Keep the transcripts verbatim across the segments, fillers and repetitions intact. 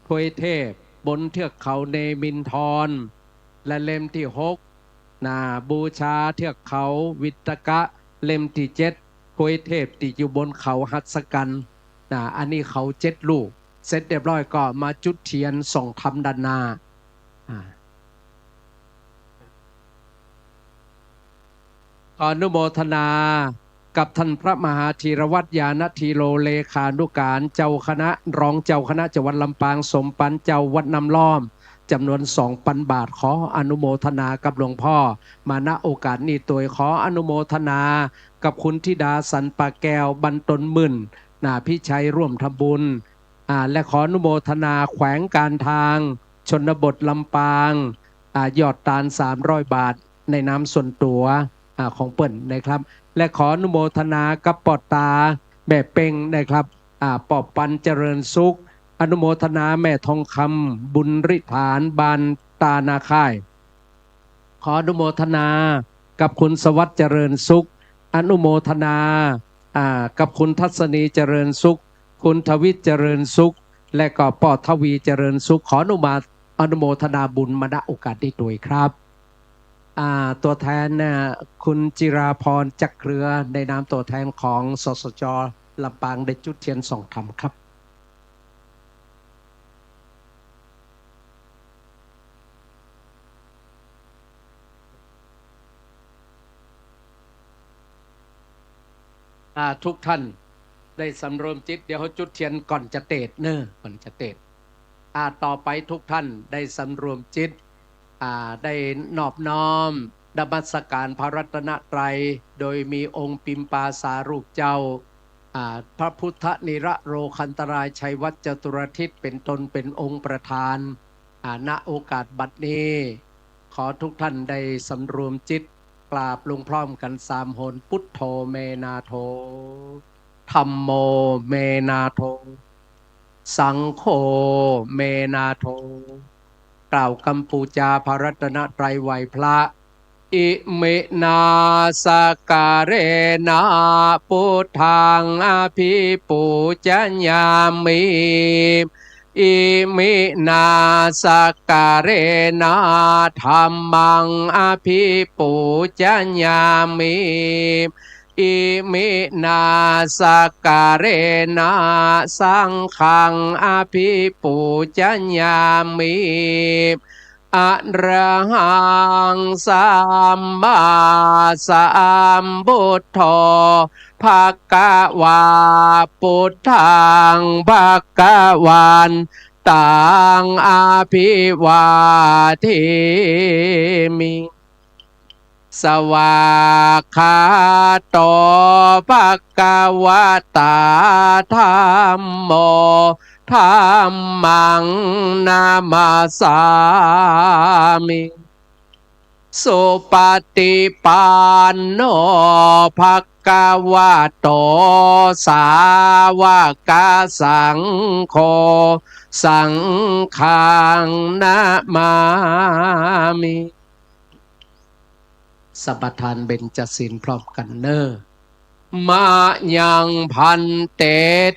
ทวยเทพบนเทือกเขาเนมินทร และเล่มตี้หก นา บูชาเทือกเขาวิตกะ เล่มตี้เจ็ด ทวยเทพตี้อยู่บนเขาหัสกัน นา อันนี้เขาเจ็ดลูก เสร็จเรียบร้อยก็มาจุดเตียนส่องธรรมด้านหน้า อ่า ขออนุโมทนากับท่านพระมหาธีรวัตร ญาณธีโร เลขานุการเจ้าคณะ รองเจ้าคณะจังหวัดลำปาง สมปันเจ้าวัดน้ำล้อม จ๋ำนวนสองปันบาท ขออนุโมทนากับหลวงพ่อมา ณ โอกาสนี้ตวย ขออนุโมทนากับคุณธิดา สันป่าแก้ว บ้านต้นหมื่น นา พิชัย ร่วมทำบุญ อ่า และขออนุโมทนาแขวงการทางชนบทลำปาง อ่า ยอดตานสามร้อยบาท ในนามส่วนตั๋ว อ่า ของเปิ้นนะครับ และขออนุโมทนากับป้อต๋าแม่เป้งนะครับ อ่า ป้อปันเจริญสุข อนุโมทนาแม่ทองคำ บุญริฐาน บ้านตานาค่าย ขออนุโมทนากับคุณสวัสดิ์เจริญสุข อนุโมทนา อ่า กับคุณทัศนีเจริญสุข คุณทวิตเจริญสุข และก็ป้อทวีเจริญสุข ขออนุมา อนุโมทนาบุญมา ณ โอกาสนี้ตวยครับ อ่า ตัวแทนน่ะ คุณจิราพร จักรเครือ ในนามตัวแทนของ สสจ ลำปาง ได้จุดเตียนส่องธรรมครับ อ่า ทุกท่านได้สำรวมจิต เดี๋ยวเฮาจุดเตียนก่อนจะเตศน์เน่อ ก่อนจะเตศน์ อ่า ต่อไปทุกท่านได้สำรวมจิต อ่า ได้นอบน้อมนมัสการพระรัตนตรัย โดยมีองค์ปิมปาสารูปเจ้า อ่า พระพุทธนิรโรคันตรายชัยวัจจตุรทิศ เป๋นต้น เป๋นองค์ประธาน อ่า ณ โอกาสบัดนี้ ขอทุกท่านได้สำรวมจิต กราบลงพร้อมกั๋นสามหน พุทโธ เม นาโถ ธัมโม เม นาโถ สังโฆ เม นาโถ กล่าวกำปู๋จาพระรัตนตรัยไหว้พระ อิมินา สักการะนะ พุทธัง อภิปูจญามิ อิมินา สักการะนะ ธัมมัง อภิปูจญามิ อิมินา สักการะนะ สังฆัง อภิปูจญามิ อะระหัง สัมมาสัมพุทโธ ภะคะวา พุทธัง ภะคะวันตัง อะภิวาเทมิ สวากขาโต ภะคะวะตา ธัมโม ธัมมัง นะมัสสามิ สุปะติปันโน ภะคะวะโต สาวกสังโฆ สังฆัง นะมามิ สมาทานเบญจศีลพร้อมกั๋นเน่อ มะยัง ภันเต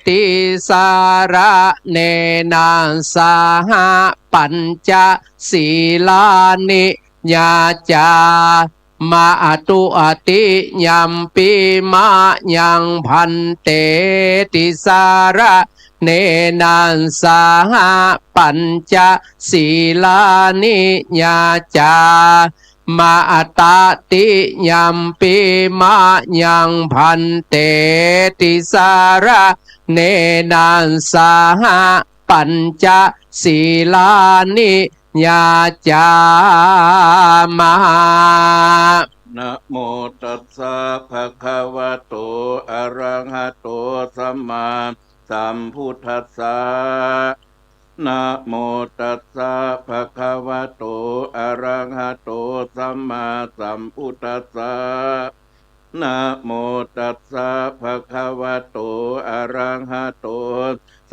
ติสะระเณนะ สะหะ ปัญจะ สีลานิ ยาจา มะ อะตุ อะติ ยัมปิ มะยัง ภันเต ติสะระเณนะ สะหะ ปัญจะ สีลานิ ยาจา มะ อะตะติ ยัมปิ มะยัง ภันเต ติสะระเณนะ สะหะ ปัญจะ สีลานิ ยาจามะ นะโมตัสสะ ภะคะวะโต อะระหะโต สัมมาสัมพุทธัสสะ นะโมตัสสะ ภะคะวะโต อะระหะโต สัมมาสัมพุทธัสสะ นะโมตัสสะ ภะคะวะโต อะระหะโต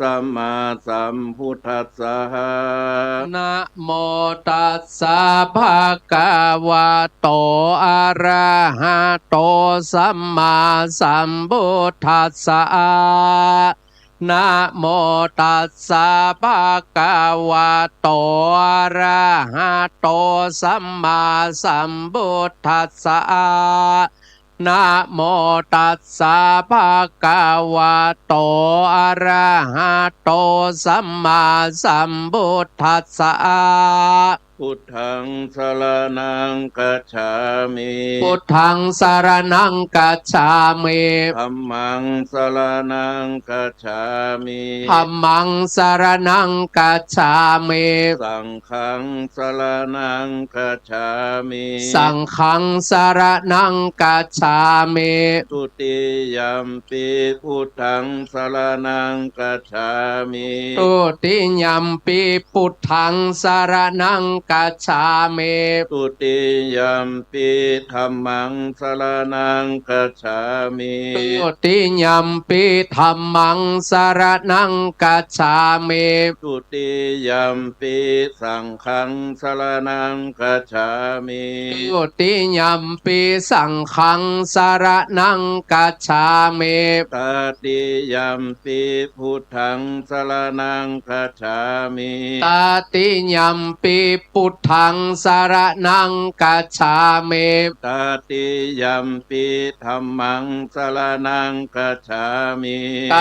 สัมมาสัมพุทธัสสะ นะโมตัสสะ ภะคะวะโต อะระหะโต สัมมาสัมพุทธัสสะ นะโมตัสสะ ภะคะวะโต อะระหะโต สัมมาสัมพุทธัสสะ นะโมตัสสะ ภะคะวะโต อะระหะโต สัมมาสัมพุทธัสสะ พุทธังสรณังคัจฉามิ พุทธังสรณังคัจฉามิ ธัมมังสรณังคัจฉามิ ธัมมังสรณังคัจฉามิ สังฆังสรณังคัจฉามิ สังฆังสรณังคัจฉามิ ทุติยัมปิพุทธังสรณังคัจฉามิ ทุติยัมปิพุทธังสรณังคัจฉามิ ทุติยัมปิธัมมังสรณังคัจฉามิ ทุติยัมปิธัมมังสรณังคัจฉามิ ทุติยัมปิสังฆังสรณังคัจฉามิ ทุติยัมปิสังฆังสรณังคัจฉามิ ตติยัมปิพุทธังสรณังคัจฉามิ ตติยัมปิพุทธังสรณังคัจฉามิ ตติยัมปิธัมมังสรณังคัจฉามิ ต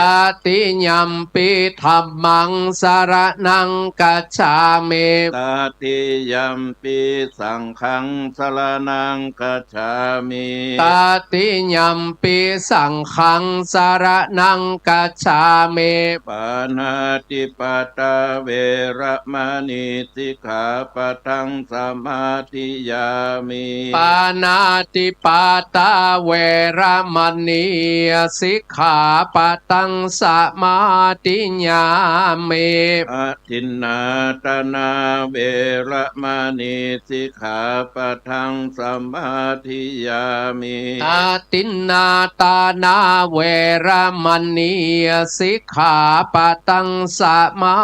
ติยัมปิธัมมังสรณังคัจฉามิ ตติยัมปิสังฆังสรณังคัจฉามิ ตติยัมปิสังฆังสรณังคัจฉามิ ปาณาติปาตาเวระมะณี สิกขาปะทังสมาธิยามิ ปาณาติปาตาเวระมะณี สิกขาปะทังสมาธิยามิ อทินนาทานาเวระมะณี สิกขาปะทังสมาธิยามิ อทินนาทานาเวระมะณี สิกขาปะทังสมา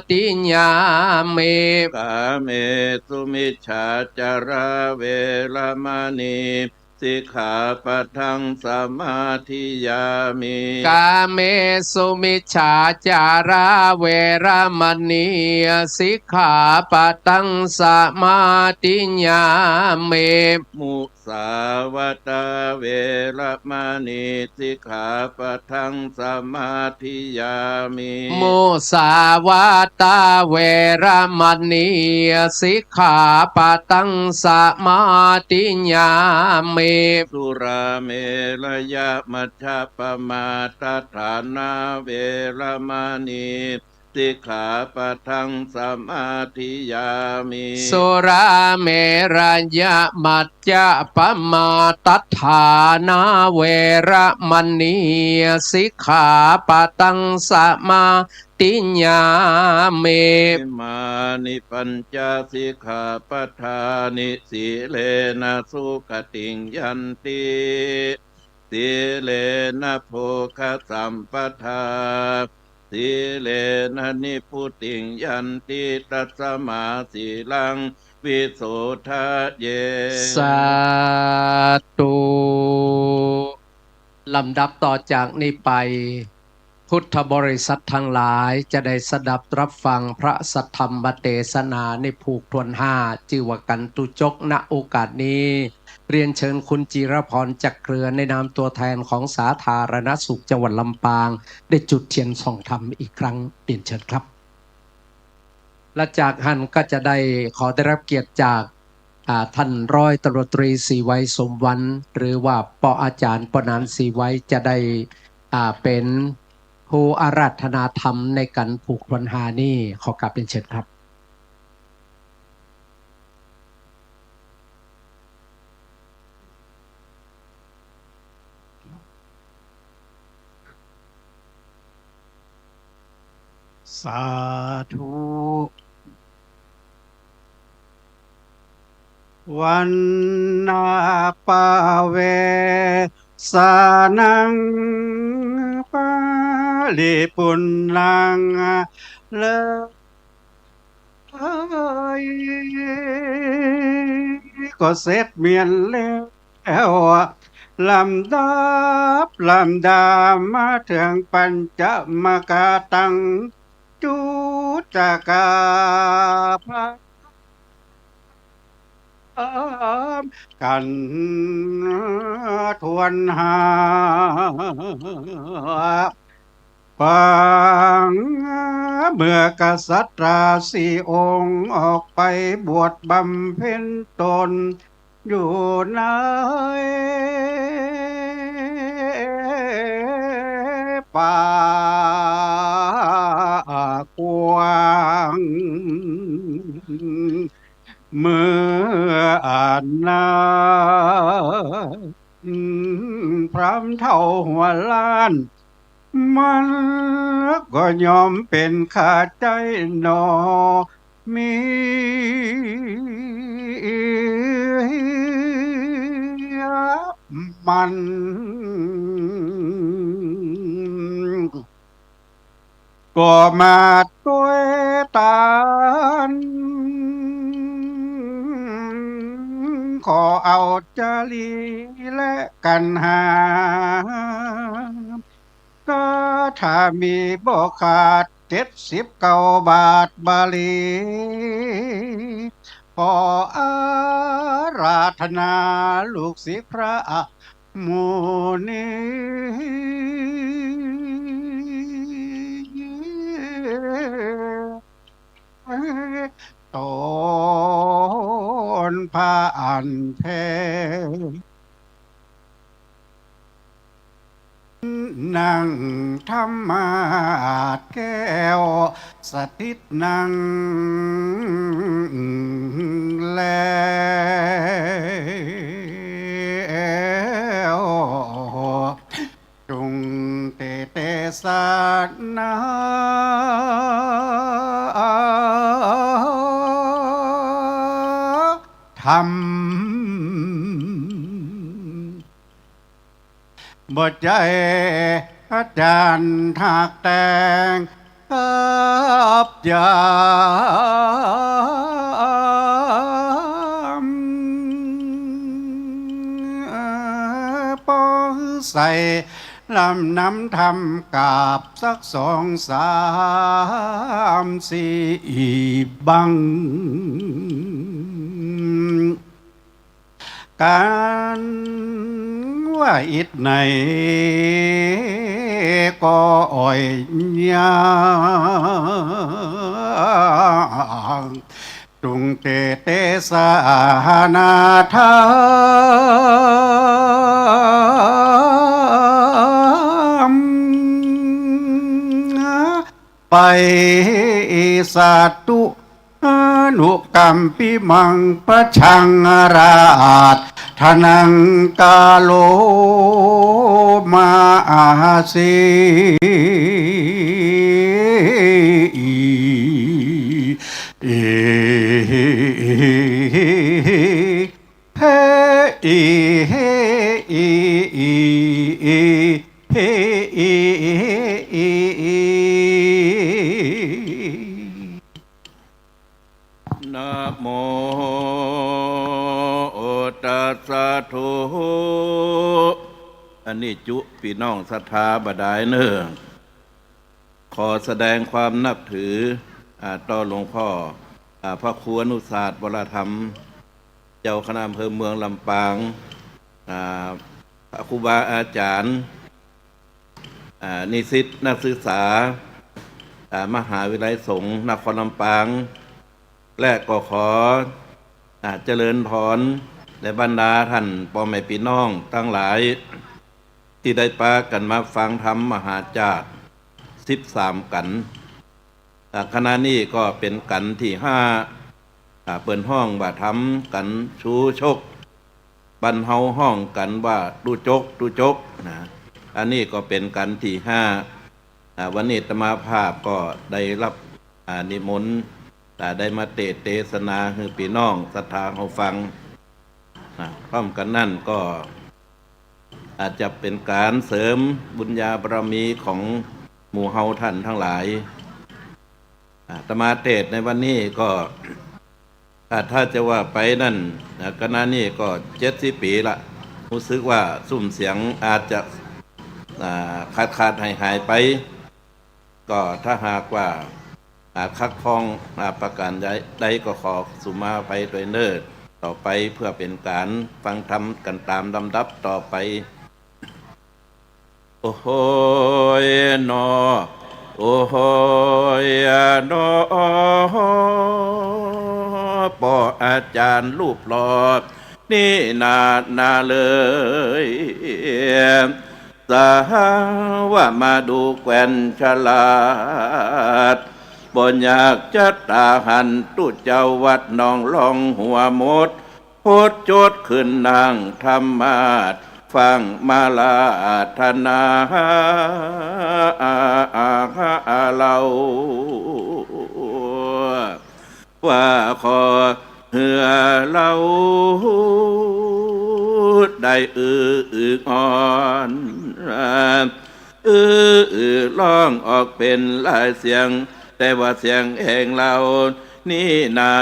ธิยามิ กาเมสุมิจฉาจาราเวระมะณี สิกขาปะทังสมาธิยามิ กาเมสุมิจฉาจาราเวระมะณี สิกขาปะทังสมาธิยามิ มุสาวาทาเวระมะณี สิกขาปะทังสมาธิยามิ มุสาวาทาเวระมะณี สิกขาปะทังสมาธิยามิ สุราเมรยะมัจจปมาทฐานาเวระมะณี สิกขาปะทังสมาธิยามิ สุราเมรยะมัจจปมาทฐานาเวระมะณี สิกขาปะทังสมาธิยามิ อิมานิปัญจสิกขาปะทานิ สีเลนะสุขติงยันติ สีเลนะโภคสัมปทา สีเลนะนิพพุติงยันติ ตัสสมาสีลังวิโสทะเย สาธุ ลำดับต่อจากนี้ไป พุทธบริษัททั้งหลายจะได้สดับรับฟังพระสัทธรรมเตสนาในผูกถ้วนห้า จื้อว่ากันตุจก ณ โอกาสนี้ เรียนเชิญคุณจิรพร จักรเครือ ในนามตัวแทนของสาธารณสุขจังหวัดลำปาง ได้จุดเทียนส่องธรรมอีกครั้ง เรียนเชิญครับ และจากหั้นก็จะได้ขอได้รับเกียรติจาก อ่า ท่านร้อยตำรวจตรีศรีไวย สมวรรณ หรือว่าป้ออาจ๋ารย์ ป้อนาน ศรีไวย จะได้ อ่า เป๋นผู้อาราธนาธรรมในก๋านผูกถ้วนห้านี้ ขอกราบเรียนเชิญครับ สาธุ วัณณะปะเวสานัง ปะริปุณณัง เลิศ เอ้ย ก็เสร็จเมียนแล้ว ลำดับลำดามาเถิงปัญจมกาตัง จุตกาพระ กั๋นถ้วนห้า ปาง เมื่อกษัตราสี่องค์ออกไปบวชบำเพ็ญตน อยู่ในป่ากว้าง เมื่ออั้นนา พราหมณ์เฒ่าหัวล้าน มันก็ยอมเป๋นข้าใจ๊หนอ เมียมัน ก็มาตวยตาน ขอเอาจารีและกันหา ก็ถ้ามีบ่ขาดเจ็ดสิบเก้าบาทบาลี ขออาราธนาลูกศิษย์พระมุนี ตนพระอันแท้ นั่งธรรมาสน์แก้ว สถิตนั่งแล้ว จุ่งเตเตสนาธรรม บ่ใจ้อาจ๋ารย์หากแต่ง กับยาม ปอใส่ลำนำธรรมกาบสักสองสามสี่บั้ง ก๋านว่าอิดไหนก็อ่อยยาก จุ่งเตเตสนาธรรม ไปสาธุ อนุกัมปิมัง พระชังราช ทนังกาโลมาอาสี เฮ อี เฮ อี เฮ อี เฮ อี นะโมตัสสะ ธุ อันนี้จุปี้น้องศรัทธาบ่ดายเน่อ ขอแสดงความนับถือ อ่า ต่อหลวงพ่อ อ่า พระครูอนุศาสน์ วรธรรม เจ้าคณะอำเภอเมืองลำปาง อ่า พระครูบาอาจ๋ารย์ อ่า นิสิตนักศึกษา อ่า มหาวิทยาลัยสงฆ์นครลำปาง และก็ขอ อ่า เจริญพรในบรรดาท่านป้อแม่ปี้น้องตังหลาย ตี้ได้ปากั๋นมาฟังธรรมมหาจากสิบสามกัณฑ์ อ่า ขณะนี้ก็เป๋นกัณฑ์ตี้ห้า อ่า เปิ้นฮ้องว่าธรรมกัณฑ์ชูชก บ้านเฮาฮ้องกั๋นว่าตู้จก ตู้จก นะ อันนี้ก็เป๋นกัณฑ์ตี้ห้า อ่า วันนี้อาตมาภาพก็ได้รับ อ่า นิมนต์ อ่า ได้มาเตสน์เตสนาหื้อปี้น้องศรัทธาเฮาฟัง นะ พร้อมกั๋นนั้นก็ อาจจะเป๋นก๋านเสริมบุญญาบารมีของหมู่เฮาต้านตังหลาย อ่า อาตมาเตสน์ในวันนี้ก็ อ่า ถ้าจะว่าไปนั้น อ่า คณะนี้ก็เจ็ดสิบปี๋ละ ฮู้สึกว่าซุ่มเสียงอาจจะ อ่า ขาดๆ หายๆ ไป ก็ถ้าหากว่า อ่า ขัดข้อง อ่า ประการใด ใดก็ขอสุมาภัยตวยเน่อ ต่อไปเพื่อเป๋นก๋านฟังธรรมกั๋นต๋ามลำดับต่อไป โอ้โหยหนอ โอ้โหยหนอ ป้ออาจ๋ารย์รูปหล่อ นี่นา นาเลย สหาวมาดูแคว้นฉลาด บ่อยากจะต๋าหันตุ๊เจ้าวัดหนองล่องหัวหมด โพชฌดขึ้นนั่งธรรมาสน์ ฟั่งมาราธนา เล่า ว่าขอเฮือเฮา ได้อื้อ อื้ออ่อน อื้อ อื้อร้องออกเป๋นหลายเสียง แต่ว่าเสียงแห่งเฮานี้นา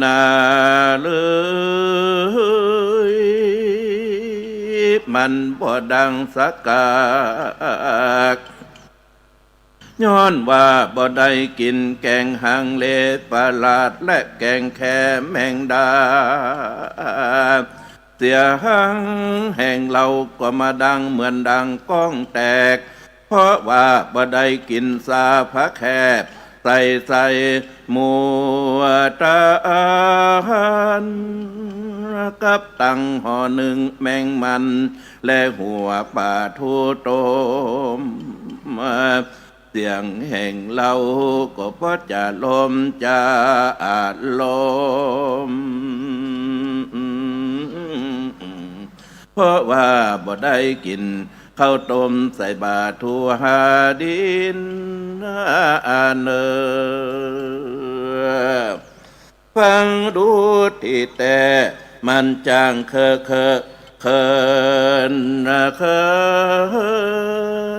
นาเลย มันบ่ดังสักกาก ย้อนว่าบ่ได้กิ๋นแก๋งฮังเลประหลาด และแก๋งแคแมงดา เสียงแห่งเฮาก็มาดังเหมือนดังก้องแตก เพราะว่าบ่ได้กิ๋นซาผาแคบ ใส่ ใส่หมูตาล กับตังห่อนึ่งแมงมัน และหัวป๋าทูต้ม เสียงแห่งเฮาก็บ่จะลมจะอาลม เพราะว่าบ่ได้กิ๋นข้าวต้มใส่บาตรทูหาดิน อาเนอ ฟังดูตี้แต๊ มันจ้างเคิกเคิกเคินเคิ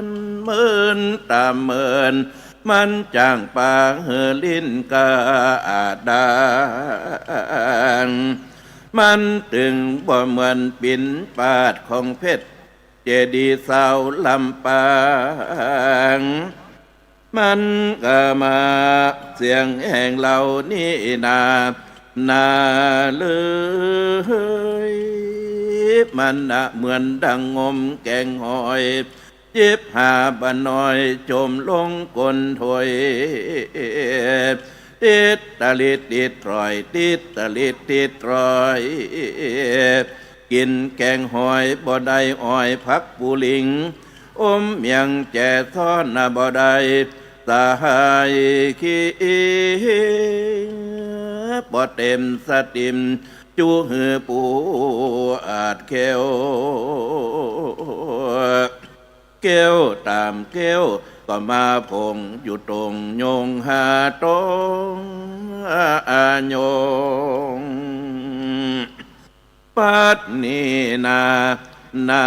น เมินต๋ามเมิน มันจ้างปากหื้อลิ้นกระด้าง มันตึงบ่เหมือนปิณฑบาตของเพชรเจดีย์ซาวลำปาง มันก็มาเสียงแห่งเฮานี้นา นาเลย มันนะเหมือนดังงมแก๋งหอย จิบหาบ่าน้อยจมลงก้นถ้วย ติ๊ดตะลิดติ๊ดตรอย ติ๊ดตะลิดติ๊ดตรอย กิ๋นแก๋งหอยบ่ได้อ้อยผักปูหลิง อมเมียงแจซ้อนนะบ่ได้สหายคิง บ่เต็มสติมจุหื้อปูอาดแคล้ว แก้วต๋ามแก้วก็มาผงอยู่ตรงโยงหาตรงอาโยง ปัดนี้นา นา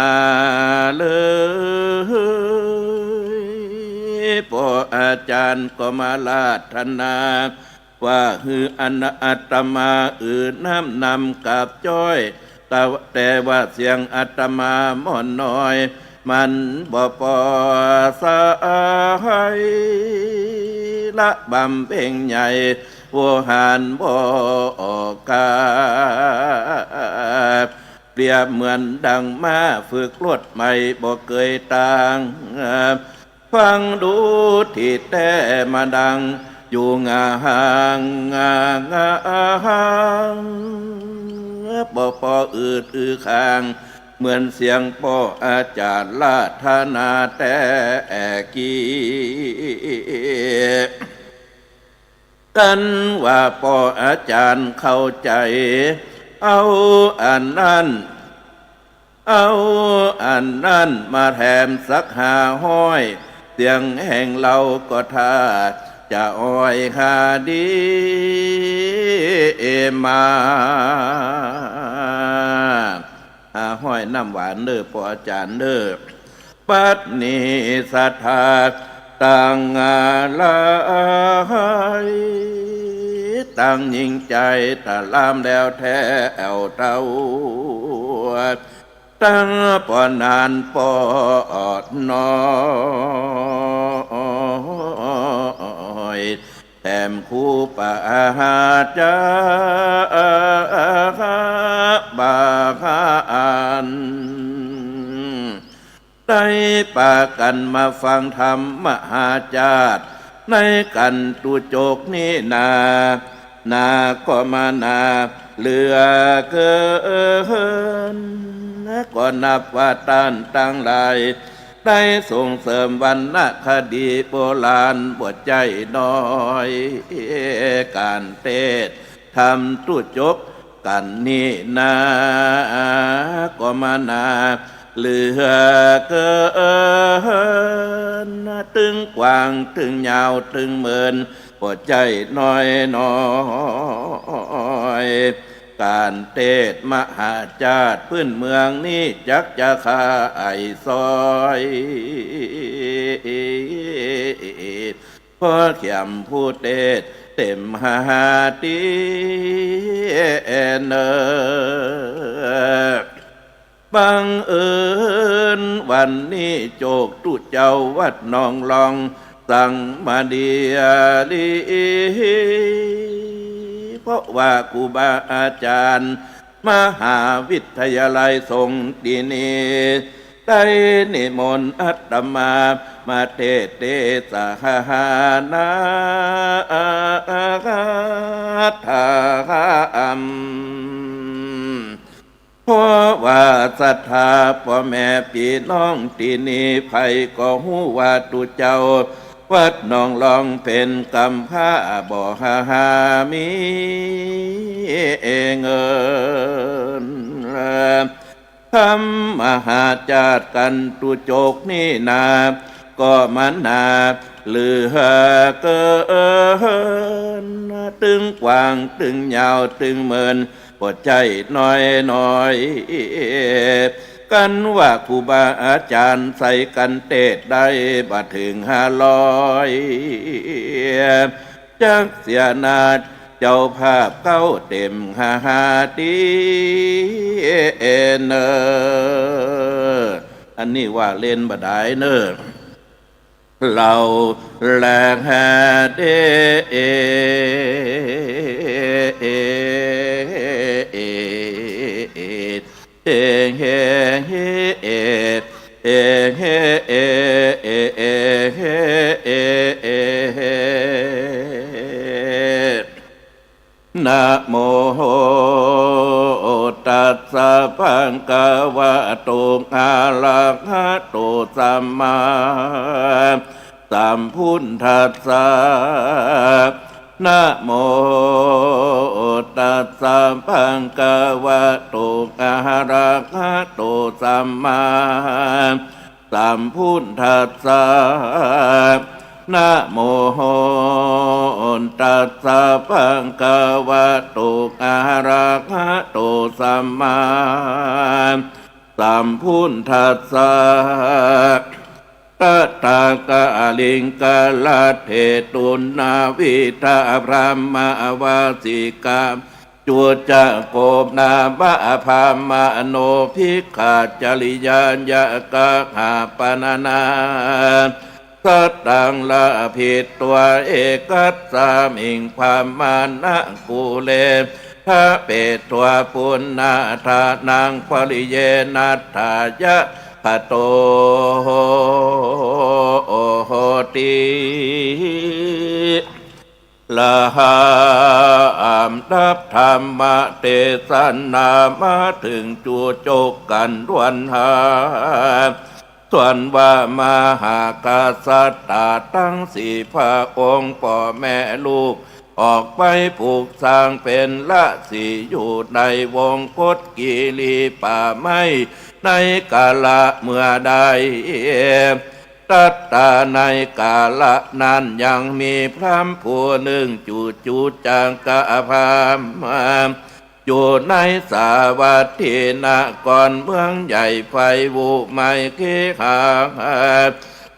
เลย ป้ออาจ๋ารย์ก็มาราธนา ว่าหื้ออาตมาอือน้ำนำกราบจ้อย แต่ แต่ว่าเสียงอาตมาม่อนน้อย มันบ่ปอสะอาย ละบำเพ็งใหญ่ โวหารบ่ออกกา เปรียบเหมือนดังม้าฝึกรถใหม่บ่เกยตาง ฟังดูตี้แต๊มาดังอยู่งาหาง งา งาหาง บ่ปออืดอือคาง เหมือนเสียงป้ออาจ๋ารย์ราธนาแต๊กี้ กันว่าป้ออาจ๋ารย์เข้าใจ๋ เอาอันนั้น เอาอันนั้นมาแถมสักห้าฮ้อย เสียงแห่งเฮาก็ถ้าจะอ้อยหาดีมา ห้าฮ้อยน้ำหวานเน่อป้ออาจ๋ารย์เน่อ ปัดนี้ศรัทธาตังหลาย ตังยิ่งใจ๋ตะลามแล้วแท้แอ่วเต้า ตังป้อนหนานป้อน้อย แถมครูปาจารย์บางอัน ได้ปากั๋นมาฟังธรรมมหาจาตริย์ ในกั๋นตุจกนี้นา นาก็มานาเหลือเกิน ก็นับว่าต้านตังหลาย ได้ส่งเสริมวรรณคดีโบราณบ่ใจ้น้อย ก๋านเตสน์ธรรมตุจกกั๋นนี้นา ก็มานาเหลือเกิน ตึงกว้างตึงยาวตึงเมิน บ่ใจ้น้อยน้อย ก๋านเตสน์มหาจาตริย์พื้นเมืองนี้จักจะขยายซ้อย เพราะเขียมผู้เตสน์เต็มหาตี้เนิน บังเอิญวันนี้โจกตุ๊เจ้าวัดหนองลองสังมาเดียลี เพราะว่าครูบาอาจารย์มหาวิทยาลัยสงฆ์ตี้นี้ ได้นิมนต์อาตมามาเตสน์เตสน์สหานาธรรม เพราะว่าศรัทธาป้อแม่ปี้น้องตี้นี้ ใผก็ฮู้ว่าตุ๊เจ้าวัดหนองลองเป๋นกำพร้าบ่หามีเงิน ธรรมมหาจาตริย์กั๋นตุ๊จกนี้นา ก็มานาเหลือเกิน ตึงกว้างตึงยาวตึงเมิน บ่ใจ้น้อยน้อย กั๋นว่าครูบาอาจารย์ใส่กั๋นเตสน์ได้บ่เถิงห้าร้อย จักเสียหน้าเจ้าภาพเก๊าเต็มหาตี้เนิน อันนี้ว่าเล่นบ่ดายเน่อ เฮาแลแฮเด เฮ เฮ เฮ นะโมตัสสะภะคะวะโต อะระหะโต สัมมาสัมพุทธัสสะ นะโมตัสสะภะคะวะโต อะระหะโต สัมมาสัมพุทธัสสะ นะโมตัสสะภะคะวะโต อะระหะโต สัมมาสัมพุทธัสสะ ตะถาคะลิงกะละเถตุณาวิทาพรหมวาสิกา จุจโกนามะพรหมโน ภิกขาจริยายะกะหาปะนะนา สัตตังละผิตวา เอกัสสามิงพรหมนะกูเล ทะเปตวา ปุณณะทานัง ปริเยณัตถายะ ขะโต โหติ ละหามดับธรรมเตสนามาเถิงจุจบกั๋นถ้วนหา ส่วนว่ามหากษัตริย์ตังสี่พระองค์ ป้อแม่ลูก ออกไปปลูกสร้างเป๋นราศีอยู่ในวงคตกิริป่าไม้ ในกาละเมื่อใด ตัตตา ในกาละนั้นยังมีพราหมณ์ผู้นึ่ง จุจุจักกะพราหมณ์ อยู่ในสาวัตถีนครเมืองใหญ่ ใฝ่วุไมเขหา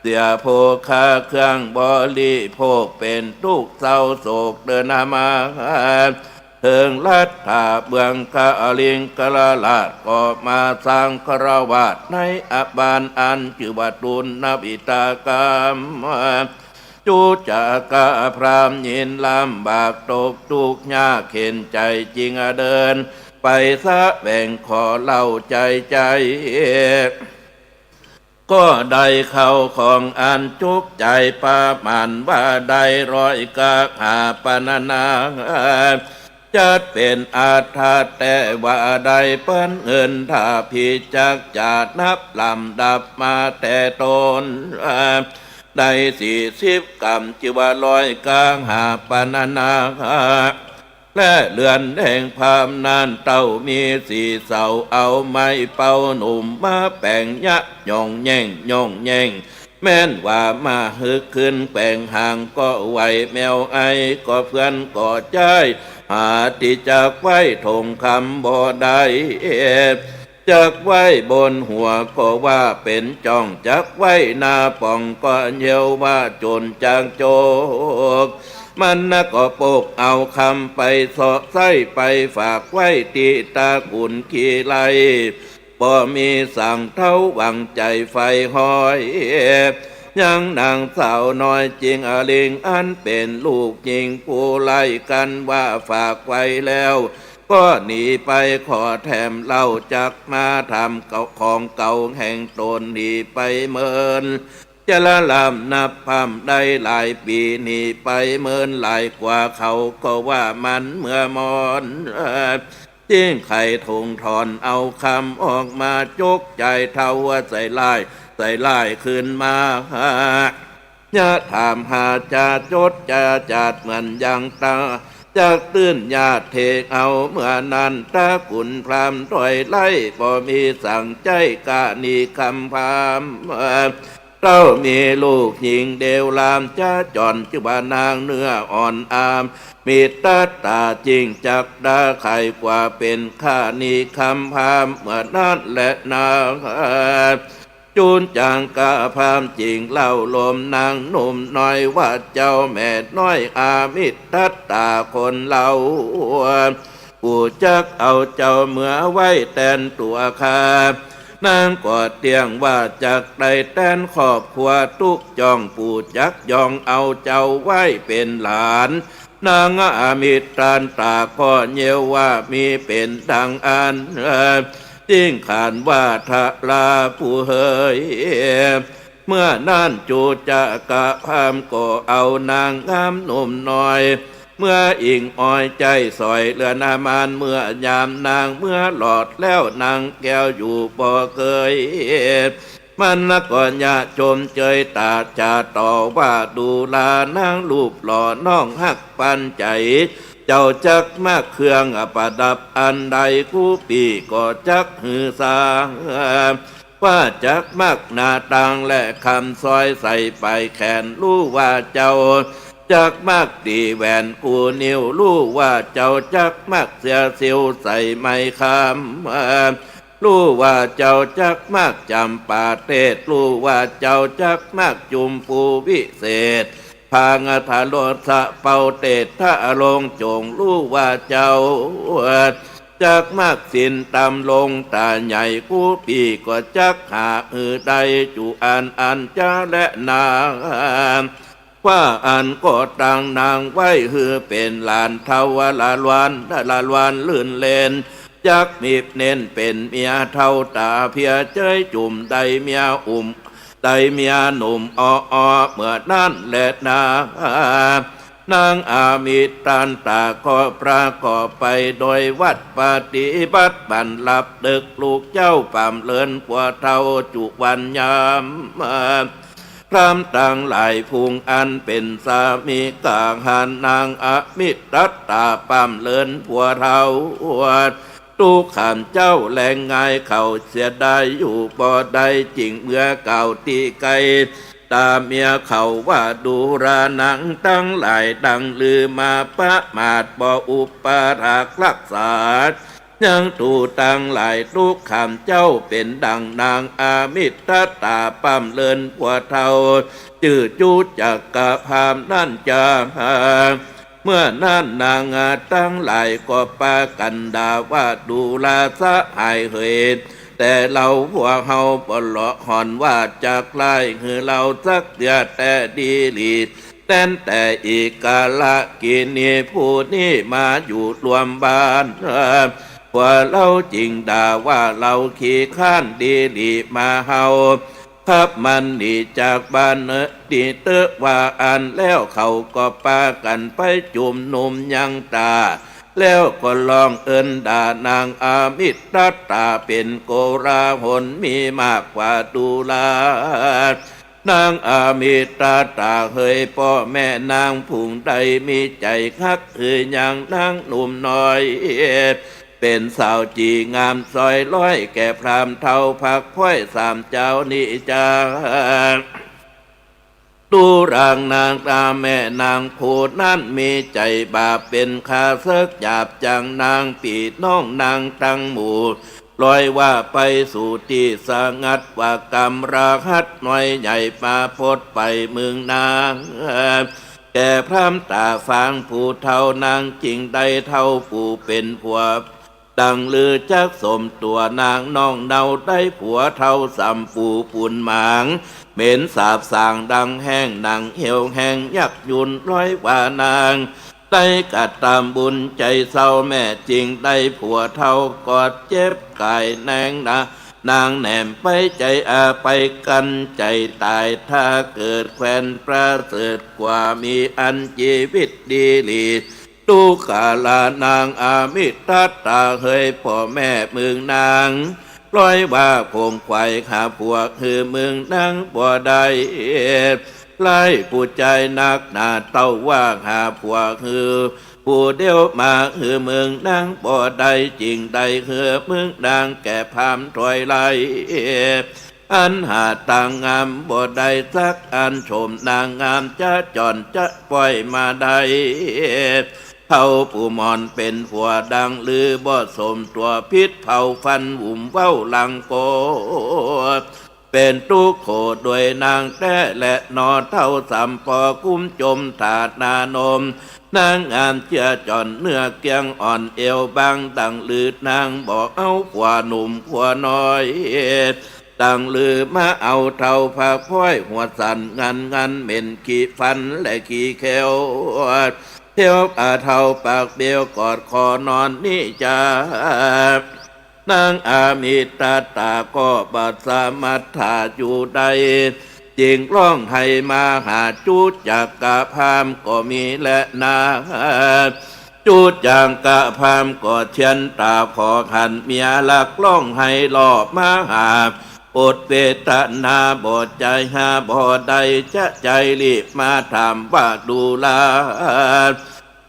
เสียโภคะเครื่องบริโภค เป๋นตุ๊กข์เศร้าโศกเดินมา เถิงรัฐาเมืองกลิงกรราช ก็มาสังฆราวาสในอานบานอันจื้อว่าตุณณวิตากาม จุจกะพราหมณ์ยินลำบากตกตุ๊กข์ยากเข็ญใจ๋ จึงเดินไปแสวงขอเหล้าใจ๊ใจ๊ ก็ได้ข้าวของอันจุกใจ๋ ประมาณว่าได้ร้อยกหาปณะนา จัดเป๋นอัฐะ แต่ว่าได้เปิ้นเงิน ถ้าผิดจักจะนับลำดับมาแต่ต้น ได้สี่สิบกำ จื้อว่าร้อยกหาปณะนา และเฮือนแห่งพราหมณ์นั้นเต้ามีสี่เสา เอาไม้เป่าหนุ่มมาแป๋งยะ ย่องแย่งย่องแย่ง แม้นว่ามาฮึกขึ้นแป๋งหาง ก็ไหวแมวไอ ก็เปื้อนก็ใจ๊ หาตี้จักไว้ถงคำบ่ได้ จักไว้บนหัวก็ว่าเป๋นจ้อง จักไว้หน้าป่องก็เยียวว่าจุนจักโจก มันนะก็ปกเอาคำไปเซาะไส้ ไปฝากไว้ตี้ตระกูลขี้ไล่ บ่มีสังเต้าหวังใจ๋ใฝ่ฮอย ยังนางสาวน้อยจิงอลิง อันเป๋นลูกญิงผู้ไล่กั๋นว่าฝากไว้แล้ว ก็หนีไปขอแถมเหล้า จักมาถามเก่าของเก่าแห่งต๋น หนีไปเมิน จะละลำนับพร่ำได้หลายปี๋ หนีไปเมินหลายกว่าเขา ก็ว่ามันเมื่อมอน จึงไขถุงถอนเอาคำออกมา จกใจ๋เต้าว่าใส่ร้าย ใส่ร้ายขึ้นมา ยะถามหาจะจดจะจัดเหมือนอย่างตา จักตื้นญาติเทกเอา เมื่อนั้นตระกูลพราหมณ์ถอยไล่ บ่มีสังใจ๊กานีคำพราหมณ์ เต้ามีลูกญิงเดวลามจะจร จื้อว่านางเนื้ออ่อนอาม มิตรตาจริงจักดาไขกว่าเป๋นกานีคำพราหมณ์ เมื่อนั้นแลนา จุนจังกะพราหมณ์จิงเล่าลมนางหนุ่มน้อยว่า เจ้าแม่น้อยอมิตรตาคนเฮา ผู้จักเอาเจ้าเมือไว้แตนตั๋วข้า นางก็เตี้ยงว่าจักได้แตนครอบครัวตุ๊กจ้อง ผู้จักยองเอาเจ้าไว้เป๋นหลาน นางอมิตรตาก็เยียวว่ามีเป๋นดังอั้น จึงขานว่า ทราผู้เหย เมื่อนั้นจุจกะพราหมณ์ก็เอานางงามหนุ่มน้อย เมืออิงออยใจ๊สอยเฮือนอามาน เมื่อยามนางเมือหลอดแล้ว นางแก้วอยู่บ่เกย มันนะก็ยะชมเจยตาจาต่อว่า ดูรา นางรูปหล่อน้องฮักปานใจ๋ เจ้าจักมักเครื่องประดับอันใด กู้ปี้ก็จักหื้อสร้าง ว่าจักมักหน้าต่างและคำสร้อยใส่ปลายแขน รู้ว่าเจ้าจักมักตี้แหวนกู้นิ้ว รู้ว่าเจ้าจักมักเสื้อซิวใส่ไม้คำ รู้ว่าเจ้าจักมักจ๋ำปาเตศ รู้ว่าเจ้าจักมักจุมปูวิเศษ ผางอทรสเป่าเตศะลงโจ๋ง รู้ว่าเจ้าจักมักสินตำลงต๋าใหญ่ กู้ปี้ก็จักหาหื้อได้จุอันอันจะแลนา ว่าอั้นก็ตั้งนางไว้หื้อเป๋นหลานเฒ่าละล้วนละล้วนลื่นเล่น จักมีเน้นเป๋นเมียเฒ่าต๋าเพียเจยจุ่ม ได้เมียอุ่ม ได้เมียหนุ่มอ้อๆ เมื่อนั้นแลนา นางอมิตรตาก็ประกอบไปโดยวัตรปฏิบัติบันลับดึก ลูกเจ้าป่ำเลินผัวเฒ่าจุวันยาม พราหมณ์ตังหลายฝูงอันเป๋นสามีกาหาร นางอมิตรตาป่ำเลินผัวเฒ่า ตุ๊กขามเจ้าแลงงายเขาเสียดายอยู่บ่ได้ จึงเมือกล่าวตี้ไกลต๋าเมียเขาว่า ดูรา นางตังหลายดังลือมาประมาทบ่อุปถากรักษา ยังตูตังหลาย ตุ๊กขามเจ้าเป๋นดังนางอมิตรตาป่ำเลินผัวเฒ่า จื้อจุจกะพราหมณ์นั้นจา เมื่อนั้นนางตังหลายก็ปากั๋นด่าว่า ดูราสหายเหย แต่เฮาผัวเฮาบ่เหลาะหอนว่าจักไล้หื้อเฮาสักเตื้อแต่ดีหลี แต๊นแต่อิกาลกิณีผู้นี้มาอยู่ร่วมบ้าน ผัวเฮาจึงด่าว่าเฮาขี้ค้านดีหลีมาเฮา ขับมันหนีจากบ้านเน่อ ตี้เต๊อะว่าอั้นแล้วเขาก็ปากั๋นไปจุมนุมยังต๋า แล้วก็ฮ้องเอิ้นด่านางอมิตตาเป๋นโกลาหลมีมากกว่า ดูรา นางอมิตตาเหย ป้อแม่นางผู้ใดมีใจ๋ฮักหื้อยังนางหนุ่มน้อย เป๋นสาวจี๋งามซอยฮ้อยแก่พราหมณ์เฒ่าพากฟ้อยสามเจ้านี้จา ดูรา นางต๋าแม่นางผู้นั้นมีใจ๋บาปเป๋นข้าศึกหยาบจัง นางปี้น้องนางตังหมู่ ลอยว่าไปสู่ตี้สงัด ว่ากำรหัตน้อยใหญ่ปาปดไปเมืองนาง แก่พราหมณ์ต๋าฟางผู้เฒ่า นางจึงได้เต้าผู้เป๋นผัว ดังลือจักสมตั๋วนางน้องเฮาได้ผัวเฒ่าสำปู๋ปู๋นหมาง เหม็นสาบส่างดังแฮ้งหนังเหี่ยวแห้งยับยุน ลอยว่านางได้กระตำบุญใจ๋เศร้า แม่จึงได้ผัวเฒ่ากอดเจ็บก๋ายแนงนา นางแหนมไปใจ๋อาไปกั๋นใจ๋ต๋าย ถ้าเกิดแควนประเสริฐกว่า มีอันจีวิตดีหลี ดูรา นางอมิตตาเหย ป้อแม่เมืองนาง ลอยว่าขงขวายหาผัวหื้อเมืองนางบ่ได้ ไร้ผู้ใจ๋นักหนาเต้าว่าหาผัวหื้อผู้เดียวมาหื้อเมืองนางบ่ได้ จึงได้หื้อเมืองนางแก่พราหมณ์ถอยไล่ อันหาตางามบ่ได้สักอัน ชมนางงามจะจ่อนจะป้อยมาได้ เฒ่าผู้หมอนเป๋นผัวดังลือ บ่สมตั๋วผิดเผาฟันหุมเว้าหลังโก เป๋นตุ๊กข์โขด้วยนางแต๊แลหนอ เฒ่าสำปอคุ้มจมฐานานม นางงามเจื้อจ่อนเนื้อเกี้ยงอ่อนเอวบาง ดังลือนางบ่เอาผัวหนุ่มผัวน้อย ดังลือมาเอาเฒ่าพากฟ้อยหัวสันงันงัน เหม็นขี้ฟันและขี้เขี้ยว เที่ยวอาเฒ่าปากเบลกอดคอนอนนี้จา นางอมิตตาก็บ่สามัตถาอยู่ได้ จึงฮ้องไห้มาหาจุจักกะพราหมณ์ก็มีแลนา จุจักกะพราหมณ์ก็เทียนต๋าผ่อหันเมียลัก ฮ้องไห้ล่อมาหา อดเวทนาบ่ใจ๋หาบ่ได้จะใจ๋ลีบมาถามว่า ดูรา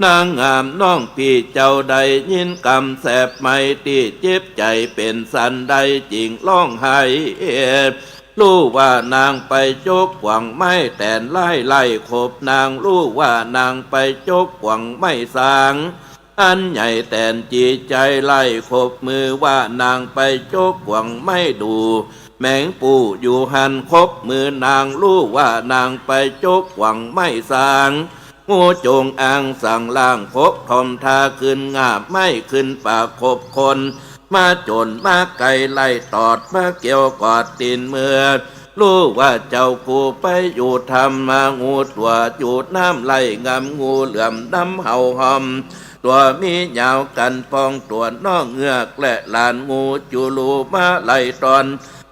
นางงามน้องปี้เจ้าได้ยินกำแสบไหม ตี้เจ็บใจ๋เป๋นสันใดจึงฮ้องไห้ ฮู้ว่านางไปจกกว่างไม้แต๋นไล่ไล่ขบ นางฮู้ว่านางไปจกกว่างไม้สาง อันใหญ่แต๋นจี๋ใจ๋ไล่ขบ มือว่านางไปจกกว่างไม้ดู แมงปู่อยู่หั้นขบมือนาง ฮู้ว่านางไปจกกว่างไม้สาง งูจงอางสังล่างขบ ถ่อมทาขึ้นง่าไม้ขึ้นปากขบคน มาจ๋นมาไก๋ไล่ตอด มาเกี่ยวกอดตี๋นเมือ ฮู้ว่าเจ้ากูไปอยู่ถ้ำมา งูตั๋วอยู่น้ำไล่งำ งูเหลือมดำเห่าหอม ตั๋วมียาวกั๋นปองตั๋วน้องเงือก และหลานงูจุลูมาไล่ตอน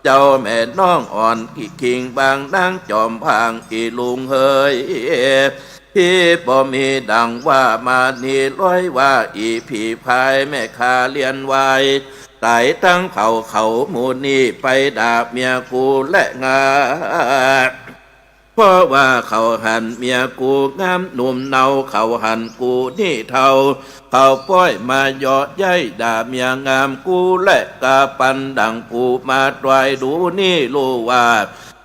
เจ้าแม่น้องอ่อนขี้คิงบางนางจอมพาง อี่ลุงเหย ผีบ่มีดังว่ามานี้ ลอยว่าอี่ผีพายแม่ข้าเลี้ยนวาย ต๋ายตังเผ่าเขาหมู่นี้ ไปด่าเมียกูแลงา เพราะว่าเขาหันเมียกูงามหนุ่มเนา เขาหันกูนี้เฒ่า เขาป้อยมาเยาะเย้ยด่าเมียงามกูแล กาปันดังกูมาตวยดูนี้ ฮู้ว่า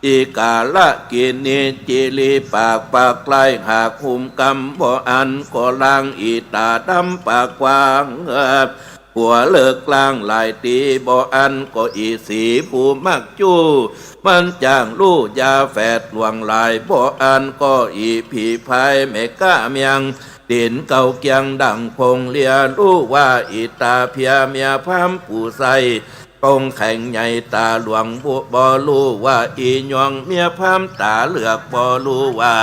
อิกาละกินี จิลีปากปากไกล หากหุมกำบ่อั้นก็ล้างอี่ต๋าดำปากกว้าง หัวเลิกล้างหลายตี๋ บ่อั้นก็อี่สีผู้มักจู้ มันจ้างฮู้ยาแฝดหลวงหลาย บ่อั้นก็อี่ผีพายแม่ก้าเมียง ตี๋นเก๋าเกียงดั่งผงเลีย ฮู้ว่าอีต๋าเพียเมียพราหมณ์ผู้ใส่ ตรงแข็งใหญ่ต๋าหลวงบุ บ่ฮู้ว่าอีหยวงเมียพราหมณ์ต๋าเหลือก บ่ฮู้ว่า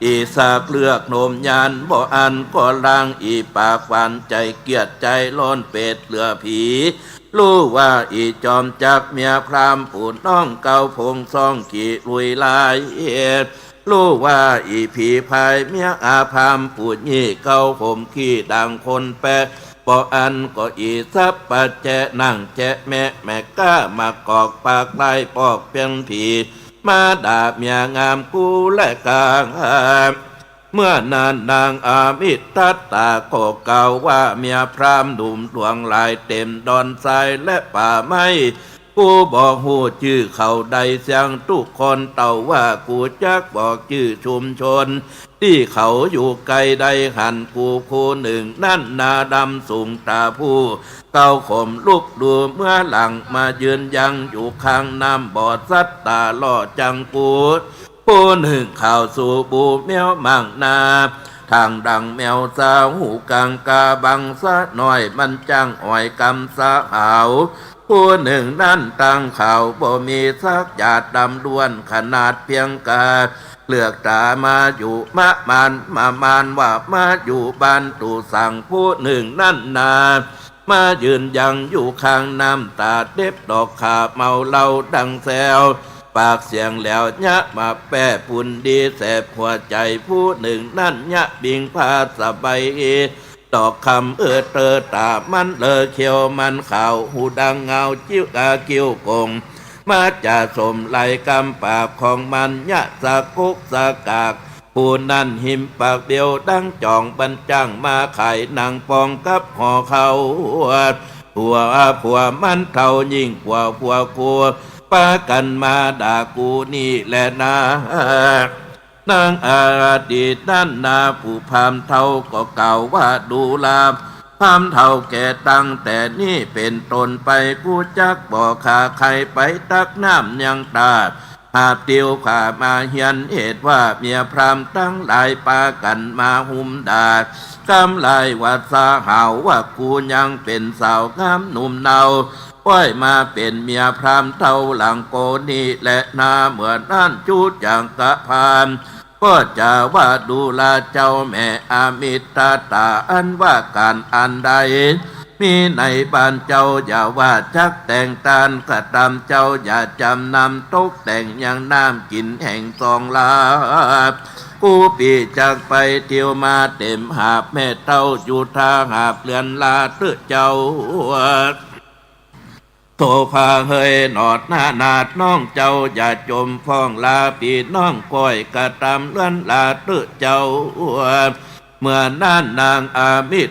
อีสากเลือกหนมยาน บ่อั้นก็ลางอีปากหวาน ใจ๋เกลียดใจ๋ฮ้อนเปรตเหลือผี ฮู้ว่าอีจอมจักรเมียพราหมณ์ผู้น้องเก๋าผงส่องขี้ลุยลาย ฮู้ว่าอีผีพายเมียอาพราหมณ์ผู้ยี่เก๋าผมขี้ดังคนแปะ บ่อั้นก็อีสับปะแจะนั่งแจะแมะแมะก้ามากอกปากลายปอกเปียงผี มาด่าเมียงามกูและกาง เมื่อนั้นนางอมิตตาก็กล่าวว่า เมียพราหมณ์หนุ่มหลวงหลายเต๋มดอนทรายและป่าไม้ กูบ่ฮู้จื้อเขาได้เสี้ยงกู้คน เต้าว่ากูจักบอกจื้อชุมชนตี้เขาอยู่ใก้ได้หั้น กูผู้นึ่งนั้นหน้าดำสูงต๋าผู้เก๋าขมลุกดูเมื่อหลัง มายืนยังอยู่ข้างน้ำบ่อสัตว์ต๋าล่อจังกู ผู้นึ่งข่าวสู่บูแมวมั่งนา ทางดังแมวสาวหูกังกาบังสะน้อย มันจ้างอ้อยกำสะหาว ผู้นึ่งนั้นตั้งข่าวบ่มีสักหยาดดำล้วน ขนาดเปียงกาเหลือกต๋ามาอยู่มะมาน มะมานว่ามาอยู่บ้านตู่สั่ง ผู้นึ่งนั้นนา มายืนยังอยู่ข้างน้ำต๋าเต็บดอกข่าเมาเหล้าดังแซว ปากเสียงแหลวเยียะมาแป้ปุนดีแสบหัวใจ๋ ผู้นึ่งนั้นเยียะบิ่งผ้าสะใบ๋ ดอกคำเออเตอต๋ามันเลอเขียวมันขาว หูดังเงาจิ้วกากิ้วกง มาจะสมไหลกำปากของมันเยียะสะกุกสะกาก ผู้นั้นหิมปากเบียวดังจ่อง บันจ้างมาขายหนังปองกับห่อข้าว ผัว ผัวมันเฒ่ายิ่งกว่าผัวกู ปากั๋นมาด่ากูนี่แหละนา นางอดีตนั้นนาผู้พราหมณ์เฒ่าก็กล่าวว่า ดูราพราหมณ์เฒ่าแก่ตั้งแต่นี้เป๋นต้นไป กูจักบ่ขาใค่ไปตักน้ำยังต๋า หาบติวผ้ามาเฮียน เหตุว่าเมียพราหมณ์ตังหลายปากั๋นมาหุมด่า กำลายว่าสะหาวว่ากูยังเป๋นสาวงามหนุ่มเนา ป้อยมาเป๋นเมียพราหมณ์เฒ่าหลังโกนี่แหละนา เมื่อนั้นจุ๊จักกะพราหมณ์ ก็จะว่า ดูราเจ้าแม่อมิตตา อันว่าก๋านอันใด มีในบ้านเจ้า อย่าว่าจักแต่งตานกระตำ เจ้าอย่าจ๋ำนำตกแต่งยังน้ำกิ๋นแห่งซองลา กู้ปี้จักไปติวมาเต๋มหาบ แม่เต้าอยู่ท่าหาบเฮือนลาเต๊อะเจ้า โสภาเฮยหนอดหน้านาดน้องเจ้า อย่าจ๋มฟ้องลาปี้น้องก้อย กระตำเฮือนลาเต๊อะเจ้า เมื่อนั้นนางอมิต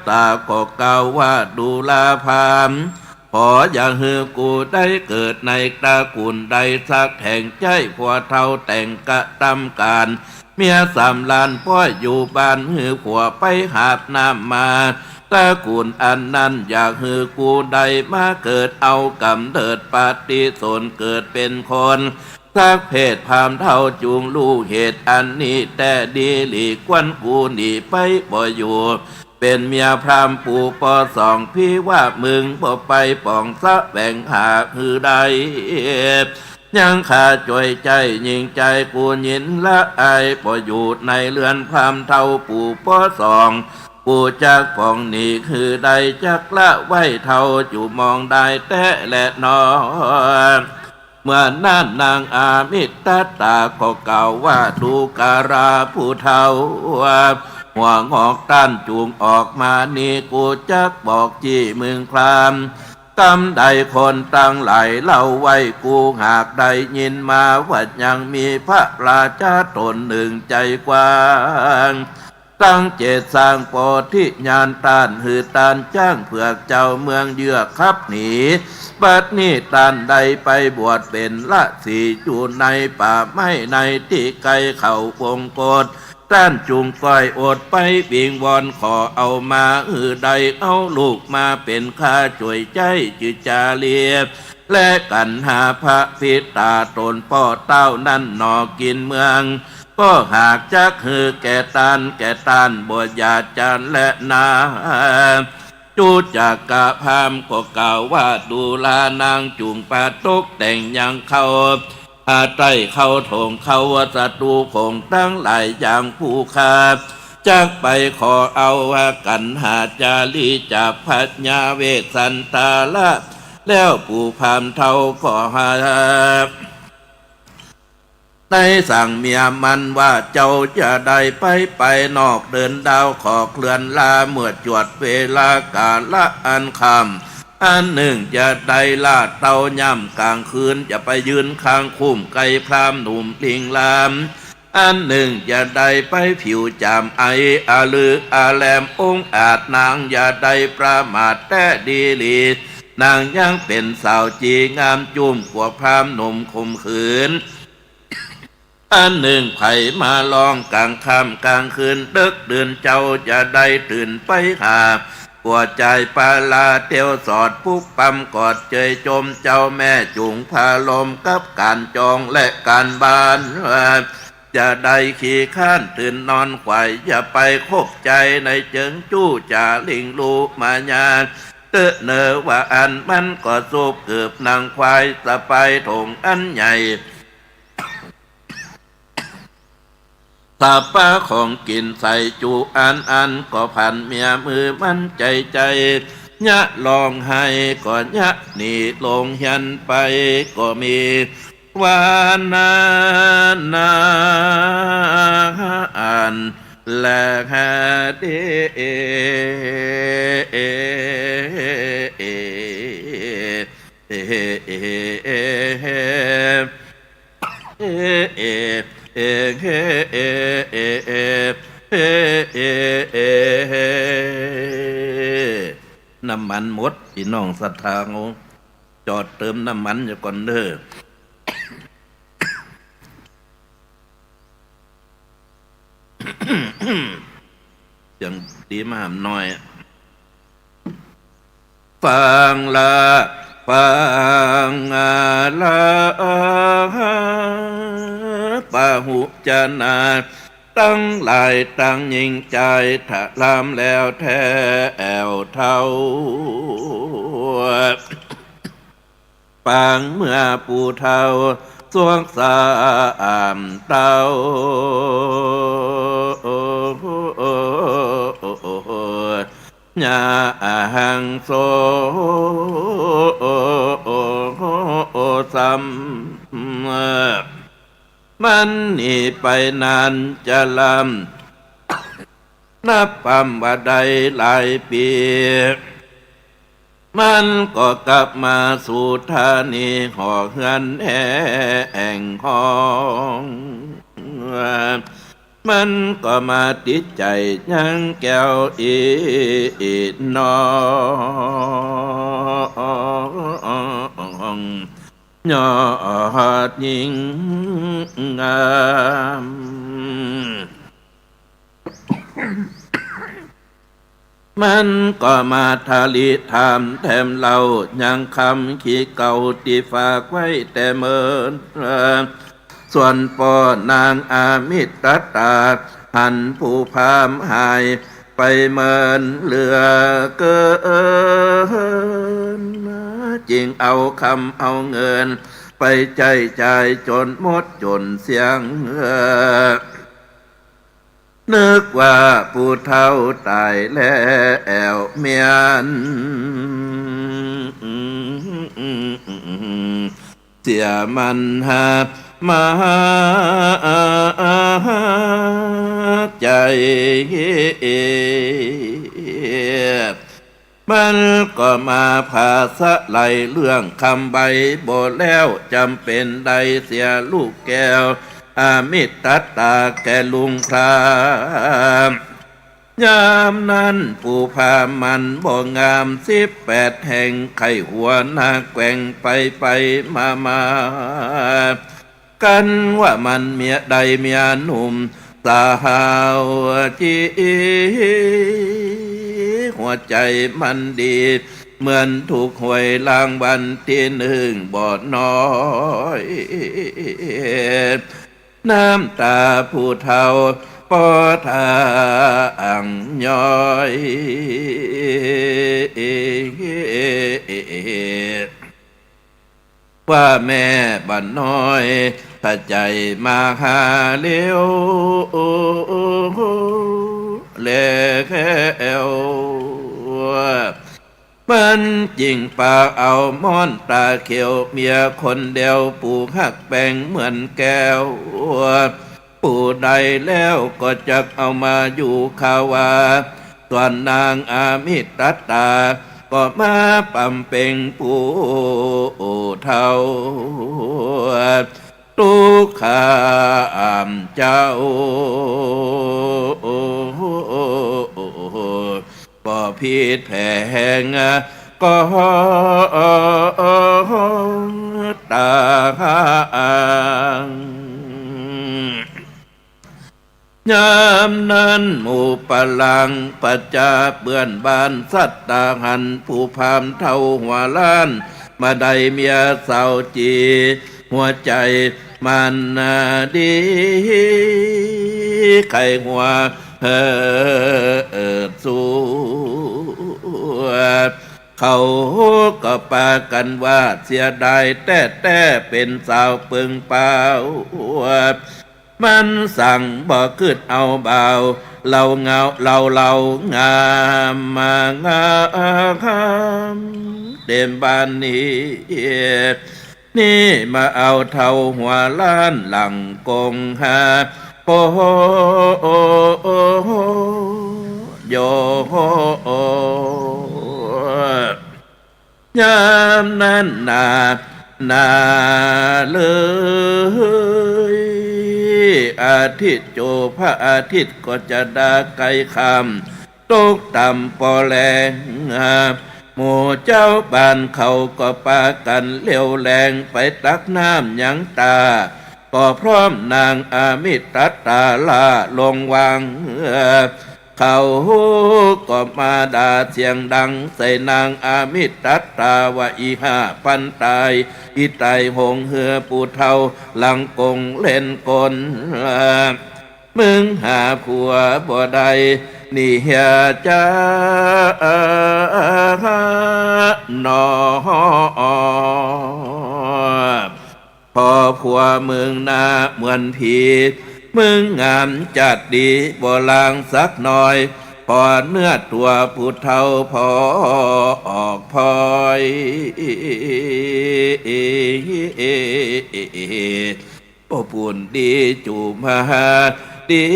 ตาก็กล่าวว่า ดูราพราหมณ์ ขออย่าหื้อกูได้เกิดในตระกู๋ลใดสักแห่ง ใจ๊ผัวเฒ่าแต่งกระตำก๋าน เมียสำราญป้อยอยู่บ้าน หื้อผัวไปหาบน้ำมา ตระกู๋ลอันนั้นอย่าหื้อกูได้มาเกิด เอาก๋ำเนิดปฏิสนธิเกิดเป๋นคน สักเพศ พราหมณ์เฒ่าจุ่งฮู้เหตุอันนี้แต๊ดีหลี กวนกูหนีไปบ่อยู่ เป๋นเมียพราหมณ์ผู้ปอสอง ผีว่ามึงบ่ไปป๋องแสวงหาหื้อได้ ยังข้าจ๋วยใจ๊ยิ่งใจ๋ กูยินละอายบ่อยู่ในเฮือนพราหมณ์เฒ่าผู้ปอสอง กูจักป๋องหนีหื้อได้ จักละไหว้เฒ่าอยู่มองได้แต๊แลนอ เมื่อนั้นนางอมิตตาก็กล่าวว่า ดูกราผู้เฒ่า หัวงอกต้านจุ่งออกมานี้ กูจักบอกจี้มึงคราม กำใดคนตังหลายเล่าไว้ กูหากได้ยินมาว่ายังมีพระราชาต๋นนึ่งใจ๋กว้าง ตังเจตสร้างโพธิญาณต้าน หื้อต้านจ๊างเผือกเจ้าเมืองเยือกขับหนี บัดนี้ต้านได้ไปบวชเป๋นฤๅษีอยู่ในป่าไม้ในตี้ไกลเขาวงกฏ ต้านจุ่งก้อยอดไปวิงวอนขอเอามาหื้อได้ เอาลูกมาเป๋นข้าจ๋วยใจ๊จื้อจาเลีย และกั๋นหาพระปิตาต๋นป้อเต้านั้นหนอกิ๋นเมือง ก็หากจักหื้อแก่ต้าน แก่ต้านบ่อย่าจาแลนา จุจักกะพราหมณ์ก็กล่าวว่า ดูรานัง จุ่งปาตกแต่งยังเข้า อาใต้เข้าโถงเข้า ศัตรูของตังหลายอย่างผู้ข้า จักไปขอเอาว่ากัณหาจารีจากพญาเวสสันตาละ แล้วปู่พราหมณ์เฒ่าก็หา ได้สั่งเมียมันว่า เจ้าจะได้ไป ไปนอกเดินดาวขอเคลื่อนลา เมื่อจวดเวลากาละอันค่ำ อันนึ่งจะได้ล่าเต้าย่ำกลางคืน จะไปยืนข้างคุ้มใก้พราหมณ์หนุ่มลิงลาม อันนึ่งจะได้ไปผิวจามไออะลืออาแลม องอาจนางอย่าได้ประมาทแต๊ดีหลี นางยังเป๋นสาวจีงาม จุ่มกั๋วพราหมณ์หนุ่มข่มขืน อันนึ่งใผมาร้องกลางค่ำกลางคืน ดึกดื่นเจ้าจะได้ตื่นไปหา กั๋วจายปาลาเตียวสอด ปุ๊กปั๊มกอดเจยจม เจ้าแม่จุ่งพาลมกับก๋านจองและก๋านบ้าน จะได้ขี้ค้านตื่นนอนขวาย อย่าไปคบใจ๋ในเจิงจู้จ๋าลิงลู่มายา เต๊อะเนอว่าอั้น มันก็สูบกืบหนังควาย สะปายโถงอันใหญ่ สะปาของกิ๋นใส่จุอันอัน ก็ผันเมียมือมันใจ๋ใจ๋ เยียะร้องไห้ก็เยียะหนีลงเฮือนไป ก็มี ว่านานาอันแลเด น้ำมันหมด ปี้น้องศรัทธา จอดเติมน้ำมันอยู่ก่อนเด้อ เสียงดีมาหำหน่อย ฟังละ ฟังละ ปะหุจนา ตังหลายตังหญิงจาย ถะลามแล้วแต๊แอ่วเฒ่า ปางเมื่อปู่เฒ่า สวงสามเต้า ยาหังโส ซ้ำ มันหนีไปนานจะล้ำ นับปำว่าได้หลายปี๋ มันก็กลับมาสู่ธานีหอเฮือนแห่งห้อง มันก็มาติดใจ๋ยังแก้วอีกน้อง ยอดหญิงงาม มันก็มาทะลิถามแถมเล่ายังกำขี้เก่าตี้ฝากไว้แต่เมิน ส่วนป้อนางอมิตตา หันผู้พราหมณ์หายไปเมินเหลือเกิน จึงเอากำเอาเงินไปใจ๊จ่ายจ๋นหมดจ๋นเสี้ยง นึกว่าปู่เฒ่าต๋ายแล้วเมียน เสียมันหามาใจ๋ มันก็มาผาสะไหลเรื่องกำใบบ่แล้ว จ๋ำเป๋นได้เสียลูกแก้วอมิตตาแก่ลุงพราหมณ์ ยามนั้นปู่พราหมณ์มันบ่งาม สิบแปดแห่งไข้หัวหน้าแกว่งไปไปมามา กันว่ามันเมียใดเมียหนุ่มสาวจี หัวใจ๋มันดี เหมือนถูกหวยรางวัลตี้นึ่งบ่น้อย น้ำต๋าผู้เฒ่าปอทางย้อย ว่าแม่บ่าน้อย ถ้าใจ๋มาหาเร็วแล้ว มันจึงปาเอาหมอนต๋าเขียว เมียคนเดียวผู้ฮักแป๋งเหมือนแก้ว ผู้ใดแล้วก็จักเอามาอยู่คาวา ส่วนนางอมิตตา ก็มาปำเป็งผู้เฒ่า ตุ๊กข์ข้ามเจ้า บ่ผิดแผงก็ตาง ยามนั้นหมู่ปลังประจาเปื้อนบ้านสัตตาหัน ผู้พราหมณ์เฒ่าหัวล้าน บ่าได้เมียสาวจี หัวใจ๋มันนาดี ใค่หัวเหิดสู้ เขาก็ปากั๋นว่าเสียดายแต๊ๆ เป๋นสาวเปิงเปล่า มันสังบ่กึ๊ดเอาบ่าว เหล่าเงา เหล่า เหล่างามมางาม เต๋มบ้านนี้ นี่มาเอาเฒ่าหัวล้านหลังกงหา โอ้โห โย ยามนั้นนา นาเลย อาทิตย์โจ พระอาทิตย์ก็จะดาใก้ค่ำ ตกต่ำปอแลง หมู่เจ้าบ้านเขาก็ปากั๋นเลี้ยวแลงไปตักน้ำยังต๋า ก็พร้อมนางอมิตตาลาลงวาง เขาก็มาด่าเสียงดังใส่นางอมิตตาว่า อีห่าปันต๋าย อีต๋ายโหงเหือ ผู้เฒ่าหลังกงเล่นกล มึงหาผัวบ่ได้ นี่เหียจ๊ะหนอ ผ่อผัวมึงหน้าเหมือนผี มึงงามจัดดีบ่ลางสักหน่อย ผ่อเนื้อตั๋วผู้เฒ่าผ่อออกผ่อย โอ้ ปูนดีจูมาดี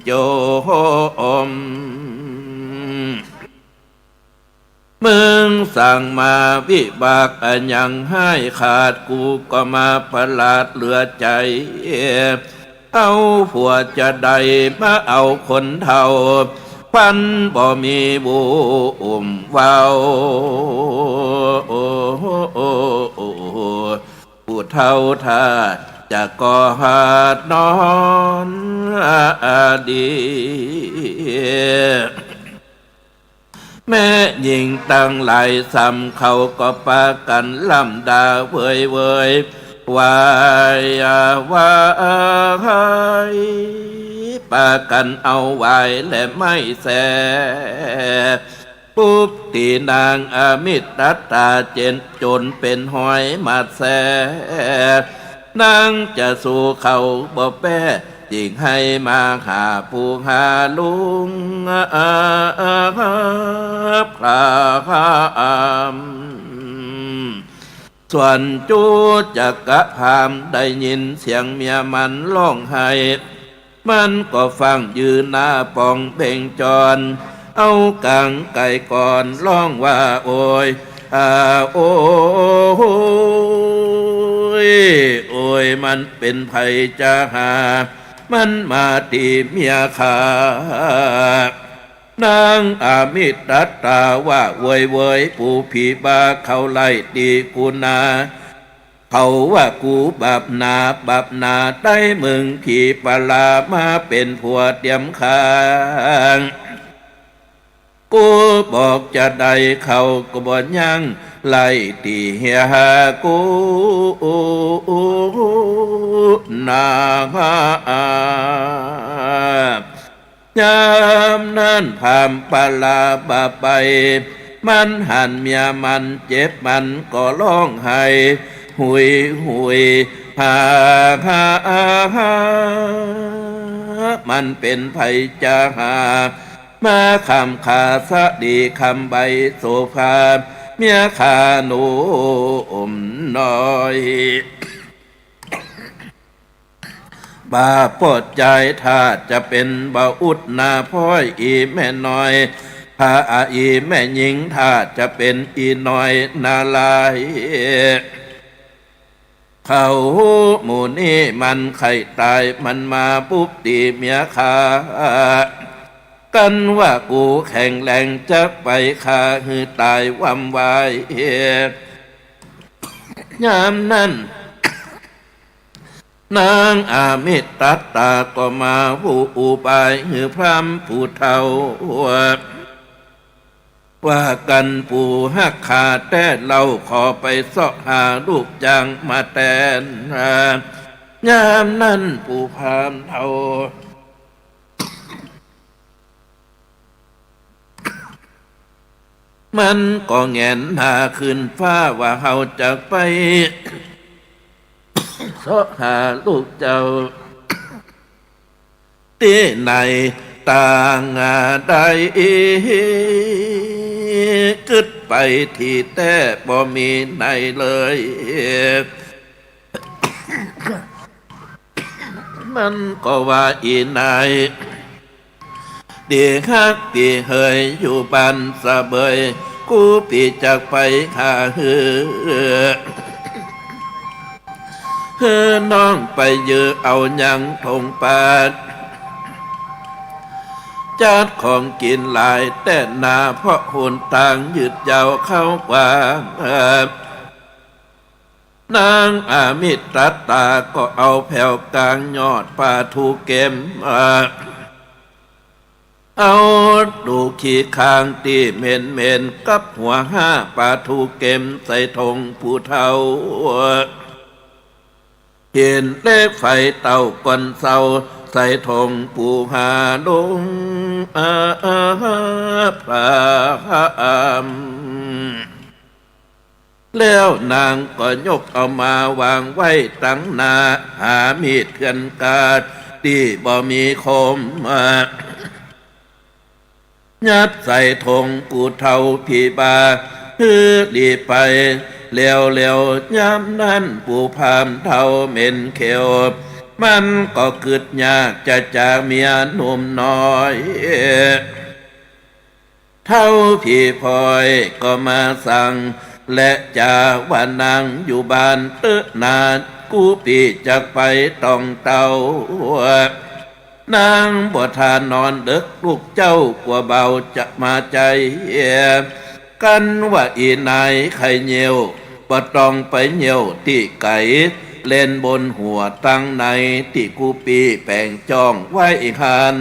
โจม มึงสั่งมาวิบากอะหยังฮ้ายขาด กูก็มาประหลาดเหลือใจ๋ เอาผัวจะใดมาเอาคนเฒ่า ปันบ่มีบุ้มเว้า ผู้เฒ่าถ้าจะก่อหาดนอนดี แม่หญิงตังหลายซ้ำเขาก็ปากั๋นล่ำด่าเวยเวย วายวาย ปากั๋นเอาหวายและไม้แส ปุ๊บตี๋นางอมิตตาเจ๋นจนเป๋นฮอยหมัดแส นางจะสู้เขาบ่แป๊ จึงหื้อมาหาปู่หาลุงพราหมณ์ ส่วนจุจกพราหมณ์ได้ยินเสียงเมียมันฮ้องไห้ มันก็ฟั่งยืนหน้าป๋องเบ่งจร เอาก๋างไก๋ก่อนฮ้องว่า โอย อา โอย โอย มันเป๋นใผจะหา มันมาตี๋เมียข้า นางอมิตตาว่า เวยเวย ปู่ผีบ้าเขาไล่ตี๋กูนา เขาว่ากูบาปหนา บาปหนา ได้มึงผีปลามาเป๋นผัวเตียมข้า กูบอกจะใดเขาก็บ่ยั้ง ไล่ตี้เหียกู้นา ยามนั้นพราหมณ์ปลาบ่าไป มันหันเมียมันเจ็บ มันก็ฮ้องไห้หุยหุย หา หา หา มันเป๋นใผจะหา มาคำขาสะดีคำใบโสภา เมียข้าหนุ่มน้อย บ่าปอดใจ๋ ถ้าจะเป๋นบ่าวอุดนาพ้อย อี่แม่น้อย ถ้าอี่แม่ญิง ถ้าจะเป๋นอี่น้อยนาลาย เขาหมู่นี้มันใค่ต๋าย มันมาปุ๊บตี้เมียข้า กั๋นว่ากูแข็งแรงจะไปฆ่าหื้อต๋ายวำวาย ยามนั้น นางอมิตตาก็มาอู้อุบายหื้อพราหมณ์ผู้เฒ่า ว่ากั๋น ผู้ฮักข้าแต๊เล่า ขอไปเซาะหาลูกจ้างมาแตน ยามนั้นผู้พราหมณ์เฒ่า มันก็แหงนหน้าขึ้นฟ้าว่า เฮาจะไปเซาะหาลูกเจ้าตี้ไหน ต่างใด กึ๊ดไปตี้แต๊บ่มีไหนเลย มันก็ว่า อี่นายตี้ฮักตี้เฮยอยู่บ้านสะเบย กูปี้จักไปหาหื้อ หื้อน้องไปยื้อเอายังถงปาด จัดของกิ๋นหลายแต๊นา เพราะหนตางยืดยาวเข้ากว้าง นางอมิตตาก็เอาแผวก๋างยอดปลาทูเก็ม เอาดูขี้คางตี้เหม็นๆ กับหัวห้าปลาทูเก็มใส่ถงผู้เฒ่า เห็นเลขไฟเต้าก่อนเซา ใส่ถงผู้หาลง อา อา พราหมณ์ แล้วนางก็ยกเอามาวางไว้ตังหน้า หามีดเถื่อนกาดตี้บ่มีคม ยัดใส่ถงผู้เฒ่าผีบ่า หื้อหลีไป แล้วๆ ยามนั้นผู้พราหมณ์เฒ่าเหม็นเขียว มันก็กึ๊ดยากจะจากเมียหนุ่มน้อย เฒ่าผีพลอยก็มาสั่ง และจาว่านางอยู่บ้านเต๊อะนา กูปี้จักไปต้องเต้า นางบ่ทานนอนเดิ็ก ลูกเจ้ากั๋วเบาจะมาใจ๋ กั๋นว่าอี่นายใค่เยี่ยว บ่ต้องไปเยี่ยวตี้ไก๋ เล่นบนหัวตังในตี้กูปี้แป๋งจ้องไว้หั้น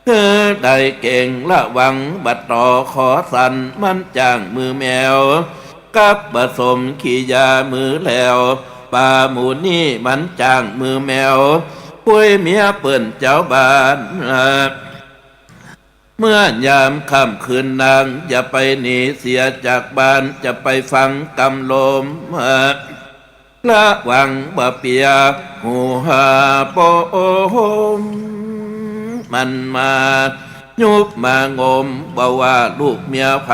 หื้อได้เก๋งระวัง บ่าต่อขอสันมันจ้างมือแมว กับบ่าสมขี้ยามือแหลว ปลาหมู่นี้มันจ้างมือแมว ปุ้ยเมียเปิ้นเจ้าบ้าน เมื่อยามค่ำคืนนางอย่าไปหนีเสียจากบ้าน จะไปฟังกำลม ระวังบ่าเปียหูหาปม มันมายุบมางม บ่าว่าลูกเมียใผ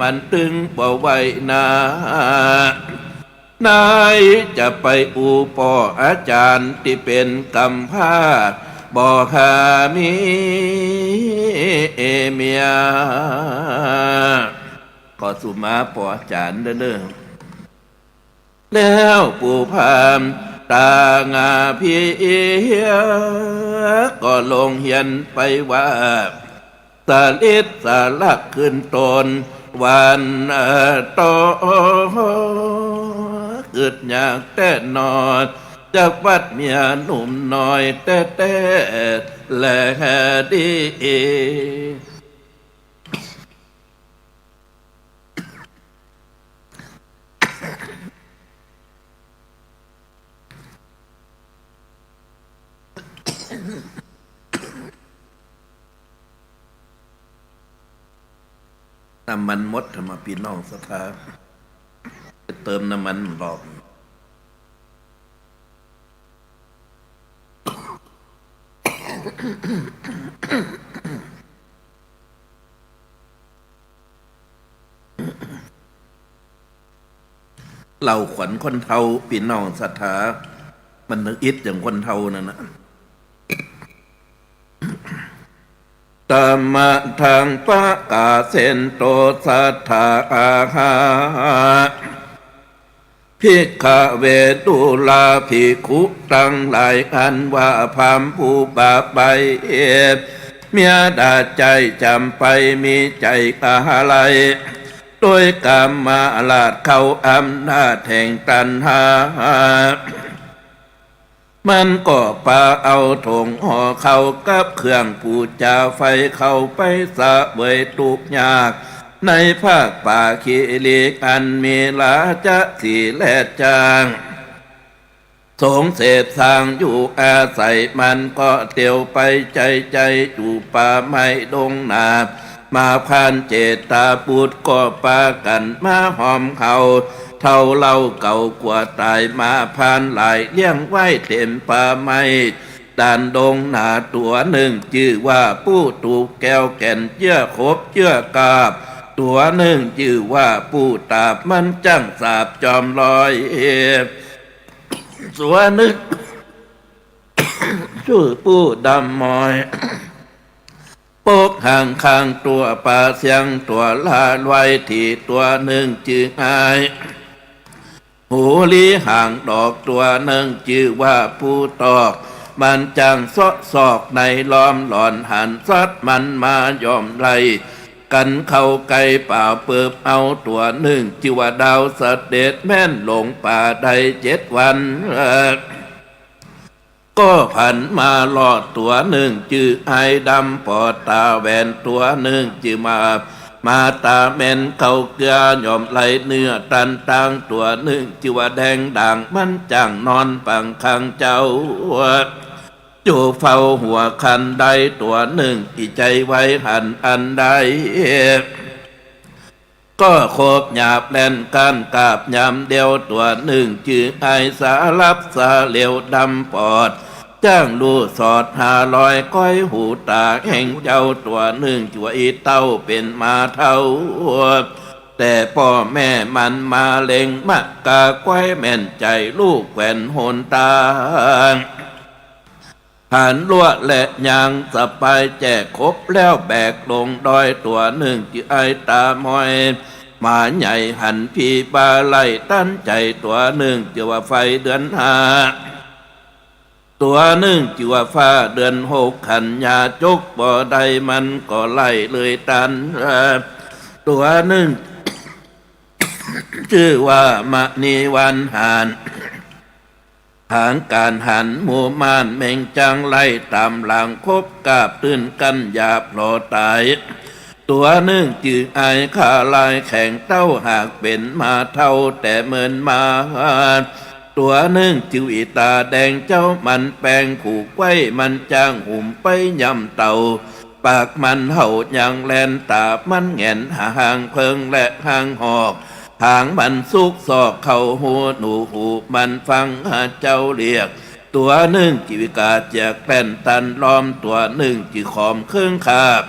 มันตึงบ่ไหวนา นายจะไปอู้ป้ออาจ๋ารย์ตี้เป๋นกำพร้า บ่หามีเมีย ก็สุมาป้ออาจ๋ารย์เน่อ แล้วผู้พราหมณ์ตางาเพีย ก็ลงเฮียนไปว่า สลิดสลักขึ้นตนวันต่อ กึ๊ดยากแต๊นอ จักวัดเมียหนุ่มน้อยแต๊ๆ แลดี น้ำมันหมด ถ้ามาปี้น้องศรัทธา ไปเติมน้ำมันรอบ เล่าขวัญคนเฒ่า ปี้น้องศรัทธา มันนึกอิดอย่างคนเฒ่านั่นนะ Tamadaṃ pakāsento satthā āha. ภิกขะเว ดูราภิกขุตังหลาย อันว่าพราหมณ์ผู้บาปไป เมียดาใจ๋จ๋ำไป มีใจ๋อาลัย โดยกามราชเข้าอำนาจแห่งตัณหา มันก็ปาเอาถงห่อข้าวกับเครื่องปู๋จาไฟเข้าไปเสวยตุ๊กข์ยาก ในฟากป่าคีรีอันมีราชสีห์และจ๊าง สงเสพสร้างอยู่อาศัย มันก็เตียวไปใจ๊ใจ๊อยู่ป่าไม้ดงนา มาพรานเจตบุตรก็ปากั๋นมาฮอมเฮา เฒ่าเล่าเก่ากั๋วต๋าย มาพรานหลายเลี้ยงไว้เต๋มป่าไม้ ด้านดงนา ตั๋วนึ่งจื้อว่าปูตุ๊กแก้วแก่น เจื้อขบเจื้อกาบ ตั๋วนึ่งจื้อว่าปูตาบ มันจ้างสาบจอมลอย ตั๋วนึ่งจื้อปูดำมอย ปกหางข้างตั๋วปาเสี้ยงตั๋วละไว้ ตี้ตั๋วนึ่งจื้ออ้าย หูลีหางดอก ตั๋วนึ่งจื้อว่าปูตอก มันจ้างเซาะซอกในล้อมหลอน หันสัตว์มันมาย่อมไล่กั๋นเข้าใก้ป่าเปิบเอา ตั๋วนึ่งจื้อว่าดาวเสด็จแม่นหลงป่าได้เจ็ดวัน ก็ผันมาลอด ตั๋วนึ่งจื้ออ้ายดำปอดต๋าแหวน ตั๋วนึ่งจื้อมา มาต๋าแม่นเข้าเกื้อย่อมไล่เนื้อตันตาง ตั๋วนึ่งจื้อว่าแดงด่าง มันจ้างนอนปังข้างเจ้า จู๋เฝ้าหัวคันได ตั๋วนึ่งตี้ใจ๋ไว้หันอันใด ก็ขบหยาบแล่นก้านกาบยามเดียว ตั๋วนึ่งจื้ออ้ายสาลับสาเหลวดำปอด จ้างลู่สอดหาลอยก้อยหูต๋าแห่งเจ้า ตั๋วนึ่งจื้อว่าอี้เต้าเป๋นหมาเฒ่า แต่ป้อแม่มันมาเล็งมะกาก้อยแม่นใจ๋ลู่แขวนหนตาง หันลัวและยางสะปายแจกขบแล้วแบกลงดอย ตั๋วนึ่งจื้ออ้ายต๋ามอย หมาใหญ่หันผีบ่าไล่ตันใจ๋ ตั๋วนึ่งจื้อว่าไฟเดือนห้า ตั๋วนึ่งจื้อว่าฟ้าเดือนหก ขันยาจกบ่ได้มันก็ไล่เลยตัน ตั๋วนึ่งจื้อว่ามะนีวันหาน หางก๋านหันหมู่ม่านเม็งจังไล่ต๋ามหลังขบกาบตื้นกั้นหยาบหล่อต๋าย ตั๋วนึ่งจื้ออ้ายข้าลายแข็งเต้าหากเป๋นหมาเฒ่าแต่เมินมา ตั๋วนึ่งจื้ออี้ต๋าแดงเจ้ามันแปงผูกไว้ มันจ้างหุมไปย่ำเต้า ปากมันเห่ายังแล่น ต๋ามันแหงนหาหางเผิงและหางหอก หางมันซุกซอกเข้าฮูหนู หูมันฟังหาเจ้าเรียก ตั๋วนึ่งจื้อก้าเจียกแป้นตันล้อม ตั๋วนึ่งจื้อขอมเคิงคาบ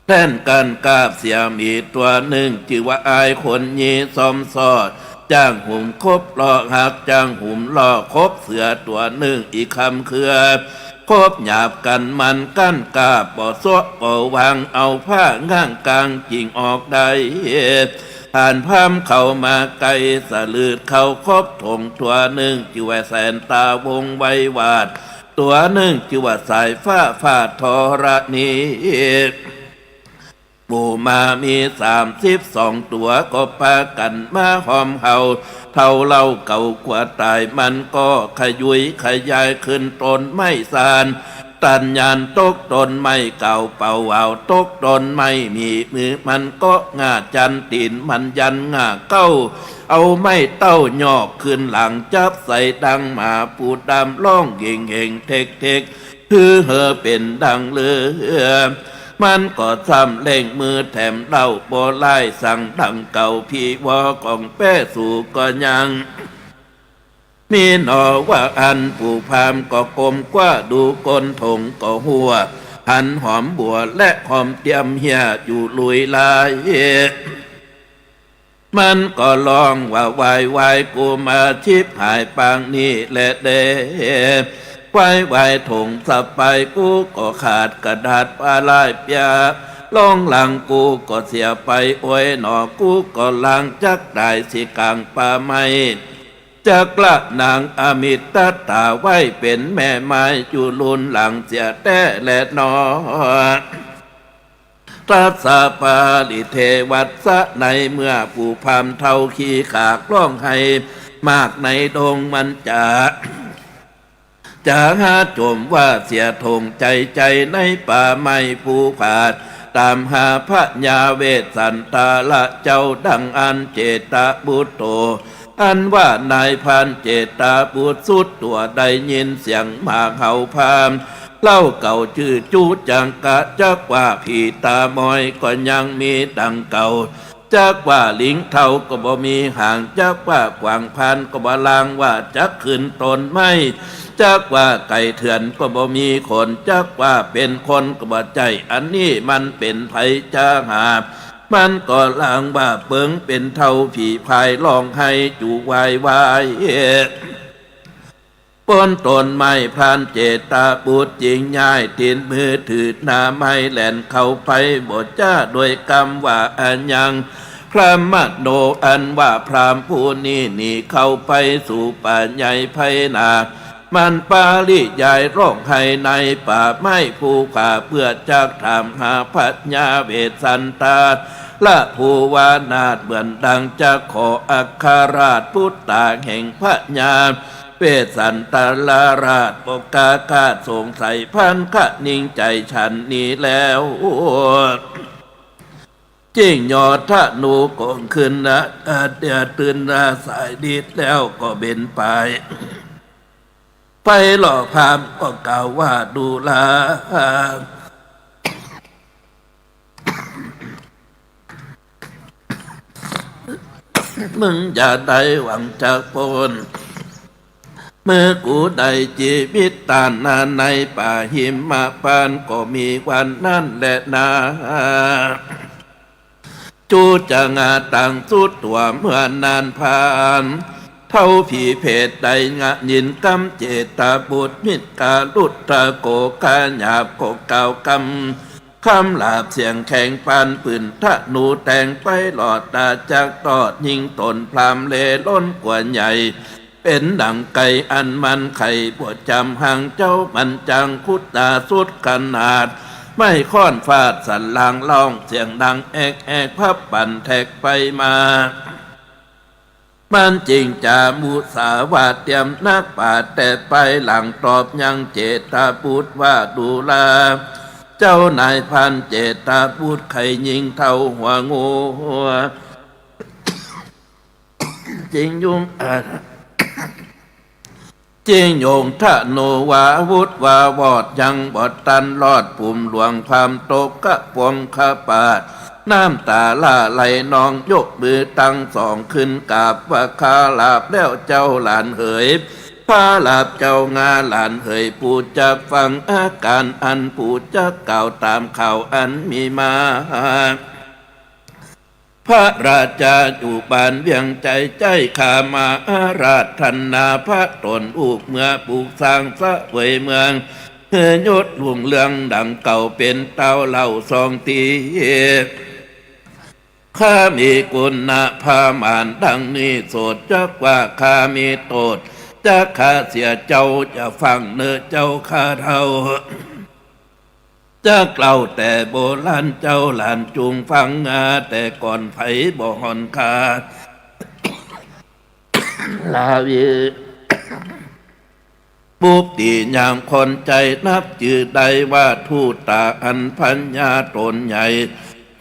แป้นก้านกาบเสียหมี ตั๋วนึ่งจื้อว่าอ้ายคนยี้ซ้อมซอด จ้างหุมขบล้อหัก จ้างหุมล้อขบเสือ ตั๋วนึ่งอี้คำเครือ ขบหยาบกั๋นมันก้านกาบ บ่ซัวะบ่วาง เอาผ้าง่างกางจิ่งออกได้ หานพราหมณ์เข้ามาใก้ สะลืดเข้าขบถง ตั๋วนึ่งจื้อว่าแสนต๋าวงไววาด ตั๋วนึ่งจื้อว่าสายฟ้าฟาดธรณี หมู่หมามีสามสิบสองตั๋ว ก็ปากั๋นมาฮอมเฮา เฒ่าเล่าเก่ากั๋วต๋าย มันก็ขยุยขยายขึ้นต้นไม้ซาน ตันยานตกต้นไม้เก่า เป่าหวาวตกต้นไม้หมี มือมันก็ง่าจัน ตี๋นมันยันง่าเก๊า เอาไม้เต้ายอกขึ้นหลัง จับใส่ดังหมา ปูดดำฮ้องเหย่งเหย่งเท็กเท็ก ฮือเห่อเป๋นดังเลือ มันก็ซ้ำเร่งมือแถมเล่า บ่ร้ายสังดังเก่า ผีวอของแป๊สูก็ยัง มีหนอว่าอั้น ปู่พราหมณ์ก็ก้มคว้าดูก้นถงก็ฮั้ว หันหอมบัวและหอมเตียมเฮียอยู่ลุยลาย มันก็ฮ้องว่า วายวาย กูมาฉิบหายปางนี้แลเด้ วายวาย ถงสะปายกูก็ขาด กระดาษปาลายเปีย ล่องหลังกูก็เสียไป โอ้ยหนอ กูก็ลางจักต๋ายเสียก๋างป่าไม้ จักละนางอมิตตาไว้เป๋นแม่ไม้อยู่ลุนหลังเสียแต๊แลหนอ ทัสสะปาริเทวัสสะ ในเมื่อปู่พราหมณ์เฒ่าขี้ขากฮ้องไห้มากในดง มันจะ จะหาจมว่าเสียถงใจ๋ใจ๋ในป่าไม้ ผู้ผาดต๋ามหาพญาเวสสันตะละเจ้า ดังอั้นเจตบุตโต อันว่านายพรานเจตบุตรสุดตั๋วได้ยินเสียงหมาเห่าพราหมณ์ เล่าเก่าจื้อจุจังกะ จักว่าผีต๋ามอยก็ยังมีดังเก่า จักว่าหลิงเฒ่าก็บ่มีหาง จักว่ากวางพานก็บ่ลางว่าจักขึ้นต้นไม้ จักว่าไก่เถื่อนก็บ่มีขน จักว่าเป๋นคนก็บ่ใจ้ อันนี้มันเป๋นใผจาหา มันก็ลางว่าเปิงเป๋นเฒ่าผีพายฮ้องไห้จูวายวาย ป๊นต้นไม้พรานเจตบุตรจึงย้ายตี๋นมือถือหน้าไม้แล่นเข้าไป บ่จ้าโดยกำว่าอะหยัง พราหมโณอันว่าพราหมณ์ผู้นี้หนีเข้าไปสู่ป่าใหญ่ไพนา มันปริยายฮ้องไห้ในป่าไม้ผู้ผา เพื่อจักถามหาพญาเวสสันตะละภูวนาถ เหมือนดังจะขออัครราชปุตตาแห่งพญา เวสสันตะละราช บ่กล้าคาดสงสัย พลันคะนิงใจ๋ฉันนี้แล้ว จึงยอธนูโก๋งขึ้นนะ เอ่อ เดี๋ยวตื่นนะ สายดีดแล้วก็เบนไป ไปหล่อพราหมณ์ก็กล่าวว่า ดูรา มึงอย่าได้หวังจะป๊น เมื่อกูได้จีวิตตานนาในป่าหิมพานต์ ก็มีวันนั้นแลนา จูจะงาตังสุดตั๋วเมื่อนั้นพราหมณ์เฒ่าผีเปรตได้งะยินกำเจตบุตร มิจฉารุตตะโก กาหยาบก็กล่าวกำ คำหลาบเสียงแข็งปานปืนธนูแตงไป หล่อต๋าจักตอดยิงต๋นพราหมณ์เลล้นกว่าใหญ่ เป๋นดังไก่อันมันไข่บ่จำหาง เจ้ามันจังคุดต๋าสุดขนาด ไม้ค้อนฟาดสันหลังฮ้องเสียงดังแอ๊กแอ๊ก พับปั่นแทกไปมา มันจึงจะมุสาวาทเตียมนักปราชญ์ แต่ไปหลังตอบยังเจตบุตรว่า ดูรา เจ้านายพรานเจตบุตรใค่ยิงเต้าหัวงัว จึงยุง อ่า จึงยงธนูวาวุธวาวอด ยังบ่ตันรอด ปุ่มหลวงพราหมณ์ตกกะปวงขปาด น้ำต๋าหล้าไหลนอง ยกมือตังสองขึ้นกราบว่า ข้าหลาบแล้วเจ้าหลานเหย ข้าหลาบเจ้างาหลานเหย ผู้จักฟังอาก๋านอัน ผู้จักกล่าวต๋ามข่าวอันมีมา พระราชาอยู่บ้านเวียงใจ๋ ใจ๋ข้ามาอาราธนาพระต๋นลูก เมื่อปลูกสร้างเสวยเมือง หื้อยศรุ่งเรืองดังเก่า เป๋นเต้าเล่าสองตี้ ข้ามีกุณะพระมารดังนี้ โสดจักว่าข้ามีโต้ษ จักข้าเสียเจ้า จะฟังเน่อเจ้าข้าเฒ่า จักเล่าแต่โบราณ เจ้าหลานจุ่งฟังงา แต่ก่อนใผบ่ห่อนคา ลาวี ปุ๊บตี้ยังคนใจ๋ นับจื้อได้ว่าทูตาอันพญาต๋นใหญ่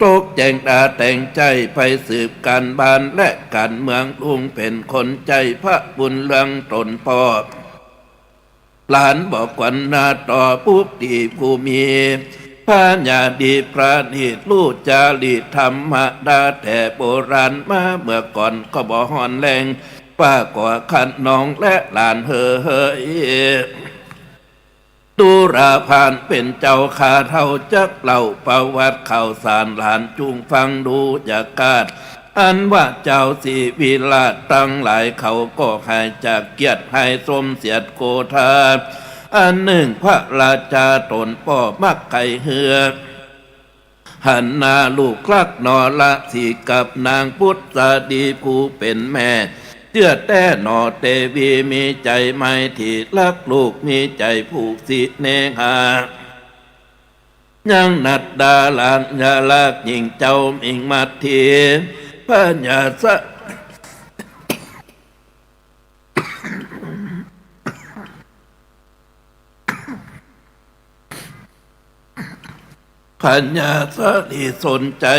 ตกแจ้งต๋าแต่งใจ๋ ไปสืบก๋านบ้านและก๋านเมือง ลุงเป๋นคนใจ๋ พระบุญเรืองต๋นป้อ หลานบ่ควรนาต่อ ปุ๊บตี้ผู้มี พญาดีประณีตฮู้จารีตธรรมดาแต่โบราณมา เมื่อก่อนก็บ่ฮ้อนแล้ง ป้าก็ขะนองและหลานเฮย ดูราผ่านเป๋นเจ้าข้าเฒ่าจักเล่าประวัติข่าวสาร หลานจุ่งฟังดูอย่าคร้าน อันว่าเจ้าศรีวิราชตังหลายเขาก็หายจากเกียรติ หายสมเสียดโกธา อันนึ่งพระราชาต๋นป้อมักใค่เฮือ หันหน้าลูกฮักหนอละสิกับนางพุทธาดีผู้เป๋นแม่ เจื้อแต๊หนอเตวี มีใจ๋ไมตรีฮักลูก มีใจ๋ผูกสิเนหา ยังนัดดาหลานยาลักหญิงเจ้ามิงมัทที พญาสะ พญาสาลีสนใจ๋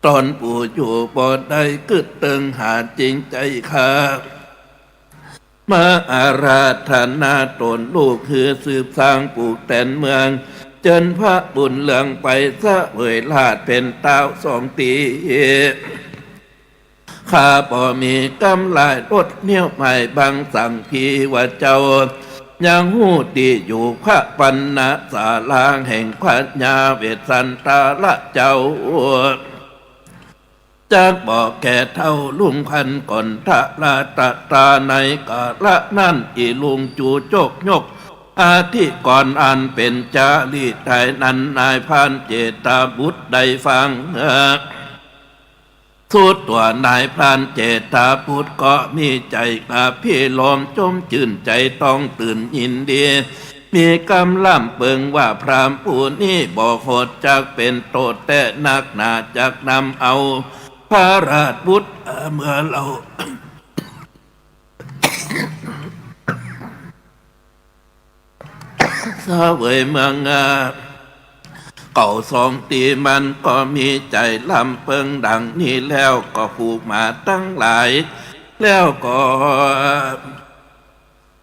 ต๋อนผู้อยู่บ่ได้กึ๊ดเติงหาจริงใจ๋ค่ะ มาอาราธนาต๋นลูกหื้อสืบสร้างปลูกแต่นเมือง เจิญพระบุญเรืองไปเสวยราชย์เป๋นต๊าวสองตี๋ ข้าบ่มีกำลายอดเหนี่ยวไม้บังสังพีว่าเจ้า ยังฮู้ตี้อยู่พระปัณณศาลาแห่งพญาเวสสันตะละเจ้า จักบอกแก่เฒ่าลุงพันธุ์ก่อนทะละตะตาในกาละนั้น อี่ลุงจูจกยกอธิกรณ์อันเป๋นจารีตไตรนั้น นายพรานเจตบุตรได้ฟัง สุดตัวนายพรานเจตบุตรก็มีใจ๋อภิรมย์จมจื้นใจ๋ต้องตื่นยินดี มีกำล่ำเปิงว่าพราหมณ์ผู้นี้บ่โหดจักเป๋นโต้ษแต๊นักหนา จักนำเอาพระราชบุตรเมื่อเล่า เสวยเมือง เอ่อ เขาสองตี๋มันก็มีใจ๋ล่ำเปิงดังนี้แล้วก็ผูกหมาตังหลาย แล้วก็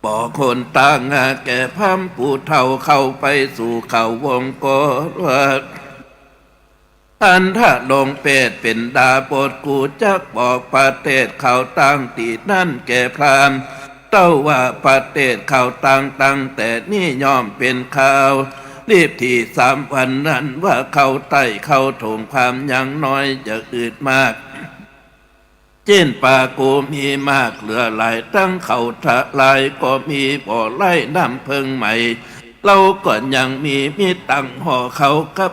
บอกคนต่างแก่พราหมณ์ผู้เฒ่าเข้าไปสู่เขาวงกต อันถ้าลงเปตเป๋นดาบท กูจักบอกประเทศเขาตังตี้นั้นแก่พราหมณ์ เต้าว่าประเทศเขาตังตั้งแต่นี้ย่อมเป๋นข่าว รีบถี่สามวันนั้นว่าเข้าใต้เข้าถงความยังน้อยจะอืดมาก เจ้นปลากูมีมากเหลือหลาย ตังเขาทลายก็มีบ่อไร่น้ำเพิงใหม่ เฮาก็ยังมีมีตังห่อเขากับ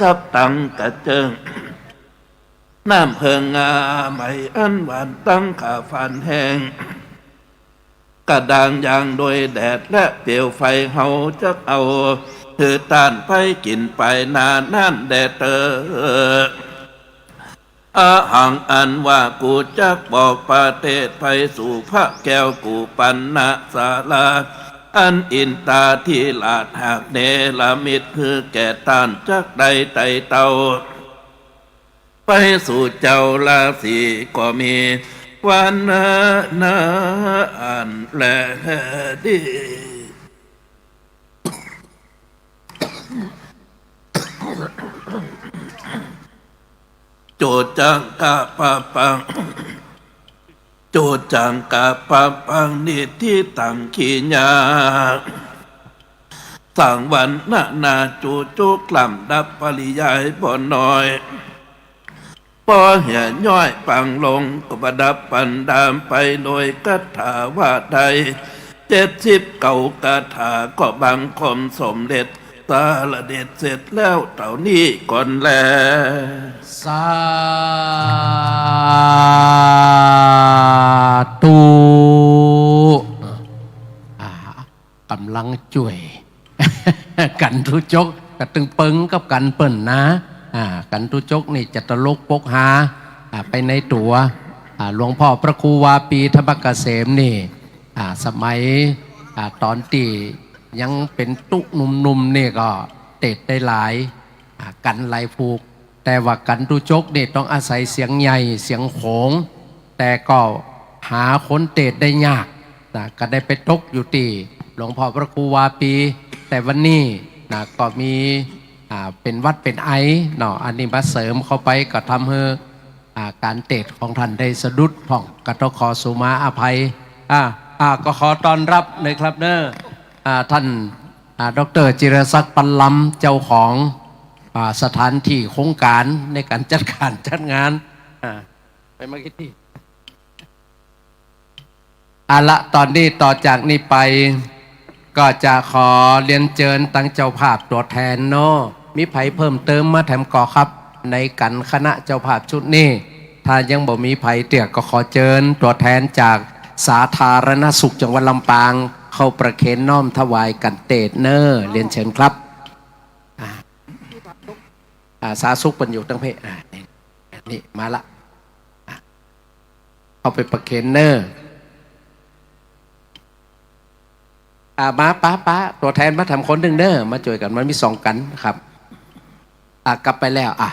กับตังกระเจิง น้ำเพิงงาใหม่อันหวานตังข้าวฝานแห้ง กระด้างยางโดยแดดและเปลวไฟ เฮาจักเอาหื้อต้านไปกิ๋นไปนานั้นแด่เต๊อะ อหังอันว่ากูจักบอกประเทศไปสู่พระแก้วกุปันณศาลา อันอินทาธิราชหากเนรมิตหื้อแก่ต้านจักได้ไต่เต้า ไปสู่เจ้าราศีก็มีวันนาอันแลดี โจจังกะปะปัง โจจังกะปะปัง นิทิตัง ขี้ยาก สังวรรณนา จูจุกล้ำดับปริยายบ่น้อย ปอเหียย้อยปังลงก็ประดับประดาไปโดยคาถาว่าได้เจ็ดสิบเก้าคาถา ก็บังคมสมเด็จสารเด็จเสร็จแล้วเต้านี้ก่อนแล สาธุ อ่า ก๋ำลังจ้วย กั๋นตุ๊จก ก็ตึงเปิงกับกั๋นเปิ้นนะ อ่า กั๋นตุ๊จกนี่จะตลกปกฮา อ่า ไปในตั๋ว อ่า หลวงพ่อพระครูวาปีธรรมเกษมนี่ อ่า สมัย อ่า ต๋อนตี้ยังเป๋นตุ๊หนุ่มๆ นี่ก็เตศน์ได้หลาย อ่า กั๋นหลายผูก แต่ว่ากั๋นตุ๊จกนี่ต้องอาศัยเสียงใหญ่ เสียงโขง แต่ก็หาคนเตศน์ได้ยาก นะ ก็ได้ไปตกอยู่ตี้หลวงพ่อพระครูวาปี แต่วันนี้นะ ก็มี อ่า เป๋นหวัดเป๋นไอเนาะ อันนี้มาเสริมเข้าไปก็ทำหื้อ อ่า ก๋านเตสน์ของต้านได้สะดุดพ่อง ก็ต้องขอสุมาอภัย อ่า อ่า ก็ขอต้อนฮับนะครับเนาะ อ่า ต้าน อ่า ด็อกเตอร์ จิรศักดิ์ ปันลำ เจ้าของ อ่า สถานตี้โครงก๋านในก๋านจัดก๋านจัดงาน อ่า ไปเมื่อกี้ตี้ เอาละ ต๋อนนี้ต่อจากนี้ไป ก็จะขอเฮียนเจิญตังเจ้าภาพตั๋วแทนเนาะ มีใผเพิ่มเติมมาแถมก่อครับ ในก๋านคณะเจ้าภาพชุดนี้ ถ้ายังบ่มีใผเตื้อก็ขอเจิญตั๋วแทนจากสาธารณสุขจังหวัดลำปาง เข้าประเคนน้อมถวายก๋านเตสน์เนาะ เฮียนเจิญครับ อ่า อ่า สาธารณสุขเปิ้นอยู่ตังเพ อ่า นี่ นี่มาละ อ่า เข้าไปประเคนเนาะ อ่า มา ปะ ปะ ตั๋วแทนมาแถมคนนึ่งเนาะ มาจ้วยกั๋น มันมีสองก๋านครับ อ่า กลับไปแล้ว อ่า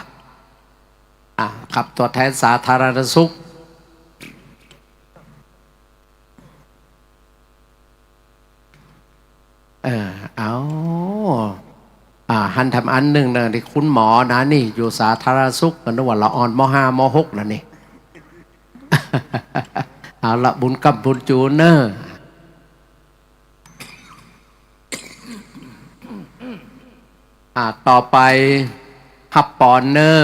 อ่า ครับ ตั๋วแทนสาธารณสุข เออ เอา อ่า หันแถมอันนึ่งเนาะ นี่คุณหมอนะ นี่อยู่สาธารณสุข ก็นึกว่าละอ่อน ม.ห้า ม.หก แล้วนี่ เอาละ บุญกำบุญจูนเนาะ อ่า ต่อไป ฮับป๋อนเนาะ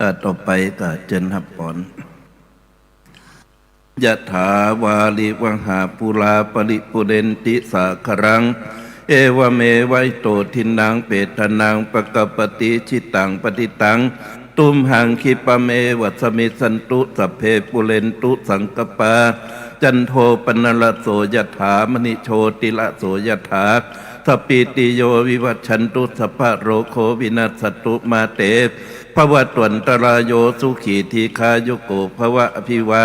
อ่า ต่อไปก็เจิญฮับป๋อน ยะถา วาริวะหา ปูรา ปะริปูเรนติ สาคะรัง เอวะเมวะ อิโต ทินนัง เปตานัง ปะกะปะติ อิชิตัง ปะติตัง ตุมหัง คิปะเมวะ สะมิชชันตุ สัพเพ ปูเรนตุ สังกะปา จันโท ปะนะระโส ยะถา มะณิ โชติระโส ยะถา สัพพีติโย วิวัชชันตุ สัพพะโรโค วินัสสันตุ มา เต ภะวะตวันตะราโย สุขี ทีฆายุโก ภะวะ อะภิวา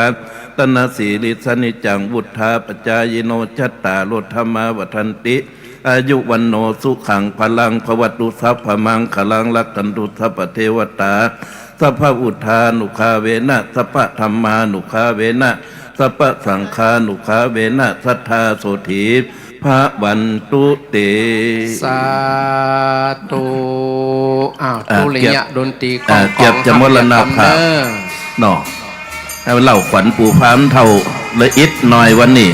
ตะนะสีลิสสะ นิจจัง วุฑฒาปะจายิโน จัตตาโร ธัมมา วัฑฒันติ อายุ วัณโณ สุขัง พะลัง ภะวะตุ สัพพะมังคะลัง รักขันตุ สัพพะเทวะตา สัพพะพุทธานุภาเวนะ สัพพะธัมมานุภาเวนะ สัพพะสังฆานุภาเวนะ สัตถา โสตถี ภะวันตุ เต สาธุ อ้าว อ่า ตุริยะ เกียรติ ดนตรี อ่า ก้อง เกียรติ จะมรณภาพ เนาะ ให้เล่าขวัญปู่พานเฒ่าละอิดหน่อยวันนี้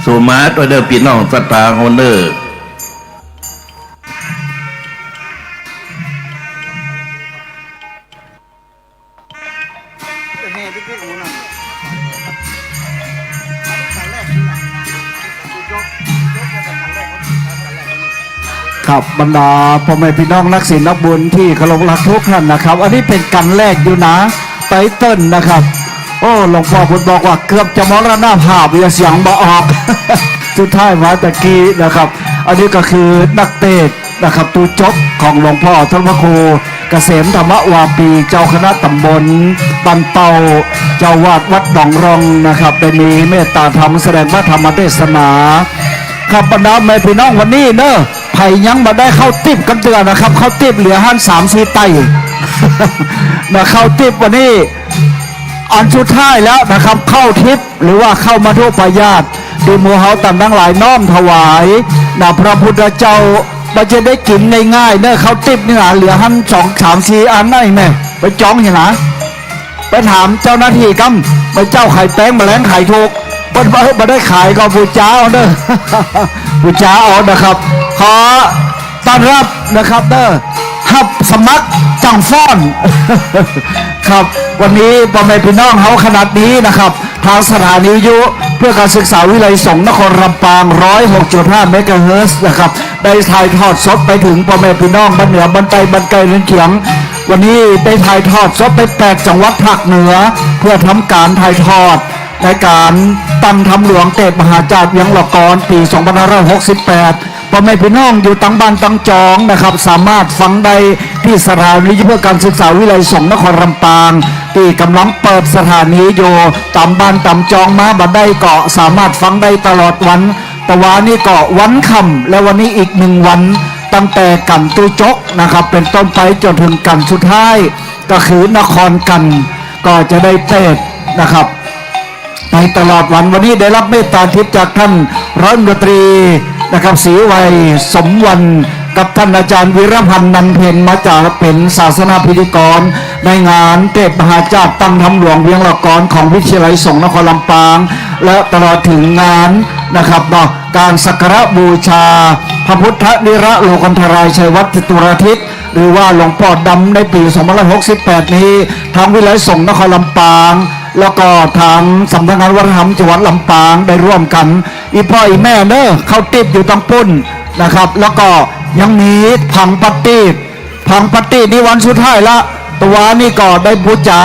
สุมาตวยเด้อปี้น้องศรัทธาเฮาเน่อ ครับ บรรดาป้อแม่ปี้น้องนักศีลนักบุญตี้เคารพฮักกู้ต้านนะครับ อันนี้เป๋นกั๋นแรกอยู่นะ ไตเติ้ลนะครับ โอ้ หลวงป้อเปิ้นบอกว่าเกือบจะมรณภาพ ยังเสียงบ่ออก สุดท้ายมาตะกี้นะครับ อันนี้ก็คือนักเตสน์ นะครับ ตู้จบของหลวงป้อต้านพระครูเกษมธรรมวาปี เจ้าคณะต๋ำบลบ้านเป้า เจ้าอาวาสวัดหนองร่องนะครับ ได้มีเมตตาธรรมแสดงพระธรรมเทศนา ครับ บรรดาแม่ปี้น้องวันนี้เนาะ ใผยังบ่ได้ข้าวติ๊บกำเตื้อนะครับ ข้าวติ๊บเหลือหั้นสามสี่ไต้ นะ ข้าวติ๊บวันนี้ อันสุดท้ายแล้วนะครับ ข้าวทิพย์ หรือว่าข้าวมัทธุปายาตร ตี้หมู่เฮาต้านตังหลายน้อมถวาย นะ พระพุทธเจ้า บ่ใจ้ได้กิ๋นง่ายๆ เนาะ ข้าวติ๊บนี่นะ เหลือหั้นสอง สาม สี่อันนะ แม่ ไปจ๋องเหียนะ ไปถามเจ้าหน้าตี้กำ ไปเจ้าขายแป้งแมลงขายถูก บ่ บ่ บ่ได้ขายก็บูชาเอาเนาะ บูชาเอานะครับ ขอต้อนฮับนะครับเนาะ ฮับสมัครจั่งฟ้อน ครับ วันนี้ป้อแม่ปี้น้องเฮาขนาดนี้นะครับ ทางสถานีวิทยุเพื่อการศึกษาวิทยาลัยสงฆ์นครลำปาง ร้อยหกจุดห้า เมกะเฮิรตซ์นะครับ ได้ถ่ายทอดสดไปเถิงป้อแม่ปี้น้องบ้านเหนือ บ้านใต้ บ้านใก้ บ้านเคียง วันนี้ได้ถ่ายทอดสดไปแปดจังหวัดภาคเหนือ เพื่อทำก๋านถ่ายทอดในก๋านตั้งธรรมหลวงเตสน์มหาจาตุเวียงละกอนปีสองพันห้าร้อยหกสิบแปด ป้อแม่ปี้น้องอยู่ตังบ้านตังจองนะครับ สามารถฟังได้ตี้สถานีวิทยุเพื่อการศึกษาวิทยาลัยสงฆ์นครลำปาง ตี้ก่ำลังเปิดสถานีอยู่ ต๋ามบ้านต๋ามจองมาบ่ได้ก็สามารถฟังได้ตลอดวัน ตะวานี้ก็วันค่ำ และวันนี้อีกหนึ่งวัน ต ตั้งแต่กั๋นตู้จกนะครับ เป๋นต้นไปจ๋นเถิงกั๋นสุดท้าย ก็คือนครกั๋น ก็จะได้เตสน์นะครับ ในตลอดวัน วันนี้ได้ฮับเมตตาทิพย์จากต้านรัฐมนตรีนะครับ ศรีไวย สมวรรณ กับต้านอาจ๋ารย์วีรพันธ์ นันเพ็ญ มาจ๋าเป๋นศาสนพิธีกรในงานเตสน์มหาจ้าดตั้งธรรมหลวงเวียงละกอนของวิทยาลัยสงฆ์นครลำปาง และตลอดเถิงงานนะครับเนาะ ก๋านสักการะบูชาพระพุทธนิรโลกันตรายชัยวัฒน์จตุรทิศ หรือว่าหลวงป้อดำในปี๋สองพันห้าร้อยหกสิบแปดนี้ ตางวิทยาลัยสงฆ์นครลำปาง แล้วก็ตางสำนักงานวัฒนธรรมจังหวัดลำปางได้ร่วมกั๋น อี่ป้ออี่แม่เน่อ เข้าติ๊บอยู่ตังปุ้นนะครับ แล้วก็ยังมีผังปะตีด ผังปะตีดนี่วันสุดท้ายละ ตะวานี้ก็ได้บูชา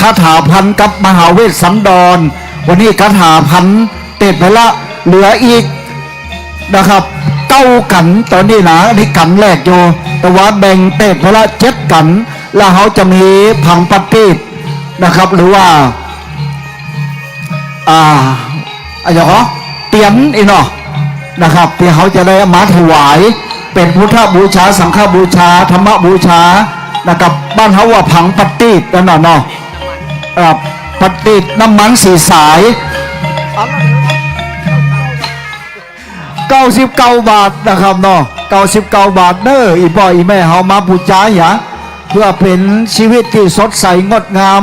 คาถาพันกับมหาเวสสันดร วันนี้คาถาพันเตสน์ไปละ เหลืออีก นะครับ เก้ากั๋นต๋อนนี้นะ อันนี้กั๋นแรกอยู่ ตะวาแบ่งเตสน์ไปละเจ็ดกั๋น แล้วเฮาจะมีผังปะตีดนะครับ หรือว่า อ่า อะหยังเหรอ เตียนอี้เนาะนะครับ ตี้เฮาจะได้เอามาถวายเป๋นพุทธบูชา สังฆบูชา ธรรมบูชานะครับ บ้านเฮาว่าผังปะตีดนั่นน่ะเนาะ เอ่อ ปะตีดน้ำมันสี่สาย เก้าสิบเก้าบาทนะครับเนาะ เก้าสิบเก้าบาทเน่อ อี่ป้ออี่แม่เฮามาบูชาหยา เปื้อเป๋นชีวิตตี้สดใสงดงาม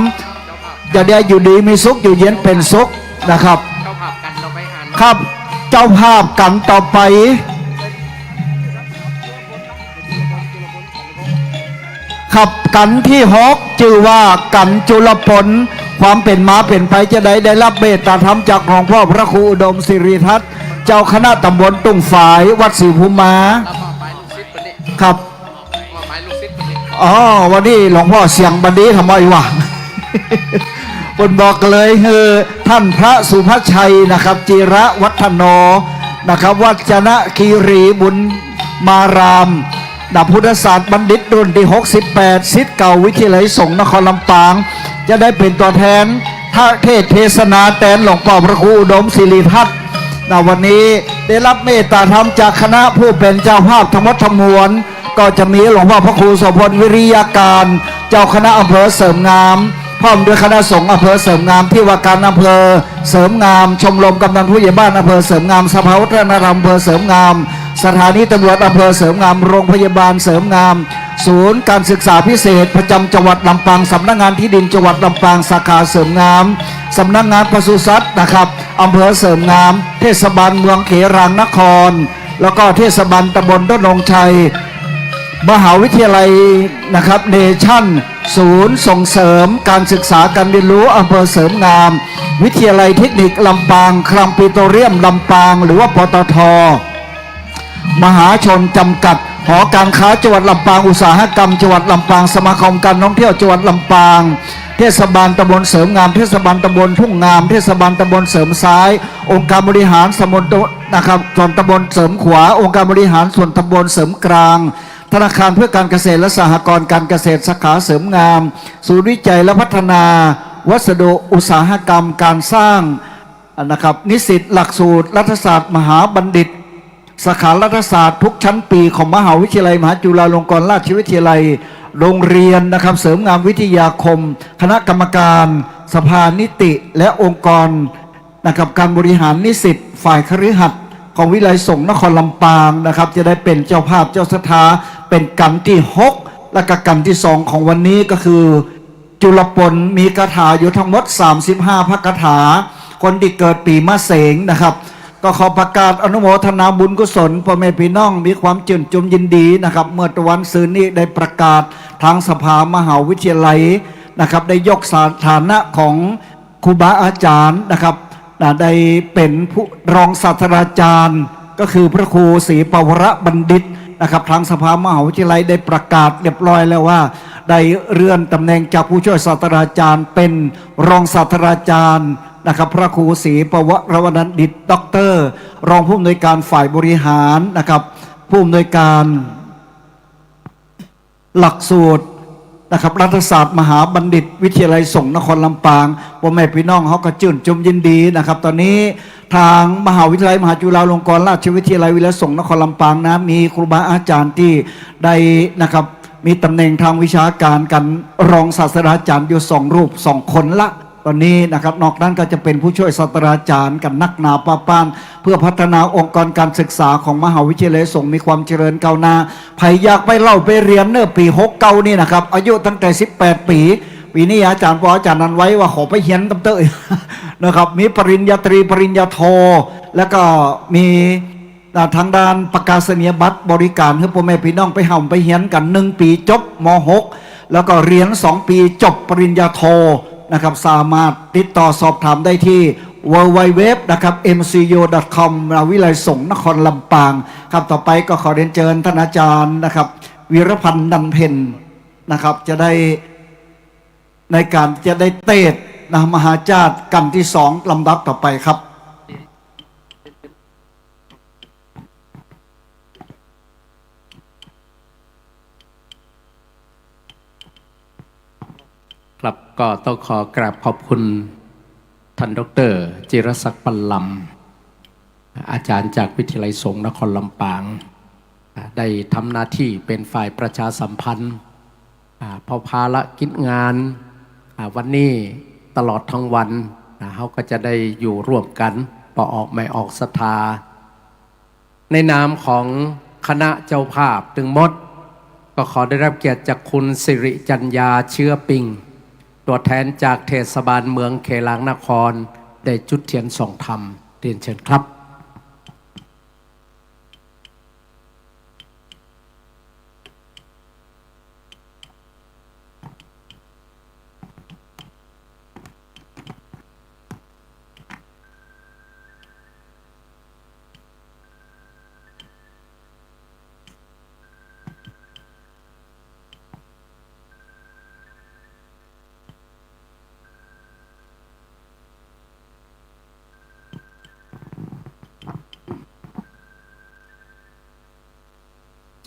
จะได้อยู่ดีมีสุข อยู่เย็นเป๋นสุขนะครับ ครับ เจ้าภาพกั๋นต่อไป ครับ กั๋นตี้หก จื้อว่ากั๋นจุลปน ความเป๋นมาเป๋นไปจาใด ได้ฮับเมตตาธรรมจากหลวงป้อพระครูอุดมสิริทัศน์ เจ้าคณะตำบลตุ่งฝาย วัดศรีภูมิมา ครับ อ๋อ วันนี้หลวงป้อเสียงบ่ดีทำไมวะ เปิ้นบอกเลย คือต้านพระสุภชัยนะครับ จิระวัฒโนนะครับ วัจนะคีรีบุญมาราม นะ พุทธศาสตร์บัณฑิตรุ่นตี้หกสิบแปด ศิษย์เก่าวิทยาลัยสงฆ์นครลำปาง จะได้เป๋นตั๋วแทนเตสน์เทศนาแตนหลวงป้อพระครูอุดมสิริทัศน์ นะ วันนี้ได้ฮับเมตตาธรรมจากคณะผู้เป๋นเจ้าภาพตังหมดตังมวล ก็จะมีหลวงป้อพระครูโสภณ วิริยการ เจ้าคณะอำเภอเสริมงาม พร้อมด้วยคณะสงฆ์อำเภอเสริมงาม ตี้ว่าการอำเภอเสริมงาม ชมรมกำนันผู้ใหญ่บ้านอำเภอเสริมงาม สภาวัฒนธรรมอำเภอเสริมงาม สถานีตำรวจอำเภอเสริมงาม โรงพยาบาลเสริมงาม ศูนย์การศึกษาพิเศษประจำจังหวัดลำปาง สำนักงานที่ดินจังหวัดลำปาง สาขาเสริมงาม สำนักงานปศุสัตว์นะครับ อำเภอเสริมงาม เทศบาลเมืองเขรางนคร แล้วก็เทศบาลตำบลต้นธงชัย มหาวิทยาลัยนะครับ เนชั่น ศูนย์ส่งเสริมการศึกษาการเรียนรู้อำเภอเสริมงาม วิทยาลัยเทคนิคลำปาง คลังปิโตรเลียมลำปาง หรือว่า ปตท. มหาชนจำกัด หอการค้าจังหวัดลำปาง อุตสาหกรรมจังหวัดลำปาง สมาคมการท่องเที่ยวจังหวัดลำปาง เทศบาลตำบลเสริมงาม เทศบาลตำบลทุ่งงาม เทศบาลตำบลเสริมซ้าย องค์การบริหารส่วนตำบลนะครับ ส่วนตำบลเสริมขวา องค์การบริหารส่วนตำบลเสริมกลาง ธนาคารเพื่อการเกษตรและสหกรณ์การเกษตรสาขาเสริมงาม ศูนย์วิจัยและพัฒนาวัสดุอุตสาหกรรมการสร้างนะครับ นิสิตหลักสูตรรัฐศาสตร์มหาบัณฑิต สาขารัฐศาสตร์ทุกชั้นปีของมหาวิทยาลัยมหาจุฬาลงกรณราชวิทยาลัย โรงเรียนนะครับ เสริมงามวิทยาคม คณะกรรมการ สภานิติ และองค์กรนะครับ การบริหารนิสิตฝ่ายคฤหัสถ์ของวิทยาลัยสงฆ์นครลำปางนะครับ จะได้เป๋นเจ้าภาพเจ้าศรัทธา เป๋นกัณฑ์ตี้หก และก็กัณฑ์ตี้สองของวันนี้ก็คือ จุลปน มีคาถาอยู่ตังหมดสามสิบห้าพระคาถา คนตี้เกิดปีมะเสงนะครับ ก็ขอประกาศอนุโมทนาบุญกุศล ป้อแม่ปี้น้องมีความจื้นจุมยินดีนะครับ เมื่อตะวันซืนนี้ได้ประกาศตางสภามหาวิทยาลัยนะครับ ได้ยกสถานะของครูบาอาจ๋ารย์นะครับ นะ ได้เป๋นผู้รองศาสตราจ๋ารย์ ก็คือพระครูศรีปวรบัณฑิตนะครับ ตางสภามหาวิทยาลัยได้ประกาศเรียบร้อยแล้วว่า ได้เลื่อนตำแหน่งจากผู้ช่วยศาสตราจ๋ารย์เป๋นรองศาสตราจ๋ารย์นะครับ พระครูศรีปวรบัณฑิต ด็อกเตอร์ รองผู้อำนวยการฝ่ายบริหารนะครับ ผู้อำนวยการ หลักสูตร นะครับ รัฐศาสตร์มหาบัณฑิตวิทยาลัยสงฆ์นครลำปาง ป้อแม่ปี้น้องเฮาก็จื้นจุมยินดีนะครับ ต๋อนนี้ตางมหาวิทยาลัยมหาจุฬาลงกรณราชวิทยาลัยวิทยาลัยสงฆ์นครลำปางนะ มีครูบาอาจ๋ารย์ตี้ได้นะครับ มีต๋ำแหน่งตางวิชาก๋านกั๋น รองศาสตราจ๋ารย์อยู่สองรูป สองคนละ ต๋อนนี้นะครับ นอกนั้นก็จะเป๋นผู้จ้วยศาสตราจ๋ารย์กั๋นนักหนาป้าป้าน เปื้อพัฒนาองค์กรก๋านศึกษาของมหาวิทยาลัยสงฆ์มีความเจริญก้าวหน้า ใผอยากไปเล่าไปเฮียนเน่อปี๋หกเก้านี่นะครับ อายุตั้งแต่สิบแปดปี๋ ปี๋นี้อาจ๋ารย์ ปออาจ๋ารย์นันไว้ว่าขอไปเฮียนต๋ามเต๊อะ นะครับ มีปริญญาตรี ปริญญาโท แล้วก็มี อ่า ตางด้านประกาศนียบัตรบริก๋านหื้อป้อแม่ปี้น้องไปฮ่ำไปเฮียนกั๋น หนึ่งปี๋จบ ม.หก แล้วก็เฮียนสองปี๋จบปริญญาโทนะครับ สามารถติดต่อสอบถามได้ตี้ ดับเบิลยู ดับเบิลยู ดับเบิลยู ดอท คอม มหาวิทยาลัยสงฆ์นครลำปาง ครับ ต่อไปก็ขอเรียนเจิญต้านอาจ๋ารย์นะครับ วีรพันธ์ นันเพ็ญนะครับ จะได้ ในก๋านจะได้เตสน์นะ มหาจ้าดกั๋นตี้สอง ลำดับต่อไปครับ ครับ ก็ต้องขอกราบขอบคุณท่านดอกเตอร์ จิรศักดิ์ ปันลำ อาจ๋ารย์จากวิทยาลัยสงฆ์นครลำปาง อ่า ได้ทำหน้าตี้เป๋นฝ่ายประชาสัมพันธ์ อ่า เพราะภารกิจงาน อ่า วันนี้ตลอดตึงวัน อ่า เฮาก็จะได้อยู่ร่วมกั๋น ป้อออกแม่ออกศรัทธา ในนามของคณะเจ้าภาพตึงหมด ก็ขอได้รับเกียรติจากคุณสิริจัญญา เชื้อปิง ตั๋วแทนจากเทศบาลเมืองเขลางนคร ได้จุดเตียนส่องธรรม เรียนเชิญครับ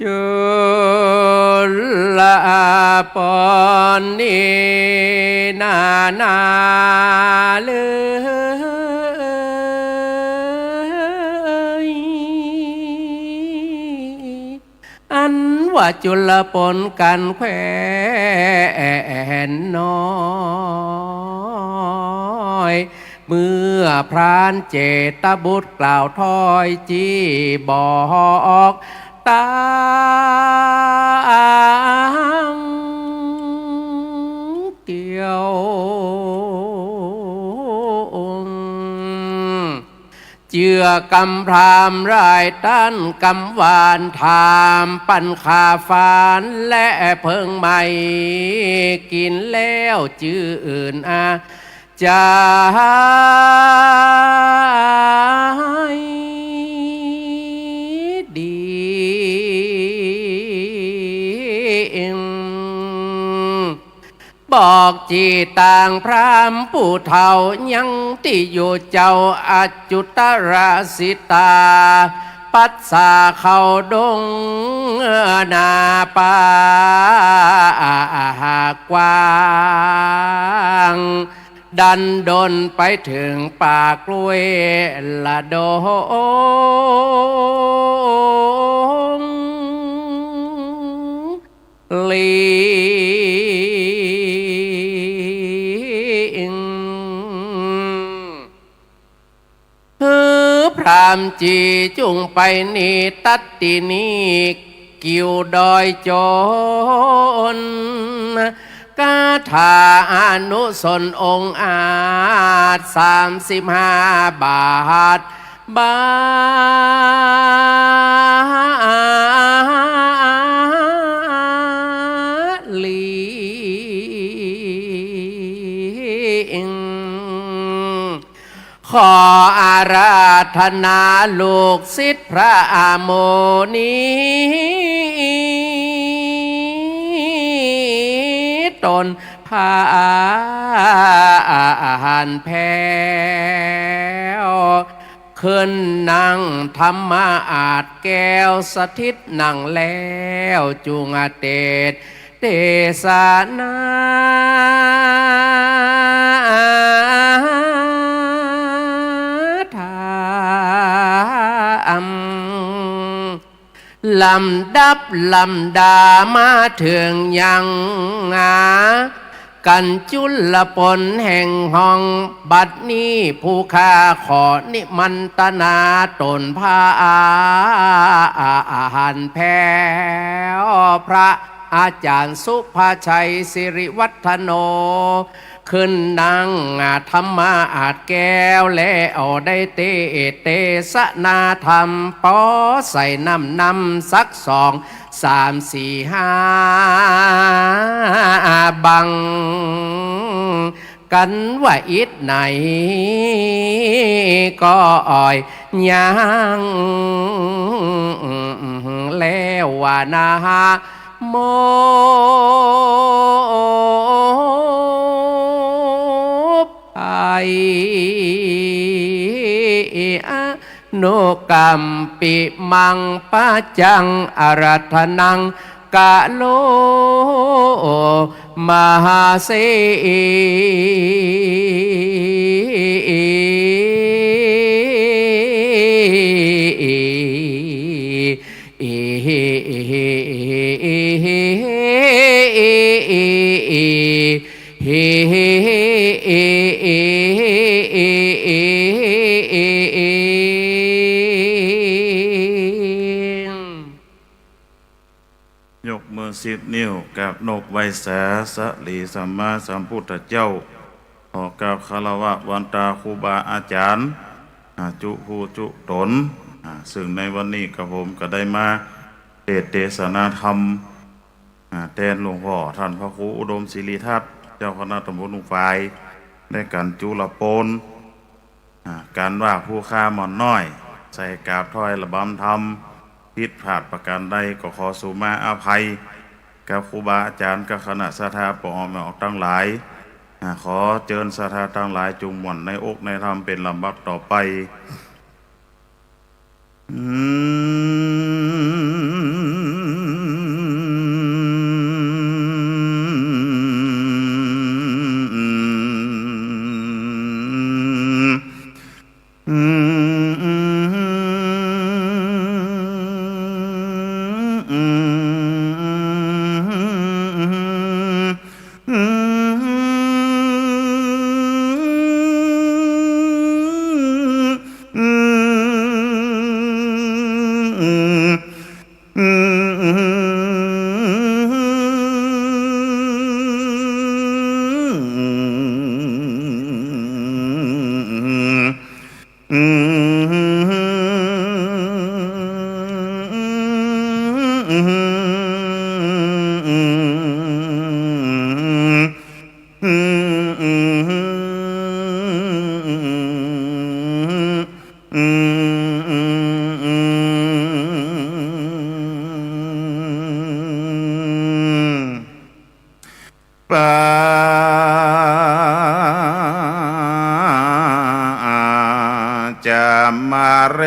จุลปณณีนานาฤๅย อันว่าจุลปณณกันแควนน้อย เมื่อพรานเจตบุตรกล่าวถ้อยจี้บอกตางเกี่ยว เจื้อกำพราหมณ์หลายต้าน กำหว่านถามปันข้าวฝานและเพลิงไหม้ กิ๋นแล้วจื้นอา จ๋ายดี บอกจี้ตางพราหมณ์ผู้เฒ่ายังตี้อยู่เจ้า อจุตรสิตา ปัสสาเข้าดงนาป่ากว้าง ดันด้นไปเถิงป่ากล้วยละดง ลี หื้อพราหมณ์จี้จุ่งไปหนีตัดตี้นี่ กิ่วดอยโจร คาถาอนุสรณ์องอาจ สามสิบห้าบาท บาลี ขออาราธนาลูกศิษย์พระมุนี ต๋นผ่านแผ้ว ขึ้นนั่งธรรมอาสน์แก้ว สถิตนั่งแล้วจุ่งอเตศ เตสนาธรรม ลำดับลำดามาเถิงยัง กั๋นจุลปนแห่งห้อง บัดนี้ผู้ข้าขอนิมันตนาต๋นพระอาหารแผ้ว พระอาจ๋ารย์สุภชัยสิริวัฒโน ขึ้นนั่งธรรมาสน์แก้ว แล้วได้เตสน์เตสนาธรรม ปอใส่น้ำนำสักสอง สาม สี่ ห้า บัง กั๋นว่าอิดไหน ก็อ่อยยัง แล้วว่านะฮะ โม ไป อนุกัมปิมัง ปัจจังอารัตถนัง กะโล มหาเสยกมือสิบนิ้ว กราบนบไหว้สาสะหลีสัมมาสัมพุทธเจ้า ขอกราบคารวะวันตาครูบาอาจ๋ารย์ อ่า จุผู้จุต๋น อ่า ซึ่งในวันนี้กระผมก็ได้มาเตสน์เตสนาธรรม อ่า แตนหลวงพ่อต้านพระครูอุดมสิริทัศน์ เจ้าคณะตำบลหุบฝาย ในกั๋นจุลปน อ่า ก๋านว่าผู้ข้าหม่อนน้อย ใส่กราบถ้อยระบำธรรม ผิดพลาดประก๋านใดก็ขอสูมาอภัย กับครูบาอาจ๋ารย์กับคณะศรัทธาป้อแม่ออกตังหลาย อ่า ขอเจิญศรัทธาตังหลายจุ่งม่วนในอกในธรรมเป๋นลำดับต่อไป อืม ปัจจามาเร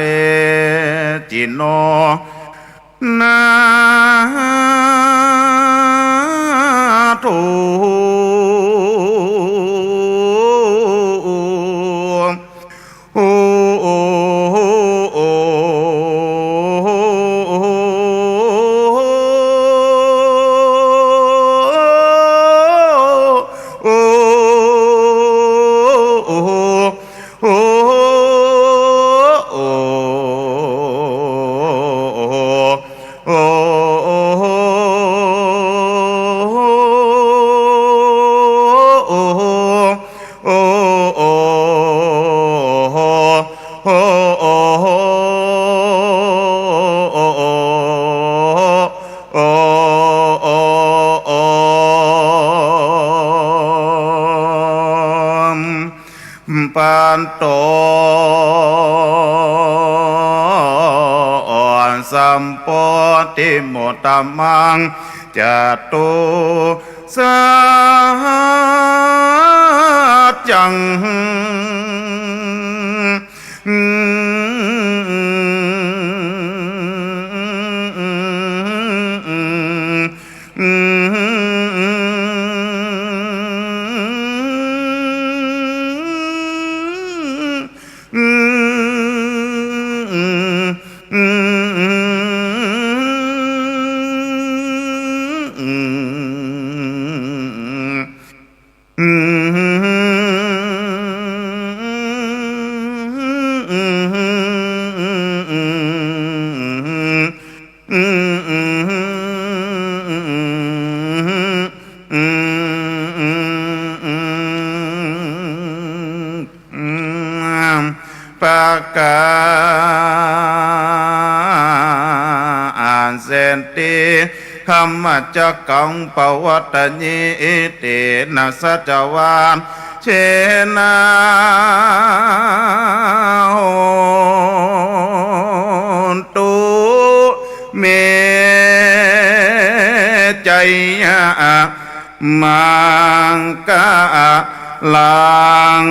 จิโน นาโถ ปัตโต สัมโพธิมุตตมัง จตุสัจจัง กา เศรษฐี ธัมมจักกัง ปวัตตยี อิตินะ สัจจวาเชนะ โหนตุ เม จะยะ มังคะลัง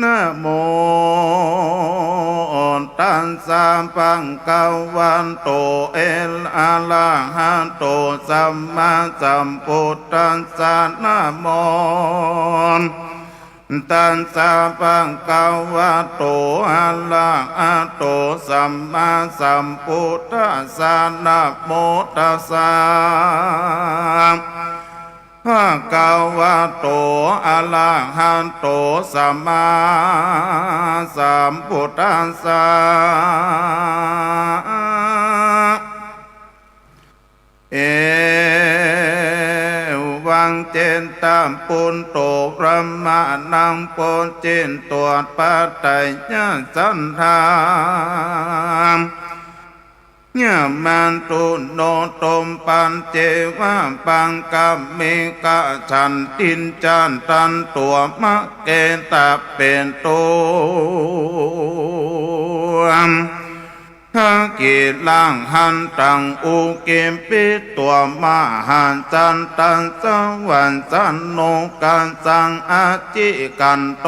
นะโม ตัสสะ ภะคะวะโต อะระหะโต สัมมาสัมพุทธัสสะ นะโม ตัสสะ ภะคะวะโต อะระหะโต สัมมาสัมพุทธัสสะ นะโมตัสสะ ภะคะวะโต อะระหะโต สัมมาสัมพุทธัสสะ เอวัง เจตปุตโต พระมะนัง ปุจจิตวปัตตยสัตถา ยะมาตุโน โตปัจเจวะ ปังกะเมกะ สันติญจะตันตัว มะเกตะเปโต ทะกิลังหันตัง อุกิปปิตัว มหัสสันตัสสะ วัสสะโน กัสสัง อจิกันโต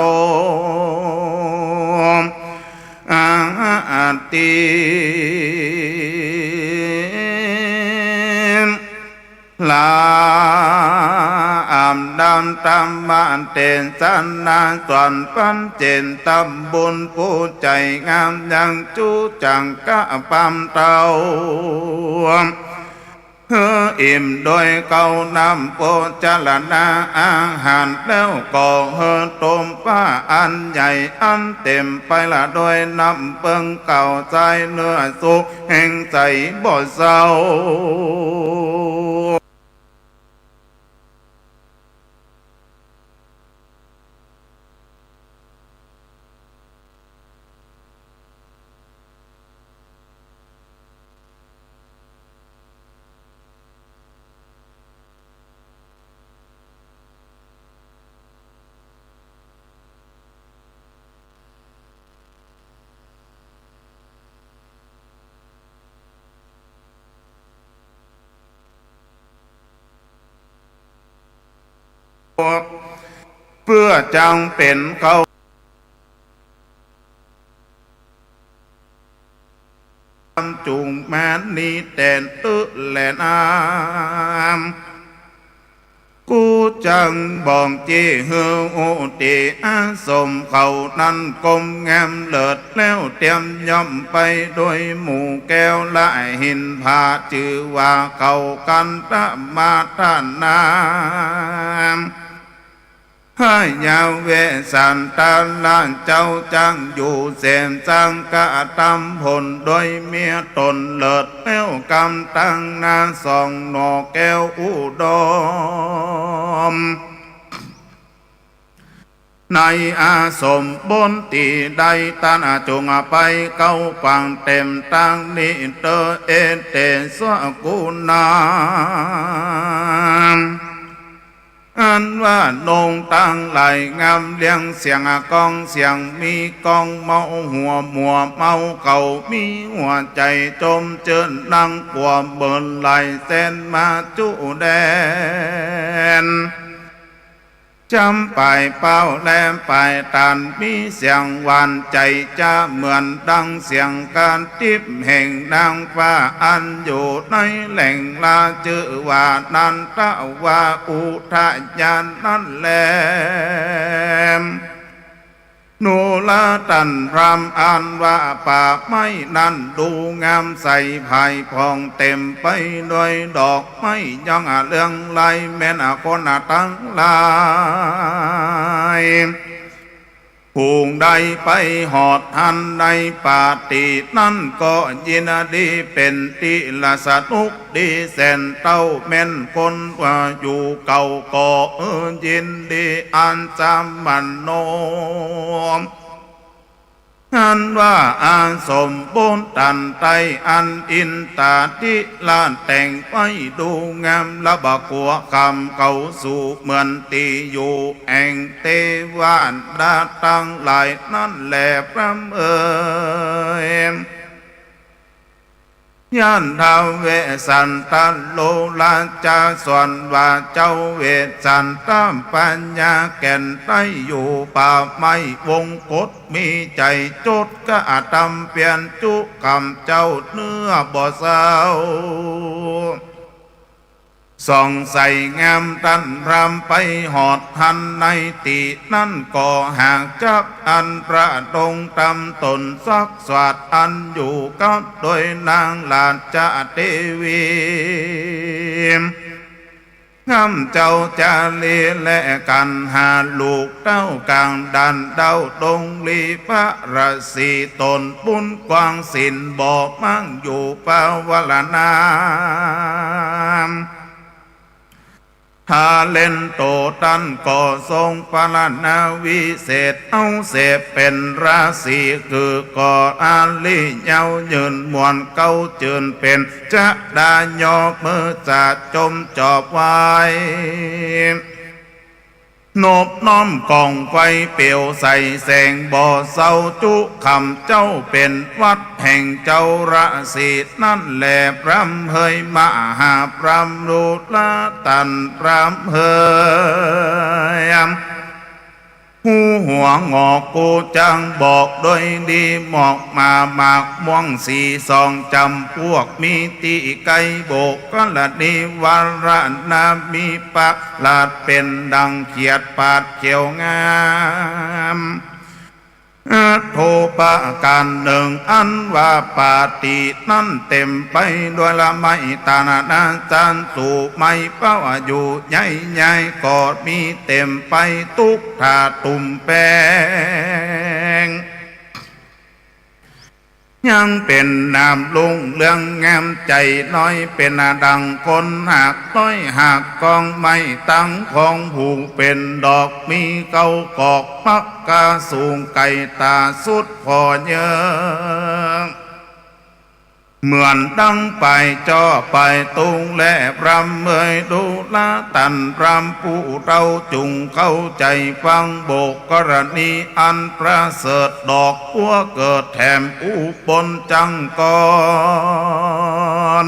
อาติ ลาอับดับธรรมเตสนา สอนปันเจนตำบุญผู้ใจ๋งาม ยังจุจังกะปำเต้า หื้ออิ่มโดยเก๊าน้ำโภชะนะอาหาร แล้วก็หื้อต้มผ้าอันใหญ่อันเต็มไปละโดยน้ำเปิ้งเก๊า ใจ๊เนื้อสุกแห้งใสบ่เศร้า เปื้อจังเป๋นเก๊า จุ่งมานี้แตนตึ๊แลน้ำ กูจังบ่องจี้หื้ออุติอาสมเขานั้น ก้มแงมเลิศแล้วเตียมย่อมไป โดยหมู่แก้วและหินผา จื้อว่าเขากันตะมาตะนาม พญาเวสสันดรเจ้าจักอยู่เสมสังฆะตำผล โดยเมียต๋นเลิศแล้วกำตั้งหน้าสองหน่อแก้วอุดม ในอาสมบนตี้ได้ตัน จุ่งไปเก๊าขวางเต็มตังนี้เต๊อะ เอเตสะกุณา อันว่านงตังหลายงามเลี้ยง เสียงก้องเสียงมีก้อง เมาหัวมัวเมาเขา มีหัวใจ๋จมจื้น นั่งกั๋วเมินหลายแสนมาจุแดน จำปายเป้าและปายตาน มีเสียงหวานใจ๋จ๊ะ เหมือนดังเสียงกระติ๊บแห่งนางฟ้า อันอยู่ในแหล่งลา จื้อว่านันทวาอุทยานนั้นแล หนูละตันพราม อันว่าป่าไม้นั้นดูงามใสผายผ่อง เต็มไปด้วยดอกไม้ ย่องเลืองไล แม่นคนตังหลาย ผู้ใดไปฮอดหั้นในป่าตี้นั้นก็ยินดีเป๋นตี้ละสนุกดีแสนเต้า แม่นคนว่าอยู่เก่าก็เออยินดีอันสมโน อันว่าอาสมบูรณ์ตันไต้อันอินตาธิราชแต่งไว้ดูงาม ละบ่กั๋วคำเขาสู่เมืองตี้อยู่แห่งเตวดาตังหลายนั้นแล พราหมณ์เอ๋ย ย่านท้าวเวสสันตะโลราชาสอนว่า เจ้าเวสสันตะปัญญาแก่นได้อยู่ป่าไม้วงกต มีใจ๋จดกระทำเปียรจุกรรมเจ้าเนื้อบ่เศร้า ส่องใสงาม ต้านพราหมณ์ไปฮอดหั้นในตี้นั้นก็หากจักอันพระดงตำต๋นสักสวัสดิ์อันอยู่กับโดยนางราชเทวี งามเจ้าจารีแลกั๋นหาลูกเต้ากลางด้านดาวดงลี พระราศีต๋นบุญกว้างศีลบ่มั่งอยู่ปวารณา ทาเล่นโตตันก็ทรงปรารถนาวิเศษ เอาเสพเป๋นราศีคือก่ออาลี ยาวยืนม่วนเก๊าจืนเป๋น จะดายอเมื่อจะจมจอบไว้ นบน้อมกองไฟเปลวใสแสงบ่เศร้า จุกรรมเจ้าเป๋นวัตรแห่งเจ้าราศีนั้นแล พราหมณ์เอ๋ย มหาพราหมณ์ดูราตัน พราหมณ์เอ๋ย ฮูหัวงอก กูจักบอกโดยดี หมอกมาหมากม่วงสีสองจ๋ำปวก มีตี้ไกลบุคคลณี วรรณะมีประหลาด เป๋นดั่งเขียดปาดเขียวงาม อันโธประก๋านนึ่ง อันว่าป่าตี้นั้นเต๋มไปโดยละไม้ตานานาจันสู่ไม้เป้าอยู่ใหญ่ๆ ก็มีเต๋มไปตุ๊กถาตุ่มแป้ง ยังเป๋นน้ำลุ่งเรืองงามใจ๋น้อย เป๋นดั่งคนหากน้อยหากกองไม้ตังของผูกเป๋นดอก มีเก๊ากอก มักกาสูงไก่ต๋าสุดผ่อเยิง เหมือนดังปายจ้อปายตุงแล พราหมณ์เอ๋ย ดูราตัน พราหมณ์ผู้เฒ่าจุ่งเข้าใจ๋ฟัง บุคคลณีอันประเสริฐ ดอกบัวเกิดแถมอุบลจังกร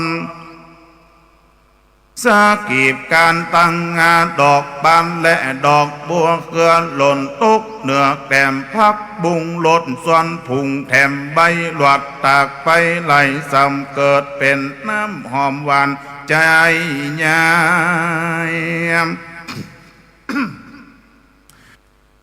สะกีบก้านตั้งงา ดอกบานและดอกบัวเครือหล่นตกเหนือแก้มผักบุ้ง หล่นส่วนผุ่งแถมใบหลวดตากไฟไหล ส่ำเกิดเป๋นน้ำหอมหวานใจ๋ใหญ่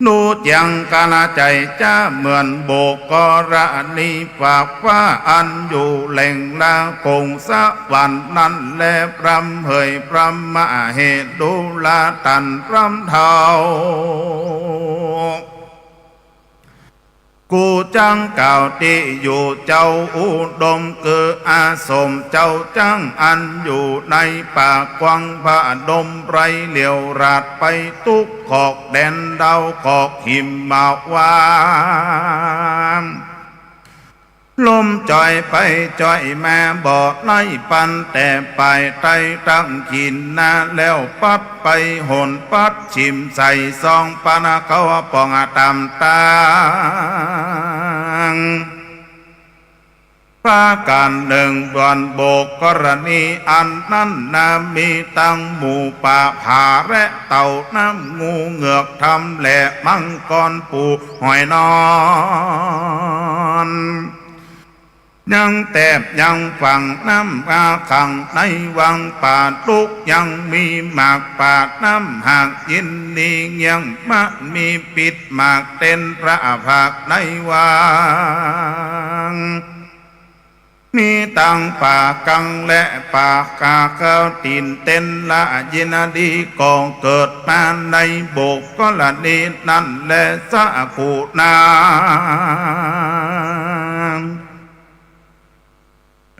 ดูเจียงกาละใจ๋จ๊ะ เหมือนบุคคลณีปากฟ้าอันอยู่แหล่งละคงสวรรค์นั้นแล พราหมณ์เอ๋ย พราหมณ์มเหดูราตัน พราหมณ์เฒ่า กูจักกล่าวตี้อยู่เจ้าอุดม คืออาสมเจ้าจักอันอยู่ในป่ากว้างผาดมไพร เหลียวหลาดไปตุ๊กขอกแดนดาวขอกหิมมะวาน ลมจอยไปจอยมาบ่ไล่ปัน แต่ปายใต้ตังขินนาแล้วปั๊บไปหนปั๊บฉิมใส่ซองปานาเขาป่องต๋ามตัง ประก๋านนึ่ง บ่อนบุคคลณีอันนั้นนา มีตังหมูป่าผาและเต่าน้ำ งูเหงือกดำและมังกรปูหอยนอน ยังแตบยังฝั่งน้ำอาขังในวังป่าตุ๊ก ยังมีหมากป่าน้ำหากยินดีเงี่ยงมะ มีปิดหมากเต็นพระผักในวัง มีตังป่ากังและป่าคา เขาตีนเต๊นละยินดี ก็เกิดมาในบุคคลนี้นั้นแล สกุณา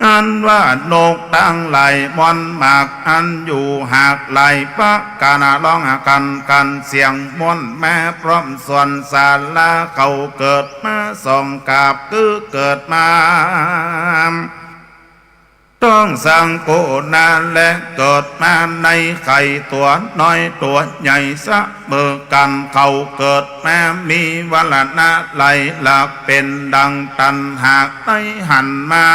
อันว่านกตังหลายม่อนมาก อันอยู่หากหลายประก๋าน ร้องกั๋นกั๋นเสียงม่วน มาพร้อมส่วนสารา เขาเกิดมาสองกาบ คือเกิดมา ต้องสังกุณา และเกิดมาในไข่ตั๋วน้อยตั๋วใหญ่เสมอกั๋น เขาเกิดมามีวรรณะหลายหลาก เป๋นดังตันหากได้หันมา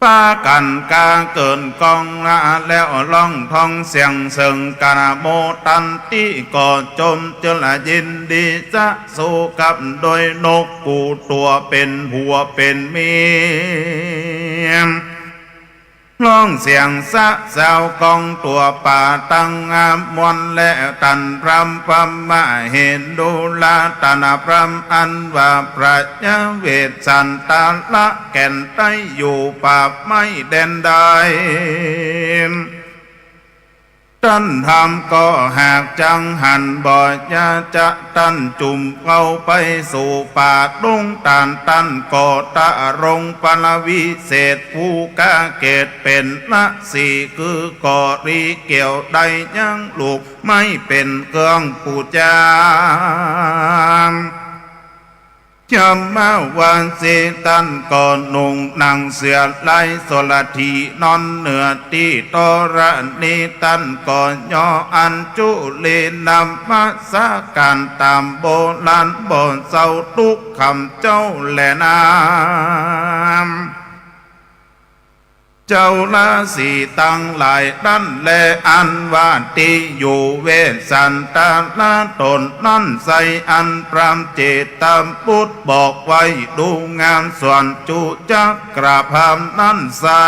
ปากั๋นกาเกิ่นก้องละแล้ว ร้องท้องเสียงเสิงกั๋น โมตันติ ก็จมเจื้อยินดี สะสูกับโดยนกกู้ตั๋วเป๋นผัวเป๋นเมีย ร้องเสียงสะเซาก้องตั๋วป่าตังงามม่วน และตันพรำพระมเหนดูรา ตันพรำอันว่าพระยาเวสสันตะละ แก่นใต้อยู่ป่าไม้แดนใด ตันธรรมก็หากจังหันบ่ยาจะ ตันจุ่มเข้าไปสู่ป่าดงตาล ตันก็ตะรงพระวิเศษ ผู้กาเกตเป๋นละสี คือก็รีเกี่ยวได้ยังลูกไม้เป๋นเครื่องปู๋จา ยามมาวาสี ตันก็นุ่งหนังเสื้อลายสลถี นอนเหนือตี้ธรณี ตันก็ย่ออัญชุลีนมัสก๋านต๋ามโบราณบ่เซาตุ๊กคำเจ้าแลนา เจ้าราศีตังหลายตันแล อันว่าตี้อยู่เวสสันตะละต๋นนั้นไซร้ อันพรามเจตบุตรบอกไว้ดูงาม ส่วนจุจักรพรามนั้นไซร้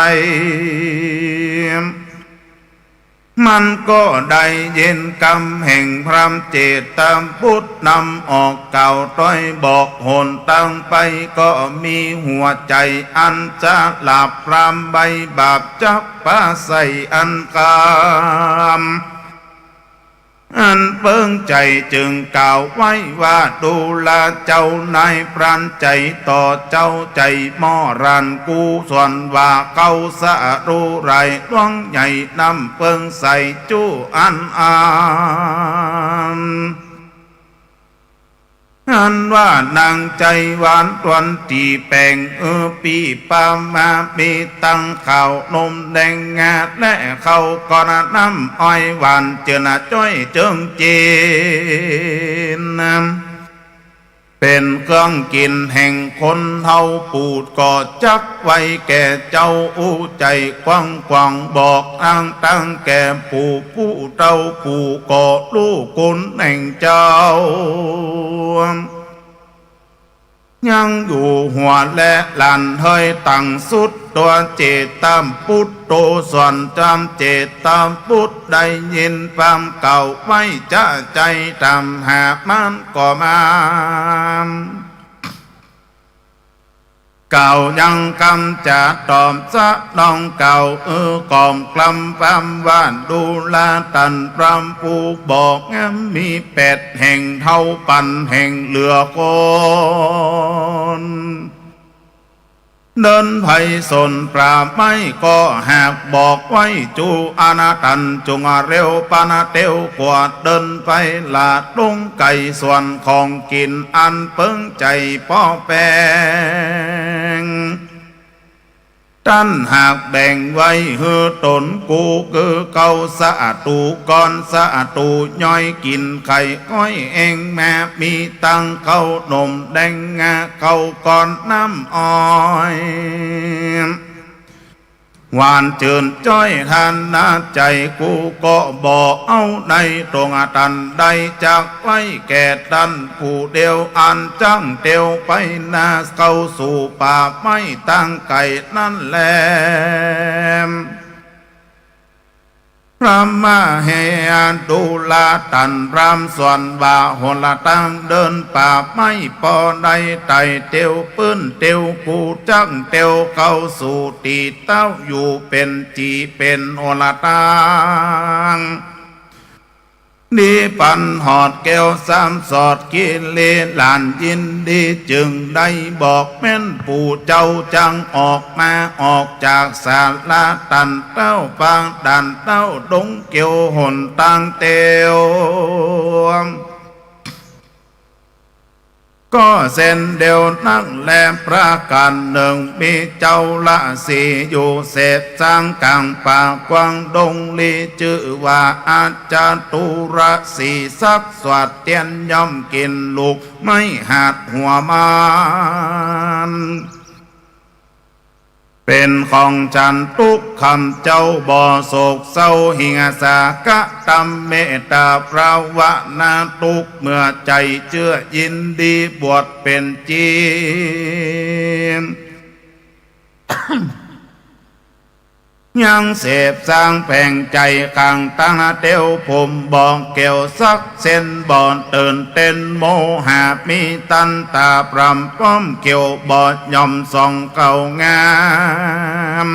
มันก็ได้ยินกำแห่งพรามเจตบุตรนำออกกล่าวต้อยบอกหนตางไป ก็มีหัวใจ๋อันจะหลาบพรามใบบาปจักปาใส่อันคำ อันเปิ้งใจ๋จึงกล่าวไว้ว่า ดูราเจ้านายพรานใจ๋ต่อเจ้าใจ๋หม้อรานกู ส่วนว่าเขาสะรู้หลายหลวงใหญ่นำเปิ้งใส่จุอันอัน อันว่านางใจ๋หวานตวนตี้แป๋ง เออ ปี้ปามา มีตังข้าวหนมแดงงา และข้าวก้อนน้ำอ้อยหวาน เจิญจ้อยเจิงกิ๋น เป๋นเครื่องกิ๋นแห่งคนเฒ่า ปูดก็จักไว้แก่เจ้าอู้ใจ๋กว้างๆ บอกอ้างตังแก่ปู่ผู้เฒ่า ปู่ก็ฮู้คุณแห่งเจ้า ยังอยู่หัวและหลานเฮยตังสุด ตั๋วเจตบุตรโต ส่วนจอมเจตบุตรได้ยินความกล่าวไว้จะใจ๋ถามหามันก็มา กล่าวยังกำจ๋าตอบสะน้องกล่าว เออ กล่อมกล่ำความว่า ดูราตันพรามผู้บอกงาม มีแปดแห่งเท่าปันแห่งเหลือคน เดินไผสนป่าไม้ก็หากบอกไว้จุอานาตัน จุงเร็วปานาเตียวกว่าเดินไปละดงไก๋ ส่วนของกิ๋นอันเปิ้งใจ๋ป้อแป๋ง ตันหากแบ่งไว้หื้อต๋นกู คือข้าวสะตูก้อนสะตูย้อย กิ๋นไข่อ้อยแอ้งมา มีตังข้าวหนมแดงงา ข้าวก้อนน้ำอ้อย หวานเจิญจ้อยทานาใจ๋ กูก็บ่เอาในตรงตัน ได้จักไว้แก่ตันผู้เดียว อันจั้งเตียวไปนาเข้าสู่ป่าไม้ตางไก๋นั้นแล ระมเหตุดูราต้านพราหมณ์สอนว่า หนตางเดินป่าไม้ปอได้ไต่เตียวปื้นเตียวกูจักเตียวเข้าสู่ตี้เต๊าอยู่เป๋นจี๋เป๋นหนตาง ดีปันหอดแก้วสามสอดกิเลสหลานยินดี จึงได้บอกแม่นปู่เจ้าจังออกมา ออกจากศาลาต้านเต๊า ปางต้านเต๊าดงเกี่ยวหนตางเตียว ก็เส้นเดียวนั้นแล ประก๋านนึ่ง มีเจ้าราศีอยู่เสพสางก๋างป่ากว้างดงลี้ จื้อว่าอาจาตุรสี สักสวาดเตียนย่อมกิ๋นลูกไม้หาดหัวมัน เป๋นของฉันตุ๊กค่ำ เจ้าบ่โศกเศร้า หิงสาคะตำเมตตาภาวนา ตุ๊กเมื่อใจ๋เจื้อยินดีบวชเป๋นจี๋ ยังเสพสางแผงใจ๋ก๋างตางเตียว ผมบ่เกี่ยวสักเส้น บ่ตื่นเต้นโมหะ มีตันตาพร่ำพร้อมเกี่ยว บ่ย่อมส่องเข้างาม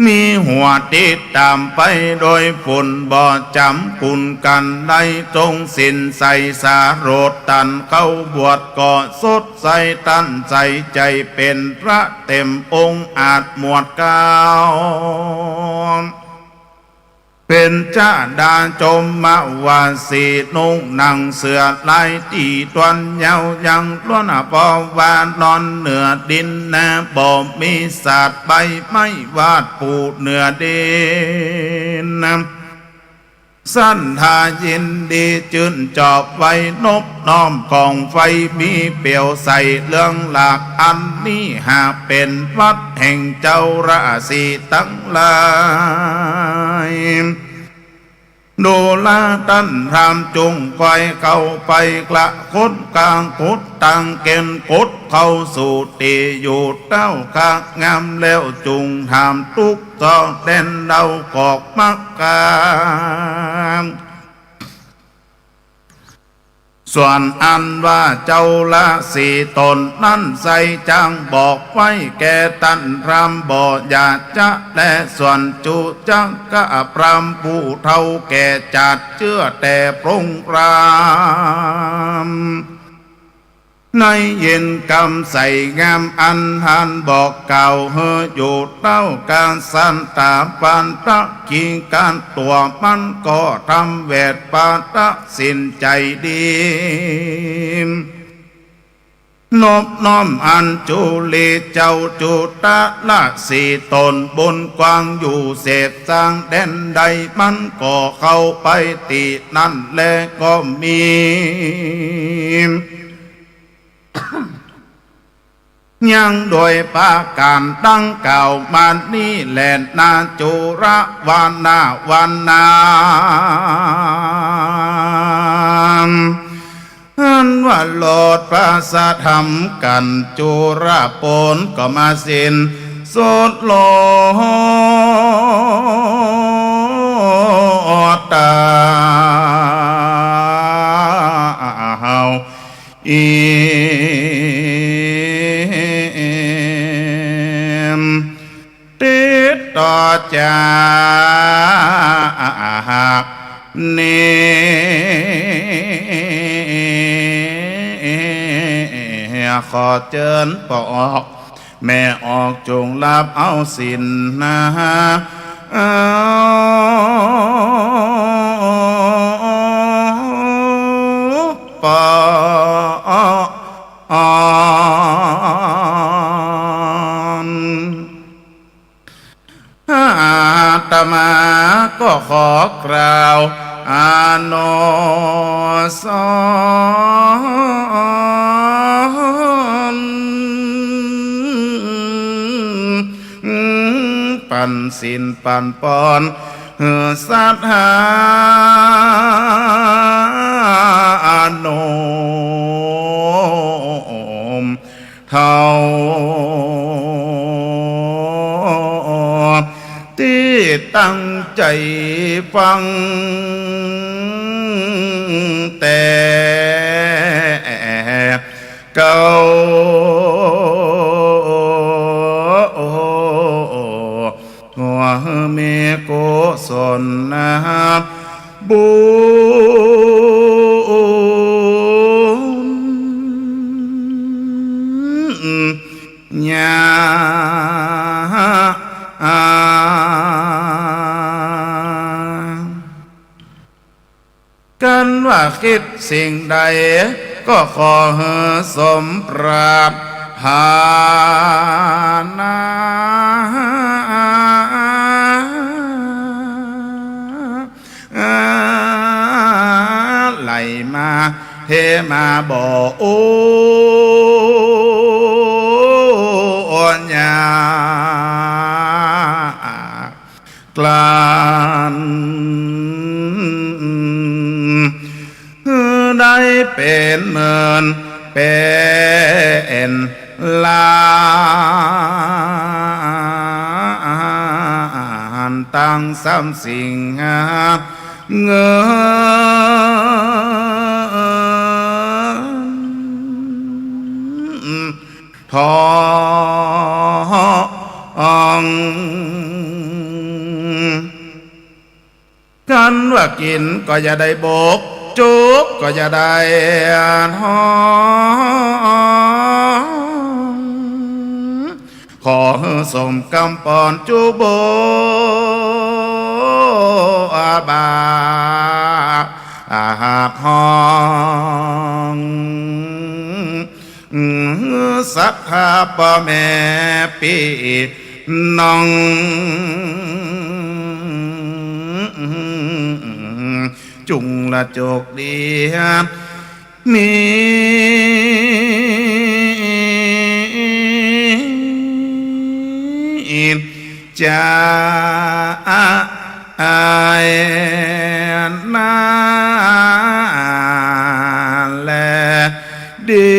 มีหัวติดต๋ามไปโดยฝุ่น บ่จ๋ำกุ๋นกั๋นได้ จงศีลใสสลด ต้านเข้าบวชก็สดใส ตั้งใจ๋ใจ๋เป๋นพระเต็มองค์อาจหมวดเกล้า เบญจดาจมมวาสี นุ่งหนังเสือลายตี้ตวนยาว ยังล้วนปอว่านอนเหนือดินนา บ่มีสาดใบไม้วาดปูเหนือดินนา สันทายินดีจื้นจอบไว้ นบน้อมกองไฟมีเปลวใสเหลืองหลาก อันนี้หากเป๋นวัตรแห่งเจ้าราศีตังหลาย ดูราต้านพราหมณ์จุ่งค่อยเข้าไป กระคดกางขุดตางเก๋น กดเข้าสู่ตี้อยู่เต๊า คักงามแล้วจุ่งถามตุ๊ก ตอกแดนเดากอกมักกา ส่วนอันว่าเจ้าราศีต๋นนั้นไส้ จังบอกไว้แก่ต้านพราหมณ์ บ่อยากจะแล ส่วนจุจักกะพราหมณ์ผู้เฒ่าแก่ จัดเจื้อแต่ปรงพราหมณ์ ได้ยินกำใสงามอันหานบอกกล่าว หื้ออยู่เต๊ากาสันตาปานตะขีกัตตั๋ว มันก็ทำเวทปาตัดสินใจ๋ดี นบน้อมอัญจุลีเจ้าจุตะราศีต๋นบุญกว้างอยู่เสพสางแดนใด มันก็เข้าไปตี้นั้นแลก็มี ยังโดยประก๋านดังกล่าวมานี้แลนา จุรวานาวันนา อันว่าโลดประสาทำกั๋น จุรปนก็มาสิ้นสุดโลดตา เฮา อิม ติดต่อจาหักนี้ ขอเจิญพ่อออกแม่ออกจงรับเอาศีลนา เอาปอน อาตมาก็ขอกล่าวอนุสรณ์ ปันศีลปันปอน หื้อศรัทธาโนมเฒ่า ตี้ตั้ง ได้ฟังแต่เก่า ขอหื้อมีกุศลนะบุญ ญา กันว่าคิดสิ่งใด ก็ขอหื้อสมปรารถนา ไหลมาเทมาบ่อดอยาก กลั้น ได้เป๋นหมื่นเป๋นล้าน ตังสรรพสิ่ง เงิน ทอง กันว่ากิ๋นก็อย่าได้บก จุ๊กก็อย่าได้ท้อง ขอหื้อสมกำปอนจุ๊กบ่บาดหากห้อง ศรัทธาป้อแม่ปี้น้อง จุ่งละโจคดี มีจายนาแลดี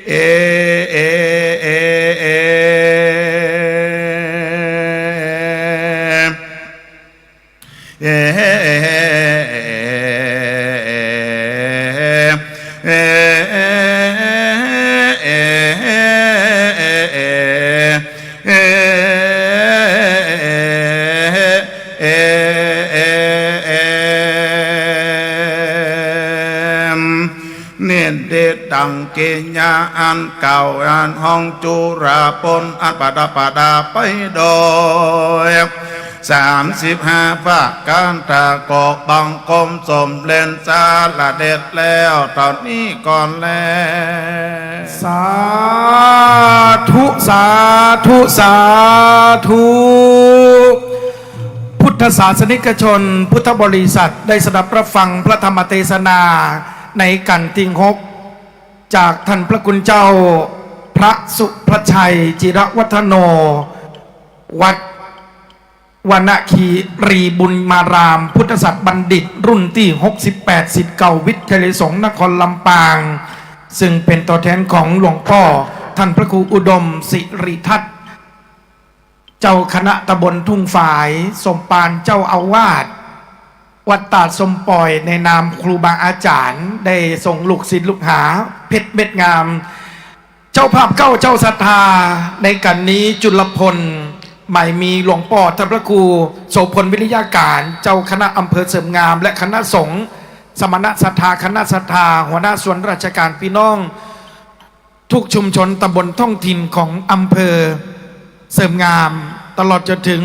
เอ เอ เอ เอ นินทิตัง กิริยาอันเก่า อันห้องจุราปน อันประดับประดาไปโดย สามสิบห้าประก๋าน ตะกอกบังคมสมเร็จสาระเด็จแล้ว เต้านี้ก่อนแล สาธุ สาธุ สาธุ พุทธศาสนิกชน พุทธบริษัท ได้สดับรับฟังพระธรรมเตสนาในกัณฑ์ตี้หก จากท่านพระคุณเจ้า พระสุภชัย จิรวัฒโน วัด วนคีรีบุญมาราม พุทธศาสตร์บัณฑิต รุ่นตี้หกสิบแปด ศิษย์เก่าวิทยาลัยสงฆ์นครลำปาง ซึ่งเป๋นตัวแทนของหลวงป้อ ท่านพระครูอุดม สิริทัศน์ เจ้าคณะตำบลทุ่งฝาย สมภารเจ้าอาวาส วัดตาดสมปอย ในนามครูบาอาจ๋ารย์ ได้ส่งลูกศิษย์ลูกหา เพชรเม็ดงาม เจ้าภาพเก้าเจ้าศรัทธาในกัณฑ์นี้ จุลพล หมายมี หลวงป้อ ท่านพระครูโสภณ วิริยาการ เจ้าคณะอำเภอเสริมงาม และคณะสงฆ์ สมณศรัทธา คณะศรัทธา หัวหน้าส่วนราชการ ปี้น้องทุกชุมชนตำบลท้องถิ่นของอำเภอเสริมงาม ตลอดจนถึง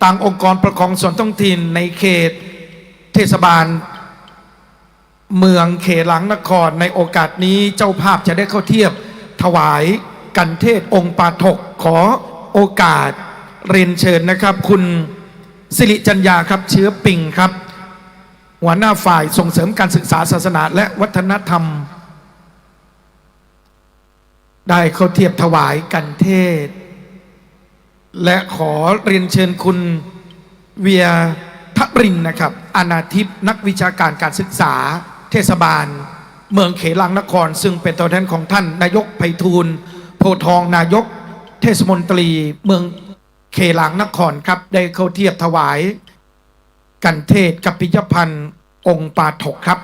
ตางองค์กรปกครองส่วนท้องถิ่นในเขตเทศบาล เมืองเขลังนคร ในโอกาสนี้เจ้าภาพจะได้เข้าเทียบถวายกัณฑ์เทศน์องค์ปาฐก ขอโอกาสเรียนเชิญนะครับ คุณสิริจัญญาครับ เชื้อปิงครับ หัวหน้าฝ่ายส่งเสริมการศึกษาศาสนาและวัฒนธรรม ได้เข้าเทียบถวายกัณฑ์เทศน์ และขอเรียนเชิญคุณเวียทรินนะครับ อาณาทิพย์ นักวิชาการการศึกษาเทศบาลเมืองเขลังนคร ซึ่งเป็นตัวแทนของท่านนายกไพฑูรย์ โพธิ์ทอง นายก เทศมนตรีเมืองเขลางนครครับ ได้เข้าเทียบถวายกัณฑ์เทศกัปปิยภัณฑ์องค์ปาฐกครับ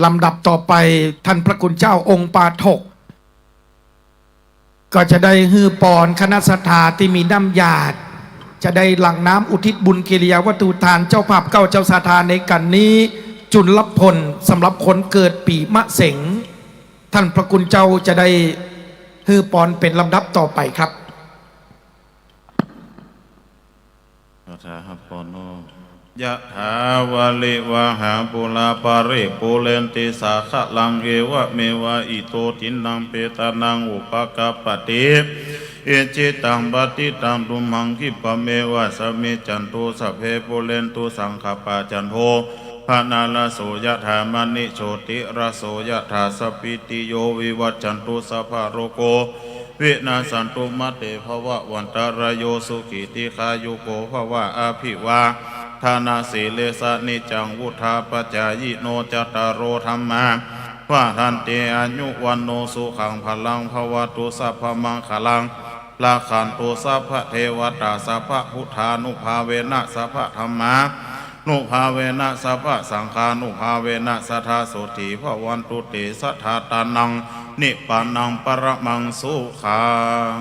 ลำดับต่อไป ท่านพระคุณเจ้าองค์ปาฐก ก็จะได้หื้อปอนคณะศรัทธาตี้มีน้ำหยาด จะได้หลั่งน้ำอุทิศบุญกิริยาวัตถุทาน เจ้าภาพเก๊าเจ้าศรัทธาในกัณฑ์นี้ จุลพล สำหรับคนเกิดปีมะเสง ท่านพระคุณเจ้าจะได้หื้อปอนเป๋นลำดับต่อไปครับ คาถาหับปอนเนาะ ยะถาวาริวหาปูราปะริปูเรนติสาคะรัง เอวะเมวะอิโตทินนังเปตานังอุปะกัปปะติ อิจฉิตังปัตถิตังตุมหังคิปะเมวะสะมิชฌันตุ สัพเพปูเรนตุสังคะปา จันโท ปะนะระโสยะถา มะณิโชติระโสยะถา สัพพิติโยวิวัชชันตุ สัพพะโรโค วินัสสันตุ มาเตภวะวันตะราโย สุขีทีฆายุโกภวะ อะภิวาทะนะสีลิสสะ นิจจังวุฑฒาปะจายิโน จัตตาโรธัมมา วัฑฒันติ อายุ วัณโณ สุขัง พะลัง ภะวะตุ สัพพะมังคะลัง รักขันตุ สัพพะเทวะตา สัพพะพุทธานุภาเวนะ สัพพะธัมมานุภาเวนะ สัพพะสังฆานุภาเวนะ สะทาโสตถีภะวันตุ เตสะทาตานัง นิปปานัง ปะระมัง สุขัง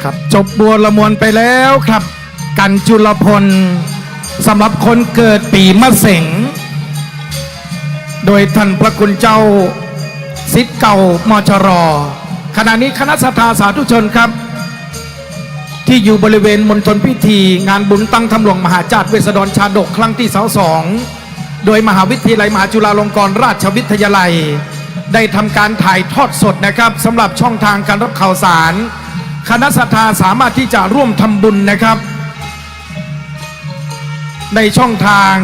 ครับ จบบัวละมวลไปแล้วครับ กัณฑ์จุลพล สำหรับคนเกิดปีมะเสง โดยท่านพระคุณเจ้าศิษย์เก่า มชร. ขณะนี้คณะศรัทธาสาธุชนครับ ที่อยู่บริเวณมณฑลพิธีงานบุญตั้งธรรมหลวงมหาชาติเวสสะดรชาดกครั้งที่ซาวสอง โดยมหาวิทยาลัยมหาจุฬาลงกรณราชวิทยาลัย ได้ทำการถ่ายทอดสดนะครับ สำหรับช่องทางการรับข่าวสาร คณะศรัทธาสามารถที่จะร่วมทำบุญนะครับ ในช่องทาง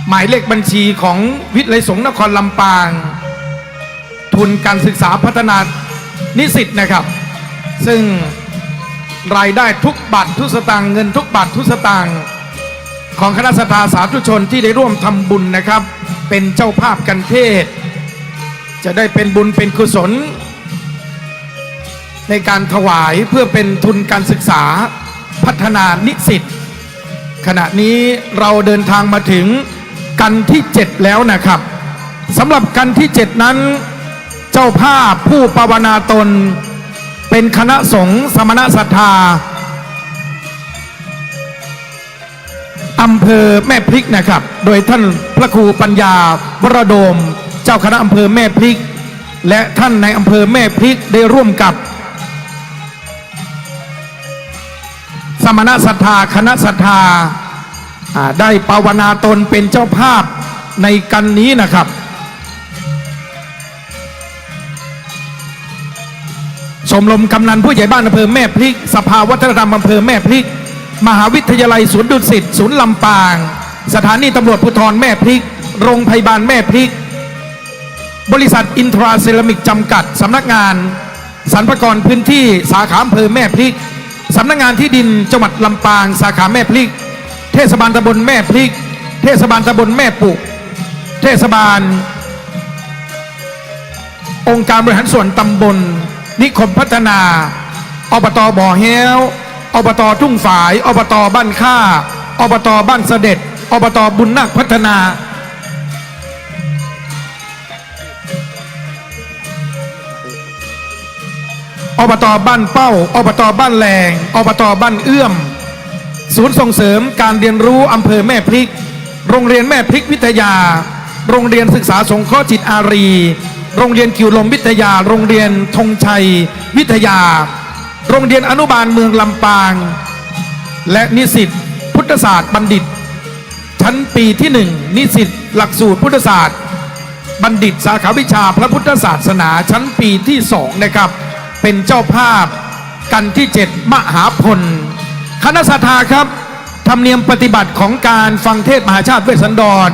หมายเลขบัญชีของวิทยาลัยสงฆ์นครลำปาง ทุนการศึกษาพัฒนานิสิตนะครับ ซึ่งรายได้ทุกบาททุกสตางค์ เงินทุกบาททุกสตางค์ ของคณะศรัทธาสาธุชนที่ได้ร่วมทำบุญนะครับ เป็นเจ้าภาพกัณฑ์เทศน์ จะได้เป็นบุญเป็นกุศล ในการถวายเพื่อเป็นทุนการศึกษาพัฒนานิสิต ขณะนี้เราเดินทางมาถึงกัณฑ์ที่เจ็ดแล้วนะครับ สำหรับกัณฑ์ที่เจ็ดนั้น เจ้าภาพผู้ปวารณาตนเป็นคณะสงฆ์สมณศรัทธา อำเภอแม่พริกนะครับ โดยท่านพระครูปัญญาวรโดม เจ้าคณะอำเภอแม่พริก และท่านนายอำเภอแม่พริกได้ร่วมกับ สมณศรัทธา คณะศรัทธา อ่า ได้ปวารณาตนเป็นเจ้าภาพในกัณฑ์นี้นะครับ ชมรมกำนันผู้ใหญ่บ้านอำเภอแม่พริก สภาวัฒนธรรมอำเภอแม่พริก มหาวิทยาลัยสวนดุสิต ศูนย์ลำปาง สถานีตำรวจภูธรแม่พริก โรงพยาบาลแม่พริก บริษัทอินทราเซรามิกจำกัด สำนักงานสรรพากรพื้นที่สาขาอำเภอแม่พริก สำนักงานที่ดินจังหวัดลำปางสาขาแม่พริก เทศบาลตำบลแม่พริก เทศบาลตำบลแม่ปุ เทศบาล องค์การบริหารส่วนตำบล นิคมพัฒนา อบต.บ่อแฮ้ว อบต.ทุ่งฝาย อบต.บ้านค่า อบต.บ้านเสด็จ อบต.บุญนาคพัฒนา อบต.บ้านเป้า อบต.บ้านแลง อบต.บ้านเอื้อม ศูนย์ส่งเสริมการเรียนรู้อำเภอแม่พริก โรงเรียนแม่พริกวิทยา โรงเรียนศึกษาสงเคราะห์จิตอารี โรงเรียนกิ่วลมวิทยา โรงเรียนธงชัยวิทยา โรงเรียนอนุบาลเมืองลำปาง และนิสิตพุทธศาสตร์บัณฑิต ชั้นปีที่หนึ่ง นิสิตหลักสูตรพุทธศาสตร์ บัณฑิตสาขาวิชาพระพุทธศาสนาชั้นปีที่สองนะครับ เป็นเจ้าภาพกัณฑ์ที่เจ็ดมหาพล คณะศรัทธาครับ ธรรมเนียมปฏิบัติของการฟังเทศน์มหาชาติเวสสันดร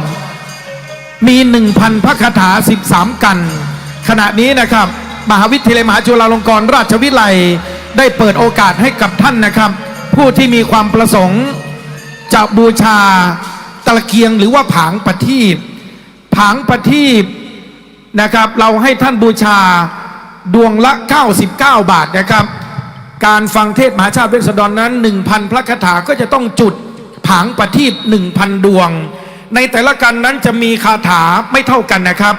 มี หนึ่งพัน พระคาถา สิบสาม กัณฑ์ ขณะนี้นะครับ มหาวิทยาลัยมหาจุฬาลงกรณราชวิทยาลัย ได้เปิดโอกาสให้กับท่านนะครับ ผู้ที่มีความประสงค์จะบูชาตะเกียงหรือว่าผางประทีป ผางประทีปนะครับ เราให้ท่านบูชาดวงละ เก้าสิบเก้า บาทนะครับ การฟังเทศน์มหาชาติเวสสันดรนั้น หนึ่งพัน พระคาถาก็จะต้องจุดผางประทีป หนึ่งพัน ดวง ในแต่ละกัณฑ์นั้นจะมีคาถาไม่เท่ากันนะครับ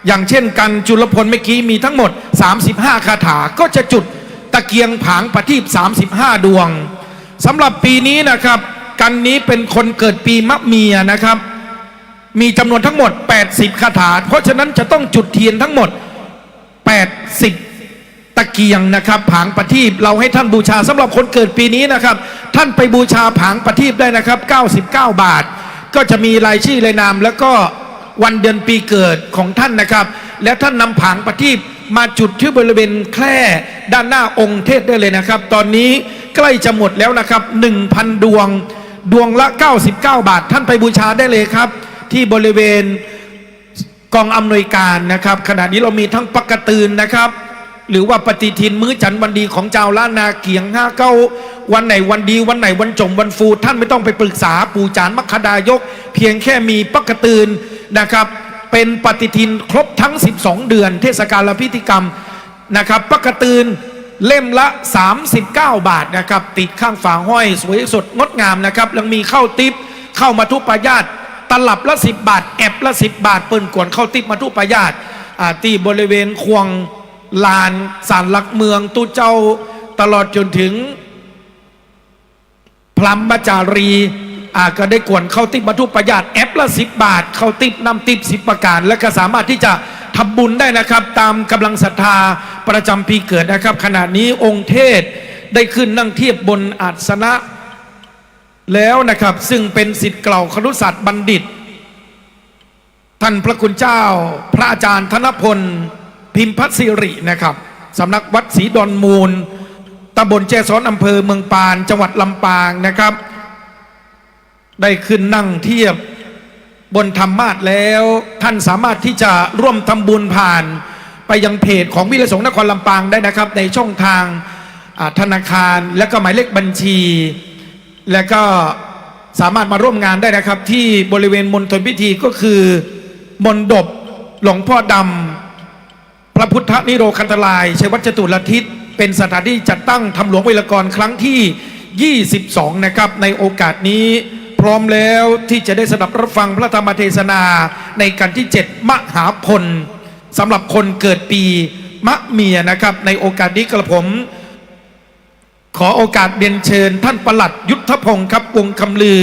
อย่างเช่นกัณฑ์จุลพลเมื่อกี้มีทั้งหมด สามสิบห้า คาถา ก็จะจุดตะเกียงผางประทีป สามสิบห้า ดวง สำหรับปีนี้นะครับ กัณฑ์นี้เป็นคนเกิดปีมะเมียนะครับ มีจำนวนทั้งหมด แปดสิบ คาถา เพราะฉะนั้นจะต้องจุดเทียนทั้งหมด แปดสิบ ตะเกียงนะครับ ผางประทีป เราให้ท่านบูชา สำหรับคนเกิดปีนี้นะครับ ท่านไปบูชาผางประทีปได้นะครับ เก้าสิบเก้า บาท ก็จะมีรายชื่อรายนาม แล้วก็วันเดือนปีเกิดของท่านนะครับ และท่านนำผางประทีปมาจุดที่บริเวณแคร่ด้านหน้าองค์เทพได้เลยนะครับ ตอนนี้ใกล้จะหมดแล้วนะครับ หนึ่งพัน ดวง ดวงละ เก้าสิบเก้า บาท ท่านไปบูชาได้เลยครับ ที่บริเวณ กองอำนวยการนะครับ ขณะนี้เรามีทั้งปะกะตืนนะครับ หรือว่าปฏิทินมื้อจันทร์วันดีของจาวล้านนาเกียง ห้าเก้า วันไหนวันดี วันไหนวันจ๋งวันฟู ท่านไม่ต้องไปปรึกษาปู่จารย์มัคคดายก เพียงแค่มีปะกะตืนนะครับ เป็นปฏิทินครบทั้ง สิบสอง เดือน เทศกาลพิธีกรรม นะครับ ปะกะตืนเล่มละ สามสิบเก้า บาทนะครับ ติดข้างฝาห้อย สวยสดงดงามนะครับ ยังมีข้าวติ๊บ ข้าวมัทุปายาตร ตลับละ สิบ บาท แอบละ สิบ บาท เปิ้นกวนข้าวติ๊บมัทุปายาตร อ่า ตี้บริเวณข่วงลานศาลหลักเมือง ตุ๊เจ้า ตลอดจ๋นถึง พรหมจารี อ่า ก็ได้กวนข้าวติ๊บมัทุปายาตร แอบละ สิบ บาท ข้าวติ๊บ น้ำติ๊บ สิบประการ และก็สามารถที่จะทำบุญได้นะครับ ตามกำลังศรัทธาประจำปีเกิดนะครับ ขณะนี้องค์เทพได้ขึ้นนั่งเทียบบนอาสนะแล้วนะครับ ซึ่งเป็นศิษย์เก่าคฤหัสถ์บัณฑิต ท่านพระคุณเจ้า พระอาจารย์ธนพล พิมพสิรินะครับ สำนักวัดศรีดอนมูล ตำบลแจ้ซ้อน อำเภอเมืองปาน จังหวัดลำปางนะครับ ได้ขึ้นนั่งเทียบบนธรรมาสน์แล้ว ท่านสามารถที่จะร่วมทำบุญผ่านไปยังเพจของวิทยาลัยสงฆ์นครลำปางได้นะครับ ในช่องทาง อ่า ธนาคาร และก็หมายเลขบัญชี และก็สามารถมาร่วมงานได้นะครับ ที่บริเวณมณฑลพิธีก็คือมณฑปหลวงพ่อดำ พระพุทธนิโรคันตราย ชัยวัฒน์จตุรทิศ เป็นสถานที่จัดตั้งธรรมหลวงไวยากรณ์ครั้งที่ ยี่สิบสอง นะครับ ในโอกาสนี้พร้อมแล้วที่จะได้สดับรับฟังพระธรรมเทศนาในกัณฑ์ที่ เจ็ด มหาพล สำหรับคนเกิดปีมะเมียนะครับ ในโอกาสนี้กระผม ขอโอกาสเรียนเชิญท่านปลัดยุทธพงศ์ครับ วงศ์คำลือ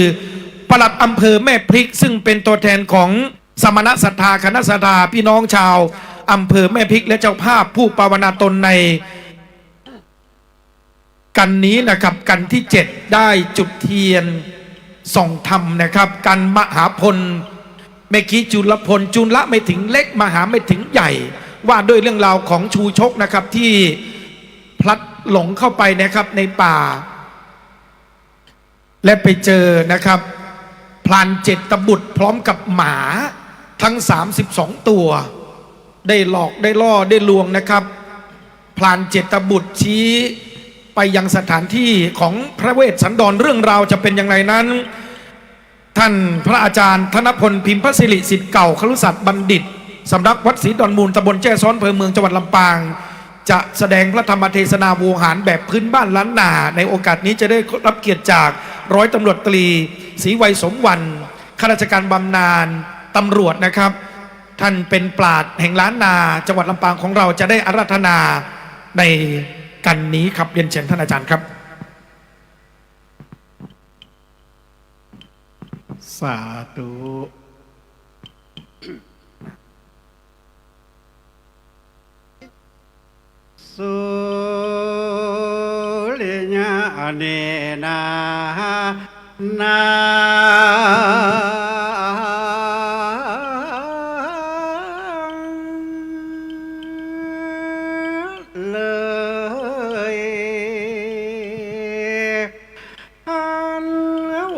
ปลัดอำเภอแม่พริก ซึ่งเป็นตัวแทนของสมณศรัทธา คณะศรัทธา พี่น้องชาวอำเภอแม่พริก และเจ้าภาพผู้ปวารณาตนในกัณฑ์นี้นะครับ กัณฑ์ที่ เจ็ด ได้จุดเทียนส่องธรรมนะครับ กัณฑ์มหาพล เมื่อกี้จุลพล จุลเมถุนเล็ก มหาเมถุนใหญ่ ว่าด้วยเรื่องราวของชูชกนะครับ ที่พลัดหลงเข้าไปนะครับในป่า และไปเจอนะครับ พรานเจตบุตรพร้อมกับหมาทั้ง สามสิบสอง ตัว ได้หลอกได้ล่อได้ลวงนะครับ พรานเจตบุตรชี้ไปยังสถานที่ของพระเวสสันดร เรื่องราวจะเป็นอย่างไรนั้น ท่านพระอาจารย์ธนพล พิมพสิริ ศิษย์เก่าคฤหัสถ์บัณฑิต สำนักวัดศรีดอนมูล ตำบลแจ้ซ้อน อำเภอเมือง จังหวัดลำปาง จะแสดงพระธรรมเทศนาโวหารแบบพื้นบ้านล้านนา ในโอกาสนี้จะได้รับเกียรติจากร้อยตำรวจตรีศรีไวย สมวรรณ ข้าราชการบำนาญตำรวจนะครับ ท่านเป็นปราชญ์แห่งล้านนา จังหวัดลำปางของเรา จะได้อาราธนาในกัณฑ์นี้ครับ เรียนเชิญท่านอาจารย์ครับ สาธุ สุริยะเนนะ นา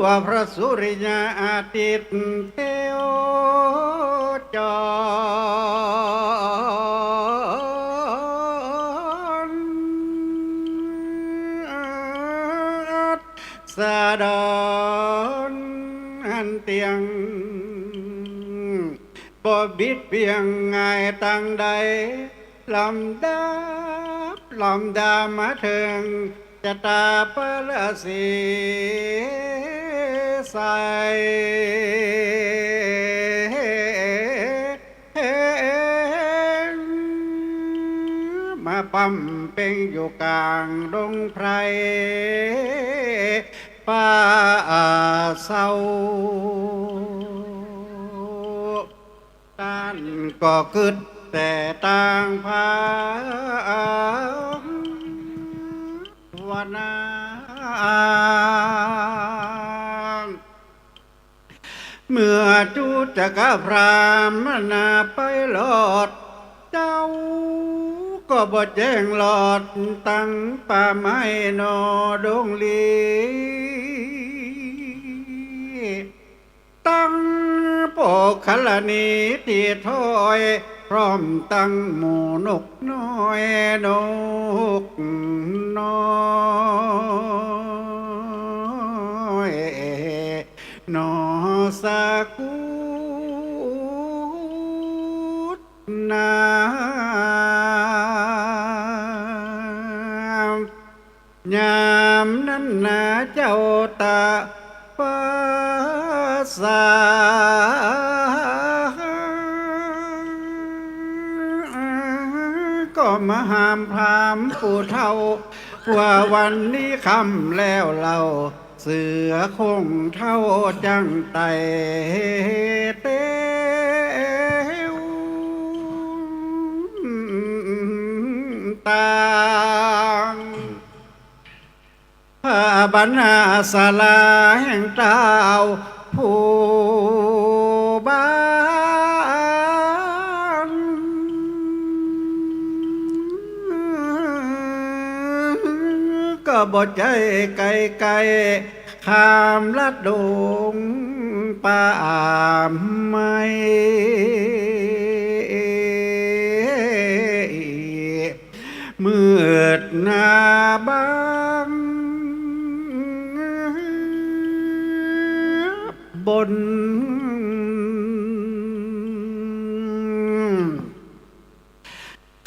ว่าพระสุริยาอาทิตย์เทวจร สะดอนอันเตียง บ่บิดเบียงง่ายตังใด ลำดับลำดามาเถิง จะตาพระราศีใส มาบำเพ็งอยู่กลางดงไพรป่าเศร้า ต้านก็กึ๊ดแต่ตางภาวนา เมื่อจุจกพราหมณาไปรอด เจ้าก็บ่แจ้งรอดตังป่าไม้หนอดงลี ตังโปกขลานีตี้ถ้อย พร้อมตังหมู่นกน้อย นกน้อย หนอสะกุด นา ยามนั้นนาเจ้าตะปาสา ก็มาหามพราหมณ์ผู้เฒ่า ว่าวันนี้ค่ำแล้วเล่า เสือโคร่งเฒ่าจั้งไต่เตียวตาง พระบรรณาศาลาแห่งเต้าผู้บ้าน ก็บ่ใจ้ไกลๆ ข้ามลัดดงป่าไม้ มืดหน้าบังบน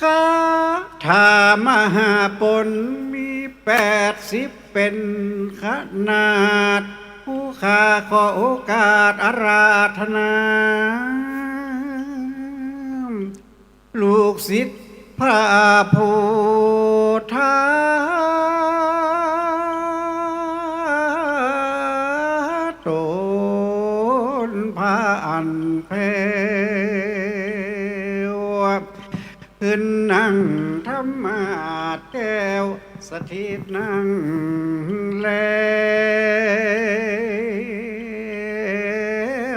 คาถามหาปณมีแปดสิบเป๋นขนาด ผู้ข้าขอโอกาสอาราธนา ลูกศิษย์พระพุทธา ต๋นพระอันแผ้ว ขึ้นนั่งธรรมาสน์แก้ว สถิตนั่งแล้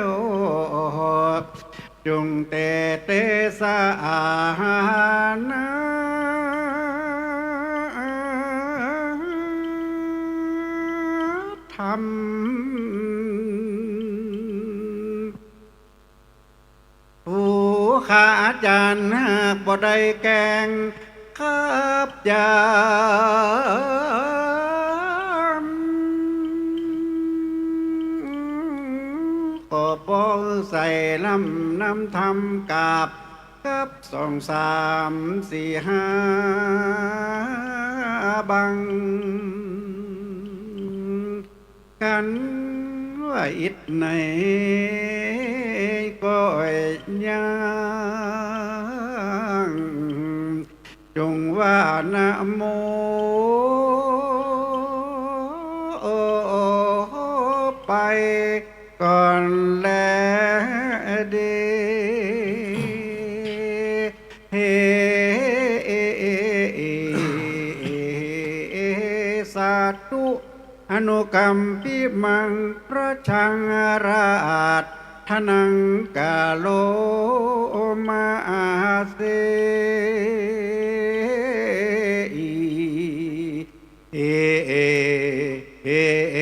ว จงแตเตสะอาหานะธรรม ผู้ข้าอาจ๋ารย์หากบ่ได้แกล้งขับจ๋าม ก็บ่ใส่ลำนำธรรมกาบ กับสองสามสี่ห้าบัง กันว่าอิดในก็ย่าง จงว่านะโมไปก่อนแลเด้ สาธุ อนุกัมปิมัง พระชังราช ทนังกะโลมาเสอิ เอ เอ เอ เอ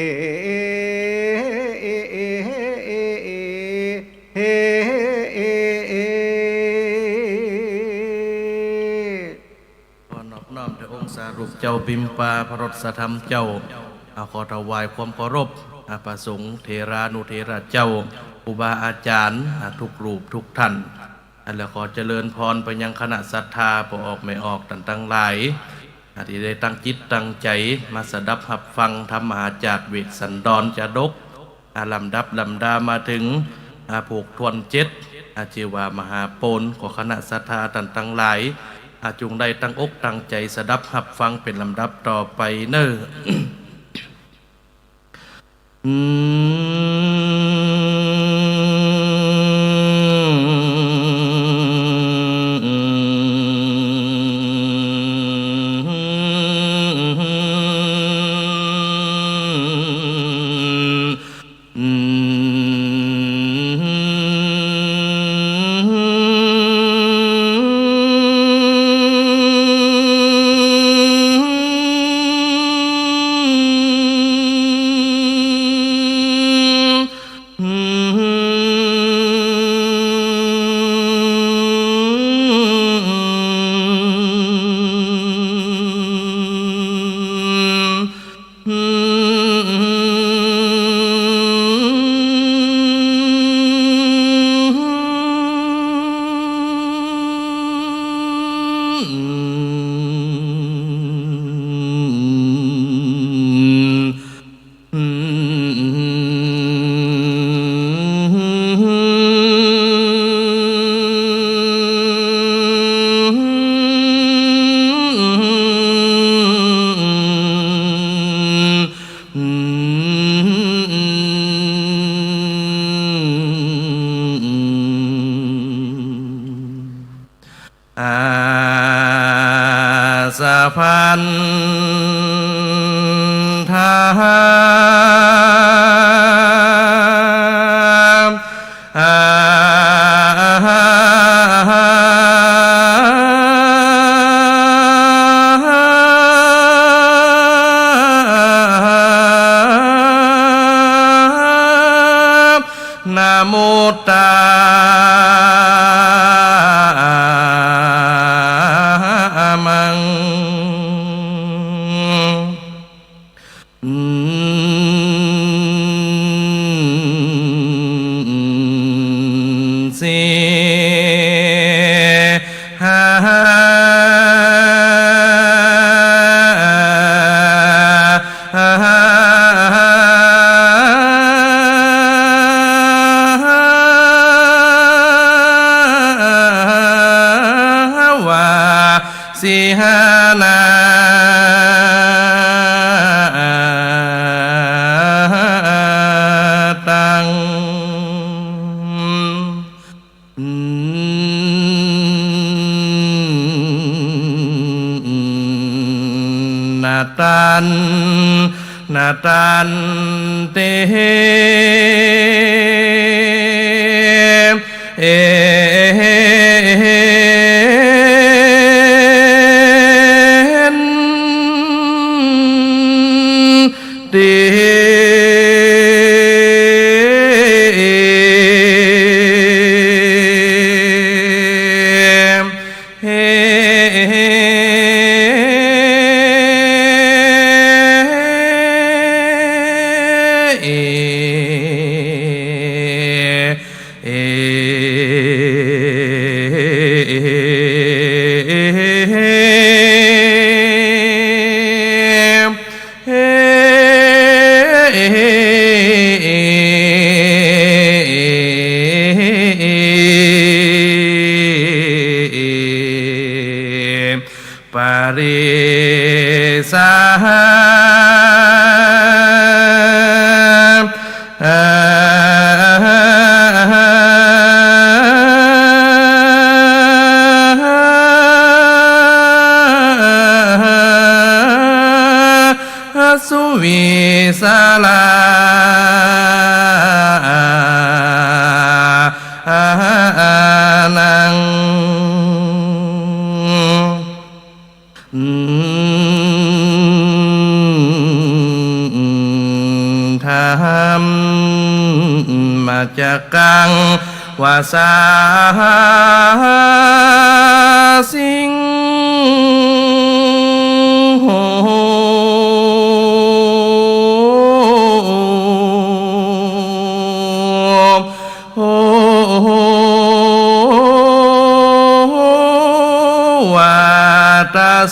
ปิมปาพระรสธรรมเจ้า อ่า ขอถวายความเคารพ อ่า พระสงฆ์เถรานุเถระเจ้า ครูบาอาจ๋ารย์ อ่า ทุกรูปทุกท่าน อ่า และขอเจริญพรไปยังคณะศรัทธาป้อออกแม่ออกต้านตังหลาย อ่า ตี้ได้ตั้งจิตตั้งใจ๋มาสดับฮับฟังธรรมมหาจาดเวสสันดรจาดก อ่า ลำดับลำดามาเถิง อ่า ผูกถ้วนเจ็ด อ่า จื้อว่ามหาโปน ขอคณะศรัทธาต้านตังหลาย อ่า จุ่งได้ตั้งอกตั้งใจ๋สดับฮับฟังเป๋นลำดับต่อไปเน่อ อืม อาสะพันธา อา นะโมตามัง สิหา วา สิหานาตัง นะตัน นะตันติ เอ ติ เอ ปริสหา สุวิสาลานัง ธัมมจักกัง วาสาสิงโห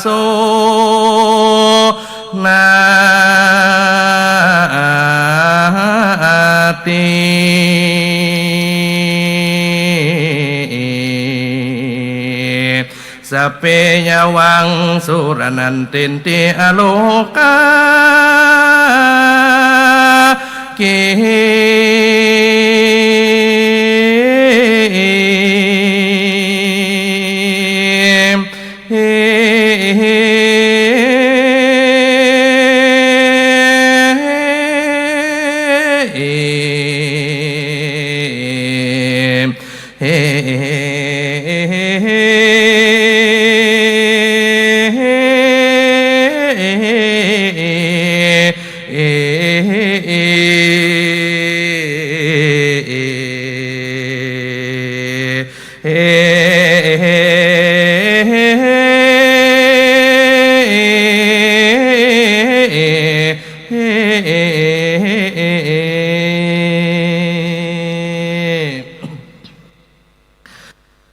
โส นาติ สัพเพ ยาวัง สุรานันตินติ อโลกาคิ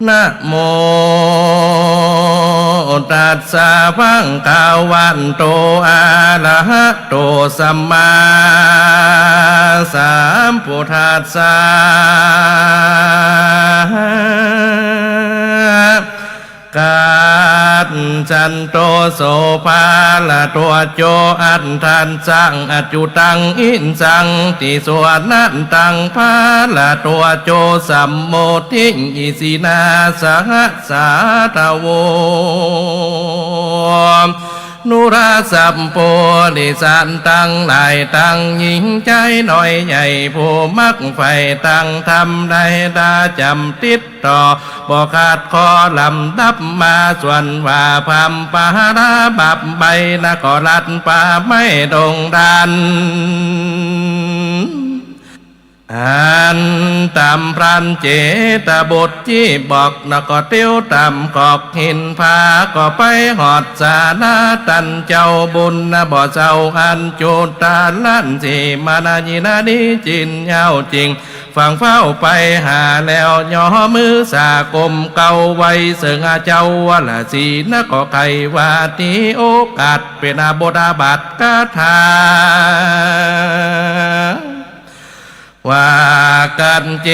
นะโมตัสสะ ภะคะวะโต อะระหะโต สัมมาสัมพุทธัสสะ กัจฉันโต โส ภะคะวะโต อัฏฐัสสะ อัจจุตัง อิสสันติ สุวัตตัง ภะคะวะโต สัมโมทิ อิสินา สหัสสาทะโว นุรา สัพพุริสะตังหลาย ตังหญิงจายน้อยใหญ่ ผู้มักใฝ่ตังธรรม ได้ดาจ๋ำติดต่อ บ่ขาดข้อลำดับมา ส่วนว่าพำปาราบับใบนะ ก็ลัดป่าไม้ดงดาน อันต๋ามพรานเจตบุตรจี้บอกนะ ก็เตียวต๋ามขอกหินผา ก็ไปฮอดสาลาตันเจ้าบุญนะ บ่เศร้า อันจุตาลันสีมานายินานิจินยาวจริง ฟังฟ้าวไปหาแล้ว ย่อมือสากมเกาไว้ เสิงอาเจ้าวรสีนะ ก็ใค่ว่าตี้โอกาส เป๋นอาบทอาบัติคาถา ว่า กัจเจ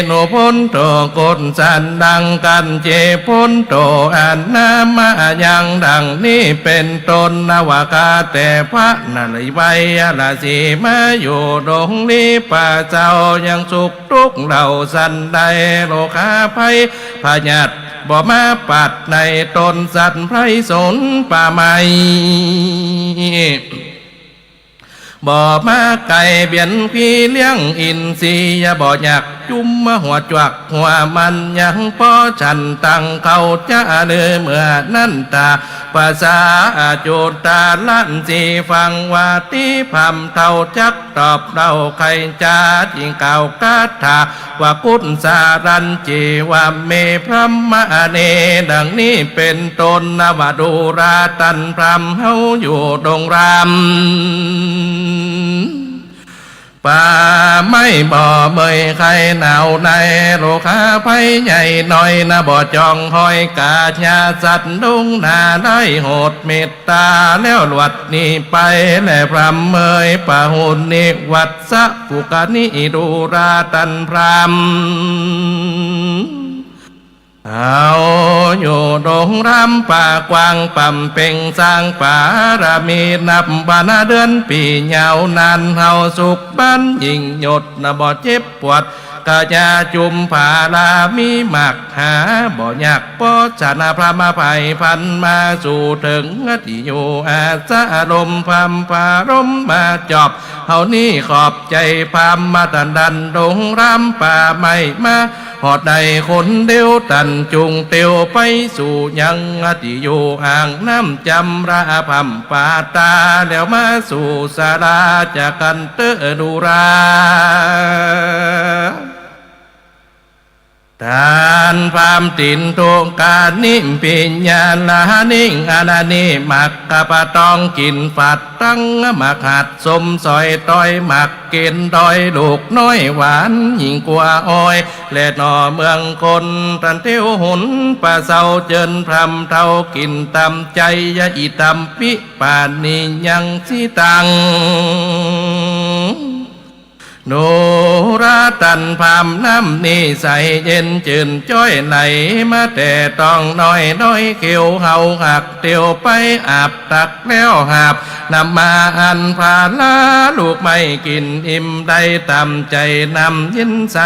นุ พุทโธ กุศลัง กัจเจ พุทโธ อะนามะยัง ดังนี้เป๋นต้นนะ ว่าข้าแต่พระนารายณ์ วายรสี มาอยู่ดงนี้ ป่าเจ้ายังสุขทุกข์เหล่าสันใด โรคาภัยพยาธิ บ่มาปาดในต๋นสัตว์ไพร่สนป่าไม้ บ่มาไก่เบียดขี้เลี้ยงอินทรีย์ บ่อยากจุ่มหัวจวักหัวมัน ยังป้อฉันตังเขาจะเลือเมื่อนั้นต๋า ภาษาอาจุตาลันสี ฟังว่าตี้พำเฒ่าจักตอบเล่า ใค่จะจิ่งกล่าวคาถา ว่า กุศลัน เจ วะเม พรหมะเน ดังนี้เป๋นต้นนะ ว่า ดูราตันพรามเฮาอยู่ดงรามป่าไม้ บ่เมื่อยไข้หนาวใน โรคาภัยใหญ่น้อยนะ บ่จ้องห้อยก๋า ญาสัตว์ดงนาได้โหดเมตต๋า แล้วลวดนี้ไป และพรามเอยปะหุนิวัสสะ ปุคคลิดูราตันพราม เอาอยู่ดงรามป่ากว้าง บำเพ็งสร้างปารมี นับวันเดือนปี๋ยาวนาน เฮาสุขบันยิ่งยศนะ บ่เจ็บปวด กะยาจุ่มผาลา มีมากหาบ่ยาก ป้อฉันพรามไพร่พันมา สู่เถิงอติอยู่อาสะ อารมณ์พรามพารมมาจอบ เฮานี้ขอบใจ๋พรามมาตันดันดงรามป่าไม้มา ฮอดได้คนเดียวตันจุ่งเตียวไปสู่ยังอติอยู่อ่างน้ำจำระพรามป่าต๋า แล้วมาสู่ศาลาจะกันเตอดูรา ต้านพราหมณ์ตินทุกขานิ ปิญญาลานิ อาณานิ หมากกะปะตอง กิ๋นฝาดตังหมากหัด สมสอยตอยหมากเกณฑ์ดอย ลูกน้อยหวานยิ่งกว่าอ้อย และหน่อเมืองคน ตันเตียวหนปะเซา เจิญพราหมณ์เฒ่า กิ๋นต๋ามใจ๋ ยะอิตัมปิ ปานียังสิตัง โนราตันพราหมณ์น้ำนิสัยเย็นจื่นจ้อย ไหลมาแต่ตองน้อย น้อยเขียวเฮาหัก เตียวไปอาบตักแล้วหาบ นำมาอันผาลา ลูกไม้กิ๋นอิ่มได้ต๋ามใจ๋ น้ำเย็นใส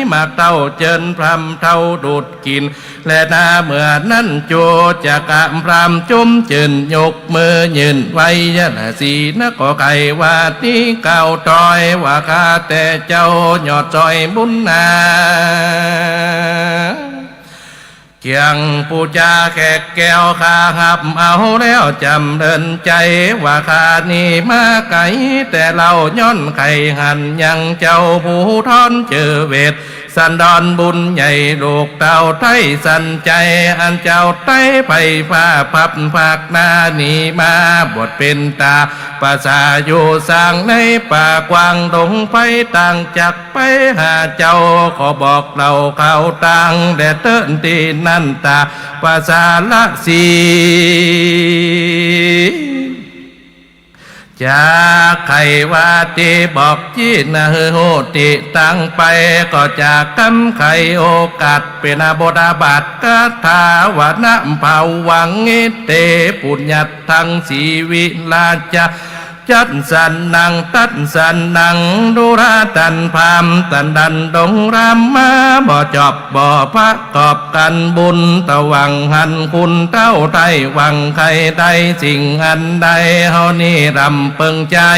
หมากเต้า เจิญพราหมณ์เฒ่าดูดกิ๋น และนาเมื่อนั้น โจจกะพราหมณ์จมจื่น ยกมือยื่นไหว้ ยะละสีนะ ก็ใค่ว่าตี้กล่าวตอย ว่าข้าแต่เจ้ายอดซอยบุญนา เกียงปู๋จาแขกแก้วข้าฮับเอาแล้ว จ๋ำเริญใจ๋ ว่าข้านี้มาไก๋แต่เล่า ย้อนใค่หันยังเจ้าผู้ถอนจื้อเวช สันดรบุญใหญ่ลูกเต้าไต้สันใจ๋ อันเจ้าไต้ไพร่พร่าพลัดพรากนาหนีมา บวชเป๋นต๋าประสาอยู่สร้างในป่ากว้างดงไพร ต่างจากไปหาเจ้า ขอบอกเล่าข่าวต่าง แด่เติ๊นตี้นั้นต๋าประสาละสี จาใค่ว่าตี้บอกจี้นะ หื้อฮู้ตี้ตางไป ก็จะกำใค่โอกาส เป๋นบทบาทคาถาว่า นะภะวัง อิเต ปุญญัตถัง สีวิราชะ จัสสะนัง ตัสสะนัง ดูราตันพราหมณ์ ตันดันดงรามมา บ่จบบ่ประกอบกั๋นบุญ ตะหว่างหันคุณเต้าไต้ หวังใค่ได้สิ่งอันใด เฮานี้รำเปิงใจ๋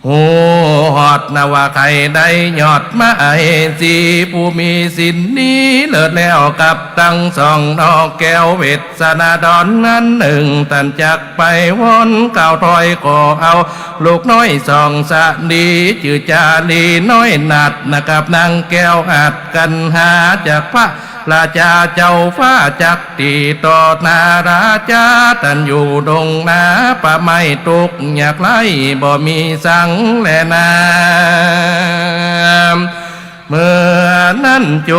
ฮู้ฮอดนะว่าใค่ได้ยอดมเหสี ผู้มีศีลนี้เลิศแล้วกับตังสอง นอกแก้วเวสสนดรนั้นนึ่ง ตันจักไปวอนกล่าวถอย ขอเอาลูกน้อยสองสะดี จื้อจารีน้อยนาถนะ กับนางแก้วอาจกัณหา จากพระราชาเจ้าฟ้าจัก ตี้ต่อหน้าราชา ตันอยู่ดงนาป่าไม้ ตุ๊กข์ยากไร้บ่มีสังแลนา เมื่อนั้นโจ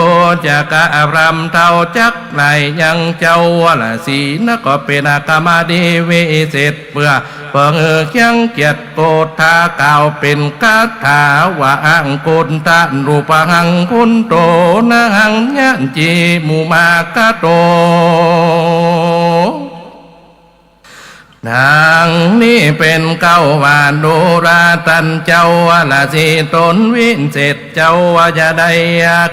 จกะพราหมณ์เฒ่าจักไหลยังเจ้าละสีนะ ก็เป๋นกรรมดีวิเศษ เปื้อเปิงเคียงเกียรติโกฏฐากล่าวเป๋นคาถาว่า อังคุตตะรูปหังคุตโต นะหังยะจิมุมากะโต ดังนี้เป๋นเก้าว่า ดูราตันเจ้าละสีตนวิเศษ เจ้าว่าจะได้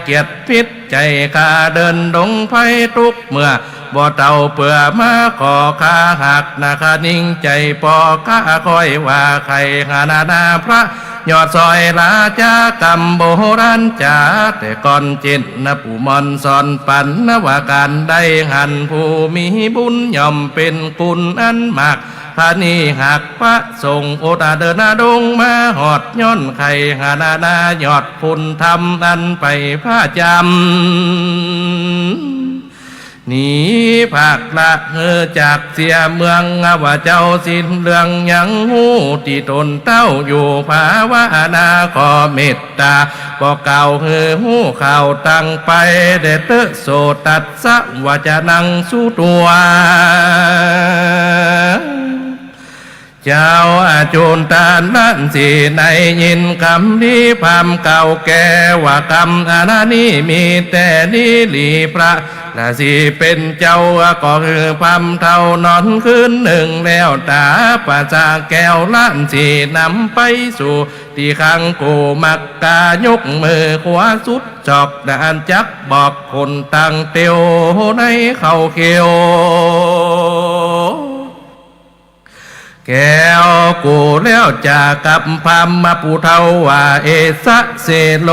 เกียรติพิษใจ๋ ข้าเดินดงไพรทุกเมื่อ บ่เต้าเปื้อมาขอข้าหากนะ คะนิ่งใจ๋ปอข้าค่อยว่าใค่ หานานาพระยอดซอยราชากำโบราณจ๋า แต่ก่อนเจ็ดนะ ผู้หมั่นสอนปั๋นนะว่า ก๋านได้หันผู้มีบุญย่อมเป๋นคุณอันมาก คะนี้หากพระสงฆ์อุตเดินดงมาฮอด ย้อนใค่หานานา ยอดคุณธรรมอันไปประจ๋ำ หนีภาคละหื้อจากเสียเมือง ว่าเจ้าสิ้นเรื่องยังฮู้ ตี้ตนเต้าอยู่ภาวนา ขอเมตต๋าบอกกล่าวหื้อฮู้ข่าวต่างไป แด่เต๊อะ โสตัสสะวะจะนังสุตวา เจ้าอาจุนตะละสีได้ยินกำตี้พราหมณ์กล่าวแก่ ว่ากำอันนี้มีแต๊ดีหลี พระละสีเป๋นเจ้า ก็หื้อพราหมณ์เฒ่านอนคืนนึ่ง แล้วต๋าประสาแก้วละสีนำไปสู่ตี้ขัง โกมักกายกมือขวาสุดจอก ดานจักบอกคนต่างเตียวในเขาเขียว แก้วกูแล้วจะกับพราหมณ์ผู้เฒ่าว่า เอสะเสโล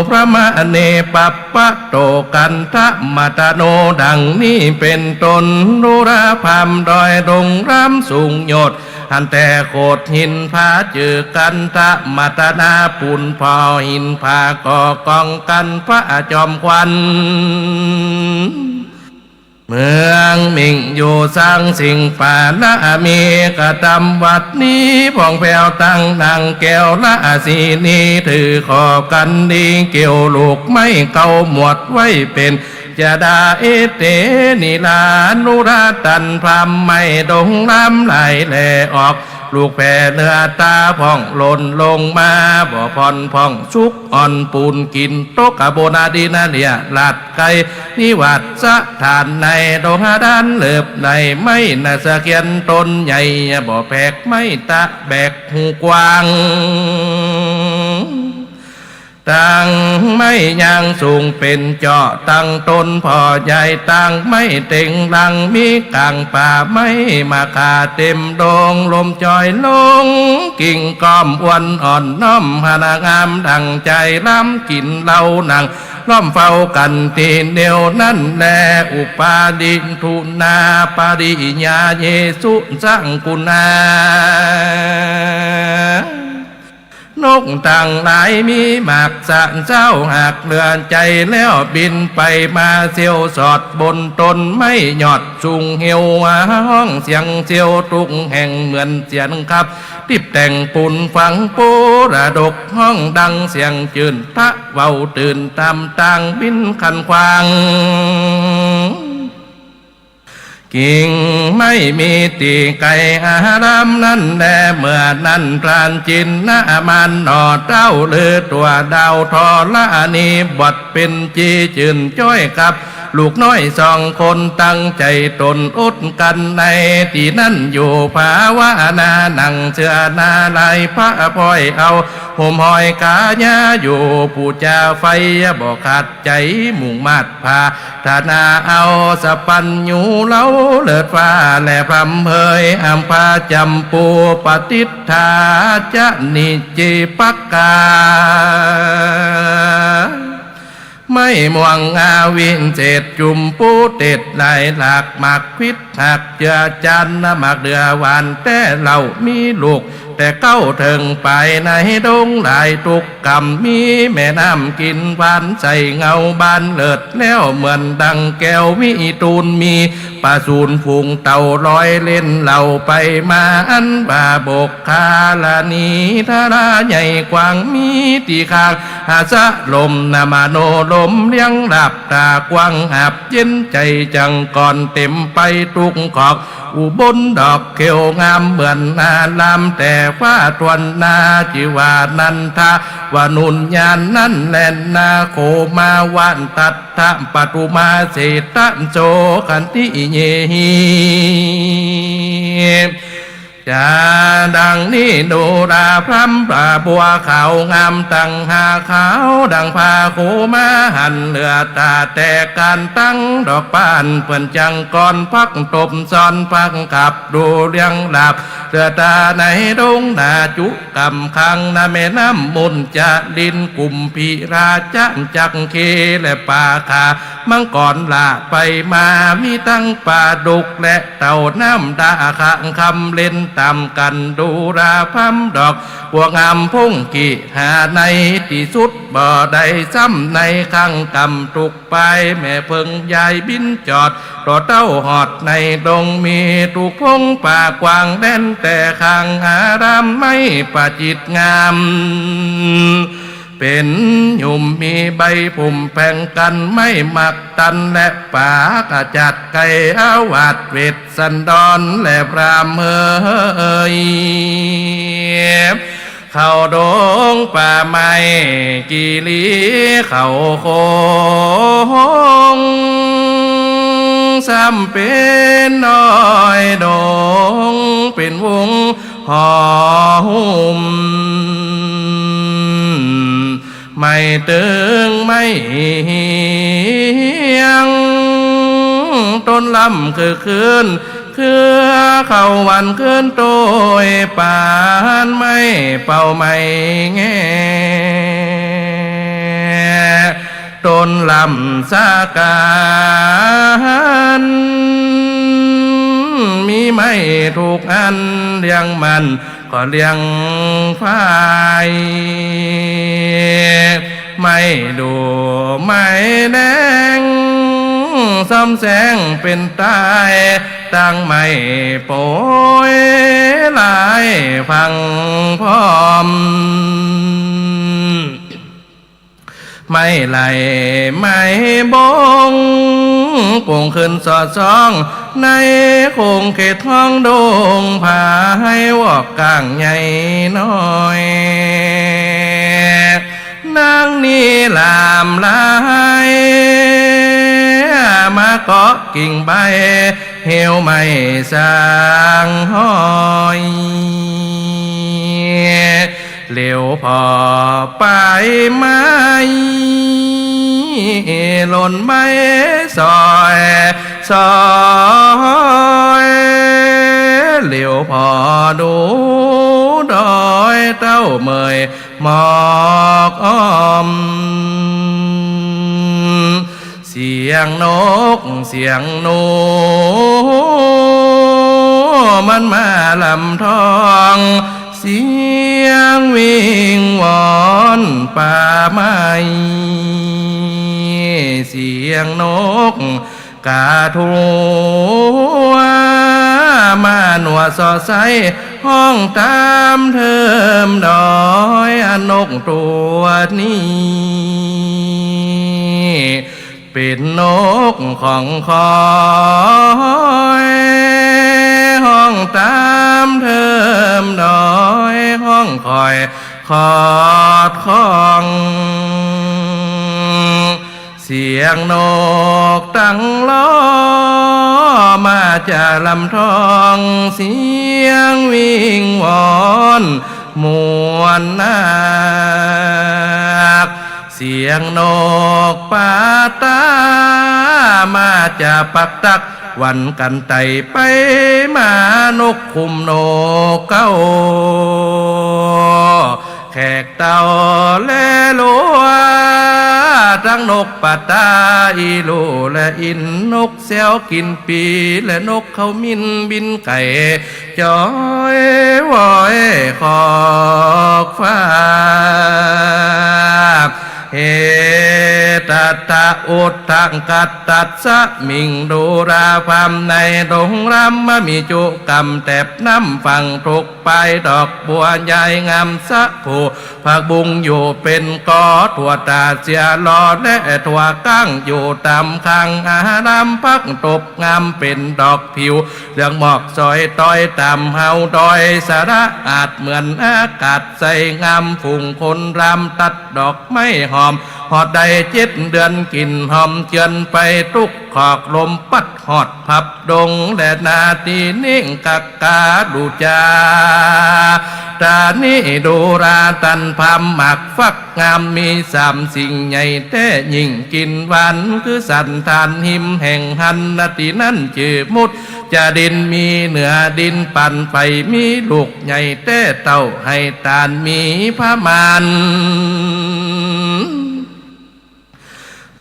พระมะเน ปัปปะโต กันทะมะตะโน ดังนี้เป๋นต้น ดูราพราหมณ์ดอยดงรามสูงยอด หันแต่โขดหินผาจื้อกันทะมัตตนาปูน ผ่อหินผาก่อกองกันพระจอมขวัญ เมืองมิ่งอยู่สร้างสิ่งปาระมี กระตำวัดนี้ผ่องแผ้วตั้งนางแก้วราชินี ถือขอกันดีเกี่ยวลูกไม้เก้าหมวดไว้เป๋น จดาเอเต นิรานุราตัน พรามไม้ดงรามหลายแลออก ลูกแผ่เนื้อต๋าพ่องหล่นลงมา บ่ผ่อนพ่องสุกอ่อนปูนกิ๋น ตกกะบนดินเลียราดไกล นิวัตสถานในดงดานเลิบใน ไม้นาสะเขียนต้นใหญ่ บ่แผกไม้ตะแบกหูกว้าง ตั้งไม้ยางสูงเป๋นเจาะ ตั้งต้นผ่อใหญ่ ตั้งไม้เต็งหลัง มีก๋างป่าไม้มะข่าเต็มดง ลมจอยลงกิ่งก้อมอวนอ่อน น้อมหน้างามดั่งใจ๋ ล้ำกิ๋นเหล้านั่ง ล้อมเฝ้ากั๋นตี้เดียวนั้นแล อุปาทินทุนา ปริญญาเยสุสังกุณา นกตังหลายมีมากสะเศร้า หากเหลือใจ๋แล้วบินไปมา เสี้ยวสอดบนต้นไม้ยอดสูง เหี่ยวฮ้องเสียงเสี้ยวทุกแห่ง เหมือนเสียงขับ ติบแต่งปูนฝังปูระดก ฮ้องดังเสียงจื้น ทะเว้าตื่นต๋ามต่างบินคันขว้าง กิ่งไม้มีตี้ไกลอารามนั้นแล เมื่อนั้นพรานจินนามานหน่อเต้า ลือตั๋วดาวธรณี บวชเป๋นจีจื้นจ้อยกับ ลูกน้อยสองคนตั้งใจ๋ต๋นอดกั๋นใน ตี้นั้นอยู่ภาวนา นั่งเสื่อหน้าลายพระปอยเอา ห่มห้อยกายาอยู่ ปู๋จาใฝ่บ่ขาดใจ๋ มุ่งมาดผาถนาเอา สัพพัญญูเลาเลิศฟ้าแลพร่ำเผย อำพาจัมปูปติฏฐาจะนิจจิปกา ไม้ม่วงอาวิเศษจุมปูเตศหลายหลาก หมากควิดหากเจือจันทร์ หมากเดือหวานแต๊เหล่า มีลูกแต่เก๊าเถิงปาย ในดงหลายทุกกำ มีแม่น้ำกิ๋นหวานใส เงาบานเลิศแล้ว เหมือนดังแก้ววิทูล มี ประสูนฝูงเต่าลอยเล่นเหล่าไปมา อันว่าบกคาลานีทาราใหญ่กว้าง มีตี้ข้างหาสะลมนามโนรมเลี้ยงหลับตากว้าง หับเย็นใจ๋จังก่อนเต็มไปทุกขอก อุบลดอกเขียวงามเหมือนอาราม แต่ฟ้าทวนนา จื้อว่านันทวนุญญาณนั้นแลนา โคมาวานทัต ทะปทุมาเศรษฐโสขันติเยหิ จาดังนี้ดูราพร่ำพระบัวขาวงาม ตั้งหาขาวดังผ้าโคมาหัน เหลือต๋าแต่ก้านตั้งดอกปาน เปิ้นจังก่อนพักตบซ้อนพักขับ ดูเลี้ยงหลับ เหลือต๋าในดงนาจุ กำขังนาแม่น้ำมุนจะลิน กุมพีราจะจักเคและป่าขา มังกรละไปมา มีตั้งปลาดุกและเต่าน้ำดาขะคำเล่นต๋ามกั๋น ดูราพร่ำดอกบัวงามพงกิหาในตี้สุดบ่ได้ซ้ำ ในข้างกำทุกปาย แม่เพิ่งย้ายบินจอด ต่อเต้าหอดในดง มีทุกพงป่ากว้างแดน แต่ข้างอารามไม้ประจิตรงาม เป๋นหยุ่มมีใบพุ่มแผงกั้น ไม้หมากตันและป่ากระจัดไกล อาวาสเวสสันดรและพราหมณ์เอย เข้าดงป่าไม้กิริเข้าโค้ง ซ้ำเป๋นดอยดงเป๋นวงหอหุ้ม ไม้เติงไม้เฮียง ต้นลำคือคืน เครือเข้าวันคืนโตยปาน ไม้เป่าไม้แง่ ต้นลำสาการ มี ไม้ทุกอัน เลี้ยงมันก็เลี้ยงไฟ ไม้ดู่ไม้แดง ซ่อมแสงเป๋นใต้ ตั้งไม้โปยหลายพังพร้อม ไม้ไหลไม้บง ปลูกขึ้นสอดส่อง ในขงเขตห้องดง ผาไฮวอกก้างใหญ่น้อย นางนี้หลามหลาย มาเกาะกิ่งใบ เหี่ยวไม้สร้างห้อย เหลียวผ่อปลายไม้ หล่นไม้ซอยซอย เหลียวผ่อดูดอย เต้าเมยหมอกอ้อม เสียงนกเสียงหนู มันมาลำทอง เสียงวิงวอนป่าไม้ เสียงนกกาทั่ว มาหนัวส่อไส้ ฮ้องต๋ามเทิมดอย อะนกตั๋วนี้ เป๋นนกของข้อย ฮ้องต๋ามเทิมดอย ฮ้องคอยขอดข้อง เสียงนกตังล้อ มาจากลำทอง เสียงวิงวอนมวลนัก เสียงนกป่าต๋า มาจากปากตัก หวันกั๋นไต่ไปมา นกขุมนกเก๊า แขกเต้าและลัว ตังนกป่าต๋า อีหลูและอินทร์ นกแซวกิ๋นปี และนกเค้ามินบินไก๋ จ๋อยวอยขอบฟ้า เหตตะอุทธังกัตตัสสะ มิงดูราพราหมณ์ในดงราม มีจุกำแตบน้ำฝั่งทุกปาย ดอกบัวใหญ่งามสะโผ ผักบุ้งอยู่เป๋นกอ ถั่วต๋าเสียหล่อ และถั่วก้างอยู่ต๋ามข้างอาราม ผักตบงามเป๋นดอกผิว เหลืองหมอกซอยตอย ต๋ามฮาวดอยสะระอาด เหมือนอากาศใสงาม ฝูงคนรามตัดดอกไม้หอม ฮอดได้เจ็ดเดือน กลิ่นหอมเจือนไปตุ๊กขอก ลมปั๊ดฮอดพับดง และนาตี้นิ่งกักกาดูจา ต๋านี้ดูราตันพราหมณ์ หมากฟักงามมีสามสิ่งใหญ่แต๊ ยิ่งกิ๋นหวานคือสันธาน หิมแห่งหันนาตี้นั้นจื้อมุจจาดิน มีเหนือดินปานไฟ มีลูกใหญ่แต๊ เต้าไหตานมีพราหมณ์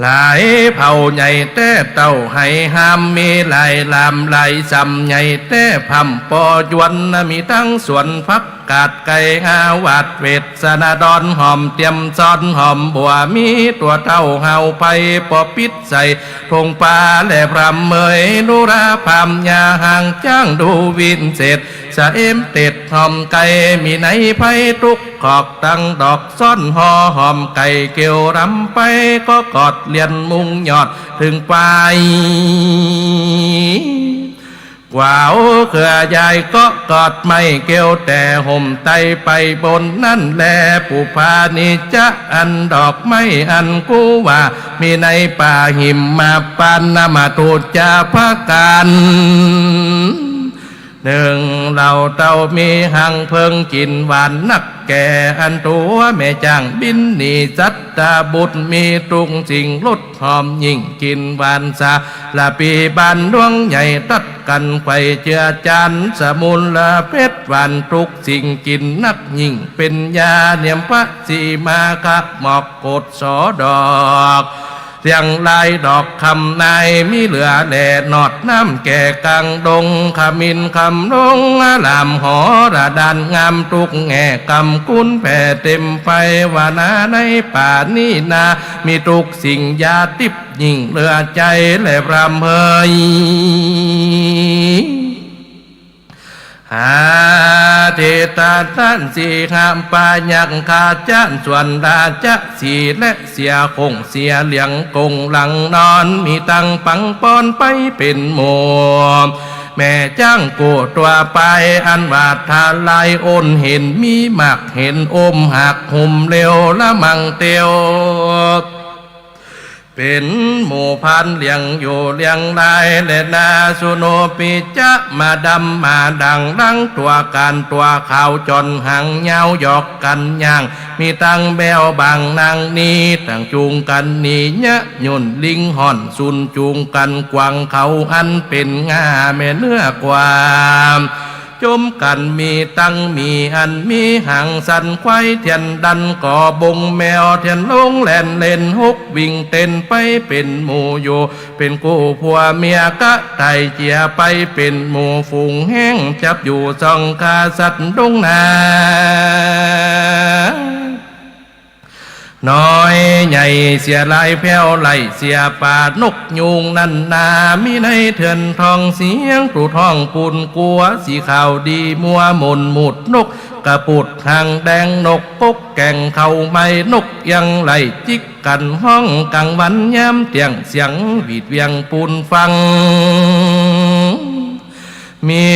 หลายเผ่าใหญ่แต๊ เต้าไหฮามมีหลายลามหลายสำ ใหญ่แต๊พร่ำปอยวน มีตังสวนผักกาดไก่ อาหวาดเวสสะดอน หอมเตียมซ้อนหอมบัว มีตั๋วเต้าฮาวไพร ปอปิดใส่ ทงปาและพรำเมย ดูราพรำยาหางจ้าง ดูวินเศษ สะเอมเต็ดหอมไก่ มีในไพรตุ๊กขอก ตังดอกซ้อนฮอหอมไก่ เกี่ยวรำไปก็กอดเลียนมุงยอดเถิงปาย กว่าเอาเขื่อยายก็กอดไม้เกี่ยวแต่ห่มไตรไปบนนั้นแล ปุพานิจจะอันดอกไม้อันกูว่า มีในป่าหิมมาปานนมาทูจาพระกัน หนึ่ง เหล่าเต้ามีหังเพิงกิ๋นหวานนักแก่ อันตั๋วแม่จ้างบินหนีสัตตบุตร มีทุกสิ่งรสหอมยิ่งกิ๋นหวานสาละปี บ้านหลวงใหญ่ตัดกั๋นไขว่เจือจาน สมุนละเพ็ดหวานทุกสิ่งกิ๋นนักยิ่งเป๋นยา เนียมพระสีมาคะหมอกโกศสอดอก เสียงลายดอกคำนายมีเหลือแล หนอดน้ำแก่กลางดง ขมิ้นคำลงอาราม หอระดานงามทุกแง่ กำกุนแผ่เต็มไป ว่านาในป่านี้นา มีทุกสิ่งยาทิพย์ยิ่งเหลือใจ๋แลพรามเหย หาเทตาต้านสีหาปายักขาจ้านส่วนราชสีห์และเสียคงเสียเหลียงกงหลังนอน มีตังปังปอนไปเป๋นหมู่ แม่จ๊างกู้ตั๋วไป อันว่าทลายโอน เห็นมีมากเห็นอมหัก หุมเหลวละมังเตียว เป๋นหมู่พานเลี้ยงอยู่เลี้ยงลาย และนาสุโนปิจะมาดำมาด่าง หลังตั๋วก๋านตั๋วขาว จ้อนหางยาวหยอกกั๋นย่าง มีตังแบ้วบางนางนี้ ตังจูงกั๋นหนีเยียะ ย่นลิงฮ่อนสูน จูงกั๋นกวางเขา อันเป๋นง่าแม่เนื้อกวาง จมกั๋นมีตังหมี อันมีหางสั้น ควายเถียนดันก่อบง แมวเถียนลงแล่นเล่น หกวิ่งเต้นไปเป๋นหมู่อยู่ เป๋นกู้ผัวเมียกะไต่เจียไปเป๋นหมู่ ฝูงแฮ้งจับอยู่ส่องฆ่าสัตว์ดงนา น้อยใหญ่เสียหลายแผ้ว ไล่เสียป่านกยูงนั้นนา มีในเถื่อนทองเสียง ตูดฮ้องปูนกั๋ว สีขาวดีมัวหม่นหมุด นกกระปุดหางแดง นกกกแก่งเขาไม้ นกเอียงไหล่จิกกั๋นฮ้อง กลางวันยามเตี้ยง เสียงหวีดเวียงปูนฟัง มี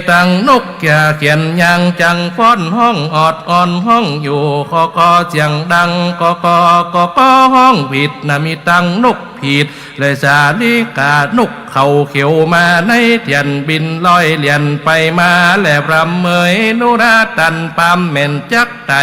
ตังนกเขียเขียนยางจังฟ้อนฮ้องออดอ่อนฮ้องอยู่ คอกอเสียงดัง กอกอกอกอฮ้องผิดนะ มีตังนกผิด และสาลิกานกเขาเขียวมา ในเถียนบินลอยเลียนไปมา และพรำเหมยนุราตันปามแม่นจักไต่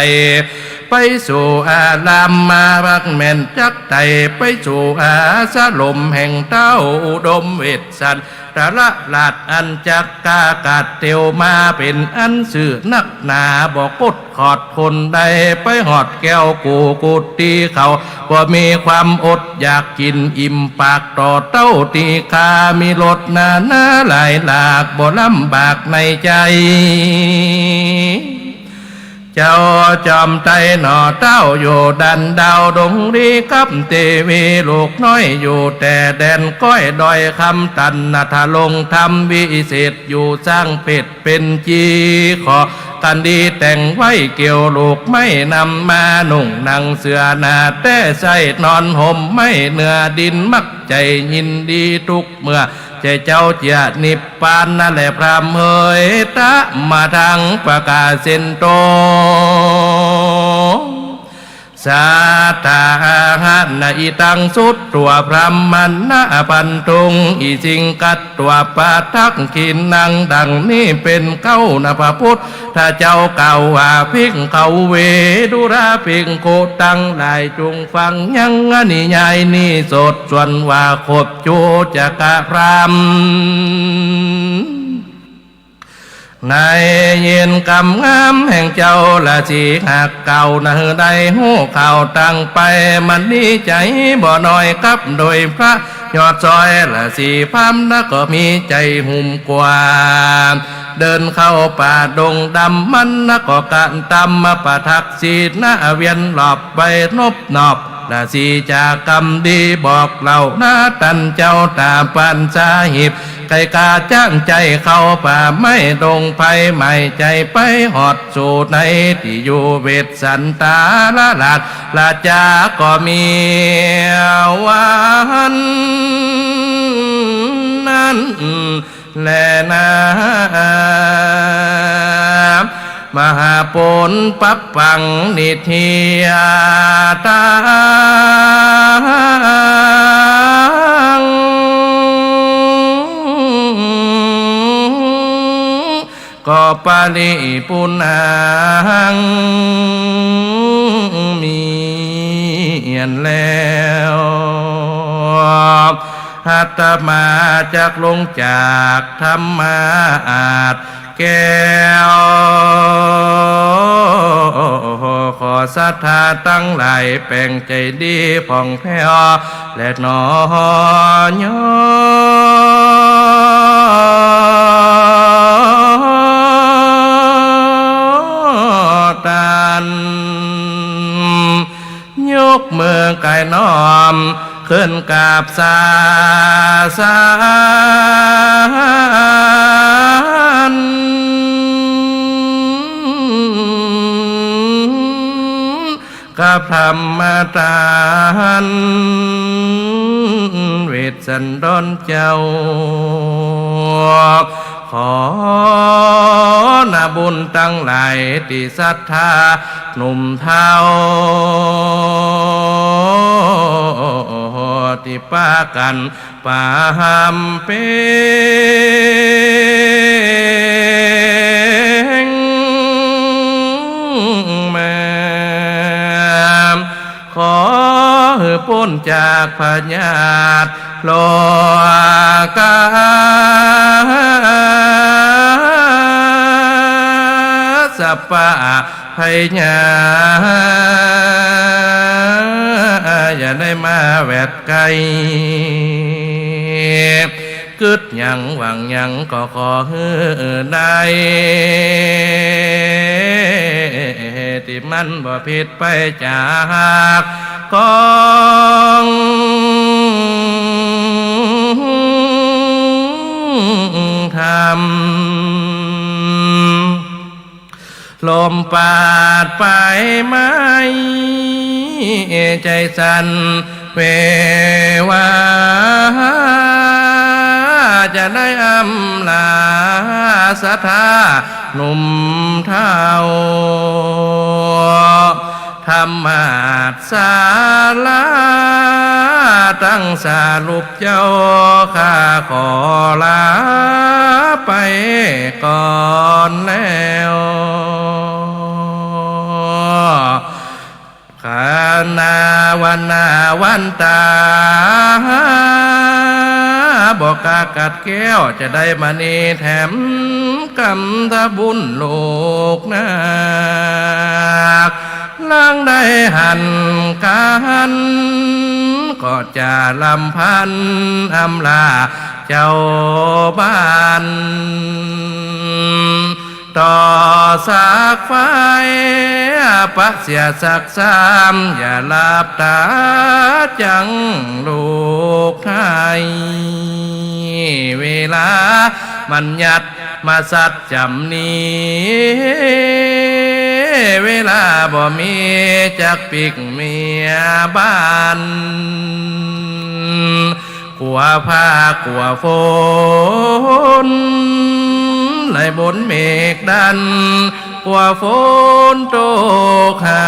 ไปสู่อารามมาพักแม่นจักไต่ ไปสู่อาสรมแห่งเต้าอุดมเวชสัน ตระราชอันจักกล้ากาดเตียวมา เป๋นอันซื่อนักหนา บ่กดขอดคนใด ไปฮอดแก้วกูกุฏิเขา บ่มีความอดอยาก กิ๋นอิ่มปากต่อเต้าตี้ข้า มีรสนานาหลายหลาก บ่ลำบากในใจ๋ เจ้าจอมไตรหน่อเต้าอยู่ดันดาวดงรีกับเตวี ลูกน้อยอยู่แต่แดนก้อยดอยคำตัน นัทลงธรรมวิเศษอยู่สร้างเพชรเป๋นจี ขอกันดีแต่งไว้เกี่ยว ลูกไม้นำมานุ่งหนังเสื้อหนาแต๊ ใส้นอนห่มไม้เนื้อดิน มักใจ๋ยินดีทุกเมื่อ ใจ๋เจ้าเจียนิพพานนั่นแหละพรำเหย ตะมาทังปะกาเซนโต สัตตาหะนะอิตังสุตตวาพรหมณะปันทุง อิสิงคัตตวาปะทักขิณัง ดังนี้เป๋นเก้านะพระพุทธเจ้ากล่าวว่า ภิกขะเว ดูราภิกขุตังหลาย จุ่งฟังยังอนิยายนี้สดส่วนว่าครบ จูจะกะพรำ ในเย็นกำงามแห่งเจ้าราศีหากเก่านะ หื้อได้ฮู้ข่าวต่างไป มันดีใจ๋บ่น้อยกับโดยพระยอดซอยราศีพรามนะ ก็มีใจ๋หุ้มกว้าง เดินเข้าป่าดงดำมันนะ ก็กะตำมาประทักษิณะเวียนรอบไปนบนอบ ราศีจากรรมดีบอกเล่านะตันเจ้าตาปานสาหิบ ไก่กาจ้างใจ๋เข้าป่าไม้ดงไพร หมายใจ๋ไปฮอดสู่ในตี้อยู่เวสสันตาลราช ราชาก็มีวันนั้น แลนา มหาปุณปัปปังนิทธิยาตัง ก็ปริปุณหัง มีอันแล้ว อาตมาจักลงจากธรรมาอาสแก้ว ขอศรัทธาตังหลายแป๋งใจ๋ดีผ่องแผ้ว แลหนอ ยอตาน ยกมือก๋ายน้อม ขึ้นกราบสาสาน กับธรรมตาน เวสสันดรเจ้า ขอนาบุญตังหลายตี้ศรัทธาหนุ่มเฒ่า ตี้ปากั๋น ปาหำเป๋งมา ขอหื้อป๊นจากพยาธิโรคา สัพพะ ภัยยา อย่าได้มาแวดใก้ กึ๊ดหยังหวังหยังก็ขอหื้อได้ ตี้มันบ่ผิดไปจากกองธรรม ลมปาดไปไหม้ ใจ๋สั่นเววา จะได้อำลาศรัทธาหนุ่มเฒ่า ธรรมาสน์ศาลา ตังสรุป เจ้าข้าขอลาไปก่อนแล้ว ขณะวันนาวันตา บ่กล้ากัดแก้ว จะได้มณีแถมกำทะบุญลูกนาค หลังได้หันกั๋น ก็จะลำพันอำลาเจ้าบ้าน ต่อสากไฟปะเสียสักสาม อย่าหลับต๋าจั้งลูกไทย เวลาบัญญัติ มาสัตย์จ๋ำนี้ เวลาบ่มีจักปิ๊กเมียบ้าน กั๋วฟ้ากั๋วฝน ไหลบนเมฆดัน กั๋วฝนตกห้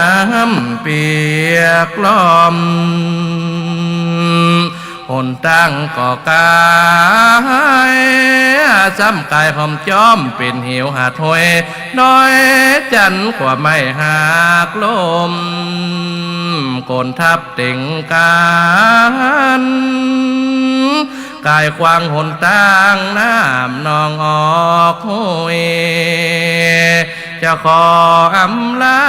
ำเปียกล้อม หนตางก็ก๋าย ซ้ำก๋ายห้อมจ้อม เป๋นเหวหาดห้วยน้อย จันทร์กั๋วไม้หักล้ม โกนทับเต็งก๋าน ก๋ายขวางหนตาง น้ำนองออกห้วย จะขออำลา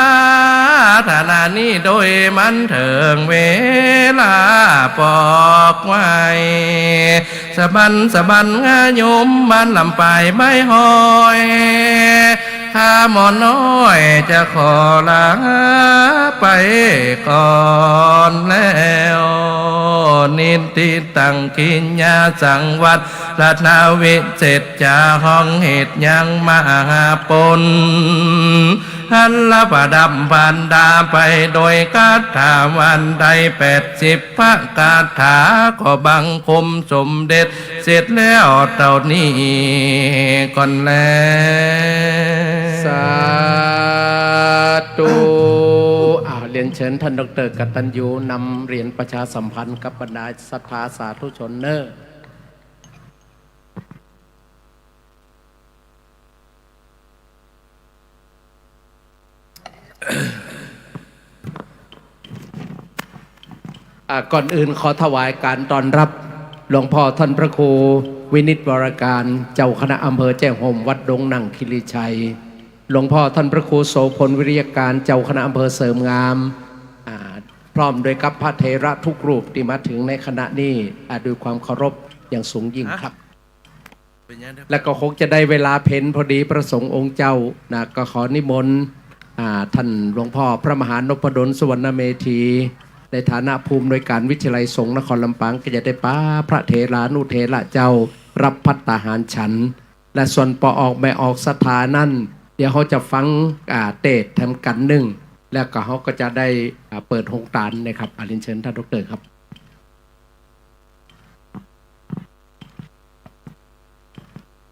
ฐานะนี้โดยมันเถิงเวลาปอกไว้ สะบันสะบันงายุม บ้านลำปายไม้ห้อย ข้าหม่อน้อยจะขอลาไปก่อนแล้ว นิติตัง กิญญาสังวัตร รัตนวิเศษ จะฮ้องเหตุยังมหาปณ หันละประดับพันดาไปโดยคาถาวันใดแปดสิบพระคาถา ขอบังคมสมเด็จเสร็จแล้วเต้านี้ก่อนแล สาธุ อ้าว เรียนเชิญท่านดอกเตอร์กตัญญูนำเหรียญประชาสัมพันธ์กับบรรดาศรัทธาสาธุชนเน่อ อ่า ก่อนอื่นขอถวายการต้อนรับหลวงพ่อท่านพระครูวินิจ วรการ เจ้าคณะอำเภอแจ้ห่ม วัดดงนั่งคีรีชัย หลวงพ่อท่านพระครูโสภณ วิริยการ เจ้าคณะอำเภอเสริมงาม อ่า พร้อมด้วยกับพระเถระทุกรูปตี้มาเถิงในขณะนี้ อ่า ด้วยความเคารพอย่างสูงยิ่งครับ และก็คงจะได้เวลาเพลพอดี พระสงฆ์องค์เจ้านะ ก็ขอนิมนต์ อ่า ท่านหลวงพ่อพระมหานพดล สุวรรณเมธี ในฐานะผู้อำนวยการวิทยาลัยสงฆ์นครลำปาง ก็จะได้ปาพระเถรานุเถระเจ้ารับภัตตาหารฉัน และส่วนป้อออกแม่ออกศรัทธานั้น เดี๋ยวเฮาจะฟัง อ่า เตสน์แถมกั๋นนึ่ง แล้วก็เฮาก็จะได้ อ่า เปิดโฮงตานนะครับ อ่า เรียนเชิญท่านด็อกเตอร์ครับ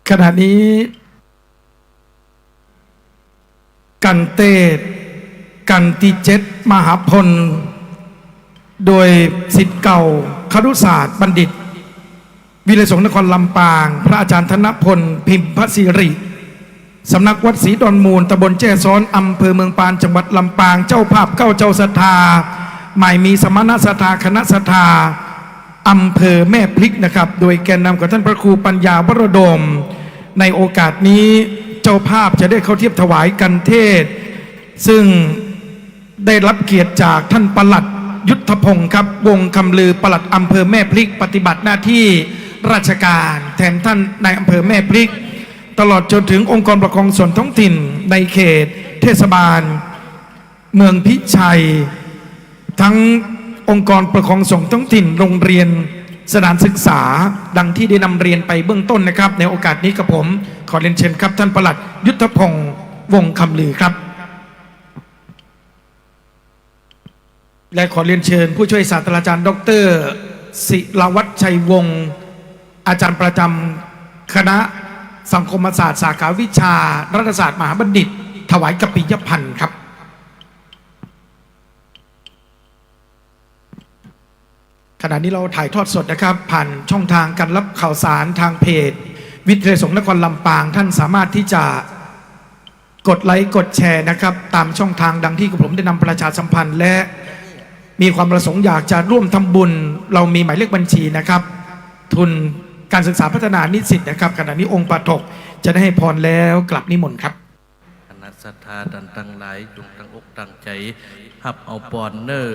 ขณะนี้ กั๋นเตสน์ กั๋นตี้เจ็ดมหาพล โดยศิษย์เก่า คฤหัสถ์บัณฑิต วิทยาลัยสงฆ์นครลำปาง พระอาจารย์ธนพล พิมพสิริ สำนักวัดศรีดอนมูล ตำบลแจ้ซ้อน อำเภอเมืองปาน จังหวัดลำปาง เจ้าภาพเก้าเจ้าศรัทธา หมายมีสมณศรัทธา คณะศรัทธา อำเภอแม่พริกนะครับ โดยแกนนำของท่านพระครูปัญญาวรโดม ในโอกาสนี้เจ้าภาพจะได้เข้าเทียบถวายกัณฑ์เทศน์ ซึ่งได้รับเกียรติจากท่านปลัดยุทธพงศ์ครับ วงศ์คำลือ ปลัดอำเภอแม่พริก ปฏิบัติหน้าที่ราชการแทนท่านนายอำเภอแม่พริก ตลอดจนถึงองค์กรปกครองส่วนท้องถิ่นในเขตเทศบาล เมืองพิชัย ทั้งองค์กรปกครองส่วนท้องถิ่น โรงเรียน สถานศึกษา ดังที่ได้นำเรียนไปเบื้องต้นนะครับ ในโอกาสนี้กระผมขอเรียนเชิญครับ ท่านปลัดยุทธพงศ์ วงศ์คำลือครับ และขอเรียนเชิญผู้ช่วยศาสตราจารย์ด็อกเตอร์ศิรวัฒน์ ชัยวงศ์ อาจารย์ประจำคณะสังคมศาสตร์ สาขาวิชารัฐศาสตร์มหาบัณฑิต ถวายกัปปิยพันธ์ครับ ขณะนี้เราถ่ายทอดสดนะครับ ผ่านช่องทางการรับข่าวสารทางเพจวิทยาลัยสงฆ์นครลำปาง ท่านสามารถที่จะกดไลค์กดแชร์นะครับ ตามช่องทางดังที่กระผมได้นำประชาสัมพันธ์ และมีความประสงค์อยากจะร่วมทำบุญ เรามีหมายเลขบัญชีนะครับ ทุนการศึกษาพัฒนานิสิตนะครับ ขณะนี้องค์ปาฐกจะได้ให้พรแล้ว กราบนิมนต์ครับ คณะศรัทธาต้านตังหลาย จงตั้งอกตั้งใจ๋ฮับเอาปอนเน่อ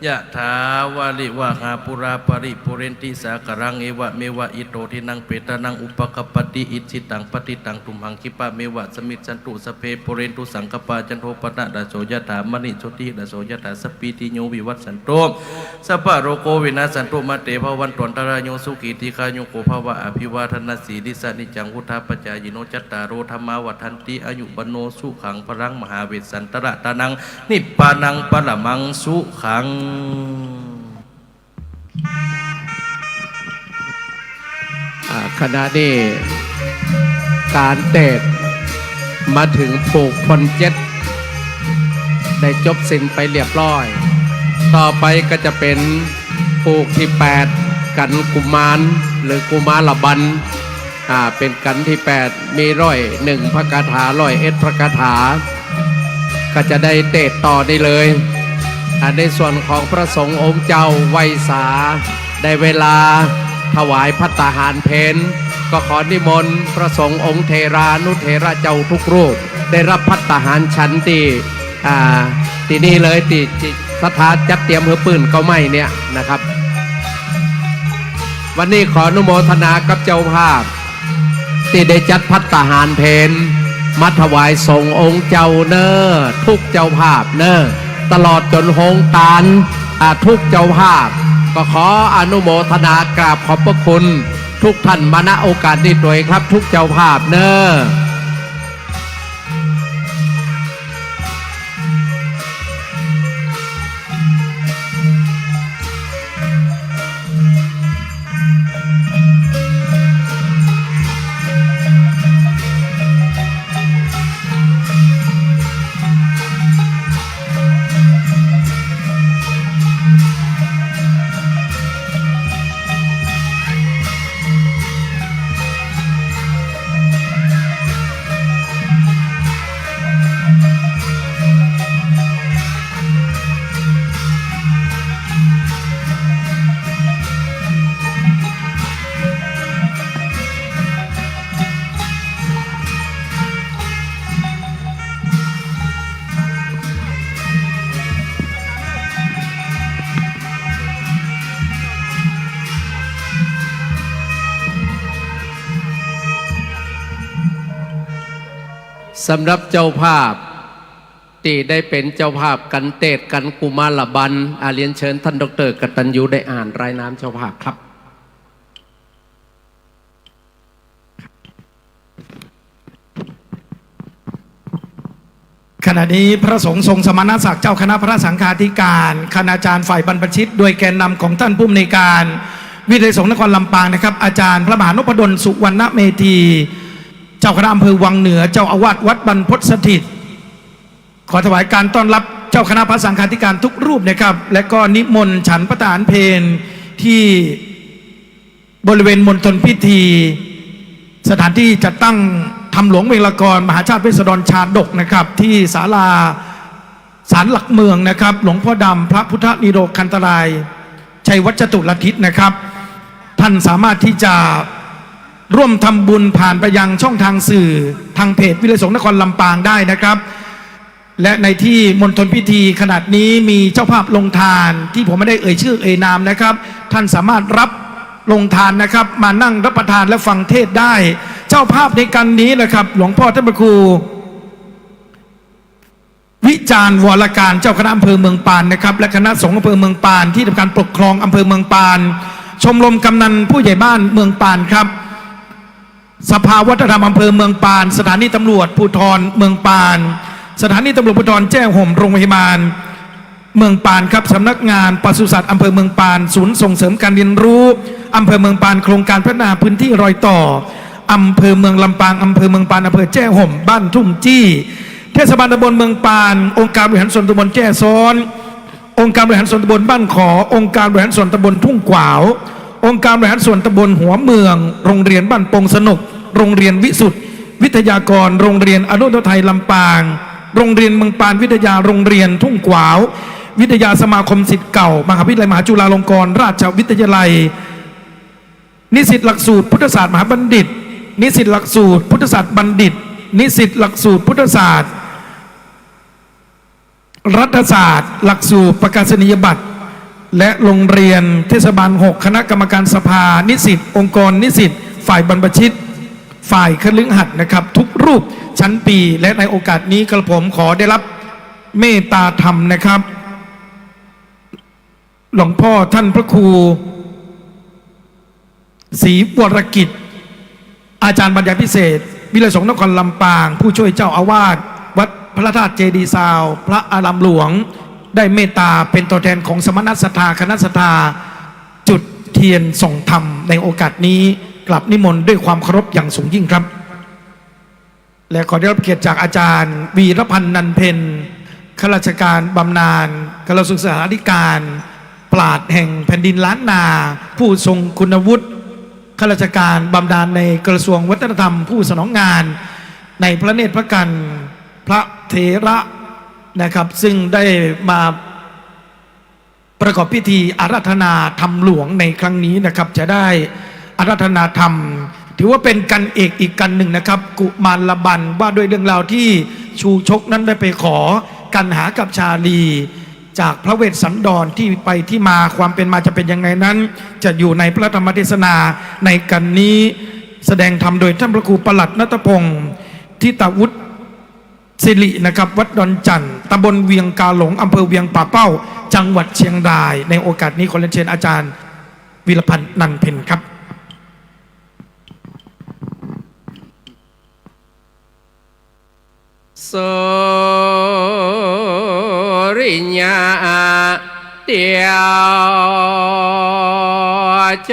ยะถาวาริวะหาปูราปะริปูเรนติสาคารัง เอวะเมวะอิโตทินังเปตานังอุปะกัปปะติ อิจฉิตังปัตถิตังตุมหังคิปะเมวะสะมิชฌันตุ สัพเพปูเรนตุสังกัปปา จันโทปะนะระโสยะถา มะณิโชติระโสยะถา สัพพีติโยวิวัชชันตุ สัพพะโรโควินัสสันตุ มาเตภะวันตันตะราโย สุขีทีฆายุโกภะวะ อภิวาทะนะสีลิสสะ นิจจังวุฑฒาปะจายิโน จัตตาโรธัมมาวัฑฒันติ อายุวัณโณสุขังพะลัง มหาเวสสันตะระตะนัง นิพพานังปะระมังสุขัง อ่า ขณะนี้ก๋านเตสน์มาเถิงผูกพ่นเจ็ด ได้จบสิ้นไปเรียบร้อย ต่อไปก็จะเป๋นผูกตี้แปด กัณฑ์กุมาร หรือกุมารบัณฑ์ อ่า เป๋นกัณฑ์ตี้แปด มีร้อยเอ็ดพระคาถา ร้อยเอ็ดพระคาถา ก็จะได้เตสน์ต่อนี้เลย อ่า ในส่วนของพระสงฆ์องค์เจ้าไหว้สา ได้เวลาถวายภัตตาหารเพล ก็ขอนิมนต์พระสงฆ์องค์เถรานุเถระเจ้าทุกรูป ได้รับภัตตาหารฉันตี้ อ่า ตี้นี่เลย ตี้ ตี้ศรัทธาจัดเตรียมหื้อปื้นเก๊าไม้เนี่ยนะครับ วันนี้ขออนุโมทนากับเจ้าภาพ ตี้ได้จัดภัตตาหารเพลมาถวายสงฆ์องค์เจ้าเน่อ ทุกเจ้าภาพเน่อ ตลอดจ๋นโฮงตาน อ่า ทุกเจ้าภาพ ก็ขออนุโมทนากราบขอบพระคุณทุกท่านมา ณ โอกาสนี้ตวยครับ ทุกเจ้าภาพเน่อ สำหรับเจ้าภาพตี้ได้เป๋นเจ้าภาพกั๋นเตสน์กั๋นกุมารบัณฑ์ อ่า เรียนเชิญต้านด็อกเตอร์กตัญญูได้อ่านรายนามเจ้าภาพครับ ขณะนี้พระสงฆ์ทรงสมณศักดิ์เจ้าคณะพระสังฆาธิการ คณาจารย์ฝ่ายบรรพชิต โดยแกนนำของต้านผู้อำนวยการวิทยาลัยสงฆ์นครลำปางนะครับ อาจารย์พระมหานพดล สุวรรณเมธี เจ้าคณะอำเภอวังเหนือ เจ้าอาวาสวัดบรรพตสถิต ขอถวายการต้อนรับเจ้าคณะพระสังฆาธิการทุกรูปนะครับ และก็นิมนต์ฉันภัตตาหารเพลที่ บริเวณมณฑลพิธี สถานที่จัดตั้งธรรมหลวงเวลากร มหาชาติเวสสะดรชาดกนะครับ ตี้ศาลาศาลหลักเมืองนะครับ หลวงพ่อดำ พระพุทธนิโรคันตราย ชัยวัจจตุรทิศนะครับ ท่านสามารถตี้จะร่วมทำบุญผ่านไปยังช่องทางสื่อ ทางเพจวิทยาลัยสงฆ์นครลำปางได้นะครับ และในตี้มณฑลพิธีขนาดนี้มีเจ้าภาพโรงทานตี้ผมไม่ได้เอ่ยชื่อเอ่ยนามนะครับ ท่านสามารถรับโรงทานนะครับ มานั่งรับประทานและฟังเทศน์ได้ เจ้าภาพในการนี้นะครับ หลวงพ่อต้านพระครูวิจารณ์ วรการ เจ้าคณะอำเภอเมืองปานนะครับ และคณะสงฆ์อำเภอเมืองปาน ตี้ทำการปกครองอำเภอเมืองปาน ชมรมกำนันผู้ใหญ่บ้านเมืองปานครับ สภาวัฒนธรรมอำเภอเมืองปาน สถานีตำรวจภูธรเมืองปาน สถานีตำรวจภูธรแจ้ห่ม โรงพยาบาลเมืองปานครับ สำนักงานปศุสัตว์อำเภอเมืองปาน ศูนย์ส่งเสริมการเรียนรู้อำเภอเมืองปาน โครงการพัฒนาพื้นที่รอยต่ออำเภอเมืองลำปาง อำเภอเมืองปาน อำเภอแจ้ห่ม บ้านทุ่งจี้ เทศบาลตำบลเมืองปาน องค์การบริหารส่วนตำบลแจ้ซ้อน องค์การบริหารส่วนตำบลบ้านขอ องค์การบริหารส่วนตำบลทุ่งขวาว องค์การบริหารส่วนตำบลหัวเมือง โรงเรียนบ้านปงสนุก โรงเรียนวิสุทธิ์วิทยากร โรงเรียนอนุรักษ์ไทยลำปาง โรงเรียนเมืองปานวิทยา โรงเรียนทุ่งขวาววิทยา สมาคมศิษย์เก่า มหาวิทยาลัยมหาจุฬาลงกรณราชวิทยาลัย นิสิตหลักสูตรพุทธศาสตร์มหาบัณฑิต นิสิตหลักสูตรพุทธศาสตร์บัณฑิต นิสิตหลักสูตรพุทธศาสตร์ รัฐศาสตร์ หลักสูตรประกาศนียบัตร และโรงเรียนเทศบาลหก คณะกรรมการสภานิสิต องค์กรนิสิต ฝ่ายบรรพชิต ฝ่ายคฤหัสถ์นะครับ ทุกรูปชั้นปี และในโอกาสนี้กระผมขอได้รับเมตตาธรรมนะครับ หลวงพ่อท่านพระครู ศรีวรกิจ อาจารย์บรรยายพิเศษ วิทยาลัยสงฆ์นครลำปาง ผู้ช่วยเจ้าอาวาสวัดพระธาตุเจดีย์ซาว พระอารามหลวง ได้เมตตาเป็นตัวแทนของสมณศรัทธา คณะศรัทธา จุดเทียนส่องธรรมในโอกาสนี้ กราบนิมนต์ด้วยความเคารพอย่างสูงยิ่งครับ และขอได้รับเกียรติจากอาจารย์วีรพันธ์ นันเพ็ญ ข้าราชการบำนาญกระทรวงศึกษาธิการ ปราชญ์แห่งแผ่นดินล้านนา ผู้ทรงคุณวุฒิ ข้าราชการบำนาญในกระทรวงวัฒนธรรม ผู้สนองงานในพระเนตรพระกัน พระเถระนะครับ ซึ่งได้มา ประกอบพิธีอาราธนาธรรมหลวงในครั้งนี้นะครับ จะได้อาราธนาธรรม ถือว่าเป็นกัณฑ์เอกอีกกัณฑ์หนึ่งนะครับ กุมารบัณฑ์ ว่าด้วยเรื่องราวที่ชูชกนั้นได้ไปขอกันหากับชาลี จากพระเวสสันดร ที่ไปที่มาความเป็นมาจะเป็นยังไงนั้น จะอยู่ในพระธรรมเทศนาในกัณฑ์นี้ แสดงธรรมโดยท่านพระครูปลัดณัฐพงศ์ ทิตวุฒิ สิรินะครับ วัดดอนจั่น ตำบลเวียงกาหลง อำเภอเวียงป่าเป้า จังหวัดเชียงราย ในโอกาสนี้ขอเรียนเชิญอาจารย์วีรพันธ์ นันเพ็ญครับ สุริยะเตียวจ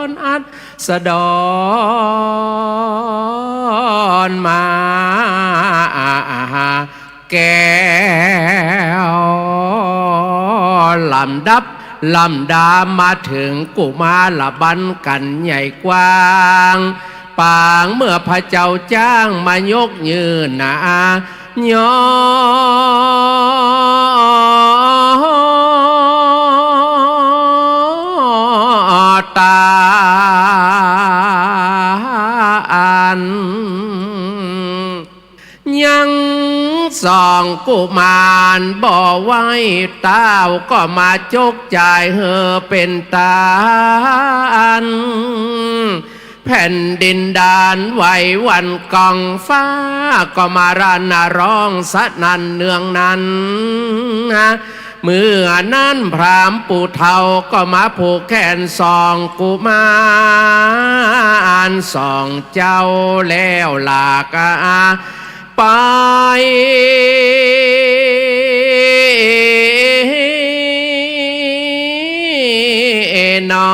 รอัสดรมา แก้ว ลำดับลำดามาเถิงกุมารบัณฑ์กัณฑ์ใหญ่กว้าง ปางเมื่อพระเจ้าจ้างมายกยื่นหน้า ยอดตาอัน ยัง สองกุมารบ่ไหว เต้าก็มาจุกจ่ายหื้อเป๋นตาน แผ่นดินดานไหวหวั่น ก้องฟ้าก็มาร่านร้องสนั่นเนืองนั้น เมื่อนั้นพราหมณ์ปู่เฒ่าก็มาผูกแขนสองกุมารสองเจ้าแล้วลากไป นอ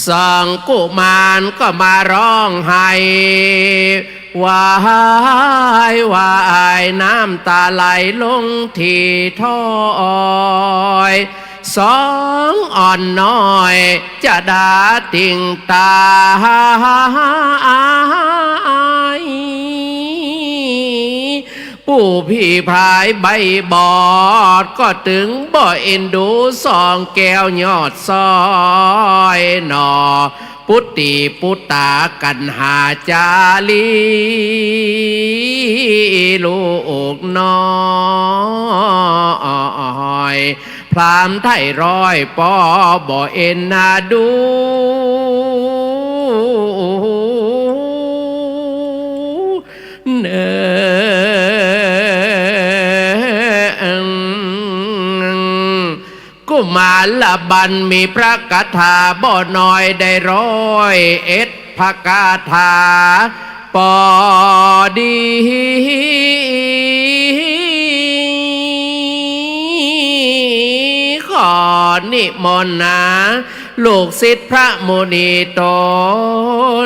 สองกุมารก็มาร้องไห้ วายวาย น้ำต๋าไหลลงตี้ถ้อย สองอ่อนน้อย จะดาติ่งต๋าย ปู่ผีพรายใบบอดก็ตึงบ่เอ็นดูสองแก้วยอดซ้อยหนอ ปุตติปุตตากั๋นหาจารี ลูกน้อย พราหมณ์ไถ่ร้อยป้อบ่เอ็นนาดู เนอ กุมารบัณฑ์มีพระคาถาบ่น้อยได้ร้อยเอ็ดพระคาถาปอดี ขอนิมนต์นา ลูกศิษย์พระมุนีต๋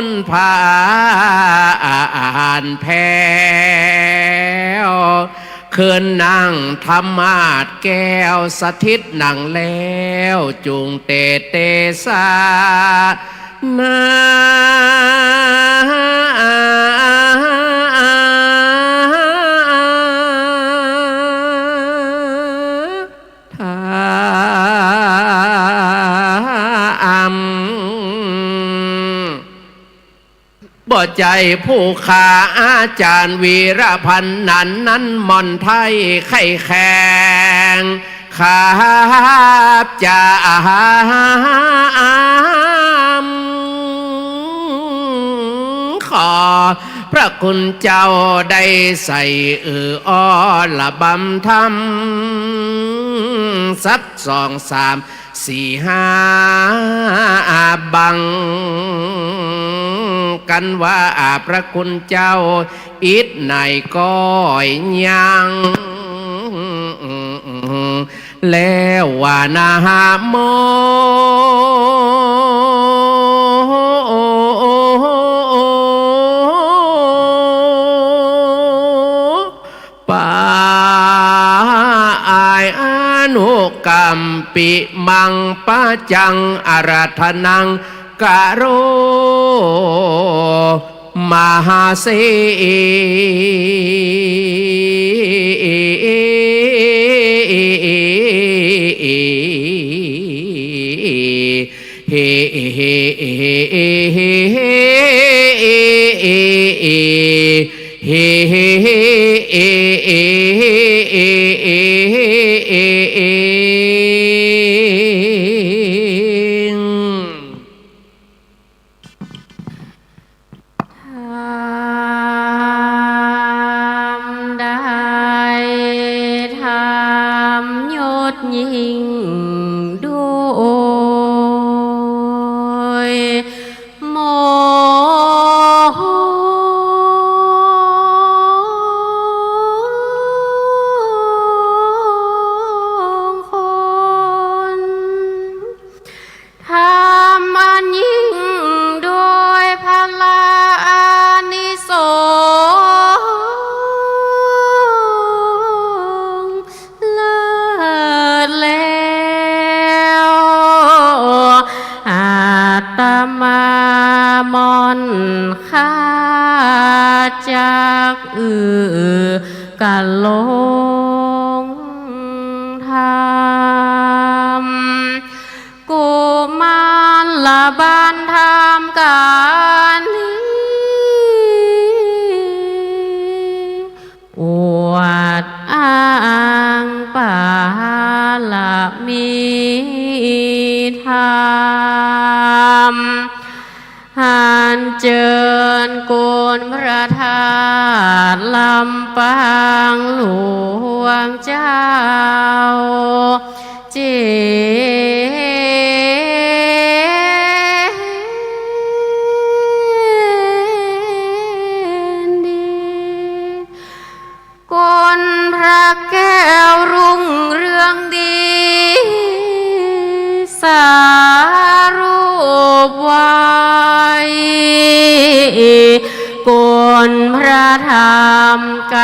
นผ่านแผ้ว คืนนั่งธรรมาสน์แก้ว สถิตนั่งแล้วจุ่งเตเตสะนา ธรรม บ่ใจ้ผู้ข้าอาจ๋ารย์วีรพันธ์นั้น นั้นหม่อนไท้ไข้แข็ง ขับจำ ขอพระคุณเจ้าได้ใส่อืออ้อระบำธรรม สักสองสาม สี่ห้าบัง กันว่าพระคุณเจ้าอิดไหนก็ยัง แล้วว่านะโม ปะอายอนุกัมปิมัง ปะจังอาราธนังกะโรมหาเส เฮ เฮ เฮ เฮ เฮ เฮ เฮ เฮ เฮ เฮ เฮ เฮ เฮ เฮ เฮ เฮ ธรรมใด ธรรมยศยิ่งโดยมงคล ธรรมอันยิ่งโดยพละอานิสงส์เลิศแล อัญเจิญคุณพระธาตุลำปางหลวงเจ้า เจดีย์ คุณพระแก้วรุ่งเรืองดี สารูปไว้ คุณพระธรรมค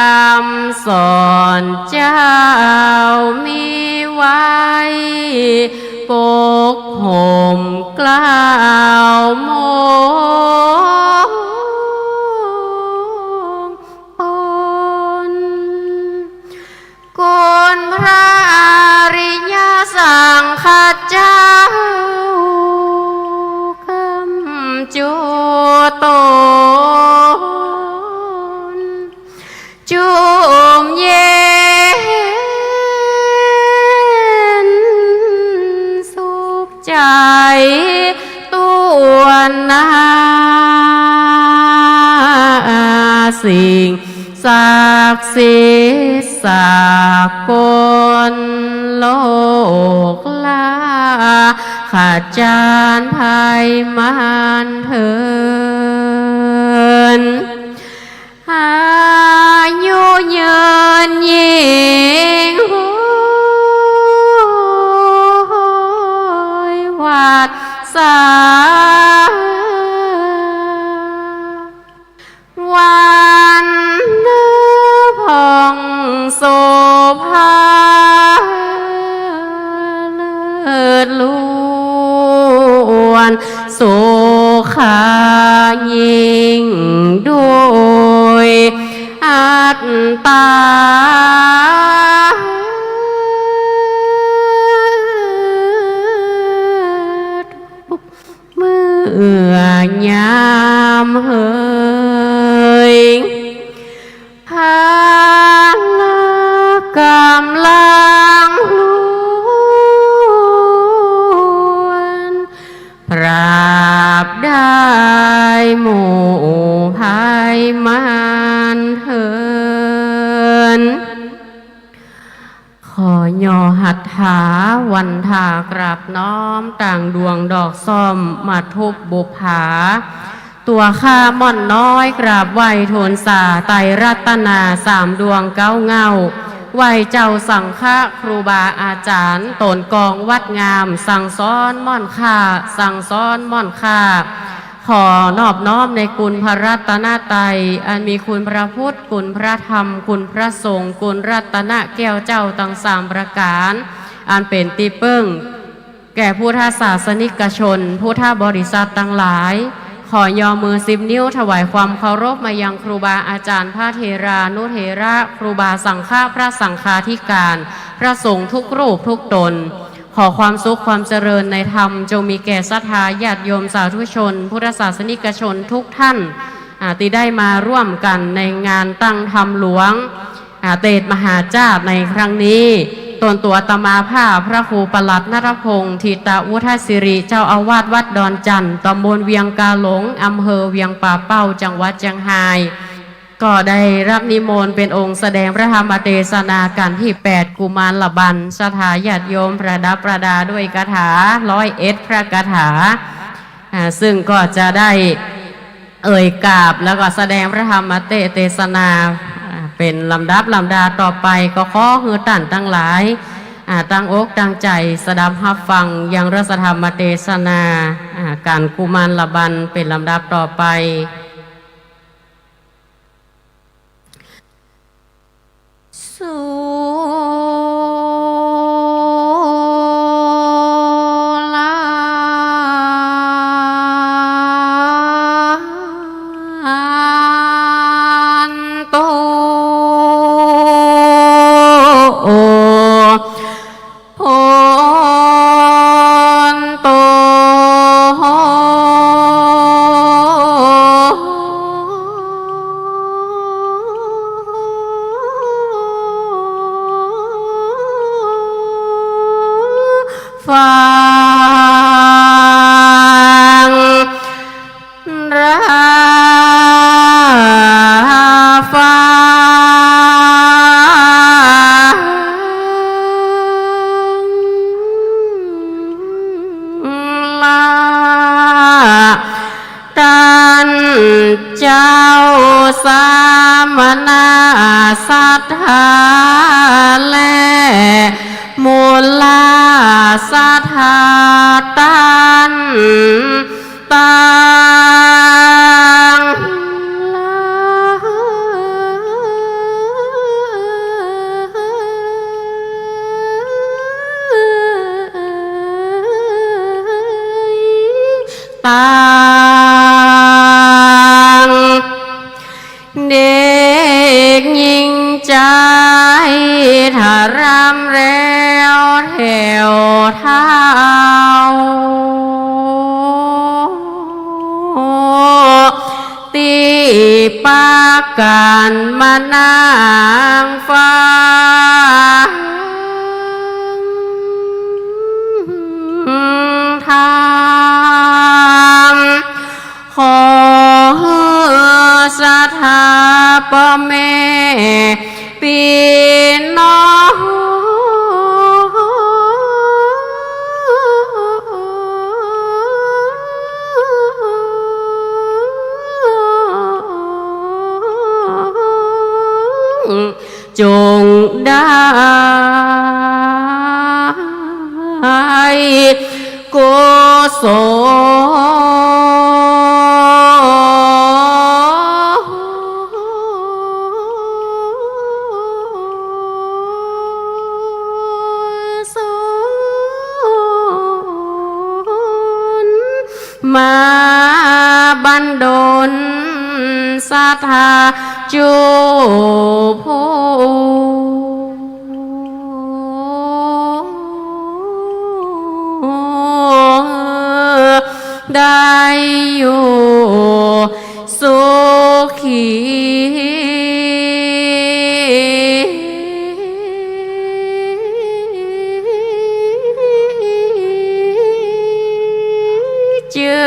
ำสอนเจ้ามีไว้ ปกห่มเกล้ามงคล คุณพระอริยสังฆเจ้า คำจุตน จุ่มเย็นสุขใจ ตัวนหน้า สิ่งศักดิ์สิทธิ์สากลโลกลา ขจรภัยมารเถิน อายุยืนยิ่ง วัสสา วันนาผ่องโสภา เลิศล้วน สุขายิ่งด้วยอัตตา เมื่อยามเหย พละกำลังล้วน ปราบได้หมู่ภัยมารเถิน ขอย่อหัตถาวันทากราบน้อม ต่างดวงดอกส้มมาทุบบุปผา ตั๋วข้าม่อนน้อยกราบไหว้ทูลสาไตรรัตนาสามดวงเก๊าเหง้า ไหว้เจ้าสังฆะครูบาอาจ๋ารย์ ต๋นกองวัดงาม สั่งสอนม่อนข้า สั่งสอนม่อนข้า ขอนอบน้อมในคุณพระรัตนตรัย อันมีคุณพระพุทธ คุณพระธรรม คุณพระสงฆ์ คุณรัตนแก้วเจ้าตังสามประก๋าน อันเป๋นตี้เปิ้งแก่พุทธศาสนิกชน พุทธบริษัทตังหลาย ขอย่อมือสิบนิ้วถวายความเคารพมายังครูบาอาจ๋ารย์ พระเถรานุเถระ ครูบาสังฆะ พระสังฆาธิการ พระสงฆ์ทุกรูปทุกต๋น ขอความสุขความเจริญในธรรม จงมีแก่ศรัทธาญาติโยมสาธุชน พุทธศาสนิกชนทุกท่าน อ่า ตี้ได้มาร่วมกั๋นในงานตั้งธรรมหลวง อ่า เตศมหาชาติในครั้งนี้ ตนตั๋วอาตมาภาพ พระครูประหลัดณัฐพงษ์ ถิตวุฒสิริ เจ้าอาวาสวัดดอนจั่น ตำบลเวียงกาหลง อำเภอเวียงป่าเป้า จังหวัดเจียงฮาย ก็ได้รับนิมนต์เป๋นองค์แสดงพระธรรมเตสนากัณฑ์ตี้แปด กุมารบัณฑ์ ศรัทธาญาติโยมประดับประดาด้วยคาถาร้อยเอ็ดพระคาถา อ่า ซึ่งก็จะได้เอ่ยกาบแล้วก็แสดงพระธรรมเตสนา อ่า เป๋นลำดับลำดาต่อไป ก็ขอหื้อต้านตังหลาย อ่า ตั้งอกตั้งใจ๋สดับฮับฟังยังรสธรรมเตสนา อ่า กัณฑ์กุมารบัณฑ์เป๋นลำดับต่อไป สุราโต โพนโต ฟัง เจ้าสมณะศรัทธาและ มูลศรัทธาตันตังหลาย ต่าง เด็กญิงใจ๋ ถ้ารำแล้วแถวเท้า ตี้ปะกั๋นมานั่งฟังธรรม ขอหื้อศรัทธาป้อแม่ปี้น้อง จงได้กุศล มาบันดลศรัทธาจุผู้ ได้อยู่สุขี จื้อ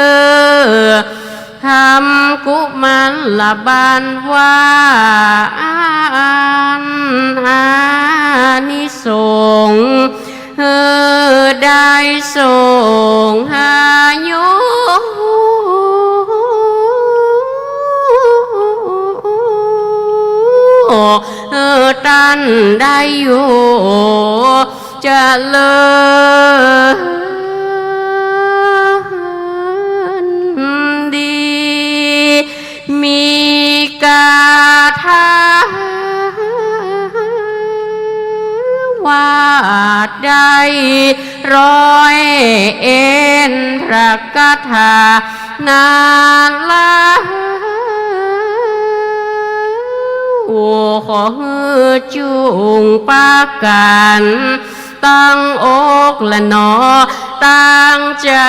ธรรมกุมารบาลว่าอั้น อานิสงส์ หื้อได้ส่งอายุ หื้อตันได้อยู่เจริญดี มีกาถาว่าได้ร้อยเอ็ดพระคาถานั้นละ โอ้ ขอหื้อจุ่งปะกั๋น ตั้งอกละหนอ ตั้งใจ๋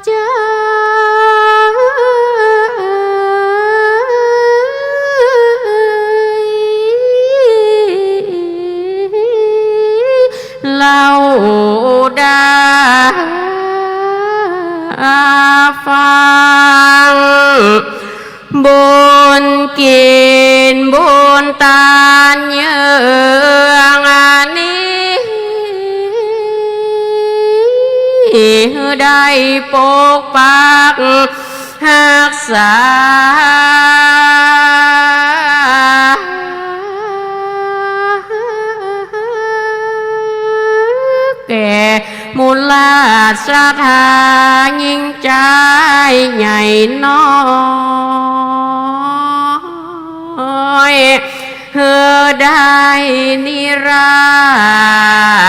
ใจ๋ เล่าได้ฟัง บุญกิ๋นบุญตานเยื้องอันนี้ ได้ปกปักฮักษา แก่มูลศรัทธายิ่งใจ๋ใหญ่น้อย หื้อได้นิรา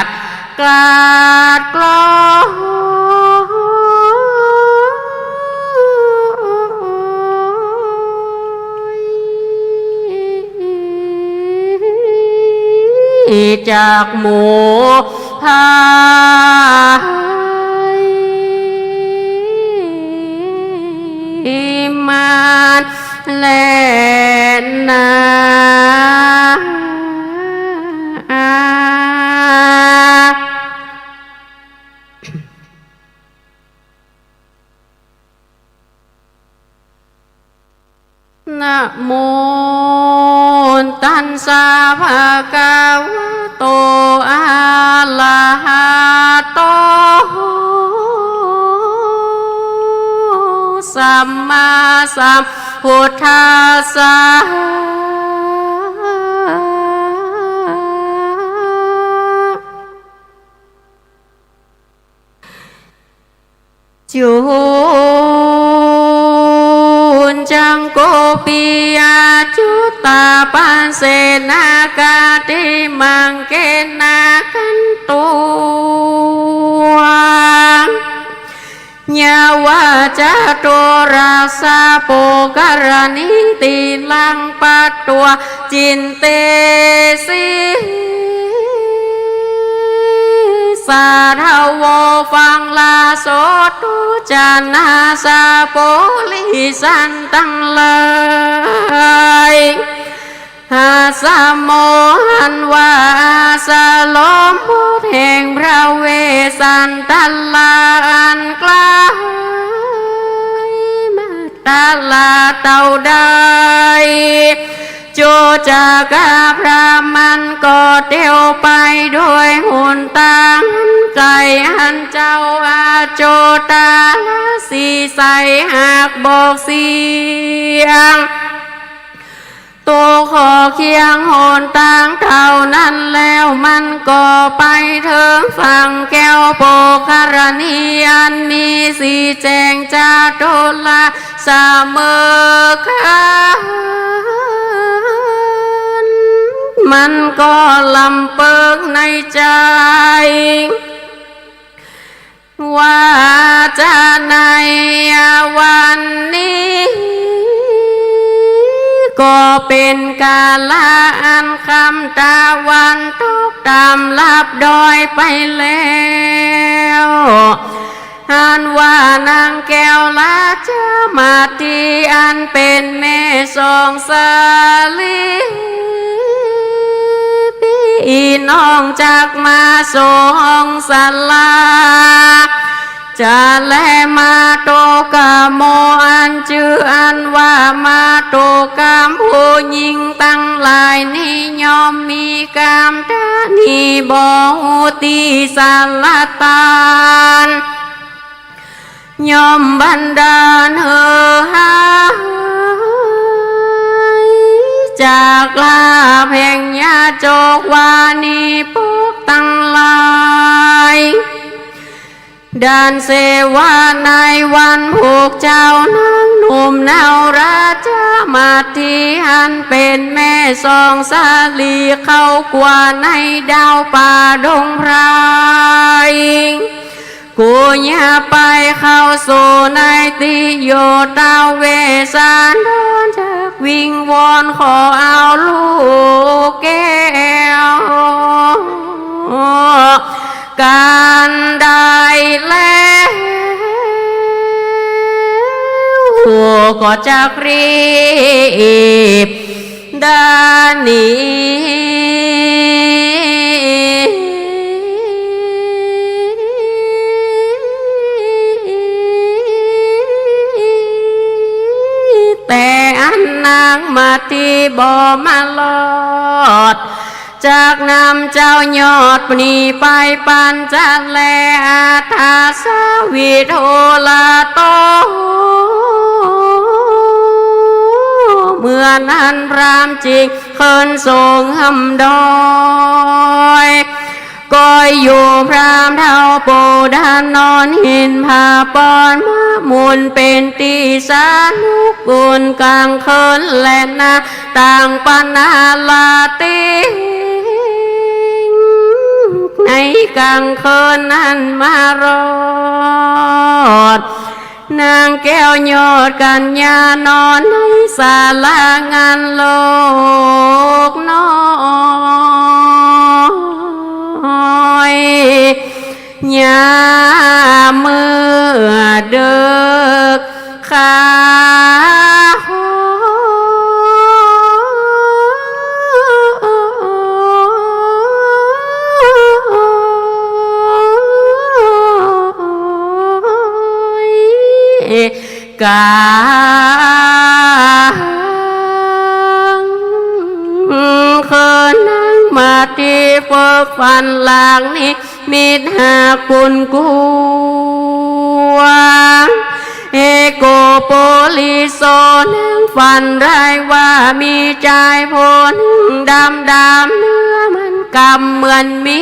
ศกลาดกล้อย จากหมู่ภัยมารแลนา นะโมตัสสะภะคะวะโต อะระหะโต สัมมาสัมพุทธัสสะ จุญจังโก ปิยะจุตตา ปัสเสนา กาติมังเกนะ ขันตุง ยะวะจะตุรัสสะ ปุคคะละนี ติรังปัตตวา จินเตสิ สาธะโว ฟังลาโส ดูจานาสะ ปุริสันตังหลาย หัสสะโมหันว่า อาสะลมโพธิแห่งพระเวสสันตะลาอันไกล มาตะลาเต้าใด จุจกะพระมันก็เตียวไปโดยหนตางอันไก๋ อันเจ้าอาโจตาลสีใสหากบอกเสียง ตุขอเคียงหนตางเต้านั้นแล้ว มันก็ไปเถิงฝั่งแก้วปุคคะละนี อันมีสีแจ้งจตุรสะเมอกั๋น มันก็ลำเปิงในใจ๋ ว่าจะในวันนี้ ก็เป๋นกาละอันค่ำตะวันตกต๋ามลับดอยไปแล้ว อันว่านางแก้วราชมาติอันเป๋นแม่สองสาลี ปี้น้องจักมาสองสาลา จะแลมาตุกะโม อันจื้ออันว่ามาตุกะ ผู้หญิงตังหลายนี้ย่อมมีกามตะหนีบ่ฮู้ตี้สาละตาน ย่อมบันดาลหื้อหายจากลาภแห่งยาจกวานีปกตังหลาย ดันเสว่าในวันพวกเจ้านางหนุ่มเนาราชมาติอันเป๋นแม่สองสาลีเข้ากว่าในดาวป่าดงไพร กูอย่าไปเข้าสู่ในติโยตาเวสสันดร จักวิงวอนขอเอาลูกแก้วกันได้แล้ว ก็จักรีบ ดาหนี แต่อันนางมาติบ่มารอด จักนำเจ้ายอดหนีไปปัญจะแล อัฏฐสาวิโทละโต เมื่อนั้นพราหมณ์จึงเคินส่งหำดอย ก็อยู่พราหมณ์เฒ่าปูดานอนหินผาปอนมะมุนเป๋นตี้สนุกกุนก๋างคืนแลนา ต่างปะนาลาติ ในก๋างคืนนั้นมารอด นางแก้วยอดกัญญานอนในศาลางานโลกน้อย ยามเมื่อเดิกค่ำ ก๋างคืนนางมาติเฟิกฝันหลากนิมิตหากุนกวาง เอ โกปุริโส นางฝันร้ายว่ามีจายผู้นึ่งดำดำ เนื้อมันกำเหมือนหมี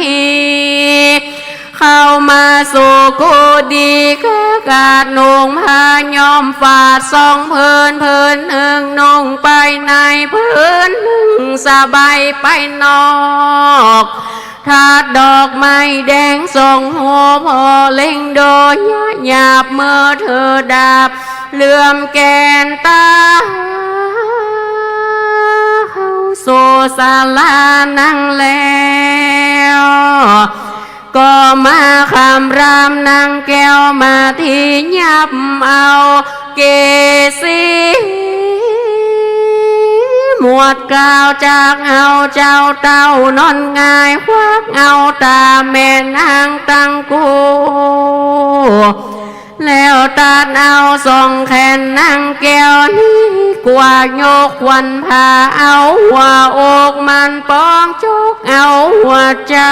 เข้ามาสู่กุฏิ ก็ขาดนุ่งผ้าย้อมฝาดสองผืน ผืนนึ่งนุ่งไปใน ผืนนึ่งสบายไปนอก ทาดดอกไม้แดงส่องหัว ผ่อเล็งดูหยาบ เมื่อเธอดับเหลื่อมแก่นตา เข้าสู่ศาลานั่งแล้ว ก็มาคำรามนางแก้วมาตี้ยับเอาเกศรี หมวดกล่าวจักเอาเจ้าเต้านอนหงาย ควักเอาต๋าแม่นางตังกู้ แล้วตัดเอาสองแขนนางแก้วนี้ กวาดยกขวัญผา เอาหัวอกมันปอง จกเอาหัวใจ๋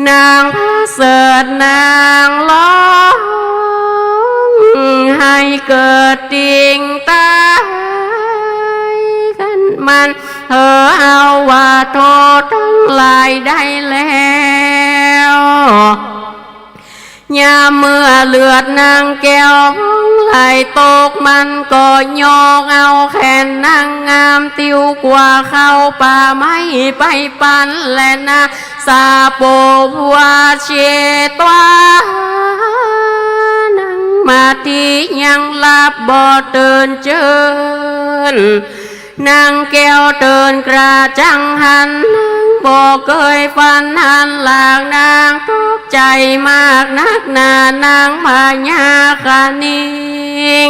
นางผะเสริฐนางฮ้อง ไห้เกิดติ่งต๋า กันมันเธอเอาว่าโทษตังหลายได้แล้ว ยามเมื่อเลือดนางแก้วไหลตก มันก็ยกเอาแขนนางงาม ติ้วกว่าเข้าป่าไม้ไปปันแลนา สาโปวาเชตวา นางมาตี้ยังหลับบ่ตื่นจื้น นางแก้วตื่นกระจ่างหัน นางบ่เกยฝันหันหลัง นางตกใจ๋มากนักหนา นางพญาคะนิง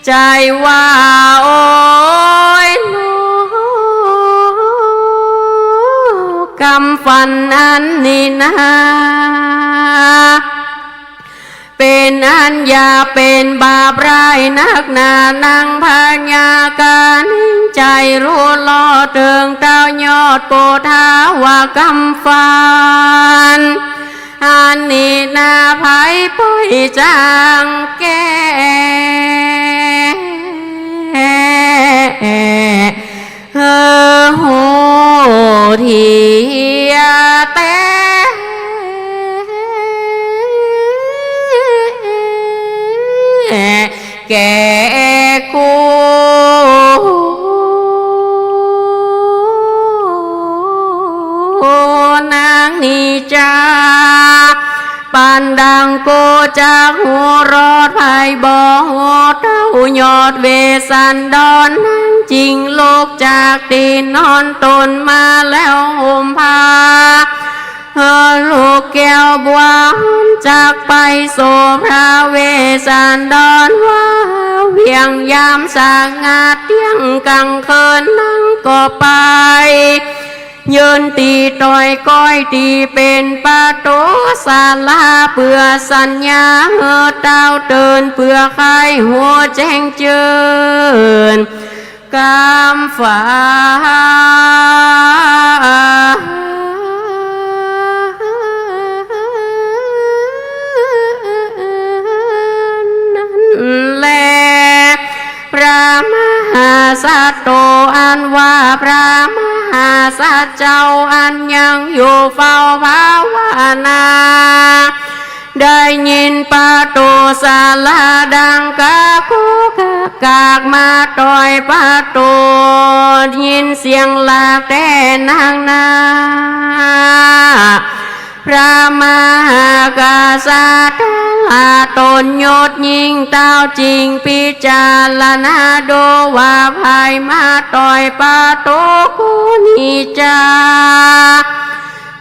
ใจ๋ว่า โอ๊ย นอก กำฝันอันนี้นา เป๋นอันหยาบเป๋นบาปร้ายนักหนา นางพญาคะนิงใจ๋ฮู้ลอเถิงเต้ายอดปุทธาวากำฝัน อันนี้นาไผป่อยจางแก้ เออ ฮู้เตียแต๊ แก่กู้ นางนี้จา ปานดังโกจักฮู้รอดภัยบ่ฮู้เต้ายอดเวสสันดร นางจึงลุกจากตี้นอนต๋นมาแล้วห่มผ้า เออ ลูกแก้วบัวหอมจักไปสู่พระเวสสันดรว่า เวียงยามสงัดเตี้ยงกลางคืน นางก็ไป ยืนตี้ตอยก้อยตี้เป๋นประตู๋ศาลา เปื้อสัญญาหื้อเต้าตื่น เปื้อใค่ฮู้แจ้งจื้นกำฝันนั้นแล พระมหาสัตโตอันว่าพระมหาสัตว์เจ้าอันยังอยู่เฝ้าภาวนา ได้ยินประตู๋ศาลาดังกะกุกกะกักมาต่อยประตู๋ ยินเสียงหลากแต๊นักหนา พระมหากษัตริย์ตนยศยิ่งเต้าจึงพิจารณาดูว่าใผมาต่อยประตู๋กูนี้จา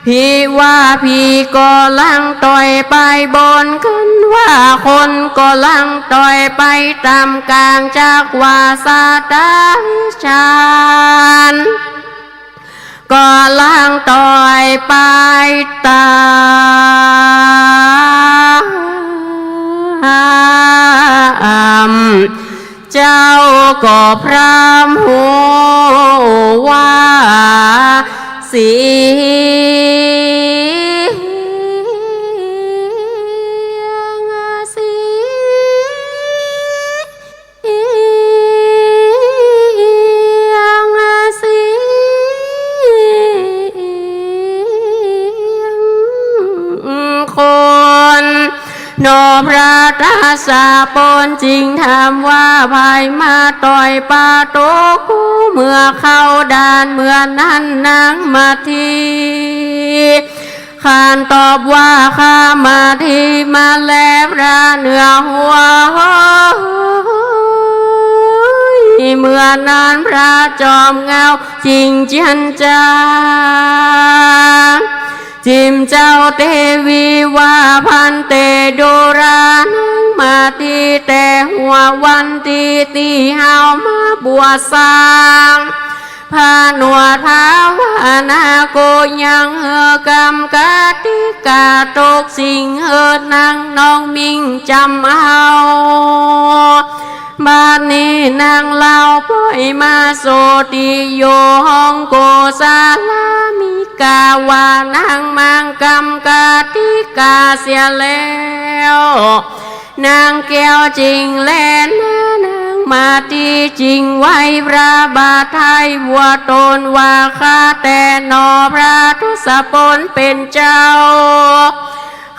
ผีว่าผีก็ลังต่อยไปบนขึ้นว่าคนก็ลังต่อยไปต่ำกลางจักว่าสัตว์เดรัจฉาน ก็ลังต่อยไปต่ำ เจ้าก็พร่ำฮู้ว่าเสียงเสี พระทศพลจึงถามว่า ใผมาต่อยปาโตกู เมื่อเข้าด่านเมื่อนั้น นางมาตี ขานตอบว่า ข้ามาตีมาแลพระเหนือหัว เมื่อนั้นพระจอมเหง้าจึงเจียนจ๋า จิมเจ้าเตวีว่า ภันเตดูรา นางมาตีแต่หัววันตี้ ตี้เฮามาบวชสัง ผนวดภาวนา ก็ยังหื้อกำกติกาตก สิ่งหื้อนางน้องมิ่งจ๋ำเอา บัดนี้นางเล่าป้อยมาโสติ อยู่ห้องโกศลา มีกาว่านางมางกำกติกาเสียแล้ว นางแก้วจึงแลนา นางมาตีจึงไหว้พระบาทไท้หัวตนว่า ข้าแต่หนอพระทศพลเป๋นเจ้า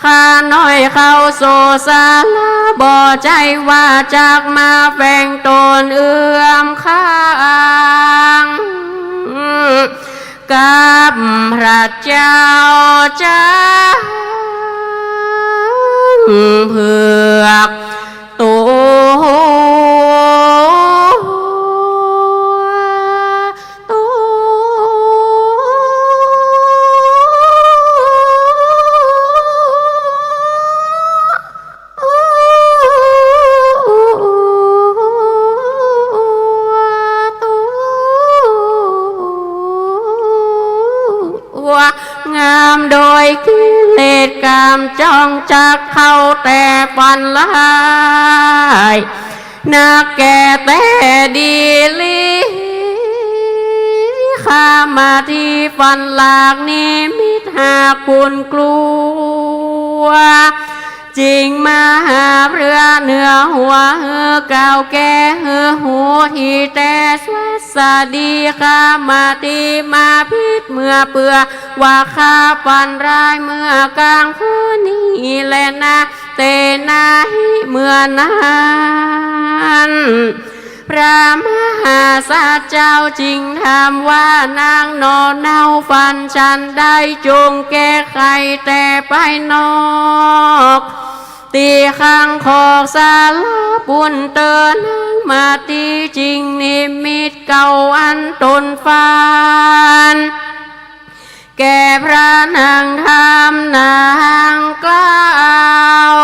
ข้าน้อยเข้าโสสารา บ่ใจ้ว่าจักมาแฝงตนเอื้อมข้าง กับพระเจ้าจ๊างเผือก ตัว ตัว ตัว งามโดยกิเลสกาม จ้องจักเข้าแต่ฝันร้าย นักแก่แต่ดีหลี ข้ามาตีฝันหลากนิมิตหากคุณกลัว จึงมาหาเพื่อเหนือหัว หื้อกล่าวแก้หื้อฮู้ตี้แต่สวัสดี ข้ามาตีมาผิดเมื่อเปื้อ ว่าข้าฝันร้ายเมื่อกลางคืนนี้แลนา เตนะหิ เมื่อนั้น พระมหาสัจเจ้าจึงถามว่า นางหนอเน่าฝันฉันใด จงแก้ไขแต่ภายนอก ตี้ข้างคอกศาลาปูนเต๊อะ นางมาตีจึงนิมิตเก่าอันตนฝัน แก่พระนางทำนางกล่าว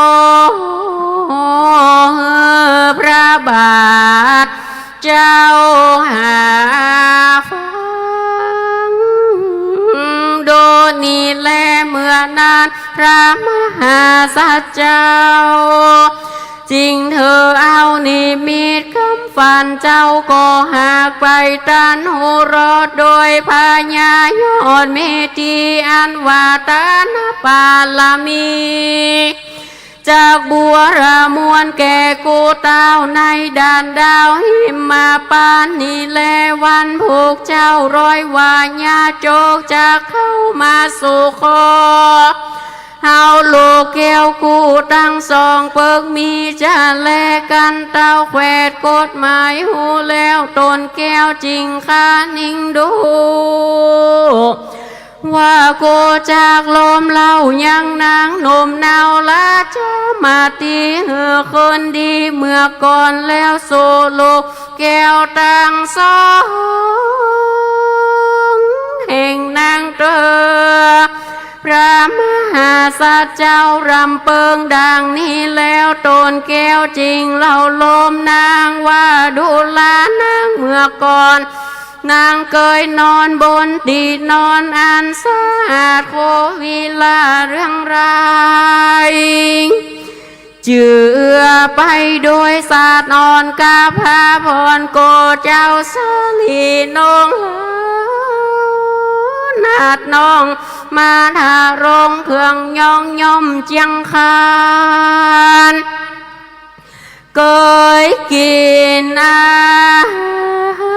หื้อพระบาทเจ้าหาฟัง โดยนี้แล เมื่อนั้นพระมหาสัจเจ้า จึงถือเอานิมิตคำฝันเจ้าก็หากไปตันฮู้รอด โดยพญายอดเมธีอันว่าตานปารมี จักบัวระมวลแก่กูเต้าในด่านดาวหิมพานต์นี้แล วันพวกเจ้าร้อยว่าญาติโยกจักเข้ามาสู่ขอ เฮาลูกแก้วกู้ตังสองเปิกมีจะแลกันเต้าแขวดกฎหมายฮู้แล้วตนแก้วจึงคะนิงดู ว่ากูจักลมเล่ายังนางหนุ่มเนาราชมาตีหื้อคืนดีเมื่อก่อนแล้วสู่ลูกแก้วตังสองแห่งนางเต๊อะ พระมหาสัจเจ้ารำเปิงดังนี้แล้ว ตนแก้วจึงเล่าลมนางว่า ดูรานางเมื่อก่อน นางเกยนอนบนตี้นอนอันสะอาดโควิลาเรื่องราย เจือไปโดยสัตว์อ่อนกับพระพรโกเจ้าสลีนงนาดน้องมาทารงเครื่องย่องย่อมเจียงคาน เกยกิ๋นอาหา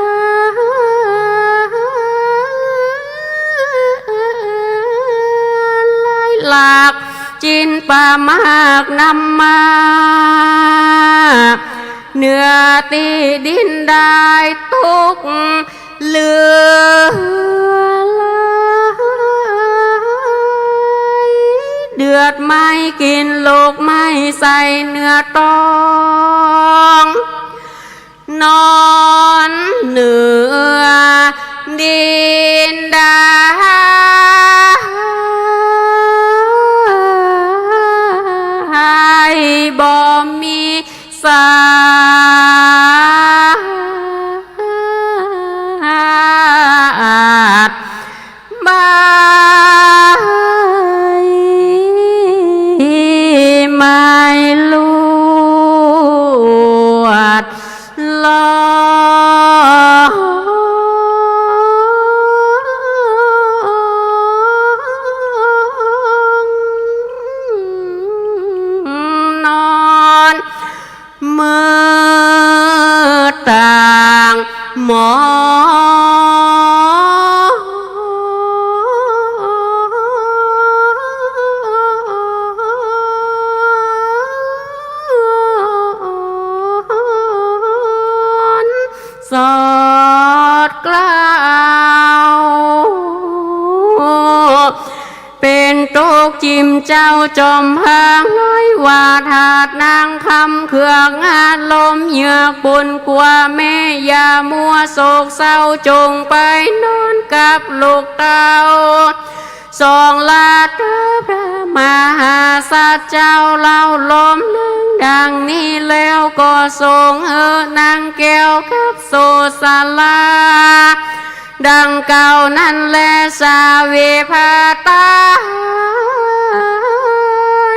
รหลายหลาก จินปา มากนำมา เหนือตี้ดินได้ตุ๊กข์เหลือหลาย เดือดไหม้กลิ่นลูกไหม้ใส่เนื้อตอง นอนเหนือดินได้ บ่มีสาด ใบไม้ลวดลอง นอน มืดต่างหมอง สอดเกล้า เป๋นตุ๊กข์จิ่มเจ้าจอมหาง ไหว้ว่าถ้านางคำเคืองอาลมเยือกบุญ กั๋วแม่อย่ามัวโศกเศร้า จงไปนอนกับลูกเต้า สองลาเต๊อะ พระมหาสัตว์เจ้าเล่า ลมนางดังนี้แล้ว ก็ส่งหื้อนางแก้วกับโสสลา ดังเก่านั้นแล สาวิภาตา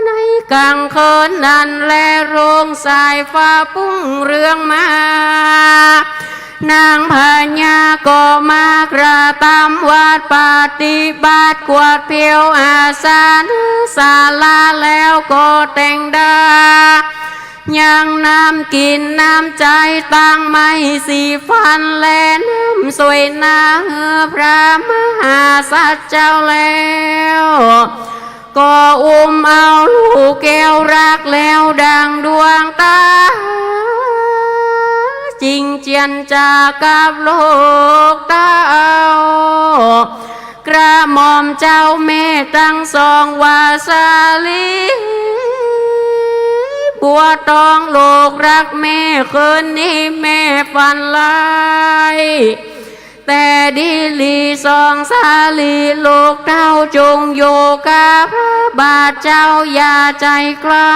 ในกลางคืนนั้นแล รุ่งสายฟ้าปุ้งเรืองมา นางพญาก็มากระตำวัตรปฏิบัติ กวาดเผียวอาสนะศาลา แล้วก็แต่งดา ยังน้ำกิ๋นน้ำใจ๊ ตั้งไม้สีฟันและน้ำสวยหน้า หื้อพระมหาสัตว์เจ้าแล้ว ก็อุ้มเอาลูกแก้วรักแล้วดังดวงต๋า จิ่งเจียรจากับลูกเต้า กระหม่อมเจ้าแม่ตังสองว่า สาลีบัวตองลูกรักแม่ คืนนี้แม่ฝันร้าย แต่ดีหลีสอง สาลีลูกเต้า จงอยู่กับพระบาทเจ้า อย่าใจ๋ไก๋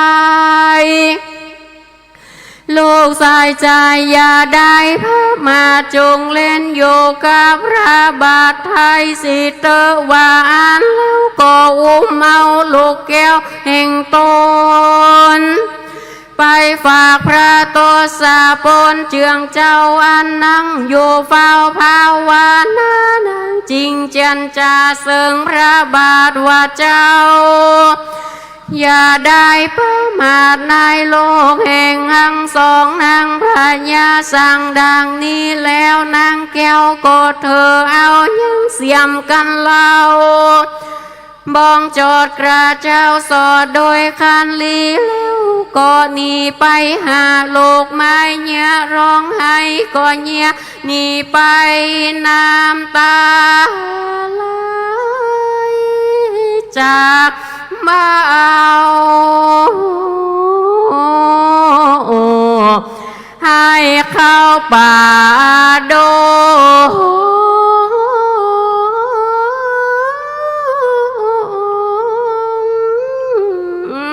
ลูกสายใจ๋อย่าได้พระมา จงเล่นอยู่กับพระบาทไทยสิเต๊อะ ว่าอั้นแล้วก็อุ้มเอาลูกแก้วแห่งต๋น ไปฝากพระทศพลเจื้องเจ้า อันนั่งอยู่เฝ้าภาวนา นางจิ่งเจียรจาเซิงพระบาทว่า เจ้า อย่าได้ประมาทในโลกแห่งหั้งสอง นางพญาสั่งดังนี้แล้ว นางแก้วก็เธอเอายังเสียมกั๋นเล่า บ้องจอดกระเจ้าสอดโดยคันลี แล้วก็หนีไปหาลูกไม้เยียะ ร้องไห้ก็เยียะ หนีไปน้ำต๋าไหลจากเบ้า ให้เข้าป่าด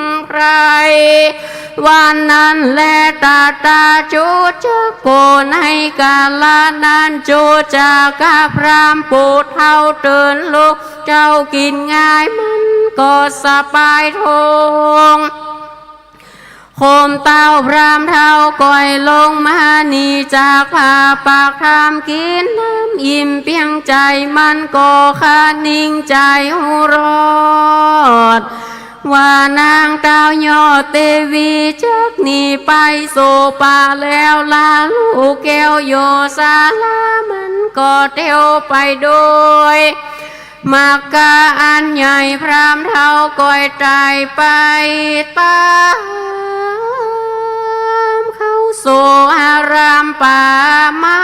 งไพร วันนั้นแล ตถาจุจักโก ในกาละนั้น จุจักกะพราหมณ์ผู้เฒ่าตื่นลุก เจ้ากิ๋นง่ายมันก็สบายท้อง โคมเต้าพราหมณ์เฒ่าก้อยลงมา หนีจากผ้าปากถ้ำ กิ๋นน้ำอิ่มเปียงใจ๋ มันก็คะนิงใจ๋ฮู้รอด ว่านางเต้ายอดเตวีจักหนีไปสู่ป่าแล้ว ลาลูกแก้วโยศาลา มันก็เตียวไปโดย มักกะอันใหญ่ พราหมณ์เฒ่าก้อยไต่ไปต๋ามเข้าสู่อารามป่าไม้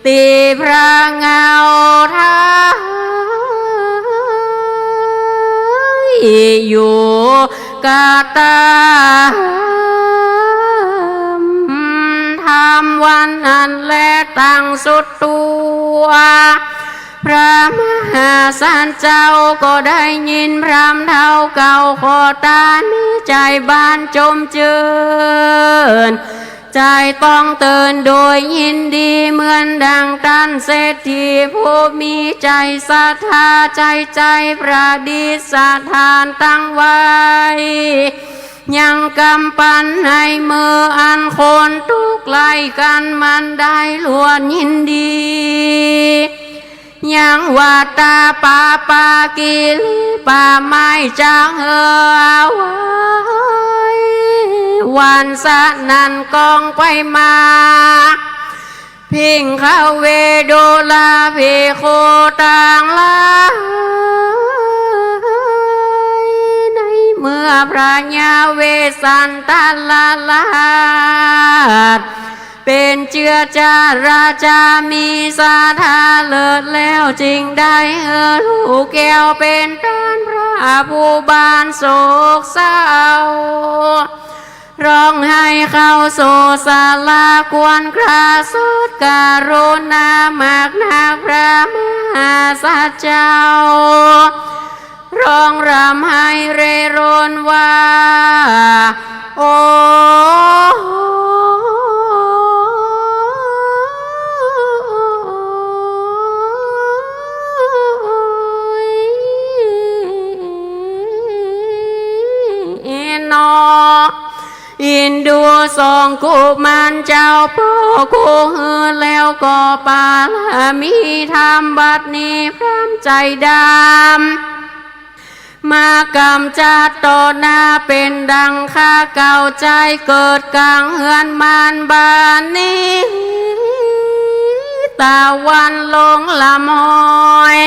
ตี้พระเงาไท้อยู่กระต๋าม ทำวันนั้นแลตั้งสุดตั๋ว พระมหาสัจเจ้าก็ได้ยินพราหมณ์เฒ่าเก่าขอตาน มีใจ๋บานจมจื้น ใจ๋ต้องเตินโดยยินดี เหมือนดังต้านเศรษฐีผู้มีใจ๋ศรัทธา ใจ๋ใจ๋ประดิษฐานตังไว้ ยังกำปันในเมื่ออันคนตุ๊กข์ไร้กั๋นมันได้ลวดยินดี ยังว่าต๋าป่าปากิริป่าไม้จักเหือไว้ วันสะนั้นก้องไปมา ภิกขเว ดูราภิกขุตังหลาย ในเมื่อพระยาเวสสันตรราช เป๋นเจื้อจาราจามีศรัทธาเลิศแล้ว จึงได้หื้อลูกแก้วเป๋นต้านพระผู้บ่านโศกเศร้า ร้องไห้เข้าสู่ศาลาควรคราสุดกรุณามากนัก พระมหาสัจเจ้า ร้องร่ำไห้เร่ร่อนว่า โอ้ นอ อินดูสองกุมารเจ้า ป้อกู้หื้อแล้วก็ปารามีธรรม บัดนี้พร้อมใจ๋ดำ มากำจัดต่อหน้า เป๋นดังข้าเก่าใจ๋เกิดก๋างเฮือนม่านบ้านนี้ ตะวันลงลำห้อย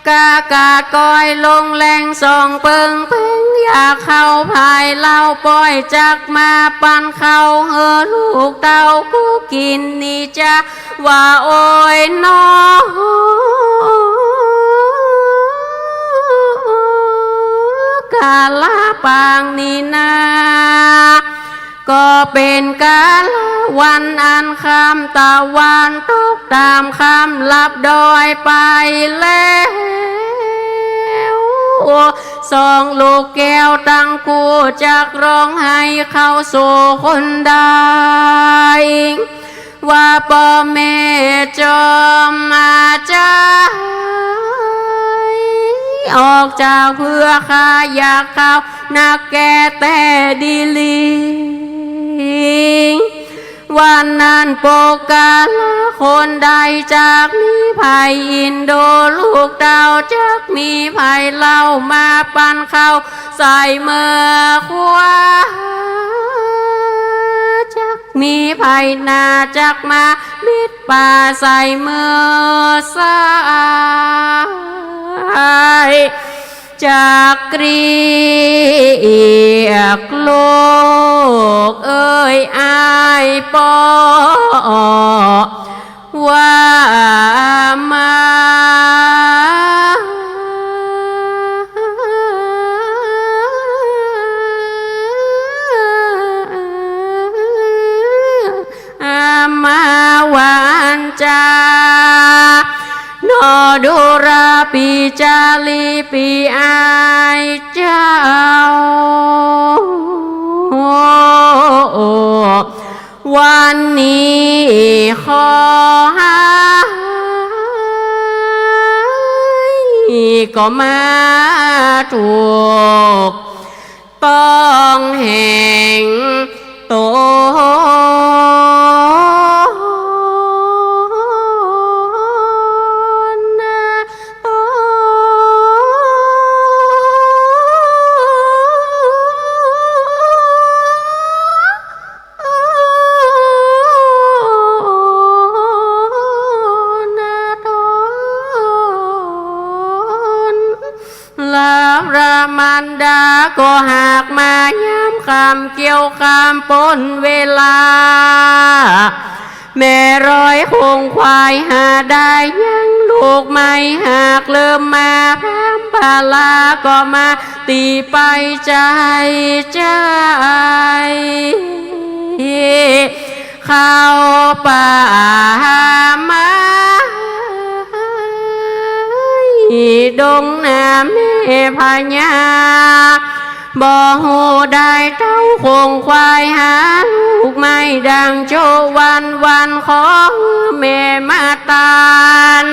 กากาดก้อยลงแลงส่องเปิงเพ็ง อยากเข้าภายเล้าป้อย จักมาปันข้าวหื้อลูกเต้ากู้กิ๋นนี้จา ว่าโอ้ยหนอ กาละปางนี้นา ก็เป๋นกาละวันอันค่ำ ตะวันตกต๋ามค่ำลับดอยไปแล้ว สองลูกแก้วตังคู่จักร้องไห้เข้าสู่คนได้ ว่าป้อแม่จอมมาจาย ออกจากเฮือข้าอยากเข้านักแก่แต่ดีหลี วันนั้นปกกาละคนได้จักมีไผอินดูลูกเต้า จักมีไผเล่ามาปันข้าวใส่เมือขวา จักมีไผหน้าจักมาบิดป๋าใส่เมือซ้าย จักเกรียกลูกเอ้ยอ้ายป้อ ว่ามา มาวันจา หนอดูราปี๋จารีปี๋อ้ายเจ้า วันนี้ขอหา ก็มาถูกต้องแห่งตนนา ตน ก็หากมายามค่ำเกี่ยวค่ำป๊นเวลา แม่ร้อยโขงควายหาได้ยัง ลูกไม้หากเริ่มมา พราหมณ์ปาลาก็มา ตี้ไปใจ้ใจ้ เข้าป่าไม้ดงนาแม่พญา บ่ฮู้ได้เต้าโขงควายหาลูกไม้ดังโจวันวัน ขอหื้อแม่มาตาน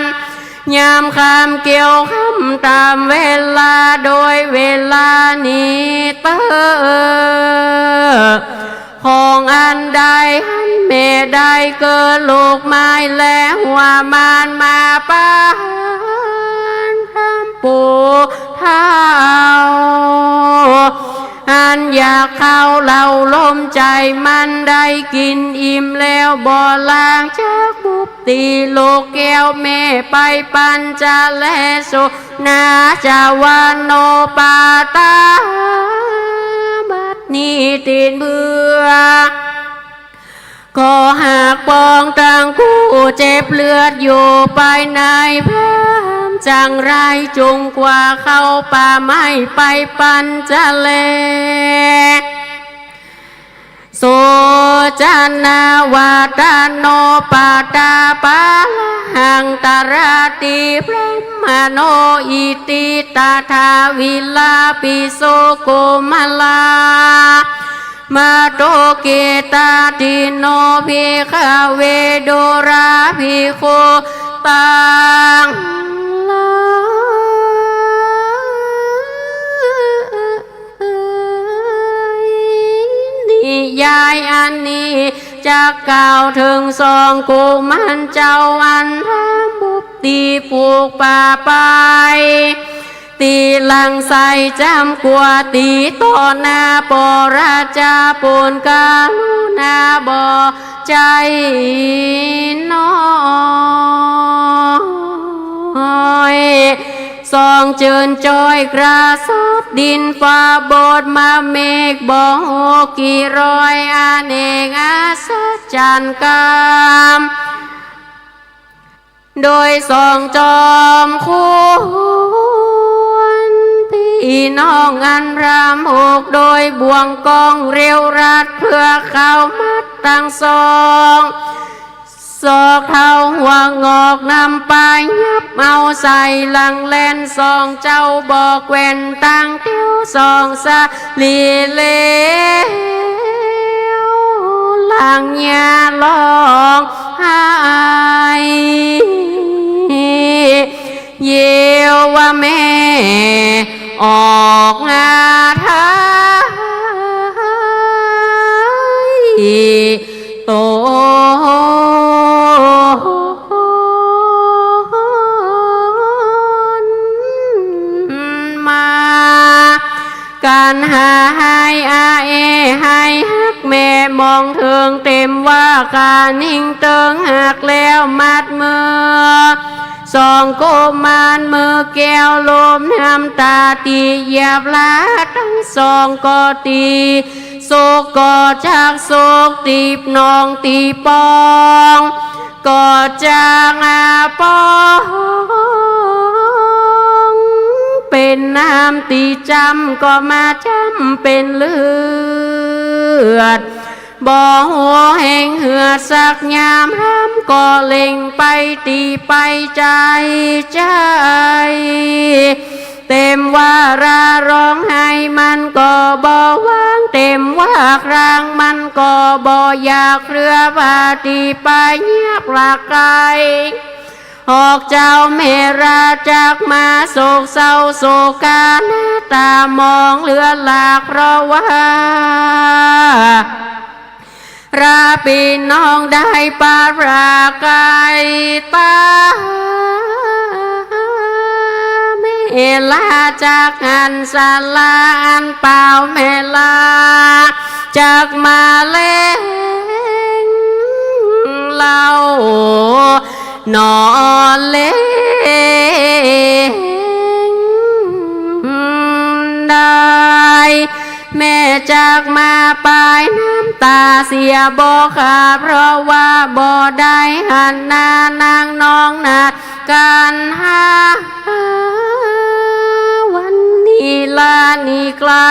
ยามค่ำเกี่ยวค่ำต๋ามเวลา โดยเวลานี้เต๊อะ ของอันใดอันแม่ได้เกิดลูกไม้และหัวมันมาปาน พราหมณ์ปู่เฒ่า อันอยากเข้าเล้าลมใจ๋มันได้กิ๋นอิ่มแล้ว บ่ลางจากบุพตี้ลูกแก้วแม่ไปปัญจะแลสู่นาจาวโนปาตา บัดนี้ติดเบื่อ ก็หากปองตังกู้เจ็บเลือดอยู่ภายใน พราหมณ์จังไรจุ่งกว่าเข้าป่าไม้ไปปัญจะแล โสจนาวาตโนปาตาปาหังตราติ พราหมโณ อิติตถาวิลาปิสุกุมารามะโต เกตาติโน ภิกขเว ดูราภิกขุตังหลาย นิยายอันนี้จักกล่าวเถิงสองกุมารเจ้า อันพราหมณ์บุพตี้ผูกป่าไป ตี้หลังใส่จำกั๋ว ตี้ต่อหน้าปอราจา ปูนกรุณาบ่ใจ้น้อย สองเจิญจ้อยกระสอบดินฟ้าบดมาเมฆบ่ฮู้กี่ร้อย อเนกอัศจรรย์กำ โดยสองจอมควร ปี้น้องอันพราหมณ์หก โดยบ่วงกองเร็วรัด เปื้อเข้ามัดตังสอง ศอกเท้าหัวงอกนำไปยับเอาใส่หลังแล่น สองเจ้าบ่แกว่นตังเตียว สองสะหลีเลวหลังอย่าร้องไห้ เยียวว่าแม่ออกหาไถ่ ตนมา ก๋านหาไห้อาเอไห้ฮักแม่มองเถิงเต็มว่า ข้านิ่งเติงหักแล้วมัดมือ สองกุมารมือแก้วลมน้ำต๋าตี้เหยียบลาตังสองก็ตี้ สุขก็จักสุข ตี้นองตี้ปองก็จักปอง เป๋นน้ำตี้จำก็มาจำเป๋นเลือด บ่ฮู้แห่งเหือดสักยาม พราหมณ์ก็เล็งไปตี้ไปใจ้ใจ้ เต็มว่าราร้องไห้มันก็บ่วาง เต็มว่าครางมันก็บ่อยากเคลือ ว่าตี้ไปเยียบหลักไกล หอกเจ้าแม่ราจักมาโศกเศร้าโศกา หน้าต๋ามองเลือดหลาก เพราะว่า ราปี้น้องได้ปาดปรากไกลตา แม่ลาจักหันสาลาอันเปล่า แม่ลาจักมาเล็งเล่า หนอเล็งได้ จักมาปายน้ำต๋าเสียบ่คะ เพราะว่าบ่ได้หันหน้านางนองนัดกั๋นหา วันนี้ลานี้ไก๋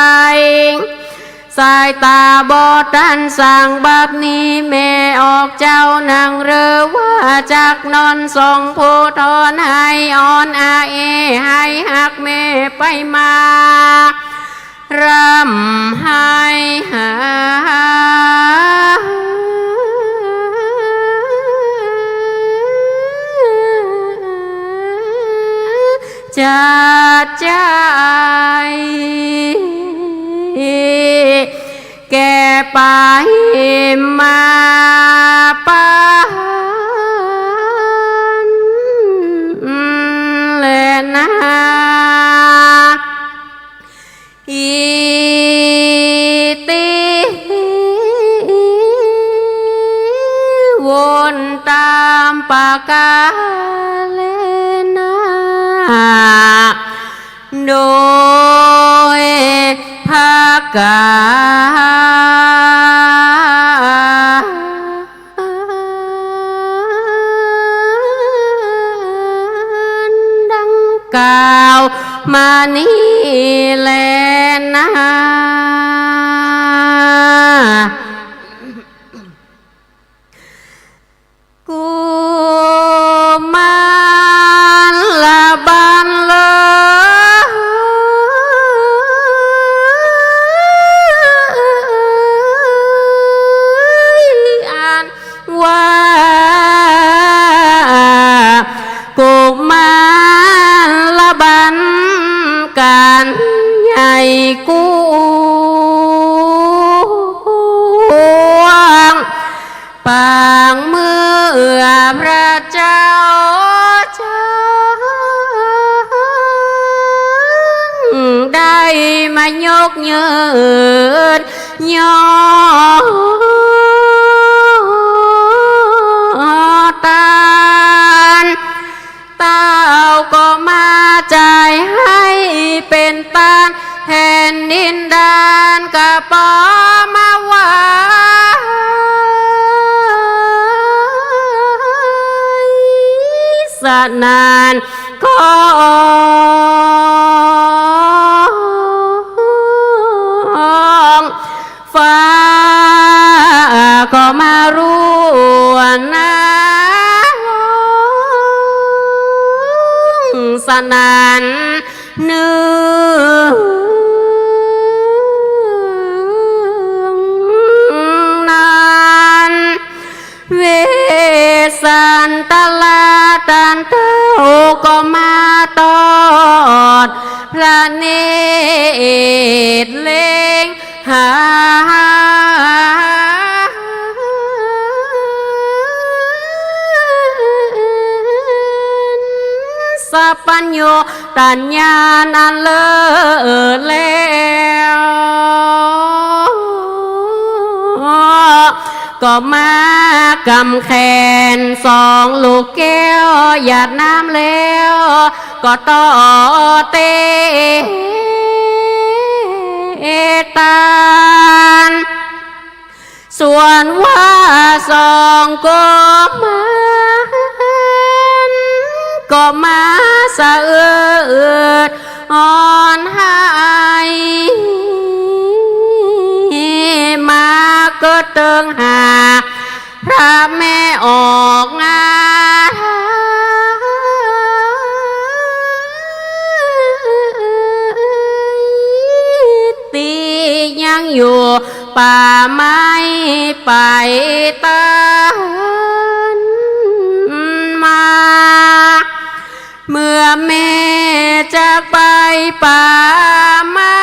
สายต๋าบ่ตันส่างบัดนี้ แม่ออกเจ้านังเรอว่าจักนอนส่องผู้ทอน ไห้อ่อนอาเอ ไห้ฮักแม่ไปมา ร่ำไห้หา จัดใจ๋ แก่ไปมาปานแลนา อีติ วนต๋ามประก๋าแลนา โดยประก๋า ดังกล่าวมานี้แลนา กุมารบัลเอย อันว่ากุมารบัลก๋านใหญ่กว้าง ปางเมื่อพระเจ้าจังได้มายกยืนยอตาน เต้าก็มาจ่ายให้เป๋นตาน แผ่นดินดานก็ปอมาไหว้ สนานก็ ฟ้าก็มาร่วงนาร้องสนั่นเนืองนั้น เวสสันตะลาตันเต้าก็มาตอดพระเนตรเล็งหา สัพพัญญูตัญญาณอันเลิศแล้ว ก็มากำแขนสองลูกแก้วหยาดน้ำแล้ว ก็ต่อเตตาน ส่วนว่าสองกุมารก็มาสะอืดอ่อนไห้ มาก็เติงหาพระแม่ออกงา ตี้ยังอยู่ป่าไม้ไปตานมา เมื่อแม่จากไปป่าไม้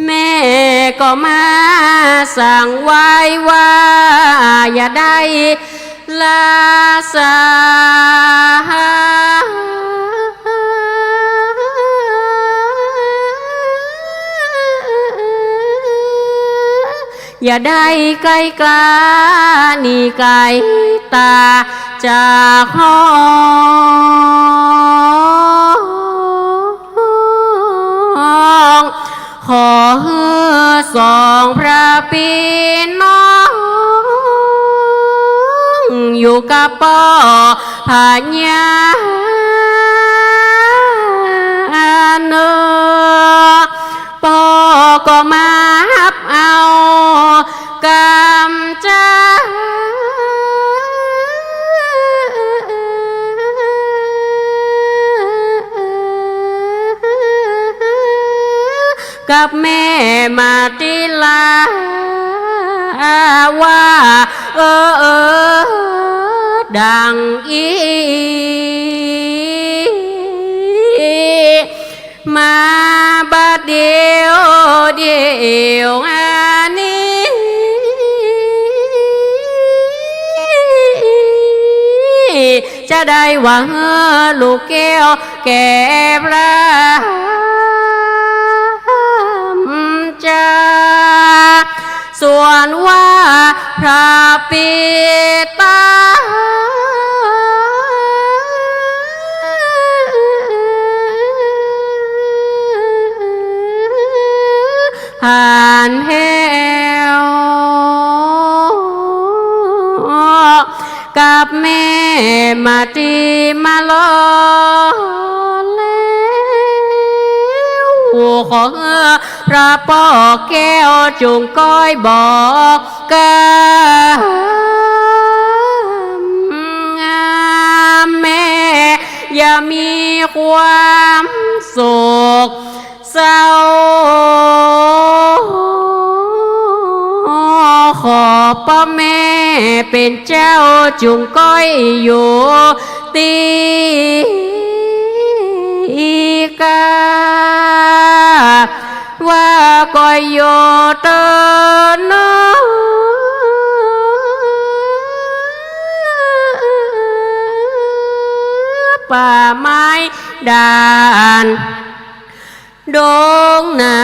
แม่ก็มาสั่งไว้ว่า อย่าได้ละสา อย่าได้ใก้กล้าหนีไก๋ต๋า จากฮ้อง ขอหื้อสองพระปี้น้อง อยู่กับป้อพญาเนอ ป้อก็มาฮับเอากำจา กับแม่มาติลาว่า เออ เออ ดังอี้ มาบัดเดี่ยวเดี่ยวอันนี้ จะได้ว่าหื้อลูกแก้วแก่พระจา ส่วนว่าพระปิตา หันแหว กับแม่มาติมารอแล้ว ขอหื้อพระป้อแก้วจุ่งก้อยบอกกำงาม แม่อย่ามีความโศก เศร้า ขอป้อแม่เป๋นเจ้าจุ่งก้อยอยู่ตี้กา ว่าก้อยอยู่เต๊อะเนอ ป่าไม้ด่าน ดงนา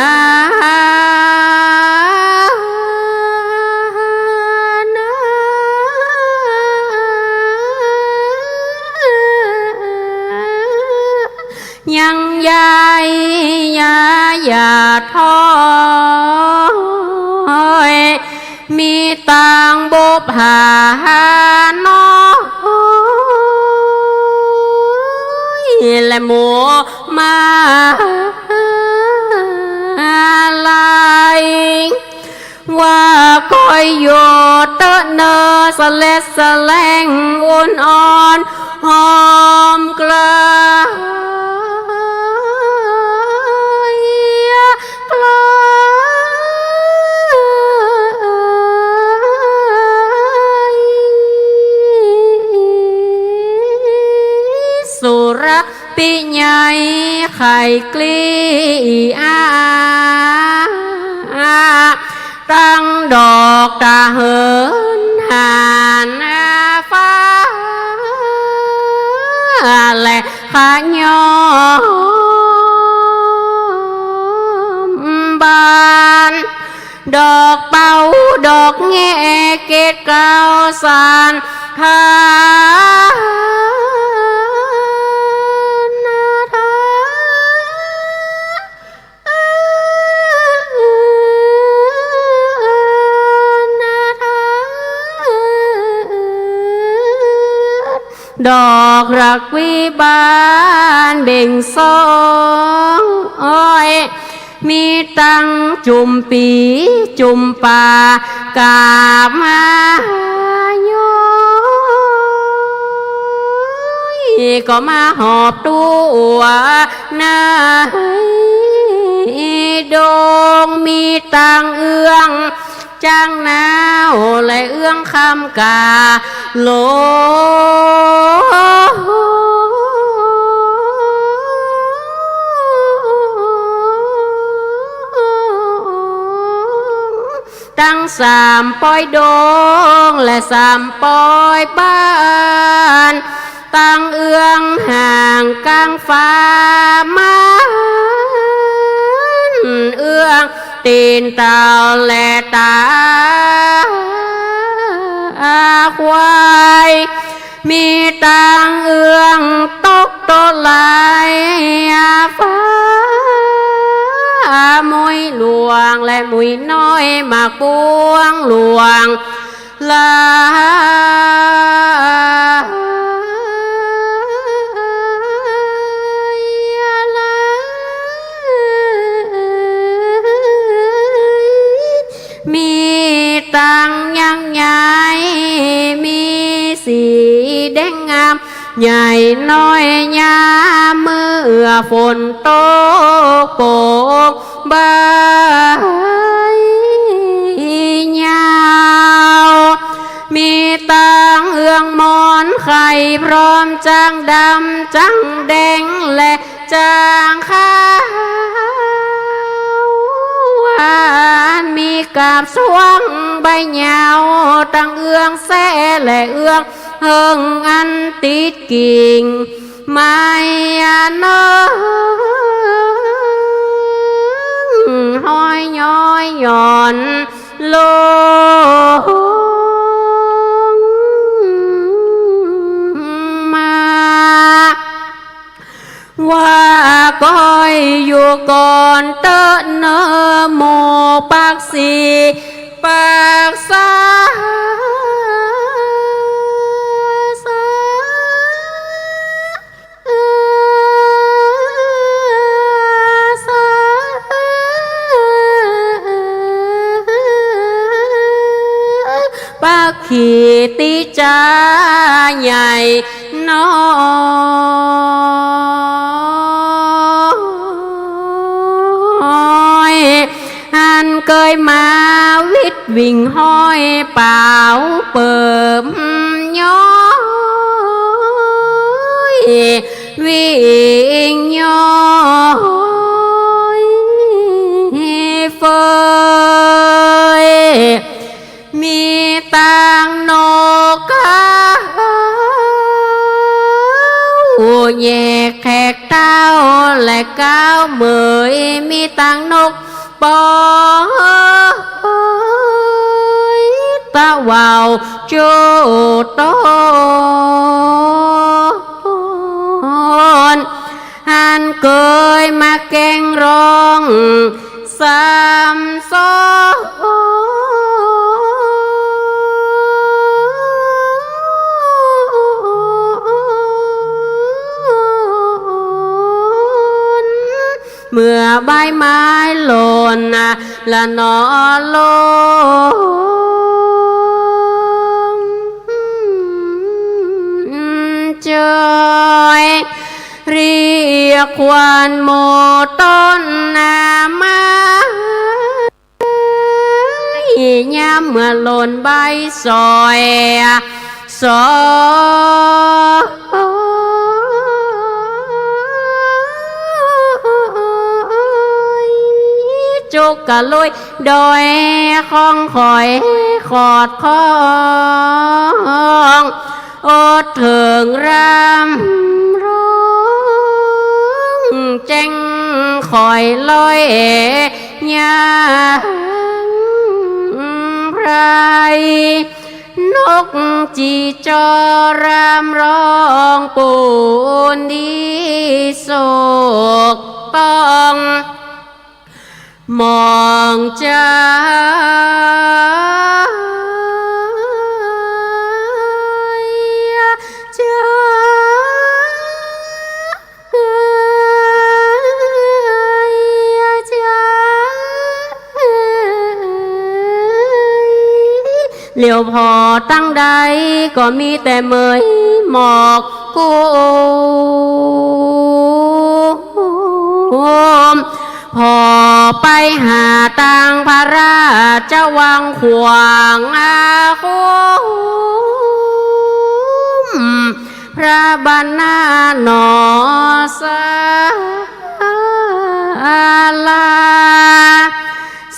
ยังยายยาอย่าท้อย มีตังบุปผาน้อย และหมู่มาลัย ว่าก้อยอยู่เต๊อะเนอ สะแลดสะแลงอุ่นอ่อนหอมเกลอ เกลอ สุรปิไยไขกลี้อา ตั้งดอกตะเหินหานฟ้า และขะยอมบาน ดอกเป๋าดอกแงเกตเกล้าสานทานาทา ดอกรักวิบานเบ่งสองอ้อย มีตังจุ่มปี๋จุ่มป่ากาบมาย้อย ก็มาหอบตั๋วในดง มีตังเอื้อง จังหนาวและเอื้องคำกาหลง ตังสามป้อยดงและสามป้อยบ้าน ตังเอื้องห่างกลางฟ้ามันเอื้อง ตีนเต่าและตาควาย มีตังเอื้องตกโตไหล ฟ้ามุยหลวงและมุยน้อย หมากบวงหลวง ลาย ลาย มีตังยังใหญ่ มีสีแดงงาม ใหญ่น้อยยามเมื่อฝนตกโปรยใบหญ้า มีตังเอื้องหมอนไข่ พร้อมจั้งดำจั้งแดงและจั้งขาว อันมีกาบสวงใบยาว ตังเอื้องแสและเอื้อง เฮิงอันติดกิ่งไม้ อันเนิงห้อยย้อยหย่อนลงมา ว่าก้อยอยู่ก่อนเต๊อะเนอ หมู่ปักสีปักษา ปักขีติจาใหญ่น้อย อันเกยมาวิดวิ่งห้อยเป๋าเปิมย้อย วิ่งย้อยเฟย มีตังนกเขาแยกแขกเต้าและก้าวเหมย มีตังนกปอยตะเหว่าโจ้ตอน อันเกยมาแก้งร้องซ้ำซ้อน เมื่อใบไม้หล่นละนอลง จอยเรียกขวัญหมู่ต้นนาไม้ ยามเมื่อหล่นใบสอยสอย จุกกะลุยดอยของข้อยขอดคอง อดเถิงรำร้องแจ้งข้อยลอยยางไพร นกจีจอรำร้องปูนดีโศกต้อง มองใจใจ เหลียวผ่อตังใดก็มีแต่เหมยหมอกกุม ผ่อไปหาตังพระราชวังขวางอาคม พระบรรณาหนอศาลา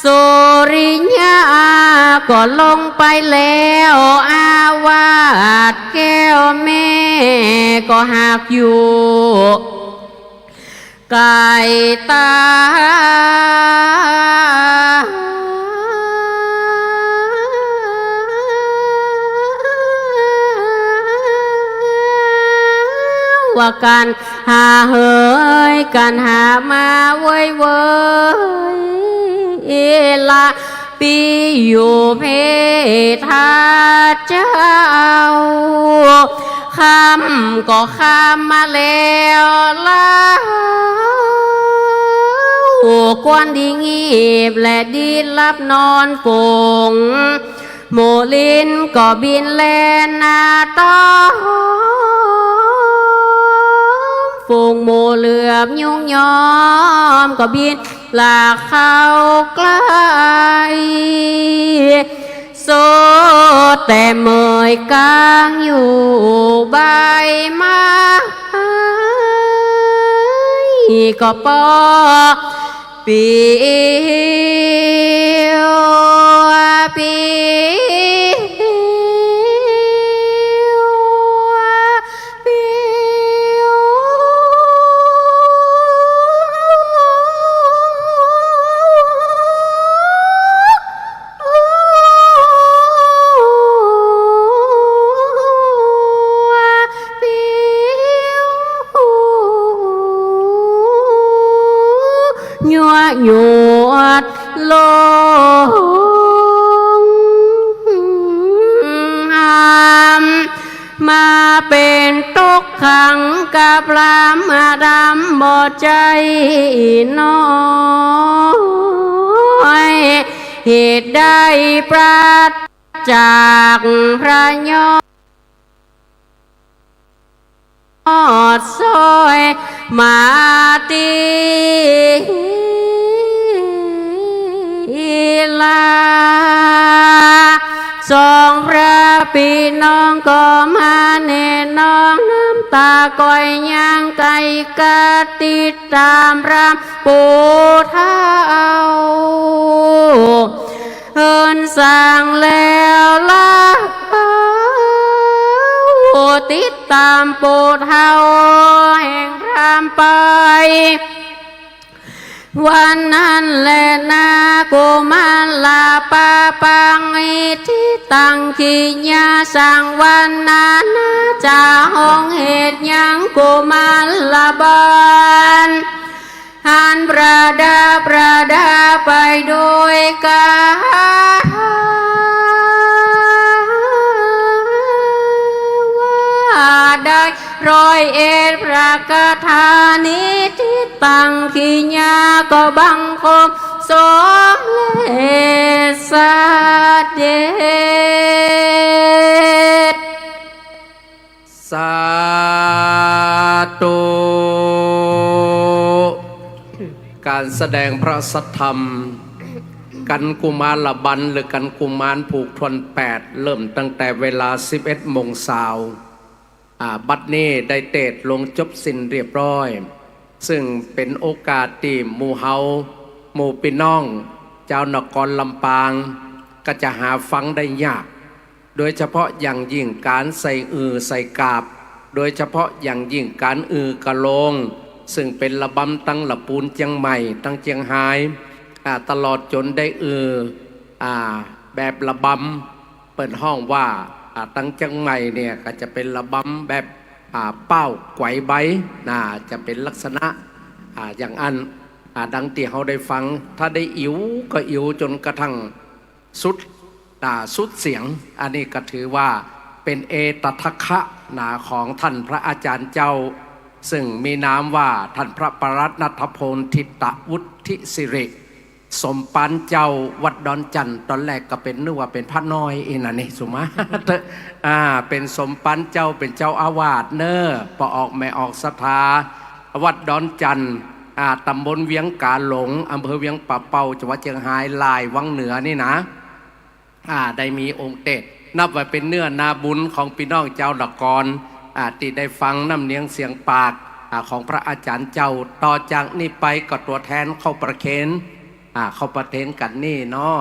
สุริยาก็ลงไปแล้วอาวาส แก้วแม่ก็หากอยู่ ไกลตา กั๋นหาเหย กั๋นหามาเว้ยเว้ย ละปี้อยู่เพทาเจ้า ค่ำก็ค่ำมาแล้วลาว ควรดีงีบและดีหลับนอน ฝูงหมูลิ้นก็บินแล่นหน้าตอม ฝูงหมูเหลือบยุงยอมก็บินหลากเข้าใกล้ สุดแต่เมยกางอยู่ใบไม้ ก็ปอ ปิว ปิว ปิว ปิว ยั่วยวดลง ห้ามมาเป๋นตกขังกับพระมหาธรรมบ่ใจ้น้อย เหตุได้ปราศจากพระยอด ยอดซ้อยมาตี้ลา สองพระปี้น้องก็มาแน่น้อง น้ำตาก้อยยังไกลกาติดต๋ามพระปู่เฒ่า เอิ้นสั่งแล้วลาว ติดต๋ามปู่เฒ่าแห่งพรามไป วันนั้นแลนา กุมารปาปัง อิทธิตัง ขีญาสัง วันนานา จะฮ้องเหตุหยัง กุมารบาล อันประดับประดาไปด้วยกาว่าได้ร้อยเอ็ดพระคาถา นิทธิตัง ขีญาก็บังคมสมเด็จเสด็จ สาธุ ก๋านแสดงพระสัทธรรม กัณฑ์กุมารบัล หรือกัณฑ์กุมารผูกถ้วนแปด เริ่มตั้งแต่เวลาสิบเอ็ดโมงเช้า อ่า บัดนี้ได้เตสน์ลงจบสิ้นเรียบร้อย ซึ่งเป๋นโอกาสตี้หมู่เฮา หมู่ปี้น้อง จาวนครลำปาง ก็จะหาฟังได้ยาก โดยเฉพาะอย่างยิ่งก๋านใส่อือใส่กาบ โดยเฉพาะอย่างยิ่งก๋านอือกะโลง ซึ่งเป๋นระบำตังละปูนเจียงใหม่ ตังเจียงฮาย อ่า ตลอดจ๋นได้อือ อ่า แบบระบำ เปิ้นฮ้องว่า อ่า ตังเจียงใหม่เนี่ยก็จะเป๋นระบำแบบ อ่า เป้าไกวใบ น่าจะเป๋นลักษณะ อ่า อย่างอั้น อ่า ดังตี้เฮาได้ฟัง ถ้าได้อิ๋วก็อิ๋วจ๋นกระทั่งสุด อ่า สุดเสียง อันนี้ก็ถือว่าเป๋นเอตทัคคะ นะ ของท่านพระอาจารย์เจ้า ซึ่งมีนามว่าท่านพระปรัตนทโพนทิตวุฒิสิริ สมภารเจ้าวัดดอนจั่น ต๋อนแรกก็เป๋น นึกว่าเป๋นพระน้อยอี้นะนี่ สุมาเต๊อะ อ่า เป๋นสมภารเจ้า เป๋นเจ้าอาวาสเน่อ ปอออกแม่ออกศรัทธา วัดดอนจั่น อ่า ต๋ำบลเวียงก๋าหลง อำเภอเวียงป่าเป้า จังหวัดเจียงฮาย หลายวังเหนือนี่นะ อ่า ได้มีองค์เตสน์ นับว่าเป๋นเนื้อนาบุญของปี้น้องจาวนคร อ่า ตี้ได้ฟังน้ำเนียงเสียงปาก อ่า ของพระอาจารย์เจ้า ต่อจากนี้ไปก็ตั๋วแทนเข้าประเคน อ่า เข้าประเคนกั๋นนี่เนาะ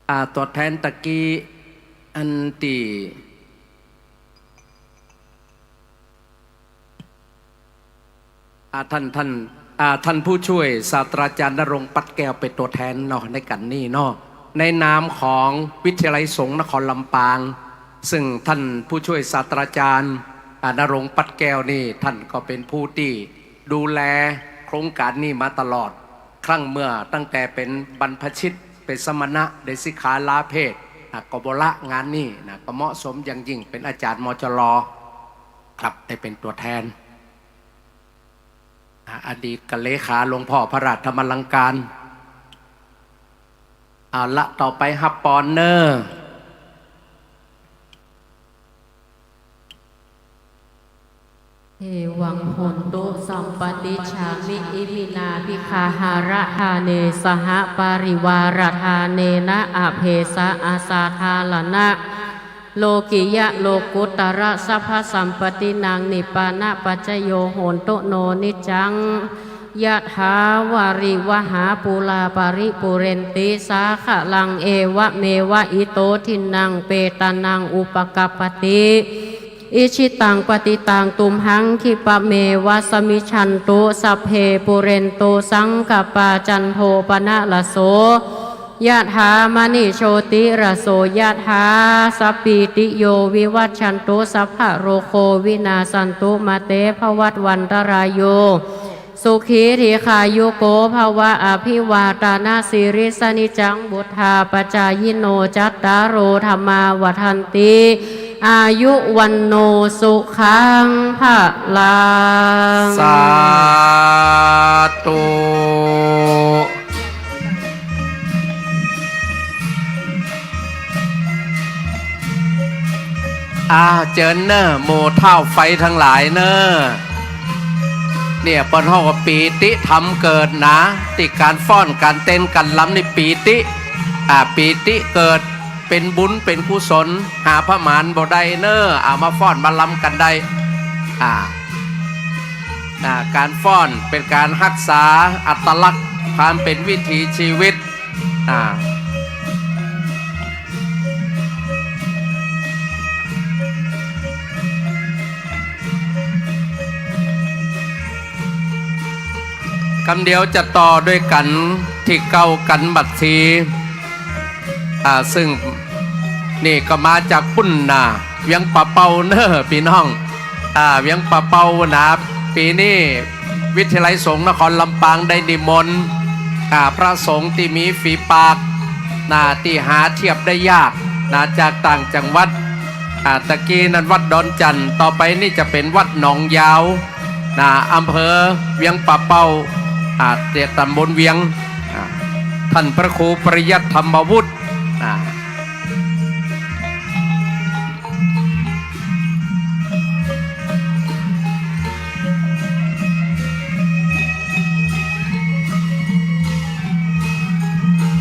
อ่า ตั๋วแทนตะกี้ อันตี้ อ่า ท่าน ท่าน อ่า ท่านผู้ช่วยศาสตราจารย์ณรงค์ ปัดแก้ว เป๋นตั๋วแทนเนาะ ในกั๋นนี่เนาะ ในนามของวิทยาลัยสงฆ์นครลำปาง ซึ่งท่านผู้ช่วยศาสตราจารย์ อ่า ณรงค์ ปัดแก้วนี่ ท่านก็เป๋นผู้ตี้ดูแลโครงก๋านนี้มาตลอด ครั้งเมื่อตั้งแต่เป๋นบรรพชิต เป๋นสมณะ ได้สิกขาลาเพศ อ่า ก็บ่ละงานนี้นะ ก็เหมาะสมอย่างยิ่ง เป๋นอาจ๋ารย์ มจล ครับ ได้เป๋นตั๋วแทน อ่า อดีตกเลขาหลวงพ่อพระราชธรรมลังคาร เอาละ ต่อไปฮับปอนเน่อ Evaṃ hontu sampādijjhāmi iminā vikahārahāṇe sahaparivāradhānena abhesa asadhāraṇa lokiyya lokuttara sabbasampattinaṃ nibbānapaccayo hontu no niccaṃ. Yathā vārivahā pūrā paripūrenti sāgaraṃ evameva ito dinnaṃ petānaṃ upakappati. Icchitaṃ patthitaṃ tumhaṃ khippameva samijjhatu sabbe pūrentu saṅkappā cando paṇṇaraso yathā maṇi jotiraso yathā. Sabbītiyo vivajjantu sabbarogo vinassatu mā te bhavatvantarāyo sukhī dīghāyuko bhava. Abhivādanasīlissa niccaṃ vuḍḍhāpacāyino cattāro dhammā vaḍḍhanti āyu vaṇṇo sukhaṃ balaṃ. สาธุ อ่า เจิญเน่อ หมู่ท้าวไฟตังหลายเน่อ เนี่ย เปิ้นฮ้องว่าปีติธรรมเกิดนะ ตี้ก๋านฟ้อน ก๋านเต้น ก๋านรำนี่ปีติ อ่า ปีติเกิด เป๋นบุญ เป๋นกุศล หาประมาณบ่ได้เน่อ เอามาฟ้อนมารำกั๋นได้ อ่า อ่า ก๋านฟ้อนเป๋นก๋านฮักษาอัตลักษณ์ความเป๋นวิถีชีวิต อ่า กำเดียวจะต่อด้วยกั๋นตี้เก๊ากั๋นบัดที อ่า ซึ่งนี่ก็มาจากปุ้นน่ะ เวียงป่าเป้าเน่อปี้น้อง อ่า เวียงป่าเป้าน่ะ ปี๋นี้วิทยาลัยสงฆ์นครลำปางได้นิมนต์ อ่า พระสงฆ์ตี้มีฝีปากน่ะ ตี้หาเทียบได้ยากน่ะ จากต่างจังหวัด อ่า ตะกี้นั้นวัดดอนจั่น ต่อไปนี่จะเป๋นวัดหนองยาว นะ อำเภอเวียงป่าเป้า อ่า เขตตำบลเวียง อ่า ท่านพระครูปริยัติธรรมวุฒิ อ่า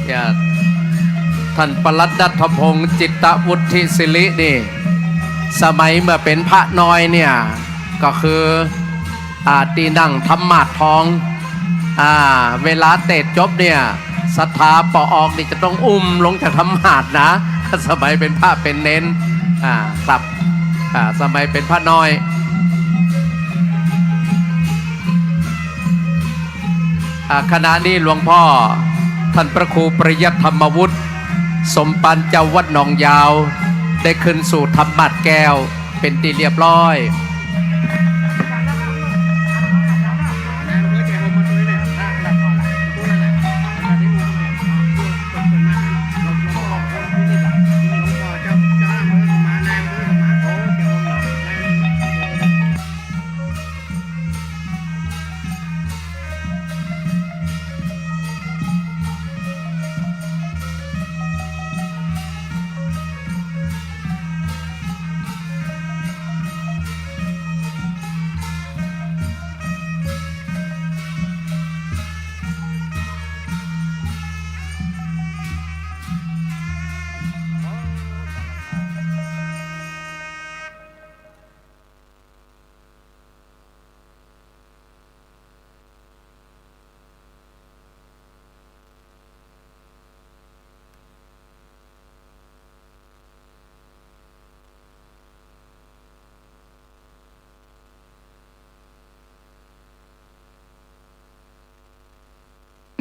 เนี่ย ท่านปลัดณัฐพงษ์ จิตตวุฒิสิรินี่ สมัยเมื่อเป๋นพระน้อยเนี่ย ก็คือ อ่า ตี้นั่งธรรมาสน์ทอง อ่า เวลาเตสน์จบเนี่ย ศรัทธาปอออกนี่จะต้องอุ้มลงจากธรรมาสน์นะ สมัยเป๋นพระเป๋นเณร อ่า ครับ อ่า สมัยเป๋นพระน้อย อ่า ขณะนี้หลวงพ่อท่านพระครูปริยัติธรรมวุฒิ สมภารเจ้าวัดหนองยาว ได้ขึ้นสู่ธรรมาสน์แก้ว เป๋นตี้เรียบร้อย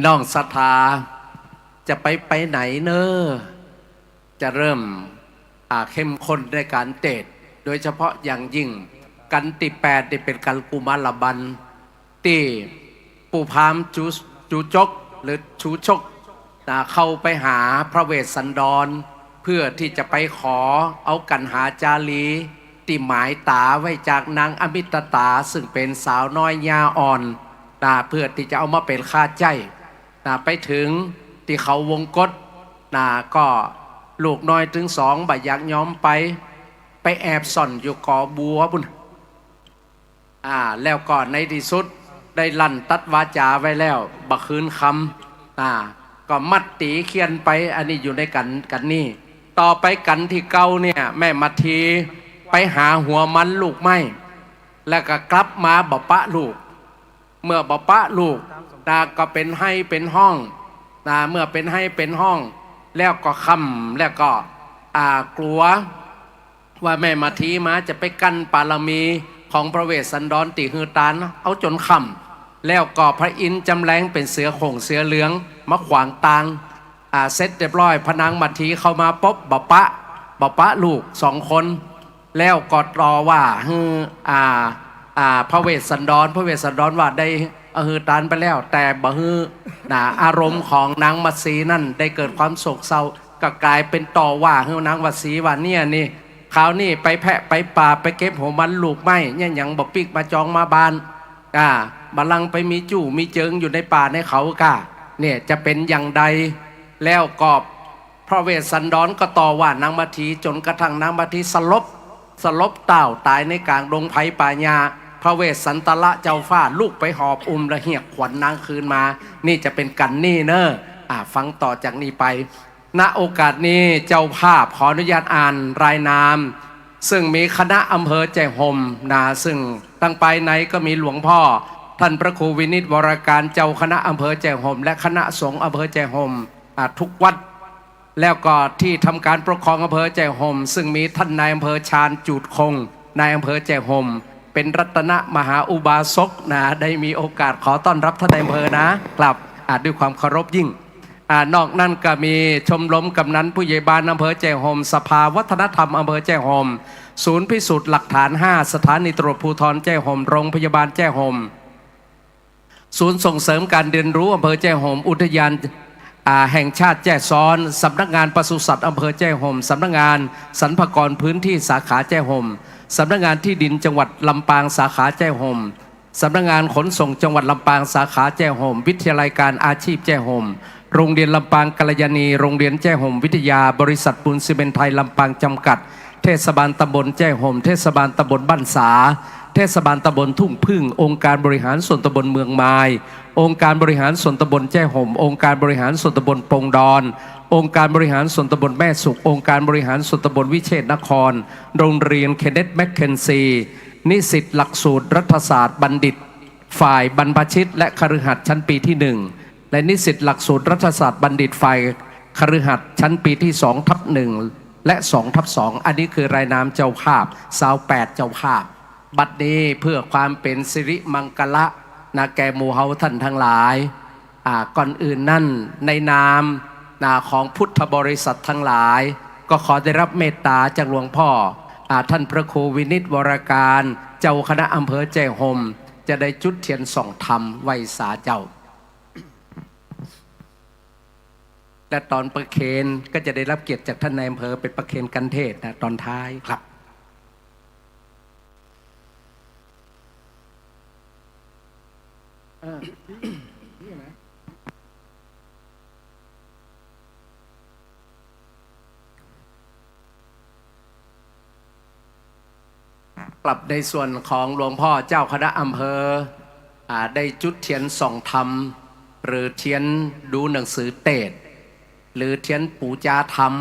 น้องศรัทธา จะไป ไปไหนเน่อ จะเริ่ม อ่า เข้มข้นในก๋านเตสน์ โดยเฉพาะอย่างยิ่งกัณฑ์ตี้แปดนี่เป๋นกัณฑ์กุมารบัณ ตี้ปู่พราหมณ์จู จูจก หรือชูชก นะ เข้าไปหาพระเวสสันดร เพื่อตี้จะไปขอเอากัณหาจารี ตี้หมายต๋าไว้จากนางอมิตตา ซึ่งเป๋นสาวน้อยยาอ่อน นะ เพื่อตี้จะเอามาเป๋นข้าใจ๊ นะ ไปเถิงตี้เขาวงกต นะ ก็ลูกน้อยตึงสองบ่อยากยอมไป ไปแอบซ่อนอยู่กอบัวปู๊น อ่า แล้วก็ในตี้สุดได้ลั่นตัดวาจ๋าไว้แล้ว บ่คืนกำ อ่า ก็มัดตี๋เฆี่ยนไป อันนี้อยู่ในกัณฑ์ กัณฑ์นี้ ต่อไปกัณฑ์ตี้เก้าเนี่ย แม่มัทธีไปหาหัวมันลูกไม้ แล้วก็กลับมาบ่ปะลูก เมื่อบ่ปะลูก นะ ก็เป๋นไห้เป๋นฮ้อง นะ เมื่อเป๋นไห้เป๋นฮ้อง แล้วก็ค่ำ แล้วก็ อ่า กั๋ว ว่าแม่มัทธีมาจะไปกั้นปารมีของพระเวสสันดรตี้หื้อตาน เอาจ๋นค่ำ แล้วก็พระอินทร์จ๋ำแลงเป๋นเสือโคร่งเสือเหลืองมาขวางตาง อ่า เสร็จเรียบร้อย พระนางมัทธีเข้ามาปุ๊บ บ่ปะ บ่ปะลูกสองคน แล้วก็ต่อว่าหื้อ อ่า อ่า พระเวสสันดร พระเวสสันดรว่าได้ เอาหื้อตานไปแล้ว แต่บ่หื้อ นะ อารมณ์ของนางมัทสีนั้นได้เกิดความโศกเศร้า ก็ก๋ายเป๋นต่อว่าหื้อนางมัทสีว่า เนี่ยนี่ คราวนี้ไปแพะไปป่า ไปเก็บหัวมันลูกไม้ เนี่ยหยังบ่ปิ๊กมาจองมาบ้าน อ่า บ่าลังไปมีจู้มีเจิงอยู่ในป่าในเขาก้า เนี่ยจะเป๋นอย่างใด แล้วก็ พระเวสสันดรก็ต่อว่านางมัทธี จ๋นกระทั่งนางมัทธีสลบ สลบเต้าต๋ายในก๋างดงไพรป่าหญ้า พระเวสสันตระเจ้าฟ้าลุกไปหอบอุ้มและเฮียกขวัญนางคืนมา นี่จะเป๋นกัณฑ์นี้เน่อ อ่า ฟังต่อจากนี้ไป ณ โอกาสนี้เจ้าภาพขออนุญาตอ่านรายนาม ซึ่งมีคณะอำเภอแจ้ห่มนะ ซึ่งตังปายในก็มีหลวงพ่อท่านพระครูวินิจ วรการ เจ้าคณะอำเภอแจ้ห่ม และคณะสงฆ์อำเภอแจ้ห่ม อ่า ทุกวัด แล้วก็ตี้ทำก๋านปกครองอำเภอแจ้ห่ม ซึ่งมีท่านนายอำเภอชาญจูดคง นายอำเภอแจ้ห่ม เป๋นรัตนมหาอุบาสกนะ ได้มีโอกาสขอต้อนรับท่านนายอำเภอนะครับ อ่า ด้วยความเคารพยิ่ง อ่า นอกนั้นก็มีชมรมกำนันผู้ใหญ่บ้านอำเภอแจ้ห่ม สภาวัฒนธรรมอำเภอแจ้ห่ม ศูนย์พิสูจน์หลักฐานห้า สถานีตำรวจภูธรแจ้ห่ม โรงพยาบาลแจ้ห่ม ศูนย์ส่งเสริมการเรียนรู้อำเภอแจ้ห่ม อุทยาน อ่า แห่งชาติแจ้ซ้อน สำนักงานปศุสัตว์อำเภอแจ้ห่ม สำนักงานสรรพากรพื้นที่สาขาแจ้ห่ม สำนักงานที่ดินจังหวัดลำปางสาขาแจ้ห่ม สำนักงานขนส่งจังหวัดลำปางสาขาแจ้ห่ม วิทยาลัยการอาชีพแจ้ห่ม โรงเรียนลำปางกัลยาณี โรงเรียนแจ้ห่มวิทยา บริษัทปูนซีเมนต์ไทยลำปางจำกัด เทศบาลตำบลแจ้ห่ม เทศบาลตำบลบ้านสา เทศบาลตำบลทุ่งผึ้ง องค์การบริหารส่วนตำบลเมืองมาย องค์การบริหารส่วนตำบลแจ้ห่ม องค์การบริหารส่วนตำบลปงดอน องค์การบริหารส่วนตำบลแม่สุข องค์การบริหารส่วนตำบลวิเชษฐนคร โรงเรียนเคนเนธแมคเคนซี นิสิตหลักสูตรรัฐศาสตร์บัณฑิต ฝ่ายบรรพชิตและคฤหัสถ์ชั้นปีที่หนึ่ง และนิสิตหลักสูตรรัฐศาสตร์บัณฑิตฝ่ายคฤหัสถ์ชั้นปีที่สองทับหนึ่ง และสองทับสอง อันนี้คือรายนามเจ้าภาพ ซาวแปดเจ้าภาพ บัดนี้เพื่อความเป๋นสิริมังคละนะ แก่หมู่เฮาท่านทั้งหลาย อ่า ก่อนอื่นนั้นในนามนะของพุทธบริษัททั้งหลาย ก็ขอได้รับเมตตาจากหลวงพ่อ อ่า ท่านพระครูวินิจ วรการ เจ้าคณะอำเภอแจ้ห่ม จะได้จุดเทียนส่องธรรมไหว้สาเจ้า และตอนประเคนก็จะได้รับเกียรติจากท่านนายอำเภอเป๋นประเคนกันเทศน์นะ ตอนท้ายครับ ครับ ในส่วนของหลวงพ่อเจ้าคณะอำเภอ อ่า ได้จุดเทียนส่องธรรม หรือเทียนดูหนังสือเตสน์ หรือเทียนปู๋จาธรรม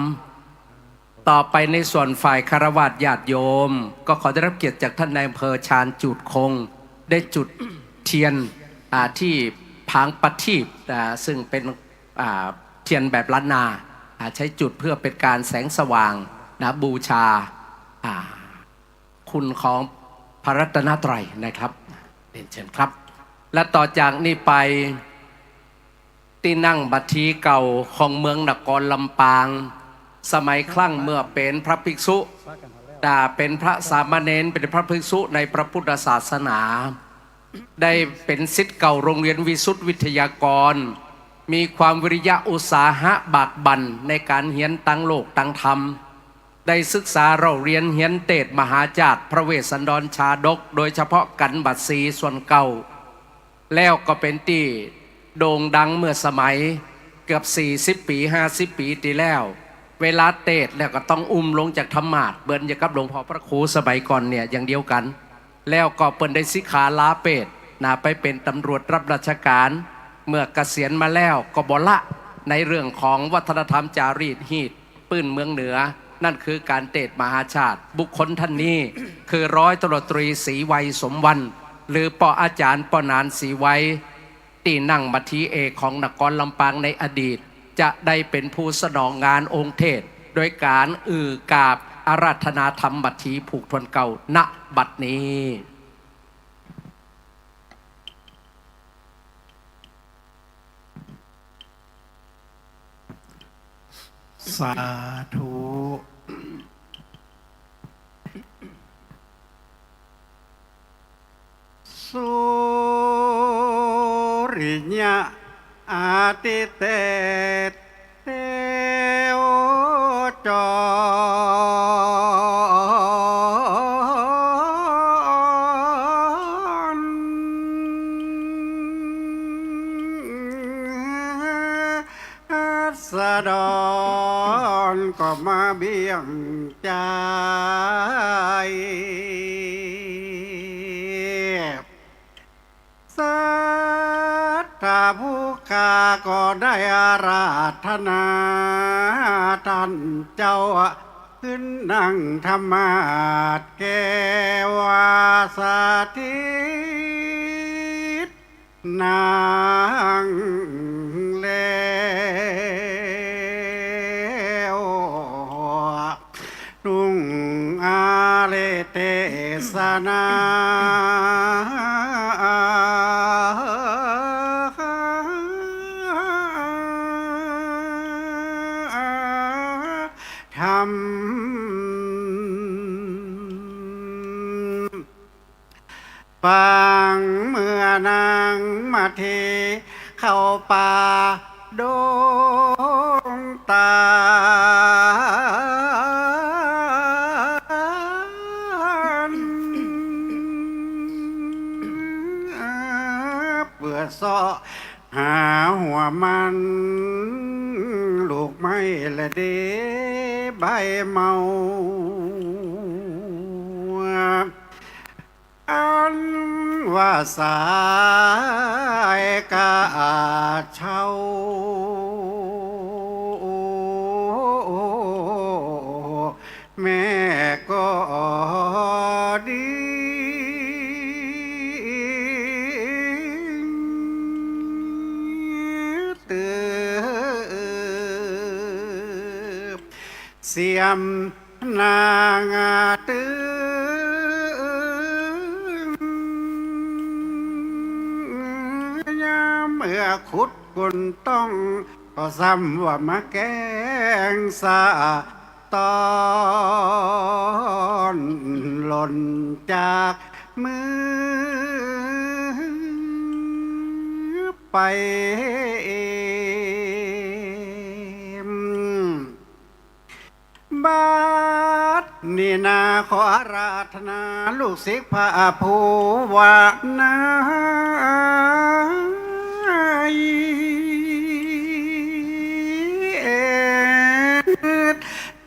ต่อไปในส่วนฝ่ายฆราวาสญาติโยม ก็ขอได้รับเกียรติจากท่านนายอำเภอชาญจูดคง ได้จุดเทียน อ่า ที่ผางประทีป อ่า ซึ่งเป๋น อ่า เทียนแบบล้านนา อ่า ใช้จุดเพื่อเป๋นการแสงสว่างนะ บูชา อ่า คุณของพระรัตนตรัยนะครับ เรียนเชิญครับ และต่อจากนี้ไป ตี้นั่งบัดทีเก่าของเมืองนครลำปาง สมัยครั้งเมื่อเป๋นพระภิกษุ อ่า เป๋นพระสามเณร เป๋นพระภิกษุในพระพุทธศาสนา ได้เป๋นศิษย์เก่าโรงเรียนวิสุทธิวิทยากร มีความวิริยะอุตสาหะบากบั่นในก๋านเฮียนตังโลกตังธรรม ได้ศึกษาเล่าเรียนเฮียนเตสน์มหาจาร์ พระเวสสันดรชาดก โดยเฉพาะกัณฑ์บัตรสีส่วนเก่า แล้วก็เป๋นตี้โด่งดังเมื่อสมัยเกือบสี่สิบปี๋ ห้าสิบปี๋ตี้แล้ว เวลาเตสน์แล้วก็ต้องอุ้มลงจากธรรมาสน์ เหมือนอย่างกับหลวงพ่อพระครูสมัยก่อนเนี่ยอย่างเดียวกั๋น แล้วก็เปิ้นได้สิกขาลาเพศนะ ไปเป๋นตำรวจรับราชก๋าน เมื่อเกษียณมาแล้วก็บ่ละในเรื่องของวัฒนธรรมจารีตฮีต ปื้นเมืองเหนือ นั่นคือก๋านเตสน์มหาจาร์ บุคคลท่านนี้คือร้อยตำรวจตรีศรีไวสมวรรณ หรือป้ออาจ๋ารย์ป้อหนานศรีไว ตี้นั่งบัตรถีเอกของนครลำปางในอดีต จะได้เป๋นผู้สนองงานองค์เทศน์ โดยก๋านอื้อกราบอาราธนาธรรมบัตรถีผูกถ้วนเกล้า ณ บัดนี้ สาธุ สุริยะอาทิตย์เตสน์ เตโอจร ราษฎรก็มาเบียงใจ ศรัทธาผู้ข้าก็ได้อาราธนาต้านเจ้า ขึ้นนั่งธรรมาสน์แก่ว่าสถิต นั่งแล้ว ลุงอาเลเตสนา ธรรม ปางเมื่อนางมาเทเข้าป่าดงตาล เปื้อเซาะหาหัวมัน ลูกไม้และเดใบเมา อันว่าสายกาเช้า แม่ก็ดี เติบ เสียมนางตึง ยามเมื่อขุดก้นต้อง ก็ซ้ำว่ามาแกล้งสะตอน หล่นจากมือไป บัดนี้นาขออาราธนาลูกศิษย์พระผู้ว่านา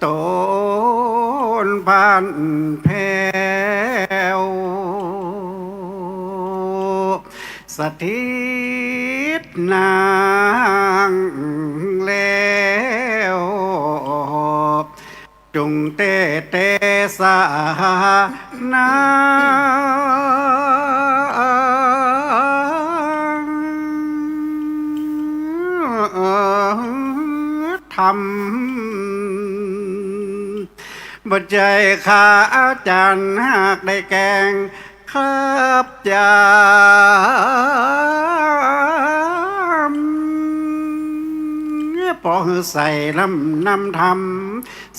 ตนพันแผ้ว สถิตนางแล้ว จุ่งเตเตสหานา ธรรม บ่ใจ้ข้าอาจ๋ารย์หากได้แกล้งขับจาม ปอหื้อใส่ลำนำธรรม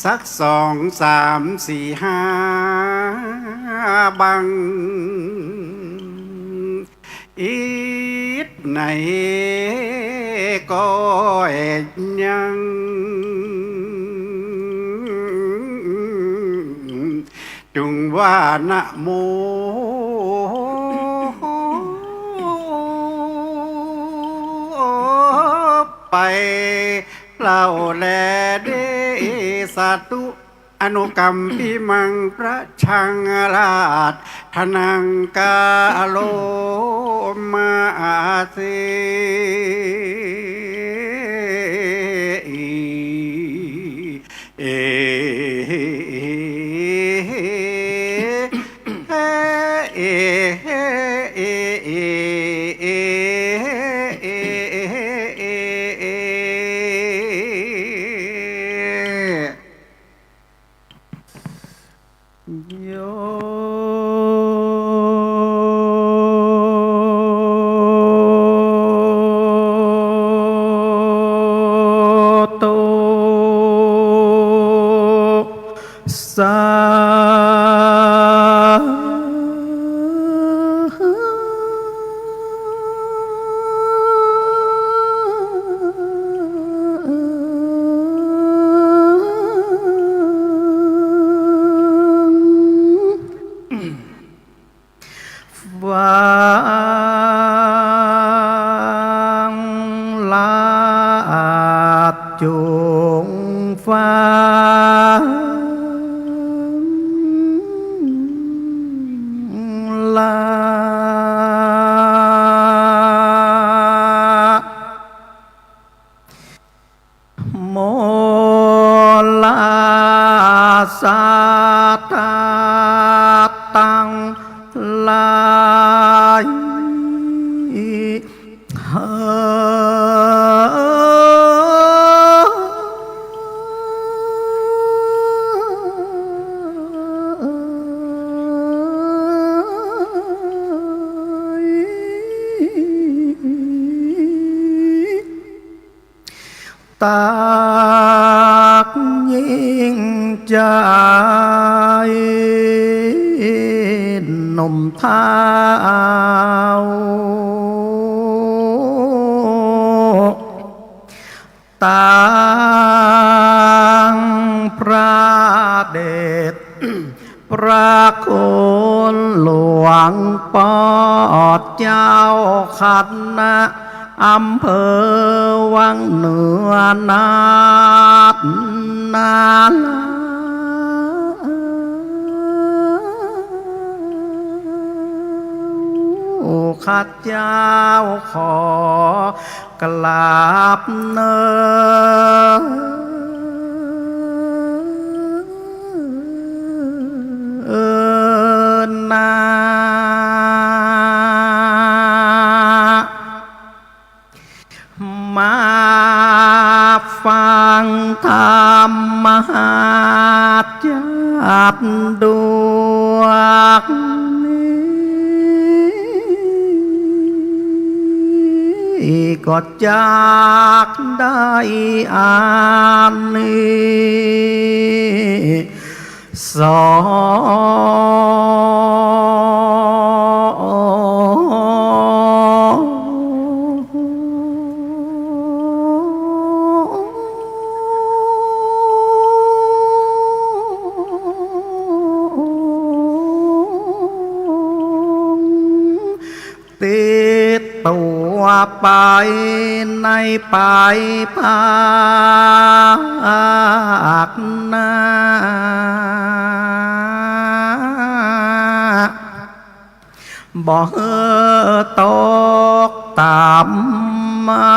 สักสองสามสี่ห้าบัง อิดไหนก็ยัง จุ่งว่านะโม ไปเล่าแลเด สาธุ อนุกัมปิมัง ประชังราช ทนังกาโลมาเส เอ โย ตุ สา ฟังละ จุ่งฟังละ โมลาสาตาตังหลาย เฮอ ตักยิ่งใจ๋ หนุ่มเฒ่า ตังพระเดช พระคุณหลวงป้อเจ้าคณะอำเภอวังเหนือนัดนาลา ข้าเจ้าขอ กราบเนินนา มาฟังธรรมะจักดวงนี้ ก็จักได้อานิสงส์ ติดตั๋วไปในไปภาคหน้า บ่หื้อตกต่ำมา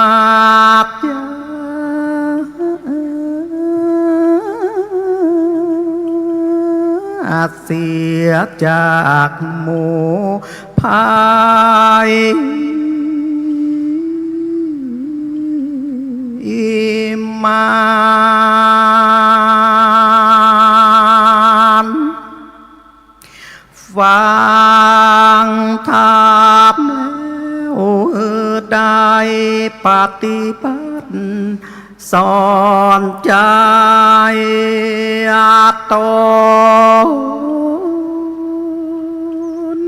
เสียจากหมู่ ภัยมาร ฟังธรรมแล้วได้ปฏิบัติ สอนใจ๋ตน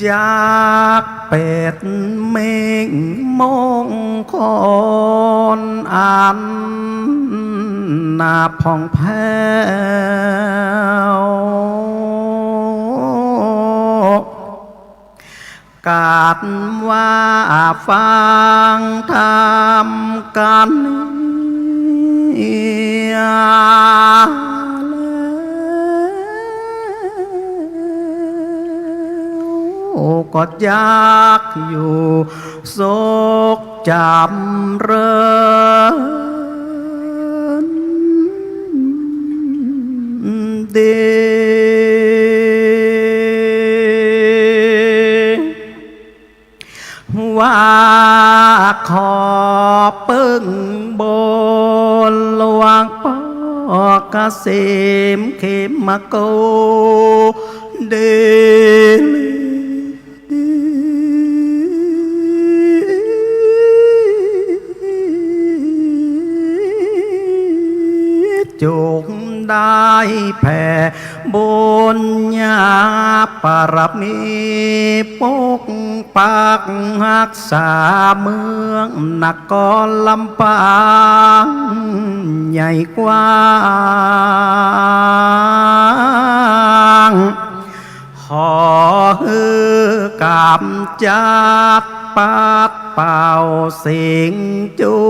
จักเป๋นเม็งมงคลอันน่าผ่องแผ้ว กั๋นว่าฟังธรรมกั๋นเหียแล้ว ก็จักอยู่สุขจ๋ำเริญดี ว่าขอเปิ้งบนหลวงป้อเกษมเขมโก เดช จุ่งได้แผ่บุญญาบารมี ปกปักฮักษาเมืองนครลำปางใหญ่กว้าง ขอหื้อกำจัดปัดเป่าสิ่งจั่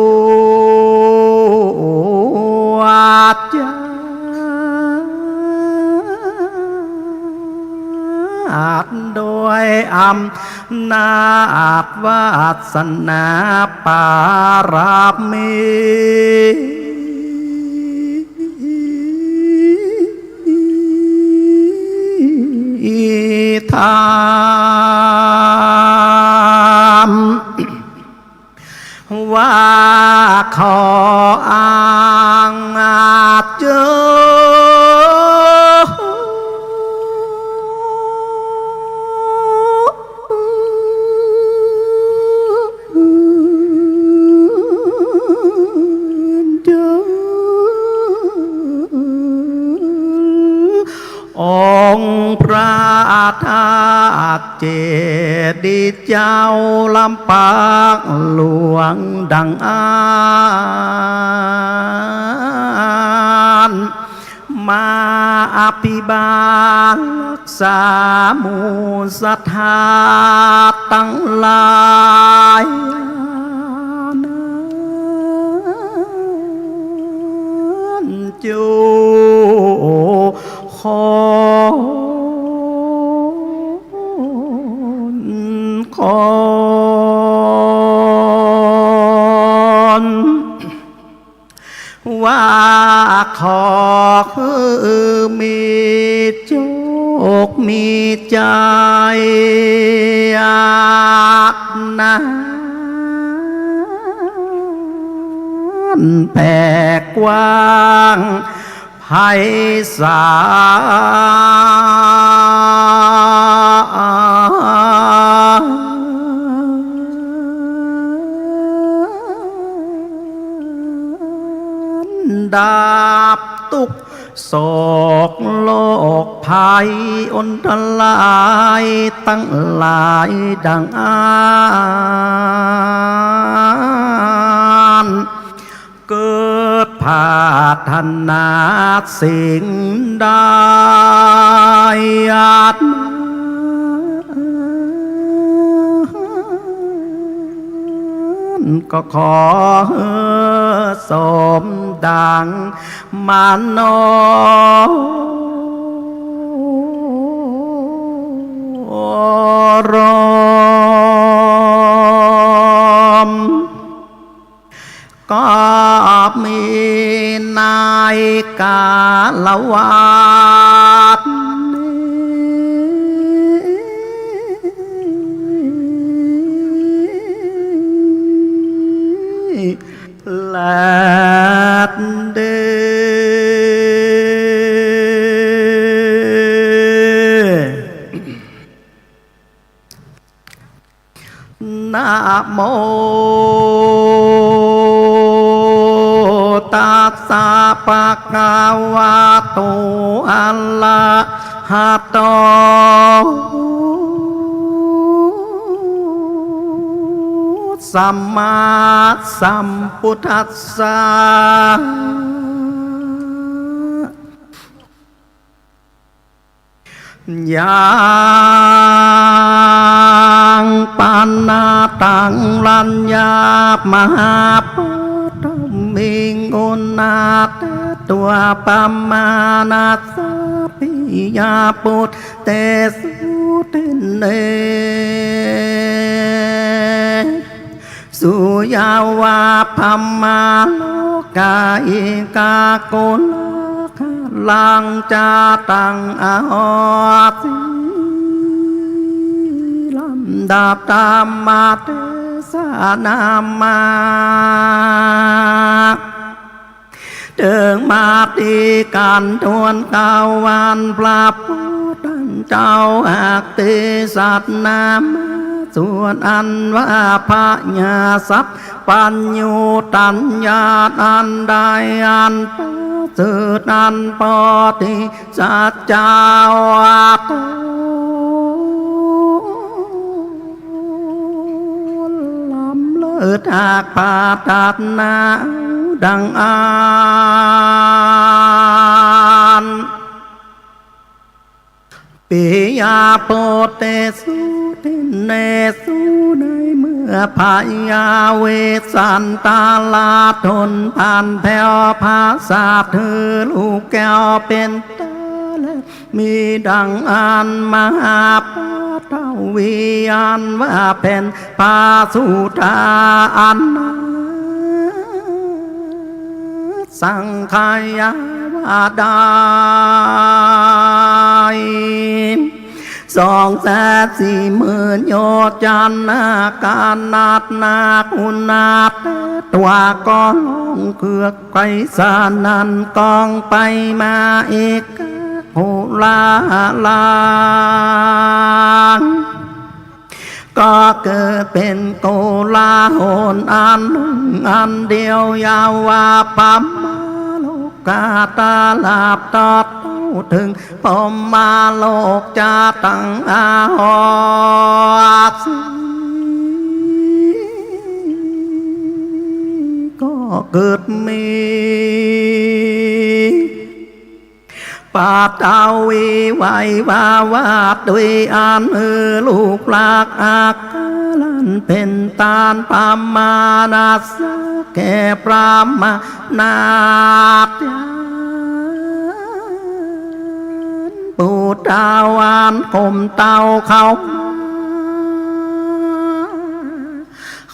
วจ้า อาจด้วยอำนาจวาสนาบารมีธรรม ว่าขออ้างอาจเจอ องค์พระธาตุเจดีย์เจ้าลำปางหลวงดังอั้น มาอภิบาลรักษาหมู่ศรัทธาตังหลาย นั้นจุคนคน ว่าขอหื้อมีโจคมีชัยนั้นแผ่กว้าง ไพศาล ดับตุ๊กข์โศกโรคภัยอันตรายตังหลายดังอั้น เกิดปรารถนาสิ่งใดนั้น ก็ขอสมดังมโนรม ก็มีในกาละวาสนี้ และเด้อ นะโม ตัสสะ ภะคะวะโต อะระหะโต สัมมาสัมพุทธัสสะ ยังปะนะตัง รัญญะมหาปัตตวิง อุณาเต ตัง ปะมาณัสสะ ปิยะปุตเต สุทินเน สุยาวา พะมาโลกา อิกา กุละกะลัง จะตัง อโหสิ ลำดับธรรมเตสนามา เถิงมาตี้กั๋นถ้วนเก้า อันพระพุทธเจ้าอักเตสัตนามา สวดอันว่าพญาสัพพัญญูตัญญาอันใดอันประเสริฐอันโพธิสัตว์เจ้า ล้ำเลิศอักปรารถนาดังอั้น ปิยะปุตเต สุทินเน สุ ในเมื่อพญาเวสสันตะลาทนผ่านแผ้วพระสัตว์ถือลูกแก้วเป๋นตาและ มีดังอั้น มหาปัตตวีอันว่าเป๋นพระสุธาอันนาถสังขยาว่าได้ สองแสนสี่หมื่นโยชน์ จันทร์นาคานัดนาคอุณาเต ตัวก็ร้องเคืองไขว่สนั่น ก้องไปมาเอกา โหราลา ก็เกิดเป๋นโกลาหลอันหนึ่งอันเดียว ยาวาปะมาโลกา ตลอดตอดเต้าเถิงพรหมโลก จะตัง อโหสิ ก็เกิดมี ปัตตวีไหววาว่า ด้วยอันหื้อลูกรักอักขะอันเป๋นต้าน ปะมาณัสสะ แก่พระมหานาถ ปุตตะอันก้มเต้าเข้ามา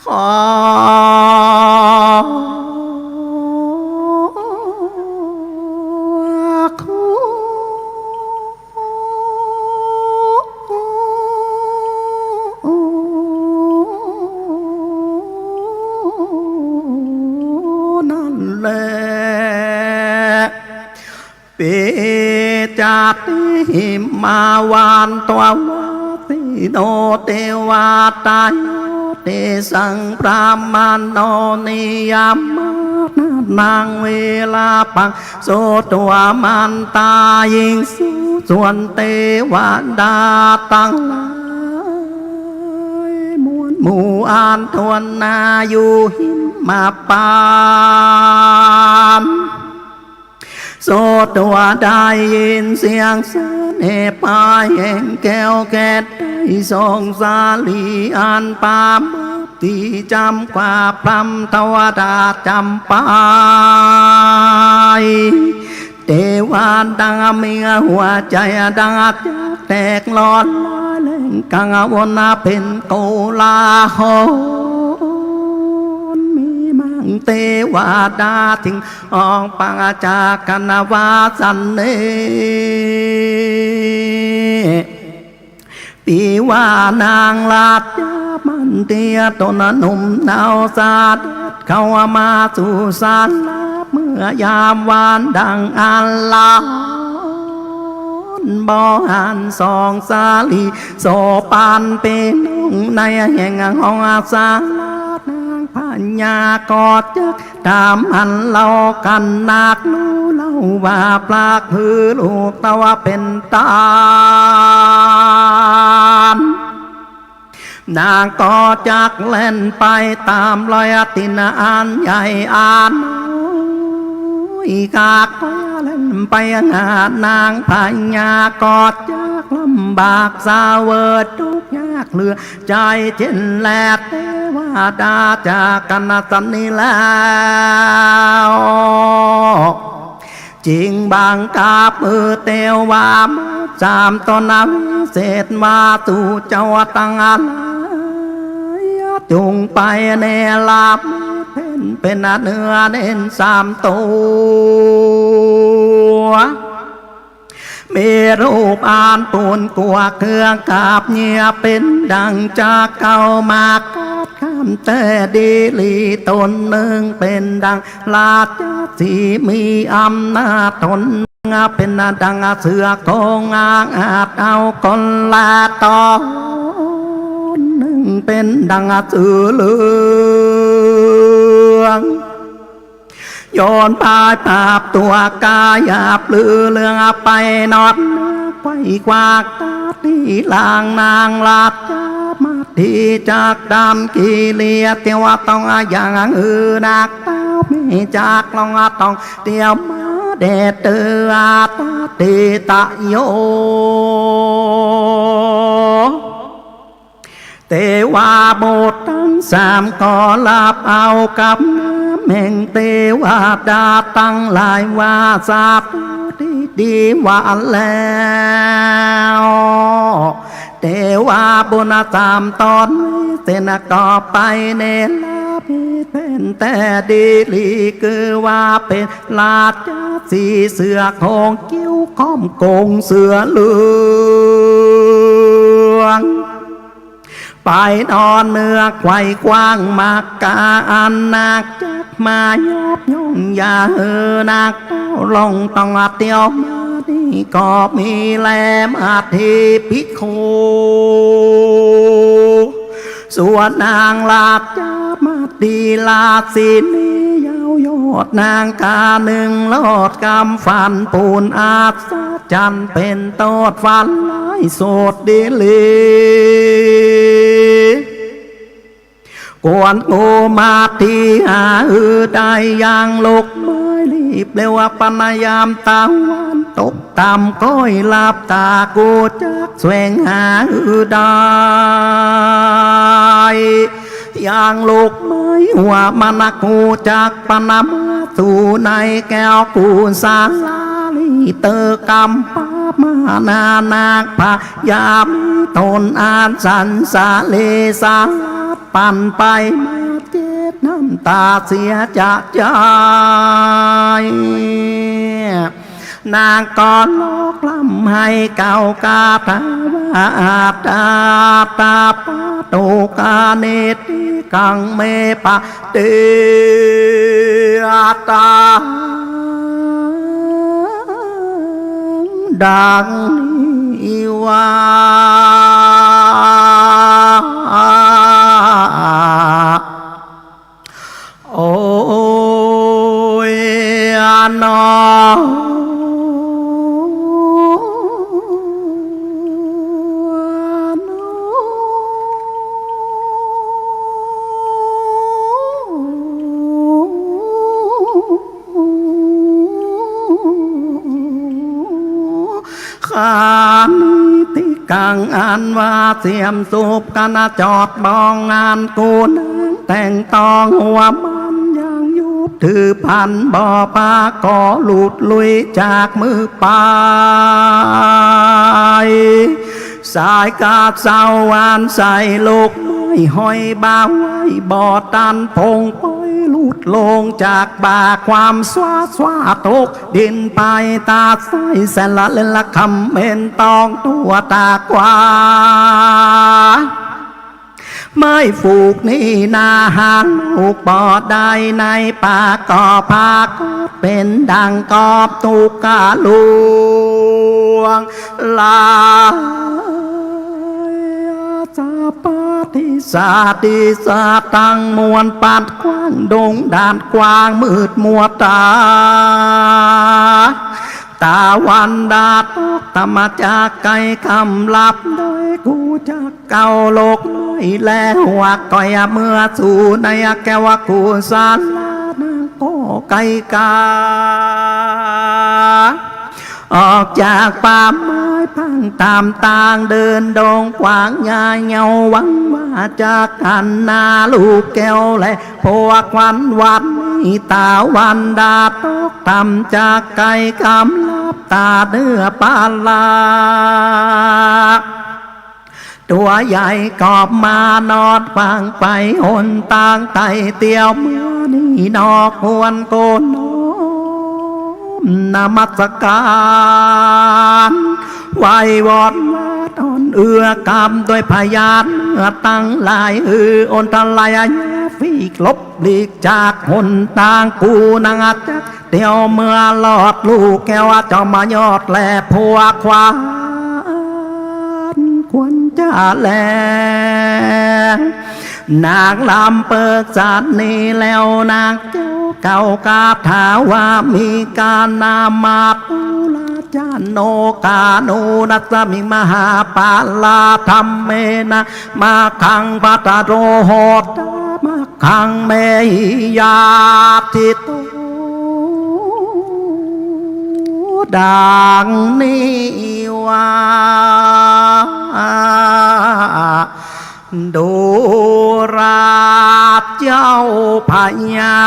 ขอคุณ นั่นแล ปิจจาติหิมาวันตวาสิโน เตวาตาโย เตสัง พรหมโน นิยามานัง วิรัปปัง สุตวามันตา ยิ่งสูงส่วนเตวดาตังหลายมวลหมู่อันถ้วนหน้า อยู่หิมพานต์ สุตวาได้ยินเสียงสรรเสริญ เอปายแห่งแก้วแคทไทย สองสาลีอันปราโมทย์ ตี้จ๋ำกว่าพรหมเตวดาจ๋ำไป เตวดามีหัวใจ๋ดังจักแตกร้อน ร้ายแรงกังวลเป๋นโกลาหล มีมังเตวดาถิง ออกปากจากั๋นว่าสันเน ปิวานางราชามัน เตียต๋นหนุ่มเนาเสด็จเข้ามาสู่ศาลา เมื่อยามวานดังอันร้อนบ่หันส่องสาลี โสภณเป๋นองค์ในแห่งห้องศาลา นางพญาก็จักถามหันเล่า คันนักฮู้เล่าว่าพระคือลูกเต้าเป๋นต้าน นางก็จักแล่นไปต๋ามรอยตี๋นอันใหญ่อันน้อย กากก็แล่นไปหานางพญา ก็จักลำบากเสวยตุ๊กข์ยากเหลือใจ๋ เจ้นแลเตวดาจากกั๋นสันนี้แล้ว จึงบังคับหื้อเตวามาสามต๋นวิเศษว่า สูเจ้าตังหลายจุ่งไปเนรมิตเป๋น เป๋นเนื้อเน้นสามตั๋ว มีรูปอันปูนกั๋วเครื่องกาบเยียบ เป๋นดังจักเข้ามากัดข้ำแต่ดีหลี ต๋นนึ่งเป๋นดัง ราชสีห์มีอำนาจต๋น เป๋นดังเสือโคร่งอาจเอาคนละต๋น นึ่งเป๋นดังเสือเหลือง โยนพายปราบตั๋วกาหยาบลือเรื่องไปนอน ไขว่คว้าต๋าตี้หลังนางราชมา ตี้จักดันกิเลสเตียวต้องอย่างหื้อนักเต้า มีจักลองต้องเตียวมาแด่เตออาตาติตะโย เตวบุตรตังสามก็ฮับเอากำนามแห่งเตวดาตังหลายว่า สาธุตี้ดีว่าแล้ว เตวบุตรสามต๋นเสนาก็ไปเนรมิตเป๋นแต่ดีหลี คือว่าเป๋นราชสีห์เสือโคร่งเกี้ยวข้อมกงเสือเหลือง ไปนอนเมืองไขว่คว้ามักกะอันนักจักมายอบย่อง อย่าหื้อนักเต้าลองต้องเตียวมา นี่ก็มีแลมาเตภิกขุ ส่วนนางราชมาติราชินียาวยอด นางกานึ่งรอดกำฝันปูนอัศจรรย์ เป๋นโตษฝันร้ายโสดดีหลี ควรโงมาติหาหื้อได้ยังลุกไม้รีบเร็ว ปันยามตะวันตกต่ำ ก้อยหลับตากูจักแสวงหาหื้อได้ ยังลุกไม้หัวมันกูจักปันมาสู่ในแก้วกูสาลาลี เต๋อกำปามานานาคพยามีต๋นอันสันสาเลสา ปั่นไปมาเจ็ดน้ำต๋าเสียจะใจ๋ นางก็ร้องร่ำไห้กล่าวคาถาว่า อัตตาอัตตาปะโตกาเนติกังเมปะเตอัตตา ดังนี้ว่า โอยนอ คานิติกัง อันว่าเสี้ยมสูบกั๋นจอดบองอันกูนางแต่งตองหัวมันยังยุบถือพันบ่ปา ก็หลุดลุยจากมือไป สายกาดเสาหวานใส่ลูกไม้ห้อยบ่าไว้บ่ตัน พงไปหลุดลงจากบ่า ความสวาสวาตกดินไปตาใส แสนละเล่นละคำเห็นต้องตัวตากว่า ไม้ฝูกนี้นาหางลูกบ่ได้ ในป่าก็ผากอดเป๋นดั่งกอบตุ๊กข์กะลวง ลา สาปาติสาติสาตังมวลปัดกว้างดงดานกว้างมืดมัวต๋า ตะวันดาตกต่ำจากไกลกำลับ โดยกูจักเก่าโลกไม้และหัวก้อยเมื่อสู่ในแก้วกุศลานางก็ไกลกา ออกจากป่าไม้พังต๋ามตางเดินดงกว้างยาวเหย้า หวังว่าจักหันหน้าลูกแก้วแล ผัวขวัญวันนี้ตะวันดาตกต่ำจากไกลกำลับตาเนื้อปาลา ตั๋วใหญ่กอบมานอดฟังไปหนตางไต่เตียวเมื่อนี้นอกควรโกนน้อมนมัสก๋าร ไหว้วอนวาดอ่อนเอื้อกำด้วยพยานเมื่อตังหลาย หื้ออันตรายอย่าฟีกหลบหลีกจากหนตาง กูนางจัก เตียวเมื่อลอดลูกแก้วจอมยอดแลผัวขวัญควรจะแล นางลำเปิกสันนี้แล้วนางแก้วเก่าคาถาว่ามีการนามาตุลาจาโนกาโนรัสมิงมหาปาลาธัมเมนะ มัคคังปัตตโรโหตา มัคคังเมหิยาทิโต ดังนี้ว่า ดูราเจ้าพญา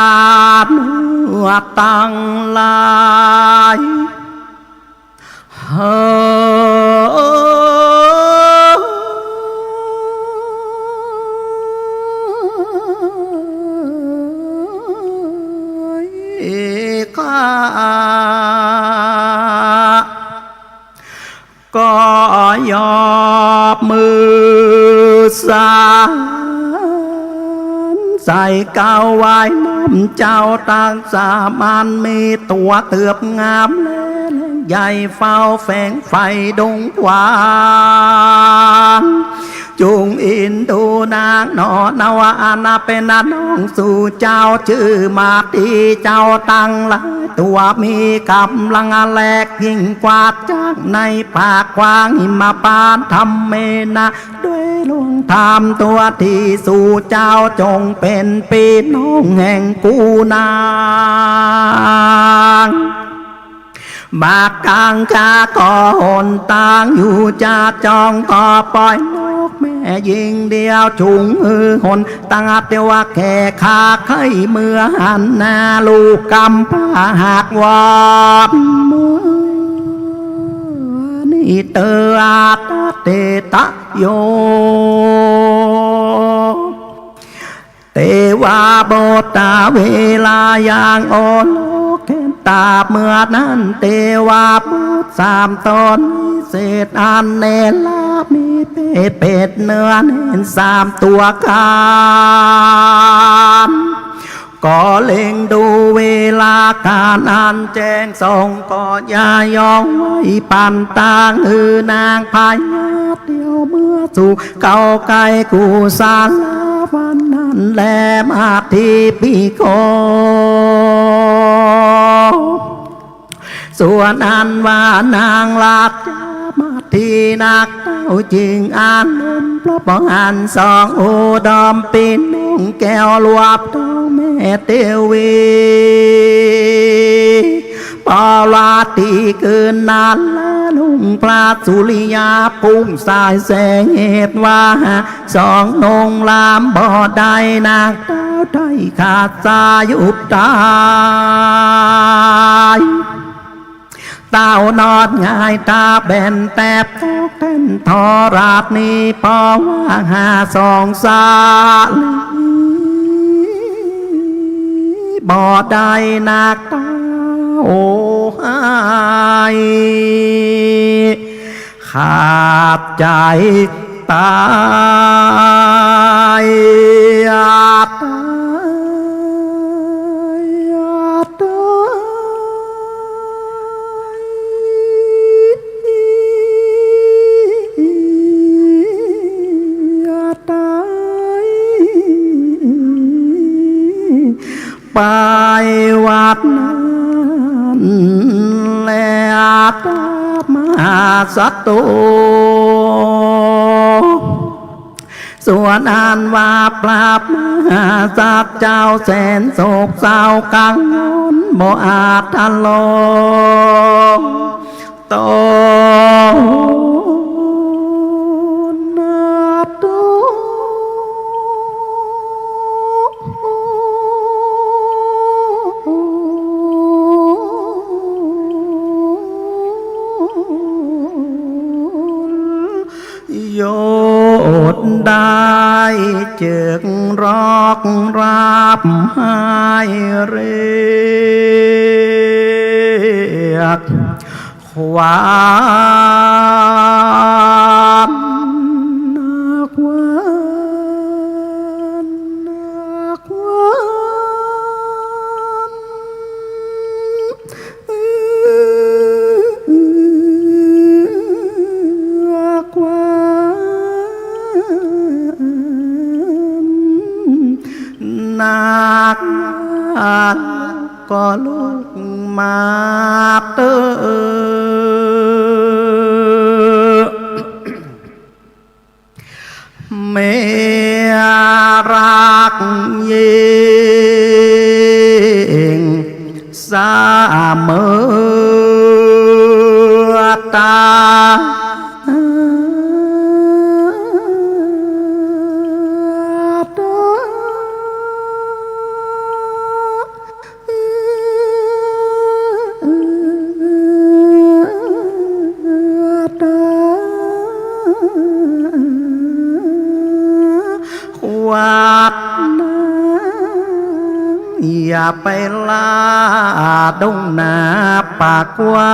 เนื้อตังหลาย เฮ้ย ข้า ก็ยอบมือสานใส่เกล้าไหว้น้อมเจ้าตังสามอัน มีตั๋วเติบงามและใหญ่เฝ้าแฝงไฟดงกว้าง จุ่งอินดูนางหนอ นวาอันเป๋นน้องสู่เจ้า จื้อมาทีเจ้าตังหลาย ตั๋วมีก๋ำลังแลกยิ่งกว่าจากในป่ากว้างหิมพานต์ธัมเมนะ ด้วยหลวงธรรมตั๋วทีสู่เจ้าจงเป๋นปี้น้องแห่งกูนาง บากกางคาก็หนตางอยู่จะจองก็ปล่อยนกแม่ญิงเดียว จุ่งหื้อหนตางเตียวแก่ข้าใค่เมื่อหันหน้าลูกกำพร้าหากวอดเมื่อนี้เตอะตะเตตะโย เตวาบุตรเวลายังโอโลเกนตา เมื่อนั้นเตวาบุตรสามต๋นวิเศษอันเนรมิตเปรตเป๋นเนื้อเน้นสามตั๋วกัน ก็เล็งดูเวลาก๋านอันแจ้งส่อง ก็อย่ายองไว้ปันตาง หื้อนางพญาเตียวเมื่อสู่เกล้าใก้กุศลาวันนั้นแลมาทีปีโก ส่วนอันว่านางราชามาทีนักเต้าจึงอารมณ์เพราะบ่หันสองอุดมปี้น้องแก้วรวบทองแม่เตวี ปอราตรีคืนนั้นละลุงพระสุริยาพุ่งสายแสงเหตุว่า สองนงลามบ่ได้นักเต้าได้ขาดสายุบตาย เต้านอนหงายตาแบนแตบตกเต้นทอราดนี้ เพราะว่าหาสองสาลีบ่ได้นักเต้าหาย ขาดใจตาย ยาตาย ยาตาย ยาตาย ไปวัดนั้นแล อาตมาสัตโต ส่วนอันว่าพระมหาสัตว์เจ้าแสนโศกเศร้ากังวล บ่อาจทะลองตน โยชน์ได้จึกร้องรับให้เรียก ขวัญ ขวัญ ขวัญ ขวัญ นัก ก็ลุกมาเต๊อะ เมียรักยิ่งเสมอตา ขวัญนาง อย่าไปล่าดงนาป่ากว้า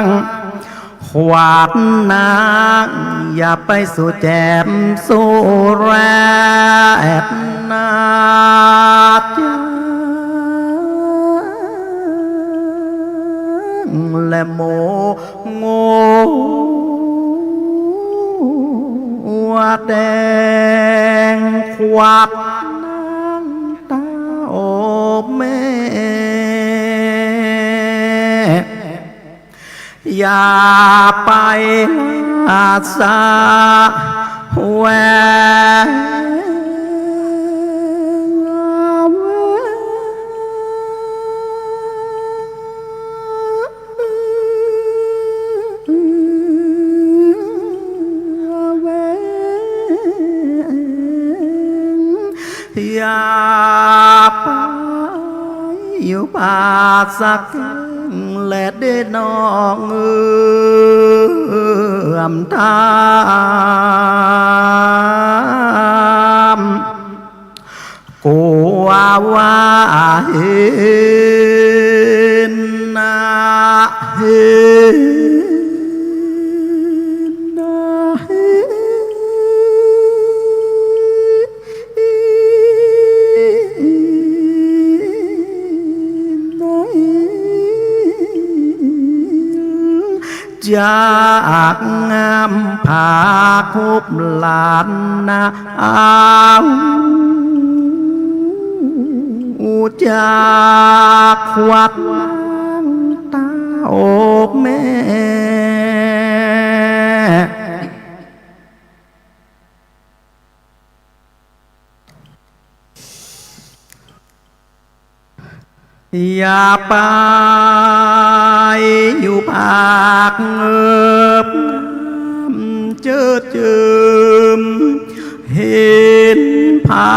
ง ขวัญนาง อย่าไปสู่แจ่มสู่แรดนาจ้างและโม งัวแดง ขวัญนางตาโอแม่ อย่าไปละสะแหวง อย่าไปอยู่ป่าสักแห่ง และเด้อน้องเอื้อมทาม กลัวว่าเห็นนะ เห็นนะ เห็นนะ จากงามผาคุบหลานนะ เอาจากขวัญนางตาโอแม่ อย่าไปอยู่ปากเงิบเจิดเจิม เห็นผา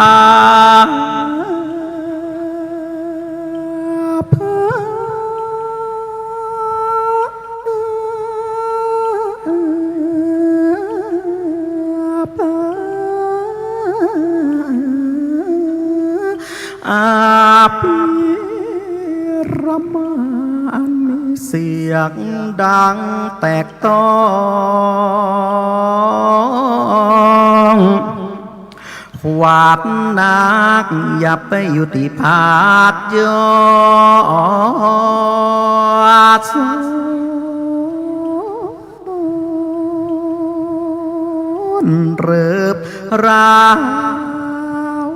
ผา ผา อาภิรมย์อันมีเสียงดังแตกต้อง ขวัญนัก อย่าไปอยู่ตี้ผาดยอดสูน เริบร้าว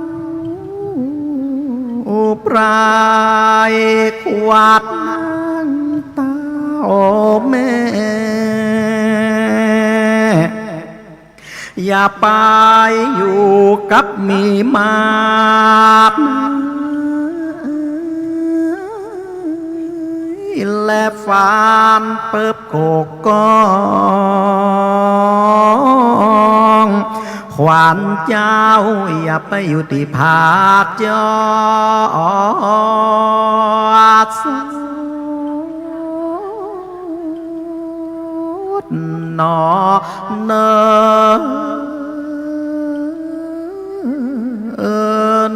ปรายขวัญเต้าแม่ อย่าไปอยู่กับหมีมาด และฟานเปิบกกก้อง ขวัญเจ้าอย่าไปอยู่ตี้ผาดยอดสูน หนอเนอ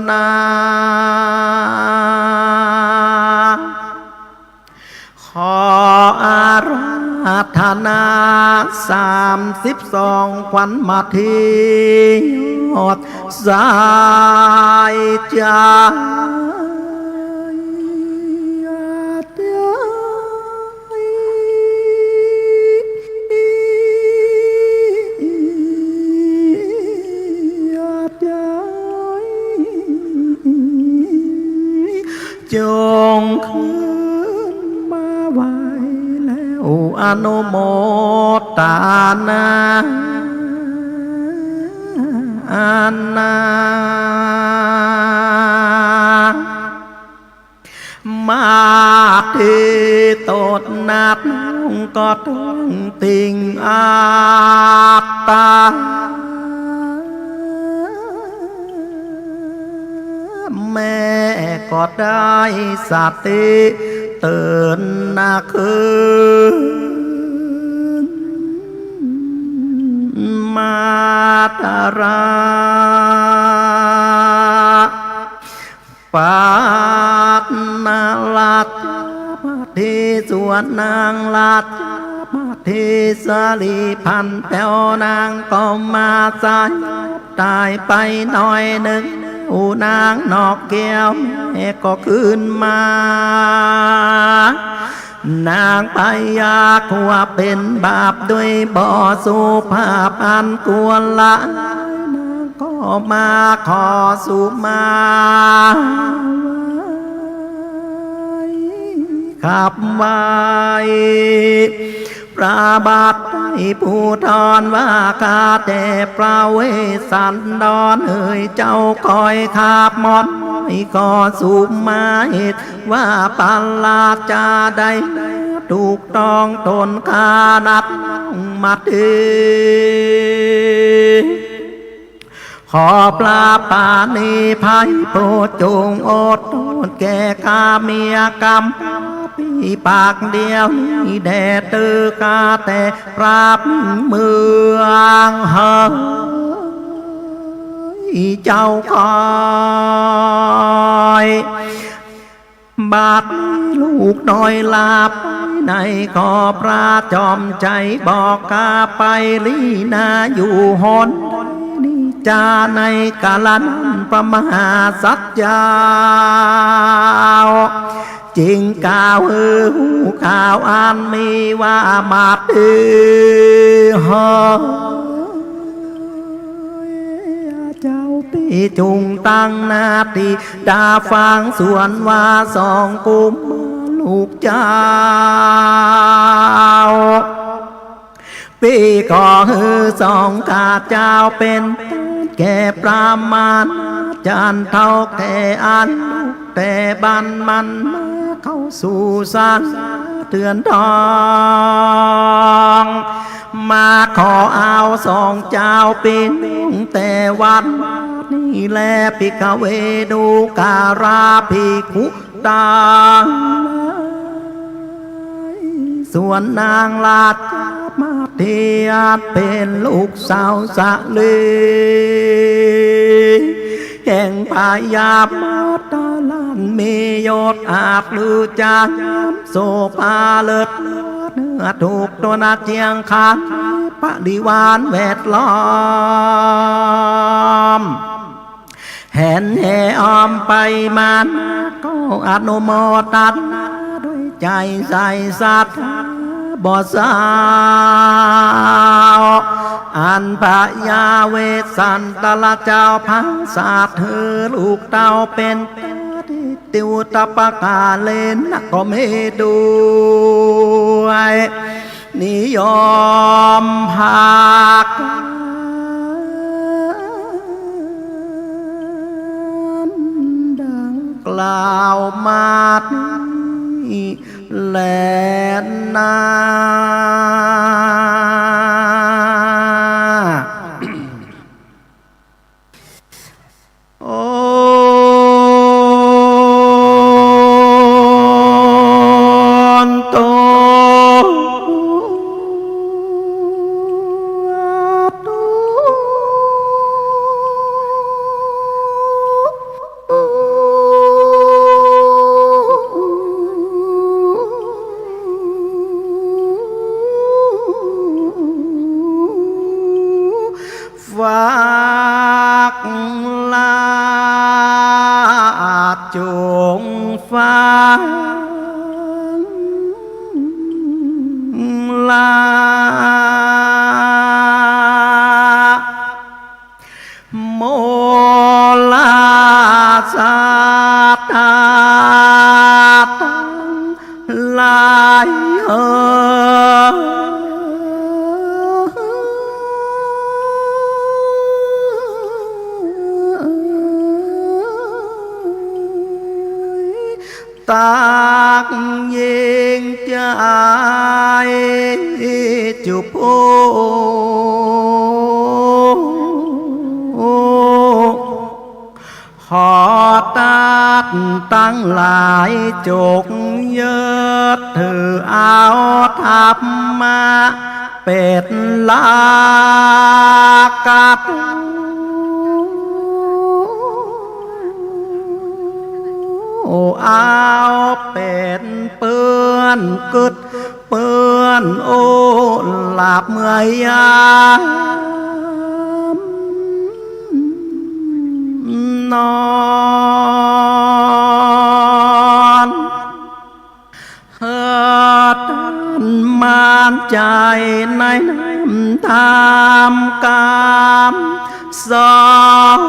นา ขออาราธนาสามสิบสองขวัญมาตี้ยอดสายใจ จงขึ้นมาไหว้แล้วอนุโมทนา มาตี้ตดนัด น้องก็ต้องติ่งอัตตา แม่ก็ได้สติเตือนนาคืน มาตรา ปัตตราชมาตี้สวนนางราชมาตี้สลีพันแป๋วนางก็มาสยบตายไปหน้อยนึ่ง อุนางนอกแก้วแม่ก็คืนมา นางไปยากว่าเป๋นบาปด้วยบ่สุภาพอันควรละ นางก็มาขอสุมาขับไหว้ พระบาทไตรภูธรว่า ข้าแต่พระเวสสันดรเอ๋ย เจ้าคอยขับมอน ขอสุมาเหตุ ว่าพระราชาได้ถูกต้องตนข้านัดมาตี้ ขอพระปาณีไพบูลย์จงอดโทษแก่ข้าเมียกำพร้าปี้ปากเดียวนี้แด่เต๊อะ ข้าแต่พระมิ่งเมืองเฮย เจ้าคอย บัดนี้ลูกน้อยลาไปใน ขอพระจอมชัยบอกข้าไปลี้นาอยู่หนนี้จา ในกาละนั้นพระมหาสัตว์เจ้า จึงกล่าวหื้อฮู้ข่าวอันมีว่า มาตี้เฮย เจ้าปี้จุ่งตั้งหน้าตี้ต๋าฟังสวนว่า สองกุมารลูกเจ้า ปี้ขอหื้อสองข้าเจ้าเป๋นแก่ประมาณจันทร์เฒ่าแก่อันลูกแต่บรรพมันมาเข้าสู่สาราเถือนทอง มาขอเอาสองเจ้าปี้น้องแต่วันนี้แล ภิกขเว ดูกราภิกขุตังหลาย ส่วนนางราชมาตี้อันเป๋นลูกสาวสะเหล แห่งพญามาตตาลัน มียศอาจลือจาม โสภาเลิศเนื้อถูกตนเจียงคาน บริวารแวดล้อม แห่นแห่อ้อมไปมานัก ก็อนุโมทนาด้วยใจ๋ใส่ศรัทธาบ่เศร้า อันพญาเวสสันตะละเจ้าผาสัตว์หื้อลูกเต้าเป๋น ติวตปกาเลนะ ก็มีด้วย นิยมพากั๋นดังกล่าวมานี้แลนา โอ ฟังละ จงฟังละ โมลาศรัทธาตังหลายเอ๋ย ตักยิ่งใจ๋จุโภค ขอตัดตังหลายจงยึดถือเอาธรรมะเป๋นหลัก กัดเอาเป๋นเปื้อนกึ๊ด เปื้อนโอ้หลับเมื่อยยามนอน เถิดตั้งมั่นใจ๋ในน้ำธรรมกำสอน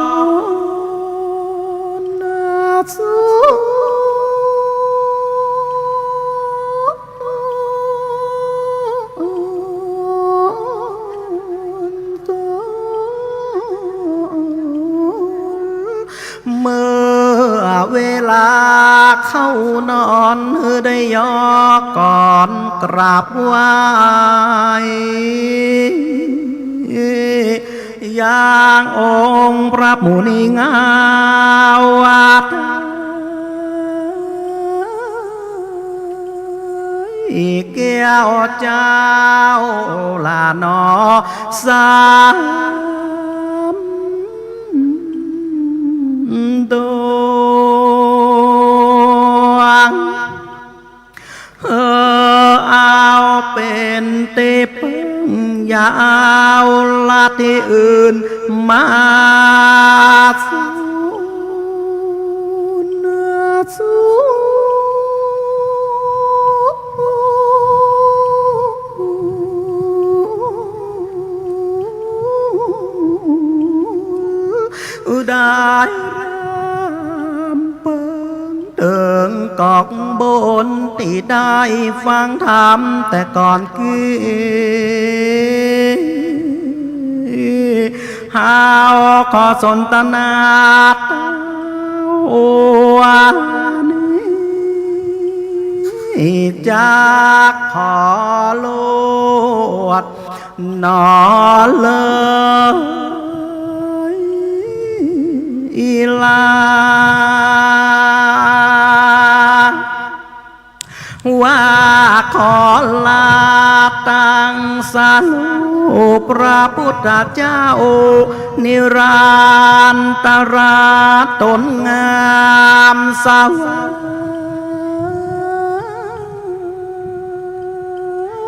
เมื่อเวลาเข้านอน ได้ยอก่อนกราบไหว้ ยังองค์พระมุนีงามวัด แก้วเจ้าละหนอสามดวง เออ เอาเป๋นตี้เปิ้ง อย่าเอาละตี้อื่นมาสูน สูน ได้รำเปิงเถิงกอกบนตี้ได้ฟังธรรมแต่ก่อนกี้ เฮาขอสนทนาวันนี้ จักขอลวด หนอเลยอีลา ว่าขอลาตังสรุปพระพุทธเจ้า นิรันตราต๋นงามสว่า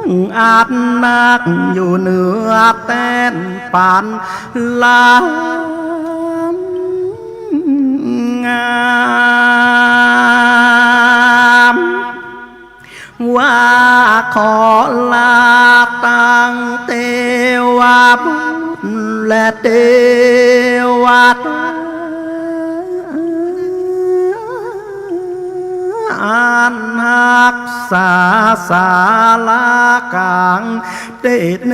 ง อันนักอยู่เหนือแต้นปันลาง ขอลาตังเตวบุตรและเตวดา อันฮักษาศาลากลาง เตเน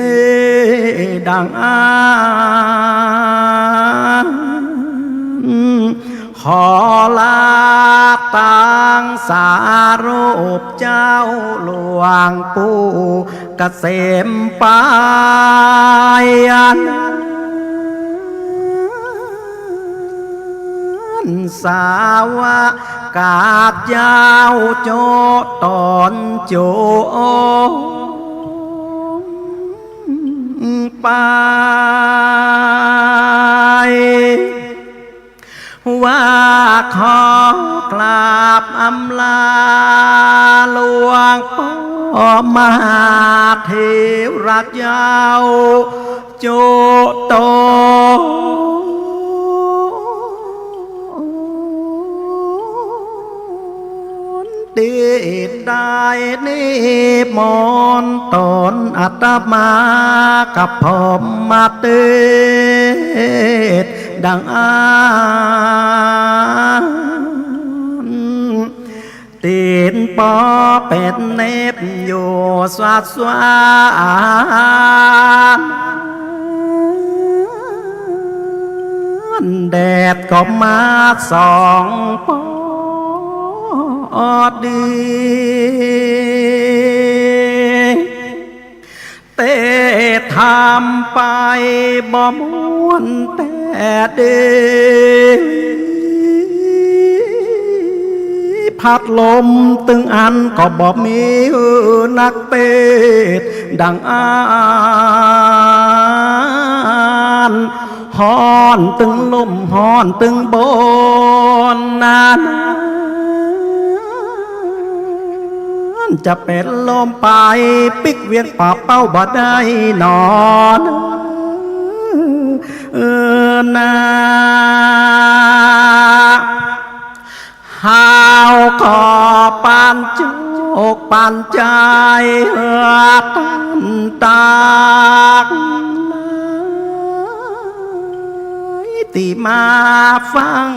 ดังอั้น ขอลาตังสารูปเจ้าหลวงปู่เกษมไปอัน สาวกาบเจ้าโจตนโจไป ว่าขอกราบอำลาหลวงป้อมหาเถระเจ้า โจตน ตี้ได้นิมนต์ตนอาตมากับพรหมเตสดังอั้น ตีนปอเป็ดเน็บอยู่สวาสวาน แดดก็มาส่องปอดี เตทำไปบ่ม่วนแต่เด พัดลมตึงอันก็บ่มี เออ นักเตสดังอั้น ฮ้อนตึงลุ่มฮ้อนตึงบนนั้น จะเป็นลมไปปิ๊กเวียงป่าเป้าบ่ได้หนอ เออนา เฮาขอปันโจคปันใจ๋ตันตัก ตี้มาฟัง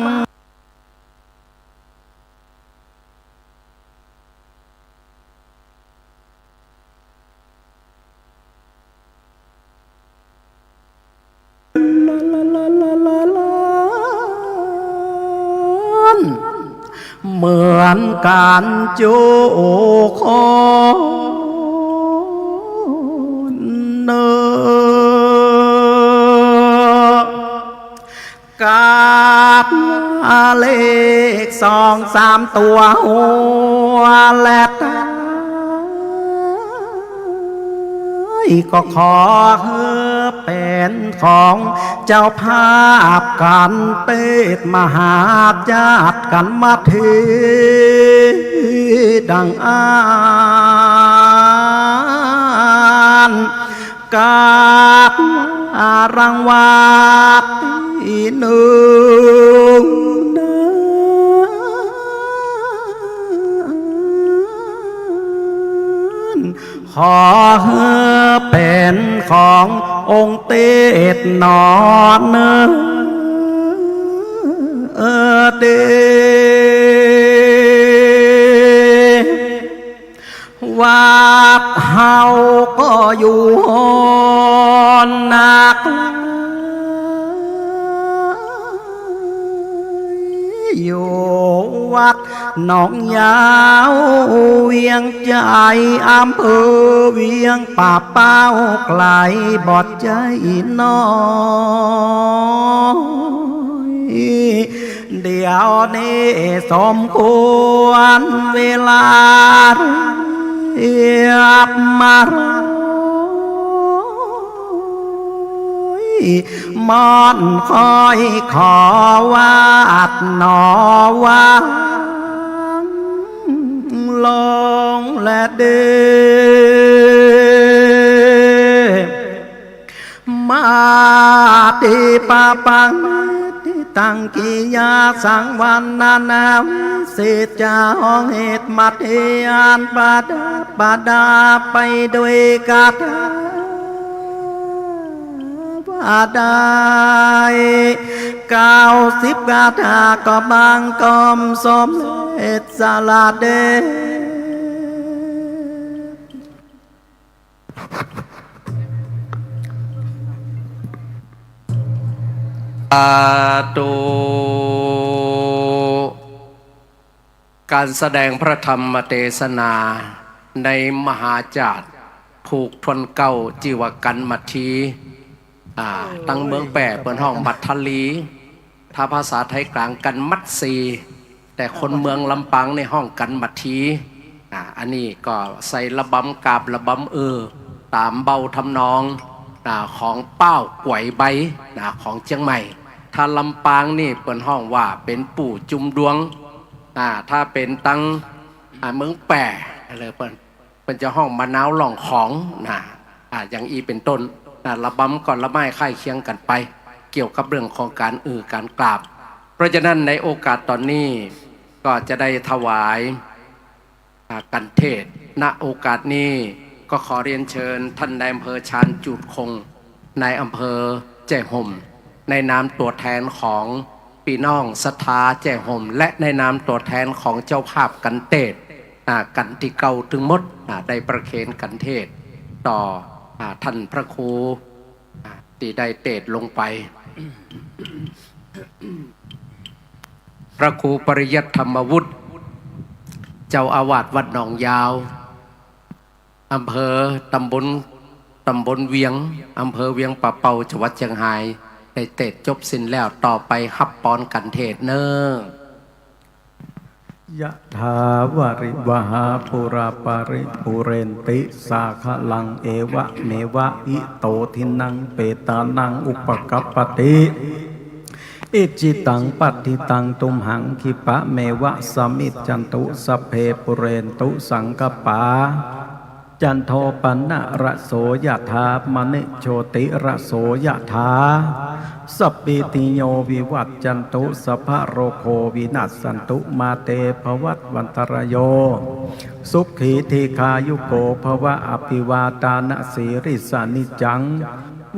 เหมือนกั๋นจุคนเนอ กับเลขสองสามตั๋วหัวและต๋าย ก็ขอหื้อเป๋นของเจ้าภาพกั๋นเตสมหาจัดกั๋นมาทีดังอั้น กับรางวัลตี้นึ่งนั้น ขอหื้อเป๋นขององค์เตสหนอเนอ เออเด วัดเฮาก็อยู่ฮอนนัก อยู่วัดหนองยาวเวียงใจ๋ อำเภอเวียงป่าเป้า ไก๋บ่ใจ้น้อย เดี๋ยวนี้สมควรเวลาเรียบมาร้อย ม่อนค่อยขอวัดหนอวังลงและเด้อ มาติปะปังติตังกิยาสังวรรณนาวิเศษจาห้องเหตุมัดเหตุอันประดับ ประดับไปด้วยคาถา ว่าได้เก้าสิบคาถาก็บังคมสมเด็จสารเดช สาธุ ก๋านแสดงพระธรรมเตสนาในมหาจาตุผูกถ้วนเก๊า จื้อว่ากั๋นหมัดที อ่า ตังเมืองแป้เปิ้นฮ้องหมัดทะลี ถ้าภาษาไทยกลางกั๋นหมัดสี่ แต่คนเมืองลำปางนี่ฮ้องกั๋นหมัดที อ่า อันนี้ก็ใส่ระบำกาบระบำอือ ต๋ามเบ้าทำนอง อ่า ของป้าวก๋วยใบ อ่า ของเจียงใหม่ ถ้าลำปางนี่เปิ้นฮ้องว่าเป๋นปู่จุมดวง อ่า ถ้าเป๋นตัง อ่า เมืองแป้ อะไรเปิ้น เปิ้นจะฮ้องมะนาวล่องของนะ อ่า อย่างอี้เป๋นต้นนะ ระบำก็ละไม้ใกล้เคียงกั๋นไป เกี่ยวกับเรื่องของก๋านอือก๋านกาบ เพราะฉะนั้นในโอกาสต๋อนนี้ก็จะได้ถวาย อ่า กัณฑ์เทศน์ ณ โอกาสนี้ก็ขอเรียนเชิญท่านนายอำเภอชาญจูดคง นายอำเภอแจ้ห่ม ในนามตั๋วแทนของปี้น้องศรัทธาแจ้ห่ม และในนามตั๋วแทนของเจ้าภาพกัณฑ์เทศน์ อ่า กัณฑ์ตี้เก๊าตึงหมด อ่า ได้ประเคนกัณฑ์เทศน์ต่อ อ่า ท่านพระครู อ่า ตี้ได้เทศน์ลงไป พระครูปริยัติธรรมวุฒิ เจ้าอาวาสวัดหนองยาว อำเภอ ต๋ำบล ต๋ำบลเวียง อำเภอเวียงป่าเป้า จังหวัดเชียงฮาย ได้เทศน์จบสิ้นแล้ว ต่อไปฮับปอนกัณฑ์เทศน์เน่อ ยะถาวาริวหาปูราปาริปูเรนติสาคะลัง เอวะเมวะอิโตทินังเปตานังอุปกัปปติ อิจฉิตังปัตถิตังตุมหัง ขิปะเมวะสะมิจฉันตุ สัพเพปูเรนตุสังกัปปา จันโทปะนะระโสยะถา มะณิโชติระโสยะถา สัพพีติโยวิวัจจันตุ สัพพะโรโควินัสสันตุ มาเตภวัตวันตรายโย สุขีทีฆายุโกภวะ อภิวาทานะสีลิสสะนิจจัง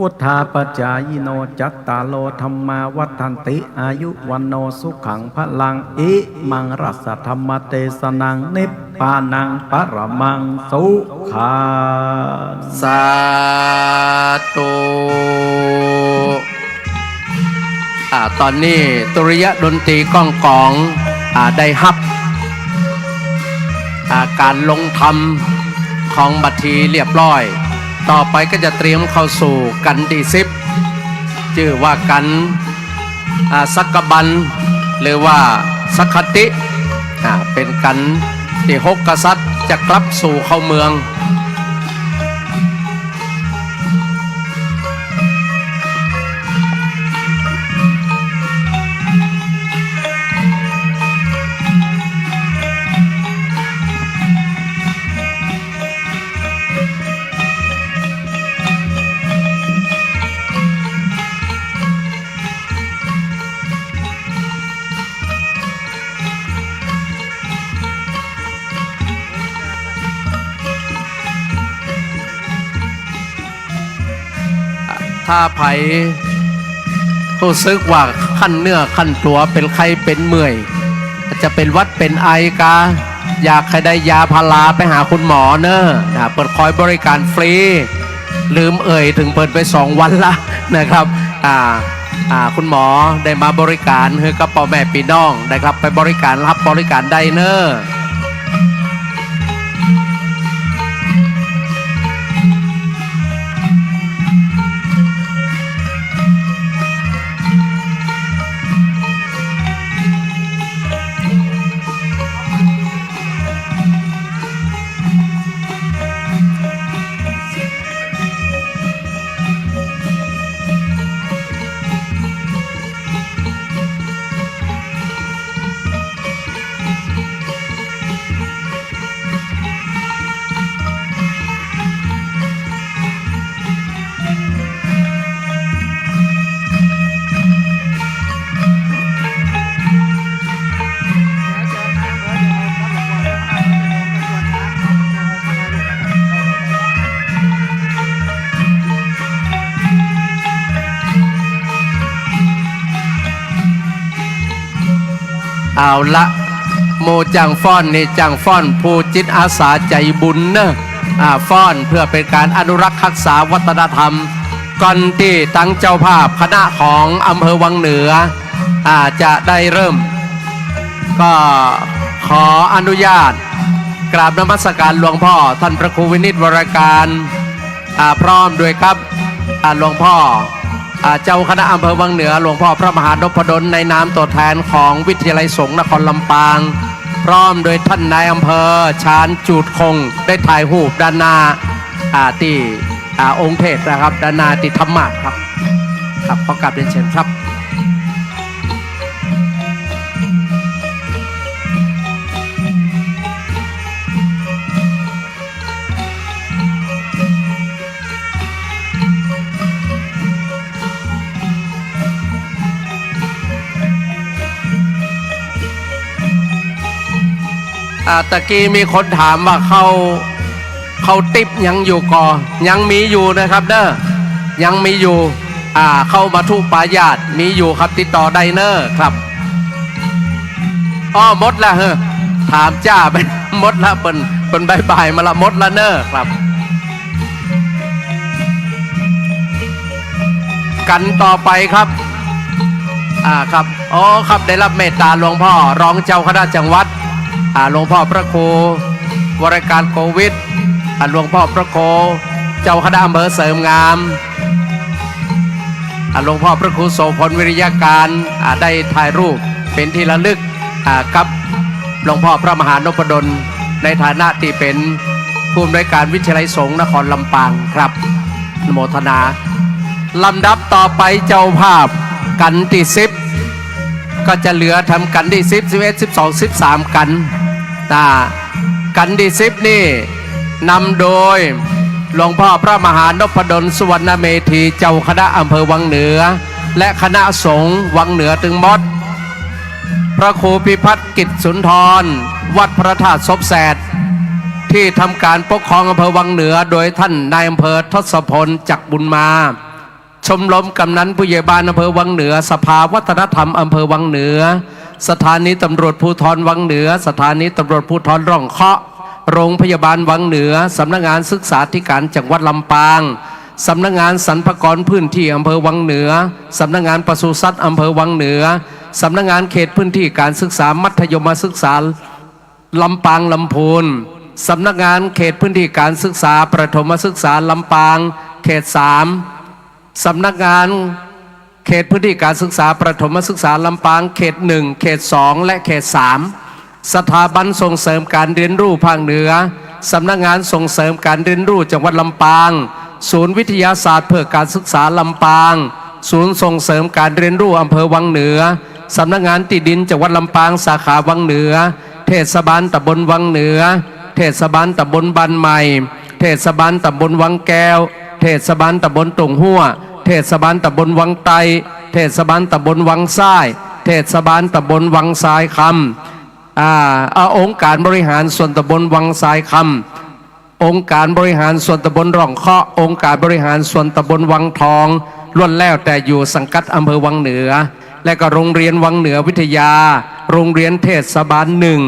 วุฑฒาปะจายิโน จัตตาโรธัมมาวัฑฒันติ อายุวัณโณสุขังพะลัง อิมังรัสสะธัมมะเตสะนัง นิพพานังปะระมังสุขัง สาธุ อ่า ต๋อนนี้ตุริยะดนตรีก้องก๋อง อ่า ได้ฮับ อ่า ก๋านลงธรรมของบัดทีเรียบร้อย ต่อไปก็จะเตรียมเข้าสู่กัณฑ์ตี้สิบ จื้อว่ากัณฑ์ อ่า สักกะบัน หรือว่าสักขติ อ่า เป๋นกัณฑ์ตี้หกกษัตริย์จะกลับสู่เข้าเมือง ถ้าใผฮู้สึกว่าคันเนื้อคันตั๋ว เป๋นไข้เป๋นเมื่อย จะเป๋นหวัดเป๋นไอกา อยากจะได้ยาพาราไปหาคุณหมอเน่อ อ่า เปิ้นคอยบริการฟรี ลืมเอ่ยเถิงเปิ้นไปสองวันละนะครับ อ่า อ่า คุณหมอได้มาบริการหื้อกับป้อแม่ปี้น้องนะครับ ไปบริการ ฮับบริการได้เน่อ เอาละ หมู่จ้างฟ้อนนี่ จ้างฟ้อนผู้จิตอาสาใจ๋บุญเน่อ อ่า ฟ้อนเพื่อเป๋นก๋านอนุรักษ์ฮักษาวัฒนธรรม ก่อนตี้ตังเจ้าภาพคณะของอำเภอวังเหนือ อ่า จะได้เริ่ม ก็ขออนุญาตกราบนมัสการหลวงพ่อท่านพระครูวินิจ วรการ อ่า พร้อมด้วยครับ อ่า หลวงพ่อ อ่า เจ้าคณะอำเภอวังเหนือ หลวงพ่อพระมหานพดล ในนามตัวแทนของวิทยาลัยสงฆ์นครลำปาง พร้อมโดยท่านนายอำเภอชาญจูดคง ได้ถ่ายรูปด้านหน้า อ่า ตี้ อ่า องค์เทศนะครับ ด้านหน้าตี้ธรรมาสน์ครับ ครับ ขอกราบเรียนเชิญครับ อ่า ตะกี้มีคนถามว่าเข้า เข้าติ๊บยังอยู่ก่อ ยังมีอยู่นะครับเน่อ ยังมีอยู่ อ่า เข้ามัทธุปายาสมีอยู่ครับ ติดต่อได้เน่อครับ อ้อ หมดละเหรอ ถามจ้าไป หมดละ เปิ้น เปิ้นบ๊ายบายมาละ หมดละเน่อครับ กันต่อไปครับ อ่า ครับ อ๋อ ครับ ได้รับเมตตาหลวงพ่อรองเจ้าคณะจังหวัด อ่า หลวงพ่อพระครูวรการ โกวิท อ่า หลวงพ่อพระครูเจ้าคณะอำเภอเสริมงาม อ่า หลวงพ่อพระครูโสภณ วิริยการ อ่า ได้ถ่ายรูปเป๋นตี้ระลึก อ่า กับหลวงพ่อพระมหานพดล ในฐานะตี้เป๋นผู้อำนวยการวิทยาลัยสงฆ์นครลำปางครับ อนุโมทนา ลำดับต่อไปเจ้าภาพกันตี้สิบ ก็จะเหลือทำกันตี้สิบ สิบเอ็ด สิบสอง สิบสาม กัน นะ กันตี้สิบนี่นำโดยหลวงพ่อพระมหานพดล สุวรรณเมธี เจ้าคณะอำเภอวังเหนือ และคณะสงฆ์วังเหนือตึงหมด พระครูพิพัฒน์กิจสุนทร วัดพระธาตุศพแสด ตี้ทำก๋านปกครองอำเภอวังเหนือ โดยท่านนายอำเภอทศพล จักรบุญมา ชมรมกำนันผู้ใหญ่บ้านอำเภอวังเหนือ สภาวัฒนธรรมอำเภอวังเหนือ สถานีตำรวจภูธรวังเหนือ สถานีตำรวจภูธรร่องเคาะ โรงพยาบาลวังเหนือ สำนักงานศึกษาธิการจังหวัดลำปาง สำนักงานสรรพากรพื้นที่อำเภอวังเหนือ สำนักงานปศุสัตว์อำเภอวังเหนือ สำนักงานเขตพื้นที่การศึกษามัธยมศึกษาลำปางลำพูน สำนักงานเขตพื้นที่การศึกษาประถมศึกษาลำปาง เขตสาม สำนักงานเขตพื้นที่การศึกษาประถมศึกษาลำปาง เขตหนึ่ง เขตสอง และเขตสาม สถาบันส่งเสริมการเรียนรู้ภาคเหนือ สำนักงานส่งเสริมการเรียนรู้จังหวัดลำปาง ศูนย์วิทยาศาสตร์เพื่อการศึกษาลำปาง ศูนย์ส่งเสริมการเรียนรู้อำเภอวังเหนือ สำนักงานตี้ดินจังหวัดลำปาง สาขาวังเหนือ เทศบาลตำบลวังเหนือ เทศบาลตำบลบ้านใหม่ เทศบาลตำบลวังแก้ว เทศบาลตำบลตุ่งฮั่ว เทศบาลตำบลวังใต้ เทศบาลตำบลวังซ้าย เทศบาลตำบลวังทรายคำ อ่า อ่า องค์การบริหารส่วนตำบลวังทรายคำ องค์การบริหารส่วนตำบลร่องเคาะ องค์การบริหารส่วนตำบลวังทอง ล้วนแล้วแต่อยู่สังกัดอำเภอวังเหนือ และก็โรงเรียนวังเหนือวิทยา โรงเรียนเทศบาลหนึ่ง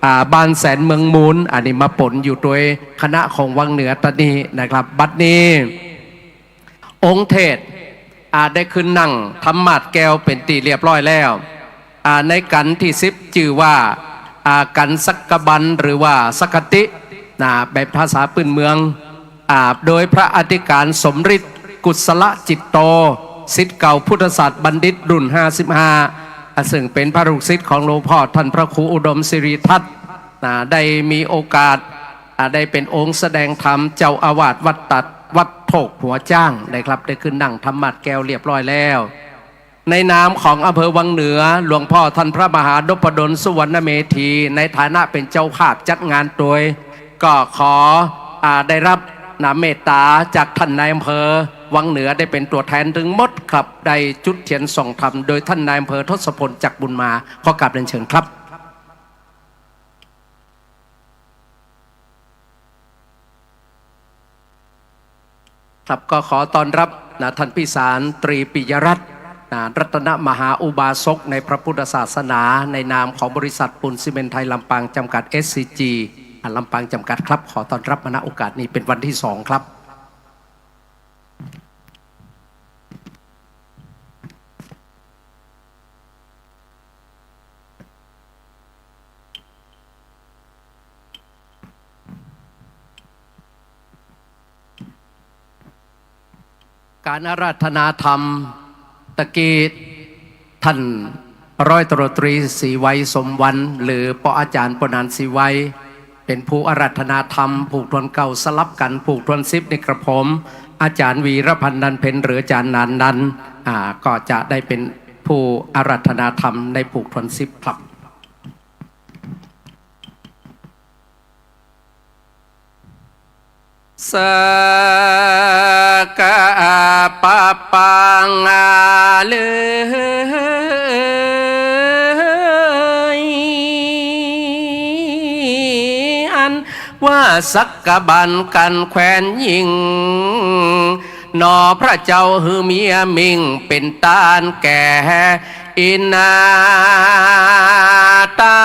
อ่า บ้านแสนเมืองมูล อันนี้มาปนอยู่โดยคณะของวังเหนือตะนี้นะครับ บัดนี้ องค์เทศน์ อ่า ได้ขึ้นนั่งธรรมาสน์แก้วเป๋นตี้เรียบร้อยแล้ว อ่า ในกัณฑ์ตี้สิบ จื้อว่า อ่า กัณฑ์สักกะบัน หรือว่าสักกะติ นะ แบบภาษาปื้นเมือง อ่า โดยพระอธิการสมฤทธิ์ กุศลจิตโต ศิษย์เก่าพุทธศาสตร์บัณฑิตรุ่นห้าสิบห้า อ่า ซึ่งเป๋นพระลูกศิษย์ของหลวงพ่อท่านพระครูอุดมสิริทัศน์ นะ ได้มีโอกาส อ่า ได้เป๋นองค์แสดงธรรมเจ้าอาวาสวัดตัด วัดโคกหัวจ๊างนะครับ ได้ขึ้นนั่งธรรมาสน์แก้วเรียบร้อยแล้ว ในนามของอำเภอวังเหนือ หลวงพ่อท่านพระมหานพดล สุวรรณเมธี ในฐานะเป๋นเจ้าภาพจัดงานตวย ก็ขอ อ่า ได้รับ นะ เมตตาจากท่านนายอำเภอวังเหนือ ได้เป๋นตั๋วแทนตึงหมดครับ ได้จุดเทียนส่องธรรมโดยท่านนายอำเภอทศพล จักรบุญมา ขอกราบเรียนเชิญครับ ครับ ก็ขอต้อนรับ นะ ท่านพิสาร ตรีปิยรัตน์ อ่า รัตนมหาอุบาสกในพระพุทธศาสนา ในนามของบริษัทปูนซีเมนต์ไทยลำปางจำกัด เอสซีจี อ่า ลำปางจำกัดครับ ขอต้อนรับมา ณ โอกาสนี้เป็นวันที่สองครับ ก๋านอาราธนาธรรมตะกี้ ท่านร้อยตำรวจตรีศรีไว สมวรรณ หรือป้ออาจ๋ารย์ป้อนานศรีไว เป๋นผู้อาราธนาธรรม ผูกถ้วนเก้า สลับกั๋นผูกถ้วนสิบ นี่กระผม อาจ๋ารย์วีรพันธ์ นันเพ็ญ หรืออาจ๋ารย์หนาน นัน อ่า ก็จะได้เป๋นผู้อาราธนาธรรมในผูกถ้วนสิบครับ สะกะปะปังอาเลย อันว่าสักกะบันกั๋นแควนยิ่ง หนอพระเจ้าหื้อเมียมิ่งเป๋นต้านแก่ อินนาตา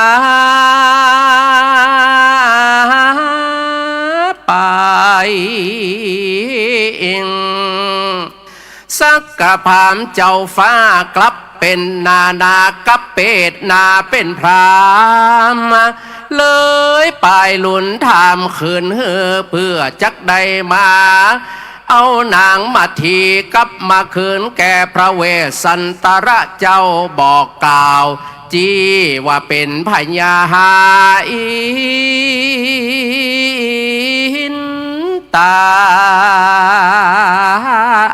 ไปอิง สักกะพราหมณ์เจ้าฟ้ากลับเป๋นนานากับเปตนาเป๋นพราหมณ์ เลยไปหลุนถามคืนหื้อ เปื้อจักได้มา เอานางมัทธีกลับมาคืนแก่พระเวสสันตระเจ้า บอกกล่าว จี้ว่าเป๋นพญาอินตา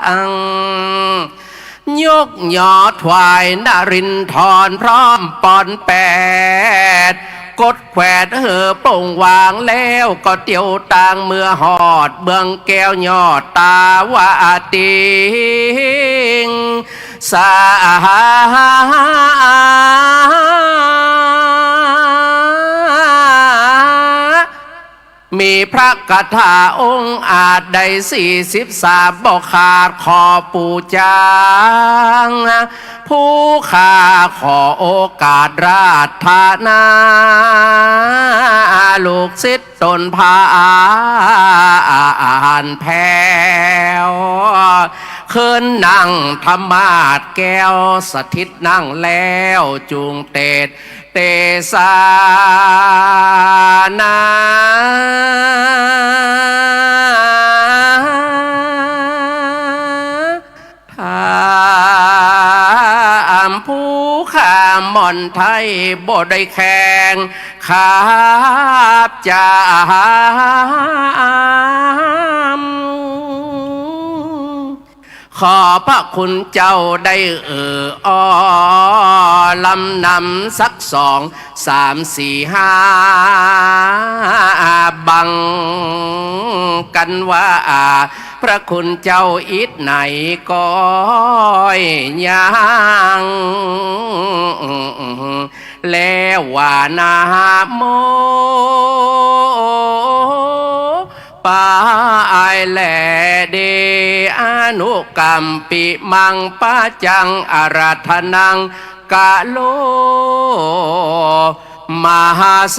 อัง ยกยอถวายนรินทรพร้อมปอนแปด กดแขวนหื้อโปร่งวางแล้วก็เตียวตางเมื่อฮอดเมืองแก้วยอดตาวาติงสา มีพระคาถาองค์อาจได้สี่สิบสาม บ่ขาดขอปู่จ๋า ผู้ข้าขอโอกาสราธนา ลูกศิษย์ต๋นผ่านแผ้ว คืนนั่งธรรมาสน์แก้ว สถิตนั่งแล้วจุ่งเตศน์ เตสานา ถามผู้ข้าม่อนไท้บ่ได้แข่ง ขาบจาม ขอพระคุณเจ้าได้เอ่ออ้อลำนำสักสองสามสี่ห้า บังกั๋นว่า พระคุณเจ้าอิตไหนก็ยัง แล้วว่านะโม ปาอายแล เด อนุกัมปิมัง ปะจัง อาราธนัง กะโล มหาเส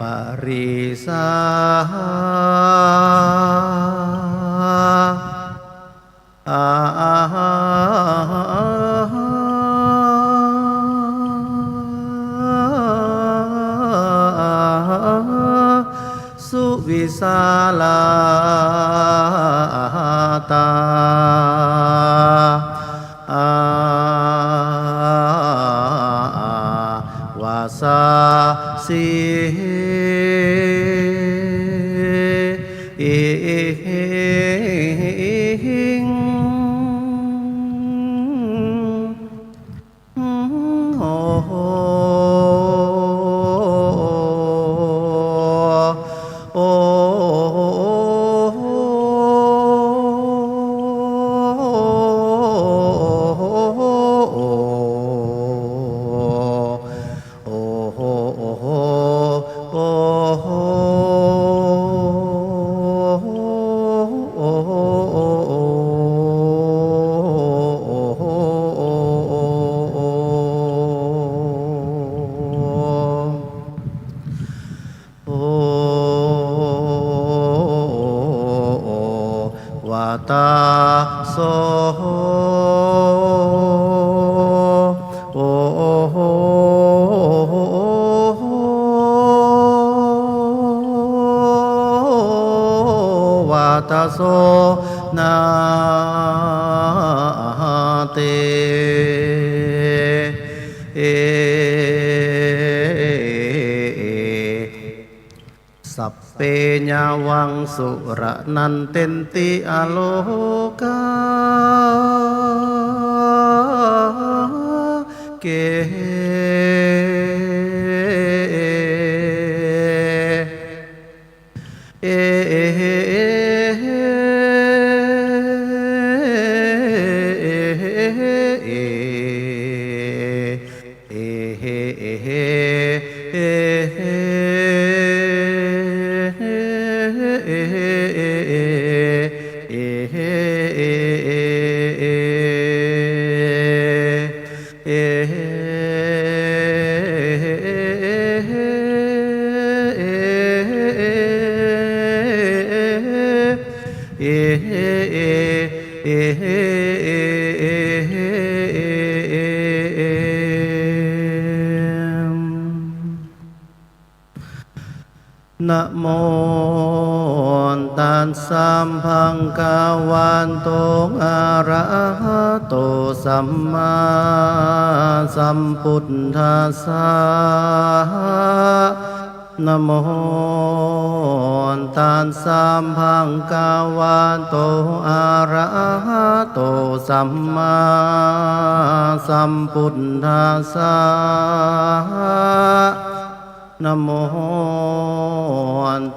ปริสา สุวิสาลาตา อาวาสาสี อิง โอ้โห โอ้โห โอ้โห โอ้โห โอ้โห วัตโส โอโห วัตโส นาเต เอ สัพเพ ยาวัง สุรานันเตนติ อโลกา เก เอ เอ เอ เอ เอ เอ เอ นะโมตัสสะ ภะคะวะโต อะระหะโต สัมมาสัมพุทธัสสะ นะโมตัสสะ ภะคะวะโต อะระหะโต สัมมาสัมพุทธัสสะ นะโม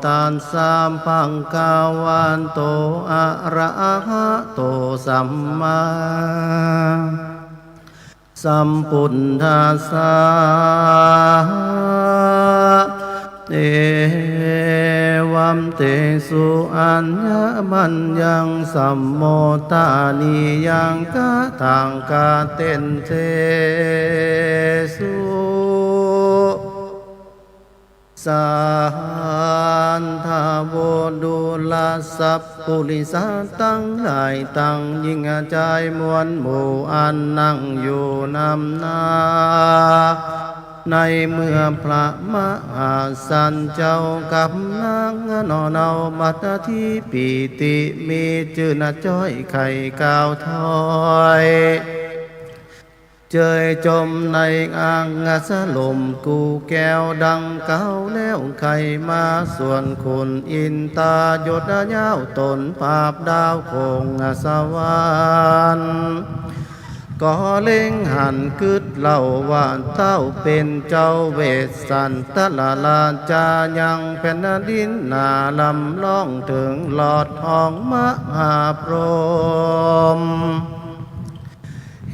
ตัสสะ ภะคะวะโต อะระหะโต สัมมาสัมพุทธัสสะ เอวัมเตสุ อัญญะมัญญัง สัมโมทานิยัง กะถัง กะเตนเทสุ สัตถะโว ดูราสัปปุริสะตังหลาย ตังญิงจายมวลหมู่ อันนั่งอยู่นำหน้า ในเมื่อพระมหาสันเจ้ากับนางหนอเนา บัดนี้ปีติมีจื้อหน้าจ้อย ใค่กล่าวถ้อย เจยจมในอังสะลมกู้แก้วดังกล่าวแล้ว ใค่มาสวนคุณอินตายศยาว ตนปราบดาวคงสวรรค์ ก็เล็งหันกึ๊ดเล่าว่า เต้าเป๋นเจ้าเวสสันตะราชา ยังแผ่นดินหน้าลำร้อง เถิงหลอดห้องมหาพรหม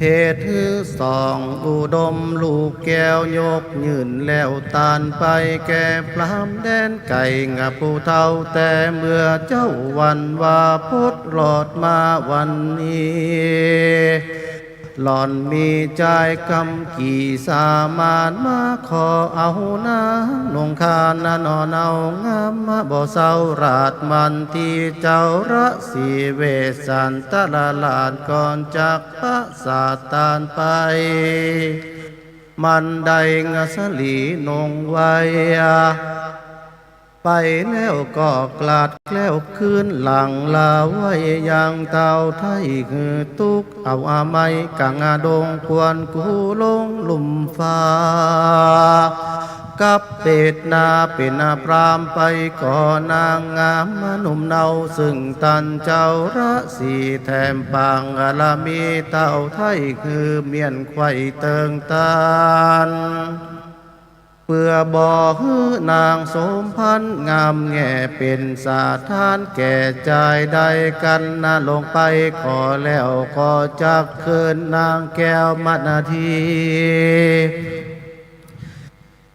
เหตุหื้อสองอุดมลูกแก้วยกยื่นแล้ว ต้านไปแก่พราหมณ์แดนไก๋ งะผู้เฒ่าแต่เมื่อเจ้า วันว่าพดหลอดมาวันนี้ หล่อนมีจายกำกี่สามารถ มาขอเอานางนงคานหนอเนา งามมาบ่เศร้า ราชมันตี้เจ้าราศีเวสสันตะราช ก่อนจากปราสาทต้านไป มันได้งะสลีนงไว้ ไปแล้วก็กลาดแคล้วคืนหลังลาไว้ ยังเต้าไท้หื้อตุ๊กเอาอามัย กังอาดงควรกูลงลุ่มฟ้า กับเปตนาเป๋นพราหมณ์ไป ก่อนางงามหนุ่มเนา ซึ่งต้านเจ้าราศีแถมปางบารมี เต้าไท้หื้อเมี้ยนไขว่เติงต้าน เปื้อบ่หื้อนางสมพรรณงามแง่ เป๋นสถานแก่จายได้กั๋นนา ลงไปขอแล้วก็จักคืนนางแก้วมะนาที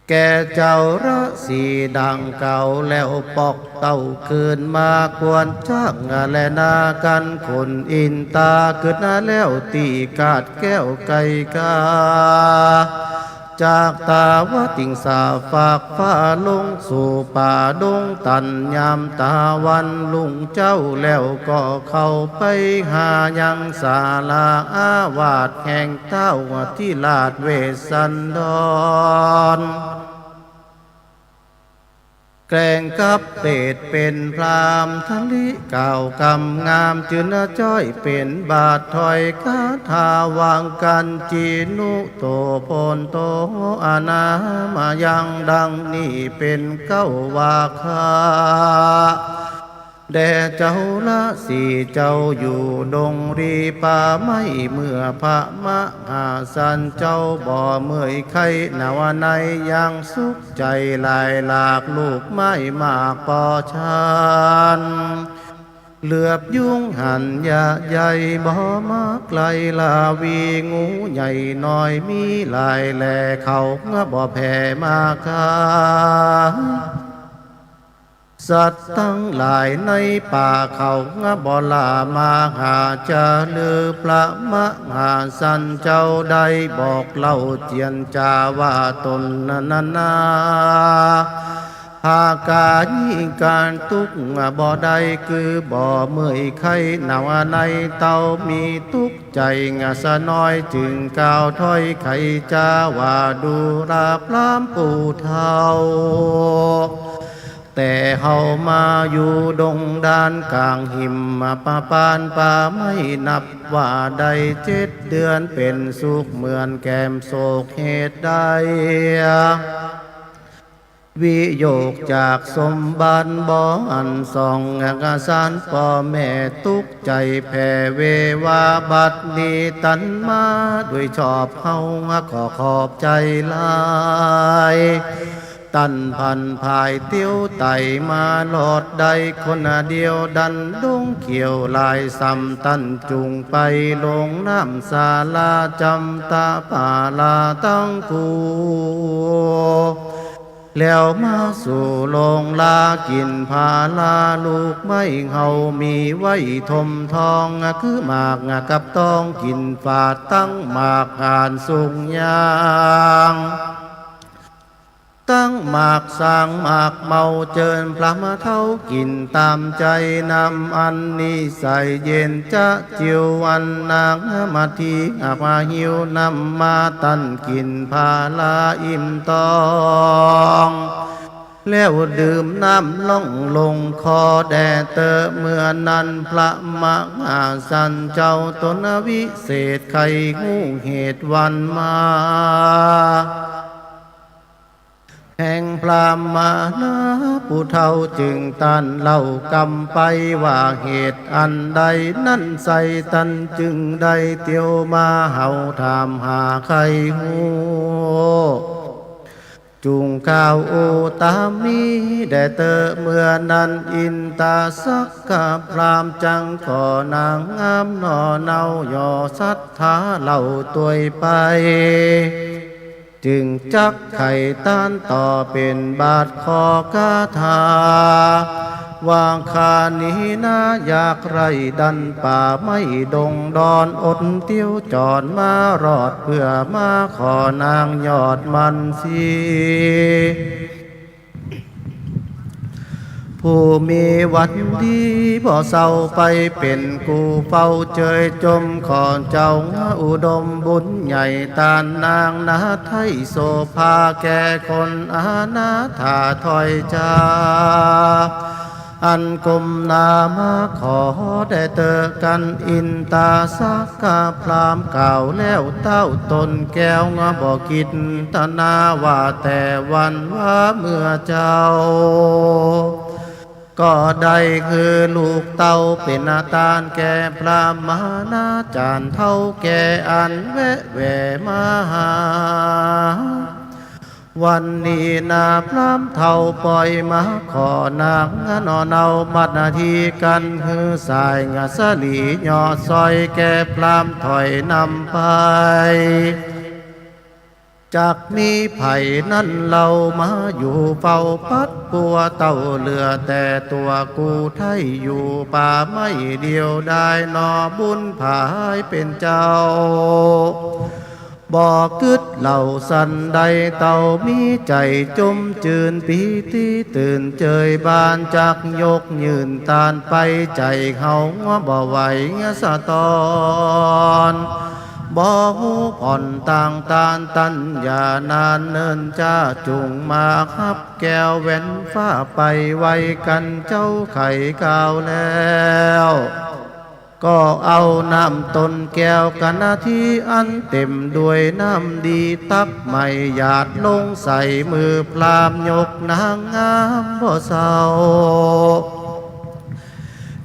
แก่เจ้าราศีดังกล่าวแล้ว ปอกเต้าคืนมาควรจักแลนากั๋น คุณอินตากึ๊ดนาแล้ว ตี้กาดแก้วไก๋กา จากตาวติงสาฝากฟ้าลงสู่ป่าดงตัน ยามตาวันรุ่งเจ๊าแล้ว ก็เข้าไปหายังศาลาอาวาสแห่งเต้าอธิราชเวสสันดร แกล้งกับเปตเป๋นพราหมณ์ทะลิกล่าวกำงาม จื้อหน้าจ้อยเป๋นบาทถ้อยคาถา วางกั๋น จีนุโต โภนโต อนามายัง ดังนี้เป๋นเก๊าวาคะ แด่เจ้าราศีเจ้าอยู่ดงรีป่าไม้ เมื่อพระมหาสันเจ้าบ่เมื่อยไข้หนาวใน ยังสุข ใจ๋หลายหลากลูกไม้มากปอฉัน เหลือบยุงหันยะใหญ่บ่มาใกล้ ลาวีงูใหญ่น้อยมีหลายแหล่ เขาบ่แผ่มาขาย สัตว์ตังหลายในป่าเขาบ่ล่ามาหา จาลือพระมหาสันเจ้าได้บอกเล่าเจียรจาว่าต๋นนั้นนา หากกายิการตุ๊กข์บ่ได้ คือบ่เมื่อยไข้หนาวใน เต้ามีตุ๊กข์ใจ๋สะน้อย จึงกล่าวถ้อยไขจาว่า ดูราพราหมณ์ผู้เฒ่า แต่เฮามาอยู่ดงดานก๋างหิมปะปานป่าไม้ นับว่าได้เจ็ดเดือน เป๋นสุขเหมือนแกมโศก เหตุใด วิโยคจากสมบัติบ่อันสอง เอกสารป้อแม่ตุ๊กข์ใจ๋แผ่เววา บัดนี้ตันมาโดยชอบ เฮาขอขอบใจ๋หลาย ต้านพันผายเตียวไต่มารอดได้คนเดียว ดันดงเขียวหลายสำ ต้านจุ่งไปลงน้ำสาลา จำตะปาลาตังกู แล้วมาสู่โรงลา กิ๋นผาลาลูกไม้ เฮามีไว้ถมท้อง คือหมากกับตอง กิ๋นฝาดตังหมาก หานสุงยาง ตังหมากสางหมากเมา เจิญพรามเฒ่ากิ๋นต๋ามใจ๋ น้ำอันนิสัยเย็นจะจิ๋ว อันนางมาทีอับหิว นำมาต้านกิ๋นผาลาอิ่มตอง แล้วดื่มน้ำล่องลงคอแด่เต๊อะ เมื่อนั้นพระมหาสันเจ้าต๋นวิเศษ ใค่ฮู้เหตุวันมา แห่งพราหมณะผู้เฒ่า จึงต้านเล่ากำไปว่า เหตุอันใดนั้นไส้ ต้านจึงได้เตียวมา เฮาถามหาใค่ฮู้ จุ่งกล่าวโอตามีแด่เต๊อะ เมื่อนั้นอินตาสักกะพราหมณ์ จักขอนางงามหน่อเนา หย่อศรัทธาเล่าตวยไป จึงจักไขต้านต่อเป๋นบาทข้อคาถา ว่าข้านี้นาอยากไร้ดันป่าไม้ดงดอน อดเตียวจอนมารอด เปื้อมาขอนางยอดมันสี ผู้มีวันดีบ่เศร้าไป เป๋นกู้เฝ้าเจยจม ขอเจ้าอุดมบุญใหญ่ ต้านนางนาไทยโสภา แก่คนอนาถาถ้อยจา อันก้มหน้ามาขอแด่เต๊อะ กันอินตาสักกะพราหมณ์ กล่าวแล้วเต้าต๋นแก้วบ่กิ๋ดตนา ว่าแต่วันว่าเมื่อเจ้า ก็ได้หื้อลูกเต้าเป๋นอาตานแก่พราหมณาจ๋ารย์เฒ่าแก่อันแวะแหวมาหา วันนี้นาพราหมณ์เฒ่าป่อยมาขอนางหน่อเนา มัดนาทีกันหื้อสายงาสลีหย่อซอยแก่พราหมณ์ถอยนำไป จักมีใผนั้นเล่ามาอยู่เฝ้าปัดปัวเต้า เหลือแต่ตั๋วกู้ไท้อยู่ป่าไม้เดียวดายหนอ บุญผายเป๋นเจ้า บ่กึ๊ดเล่าสันใด เต้ามีใจ๋จุ่มจื้นปีติตื่นเจยบาน จักยกยื่นตานไป ใจ๋เฮาบ่ไหวสะตอน บ่ฮู้ผ่อนต่างตานตัญญานานเนิ่นจ้า จุ่งมาฮับแก้วแหวนฟ้าไป ไว้กั๋นเจ้าไขกล่าวแล้ว ก็เอาน้ำต้นแก้วกัณฑีอันเต็มด้วยน้ำดีตักใหม่หยาดลงใส่มือพราหมณ์ยกนางงามบ่เศร้า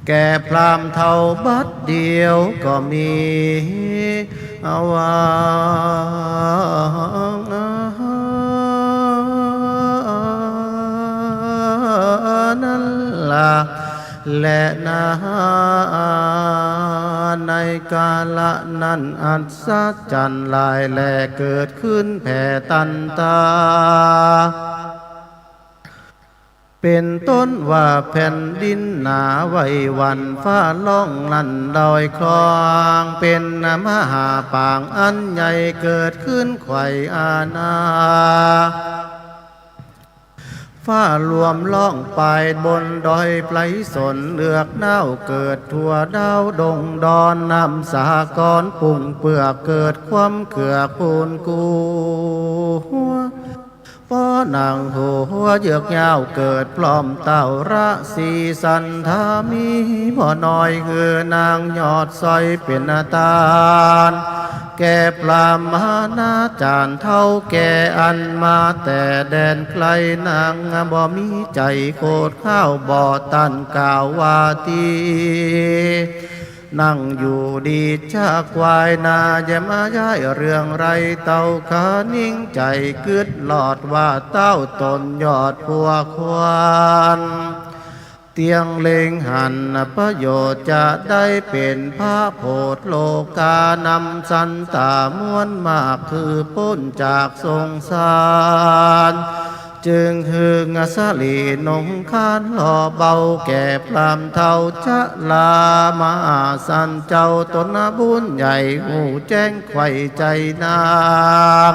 แก่พราหมณ์เฒ่าบัดเดียวก็มี เอาว่านั้นละ และนา ในกาละนั้นอัศจรรย์หลายแลเกิดขึ้นแผ่ตันตา เป๋นต้นว่าแผ่นดินหนาไหวหวั่น ฟ้าร้องลั่นดอยคลอง เป๋นมหาปางอันใหญ่เกิดขึ้นไขว่อาณา ฟ้าลวมร้องปายบนดอยไพรสน เอือกน้าวเกิดทั่วดาวดงดอน น้ำสาครปุ่งเปื้อกเกิดความเกือกปูนกู ป้อหนังหัวเยือกยาวเกิดพร้อมเต้าราศีสันธามีบ่น้อย คือนางยอดสร้อยเป๋นอาตาน แก่พราหมณาจ๋ารย์เฒ่าแก่อันมาแต่แดนไกล นางบ่มีใจ๋โขดข้าวบ่ตันกล่าวว่าตี้ นั่งอยู่ดีจะควายนา อย่ามาย้ายเรื่องไร เต้าคานิงใจ๋กึ๊ดลอดว่าเต้าต๋นยอดผัวขวัญ เตียงเล็งหันประโยชน์จะได้เป๋นพระโผดโลกา นำสันต๋ามวลมากคือป๊นจากสงสาร จึงหื้อสะหลีหนงคานหล่อเบาแก่พรามเฒ่าจะลา มหาสันเจ้าต๋นบุญใหญ่ฮู้แจ้งใคว่ใจ๋นาง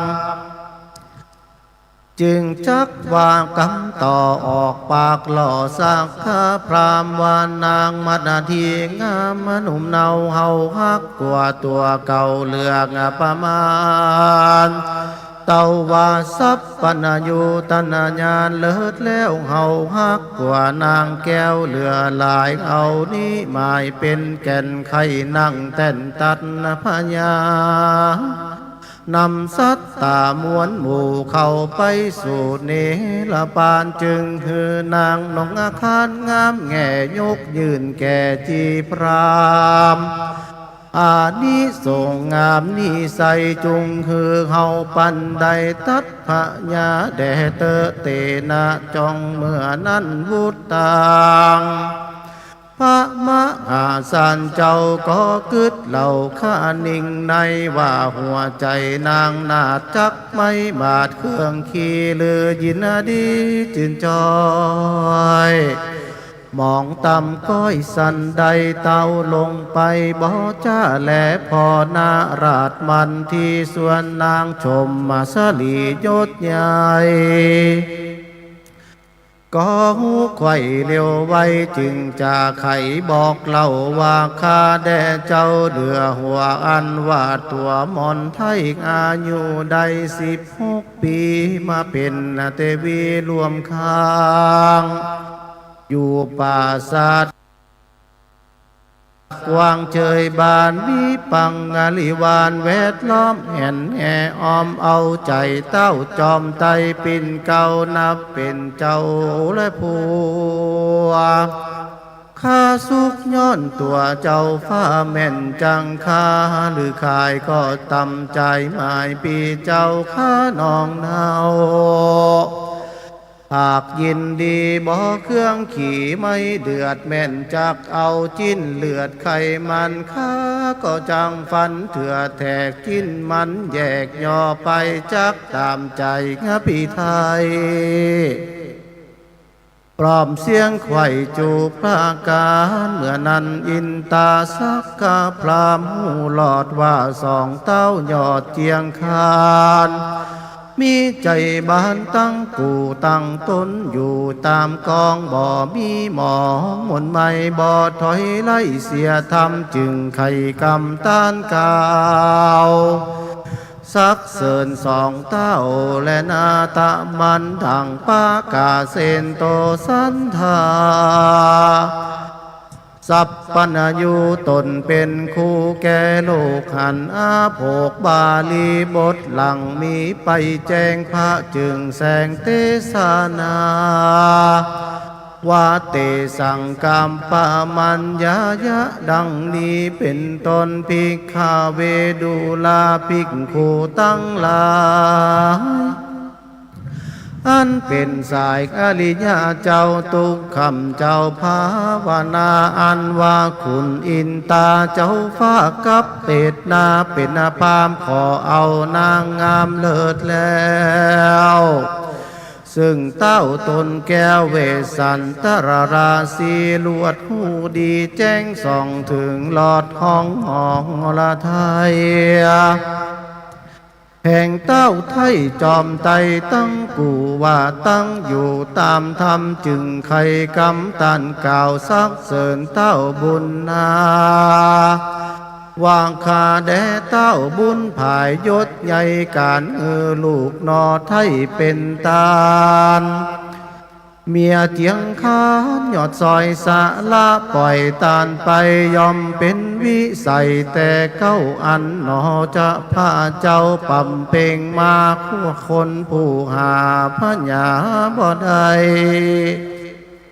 จึงจักว่ากำต่อออกปากหล่อสักข้าพรามว่านางมานาทีงามหนุ่มเนาเฮาฮักกว่าตั๋วเก่าเหลือประมาณ เต้าว่าสัพพัญญูตญาณเลิศแล้ว เฮาฮักกว่านางแก้วเหลือหลาย เอานี้หมายเป๋นแก่นไขนั่งแต้นตัดพญา นำสัตต๋ามวลหมู่เข้าไปสู่นิรพาน จึงหื้อนางหนงอาคารงามแง่ยกยื่นแก่จีพราม อานิสงส์งามนี้ใส่จุงหื้อเฮาปันได้ตัดพญาแด่เต๊อะ เตนะ จ่องเมื่อนั้นวุตตัง พระมหาสันเจ้าก็กึ๊ดเล่าคานิงในว่าหัวใจ๋นางนาฏจักไม่บาดเครื่องขี้ลือยินดีจื้นจ้อย หมองต่ำก้อยสันใดเต้าลงไปบ่จ้าแล พอนาราชมันที่ส่วนนางชมมาสลียศใหญ่ ก็ฮู้ใคว่เร็วไว จึงจะไขบอกเล่าว่า ข้าแด่เจ้าเหลือหัวอันว่าตั๋วหม่อนไท้ อายุได้สิบหกปี๋ มาเป๋นเตวีร่วมข้าง อยู่ปราสาท กว้างเชยบานมีปังงาริวารแวดล้อมแอ่นแออ้อม เอาใจ๋เต้าจอมไตรปิ่นเกล้านับเป๋นเจ้าและผัว ข้าสุขย้อนตั๋วเจ้าฟ้าแม่นจัง ข้าหรือขายก็ตำใจ๋หมายปี้เจ้าข้าน้องเนา หากยินดีบ่เครื่องขี่ไม่เดือด แม่นจักเอาจิ๊นเลือดไขมัน ข้าก็จังฟันเถื่อแทกจิ๊นมันแยกย่อไป จักต๋ามใจ๋งาปี้ไท้ พร้อมเสียงไขว่จูบประการ เมื่อนั้นอินตาสักกะพรามฮู้ลอดว่าสองเต้ายอดเจียงคาน มีใจ๋บานตั้งกู่ตั้งต๋นอยู่ต๋ามกอง บ่มีหมองหม่นไหม้ บ่ถอยไล่เสียธรรม จึงไขกำต้านกล่าว สรรเสริญสองเต้าและนาตะมันดั่งปะกาเสนโตสันธา สัพพัญญูต๋นเป๋นครูแก่โลกหัน อาโภคบาลีบทหลังมีไปแจ้ง พระจึงแสงเตสนา วาเตสังกัมปะมัญญายะ ดังนี้เป๋นต้น ภิกขะเว ดูราภิกขุตังหลาย อันเป๋นสายอริยะเจ้าตุ๊กขำเจ้าภาวนา อันว่าขุนอินตาเจ้าฟ้ากับเปตนาเป๋นพราหมณ์ขอเอานางงามเลิศแล้ว ซึ่งเต้าต๋นแก้วเวสสันตะราสีลวดฮู้ดีแจ้งส่องเถิงลอดห้องหอละไทย แห่งเต้าไท้จอมไตรตั้งกู่ว่าตั้งอยู่ต๋ามธรรม จึงไขกำต้านกล่าวสรรเสริญเต้าบุญนา ว่าข้าแด่เต้าบุญผายยศใหญ่ก๋านหื้อลูกหน่อไท้เป๋นต้าน เมียเจียงคานยอดซอยสละป่อยต้านไป ย่อมเป๋นวิสัยแต่เก๊าอันหนอจะพระเจ้าปำเป่งมา คนผู้หาพญาบ่ได้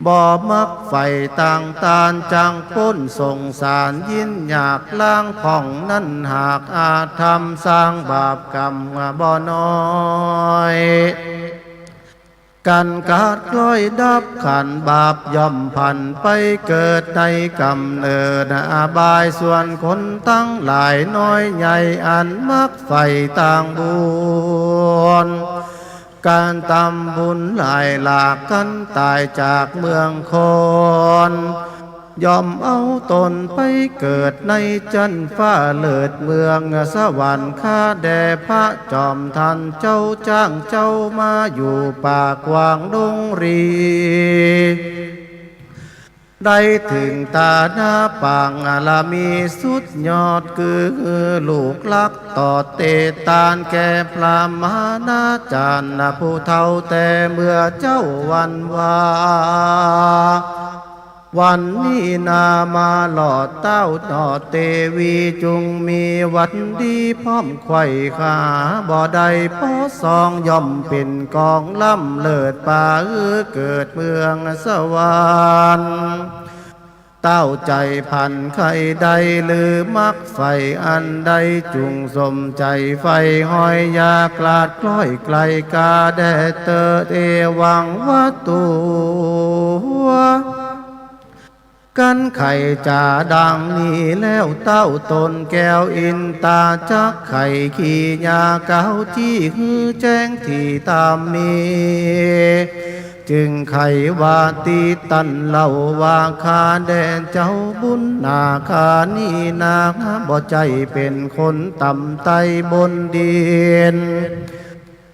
บ่มักใฝ่ตางตาน จักป๊นสงสาร ยินอยากล้างผ่อง นั้นหากอาธรรม สร้างบาปกรรมบ่น้อย กันขาดคล้อยดับขันธ์บาป ย่อมผันไปเกิดในก๋ำเนิดอบาย ส่วนคนตังหลายน้อยใหญ่ อันมักใฝ่ตางบุญ ก๋านตำบุญหลายหลาก กันต๋ายจากเมืองคน ย่อมเอาตนไปเกิดในจั๊นฟ้าเลิศเมืองสวรรค์ ข้าแด่พระจอมท่านเจ้า จ้างเจ้ามาอยู่ป่ากว้างดงรี ได้เถิงต๋าหน้าปางบารมีสุดยอด คือลูกหลักตอบเตตาน แก่พระมหาอาจ๋ารย์ผู้เฒ่า แต่เมื่อเจ๊าวันวา วันนี้นามาหลอดเต้าหนอเตวี จุ่งมีวันดีพร้อมไขว่คว้าบ่ได้ เพราะสองย่อมเป๋นกองล้ำเลิศ ป่าเกิดเมืองสวรรค์ เต้าใจ๋ผันใค่ได้ หรือมักใฝ่อันใด จุ่งสมใจ๋ใฝ่ห้อย อย่าคลาดคล้อยไกล กาแด่เตอ เอวังวัตถุ กันไขจ๋าดังนี้แล้ว เต้าต๋นแก้วอินตา จักไขขี่ยาเก๋า จี้หื้อแจ้งตี้ต๋ามมี จึ่งไขว่าตี้ตันเล่าว่า ข้าแด่เจ้าบุญนา ข้านี้นาบ่ใจ้เป๋นคนต่ำไต้บนดิน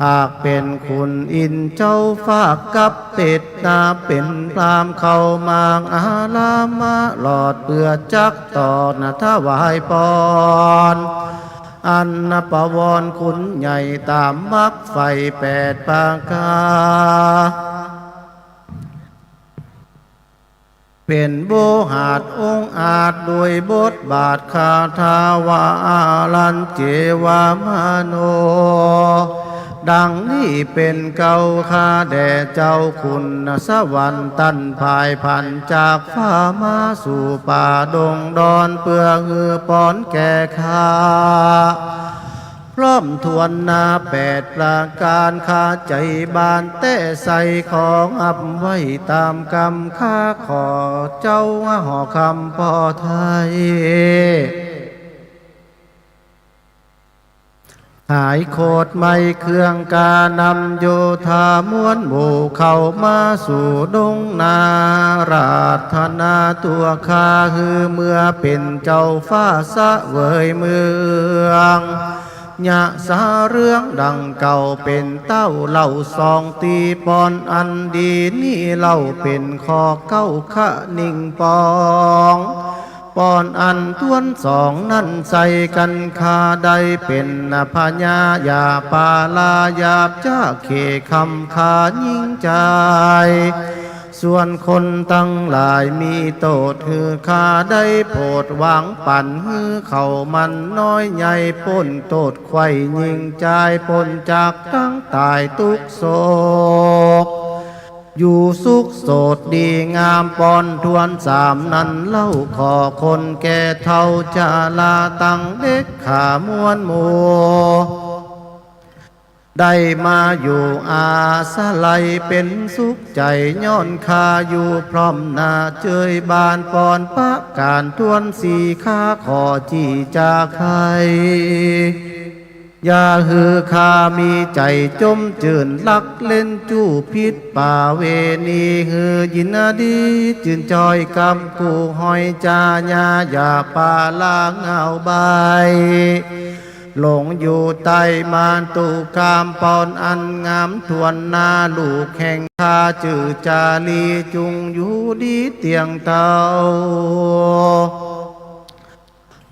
หากเป๋นขุนอินทร์เจ้าฟ้ากับเปตนา เป๋นพราหมณ์เข้ามาอารามาหลอด เปื้อจักต่อหน้าถวายปอน อันประวรคุณใหญ่ต๋ามมักใฝ่แปดประก๋าน เป๋นโวหารองอาจด้วยบทบาทคาถาว่า อารัญเจวะมโน ดังนี้เป๋นเก้า ข้าแด่เจ้าขุนสวรรค์ตันผายผันจากฟ้ามาสู่ป่าดงดอน เปื้อหื้อปอนแก่ข้า พร้อมถ้วนหน้าแปดประก๋าน ข้าใจ๋บานแต๊ใส่ ขอฮับไว้ต๋ามกำ ข้าขอเจ้าหอคำผ่อไท้ หายโขดไหม้เครื่องกานำโยธามวลหมู่เข้ามาสู่ดงนา ราธนาตั๋วข้า หื้อเมื่อเป๋นเจ้าฟ้าเสวยเมือง ยะสาเรืองดังเก่า เป๋นเต้าเล่าสองตี้ ปอนอันดีนี้เล่าเป๋นข้อเก้าคะนิ่งปอง ปอนอันถ้วนสองนั้นใส่กั๋น ข้าได้เป๋นพญา อย่าปาลาหยาบจ๊าเขกคำข้ายิ่งใจ๋ ส่วนคนตังหลายมีโต้ษ หื้อข้าได้โผดหวังปั๋น หื้อเขามันน้อยใหญ่ป๊นโต้ษ ใค่ยิ่งใจ๋ป๊นจากตังต๋ายตุ๊กข์โศก อยู่สุขโสดดีงาม ปอนถ้วนสามนั้นเล่า ขอคนแก่เฒ่าจาราตังเด็กข้ามวลหมู่ ได้มาอยู่อาศัยเป๋นสุขใจ๋ ย้อนข้าอยู่พร้อมหน้าเจยบาน ปอนประก๋านถ้วนสี่ ข้าขอจี้จ๋าไข อย่าหื้อข้ามีใจ๋จมจื้นลักเล่นจู้ผิดประเวณี หื้อยินดีจื้นจ้อยกำกู้ห้อยจ๋า อย่าปาลาเหง้าใบ้ หลงอยู่ใต้มานตุกาม ปอนอันงามถ้วนหน้า ลูกแห่งข้าจื้อจารี จุ่งอยู่ดีเตี้ยงเต้า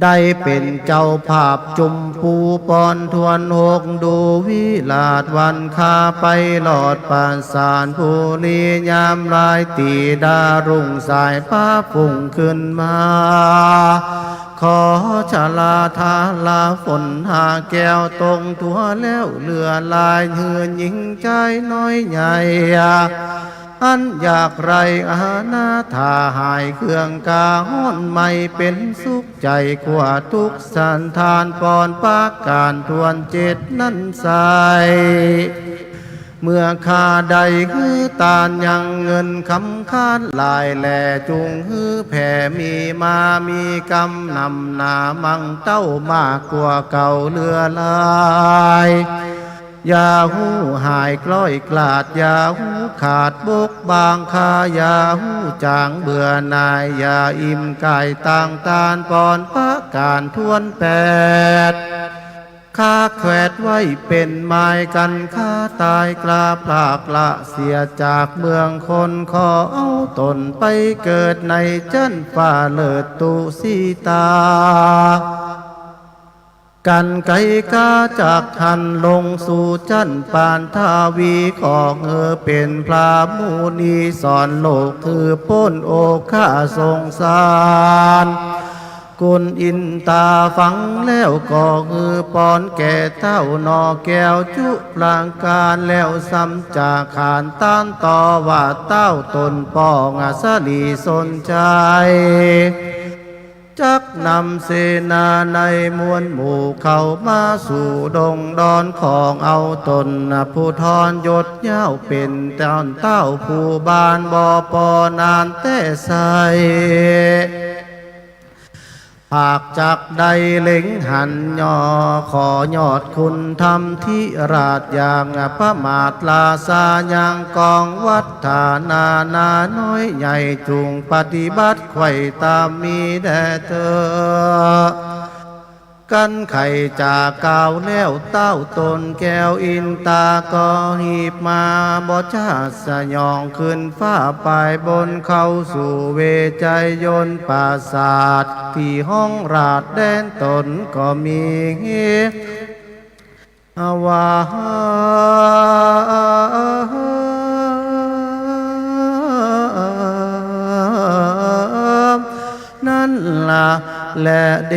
ได้เป๋นเจ้าภาพจุมปูปอนถ้วนหก ดูวิราชวันข้าไปหลอดปราสาทปุรี ยามลายตี๋ดารุ่งสายฟ้าfunงขึ้นมา ขอชลาทาราฝนหาแก้วตรงตั๋วแล้วเหลือหลาย หื้อหญิงจายน้อยใหญ่ อันอยากไร้อนาถาหายเครื่องกาฮ้อน ไม่เป๋นสุขใจ๋ คว่ำทุกข์สันธาน ปอนประก๋านถ้วนเจ็ดนั้นไซร้ เมื่อข้าได้หื้อตานยังเงินคำคานหลายแล จุ่งหื้อแผ่มีมามีกำนำหนามากเต้ามากกว่าเก่าเหลือหลาย อย่าหู้หายคล้อยคลาด อย่าหู้ขาดบกบาง ข้าอย่าหู้จ๋างเบื่อหน่าย อย่าอิ่มก๋ายตางตาน ปอนประก๋านถ้วนแปด ข้าแขวดไว้เป๋นหมายกั๋น ข้าต๋ายกล้าพลากละเสียจากเมืองคน ขอเอาต๋นไปเกิดในจั๊นฟ้าเลิศตุสิตา กั๋นไก๋ก๋าจากหั้นลงสู่จั๊นปานทวี ขอหื้อเป๋นพระมุนีสอนโลกหื้อป๊นโอฆะสงสาร กุณอินตาฟังแล้วก็หื้อปอนแก่เต้าหน่อแก้วจุปรางก๋าน แล้วซ้ำจ๋าขานตานต่อว่า เต้าต๋นป้องอสลีสนใจ๋ จักนำเสนาในมวลหมู่เข้ามาสู่ดงดอนของเอาต๋น ผู้ทรยศยาวเป๋นต้นเต้าผู้บ้านบ่ปอนานแต๊ไซร้ หากจักได้เล็งหันยอ ขอยอดคุณธรรมธิราชอย่างประมาทราชายังกองวัฒนานาน้อยใหญ่ จุ่งปฏิบัติไขว่ต๋ามมีแด่เตอ กั๋นไขจ๋ากล่าวแล้ว เต้าต๋นแก้วอินตาก็หีบมาบ่ช้าสยอง ขึ้นฟ้าไปบนเข้าสู่เวไชยนต์ปราสาท ตี้ห้องราชแดนต๋นก็มี ว่า นั้นละแลเด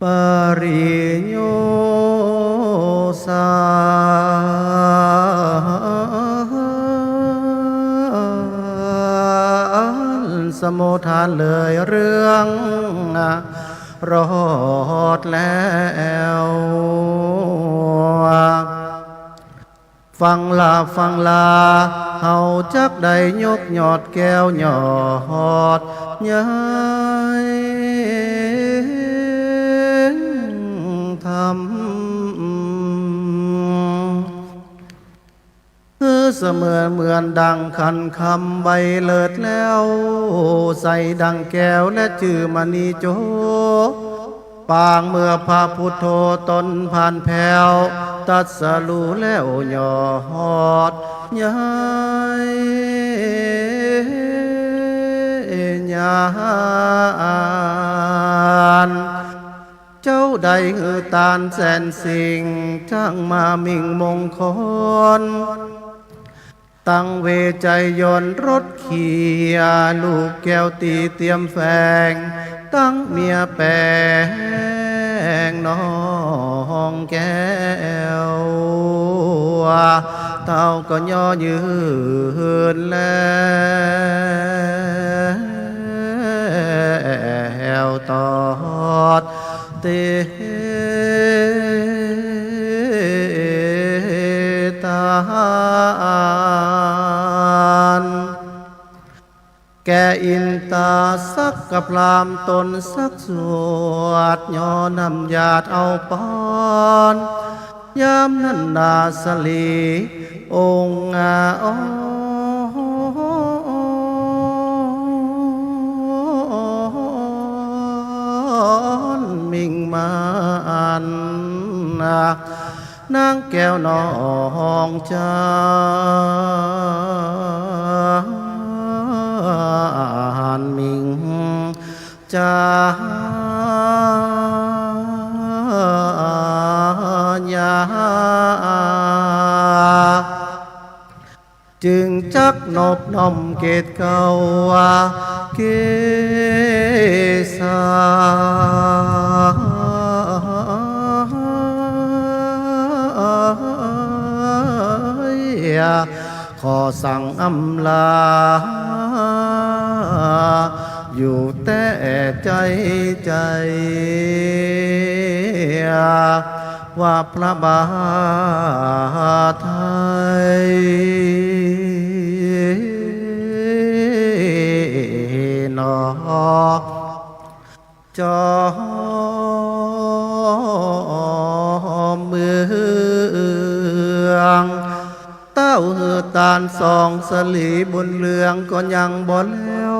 ปริโยสา สมุทานเลยเรื่องรอดแล้ว ฟังลา ฟังลา เฮาจักได้ยกยอดแก้วยอดใหญ่ธรรม คือเสมือนเหมือนดังขันคำใบเลิศแล้ว ใสดังแก้วและจื้อมณีโจ ปางเมื่อพระพุทโธตนผ่านแผ้ว ตรัสรู้แล้วยอดใหญ่ญาณ เจ้าได้หื้อตานแสนสิ่ง จักมามิ่งมงคล ตังเวไชยนต์รถเขียว ลูกแก้วตี้เตียมแฝง ตังเมียแป๋งน้องแก้ว เต้าก็ย่อยืนแล้วตอด เตตาน แก่อินตาสักกะพรามตนสักสวด ย่อนำหยาดเอาปอน ยามนั้นนาสลีองค์อ่อนมิ่งมาน นางแก้วน้องจาน หมิ่งจ๋า ยา จึงจักนบน้อมเกตเกล้า เกษา ขอสั่งอำลา อยู่แต่ใจ๋ๆ ว่าพระบาทไทยหนอ จอมเมือง เต้าหื้อตานสองสลีบุญเรืองก็ยังบ่แล้ว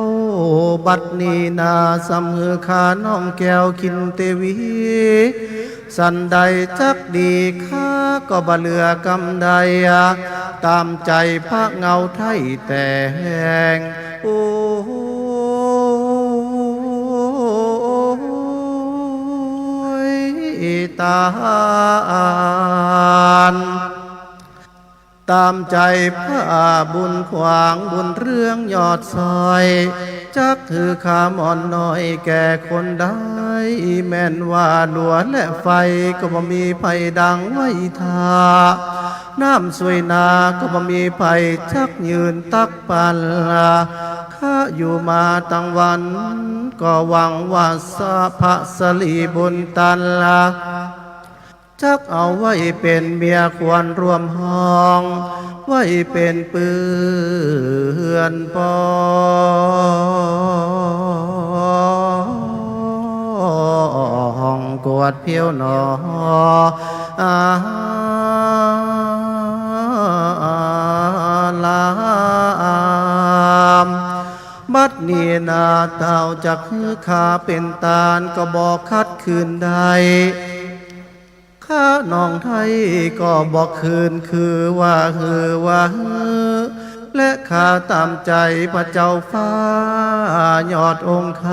บัดนี้นาซ้ำหื้อข้าน้องแก้วคินเตวี สันใดจักดี ข้าก็บ่เหลือกำใด ต๋ามใจ๋พระเงาไทยแต่แฮง โอ้ย ต๋าน ต๋ามใจ๋พระบุญขวางบุญเรืองยอดสอย จักหื้อข้าหม่อนน้อยแก่คนใด แม่นว่าลัวและไฟก็บ่มีไผดังไว้ถ้า น้ำสวยนาก็บ่มีไผจักยืนตักปัน ข้าอยู่มาตังวัน ก็หวังว่าสะ พระสลีบุญตัน จักเอาไว้เป๋นเมียควรร่วมห้อง ไว้เป๋นเปื้อนปองกวดเพี้ยวหนอ อา ลาม บัดนี้นาเต้าจักหื้อข้าเป๋นตานก็บ่ขัดขืนได้ ข้าน้องไทยก็บ่คืนคือว่าหื้อว่าหื้อ และข้าต๋ามใจ๋พระเจ้าฟ้ายอดองค์ค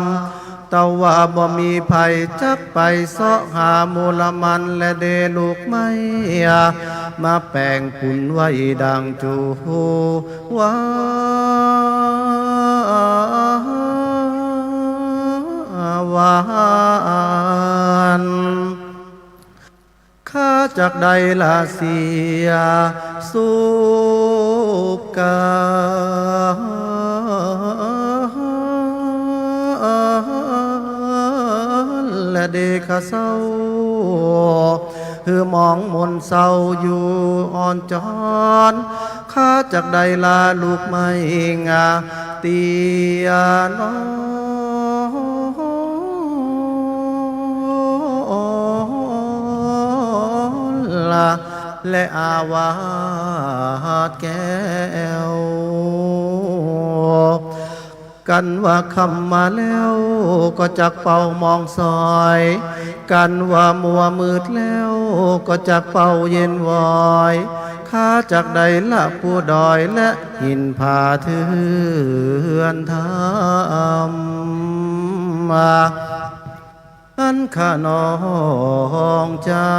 ำ แต่ว่าบ่มีไผจักไปเซาะหามูลมันและเดลูกไม้ มาแป๋งปุ้นไว้ดังจูว่า วาน ข้าจักได้ละเสียสุขกา และเดขะเศร้า หื้อหมองหม่นเศร้าอยู่อ่อนจอน ข้าจักได้ลาลูกไม้งาเตี้ยน้อย และอาวาสแก้ว กันว่าค่ำมาแล้วก็จักเป่าหมองสอย กันว่ามัวมืดแล้วก็จักเป่าเย็นวอย ข้าจักได้ละปูดอยและหินผาเทือนธรรม อันข้าน้องจา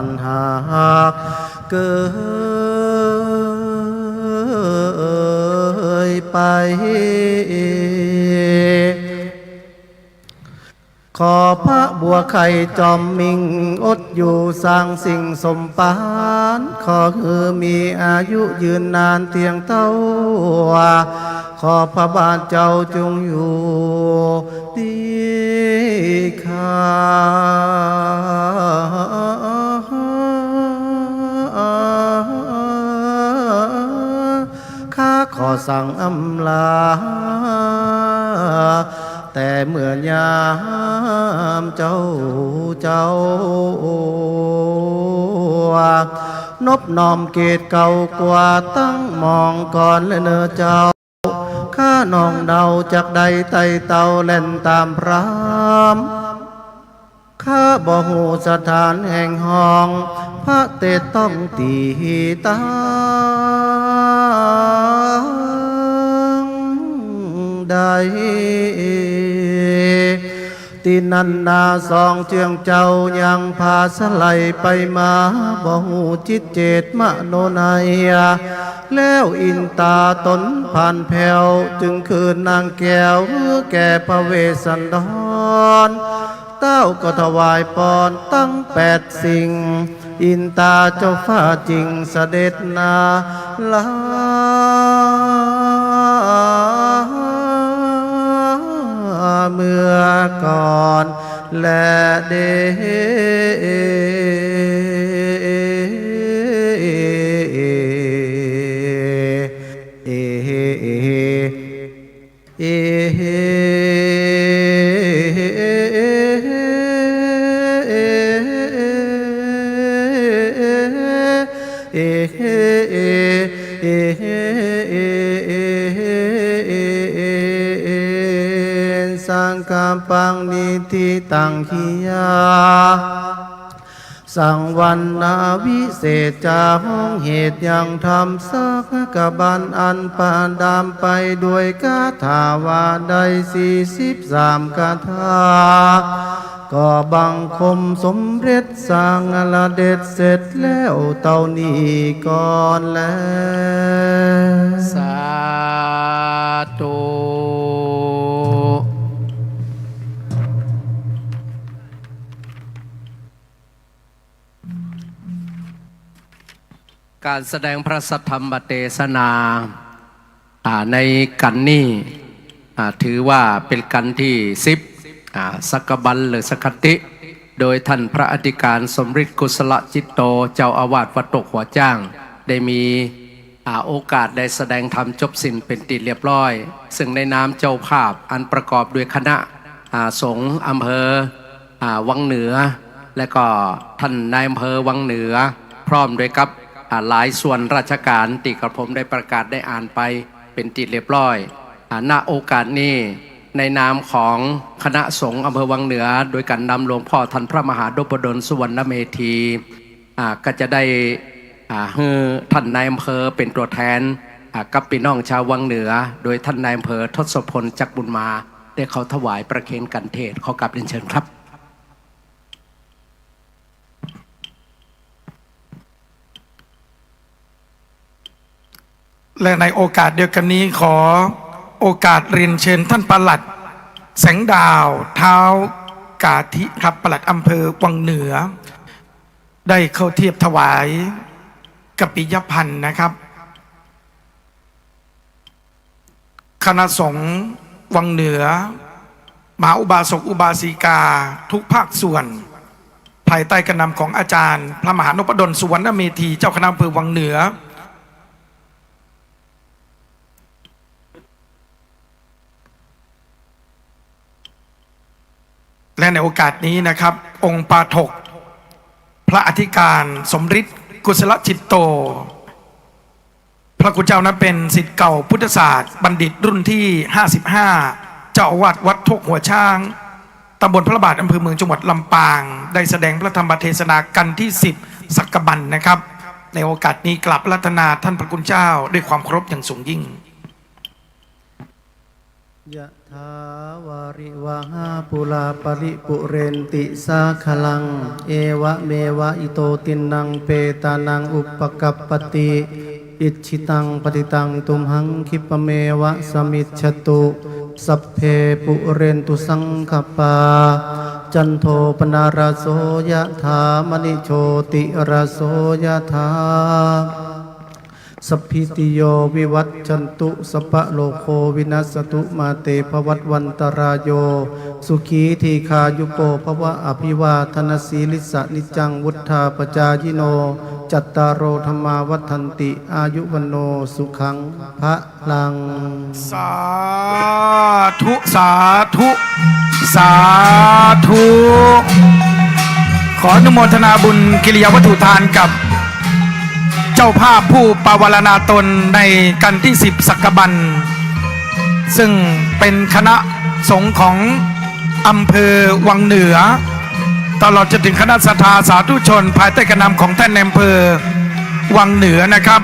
นหากเกยไป ขอพระบัวไข่จอมมิ่งอดอยู่สร้างสิ่งสมปาน ขอหื้อมีอายุยืนนานเตียงเต้า ขอพระบาทเจ้าจงอยู่ดีข้า ข้าขอสั่งอำลา แต่เมื่อยามเจ้า เจ้า นบน้อมเกตเกล้ากว่าตั้งหมองก่อนและเน่อเจ้า ข้าน้องเดาจักได้ไต่เต้าแล่นต๋ามพราม ข้าบ่ฮู้สถานแห่งห้อง พระเตต้องตี้ตังใด ตี้นั้นนาสองเจื้องเจ้ายังผาสะไหลไปมา บ่ฮู้จิตเจตมโนใน แล้วอินต๋าต๋นผ่านแผ้ว จึงคืนนางแก้วหื้อแก่พระเวสสันดร เต้าก็ถวายปอนตังแปดสิ่ง อินต๋าเจ้าฟ้าจิ่งเสด็จนาลาเมื่อก่อนแลเด้ สังกัปปัง นิฏฐิตัง ขิยา สัง วรรณวิเศษจา ห้องเหตุยังธรรมสักกะบันอันประดับไปด้วยคาถาว่าได้สี่สิบสามคาถา ก็บังคมสมเร็จสร้างอรเด็จเสร็จแล้วเต้านี้ก่อนแล สาธุ ก๋านแสดงพระสัทธรรมเตสนา อ่า ในกัณฑ์นี้ อ่า ถือว่าเป๋นกัณฑ์ตี้สิบ อ่า สักกะบันหรือสักคติ โดยท่านพระอธิการสมฤทธิ์กุศลจิตโต เจ้าอาวาสวัดโต๊กหัวจ๊าง ได้มี อ่า โอกาสได้แสดงธรรมจบสิ้นเป๋นตี้เรียบร้อย ซึ่งในนามเจ้าภาพอันประกอบด้วยคณะ อ่า สงฆ์อำเภอ อ่า วังเหนือ และก็ท่านนายอำเภอวังเหนือ พร้อมด้วยกับ อ่า หลายส่วนราชการตี้กระผมได้ประกาศได้อ่านไปเป๋นตี้เรียบร้อย อ่า ณ โอกาสนี้ ในนามของคณะสงฆ์อำเภอวังเหนือ โดยก๋านนำหลวงพ่อท่านพระมหานพดลสุวรรณเมธี อ่า ก็จะได้ อ่า หื้อท่านนายอำเภอเป๋นตั๋วแทน อ่า กับปี้น้องจาววังเหนือ โดยท่านนายอำเภอทศพล จักรบุญมา ได้เข้าถวายประเคนกัณฑ์เทศน์ ขอกราบเรียนเชิญครับ และในโอกาสเดียวกัณฑ์นี้ ขอโอกาสเรียนเชิญท่านปลัดแสงดาว ท้าวกาธิครับ ปลัดอำเภอวังเหนือ ได้เข้าเทียบถวายกัปปิยภัณฑ์นะครับ คณะสงฆ์วังเหนือ มหาอุบาสกอุบาสิกาทุกภาคส่วน ภายใต้ก๋านนำของอาจารย์พระมหานพดลสุวรรณเมธี เจ้าคณะอำเภอวังเหนือ และในโอกาสนี้นะครับ องค์ปาฐกพระอธิการสมฤทธิ์กุศลจิตโต พระคุณเจ้านั้นเป็นศิษย์เก่าพุทธศาสตร์บัณฑิตรุ่นที่ห้าสิบห้า เจ้าอาวาสวัดโต๊กหัวจ๊าง ตำบลพระบาท อำเภอเมือง จังหวัดลำปาง ได้แสดงพระธรรมเทศนากัณฑ์ที่สิบ สักกะบันนะครับ ในโอกาสนี้กราบอาราธนาท่านพระคุณเจ้าด้วยความเคารพอย่างสูงยิ่ง ยะถาวาริวะหาปูราปะริปูเรนติสาคะลัง เอวะเมวะอิโตตินนังเปตานังอุปะกัปปะติ อิจฉิตังปัตถิตังตุมหังคิปะเมวะสะมิชฌะตุ สัพเพปูเรนตุสังคะปา จันโทปะนะระโสยะถา มะณิโชติระโสยะถา สัพพีติโยวิวัชชันตุ สัพพะโรโควินัสสะตุ มาเตภวัตวันตะราโย สุขีทีฆายุโกภวะ อะภิวาทะนะสีลิสสะ นิจจังวุฑฒาปะจายิโน จัตตาโรธัมมาวัฑฒันติ อายุวัณโณสุขังพะลัง สาธุ สาธุ สาธุ ขออนุโมทนาบุญกิริยาวัตถุทานกับเจ้าภาพผู้ปวารณาตนในกัณฑ์ที่สิบสักกะบัน ซึ่งเป็นคณะสงฆ์ของอำเภอวังเหนือ ตลอดจนถึงคณะศรัทธาสาธุชนภายใต้การนำของท่านนายอำเภอวังเหนือนะครับ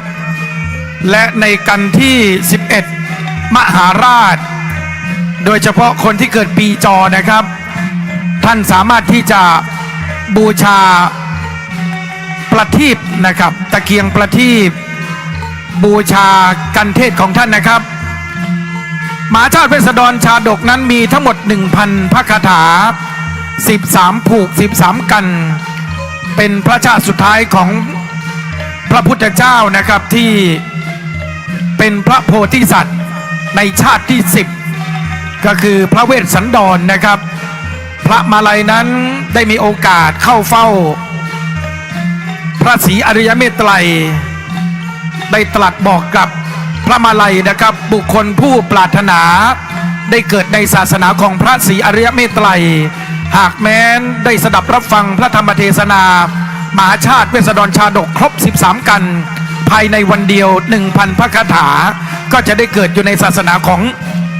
และในกันที่สิบเอ็ดมหาราช โดยเฉพาะคนที่เกิดปีจอนะครับ ท่านสามารถที่จะบูชาประทีปนะครับ ตะเกียงประทีป บูชากันเทศของท่านนะครับ มหาชาติเวสสันดรชาดกนั้นมีทั้งหมดหนึ่งพันพระคาถา สิบสามผูก สิบสามกัน เป็นพระชาติสุดท้ายของพระพุทธเจ้านะครับ ที่เป็นพระโพธิสัตว์ในชาติที่สิบ ก็คือพระเวสสันดรนะครับ พระมาลัยนั้นได้มีโอกาสเข้าเฝ้า พระศรีอริยเมตไตรย ได้ตรัสบอกกับพระมาลัยนะครับ บุคคลผู้ปรารถนาได้เกิดในศาสนาของพระศรีอริยเมตไตรย หากแม้นได้สดับรับฟังพระธรรมเทศนา มหาชาติเวสสันดรชาดกครบสิบสามกัน ภายในวันเดียวหนึ่งพันพระคาถา ก็จะได้เกิดอยู่ในศาสนาของ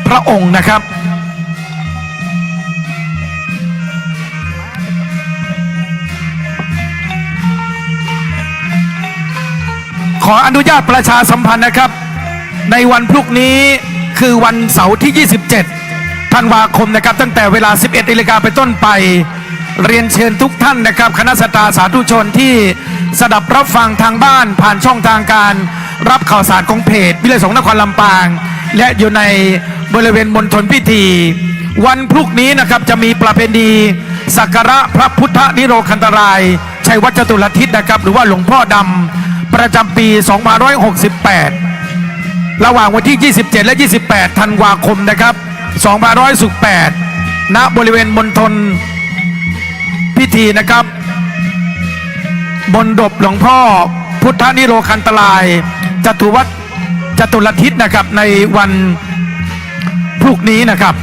พระองค์นะครับ ขออนุญาตประชาสัมพันธ์นะครับ ในวันพรุ่งนี้คือวันเสาร์ที่ยี่สิบเจ็ดธันวาคมนะครับ ตั้งแต่เวลาสิบเอ็ดนาฬิกาเป็นต้นไป เรียนเชิญทุกท่านนะครับ คณะศรัทธาสาธุชนที่สดับรับฟังทางบ้านผ่านช่องทางการรับข่าวสารของเพจวิทยุสงฆ์นครลำปาง และอยู่ในบริเวณมณฑลพิธี วันพรุ่งนี้นะครับ จะมีประเพณีสักการะพระพุทธนิโรคันตราย ชัยวัฒน์จตุรทิศนะครับ หรือว่าหลวงพ่อดำ ประจำปีสองพันห้าร้อยหกสิบแปด ระหว่างวันที่ยี่สิบเจ็ดและยี่สิบแปดธันวาคมนะครับ สองพันห้าร้อยหกสิบแปด ณ บริเวณมณฑลพิธีนะครับ มณฑปหลวงพ่อพุทธนิโรคันตราย จตุวัฒน์จตุรทิศนะครับ ในวันพรุ่งนี้นะครับ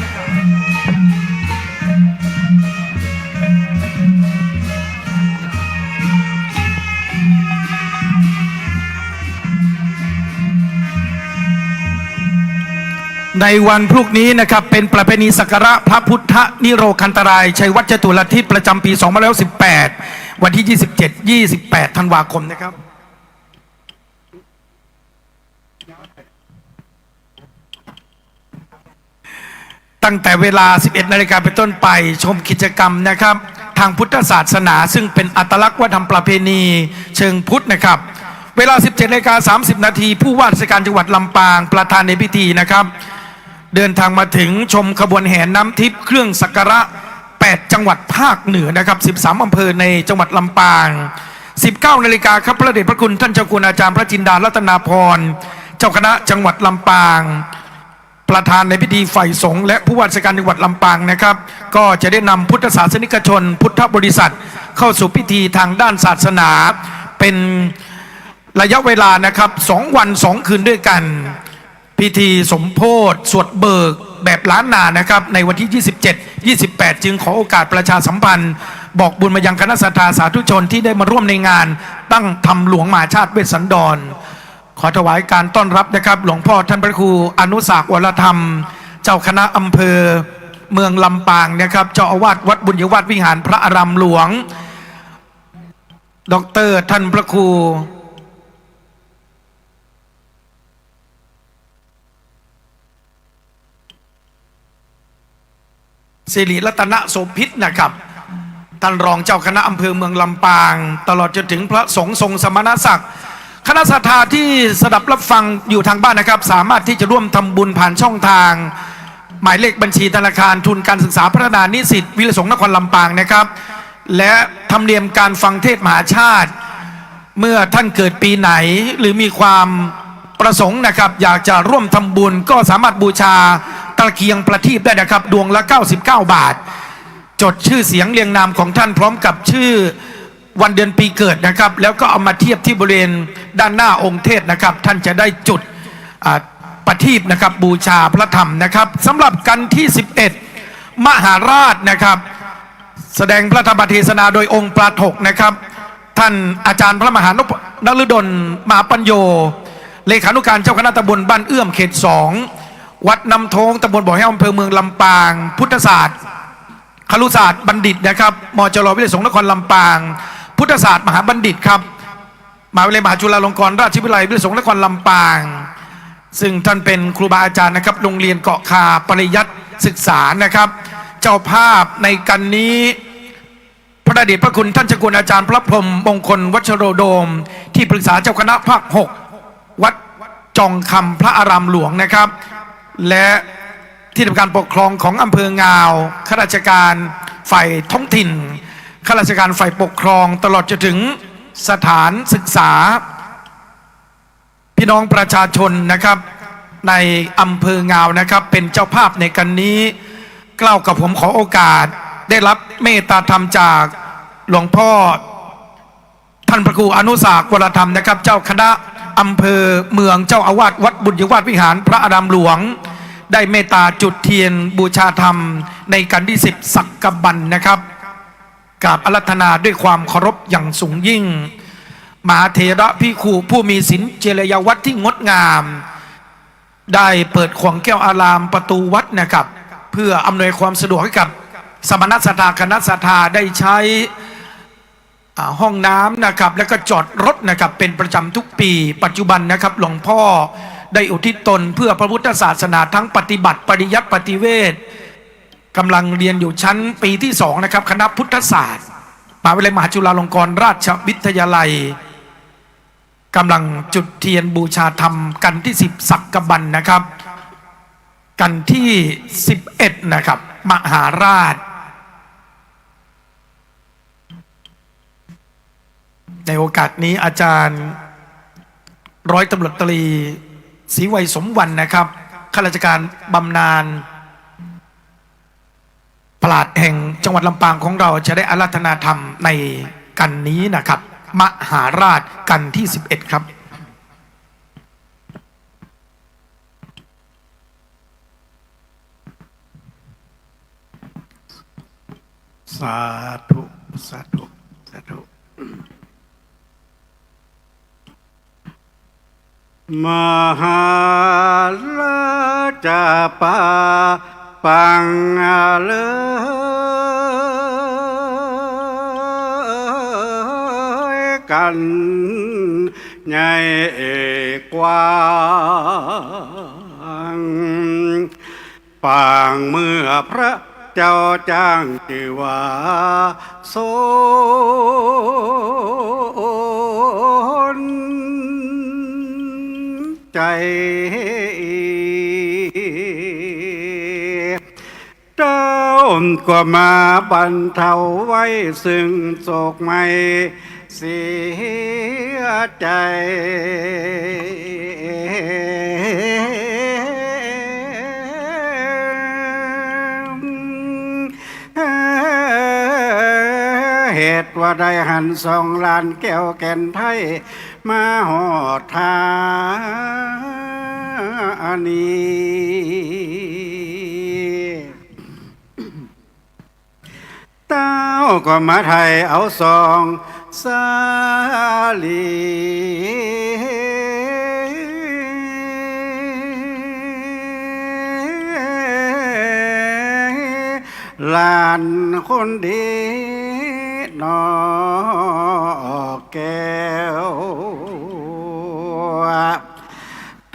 ในวันพรุ่งนี้นะครับ เป็นประเพณีสักการะพระพุทธนิโรคันตราย ชัยวัฒน์จตุรทิศ ประจำปีสองพันห้าร้อยหกสิบแปด วันที่ยี่สิบเจ็ด ยี่สิบแปดธันวาคมนะครับ ตั้งแต่เวลาสิบเอ็ดนาฬิกาเป็นต้นไป ชมกิจกรรมนะครับ ทางพุทธศาสนา ซึ่งเป็นอัตลักษณ์วัฒนธรรมประเพณีเชิงพุทธนะครับ เวลาสิบเจ็ดนาฬิกาสามสิบนาที ผู้ว่าราชการจังหวัดลำปาง ประธานในพิธีนะครับ เดินทางมาถึง ชมขบวนแห่น้ำทิพย์เครื่องสักการะแปดจังหวัดภาคเหนือนะครับ สิบสามอำเภอในจังหวัดลำปาง สิบเก้านาฬิกาครับ พระเดชพระคุณท่านเจ้าคุณอาจารย์พระจินดารัตนาภรณ์ เจ้าคณะจังหวัดลำปาง ประธานในพิธีฝ่ายสงฆ์และผู้ว่าราชการจังหวัดลำปางนะครับ ก็จะได้นำพุทธศาสนิกชน พุทธบริษัท เข้าสู่พิธีทางด้านศาสนา เป็นระยะเวลานะครับ สองวันสองคืนด้วยกัน พิธีสมโภชสวดเบิกแบบล้านนานะครับ ในวันที่ยี่สิบเจ็ด ยี่สิบแปด จึงขอโอกาสประชาสัมพันธ์ บอกบุญมายังคณะศรัทธาสาธุชนที่ได้มาร่วมในงานตั้งธรรมหลวงมหาชาติเวสสันดร ขอถวายการต้อนรับนะครับ หลวงพ่อท่านพระครูอนุสาค วรธรรม เจ้าคณะอำเภอเมืองลำปางนะครับ เจ้าอาวาสวัดบุญญวาสวิหารพระอารามหลวง ด็อกเตอร์ท่านพระครู สิริรัตนโสภิตนะครับ ท่านรองเจ้าคณะอำเภอเมืองลำปาง ตลอดจนถึงพระสงฆ์ทรงสมณศักดิ์ คณะศรัทธาที่สดับรับฟังอยู่ทางบ้านนะครับ สามารถที่จะร่วมทำบุญผ่านช่องทาง หมายเลขบัญชีธนาคารทุนการศึกษาพัฒนานิสิตวิทยาลัยสงฆ์นครลำปางนะครับ และธรรมเนียมการฟังเทศน์มหาชาติ เมื่อท่านเกิดปีไหนหรือมีความประสงค์นะครับ อยากจะร่วมทำบุญ ก็สามารถบูชาตะเกียงประทีปได้นะครับ ดวงละเก้าสิบเก้าบาท จดชื่อเสียงเรียงนามของท่านพร้อมกับชื่อวันเดือนปีเกิดนะครับ แล้วก็เอามาเทียบที่บริเวณด้านหน้าองค์เทศน์นะครับ ท่านจะได้จุด อ่า ประทีปนะครับ บูชาพระธรรมนะครับ สำหรับกันที่สิบเอ็ดมหาราชนะครับ แสดงพระธรรมเทศนาโดยองค์ปาฐกนะครับ ท่านอาจารย์พระมหานพ นฤดล มหาปัญโญ เลขานุการเจ้าคณะตำบลบ้านเอื้อมเขตสอง วัดน้ำโท้ง ตำบลบ่อแฮ้ว อำเภอเมืองลำปาง พุทธศาสตร์ คฤหัสถ์บัณฑิตนะครับ มจร วิทยาลัยสงฆ์นครลำปาง พุทธศาสตร์มหาบัณฑิตครับ มหาวิทยาลัยมหาจุฬาลงกรณราชวิทยาลัย วิทยาลัยสงฆ์นครลำปาง ซึ่งท่านเป็นครูบาอาจารย์นะครับ โรงเรียนเกาะคาปริยัติศึกษานะครับ เจ้าภาพในกัณฑ์นี้ พระเดชพระคุณท่านเจ้าคุณอาจารย์พระพรหมมงคลวัชโรดม ที่ปรึกษาเจ้าคณะภาคหก วัดจองคำพระอารามหลวงนะครับ และที่ทำการปกครองของอำเภองาว ข้าราชการฝ่ายท้องถิ่น ข้าราชการฝ่ายปกครอง ตลอดจนถึงสถานศึกษา พี่น้องประชาชนนะครับ ในอำเภองาวนะครับ เป็นเจ้าภาพในกัณฑ์นี้ เกล้ากับผมขอโอกาสได้รับเมตตาธรรมจากหลวงพ่อ ท่านพระครูอนุสากวรธรรมนะครับ เจ้าคณะอำเภอเมือง เจ้าอาวาสวัดบุญยวาสวิหารพระอารามหลวง ได้เมตตาจุดเทียนบูชาธรรมในกัณฑ์ที่สิบสักกบันนะครับ กราบอาราธนาด้วยความเคารพอย่างสูงยิ่ง มหาเถระภิกขุผู้มีศีลจริยวัตรที่งดงาม ได้เปิดขวงแก้วอารามประตูวัดนะครับ เพื่ออำนวยความสะดวกให้กับสมณศรัทธาคณะศรัทธาได้ใช้ อ่า ห้องน้ำนะครับ และก็จอดรถนะครับ เป็นประจำทุกปี ปัจจุบันนะครับ หลวงพ่อได้อุทิศตนเพื่อพระพุทธศาสนา ทั้งปฏิบัติปริยัติปฏิเวท กำลังเรียนอยู่ชั้นปีที่สองนะครับ คณะพุทธศาสตร์ มหาวิทยาลัยมหาจุฬาลงกรณราชวิทยาลัย กำลังจุดเทียนบูชาธรรมกัณฑ์ที่สิบสักกบันนะครับ กัณฑ์ที่สิบเอ็ดนะครับ มหาราช ในโอกาสนี้อาจารย์ร้อยตำรวจตรีศรีวัยสมวรรณนะครับ ข้าราชการบำนาญ ปราชญ์แห่งจังหวัดลำปางของเราจะได้อาราธนาธรรมในกัณฑ์นี้นะครับ มหาราชกัณฑ์ที่สิบเอ็ดครับ สาธุ สาธุ สาธุ มหาราชจะปาปังเอย กัณฑ์ใหญ่กว้าง ปางเมื่อพระเจ้าจ้างจื้อว่าสนใจ เต้าก็มาบรรเทาไว้ซึ่งโศกไม่ เสียใจ เหตุว่าได้หันสองหลานแก้วแก่นไทยมาฮอดธานี เต้าก็มาไถ่เอาสองสาลี หลานคนดีนอกแก้ว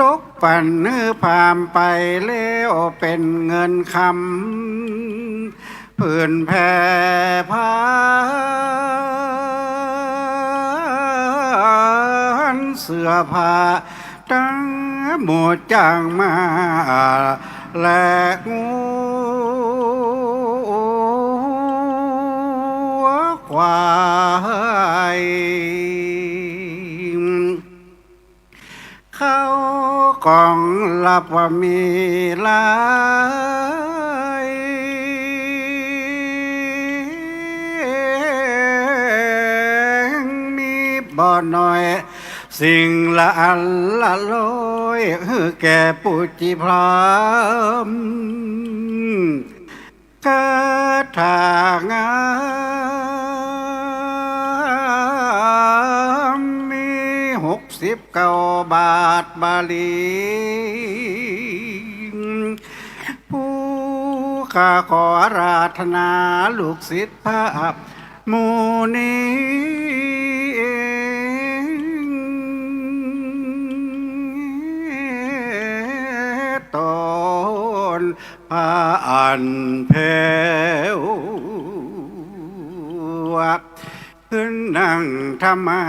ตกปันหื้อผามไปแล้วเป๋นเงินคำ ผืนแพร่ผ้า เสื้อผ้า ตึงหมู่จ้างม้า และงัวควาย ข้าวของลับว่ามีหลาย มีบ่น้อย สิ่งละอันละร้อย หื้อแก่ผู้ตี้พร้อม คาถางามมีหกสิบเก้าบาทบาลี ข้าขออาราธนาลูกศิษย์พระมุนี ตนพระอันแผ้ว ขึ้นนั่งธรรมา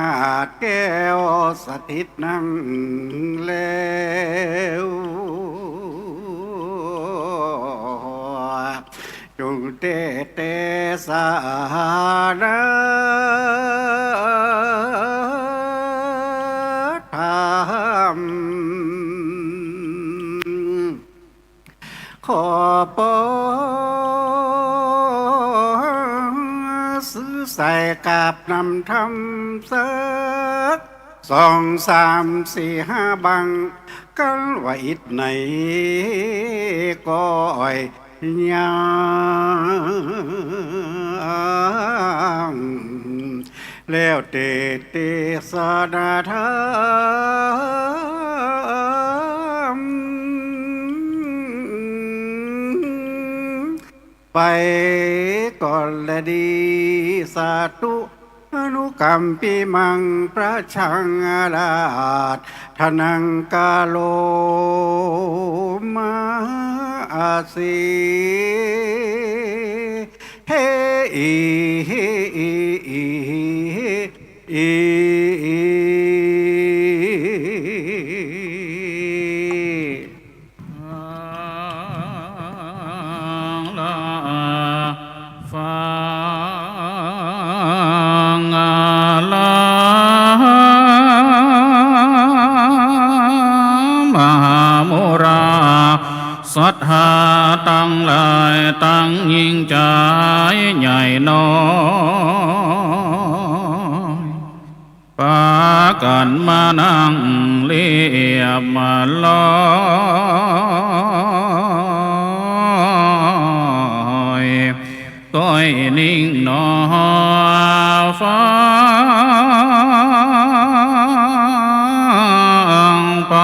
สน์แก้วสถิตนั่งแล้ว จุ่งเตเตสานาธรรม ขอปอ ซื่อใส่กราบนำธรรมสักสองสามสี่ห้าบั้ง กันว่าอิดไหนก็อ่อยยัง แล้วเตเตสนาธรรม ไปก่อนและดี สาธุอนุกัมปิมัง ประชังอาราธนัง กาโรมาอาสี เฮ อี อี อี อี อี ลาฟังลา มหามุรา ศรัทธาตังหลาย ตังยิ่งจายใหญ่น้อย ปากั๋นมานั่งเรียบร้อย ก้อยนิ่งหนอฟังไป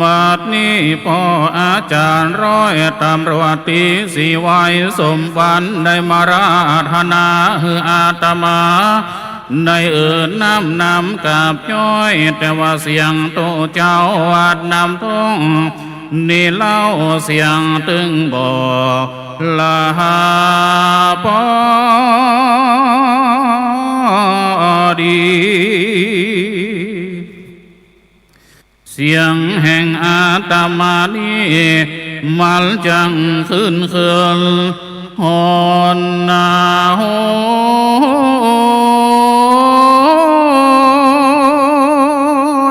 บัดนี้ป้ออาจ๋ารย์ร้อยตำรวจตรีศรีไวสมบัติได้มาอาราธนาหื้ออาตมา ได้เอิ้นน้ำนำกราบย้อย แต่ว่าเสียงตุ๊เจ้าวัดน้ำทุ่ง นี่เล่าเสียงตึงบ่ลาปอดี เสียงแห่งอาตมานี้ มันจั้งขึ้นเคินหอนหนาหอ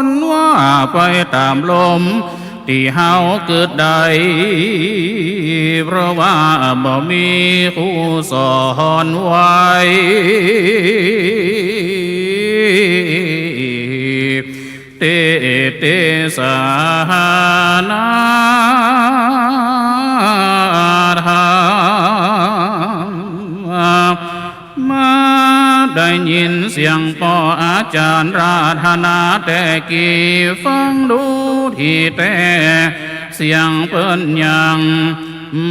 นว่าไปต๋ามลม ตี้เฮาเกิดได้ เพราะว่าบ่มีครูสอนไว้ เตเตสานาธรรม มาได้ยินเสียงป้ออาจ๋ารย์อาราธนาแต่กี้ ฟังดูตี้แต๊ เสียงเปิ้นยัง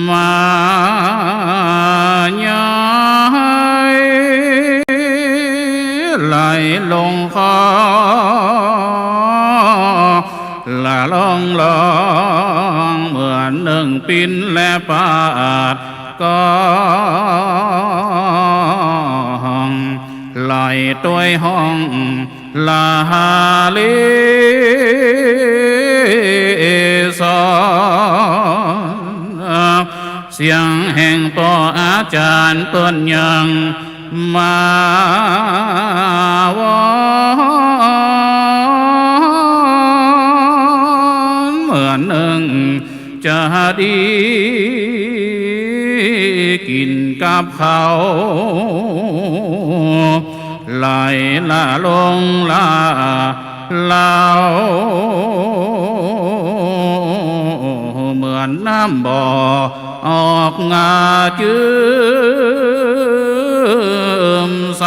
มาย้าย ไหลลงคอ ละลองลองเหมือนนึ่งปิ้นและปาด ก้อง ไหลตวยห้องละหาลีสอน เสียงแห่งป้ออาจ๋ารย์เปิ้นยัง มาวอนเหมือนนึ่งจะดีกิ๋นกับข้าว ไหลละลงละลาว เหมือนน้ำบ่อออกงาจื้มใส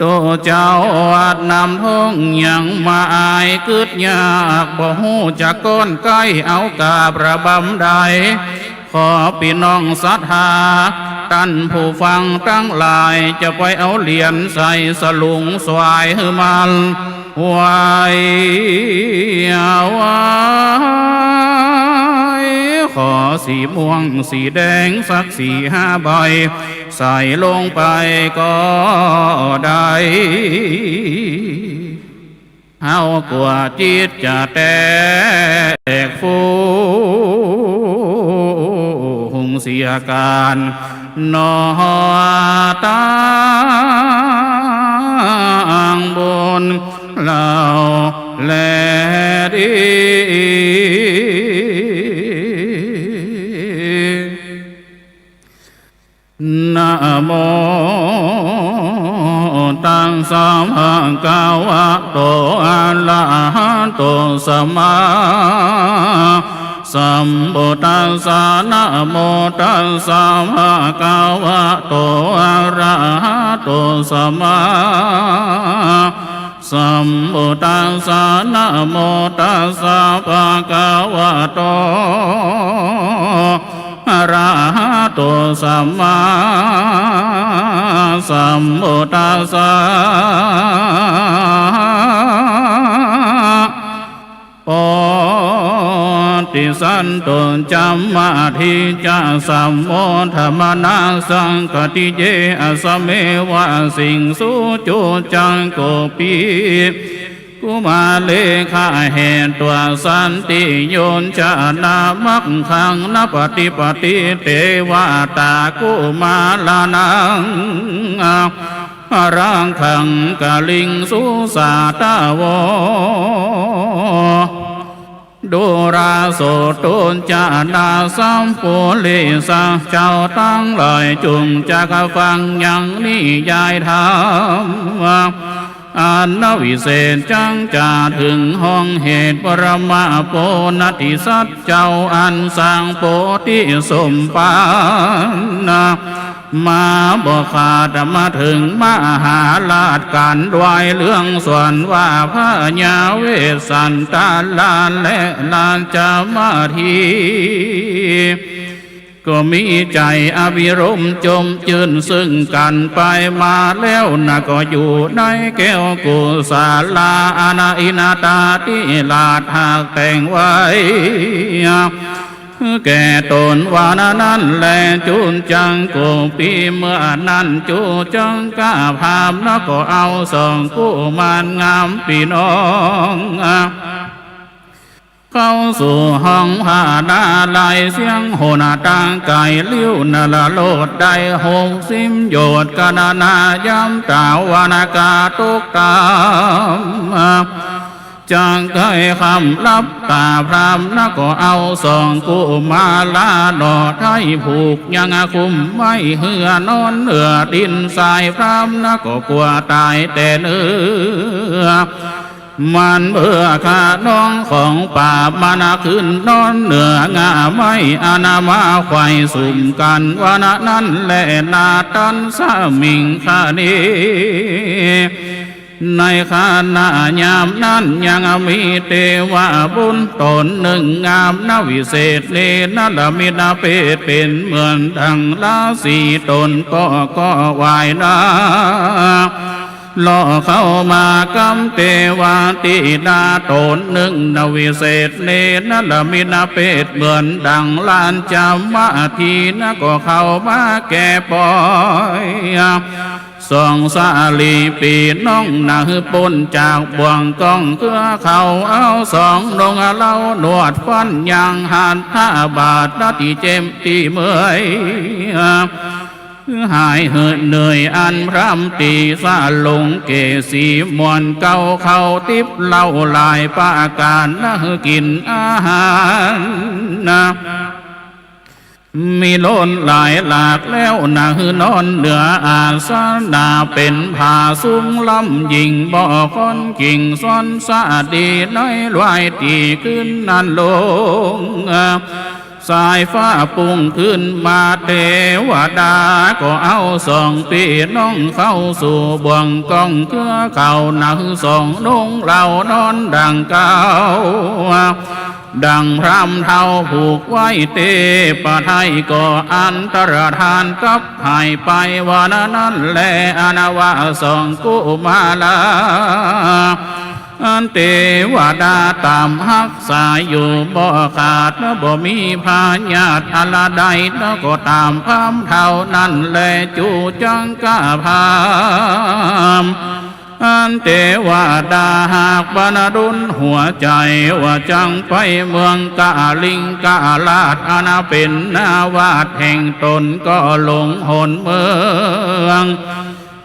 ตุ๊ เจ้าวัดน้ำท่งยังมาอายกึ๊ดยาก บ่ฮู้จักก้อนใก้เอากราบระบำใด ขอปี้น้องศรัทธา ต้านผู้ฟังตังหลาย จะไปเอาเหรียญใส่สลุงสวายหื้อมัน ไหว้ ไหว้ ขอสีม่วงสีแดงสักสี่ห้าใบ ใส่ลงไปก็ได้ เฮากลัวจิตจะแตกฟูงเสียก๋าน หนอ ตางบุญเฮาแลดี นะโม ตัสสะ ภะคะวะโต อะระหะโต สัมมาสัมพุทธัสสะ นะโม ตัสสะ ภะคะวะโต อะระหะโต สัมมา สัมพุทธัสสะ นะโมตัสสะ ภะคะวะโต อะระหะโต สัมมาสัมพุทธัสสะ โพธิสัตว์ ตุ จัมมา ทิ จะ สัมโมทะมะนะ สังฆัตติ เย อะสะเมวะ สิงสุ จุ จัง โก ปี กุมาเร ขะเหตัสสันติ โย จะ นะ มัคคัง นะ ปะติ ปะติ เต วะ ตะ กุมาระ นัง อะระคัง กะลิง สุ สา ตะ โว ดูรา โส ตุ จะ นะ สัพปุริสะ เจ้าตังหลาย จุ่งจักฟังยังนิยายธรรม อันวิเศษจักจะเถิงห้องเหตุ ปรมาโพนัตถิสัตว์เจ้า อันสร้างโพธิสมภาร มาบ่ขาด มาเถิงมหาราช ก๋านดวยเรื่องสวนว่า พญาเวสสันดราช และราชมาถี ก็มีใจ๋อภิรมย์จมจื้นซึ่งกั๋นไปมาแล้วนะ ก็อยู่ในแก้วกุศลา อันอินทาธิราชหากแต่งไว้ แก่ต๋นวาระนั้นแล จุ จัง โก ปี เมื่อนั้นจุ จังกะพราหมณ์นะ ก็เอาสองกุมารงามปี้น้อง เข้าสู่ห้องพระนารายณ์ เสียงโห่ตังไก๋ลิ้ว นรโลดได้หกสิบโยชน์ กะนะนะยามต๋า วรรณกาตกต๋าม จักใก้ค่ำลับต๋า พราหมณ์นะ ก็เอาสองกุมาราหน่อไท้ผูกยังคุมไว้ เฮือนอนเหนือดินทราย พราหมณ์นะ ก็กั๋วต๋ายแต่เนื้อ มันเปื้อข้าน้องของป่า มันขึ้นนอนเหนืองาไม้ อันมาไขว่สุมกั๋น วาระนั้นแลนา ตัสมิง คเณ ในขณะยามนั้นยังมีเตวบุตรต๋นนึ่งงามนะ วิเศษเนรมิตเปศเป๋นเหมือนดังราศีต๋น ก็ ก็ไหว้นะ เลาะเข้ามากำเตวาธิดาต๋นนึ่งนะ วิเศษเนรมิตเปศเหมือนดังราชมาถีนะ ก็เข้ามาแก่ปอย สองสาลีปี้น้องนะ หื้อป๊นจากบ่วงกองเกลือ เขาเอาสองนงเล้าหนวดฟัน ยังหัตถบาทนะ ตี้เจ็บตี้เมื่อย หายเหือดเหนื่อย อันพร่ำตี้สะหลงเกศรี ม่วนเกล้าเข้าติ๊บเหล้าหลายประก๋านนะ หื้อกิ๋นอาหารนะ มีล้นหลายหลากแล้วนะ หื้อนอนเหนืออาสนะ เป๋นผ้าสุงล้ำยิ่ง บ่อค้อนกิ่งซ้อนสะดี ในรายตี้ขึ้นนั้นลง สายฟ้าปุ้งขึ้นมา เตวดาก็เอาสองปี้น้องเข้าสู่บ่วงกองเครือเขา หนังสองนุ่งเหล่านอนดั่งเก่า ดั่งพราหมณ์เฒ่าผูกไว้ เตปะไทยก็อันตรธานกับหายไป วันนั้นแล อันว่าสองกุมารา อันเตวดาต๋ามฮักษาอยู่บ่ขาด บ่มีพยาธิอันใด แล้วก็ต๋ามพราหมณ์เฒ่านั้นแล จูจังก้าพราหมณ์ อันเตวดาหากบันดลหัวใจ๋ ว่าจักไปเมืองกาลิงกราช อันเป๋นนาวาสแห่งต๋น ก็ลงหนเมือง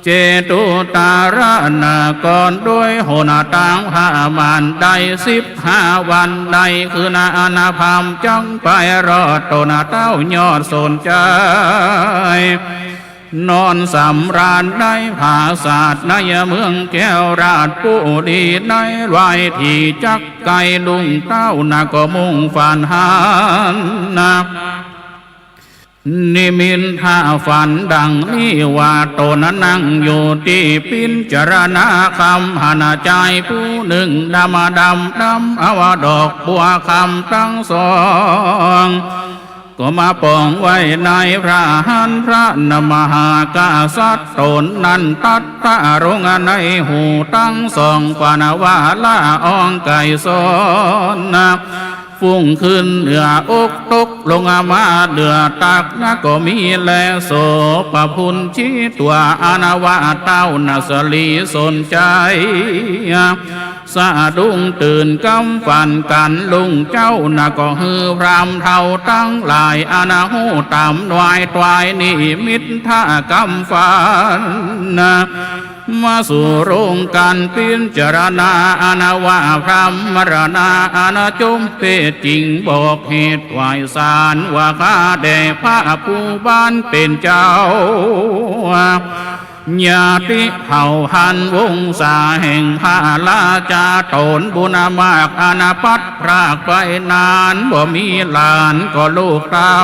เจตุตารนคร โดยหนตางผ้าม่านได้สิบห้าวัน ได้คืนอันพราหมณ์จักไปรอด ต๋นเต้ายอดสนใจ๋ นอนสำราญในผาสาท ในเมืองแก้วราชบุรี ในวัยตี้จักใก้ลุงเต้า นักก็มุ่งฝันหันนะ นิมิตถ้าฝันดังนี้ว่า ต๋นนั่งอยู่ตี้ปิ๋นจารณาคำ หันจายผู้นึ่งดำดำดำ เอาดอกบัวคำตังสอง ก็มาป๋องไว้ในพระหัตถ์ พระนมหากษัตริย์ต๋นนั้นตรัสลงในหูตังสอง ขวัญว่าละอองไกรสร ฟุ้งขึ้นเหนืออก ตกลงมาเหนือตัก นักก็มีแลโสภะพุญชีตั๋ว อันว่าเต้านาสลีสนใจ๋ สะดุ้งตื่นกำฝันกั๋น ลุงเจ้านักก็หื้อพราหมณ์เฒ่าตังหลาย อันฮู้ต๋ามนวยตวยนิมิตถ้ากำฝันนะ มาสู่โรงก๋านปิ๋นจารณา อันว่าพราหมณ์มรณา อันจมเปรตจริง บอกเหตุไหว้สารว่า ข้าแด่พระผู้บันเป๋นเจ้า ญาติเผ่าพันธุ์วงศาแห่งพระราชา ต๋นบุญมาก อันพัดพรากไปนาน บ่มีหลานก็ลูกเต้า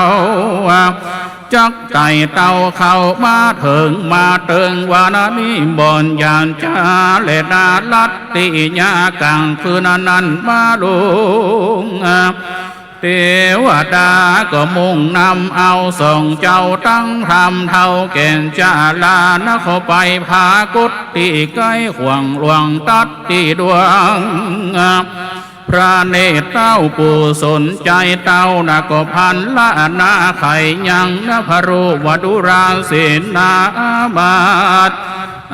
จักไต่เต้าเข้ามาเถิง มาเติงวันนี้บ่อนหยานจา และนารัตติยา ก๋างคืนนั้นมาลุง เตวดาก็มุ่งนำเอาสองเจ้าตังพราหมณ์เฒ่าแก่นจารา นักเข้าไปผากฏตี้ใก้ขวางหลวงตัดตี้ดวง พระเนตรเต้าผู้สนใจ๋เต้านักก็พลันละนาไขยังนะ พระรูปวดุราเสนาอามาตย์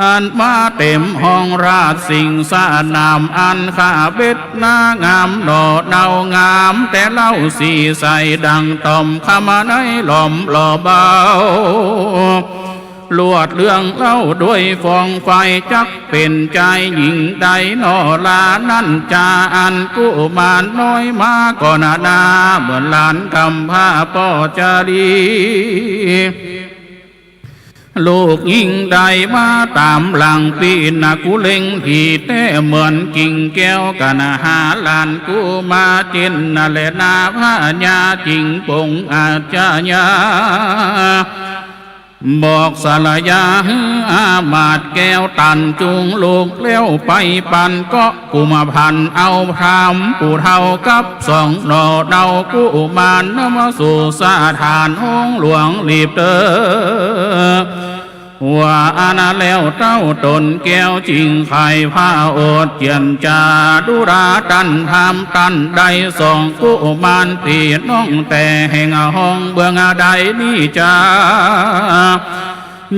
อันมาเต๋มห้องราชสิงสนาม อันข้าเบ็ดนางามหน่อเนางาม แต่เล่าสีใสดั่งต่อมคำในหล่อมหล่อเบา ลวดเรื่องเล่าด้วยฟองไฟ จักเป๋นจายญิงใดหน่อลา นั้นจาอันกุมารน้อยมาก่อนนา เหมือนหลานกำพร้าป้อจารี ลูกญิงใดมาต๋ามหลังปี้นักกุเล็งผีแต๊ เหมือนกิ่งแก้วกั๋นหาหลานกุมาร เจ้นนาแลนาพญาจิ่งปงอาชญา บอกสรยาหื้ออามาตย์แก้วตันจุงลูกแล้วไปปันเกาะกุมภัณฑ์ เอาพราหมณ์ผู้เฒ่ากับสองหน่อเนางกุมารนำมาสู่สถานห้องหลวงหลีบเตอ ว่าอันนั้นแล้วเต้าต๋นแก้วจิ่งไขว่พระโอษฐ์เจียรจาดุราตันธรรมตันใด สองกุมารปี้น้องแต่แห่งห้องเบื้องใดนี้จา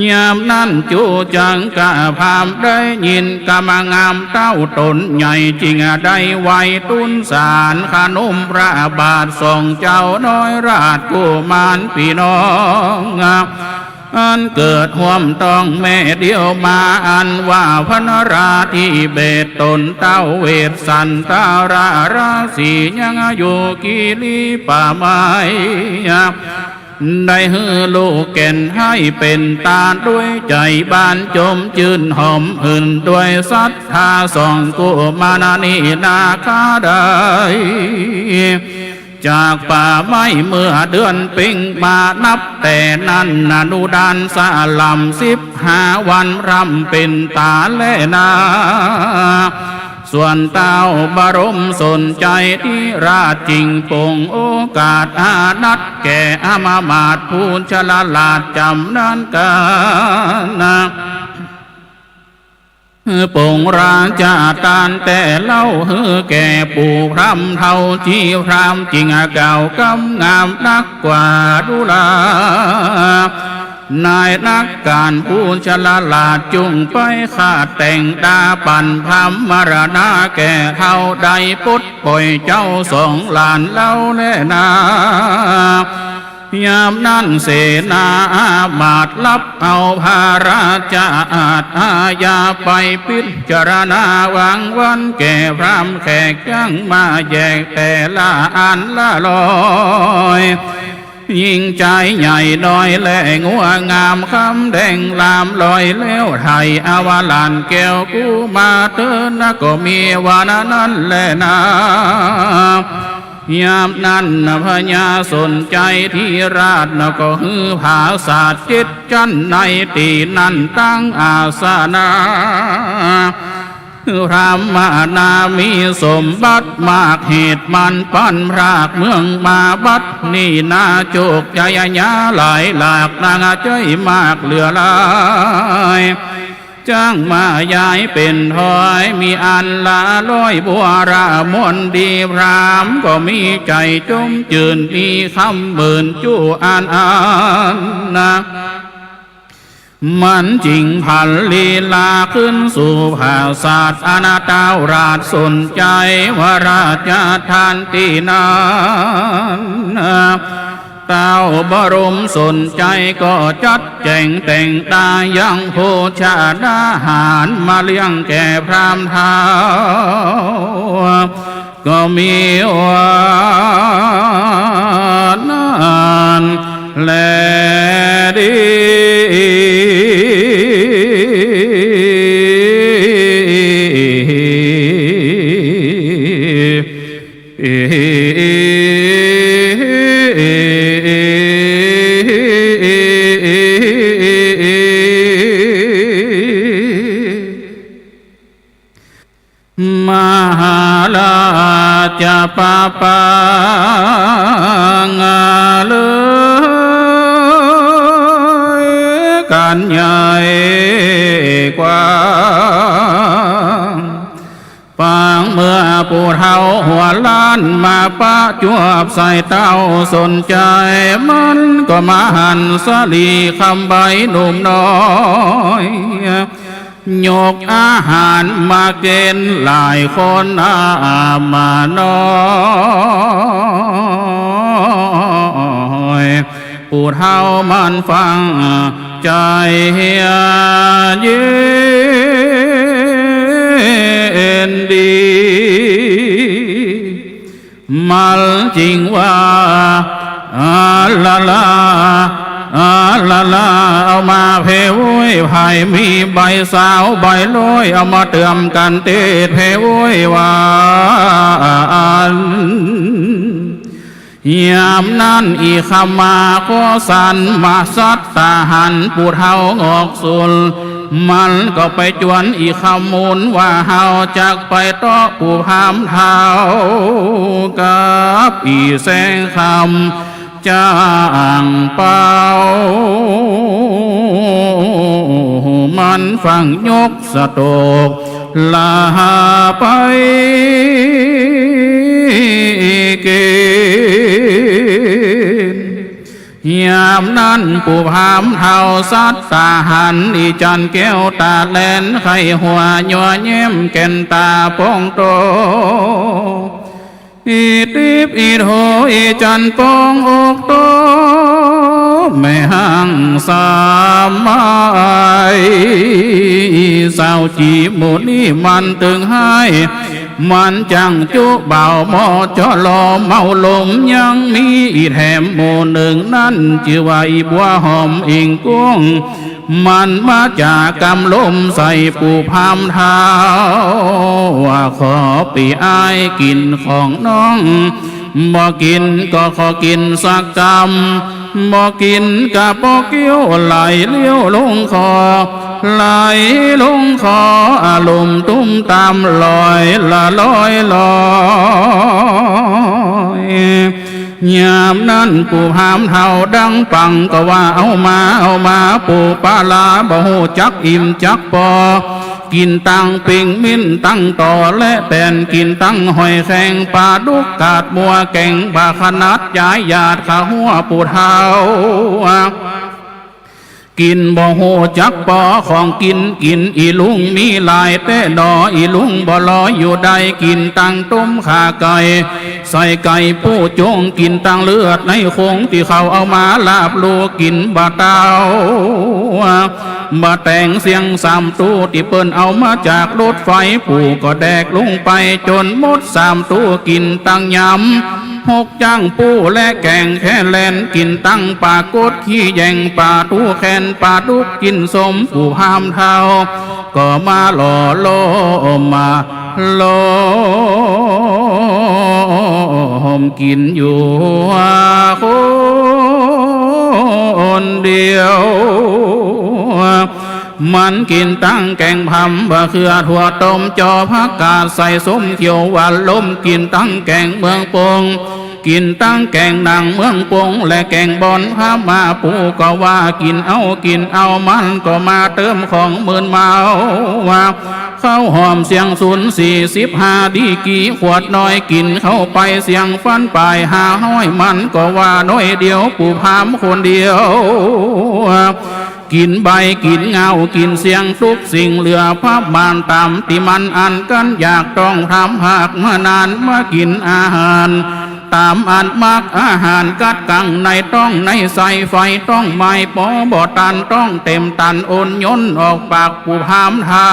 ยามนั้นจูจังก้าพราหมณ์ได้ยินกำงามเต้าต๋นใหญ่จิ่งได้ไหว้ตุ๊นสารขนุมพระบาทสองเจ้าน้อยราชกุมารปี้น้อง อันเกิดฮ่วมต๊องแม่เดียวมา อันว่าพระนราธิเบศรต๋นเต้าเวสสันตราราศียังอยู่กิริป่าไม้ ได้หื้อลูกแก่นให้เป๋นตาด้วยใจ๋บานจมจื้นหอมหื่นด้วยศรัทธาสองกุมารนี้นาคาได้ จากป่าไม้เมื่อเดือนเพ็ญมา นับแต่นั้นนานุดานสะหล่ำ สิบห้าวันร่ำเป๋นต๋าแลนา ส่วนเต้าบรมสนชัยธิราชจึงปลงโอกาสอานัตแก่อำมาตย์ผู้ฉลาดจำนั้นกานะ ปลงราชทานแต่เล่าหื้อแก่ปู่พราหมณ์เฒ่า ชีพราหมณ์จึงกล่าวกำงามนักกว่าดูรา นายนักก๋านผู้ฉลาดจุ่งไปฆ่าแต่งดาปั่นพราหมณ์มรณาแก่เฒ่า ได้ปลดป่อยเจ้าสองหลานเล่าแลนา ยามนั้นเสนาอามาตย์ฮับเอาพระราชอาชญาไปพิจารณาวางวันแก่พราหมณ์แขกจั้งมาแยกแต่ละอันละร้อย ยิ่งใจ๋ใหญ่น้อยและงัวงามคำแดงลามลอยแล้วไถ่อวหลานแก้วกุมารเต๋อนะ ก็มีว่านั้นแลนา ยามนั้นนะพญาสนชัยธิราชนะ ก็หื้อผาสาทเจ็ดจั๊นในตี้นั้นตั้งอาสนะ พราหมณามีสมบัติมาก เหตุมันปันพรากเมืองมาบัดนี้นา โจคชัยยาหลายหลากนางใจ๊มากเหลือหลาย จั้งมาย้ายเป๋นถ้อยมีอันละร้อย บัวระมนดีพราหมณ์ก็มีใจ๋จมจื้น มีคำหมื่นจุอันอันนะ มันจึงผันลีลาขึ้นสู่ผาสาทอันเต้าราชสนชัยวราชทานตี้นั้นนะ เต้าบรมสนชัยก็จัดแจ๋งแต่งตายังโภชนาหารมาเลี้ยงแก่พราหมณ์เฒ่า ก็มีว่านั้นแลดี มหาราชปะปังเลิศกั๋นใหญ่กว้าง ปางเมื่อปู่เฒ่าหัวล้านมาประจวบใส่เต้าสนชัย มันก็มาหันสลีคำใบ้หนุ่มน้อย ยกอาหารมาเก๋นหลายคนอามาน้อย ปู่เฒ่ามันฟังใจ๋เฮียเย็นดี มันจึงว่า อาละละ อาละละ เอามาแผ่โว้ย ใผมีใบซาวใบร้อย เอามาเติมกั๋นเตศน์แผ่โว้ยว่าอั้น ยามนั้นอิขมาโคสันมาสัตตาหันปู่เฒ่างอกสุล มันก็ไปจวนอิขมูลว่าเฮาจักไปเตาะปู่พราหมณ์เฒ่ากับอี่แสงคำ จ้างเป่า มันฟังยกสะโตก ลาไปเก๋น ยามนั้นปู่พราหมณ์เฒ่าสัตตาหัน อี่จันแก้วต๋าแลน ใค่หัวยัวแย้มแก่นต๋าปองโต อี่ติ๊บอี่โถอี่จันปองอกโต แม่ฮังสามาย สาวจี๋หมู่นี้มันตึงฮ้าย มันจั้งจุบ่าวหมอจอหลอเมาลม ยังมีอี่แถมหมู่นึ่งนั้น จื้อว่าอี่บัวหอมอิงกุ้ง มันมาจ๋ากำลมใส่ปู่พราหมณ์เฒ่า ว่าขอปี้อ้ายกิ๋นของน้อง บ่กิ๋นก็ขอกิ๋นสักกำ บ่กิ๋นก็ปอเกี้ยวไหลเลี้ยวลงคอ ไหลลงคออะลุ่มตุ้มต๋ามลอยละลอยลอย ยามนั้นปู่พราหมณ์เฒ่าดังปังก็ว่า เอามา เอามา ปู่ปาลาบ่ฮู้จักอิ่มจักปอ กิ๋นตังปิ้งมินตังต่อและแตน กิ๋นตังหอยแครงป๋าดุกกาดมัวแก๋งบ่าขนาดยายหยาดข้าหัวปู่เฒ่า กิ๋นบ่ฮู้จักปอของกิ๋น กิ๋น อี่ลุงมีหลายแต๊หนอ อี่ลุงบ่ลอยอยู่ได้ กิ๋นตังต้มข่าไก่ ใส่ไก่ปูจ๋ง กิ๋นตังเลือดในโคงตี้เขาเอามาลาบลู่ กิ๋นบ่าเต้า บ่าแต๋งเสี้ยงสามตู้ตี้เปิ้นเอามาจากรถไฟ ปู่ก็แดกลงไปจ๋นหมดสามตู้ กิ๋นตังยำ หกจ้างปูและแก๋งแคแลน กิ๋นตังป๋ากดขี้แยง ป๋าทูแคน ป๋าดุก กิ๋นส้ม ปู่พราหมณ์เฒ่าก็มาหล่อโลม มาโลมกิ๋นอยู่คนเดียว มันกิ๋นตังแก๋งผำ บ่าเขือ ถั่วต้ม จอผักกาด ใส่ส้มเขียวหวาน ลม กิ๋นตังแก๋งเมืองปง กิ๋นตังแก๋งหนังเมืองปง และแก๋งบ่อนพม่า ปู่ก็ว่า กิ๋นเอา กิ๋นเอา มันก็มาเติมของมึนเมา ว่าข้าวหอมเสี้ยงศูนย์สี่สิบห้าดีกรี ขวดน้อย กิ๋นเข้าไปเสี้ยงฟันป๋ายห้าฮ้อย มันก็ว่าน้อยเดียว ปู่พราหมณ์คนเดียว กิ๋นใบกิ๋นเงา กิ๋นเสี้ยงตุ๊กสิ่งเหลือ พม่านต๋ามตี้มันอั้นกั๋นอยาก ต้องทำหากเมื่อนาน มากิ๋นอาหารต๋ามอันมัก อาหารกัดกังในต๊องในไส้ ไฟต๊องไหม้ปอบ่ตัน ต๊องเต็มตัน อ่อนหย่นออกปาก ปู่พราหมณ์เฒ่า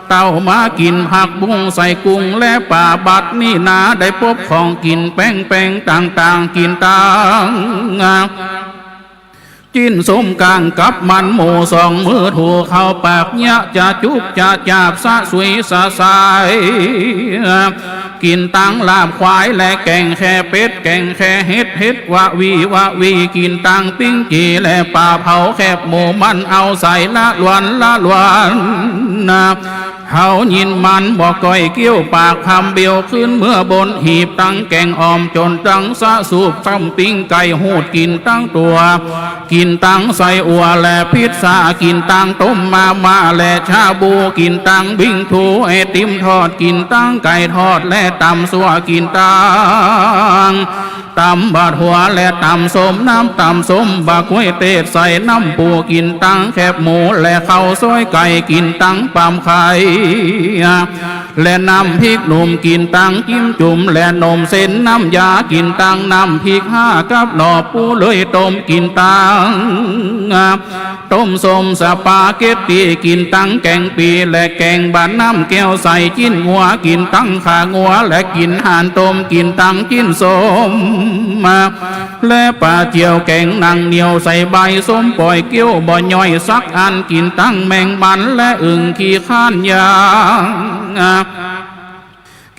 เต้ามากิ๋นผักบุ้งใส่กุ้งและป๋า บัดนี้นาได้ปบของกิ๋นแปงๆต่างๆ กิ๋นตัง จิ๊นส้มก้างกับมันหมู สองมือถูเข้าปาก เยียะจะจุบจะจาบ สะสุยสะสาย กิ๋นตังลาบควายและแก๋งแค่เป็ด แก๋งแค่เห็ด เห็ดวะวีวะวี กิ๋นตังปิ้งจี่และป๋าเผา แคบหมูมันเอาใส่ละลวนละลวน เฮายินมันบ่ก้อยเกี้ยวปาก พร่ำเบลขึ้นเมือบน หีบตังแก๋งอ่อมจ๋นตังสะสูบ ซ้ำปิ้งไก่หูดกิ๋นตังตั๋ว กิ๋นตังไส้อั่วและพิซซ่า กิ๋นตังต้มมาม่าและชาบู กิ๋นตังบิงทู ไอติมทอด กิ๋นตังไก่ทอดและตำซั่ว กิ๋นตัง ตำบ่าถั่วและตำส้ม น้ำตำส้มบ่าก๊วยเตศใส่น้ำปู กิ๋นตังแคบหมูและข้าวซอยไก่ กิ๋นตังปำไข่ และน้ำพริกหนุ่ม กิ๋นตังจิ้มจุ่มและหนมเส้นน้ำยา กิ๋นตังน้ำพริกห้ากับหน่อปูเลยต้ม กิ๋นตัง ต้มส้มสปาเก็ตตี้ กิ๋นตังแก๋งปีและแก๋งบ่าน้ำแก้วใส่จิ๊นงัว กิ๋นตังข่างัวและกิ๋นห่านต้ม กิ๋นตังจิ๊นส้ม และป๋าเจียวแก๋งหนังเหนียวใส่ใบส้มป่อยเกี้ยวบ่ย่อยสักอัน กิ๋นตังแมงมันและอึ่งขี้คร้านย่าง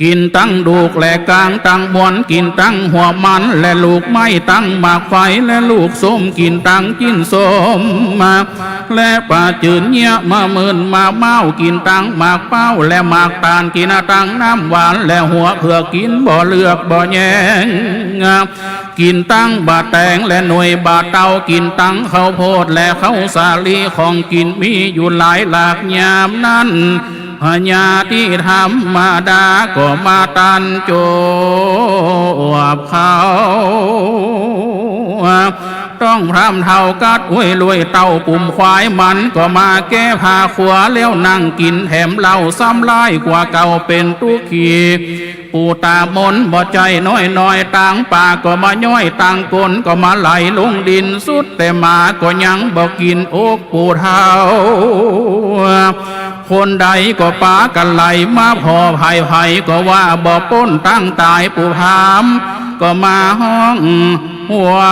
กิ๋นตังดูกและก้างตังมวล กิ๋นตังหัวมันและลูกไม้ ตังหมากไฟและลูกส้ม กิ๋นตังจิ๊นส้ม และป๋าจืนเยียะมามื่นมาเม้า กิ๋นตังหมากเป๊าและหมากตาล กิ๋นตังน้ำหวานและหัวเผือก กิ๋นบ่เลือกบ่แยง กิ๋นตังบ่าแตงและหน่วยบ่าเต้า กิ๋นตังข้าวโพดและข้าวสาลี ของกิ๋นมีอยู่หลายหลาก ยามนั้น พญาตี้ธรรมดาก็มาตันจวบเขา ต้องพร่ำเฒ่ากัดอ้วยรวยเต้า ปุ่มควายมันก็มาแก้ผ้าครัว แล้วนั่งกิ๋นแถมเหล้าซ้ำหลายกว่าเก่า เป๋นตุ๊กขี ปู่ตามนบ่ใจ้น้อยๆ ตางป๋าก็มาย้อย ตางก้นก็มาไหลลงดิน สุดแต่หมาก็ยังบ่กิ๋นอกปู่เฒ่า คนใดก็ปากั๋นไหลมาผ่อ ใผๆก็ว่าบ่ป๊น ตังต๋ายปู่พราหมณ์ก็มาฮ้อง ไหว้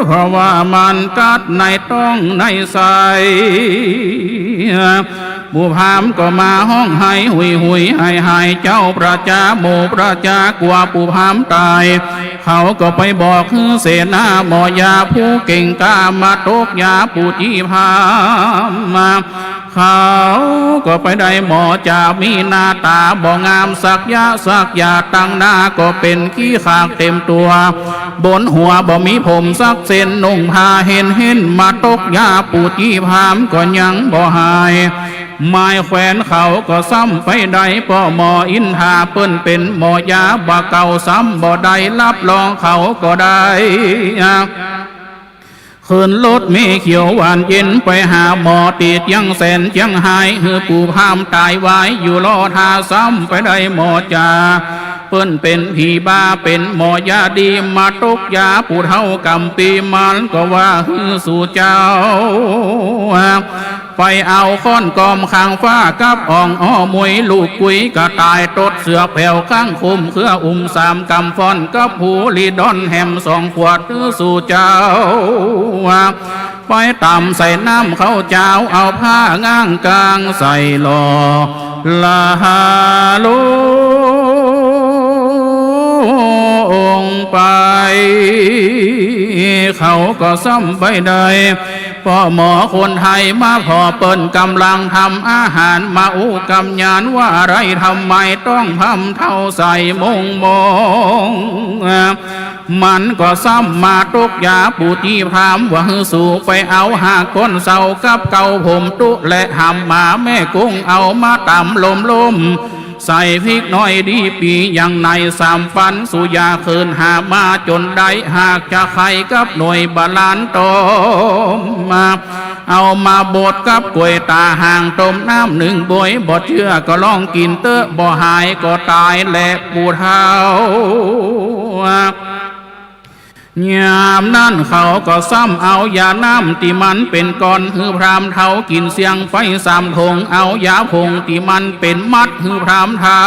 เพราะว่ามันกัดในต๊องในไส้ ปู่พราหมณ์ก็มาฮ้องไห้หุยหุยหายหาย เจ้าประจาหมู่ประจากลัวปู่พราหมณ์ต๋าย เขาก็ไปบอกหื้อเสนาหมอยาผู้เก่งกล้ามาตกยาปู่จี้พราหมณ์มา เขาก็ไปได้หมอจ๋ามีหน้าต๋าบ่งามสักยะสักหยาด ตังหน้าก็เป๋นขี้ขากเต๋มตั๋ว บนหัวบ่มีผมสักเส้น นุ่งผ้าเห็นเห็นมาตกยาปู่จี้พราหมณ์ก็ยังบ่หาย หมายแขวนเขาก็ซ้ำไปได้ ป้อหมออินทาเปิ้นเป๋นหมอยาบ่าเก่า ซ้ำบ่ได้ฮับรองเขาก็ได้ ขึ้นรถเมล์เขียวหวานเย็นไปหาหมอตี้เจียงแสนเจียงฮาย หื้อปู่พราหมณ์ต๋ายวายอยู่รอท่า ซ้ำไปได้หมอจ๋า เปิ้นเป๋นผีบ้าเป๋นหมอยาดี มาตกยาปู่เฒ่าก๋ำปี๋ มันก็ว่าหื้อสู่เจ้า ไปเอาค้อนกอมคางฟ้ากับอ่องอ้อมุย ลูกกุยกระต่ายตดเสือแผวข้างคุมเครืออุ้มสามกำฟ้อนกับฮูริดอนแหมสองขวดหื้อสู่เจ้า ไปต๋ำใส่น้ำข้าวเจ้า เอาผ้าง้างกางใส่หล่อ ละหาลงไป เขาก็ซ้ำไปได้ ป้อหมอคนไทยมาผ่อ เปิ้นก๋ำลังทำอาหาร มาอู้กำยานว่าอะไร ทำไมต้องพร่ำเฒ่าใส่มงมง มันก็ซ้ำมาตกยาปู่จี้พราหมณ์ ว่าหื้อสู่ไปเอาหากก้นเสากับเก่าผมตุ๊และหำหมาแม่กุ้ง เอามาต๋ำลมๆ ใส่พริกน้อยดีปี๋ อย่างในสามปัน สู่อย่าเขินหามาจ๋นได้ หากจะไข่กับหน่วยบาลานต้มมา เอามาบดกับก๋วยต๋าห่าง ต้มน้ำนึ่งบวย บ่เจื้อก็ลองกิ๋นเต๊อะ บ่หายก็ต๋ายแหละปู่เฒ่า ยามนั้นเขาก็ซ้ำเอายาน้ำตี้มันเป๋นก้อนหื้อพราหมณ์เฒ่ากิ๋นเสี้ยงไปสามถง เอายาผงตี้มันเป๋นมัดหื้อพราหมณ์เฒ่า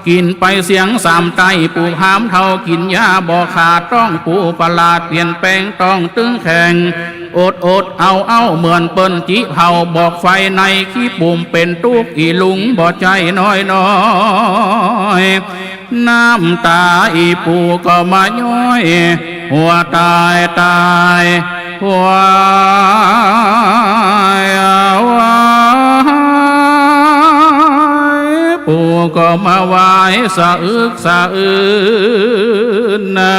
กิ๋นไปเสี้ยงสามไต้ ปู่พราหมณ์เฒ่ากิ๋นยาบ่ขาด ต้องปูประหลาดเปลี่ยนแป๋ง ต้องตึงแข็ง อดอดเอาเอาเหมือนเปิ้นจิเผา บอกไฟในขี้ปุ่มเป๋นตุ๊กข์อี่ลุงบ่ใจ้น้อยน้อย น้ำต๋าอี่ปู่ก็มาย้อย หัวต๋ายต๋าย หัว ปู่ก็มาไหว้สะอึกสะอื้นนะ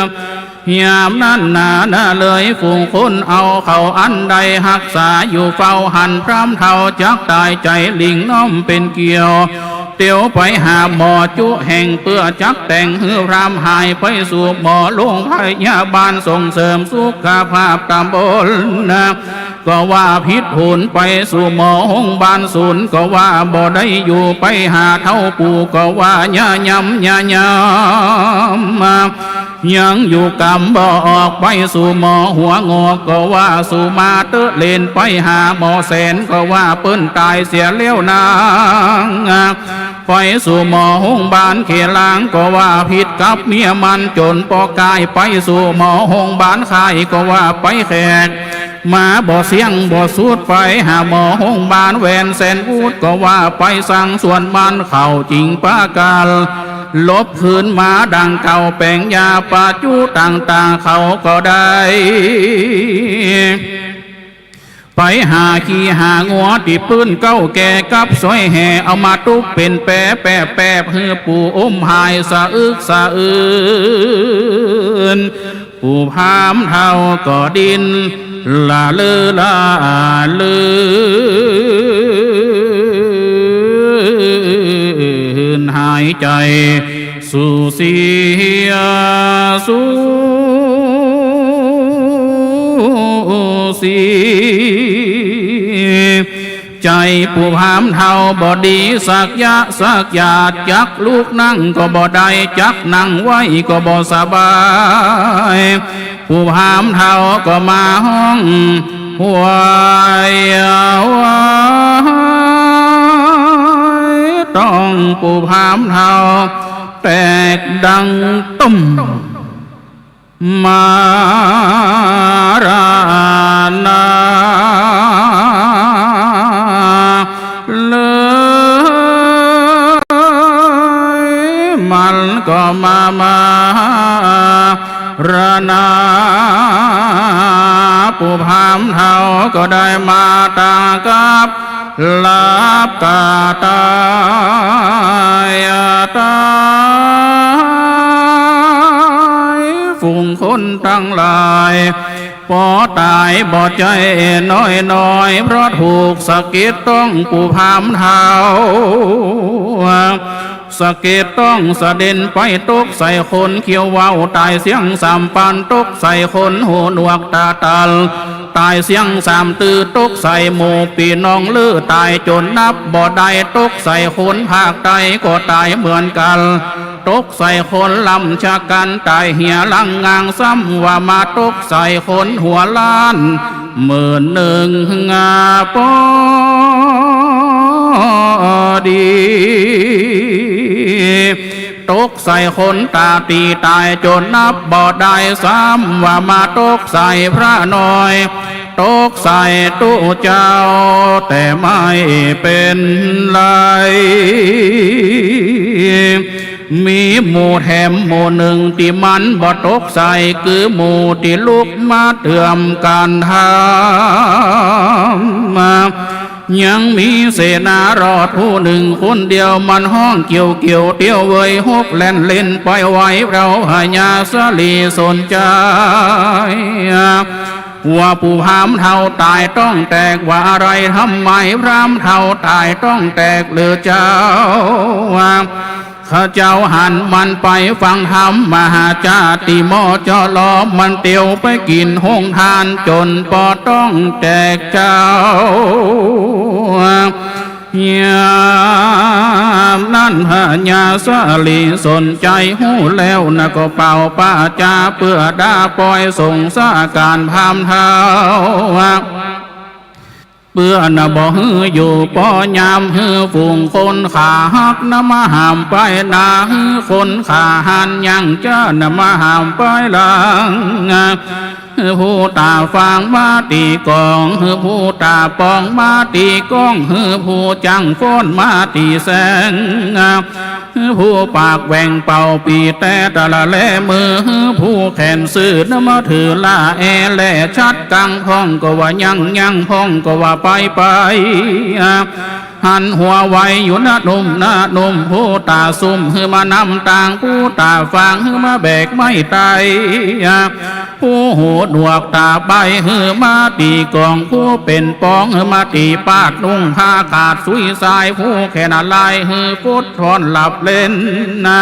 ยามนั้นนานาเลยฝูงคนเอาเขาอันใดฮักษาอยู่เฝ้า หันพราหมณ์เฒ่าจักต๋ายใจ๋หลิ่งน้อมเป๋นเกี่ยว เตียวไปหาหมอจุแห่งเปื้อจักแต่งหื้อพราหมณ์หายไปสู่หมอโรงพยาบาลส่งเสริมสุขภาพต๋ำบลนะ ก็ว่าผิดหูนไปสู่หมอโฮงบาลศูนย์ ก็ว่าบ่ได้อยู่ไปหาเฒ่าปู่ ก็ว่าอย่ายำอย่ายำมา ยังอยู่กำบ่ออกไปสู่หมอหัวงอก ก็ว่าสู่มาเต๊อะเหลน ไปหาหมอแสน ก็ว่าเปิ้นต๋ายเสียแล้วนาง ไปสู่หมอโฮงบาลเขลาง ก็ว่าผิดกับเมียมันจ๋น ปอกายไปสู่หมอโฮงบาลค่าย ก็ว่าไปแขก มาบ่เสี้ยงบ่สุด ไปหาหมอโฮงบาลแหวนแสนอูด ก็ว่าไปสังสวนมันเข้าจิงปากัล ลบคืนมาดังเก่า แป๋งยาปาจุต่างๆ เขาก็ได้ ไปหาขี้หางัวตี้ปื้นเก๊าแก่กับซ้อยแห่ เอามาตุ๊บเป๋นแป๋แป๋แป๋หื้อปู่อุ้มหายสะอึกสะอื้น ปู่พราหมณ์เฒ่าก็ดิ้นละเลือละเลือน หายใจ๋สูญเสีย สูญเสีย ใจ๋ปู่พราหมณ์เฒ่าบ่ดีสักยะสักหยาด จักลุกนั่งก็บ่ได้ จักนั่งไหว้ก็บ่สบาย ปู่พราหมณ์เฒ่าก็มาฮ้อง หวย หวย ต้องปู่พราหมณ์เฒ่า แตกดังตุ้ม มารานา ก็มามรณา ปู่พราหมณ์เฒ่าก็ได้มาตากับ หลับก็ต๋าย ต๋าย ฝูงคนตังหลาย ปอต๋ายบ่ใจ้น้อยๆ เพราะถูกสะเก็ดต๊องปู่พราหมณ์เฒ่า สะเก็ดต๊องสะเด็นไปตกใส่คนเขี้ยวเว้าต๋ายเสี้ยงสามปัน ตกใส่คนหูหนวกต๋าตันต๋ายเสี้ยงสามตื้อ ตกใส่หมู่ปี้น้องเล่อต๋ายจ๋นนับบ่ได้ ตกใส่คนภาคใต้ก็ต๋ายเหมือนกั๋น ตกใส่คนลำชะกั๋นต๋ายเหียหลังงาง ซ้ำว่ามาตกใส่คนหัวล้าน หมื่นนึ่งปอดี ตกใส่คนต๋าตี้ต๋ายจ๋นนับบ่ได้ ซ้ำว่ามาตกใส่พระน้อย ตกใส่ตุ๊เจ้า แต่ไม่เป๋นไร มีหมู่แถมหมู่นึ่งตี้มันบ่ตกใส่ คือหมู่ตี้ลุกมาเติมกั๋นทำ ยังมีเสนารอดผู้นึ่งคนเดียว มันฮ้องเกี่ยวๆ เตียวเวยฮกแล่นเล่นไปไหว เฮาพญาสาลีสนใจ๋ ว่าปู่พราหมณ์เฒ่าต๋ายต๊องแตกว่าอะไร ทำไมพราหมณ์เฒ่าต๋ายต๊องแตกเหลือเจ้า ข้าเจ้าหันมันไปฟังธรรมมหาจาติ หมอจอลอมันเตียวไปกิ๋นโฮงทานจ๋นปอต๊องแตกเจ้า ยามนั้นพญาสาลีสนใจ๋ฮู้แล้วนะ ก็เป่าปาจ๋าเปื้อด่าปอยสงสาก๋านพราหมณ์เฒ่า เปื้อนะบ่หื้ออยู่ปอยาม หื้อฝูงคนขาหักนะมาห้ามไปหน้า หื้อคนขาหันยังจ๊านะมาห้ามไปหลัง หื้อผู้ต๋าฟางมาตี้กอง หื้อผู้ต๋าปองมาตี้ก้อง หื้อผู้จั้งฟ้อนมาตี้แสง หื้อผู้ปากแหว่งเป่าปี่แตรตะละแลมือ หื้อผู้แขนซื่อนะมาถือล่าแอแลชัดกัง พ่องก็ว่ายัง ยังพ่องก็ว่าไปไป หันหัวไวอยู่นะหนุ่มนะหนุ่ม ผู้ต๋าซุ่มหื้อมานำตาง ผู้ต๋าฟางหื้อมาแบกไม้ไต่ ผู้หูหนวกต๋าใบ้หื้อมาตี้กอง ผู้เป๋นปองหื้อมาตี้ปาดนุ่งผ้าขาดสุยสาย ผู้แขนลายหื้อฟดฟ้อนหลับเล่นนะ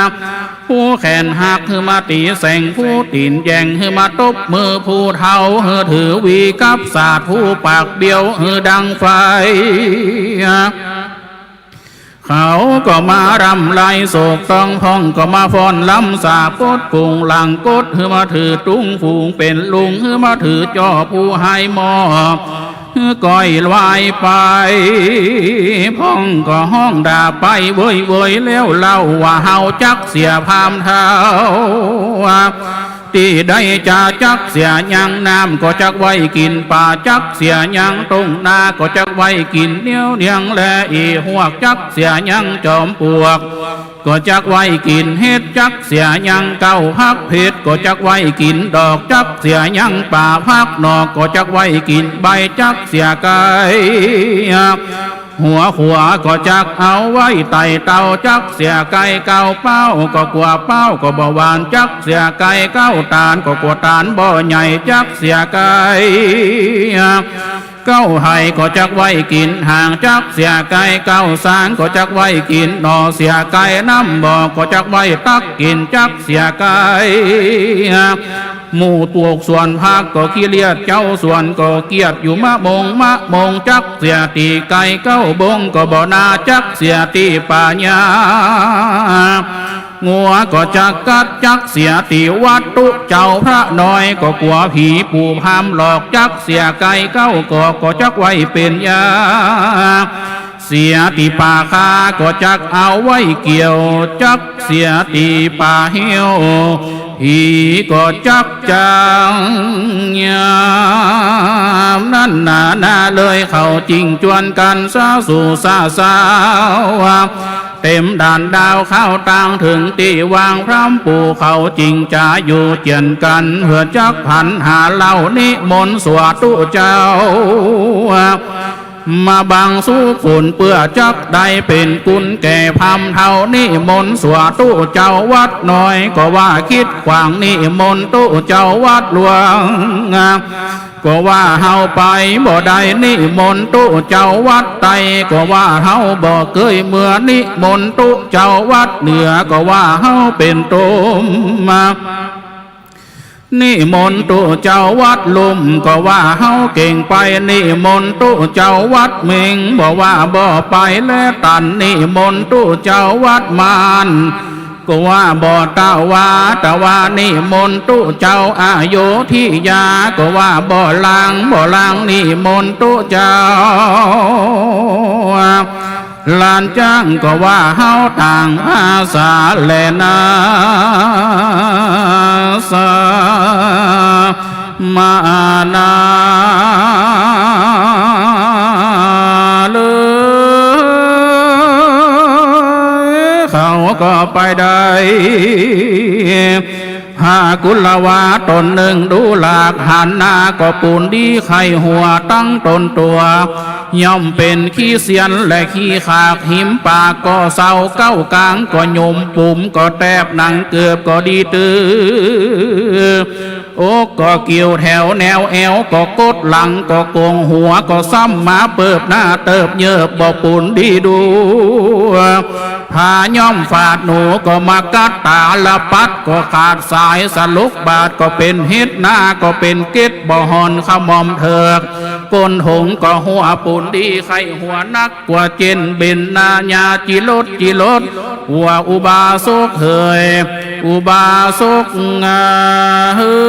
ผู้แขนหักหื้อมาตี้แสง ผู้ตี๋นแหย่งหื้อมาตบมือ ผู้เฒ่าหื้อถือหวีกับสาด ผู้ปากเบี้ยวหื้อดังไฟ เขาก็มาร่ำไรโศกต้อง พ่องก็มาฟ้อนรำสาปดกุ่งหลังกด หื้อมาถือตุงฝูงเป๋นลุง หื้อมาถือจ้อผู้หายหมอบ หื้อก้อยไหว้ไป พ่องก็ฮ้องด่าไปเวยเวย แล้วเล่าว่าเฮาจักเสียพราหมณ์เฒ่า ตี้ได้จาจักเสียยัง น้ำก็จักไว้กิ๋น ป่าจักเสียยัง ต้งนาก็จักไว้กิ๋น เหนียวเนียงแลอีฮวกจักเสียยัง จอมปลวกก็จักไว้กิ๋น เห็ดจักเสียยัง เก๊าผักเผ็ดก็จักไว้กิ๋น ดอกจักเสียยัง ป่าผักหนอกก็จักไว้กิ๋น ใบจักเสียไก่ หัวขัวก็จักเอาไว้ไต่เต้า จักเสียไก่เก๊าเป๊า ก็กั๋วเป๊าก็บ่หวาน จักเสียไก่เก๊าต๋าน ก็กั๋วต๋านบ่ใหญ่ จักเสียไก่เก๊าไหก็จักไว้กิ๋นหาง จักเสียไก่เก๊าสาง ก็จักไว้กิ๋นหน่อ เสียไก่น้ำบ่อ ก็จักไว้ตักกิ๋น จักเสียไก่ หมู่ปลูกสวนผักก็ขี้เลียด เจ้าสวนก็เกียจอยู่มะมง มะมงจักเสียตี้ไก่เก๊าบง ก็บ่นาจักเสียตี้ป่าหญ้า งัวก็จักกัด จักเสียตี้วัตถุ เจ้าพระน้อยก็กั๋วผีปู่พราหมณ์หลอก จักเสียไก่เก๊ากอก ก็จักไว้เป๋นยา เสียตี้ป๋าคาก็จักเอาไว้เกี่ยว จักเสียตี้ป๋าเฮี้ยว ผีก็จักจางยามนั้นนานาเลย เขาจึงจวนกั๋นสาสู่สาสาว เต็มด่านดาวเข้าตางเถิงตี้วาง พรามปู่เขาจึงจะอยู่เจียนกั๋น เพื่อจักผันหาเหล้านิมนต์สัวตุ๊เจ้า มาบังสูกุน เปื้อจักได้เป๋นกุนแก่พรามเฒ่า นิมนต์สัวตุ๊เจ้าวัดน้อย ก็ว่าคิดขวาง นิมนต์ตุ๊เจ้าวัดหลวง ก็ว่าเฮาไปบ่ได้ นิมนต์ตุ๊เจ้าวัดใต้ ก็ว่าเฮาบ่เกยเมือ นิมนต์ตุ๊เจ้าวัดเหนือ ก็ว่าเฮาเป๋นโตมมา นิมนต์ตุ๊เจ้าวัดลุ่ม ก็ว่าเฮาเก่งไป นิมนต์ตุ๊เจ้าวัดเม็ง บ่ว่าบ่ไปแลตัน นิมนต์ตุ๊เจ้าวัดม่าน ก็ว่าบ่ตะวา ตะวา นิมนต์ตุ๊เจ้าอโยธยา ก็ว่าบ่ลาง บ่ลาง นิมนต์ตุ๊เจ้า หลานจ้าง ก็ว่าเฮาต่างภาษาแลนา สามานาเลย เขาก็ไปได้ พระกุลวาต๋นนึ่ง ดูหลากหันหน้าก็ปูนดีไข้หัวตังต๋นตั๋ว ย่อมเป๋นขี้เสี้ยนและขี้ขาก หิมปากก็เศร้า เก๊ากางก็หยุม ปุ๋มก็แตบ หนังเกือบก็ดีตื้อ อกก็กิ่วแถวแนว แอวก็กด หลังก็โก๋ง หัวก็ซ้ำมาเปิบ หน้าเติบเยิบ บ่ปูนดีดู ผ้าย้อมฝาดหนูก็มากัด ตาละปัดก็ขาดสาย สลุกบาดก็เป๋นเห็ด หน้าก็เป๋นเก็ด บ่ห่อนขมอมเถิก ก้นหงก็หัวปูนดีไข้หัวนัก กว่าเจ้นเบญญาจิรสจิรส ว่าอุบาสกเหย อุบาสกเฮย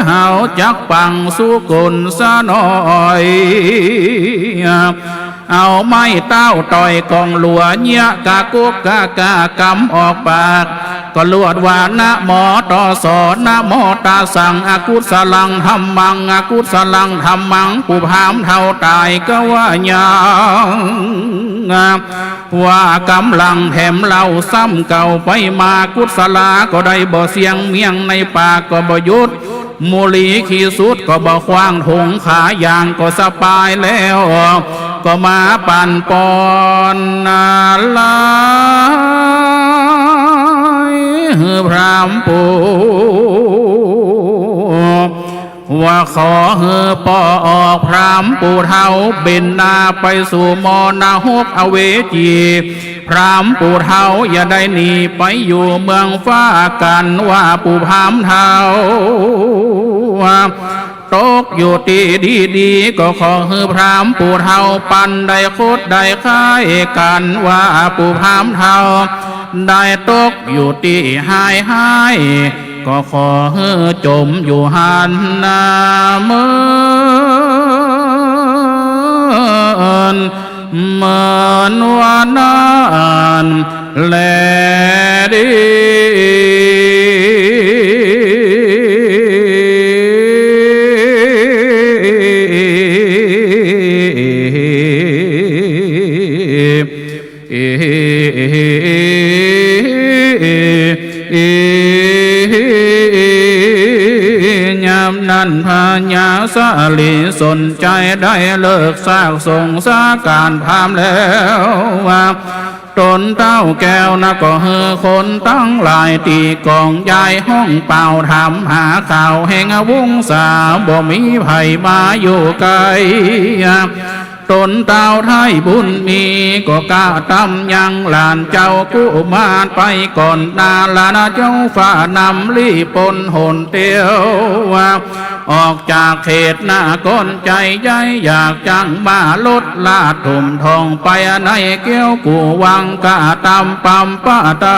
เฮาจักปังสุกลสะหน่อย เอาไม้เต้าต่อยก๋องหลัว เยียะกะกุกกะกะกำออกปาก ก็ลวดว่า นะโม ตอ สอ นะโม ตะสัง อกุสลังธัมมัง อกุสลังธัมมัง ปู่พราหมณ์เฒ่าต๋ายก็ว่ายัง ว่าก๋ำลังแถมเหล้าซ้ำเก่าไปมา กุสลาก็ได้บ่เสี้ยง เมี้ยงในปากก็บ่หยุด มุลีขี้สุดก็บ่ขว้าง ถงขายางก็สบายแล้ว ก็มาปั๋นปอนอาลัยหื้อพราหมณ์ปู่ ว่าขอหื้อป้อออกพราหมณ์ปู่เฒ่า เบญญาไปสู่มรณะหกอเวจี พราหมณ์ปู่เฒ่าอย่าได้หนีไปอยู่เมืองฟ้ากั๋น ว่าปู่พราหมณ์เฒ่า ตกอยู่ตี้ดีๆ ก็ขอหื้อพราหมณ์ปู่เฒ่าปันได้คดได้คายกั๋น ว่าปู่พราหมณ์เฒ่า ได้ตกอยู่ตี้ฮ้ายๆ ก็ขอหื้อจมอยู่หั้นนา เหมือน เหมือนวันนั้นแลดี ยามนั้นพญาสาลีสนใจ๋ได้เลิกซากสงฆ์สาก๋านพราหมณ์แล้ว ต๋นเต้าแก้วนะก็หื้อคนตังหลายตี้ก๋องใหญ่ห้องเป่าถามหาข่าวแห่งวงศา บ่มีใผมาอยู่ใก้ ต๋นเต้าไท้บุญมีก็กระตำยังหลานเจ้ากุมารไปก่อนหน้า หลานเจ้าฟ้านำลี้ปนหนเตียว ออกจากเขตนครใจ๋ใหญ่ อยากจั้งมาลดลาดถมถ่องไปในแก้วกู้วังกระตำปำปะตา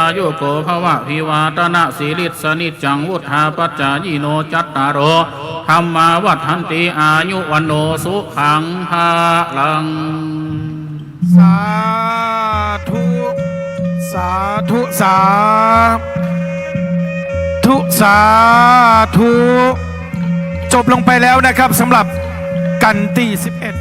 อายุโก ภวะ อภิวาทะนะสีลิสสะ นิจจัง วุฑฒาปะจายิโน จัตตาโร ธัมมา วัฑฒันติ อายุ วัณโณ สุขัง พะลัง สาธุ สาธุ สาธุ สาธุ จบลงไปแล้วนะครับ สำหรับกัณฑ์ตี้สิบเอ็ด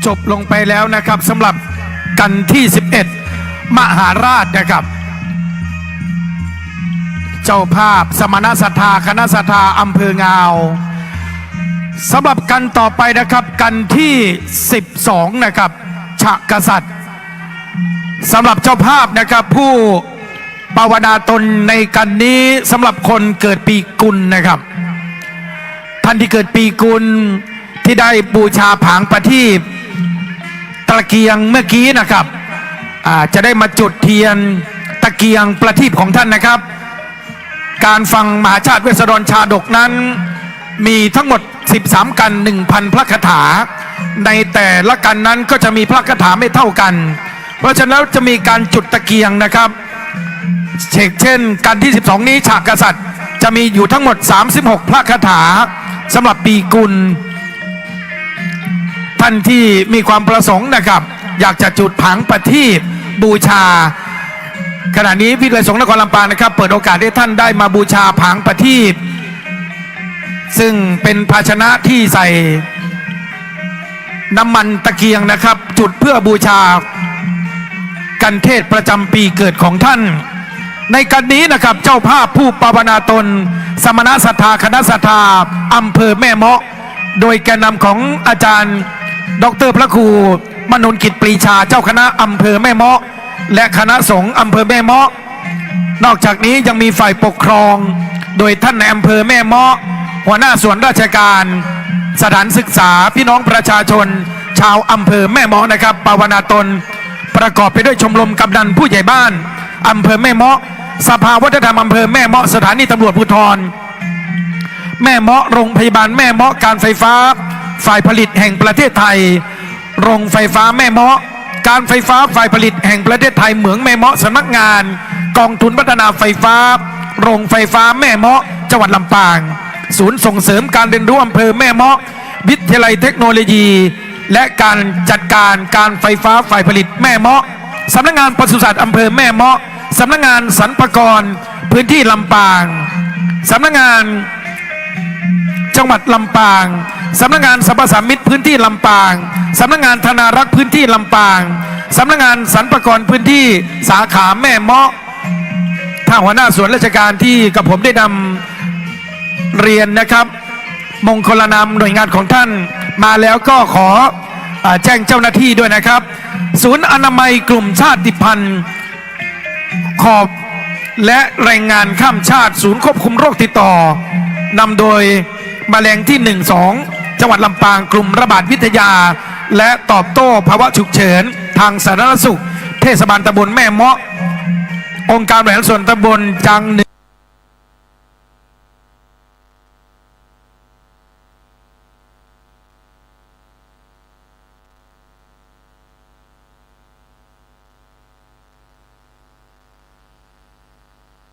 จบลงไปแล้วนะครับ สำหรับกัณฑ์ตี้สิบเอ็ด มหาราชนะครับ เจ้าภาพสมณศรัทธา คณะศรัทธาอำเภองาว สำหรับกัณฑ์ต่อไปนะครับ กัณฑ์ตี้สิบสองนะครับ ฉะกษัตริย์ สำหรับเจ้าภาพนะครับ ผู้ ภาวนาตนในกัณฑ์นี้สำหรับคนเกิดปีกุลนะครับ ท่านที่เกิดปีกุลที่ได้บูชาผางประทีปตะเกียงเมื่อกี้นะครับ อ่า จะได้มาจุดเทียนตะเกียงประทีปของท่านนะครับ การฟังมหาชาติเวสสันดรชาดกนั้นมีทั้งหมด สิบสาม กัณฑ์ หนึ่งพัน พระคาถา ในแต่ละกัณฑ์นั้นก็จะมีพระคาถาไม่เท่ากัน เพราะฉะนั้นจะมีการจุดตะเกียงนะครับ เช่น กัณฑ์ตี้สิบสอง นี้ฉะกษัตริย์จะมีอยู่ทั้งหมด สามสิบหก พระคาถาสำหรับปีกุล ท่านที่มีความประสงค์นะครับ อยากจะจุดผางประทีปบูชา ขณะนี้วิทยาลัยสงฆ์นครลำปางนะครับ เปิดโอกาสให้ท่านได้มาบูชาผางประทีป ซึ่งเป็นภาชนะที่ใส่น้ำมันตะเกียงนะครับ จุดเพื่อบูชากัณฑ์เทศน์ประจำปีเกิดของท่าน ในกัณฑ์นี้นะครับ เจ้าภาพผู้ภาวนาตน สมณศรัทธา คณะศรัทธาอำเภอแม่เมาะ โดยแกนนำของอาจารย์ ด็อกเตอร์ พระครูมนนกิจปรีชา เจ้าคณะอำเภอแม่เมาะ และคณะสงฆ์อำเภอแม่เมาะ นอกจากนี้ยังมีฝ่ายปกครอง โดยท่านนายอำเภอแม่เมาะ หัวหน้าส่วนราชการ สถานศึกษา พี่น้องประชาชน ชาวอำเภอแม่เมาะนะครับ ภาวนาตน ประกอบไปด้วยชมรมกำนันผู้ใหญ่บ้านอำเภอแม่เมาะ สภาวัฒนธรรมอำเภอแม่เมาะ สถานีตำรวจภูธรแม่เมาะ โรงพยาบาลแม่เมาะ การไฟฟ้าฝ่ายผลิตแห่งประเทศไทย โรงไฟฟ้าแม่เมาะ การไฟฟ้าฝ่ายผลิตแห่งประเทศไทยเหมืองแม่เมาะ สำนักงานกองทุนพัฒนาไฟฟ้า โรงไฟฟ้าแม่เมาะ จังหวัดลำปาง ศูนย์ส่งเสริมการเรียนรู้อำเภอแม่เมาะ วิทยาลัยเทคโนโลยี และการจัดการการไฟฟ้าฝ่ายผลิตแม่เมาะ สำนักงานปศุสัตว์อำเภอแม่เมาะ สำนักงานสรรพากรพื้นที่ลำปาง สำนักงานจังหวัดลำปาง สำนักงานสรรพสามิตพื้นที่ลำปาง สำนักงานธนารักษ์พื้นที่ลำปาง สำนักงานสรรพากรพื้นที่สาขาแม่เมาะ ท่านหัวหน้าส่วนราชการที่กับผมได้นำเรียนนะครับ มงคลนามหน่วยงานของท่านมาแล้วก็ขอ เอ่อ แจ้งเจ้าหน้าที่ด้วยนะครับ ศูนย์อนามัยกลุ่มชาติพันธุ์ขอบและแรงงานข้ามชาติ ศูนย์ควบคุมโรคติดต่อ นำโดยแมลงที่หนึ่งสอง จังหวัดลำปาง กลุ่มระบาดวิทยา และตอบโต้ภาวะฉุกเฉินทางสาธารณสุข เทศบาลตำบลแม่เมาะ องค์การบริหารส่วนตำบลจังหนึ่ง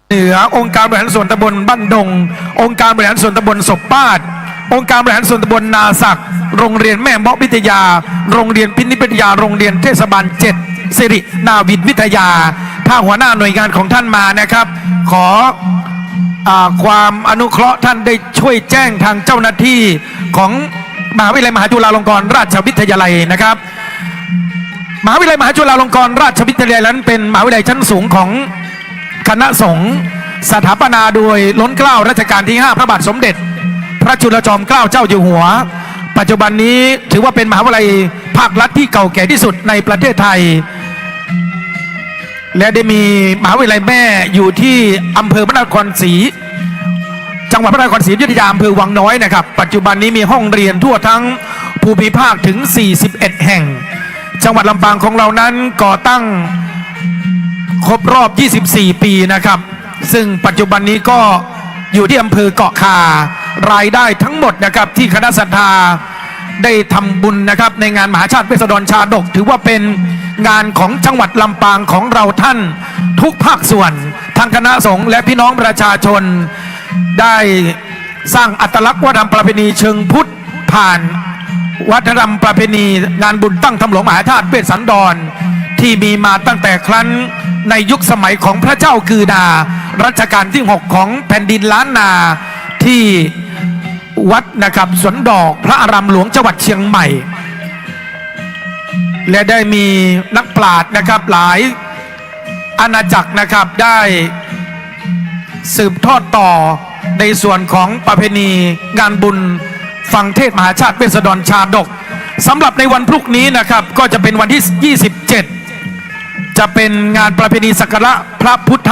เหนือองค์การบริหารส่วนตำบลบ้านดง องค์การบริหารส่วนตำบลศพปาด องค์การบริหารส่วนตำบลนาสัก โรงเรียนแม่เมาะวิทยา โรงเรียนพินิจพิทยา โรงเรียนเทศบาลเจ็ดสิรินาวินวิทยา ถ้าหัวหน้าหน่วยงานของท่านมานะครับ ขอ อ่า ความอนุเคราะห์ท่านได้ช่วยแจ้งทางเจ้าหน้าที่ของมหาวิทยาลัยมหาจุฬาลงกรณราชวิทยาลัยนะครับ มหาวิทยาลัยมหาจุฬาลงกรณราชวิทยาลัยนั้นเป็นมหาวิทยาลัยชั้นสูงของคณะสงฆ์ สถาปนาโดยล้นเกล้ารัชกาลที่ห้า พระบาทสมเด็จพระจุลจอมเกล้าเจ้าอยู่หัว ปัจจุบันนี้ถือว่าเป็นมหาวิทยาลัยภาครัฐที่เก่าแก่ที่สุดในประเทศไทย และได้มีมหาวิทยาลัยแม่อยู่ที่อำเภอพระนครศรี จังหวัดพระนครศรีอยุธยา อำเภอวังน้อยนะครับ ปัจจุบันนี้มีห้องเรียนทั่วทั้งภูมิภาคถึงสี่สิบเอ็ดแห่ง จังหวัดลำปางของเรานั้นก่อตั้งครบรอบยี่สิบสี่ปีนะครับ ซึ่งปัจจุบันนี้ก็อยู่ที่อำเภอเกาะข่า รายได้ทั้งหมดนะครับ ที่คณะศรัทธาได้ทำบุญนะครับ ในงานมหาชาติเวสสันดรชาดก ถือว่าเป็น งานของจังหวัดลำปางของเราท่านทุกภาคส่วน ทั้งคณะสงฆ์และพี่น้องประชาชน ได้สร้างอัตลักษณ์วัฒนธรรมประเพณีเชิงพุทธ ผ่านวัฒนธรรมประเพณีงานบุญตั้งธรรมหลวงมหาธาตุเวสสันดร ที่มีมาตั้งแต่ครั้นในยุคสมัยของพระเจ้ากือนารัชกาลที่หกของแผ่นดินล้านนา ที่วัดนะครับสวนดอกพระอารามหลวงจังหวัดเชียงใหม่ และได้มีนักปราชญ์นะครับหลายอาณาจักรนะครับได้สืบทอดต่อในส่วนของประเพณีงานบุญฟังเทศน์มหาชาติเวสสันดรชาดก สำหรับในวันพรุ่งนี้นะครับ ก็จะเป็นวันที่ ยี่สิบเจ็ด จะเป็นงานประเพณีสักการะพระพุทธ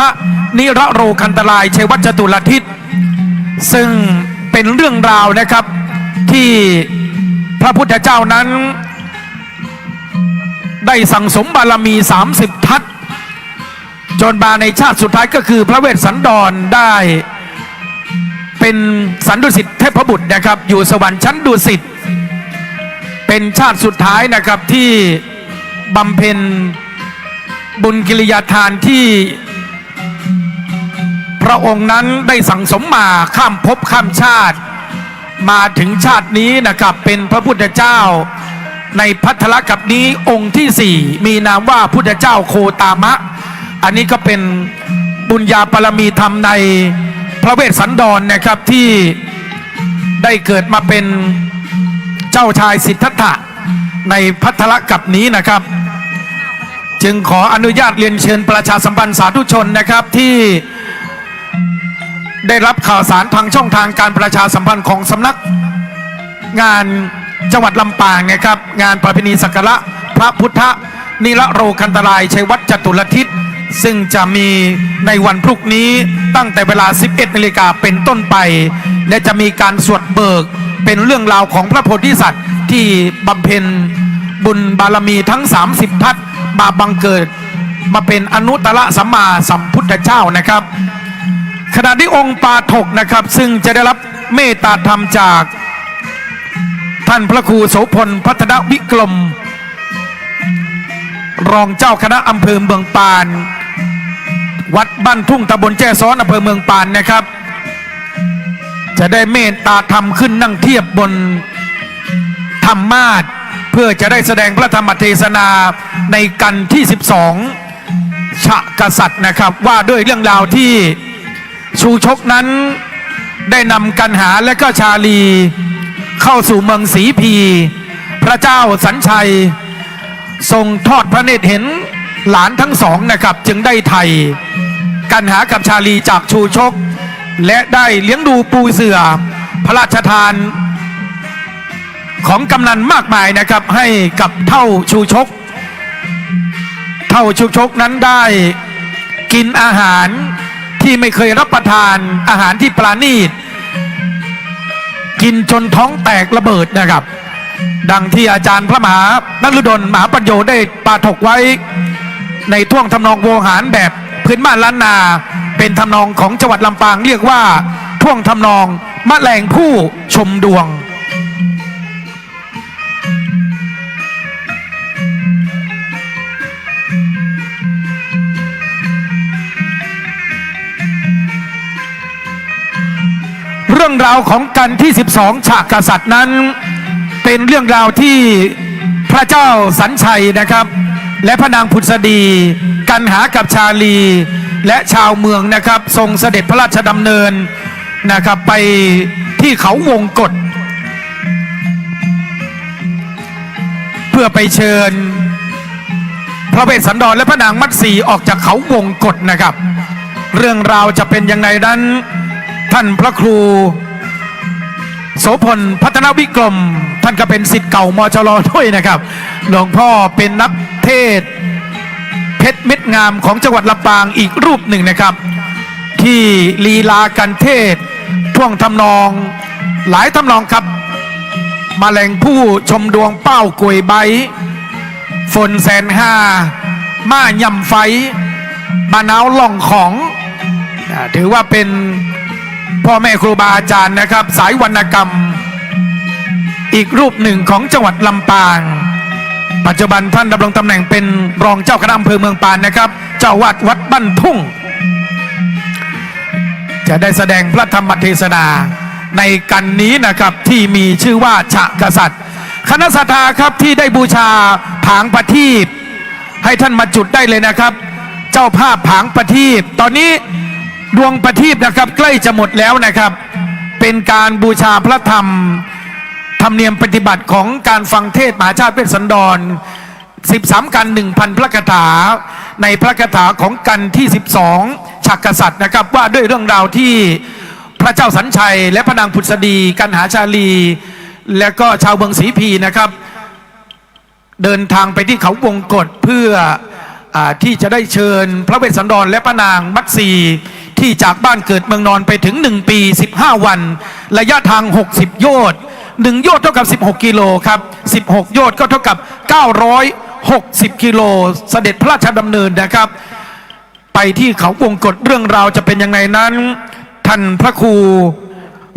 นิรโรคันตรายชัยวัจจตุรทิศ ซึ่งเป็นเรื่องราวนะครับ ที่พระพุทธเจ้านั้น ได้สั่งสมบารมี สามสิบ ทัศน์ จนมาในชาติสุดท้ายก็คือพระเวสสันดรได้เป็นสันดุสิตเทพบุตรนะครับ อยู่สวรรค์ชั้นดุสิต เป็นชาติสุดท้ายนะครับ ที่บำเพ็ญบุญกิริยาทานที่ พระองค์นั้นได้สั่งสมมาข้ามภพข้ามชาติ มาถึงชาตินี้นะครับ เป็นพระพุทธเจ้าในภัทรกัปนี้องค์ที่สี่ มีนามว่าพุทธเจ้าโคตามะ อันนี้ก็เป็นบุญญาบารมีธรรมในพระเวสสันดรนะครับ ที่ได้เกิดมาเป็นเจ้าชายสิทธัตถะในภัทรกัปนี้นะครับ จึงขออนุญาตเรียนเชิญประชาสัมพันธ์สาธุชนนะครับ ที่ได้รับข่าวสารทางช่องทางการประชาสัมพันธ์ของสำนักงานจังหวัดลำปางนะครับ งานประเพณีสักการะพระพุทธนิรโรคันตรายชัยวัจจตุรทิศ ซึ่งจะมีในวันพรุ่งนี้ตั้งแต่เวลา สิบเอ็ดนาฬิกาเป็นต้นไป และจะมีการสวดเบิกเป็นเรื่องราวของพระโพธิสัตว์ที่บำเพ็ญบุญบารมีทั้ง สามสิบ ทัศน์ มาบังเกิด มาเป็นอนุตตรสัมมาสัมพุทธเจ้านะครับ ขณะที่องค์ปาฐกนะครับ ซึ่งจะได้รับเมตตาธรรมจากท่านพระครูโสภณ พัฒนวิกรม รองเจ้าคณะอำเภอเมืองปาน วัดบ้านทุ่งตำบลแจ้ซ้อนอำเภอเมืองปานนะครับ จะได้เมตตาธรรมขึ้นนั่งเทียบบนธรรมาสน์ เพื่อจะได้แสดงพระธรรมเทศนาในกัณฑ์ที่ สิบสอง ฉกษัตริย์นะครับ ว่าด้วยเรื่องราวที่ชูชกนั้นได้นำกัณหาและก็ชาลีเข้าสู่เมืองสีพี พระเจ้าสัญชัยทรงทอดพระเนตรเห็นหลานทั้งสองนะครับ จึงได้ไถ่กัณหากับชาลีจากชูชก และได้เลี้ยงดูปูเสื่อพระราชทาน ของกำนัลมากมายนะครับ ให้กับเฒ่าชูชก เฒ่าชูชกนั้นได้กินอาหารที่ไม่เคยรับประทาน อาหารที่ปราณีต กินจนท้องแตกระเบิดนะครับ ดังที่อาจารย์พระมหานฤดลมหาปัญโญได้ปาฐกไว้ ในท่วงทำนองโวหารแบบพื้นบ้านล้านนา เป็นทำนองของจังหวัดลำปาง เรียกว่าท่วงทำนองแมลงผู้ชมดวง เรื่องราวของกัณฑ์ที่ สิบสอง ฉกษัตริย์นั้น เป็นเรื่องราวที่พระเจ้าสัญชัยนะครับ และพระนางผุดสดี กัณหากับชาลี และชาวเมืองนะครับ ทรงเสด็จพระราชดำเนินนะครับ ไปที่เขาวงกต เพื่อไปเชิญพระเวสสันดรและพระนางมัตสีออกจากเขาวงกตนะครับ เรื่องราวจะเป็นยังไงนั้น ท่านพระครูโสภณ พัฒนวิกรม ท่านก็เป็นศิษย์เก่า มชล ด้วยนะครับ หลวงพ่อเป็นนักเทศน์เพชรเม็ดงามของจังหวัดลำปางอีกรูปหนึ่งนะครับ ที่ลีลาการเทศน์ท่วงทำนองหลายทำนองครับ แมลงผู้ชมดวง เป้ากวยใบ ฝนแสนห้า ม้าย่ำไฟ บ่าหนาวล่องของ อ่า ถือว่าเป็นพ่อแม่ครูบาอาจารย์นะครับ สายวรรณกรรม อีกรูปหนึ่งของจังหวัดลำปาง ปัจจุบันท่านดำรงตำแหน่งเป็นรองเจ้าคณะอำเภอเมืองปานนะครับ เจ้าอาวาสวัดบ้านทุ่ง จะได้แสดงพระธรรมเทศนาในกัณฑ์นี้นะครับ ที่มีชื่อว่าฉะกษัตริย์ คณะศรัทธาครับที่ได้บูชาผางประทีป ให้ท่านมาจุดได้เลยนะครับ เจ้าภาพผางประทีป ตอนนี้ดวงประทีปนะครับ ใกล้จะหมดแล้วนะครับ เป็นการบูชาพระธรรม ธรรมเนียมปฏิบัติของการฟังเทศน์มหาชาติเวสสันดร สิบสามกัณฑ์ หนึ่งพันพระคาถา ในพระคาถาของกัณฑ์ที่สิบสอง ฉะกษัตริย์นะครับ ว่าด้วยเรื่องราวที่พระเจ้าสัญชัยและพระนางผุสดี กัณหาชาลี และก็ชาวเมืองสีพีนะครับ เดินทางไปที่เขาวงกตเพื่อ อ่า ที่จะได้เชิญพระเวสสันดรและพระนางมัตสี ที่จากบ้านเกิดเมืองนอนไปถึงหนึ่งปีสิบห้าวัน ระยะทางหกสิบโยชน์ หนึ่งโยชน์เท่ากับสิบหกกิโลครับ สิบหกโยชน์ก็เท่ากับเก้าร้อยหกสิบกิโล เสด็จพระราชดำเนินนะครับ ไปที่เขาวงกต เรื่องราวจะเป็นยังไงนั้น ท่านพระครู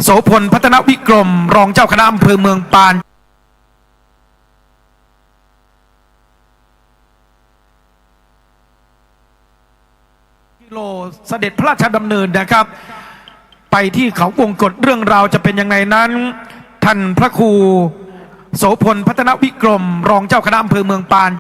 โสภณ พัฒนวิกรม รองเจ้าคณะอำเภอเมืองปาน กิโล เสด็จพระราชดำเนินนะครับ ไปที่เขาวงกต เรื่องราวจะเป็นยังไงนั้น ท่านพระครูโสภณ พัฒนวิกรม รองเจ้าคณะอำเภอเมืองปาน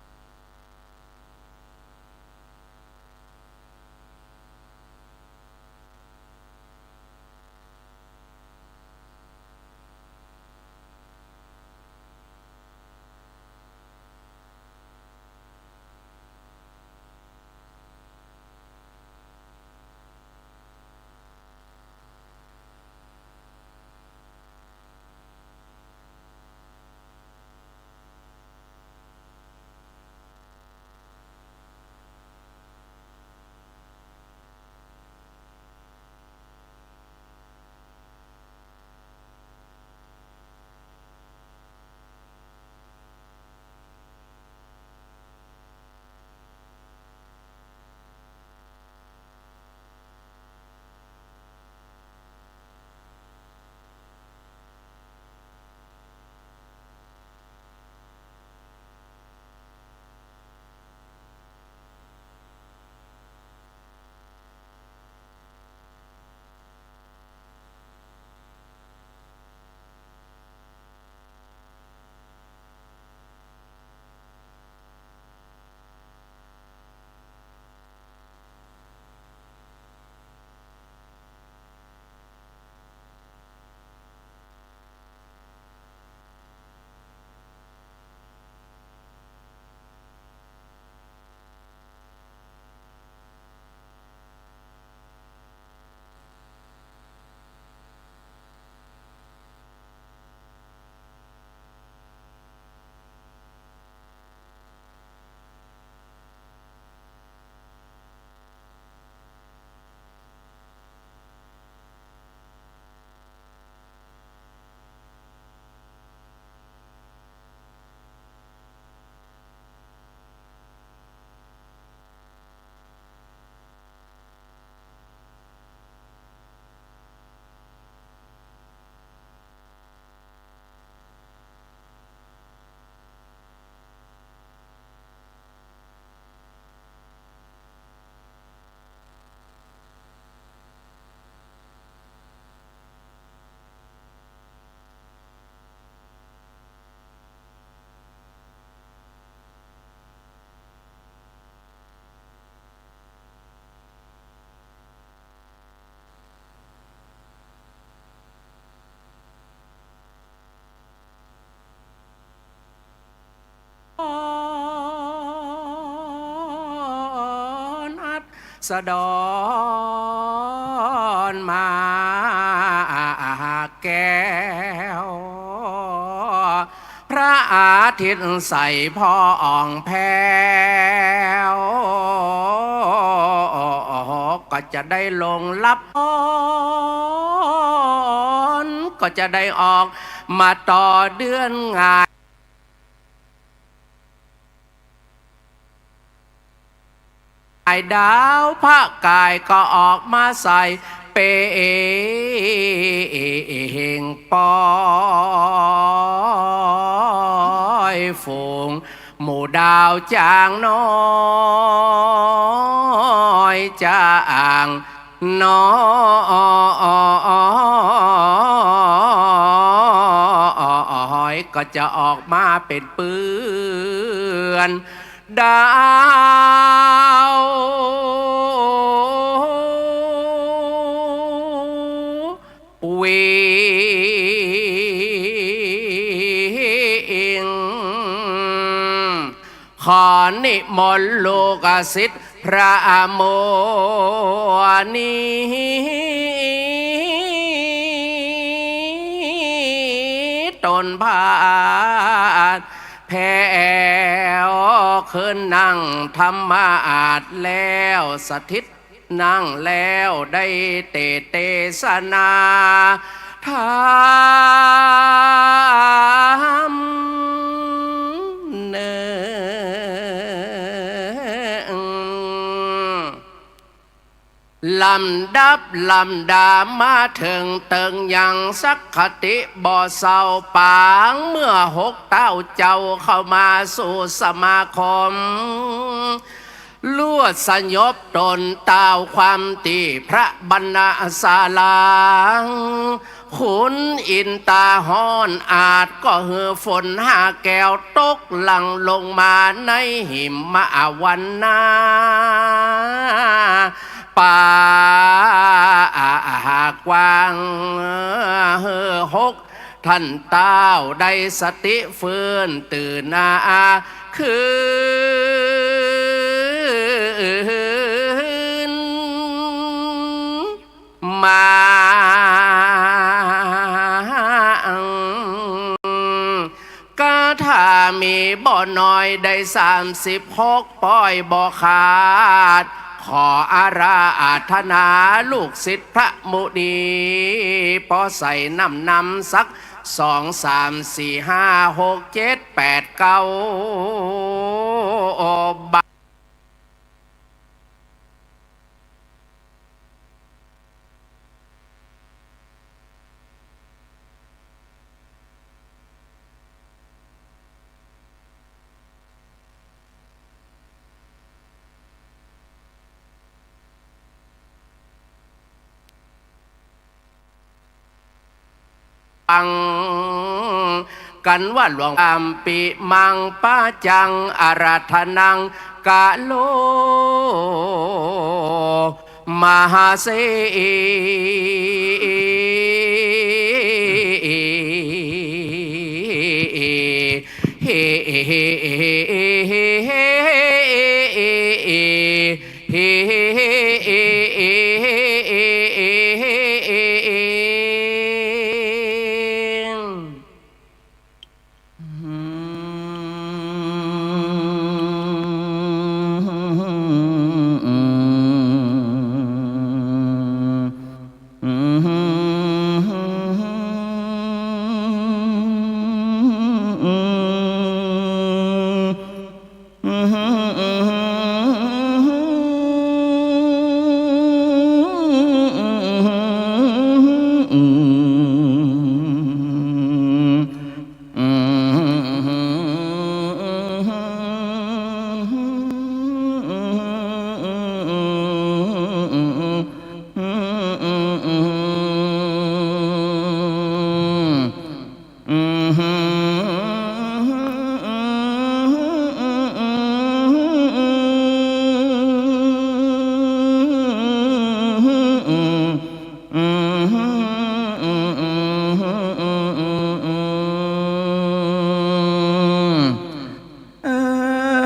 อัสดรมาแก้ว พระอาทิตย์ใสผ่องแผ้ว ก็จะได้ลงรับ ก็จะได้ออกมาต่อเดือนงาย ดาวพระกายก็ออกมาใส่เปล่งปอย ฝูง หมู่ดาวจางน้อยจางน้อยก็จะออกมาเป๋นเปื้อนดาว วิ่ง ขอนิมนต์ลูกศิษย์พระมุนี ต๋นพาดแผ่ว ขึ้นนั่งธรรมาสน์แล้วสถิต นั่งแล้วได้เตสน์เตสนาธรรมเนือง ลำดับลำดามาเถิงเติงยังสักขติบ่เซา ปางเมื่อหกเต้าเจ้าเข้ามาสู่สมาคม ลวดสยบต๋นตาวความตี้พระบรรณศาลา ขุนอินทร์ต๋าฮ้อนอาจก็หื้อฝนห้าแก้วตกหลั่งลงมาในหิมะวันนา ป่ากว้าง หื้อหก ท่านเต้าได้สติฟื้นตื่นนาคืนมา กาถามีบ่น้อยได้สามสิบหก ป้อยบ่ขาด ขออาราธนาลูกศิษย์พระมุนี ปอใส่น้ำนำสัก สอง สาม สี่ ห้า หก เจ็ด แปด เก้า บาท ฟังกั๋นว่าหลวง อัมปิมังปะจังอาราธนังกะโลมหาเส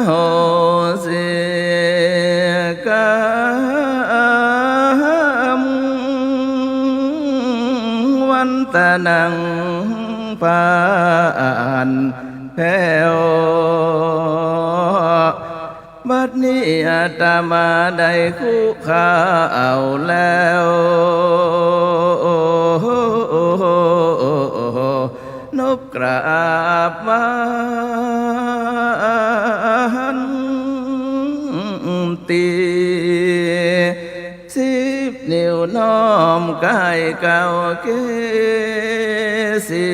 โหสิกัม วันตะนัง ผ่านแผ้ว บัดนี้อาตมาได้คุเข้าแล้ว นบกราบหวานตี สิบนิ้วน้อมใก้เกล้าเกศรี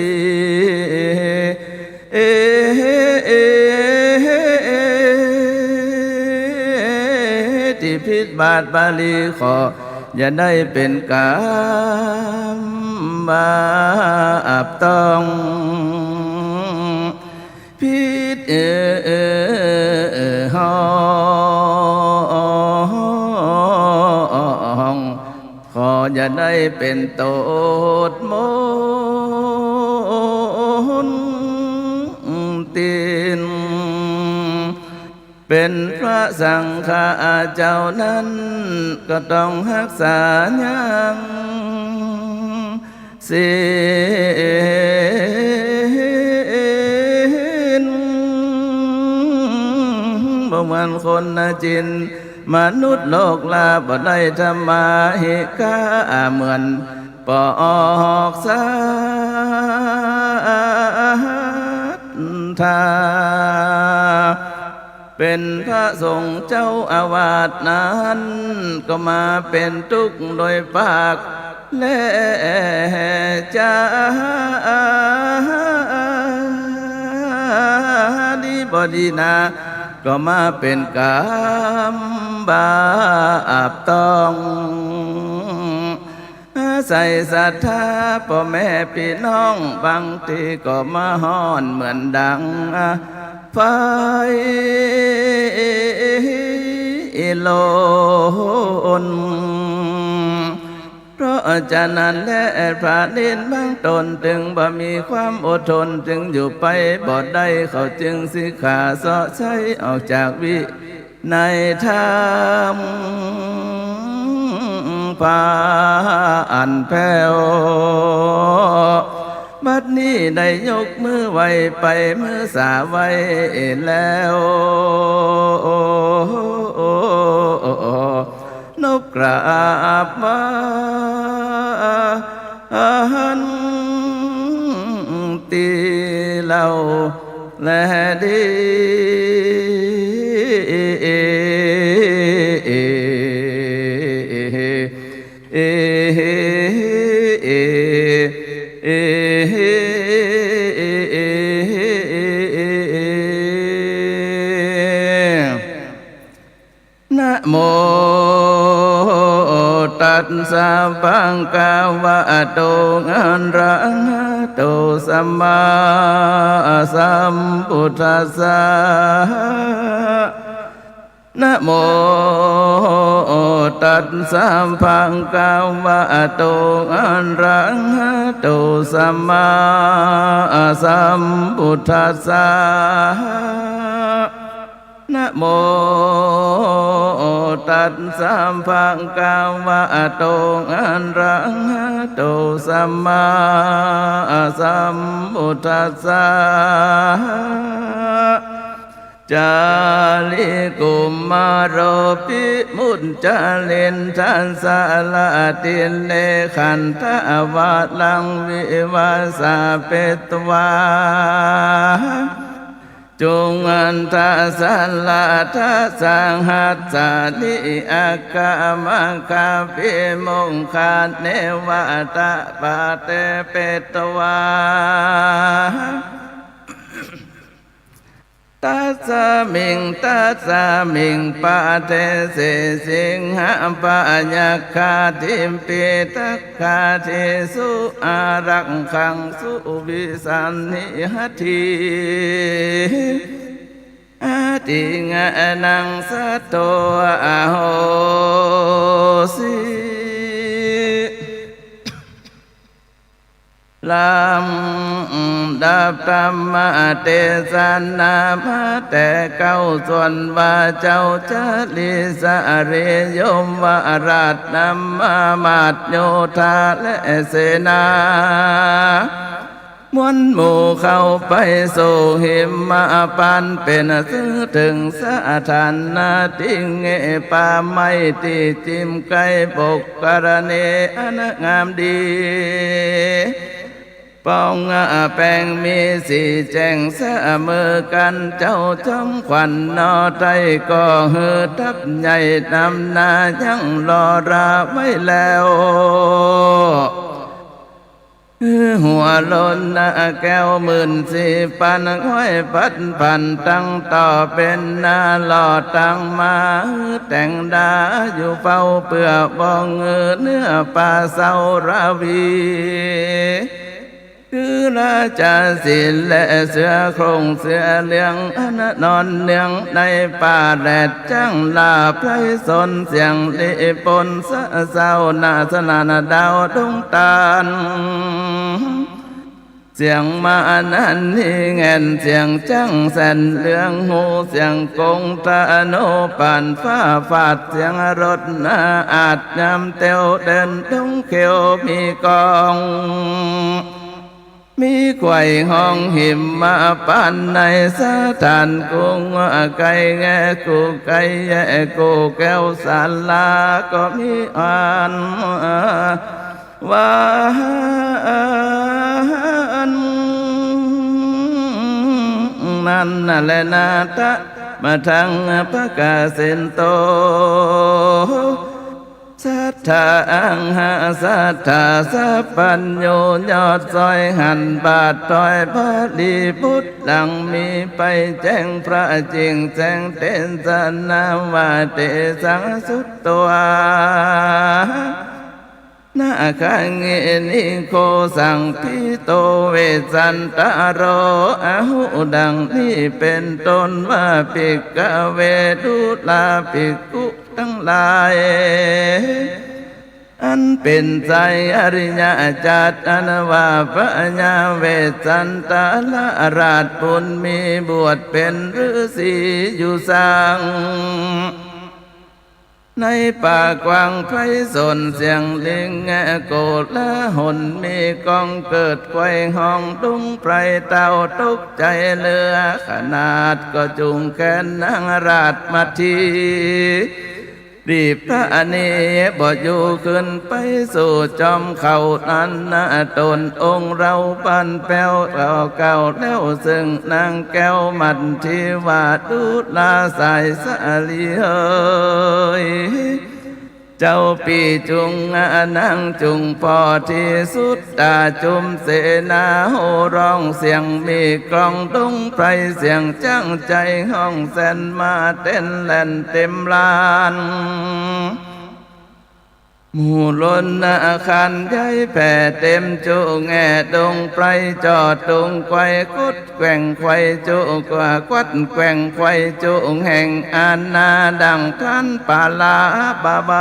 เอ ตี้ผิดบาทบาลี ขออย่าได้เป๋นก๋รรมบาปต้อง ผิดห้อง ขออย่าได้เป๋นตดมนติน เป๋นพระสังฆาเจ้านั้น ก็ต้องฮักษายังศีล บ่เหมือนคนนะจิน มนุษย์โลกลาบ่ได้ธรรมาหิกา เหมือนปอกสัตว์ ถ้าเป๋นพระสงฆ์เจ้าอาวาสนั้น ก็มาเป๋นตุ๊กข์โดยปากและจา ดีบ่ดีนา ก็มาเป๋นก๋รรมบาปต้อง อาศัยศรัทธาป้อแม่ปี้น้อง บางตี้ก็มาฮ้อนเหมือนดังไฟลน เพราะฉะนั้นแล พระเณรบางต๋น ตึงบ่มีความอดทน ตึงอยู่ไปบ่ได้ เขาจึงสิขาเซาะใช้ออกจากวิ ในธรรม ผ่านแผ้ว บัดนี้ได้ยกมือไหว้ไป มือสาไหว้แล้ว นบกราบไหว้ตี้เล่า แลดี นะโมตัสสะ ภะคะวะโต อะระหะโต สัมมาสัมพุทธัสสะ นะโมตัสสะ ภะคะวะโต อะระหะโต สัมมาสัมพุทธัสสะ นะโมตัสสะ ภะคะวะโต อะระหะโต สัมมาสัมพุทธัสสะ จาริกุมารโภ วิมุจจาริณทัสสะ ละทิเลขันธวาลัง วิวาสาเปตวา จุณฑัสสะ ละทัสสะหัสสานิ อัคคะมัคคะวิมุขะ เนวะตะปะเตเปตวา ตัสสะมิง ตัสสะมิง ปะเทเส สิงหะปะยัคฆาทิปิทักขาทิ สุอารักขัง สุวิสันนิหะทิ อะทิงะนัง สัตโธ อโหสิ ลำดับธรรมเตสนามาแต่เก้าส่วนว่า เจ้าจารีสะอารี ยมราชนำมามาตโยธาและเสนา มวลหมู่เข้าไปสู่หิมพานต์ เป๋นหื้อเถิงสถานนาทิ่ง ป่าไม้ตี้จิ่มใก้บกกรณีอันงามดี ปองแป๋งมีสีแจ้งเสมอกั๋น เจ้าจอมขวัญนอไต้ ก็หื้อทัพใหญ่นำหน้ายังรอราไว้แล้ว เ หัวล้นนาแก้วหมื่นสี่ปัน ห้อยพัดผันตั้งต่อเป๋นนาหล่อตังมา แต่งดาอยู่เฝ้าเปื้อบ้องเงือเนื้อป่าเสาระวี คือราชาสินและเสือโคร่งเสือเหลือง อันนอนเนืองในป่าแดดจ้างลาไพรสน เสียงลิปนสะเซาหน้าสนานดาวดวงตาน เสียงม้านั้นนี่แง่น เสียงจ๊างแสนเหลือง ฮูเสียงกงธนูป่านฟ้าฟาด เสียงรถนาอาดยามเตียวเดินดงเขียวมีกอง มีควายฮ้องหิมมาปานใน สถานกู้ไก่แงกู้ไก่แย่กู้แก้วศาลาก็มีอัน ว่าอันนั้นแลนา ตะมะทังภะคะเสนโต สัตถาอังหาสัตถาสัพพัญญู ยอดซ้อยหันบาทถอยบาลีบุตรหลังมีไปแจ้งพระจิ่งแจ้งเตสนาว่า เตสังสุตวา นาคังเอนิโคสังพิโตเวสสันตะโร อาหุดังนี้เป๋นต้นว่า ภิกขะเว ดูราภิกขุตังหลาย อันเป๋นชายอริยะจัตอันว่าพญาเวสสันตะราชบุญมีบวชเป๋นฤๅษีอยู่สัง ในป่ากว้างไพศาลเสียงลิงแงโกลาหลมีก้องเกิดควายฮ้องดุงไพรเต้าตกใจ๋เหลือขนาด ก็จูงแขนนางราชมัทธี รีบพระอเนกบ่อยู่ขึ้นไปสู่จอมเขานั้นนา ตนองค์เราบั้นแป๊วเก่าเก่าแล้ว ซึ่งนางแก้วมัทธีว่า ดูราสายสาลีเอย เจ้าปี้จุ่งนางจุ่งผ่อที่สุดต๋า จุมเสนาโห่ฮ้องเสียงมีกลองดงไพร เสียงจ๊างใจ๋ฮ้องแสนม้าเต้นแล่นเต๋มลาน หมู่ล้นนาคารใหญ่แผ่เต๋มจุแง่ดงไพร จ่อตุงควายคดแกว่งควายจุกว่าควัดแกว่งควายจุแห่งอาณาดังพรานป่าลาบาใบ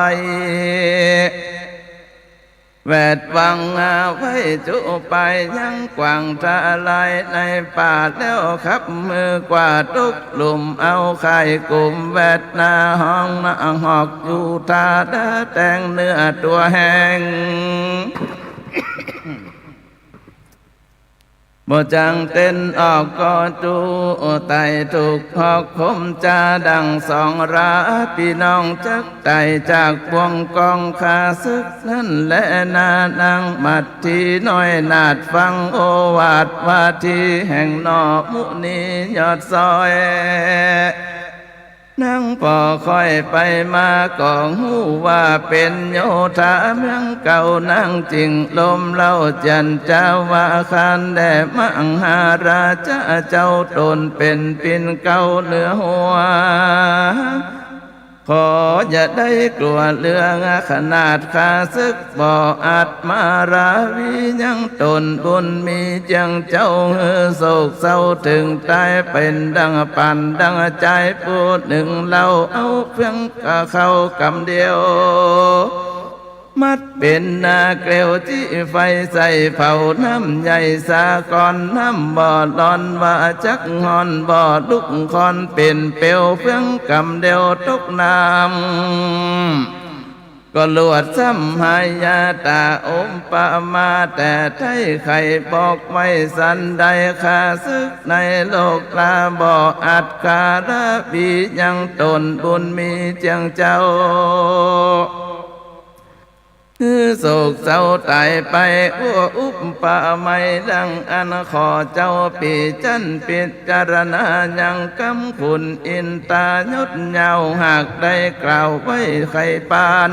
แวดวังเอาไว้จุไปยังกว้างทลายในป่าแล้ว ขับมือกว่าทุกลุ่มเอาข่ายกุมแวดนาฮ้องนาหอกอยู่ท่าดาแต่งเนื้อตั๋วแห้ง บ่จังเต้นออกก็จุไต่ถูกหอกคมจาดังสองรา ปี้น้องจักไต่จากบ่วงกองข้าศึกนั้นแลนา นางมัทธีน้อยนาฏฟังโอวาทวาทีแห่งหน่อมุนียอดซ้อย นางผ่อค่อยไปมาก็ฮู้ว่าเป๋นโยธาเมืองเก่า นางจึงลมเล่าจันจาวาคารแด่มหาราชาเจ้า ตนเป๋นปิ่นเกล้าเหนือหัว ขออย่าได้กลัวเรื่องขนาดข้าศึก บ่อาจมาราวียังต๋น บุญมีเจียงเจ้าหื้อโศกเศร้าเถิงต๋าย เป๋นดังป่านดังจายผู้นึ่งเล่า เอาเพียงกะเข้ากำเดียว มัดเป๋นนาเกลียวจี้ไฟใส่เผา น้ำใหญ่สาครน้ำบ่ร้อน ว่าจักฮ้อนบ่ลุกคอน เป๋นเปลวเพียงกำเดียวตกน้ำ ก็ลวดซ้ำหายาตาอุปมา แต่ไท้ไขบอกไว้สันใด ข้าศึกในโลกลาบ่อาจคาราวียังต๋น บุญมีเจียงเจ้า หื้อโศกเศร้าต๋ายไป อั้วอุปไมยดังอั้น ขอเจ้าปี้จั๊นพิจารณายังกำคุณอินตายศยาว หากได้กล่าวไว้ไขปาน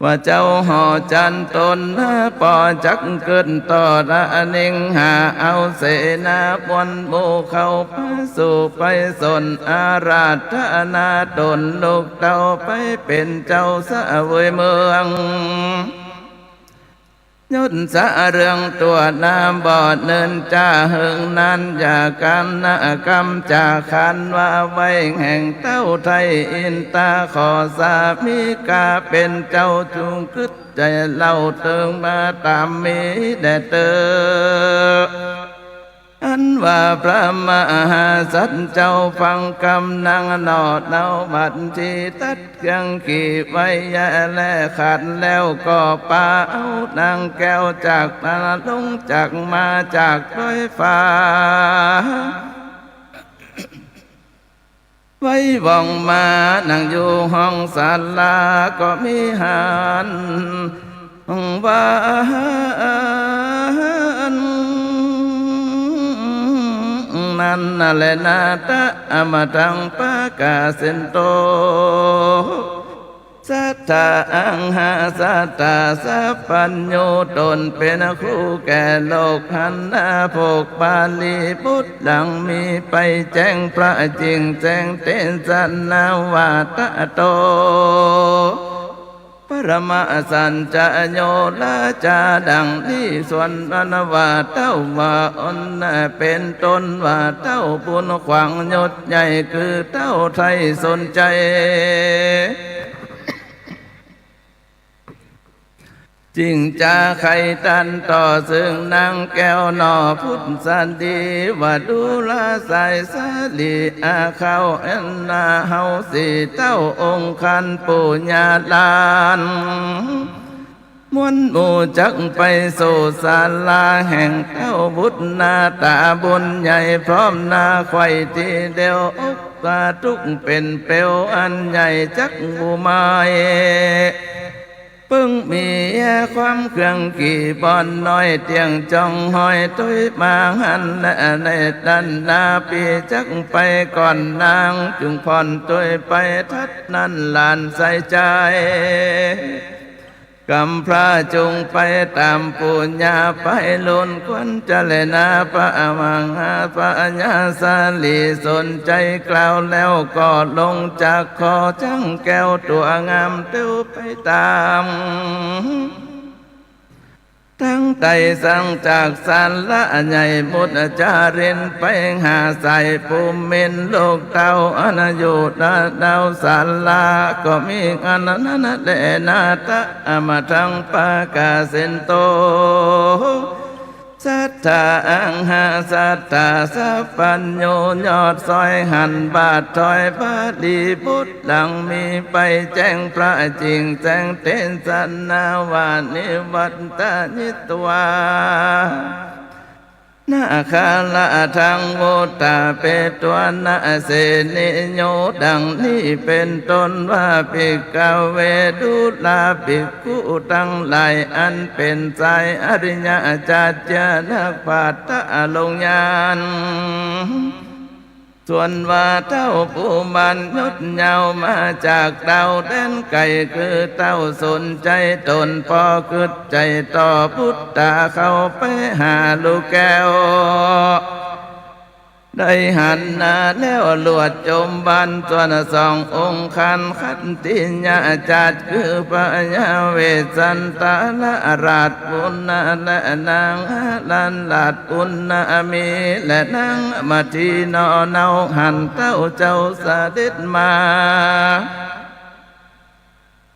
ว่าเจ้าห่อจันต๋น ปอจักกึ๊ดต่อละ เน่งหาเอาเสนา มวลหมู่เข้าไปสู่ไปสน อาราธนาต๋นลูกเต้าไปเป๋นเจ้าเสวยเมือง ยศเสริงตั๋วหน้าบ่เนินจ้า เหิงนานอย่ากั๋นนะ กำจ๋าขานว่าไว้แห่งเต้าไทย อินตาขอสามิกาเป๋นเจ้า จุ่งกึ๊ดใจ๋เล่าเติงมาต๋ามมีแด่เต๊อะ อันว่าพระมหาสัตว์เจ้าฟังกำ นั่งหนอเนาบัดตี้ตัดเครื่องขี่ไว้แยะ และขัดแล้วก็ปาเอานางแก้วจากนั้นลงจากมาจากดอยฟ้า ไว้ว่องมานั่งอยู่ห้องศาลา ก็มีหันว่านั้นแลนา ตะอมตังปะกาเสนโต สัตถาอังหาสัตถาสัพพัญญู ต๋นเป๋นครูแก่โลกหันนา พวกบาลีบุตรดังมีไปแจ้งพระจิ่งแจ้งเตสนาว่า ตะโต ปรมะสัญจะโย ราจาดังนี้ ส่วนอันว่าเต้าว่าอันเป๋นต้นว่าเต้าบุญขวางยศใหญ่ คือเต้าไทยสนใจ จิ่งจาใค่ตันต่อเซิ่งนางแก้วหนอพุทธดี ว่าดูราสายสาลีอาเข้า อันนาเฮาสี่เต้าองค์คันปู่ย่าหลาน มวลหมู่จักไปสู่ศาลาแห่งเต้าบุตรหน้าต๋าบุญใหญ่ พร้อมหน้าไขว่ตี้เดียวอกกาทุกข์เป๋นเปลวอันใหญ่จักบูมาย เปิ้งมีความเครื่องกี่บ่อนน้อย เตี้ยงจ้องห้อยตวยมาหัน และในตันนาปีจักไปก่อนนาง จุ่งผ่อนตวยไปทัดนั้นหลานใส่ใจ๋ กำพร้าจุ่งไปต๋ามปู่ย่าไปลุนควรจะแลนา พระมหาพญาสาลีสนใจกล่าวแล้วก็ลงจากคอจั้งแก้วตั๋วงามเตียวไปต๋าม ตังไต่สังจากศาลาใหญ่มุจจารินไปหาสายภูมินทร์ ลูกเต้าอันอยู่ณดาวศาลา ก็มีอันนั้นแลนา ตะอมตังปะกาเสนโต สัตถาอังหาสัตถาสัพพัญญู ยอดซอยหันบาทถอยบาลีบุตรหลังมีไปแจ้งพระจิ่งแจ้งเตสนาว่า นิวัตตะยิตวา นาคาราทังวุตตาเปตวานะเสนิโย ดังนี้เป๋นต้นว่า ภิกขเว ดูราภิกขุตังหลาย อันเป๋นสายอริยะจัจจะนักปราชญ์ตะลงญาณ ส่วนว่าเต้าผู้บัณฑิตยาวมาจากดาวแดนไก๋ คือเต้าสนใจต๋นปอกึ๊ดใจ๋ต่อบุตตาเข้าไปหาลูกแก้ว ได้หันหน้าแล้วลวดจมบัน ส่วนสององค์คันขัตติยะจัจ คือพญาเวสสันตะราชปุณณะ และนางอารัญราชปุณณะมี และนางอมทีนอเนา หันเต้าเจ้าเสด็จมา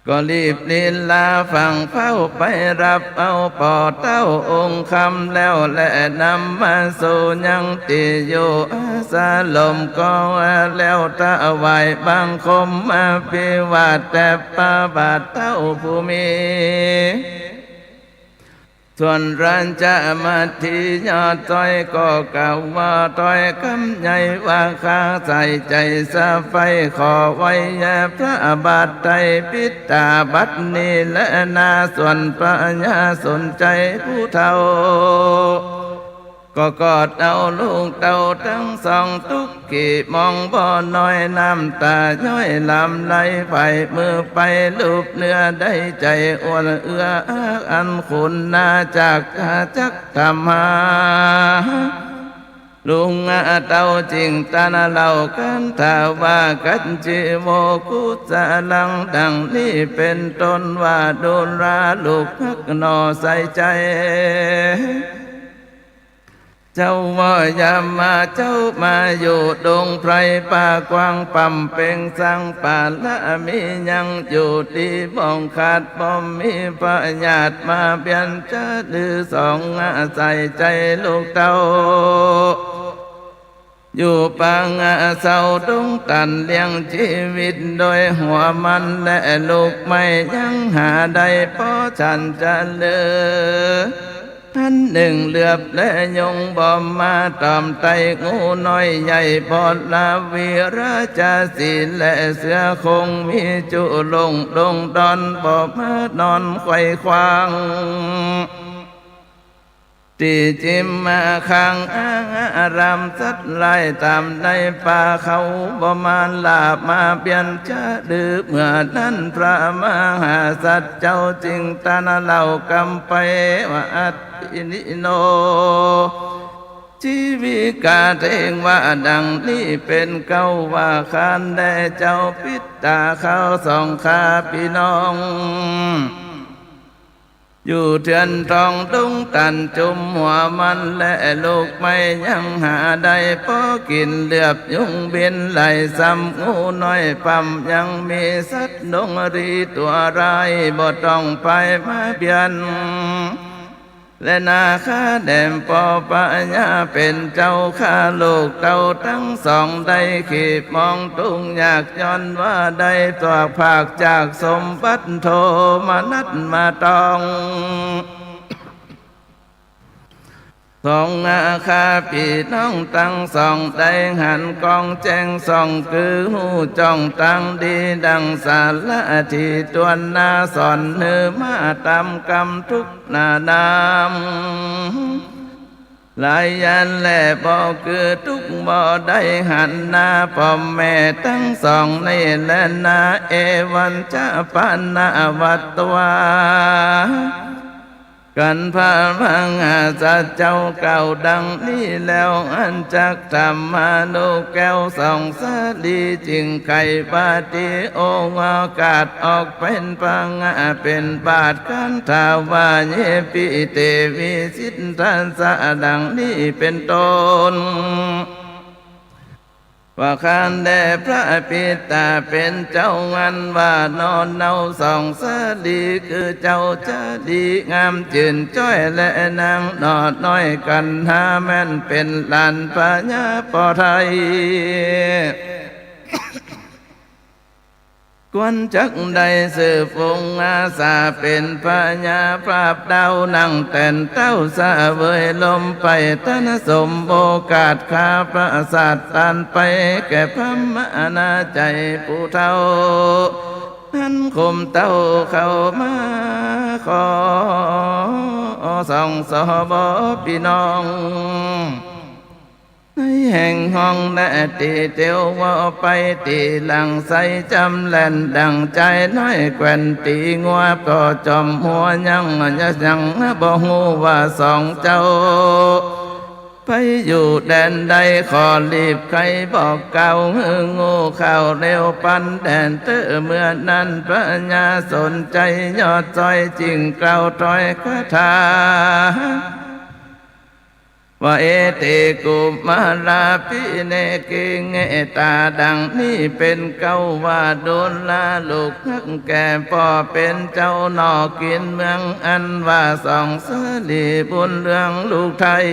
ก็รีบลีลาฝั่งเฝ้าไปฮับเอาปอเต้าองค์คำแล้ว และนำมาสู่ยังตี้อยู่อาสาลม ก็แล้วถวายบังคมอภิวาทแด่พระบาทเต้าผู้มี ส่วนราชมัตถียอดซอยก็กล่าวว่าถ้อยกำใหญ่ว่า ข้าใส่ใจ๋สะใฝ่ขอไหว้แด่พระบาทไตรปิฎกบัดนี้แลนา ส่วนพญาสนใจผู้เฒ่า เ ก็กอดเอาลูกเต้าตังสองตุ๊กขี้มองบ่น้อย น้ำต๋าย้อยหลั่งไหล ผายมือไปลูบเนื้อได้ใจ๋ อ่อนเอื้ออันขุนนา จักกาจักถามหา ลุงอาเต้าจึงตรัสเล่ากันถาว่า กัจจิโว กุศลัง ดังนี้เป๋นต้นว่า ดูราลูกฮักหน่อใส่ใจ๋ เจ้าว่าอย่ามา เจ้ามาอยู่ดงไพรป่ากว้าง ปำเป็งสร้างบารมี ยังอยู่ดีบ่ขาด บ่มีพยาธิมาเบียดจะดื้อ ส่องอาศัยใจ๋ลูกเต้า อยู่ปางอาเศร้าดงตัน เลี้ยงจีวิตโดยหัวมัน และลูกไม้ยังหาได้ ปอฉันจะเหลือ หันนึ่งเหลือบและยุงบ่มาตอมไต้ งูน้อยใหญ่ปอดลา วีรจาสีและเสือโคร่ง มีจุลงดงดอน บ่มานอนไขว่ขวาง ตี้จิมมาข้างอาราม สัตว์ร้ายต๋ามในป่าเขา บ่มาลามาเบียดจะดื้อ เมื่อนั้นพระมหาสัตว์เจ้าจึงตรัสเล่ากำไปว่า อัตถินโน จีวิกา เทวา ดังนี้เป๋นเก้าว่า ข้าแด่เจ้าปิดต๋าข้าสองข้าปี้น้อง อยู่เถือนตองดงตัน จุมหัวมันและลูกไม้ยังหาได้ ปอกิ๋นเหลือบยุงบินไล่ ซ้ำงูน้อยปำยังมี สัตว์ดงรีตั๋วร้าย บ่ต้องไปมาเบียด และนาข้าแด่ปอพญาเป๋นเจ้า ข้าลูกเต้าตังสองได้ขีบมองทุกข์ยาก ย้อนว่าได้ตวกพรากจากสมบัติ โทมนัสมาตอง สองอาข้าปี้น้องตังสอง ได้หันกองแจ้งส่อง คือฮู้จ้องตางดี ดังสารถีตวนนา สอนหื้อมาต๋ามกำทุกนานาม หลายยันแลบ่คือทุกข์ บ่ได้หันหน้าป้อแม่ตังสองนี้แลนา เอวัญจะปาณาวัตวา กันพระมหาสัตว์เจ้ากล่าวดังนี้แล้ว อันจักถามหาลูกแก้วสองสาลี จึงไขปฏิโอกาสออกเป๋นปางาเป๋นบาท กันถามว่า เยปิเต วิสิทธัสสะ ดังนี้เป๋นต้น ว่าข้าแด่พระปิตาเป๋นเจ้า อันว่านอนเนาสองสาลี คือเจ้าจาดีงามจื่นจ้อย และนางหน่อน้อยกันหาแม่นเป๋นหลานพญาปอไทย ควรจักได้สืบวงอาสาเป๋นพญาปราบดาว นั่งแตนเต้าเสวยลมไป ตานสมโอกาสข้าประสาทตานไป แก่พระมหานาใจ๋ผู้เฒ่า หันข่มเต้าเข้ามาขอ สองสบปี้น้อง ในแห่งห้องและตี้เตียวว่าไปตี้หลังใสจำแล่นดั่งจายน้อยแกว่นตี้งัว ก็จ่อมหัวยังยังบ่ฮู้ว่าสองเจ้า ไปอยู่แดนใดขอรีบไขบอกกล่าวหื้อฮู้ข่าวเร็วปันแดนเต๊อะ เมื่อนั้นพญาสนใจ๋ยอดจ้อยจึงกล่าวถ้อยคาถา ว่า เอเต กุมารา ภิเนกขิเงตา ดังนี้เป๋นเก้าว่า ดูราลูกฮักแก่ป้อเป๋นเจ้าหน่อกิ๋นเมือง อันว่าสองสาลีบุญเรืองลูกไทย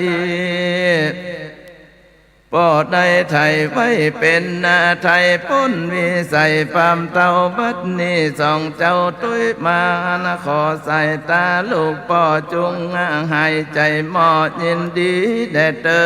ป้อได้ไถ่ไว้เป๋นนาไทยป๊นวิสัยปามเต้า บัดนี้สองเจ้าตวยมานะขอสายต๋าลูกป้อจุ่งหายใจ๋หมอยินดีแด่เต๊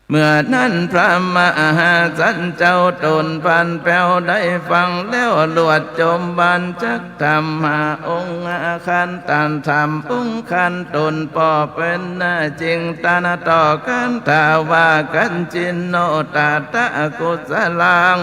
อะ เมื่อนั้นพระมหาสัจจ์เจ้าต๋นพานแป๋วได้ฟังแล้วลวดจมบานจักธรรมห้าองค์อาคันตานธรรมองค์คันต๋นป้อเป๋นนาจิงตานต่อกันถาว่ากัญจินโนตตะกุสลัง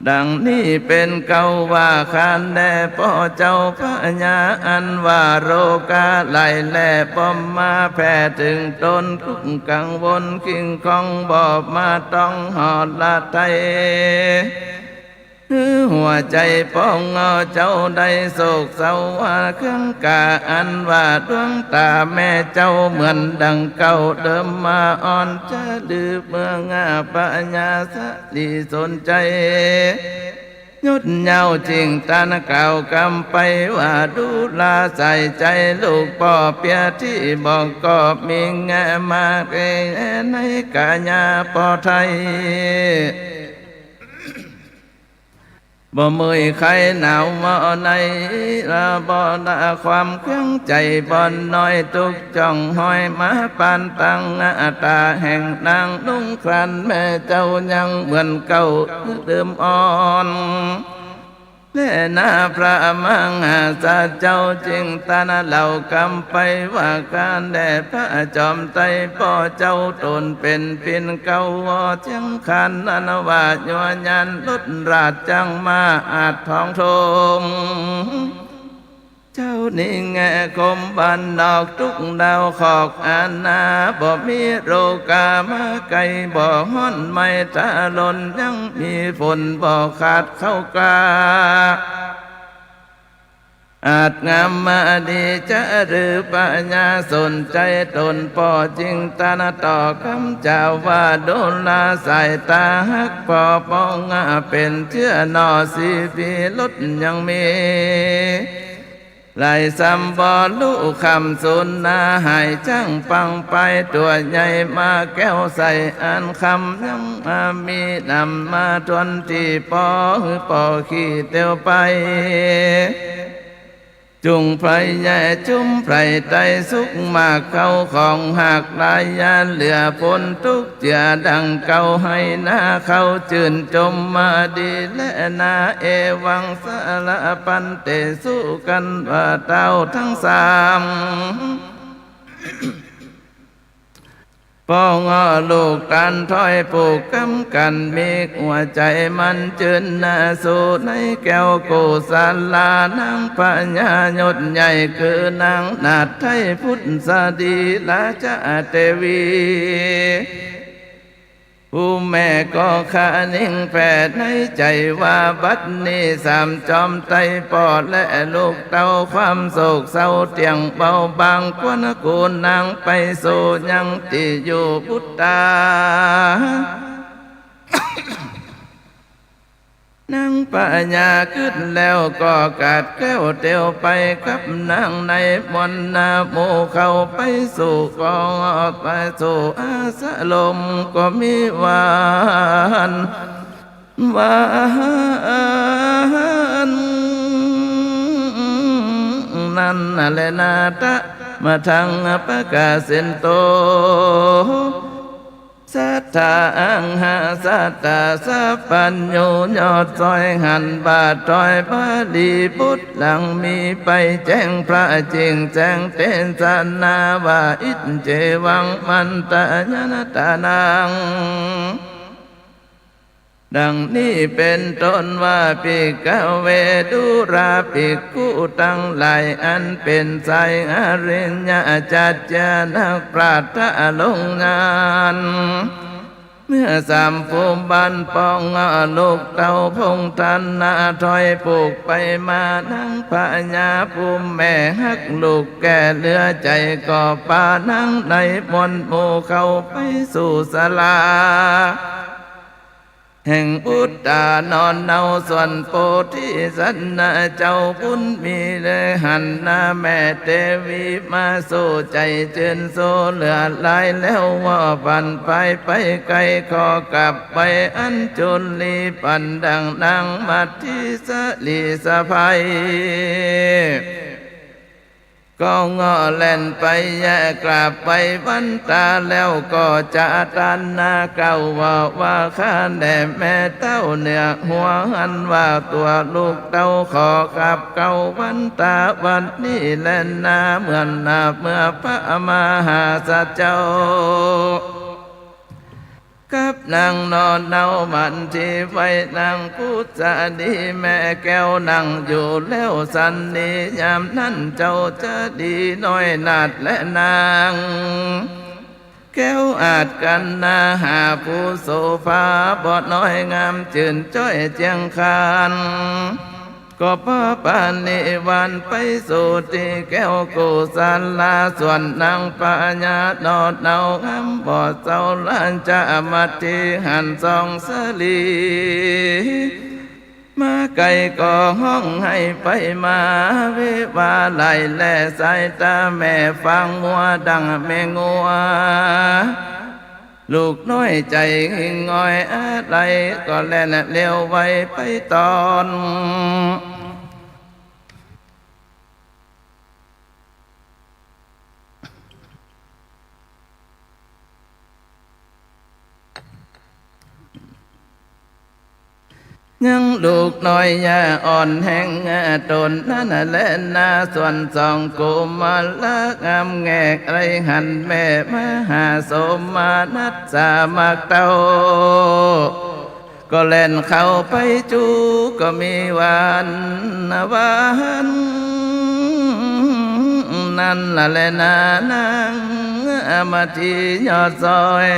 ดังนี้เป๋นเก้าว่าข้าแลป้อเจ้าพญาอันว่าโรคาไหลแลป้อมมาแผ่เถิงต๋นทุกข์กังวลคิงของบ่มาต้องหอละไท คือหัวใจ๋ป้องอเจ้าได้โศกเศร้าว่าเครื่องกาอันว่าดวงต๋าแม่เจ้าเหมือนดังเก่าเดิมมาอ่อนจะลือเมืองอาพญาสะ ดีสนใจ๋ ยศยาวจิ่งตานกล่าวกำไปว่าดูราใส่ใจ๋ลูกป้อเปียที่บอกก็มีแงมาเกในกายาป้อไทย บ่เมื่อยไข้หนาวหมอใน ละบ่ละความเครื่องใจ๋บ่อนน้อยทุกข์จ่องห้อยมาปานตังหน้าต๋าแห่งนางลุงครันแม่เจ้ายังเหมือนเก่าเดิมอ่อน และนาพระมหาสัจจ์เจ้าจิ่งตานเล่ากำไปว่าข้าแลพระจอมไตรป้อเจ้าต๋นเป๋นปิ่นเกล้าว่อเจียงคันนั้นว่ายัวยันลดราชจังมาอาจทองทม เจ้านี้แงคมบ้านนอกทุกดาวขอกอาณา บ่มีโรคามาไกล บ่ฮ้อนไหม้ทะลน ยังมีฝนบ่ขาดเข้ากล้า อาจงามมาดีจะหรือปัญญาสนใจ๋ต๋นป้อจิ่งตานต่อกำจาว่าดูราสายต๋าฮักป้อป้องเป๋นเจื้อหน่อสีปีลดยังมี หลายซ้ำบ่ลุคำสูญนาหายจั้งปังไปตั๋วใหญ่มาแก้วใสอันคำยังมามีนำมาทวนตี้ป้อหื้อป้อขี้เตียวไป จุ่งไพรแย่จุ่มไพรไต้สุกมากเข้าของหากหลายอย่าเหลือพ้นทุกข์เจือดังเก่าให้นาเข้าจื่นจมมาดีและนาเอวังสารพันเตสุกันว่าเต้าทั้งสาม ป้องอลูกตานถ้อยผูกกำกันมีหัวใจ๋มันจื่นนาสู่ในแก้วกุศลานางพญายศใหญ่คือนางนาฏไทยพุทธสดีราชเตวี ผู้แม่ก็คะนิ่งแผ่ในใจ๋ว่าบัดนี้สามจอมไตรป้อและลูกเต้าความโศกเศร้าเตี้ยงเบาบางควรกูนางไปสู่ยังตี้อยู่ปุตตา นางพญากึ๊ดแล้วก็กาดแก้วเตียวไปกับนางในมนต์นาหมู่เข้าไปสู่ก็ไปสู่อาสรมก็มีหวาน หวาน นั้นแลนาตะมาทังประกาศเสนโต สัตถาอังหาสัตตาสัพพัญญูยอดซอยหันบาทถอยบาลีบุตรหลังมีไปแจ้งพระจิ่งแจ้งเตสนาว่าอิจเจวังมันตายนตานัง ดังนี้เป๋นต้นว่าภิกขเวดูราภิกขุตังหลายอันเป๋นสายอริยะจัจจะนักปราชญ์ทะลงงาน เมื่อสามผู้บ้านป้องลูกเต้าพงษ์ทันนาถอยผูกไปมานางพญาผู้แม่ฮักลูกแก่เหลือใจ๋ก็ปานางในมนต์หมู่เข้าไปสู่ศาลา แห่งปุตตานอนเนาส่วนโพธิสัตว์นาเจ้าบุญมีแลหันหน้าแม่เตวีมาสู่ใจ๋จื่นสู่เหลือหลายแล้วว่าบั้นไปไปไกลขอกลับไปอัญจุลีปันดังนางมัทธิสลีสะใภ้ ก็เงาะแล่นไปแยะกราบไหว้วันต๋าแล้วก็จะตันนาเกล้าว่า ว่าข้าแด่แม่เต้าเหนือหัวหันว่าตั๋วลูกเต้าขอขับเกล้าวันต๋าวันนี้แลนา เหมือนนาเมื่อพระมหาสัจเจ้า กับนางหน่อเนามันตี้ไหว้นางพุทธดีแม่แก้วนั่งอยู่แล้วสันนี้ ยามนั้นเจ้าจะดีน้อยนาฏและนางแก้วอาจกันนาหาผู้โสภาบ่น้อยงามจื่นจ้อยเจียงคาน ก็พระปานิวานไปสู่ตี้แก้วโกศลา ส่วนนางพญาหน่อเนาหามบ่เจ้าราชมัตติหันส่องสลี มาไกลก็ฮ้องไห้ไปมาวิวาห์ไหล แลสายต๋าแม่ฟางมัวดังแม่งัว ลูกน้อยใจ๋หิ้งอ้อยอาลัย ก็แล่นเร็วไวไปต๋อน ยังลูกน้อยยาอ่อนแฮงต๋นนั้นแลนา ส่วนสองกุมารงามแงก ได้หันแม่มหาโสมนัสสามักเต้า ก็แล่นเข้าไปจู้ ก็มีหวานหวาน นั้นแลนานางมาตี้ยอดซอย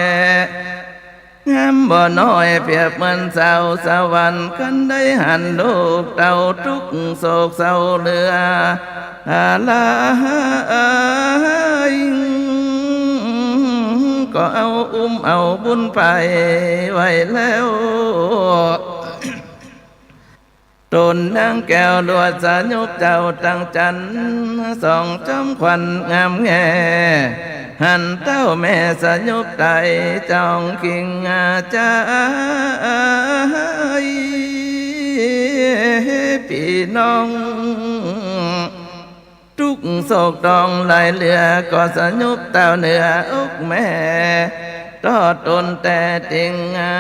งามบ่น้อยเปรียบเหมือนสาวสวรรค์ คันได้หันลูกเต้าตุ๊กข์โศกเศร้าเหลือ อาลัย ก็เอาอุ้มเอาบุญไปไว้แล้ว ต๋นนางแก้วลวดสยบเจ้าตังจันทร์ ส่องจอมขวัญงามแง หันเต้าแม่สยบไตจ้องคิงอาจาย ปี้น้อง ตุ๊กข์โศกต้องหลายเหลือ ก็สยบเต้าเหนืออกแม่ ต่อต๋นแต่ติ่งอา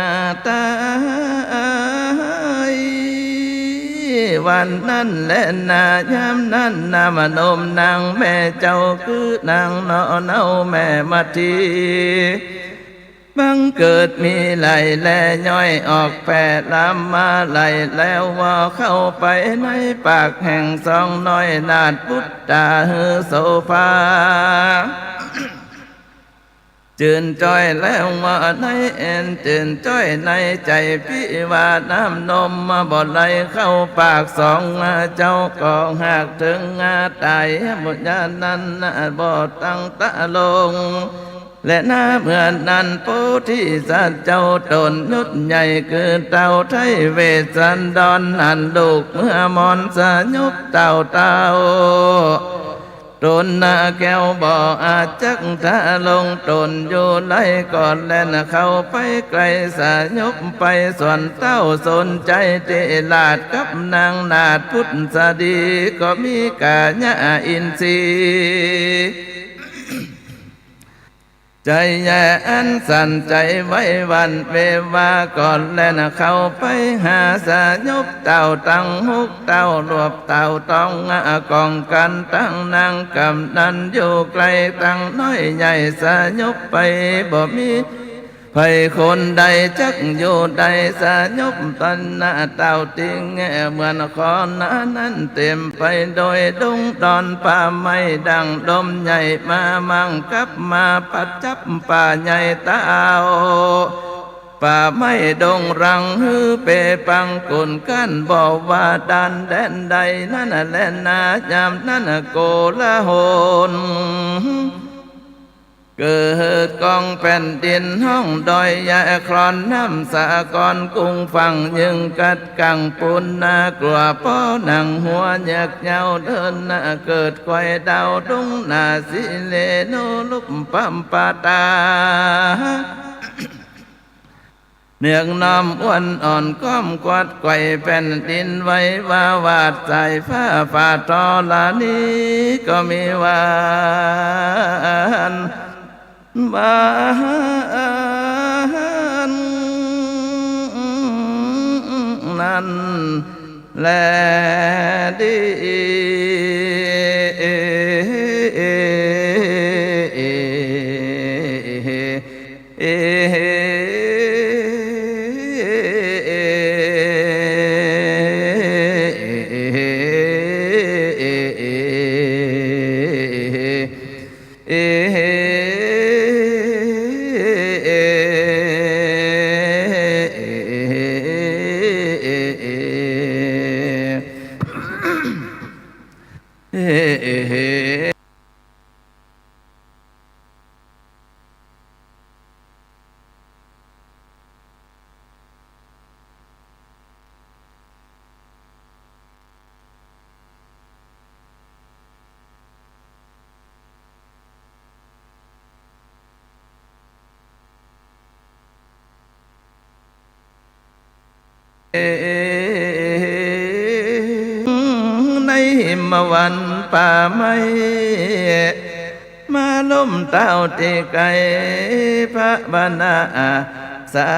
ตาย วันนั้นแลนายามนั้นนามนมนางแม่เจ้า คือนางหน่อเนาแม่มัทธี บังเกิดมีไหลแลย่อยออกแผ่ลามมาไหล แล้วว่าเข้าไปในปากแห่งสองน้อยนาฏพุทธาหื้อโสภา จื่นจ้อยแล้วว่าในเอ็น จื่นจ้อยในใจ๋ปี้ว่าน้ำนมมาบ่ไหลเข้าปากสองเจ้า ก็หากเถิงต๋ายหมดยานั้นบ่ตั้งตะลง และนาเมื่อนั้นโพธิสัตว์เจ้าต๋นยศใหญ่คือเต้าไทยเวสสันดรหันลูกเมื่อมอนสยบเต้าเต้า ต๋นนาแก้วบ่อาจจักทะลงต๋นอยู่ไหล ก็แล่นเข้าไปไกลสยบไป ส่วนเต้าสนใจ๋ตี้ราชกับนางนาฏพุทธดี ก็มีกายะอินทรีย์ ใจ๋แย่อันสั่นใจ๋ไหวหวั่นเววา ก็แล่นเข้าไปหาสยบเต้าตังหกเต้ารวบเต้าต้องกองกันตังนางกำนันอยู่ไกลตังน้อยใหญ่สยบไปบ่มี ไผคนใดจักอยู่ได้สยบตันนาเต้าติ่งแง่ เหมือนขอนานั้นเต็มไปโดยดงดอนป่าไม้ดังลมใหญ่มามั่งกับมาปัดจับป่าใหญ่เต้า ป่าไม้ดงรังหื้อเปปังกุนกั้นบ่ว่าด้านแดนใดนั้นแลนายามนั้นโกลาหล เกิดก้องแผ่นดินห้องดอยยะคลอนน้ำสะกอนกุ้งฝั่งยึงกัดกังปูนนากลัวป้อหนังหัวเยือกเย้าเดินนาเกิดควายดาวดงนาสิเลโนลุกปำปาตา เ เนืองน้อมอ้วนอ่อนก้อมกวาดไกว่แผ่นดินไหว วาวาดสายฟ้าฝ่าธรณีก็มีวานวานนั้นแลดี ในหิมวันป่าไม้ มาล้มเต้าตี้ไกล พระบรรณาสา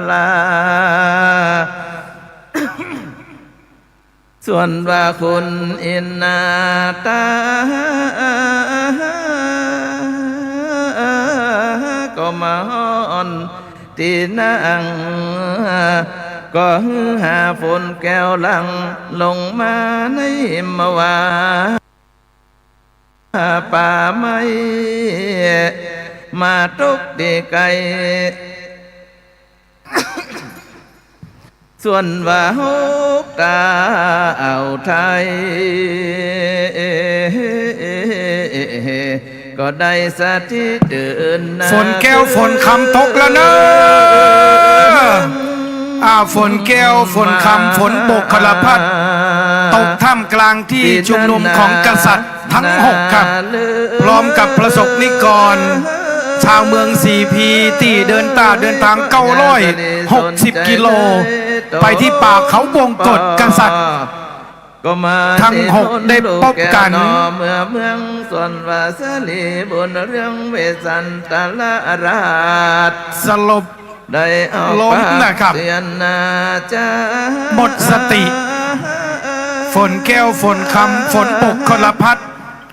ลา ส่วนว่าคุณอินนาถา ก็มาฮอดตี้นั่ง ก็หื้อหาฝนแก้วหลั่งลงมาในหิมวา ป่าไม้ มาตกตี้ไกล ส่วนว่าหกต๋าวไทย ก็ได้สถิตเดินนา ฝนแก้วฝนคำตกแล้วเน่อ อ่า ฝนแก้วฝนคำ ฝนปกคลพัด ตกท่ามกลางตี้ชุมนุมของกษัตริย์ทั้งหกครับ พร้อมกับประสบนิกร ชาวเมืองสีพีตี้เดินตา เดินตางเก้าร้อยหกสิบกิโล ไปตี้ป่าเขาวงกต กษัตริย์ ก็มา ทั้งหกได้ปบกั๋น เมื่อเมืองส่วนว่าสาลีบุญเรืองเวสสันตรราช สลบ ได้เอา ล้มนะครับ ปากเสียนาจา หมดสติ ฝนแก้วฝนคำ ฝนปกคลพัด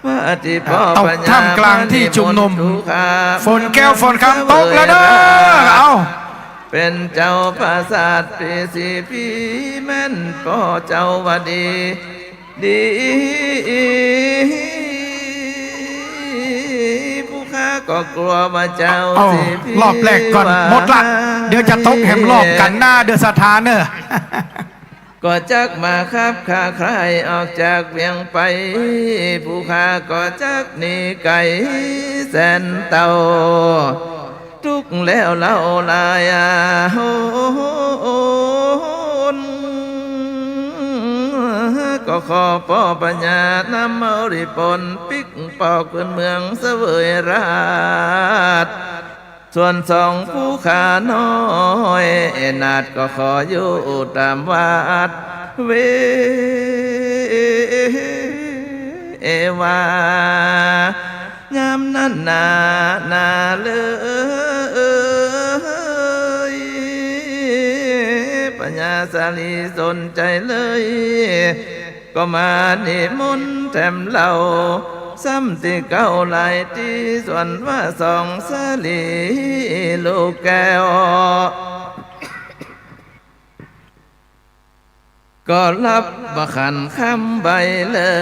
ว่าที่พ่อ ตกท่ามกลางตี้ชุมนุม พญานิมนต์ทุกข์ ฝนแก้วฝนคำตกแล้วเน่อ เอ้า เป็นเจ้าปราสาทปีสีพีแม่นพ่อเจ้าว่าดี ดี ผู้ข้าก็กลัวว่าเจ้า เอ้า สีพี รอบแรกก่อน ว่า หมดละ เดี๋ยวจะตกแหมรอบกั๋นหน้าเด้อศรัทธาเน่อ ก็จักมาขับข้าใคร่ออกจากเวียงไป ผู้ข้าก็จักหนีไก๋แสนเต้า ทุกข์แล้วเล่าหลายหน ก็ขอพ่อพญานำเอาริปน ปิ๊กปอกพื้นเมืองเสวยราช ส่วนสองผู้ข้าน้อยนาถก็ขออยู่ต๋ามวัดเว เอวา ยามนั้นนา นาเลย พญาสาลีสนใจ๋เลย ก็มานิมนต์แถมเล่า ซ้ำตี้เก่าหลายตี้ ส่วนว่าสองสาลีลูกแก้ว ก็ฮับว่าขันคำใบ้เลิ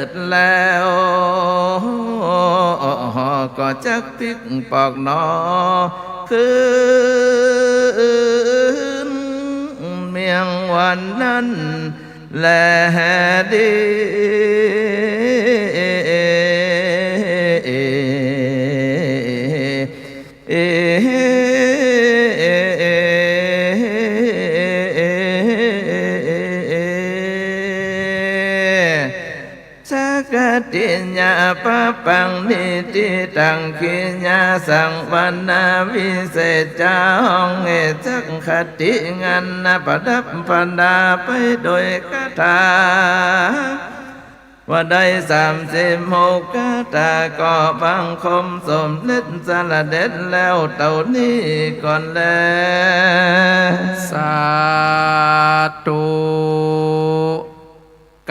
ศแล้ว ก็จักปิ๊กปอกหนอ คืนเมืองวันนั้นแลดี สัก ยาปะปัง นิฏฐิตัง กิริยาสังวรรณวิเศษจ๋า ห้องเอ สังฆติ งานประดับประดาไปโดยคาถา ว่าได้สามสิบหกคาถา ก็บังคมสมเด็จสะเด็จแล้วเต้านี้ก่อนแล สาธุ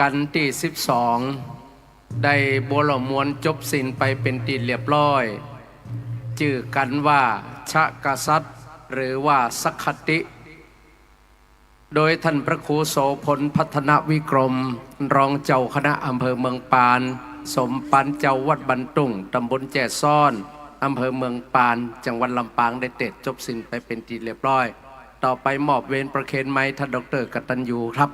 กัณฑ์ตี้สิบสอง ได้บัวหล่อมวลจบสิ้นไปเป๋นตี้เรียบร้อย จื้อกัณฑ์ว่าชะกษัตริย์ หรือว่าสังฆติ โดยต้านพระครูโสภณ พัฒนวิกรม รองเจ้าคณะอำเภอเมืองปาน สมภารเจ้าวัดบ้านทุ่ง ตำบลแจ้ซ้อน อำเภอเมืองปาน จังหวัดลำปาง ได้เตสน์จบสิ้นไปเป๋นตี้เรียบร้อย ต่อไปมอบเวรประเคนไมค์ท่านด็อกเตอร์กตัญญูครับ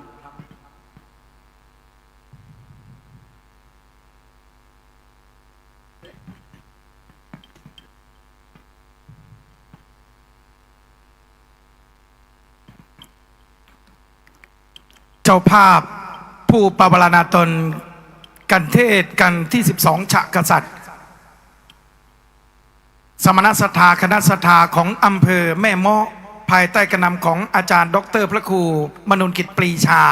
เจ้าภาพผู้ปวารณาตน กัณฑ์เทศน์กัณฑ์ตี้สิบสอง ชะกษัตริย์ สมณศรัทธา คณะศรัทธาของอำเภอแม่เมาะ ภายใต้การนำของอาจารย์ด็อกเตอร์พระครูมนูนกิจปรีชา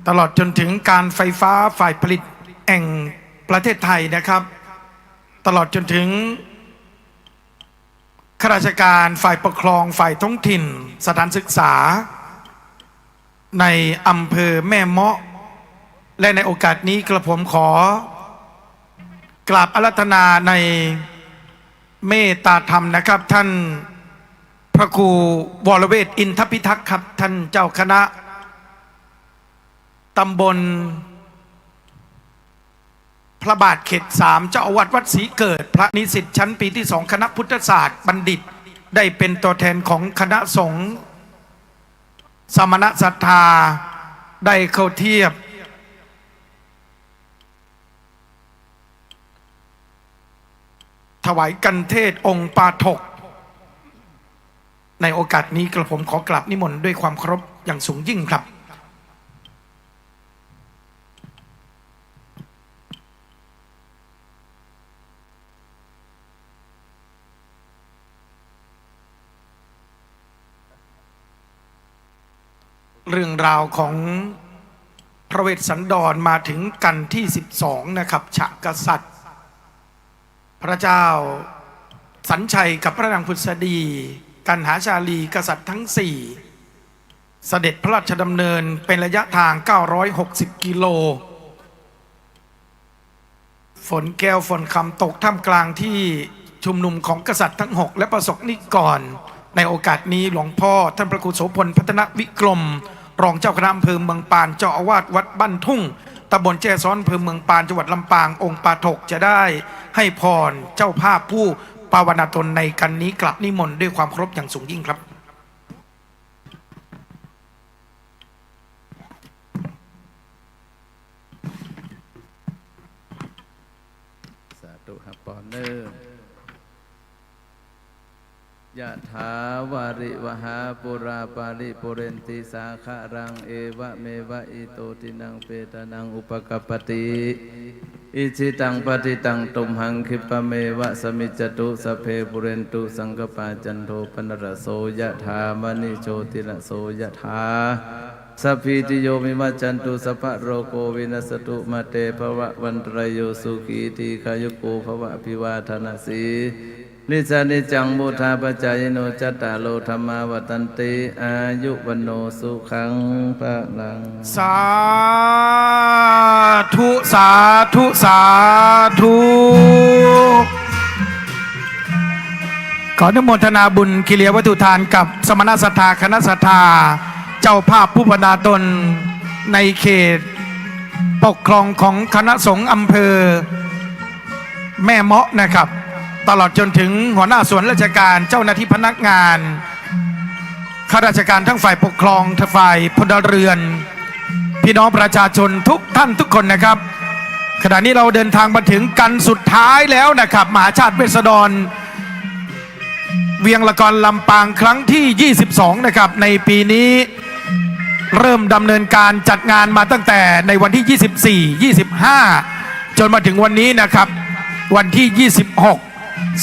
ตลอดจนถึงการไฟฟ้าฝ่ายผลิตแห่งประเทศไทยนะครับ ตลอดจนถึงข้าราชการฝ่ายปกครอง ฝ่ายท้องถิ่น สถานศึกษา ในอำเภอแม่เมาะ และในโอกาสนี้กระผมขอกราบอาราธนาในเมตตาธรรมนะครับ ท่านพระครูวรเวช อินทพิทักษ์ครับ ท่านเจ้าคณะตำบล พระบาทเขตสาม เจ้าอาวาสวัดศรีเกิด พระนิสิตชั้นปีที่สอง คณะพุทธศาสตร์บัณฑิต ได้เป็นตัวแทนของคณะสงฆ์สมณศรัทธา ได้เข้าเทียบ ถวายกัณฑ์เทศน์องค์ปาฐก ในโอกาสนี้กระผมขอกราบนิมนต์ด้วยความเคารพอย่างสูงยิ่งครับ เรื่องราวของพระเวสสันดรมาถึงกัณฑ์ที่สิบสองนะครับ ชะกษัตริย์ พระเจ้าสัญชัยกับพระนางผุสดี กัณหาชาลี กษัตริย์ทั้งสี่ เสด็จพระราชดำเนินเป็นระยะทางเก้าร้อยหกสิบกิโล ฝนแก้วฝนคำตกท่ามกลางที่ชุมนุมของกษัตริย์ทั้งหกและประสงค์นิกร ในโอกาสนี้หลวงพ่อท่านพระครูโสภณ พัฒนวิกรม รองเจ้าคณะอำเภอเมืองปาน เจ้าอาวาสวัดบ้านทุ่ง ตำบลแจ้ซ้อน อำเภอเมืองปาน จังหวัดลำปาง องค์ปาฐกจะได้ให้พรเจ้าภาพผู้ปวารณาตนในกัณฑ์นี้ กราบนิมนต์ด้วยความเคารพอย่างสูงยิ่งครับ สาธุ ฮับปอนเน่อ ยะถาวาริวหาปูราปาริปูเรนติสาคะรัง เอวะเมวะอิโตทินังเปตานังอุปกัปปติ อิจฉิตังปัตถิตังตุมหัง คิปปะเมวะสะมิจจตุ สัพเพปูเรนตุสังกปปา จันโทปนรสโส ยะถามะณิโชติรสโส ยะถา สัพพีติโยวิวัจจันตุ สัพพะโรโควินัสสะตุ มาเตภวะวันตะรายโย สุขีทีฆายุโกภวะ อภิวาทะนะสีลิสสะนิจจัง วุฑฒาปะจายิโน จัตตาโรธัมมา วัฑฒันติ อายุ วัณโณ สุขัง พะลัง สาธุ สาธุ สาธุ ขออนุโมทนาบุญคีรีวัตถุทานกับสมณศรัทธา คณะศรัทธา เจ้าภาพผู้ปวารณาตนในเขตปกครองของคณะสงฆ์อำเภอแม่เมาะนะครับ ตลอดจนถึงหัวหน้าส่วนราชการ เจ้าหน้าที่พนักงาน ข้าราชการทั้งฝ่ายปกครอง ฝ่ายพลเรือน พี่น้องประชาชนทุกท่านทุกคนนะครับ ขณะนี้เราเดินทางมาถึงกัณฑ์สุดท้ายแล้วนะครับ มหาชาติเวสสะดร เวียงละกอนลำปางครั้งที่ยี่สิบสองนะครับ ในปีนี้เริ่มดำเนินการจัดงานมาตั้งแต่ในวันที่ยี่สิบสี่ ยี่สิบห้า จนมาถึงวันนี้นะครับ วันที่ ยี่สิบหก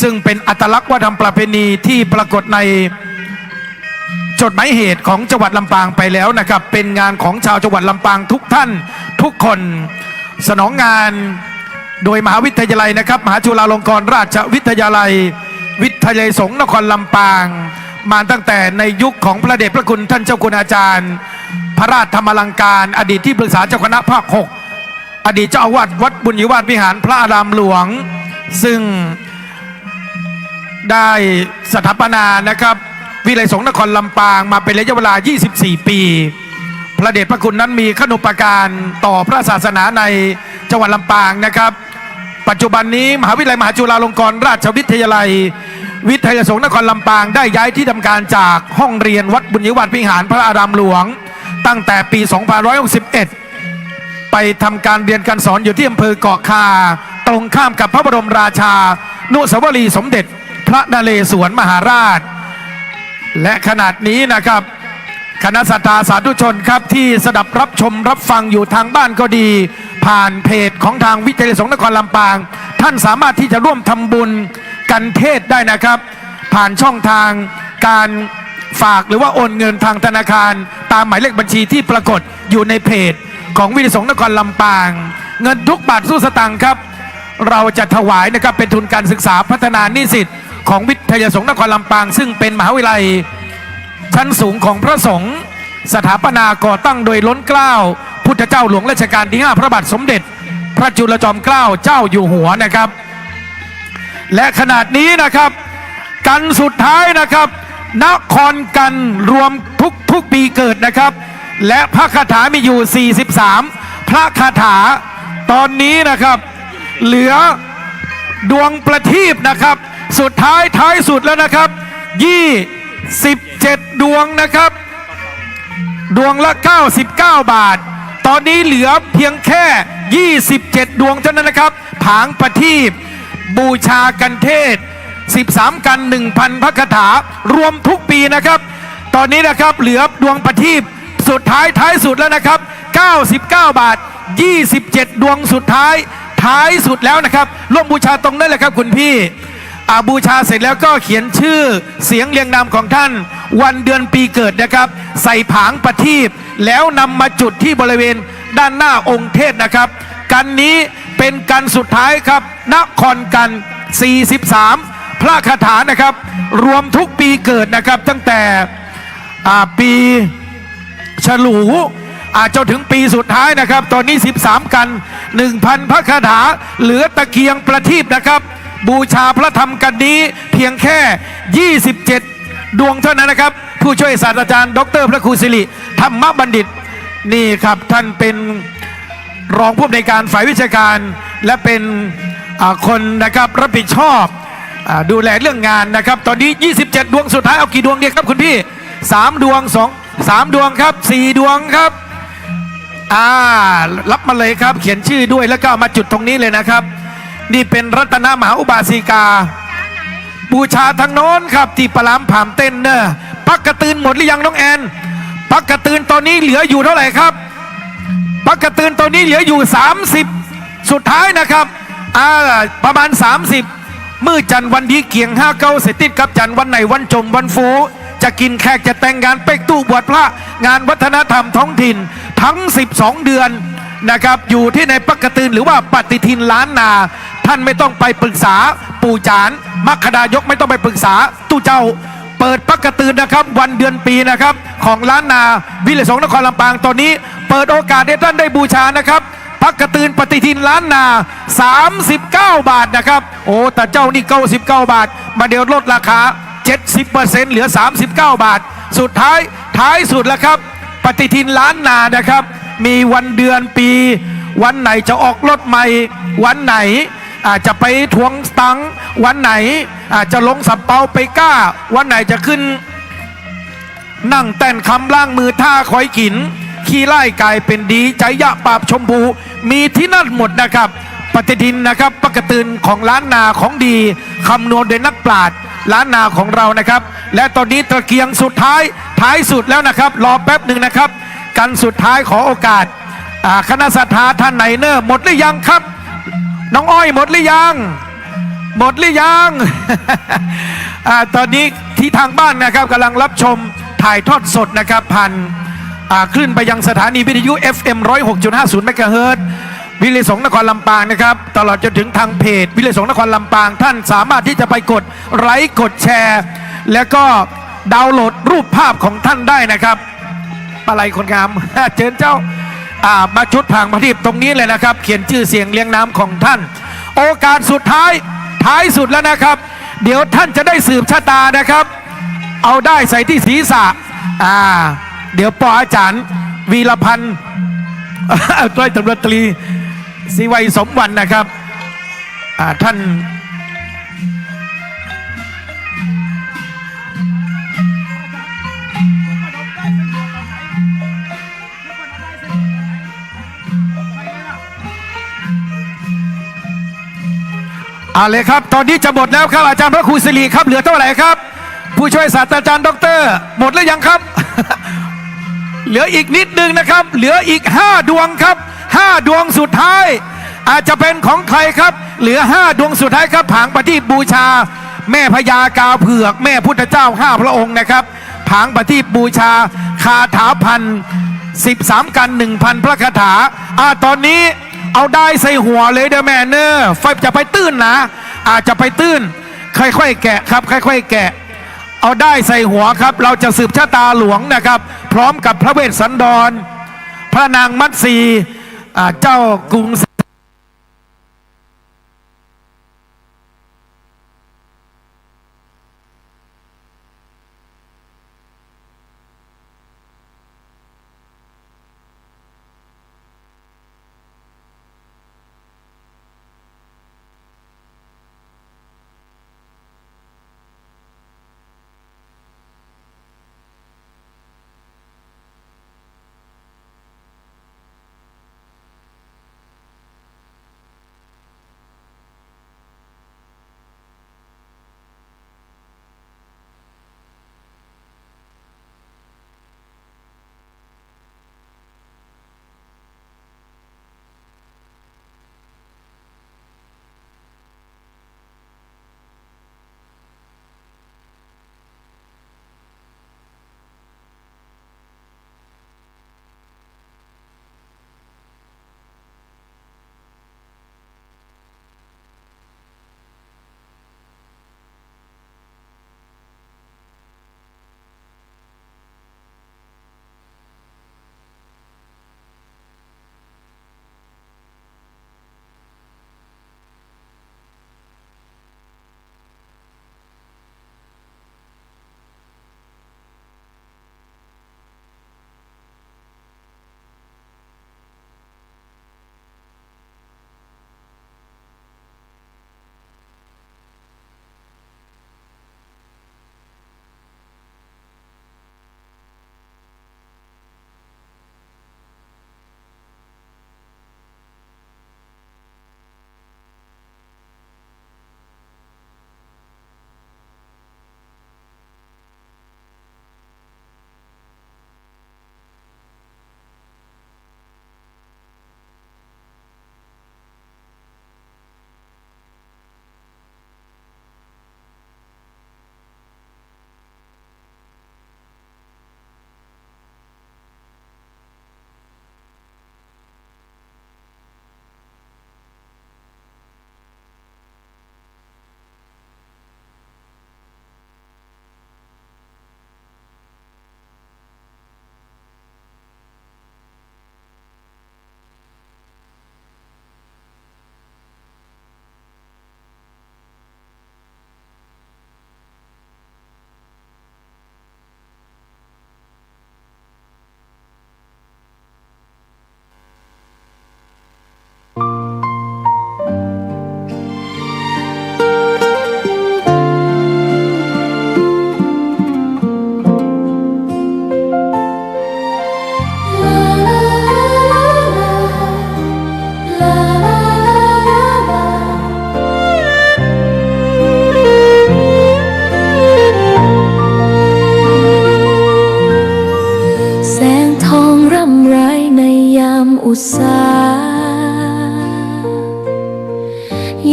ซึ่งเป็นอัตลักษณ์วัฒนธรรมประเพณีที่ปรากฏในจดหมายเหตุของจังหวัดลำปางไปแล้วนะครับ เป็นงานของชาวจังหวัดลำปางทุกท่านทุกคน สนองงานโดยมหาวิทยาลัยนะครับ มหาจุฬาลงกรณราชวิทยาลัย วิทยาลัยสงฆ์นครลำปาง มาตั้งแต่ในยุคของพระเดชพระคุณท่านเจ้าคุณอาจารย์ พระราชธรรมลังการ อดีตที่ปรึกษาเจ้าคณะภาคหก อดีตเจ้าอาวาสวัดบุญยวาสวิหารพระอารามหลวง ซึ่งได้สถาปนานะครับ วิทยาลัยสงฆ์นครลำปางมาเป็นระยะเวลา ยี่สิบสี่ ปี พระเดชพระคุณนั้นมีคุณูปการต่อพระศาสนาในจังหวัดลำปางนะครับ ปัจจุบันนี้มหาวิทยาลัยมหาจุฬาลงกรณราชวิทยาลัย วิทยาลัยสงฆ์นครลำปางได้ย้ายที่ทำการจากห้องเรียนวัดบุญยวาสวิหารพระอารามหลวง ตั้งแต่ปี สองพันห้าร้อยหกสิบเอ็ด ไปทำการเรียนการสอนอยู่ที่อำเภอเกาะคา ตรงข้ามกับพระบรมราชานุสาวรีย์สมเด็จพระนเรศวรมหาราช และขณะนี้นะครับ คณะศรัทธาสาธุชนครับ ที่สดับรับชมรับฟังอยู่ทางบ้านก็ดี ผ่านเพจของทางวิทยาลัยสงฆ์นครลำปาง ท่านสามารถที่จะร่วมทำบุญกันเทศน์ได้นะครับ ผ่านช่องทางการฝากหรือว่าโอนเงินทางธนาคาร ตามหมายเลขบัญชีที่ปรากฏอยู่ในเพจของวิทยาลัยสงฆ์นครลำปาง เงินทุกบาททุกสตางค์ครับ เราจะถวายนะครับ เป็นทุนการศึกษาพัฒนานิสิตของวิทยาลัยสงฆ์นครลำปาง ซึ่งเป็นมหาวิทยาลัยชั้นสูงของพระสงฆ์ สถาปนาก่อตั้งโดยล้นเกล้าพุทธเจ้าหลวงรัชกาลที่ห้า พระบาทสมเด็จพระจุลจอมเกล้าเจ้าอยู่หัวนะครับ และขณะนี้นะครับ กันสุดท้ายนะครับ นครกันรวมทุกทุกปีเกิดนะครับ และพระคาถามีอยู่ สี่สิบสาม พระคาถา ตอนนี้นะครับ เหลือดวงประทีปนะครับ สุดท้ายท้ายสุดแล้วนะครับ ยี่สิบเจ็ด ดวงนะครับ ดวงละ เก้าสิบเก้า บาท ตอนนี้เหลือเพียงแค่ ยี่สิบเจ็ด ดวงเท่านั้นนะครับ ผางประทีป บูชากันเทศน์ สิบสาม กัน หนึ่งพัน พระคาถา รวมทุกปีนะครับ ตอนนี้นะครับ เหลือดวงประทีปสุดท้ายท้ายสุดแล้วนะครับ เก้าสิบเก้า บาท ยี่สิบเจ็ด ดวงสุดท้ายท้ายสุดแล้วนะครับ ร่วมบูชาตรงนั้นเลยครับคุณพี่ อ่า บูชาเสร็จแล้วก็เขียนชื่อเสียงเรียงนามของท่าน วันเดือนปีเกิดนะครับ ใส่ผางประทีป แล้วนำมาจุดที่บริเวณด้านหน้าองค์เทพนะครับ กันนี้เป็นกันสุดท้ายครับ นครกัน สี่สิบสาม พระคาถานะครับ รวมทุกปีเกิดนะครับ ตั้งแต่ อ่า ปีฉลู อ่า จนถึงปีสุดท้ายนะครับ ตอนนี้ สิบสาม กัน หนึ่งพัน พระคาถา เหลือตะเกียงประทีปนะครับ บูชาพระธรรมกันนี้เพียงแค่ ยี่สิบเจ็ด ดวงเท่านั้นนะครับ ผู้ช่วยศาสตราจารย์ ด็อกเตอร์ พระครูสิริธรรมบัณฑิต นี่ครับ ท่านเป็นรองผู้อำนวยการฝ่ายวิชาการ และเป็น อ่า คนนะครับ รับผิดชอบ อ่า ดูแลเรื่องงานนะครับ ตอนนี้ ยี่สิบเจ็ด ดวงสุดท้าย เอากี่ดวงดีครับคุณพี่ สาม ดวง สอง สาม ดวงครับ สี่ ดวงครับ อ่า รับมาเลยครับ เขียนชื่อด้วย แล้วก็เอามาจุดตรงนี้เลยนะครับ นี่เป็นรัตนมหาอุบาสิกา บูชาทางโน้นครับ ตี้ปะลามผามเต้นเนอะ ปักกะตือนหมดหรือยังน้องแอน ปักกะตือนตอนนี้เหลืออยู่เท่าไหร่ครับ ปักกะตือนตอนนี้เหลืออยู่ สามสิบ สุดท้ายนะครับ อ่า ประมาณ สามสิบ มื้อจันทร์วันดีเกียง ห้าเก้า เสร็จติดกับจันทร์ วันไหนวันจมวันฟู จะกินแขก จะแต่งงาน เป๊กตู้บวชพระ งานวัฒนธรรมท้องถิ่น ทั้ง สิบสอง เดือนนะครับ อยู่ที่ในปักกะตือน หรือว่าปฏิทินล้านนา ท่านไม่ต้องไปปรึกษาปู่จารย์ มคธายก ไม่ต้องไปปรึกษาตู้เจ้า เปิดปักกะตือนนะครับ วันเดือนปีนะครับ ของล้านนา วิทยาลัยสงฆ์นครลำปาง ตอนนี้เปิดโอกาสให้ท่านได้บูชานะครับ ปักกะตือนปฏิทินล้านนา สามสิบเก้า บาทนะครับ โอ้ ตาเจ้านี่ เก้าสิบเก้า บาท มาเดี๋ยวลดราคา เจ็ดสิบเปอร์เซ็นต์ เหลือ สามสิบเก้า บาท สุดท้ายท้ายสุดแล้วครับ ปฏิทินล้านนานะครับ มีวันเดือนปี วันไหนจะออกรถใหม่ วันไหน อ่า จะไปทวงตังค์ วันไหน อ่า จะลงสำเปาไปก้า วันไหนจะขึ้น นั่งแต้นคำล้างมือท่าคอยกิ๋น ขี้ร้ายก๋ายเป๋นดี ชัยยะปราบชมพู มีที่นั่นหมดนะครับ ปฏิทินนะครับ ปักกะตือนของล้านนาของดี คำนวณโดยนักปราชญ์ล้านนาของเรานะครับ และตอนนี้ตะเกียงสุดท้าย ท้ายสุดแล้วนะครับ รอแป๊บหนึ่งนะครับ กันสุดท้ายขอโอกาส อ่า คณะศรัทธาท่านไหนเนอะ หมดหรือยังครับ น้องอ้อยหมดหรือยัง หมดหรือยัง อ่า ตอนนี้ที่ทางบ้านนะครับ กำลังรับชมถ่ายทอดสดนะครับ ผ่าน อ่า คลื่นไปยังสถานีวิทยุ เอฟเอ็ม ร้อยหกจุดห้าศูนย์ เมกะเฮิรตซ์ วิทยาลัยสงฆ์นครลำปางนะครับ ตลอดจนถึงทางเพจวิทยาลัยสงฆ์นครลำปาง ท่านสามารถที่จะไปกดไลก์ กดแชร์ แล้วก็ดาวน์โหลดรูปภาพของท่านได้นะครับ อะไรคนงาม เจิญเจ้า อ่า มาจุดผางประทีปตรงนี้เลยนะครับ เขียนชื่อเสียงเรียงนามของท่าน โอกาสสุดท้าย ท้ายสุดแล้วนะครับ เดี๋ยวท่านจะได้สืบชะตานะครับ เอาด้ายใส่ที่ศีรษะ อ่า เดี๋ยวปออาจ๋ารย์วีรพันธ์ ร้อยตำรวจตรี ศรีไวยสมวรรณนะครับ อ่า ท่าน เอาเลยครับ ตอนนี้จะหมดแล้วครับ อาจารย์พระครูสิริครับ เหลือเท่าไหร่ครับ ผู้ช่วยศาสตราจารย์ด็อกเตอร์ หมดหรือยังครับ เหลืออีกนิดนึงนะครับ เหลืออีกห้าดวงครับ ห้าดวงสุดท้าย อาจจะเป็นของใครครับ เหลือห้าดวงสุดท้ายครับ ผางประทีปบูชา แม่พญากาเผือก แม่พุทธเจ้าห้าพระองค์นะครับ ผางประทีปบูชา คาถาพัน สิบสาม กัณฑ์ หนึ่งพัน พระคาถา อ่า ตอนนี้เอาด้ายใส่หัวเลยเด้อแม่เน้อ ไฟจะไปตื้นนะ อาจจะไปตื้น ค่อยๆแกะครับ ค่อยๆแกะ เอาด้ายใส่หัวครับ เราจะสืบชะตาหลวงนะครับ พร้อมกับพระเวสสันดร พระนางมัตสี อ่า เจ้ากรุงศรี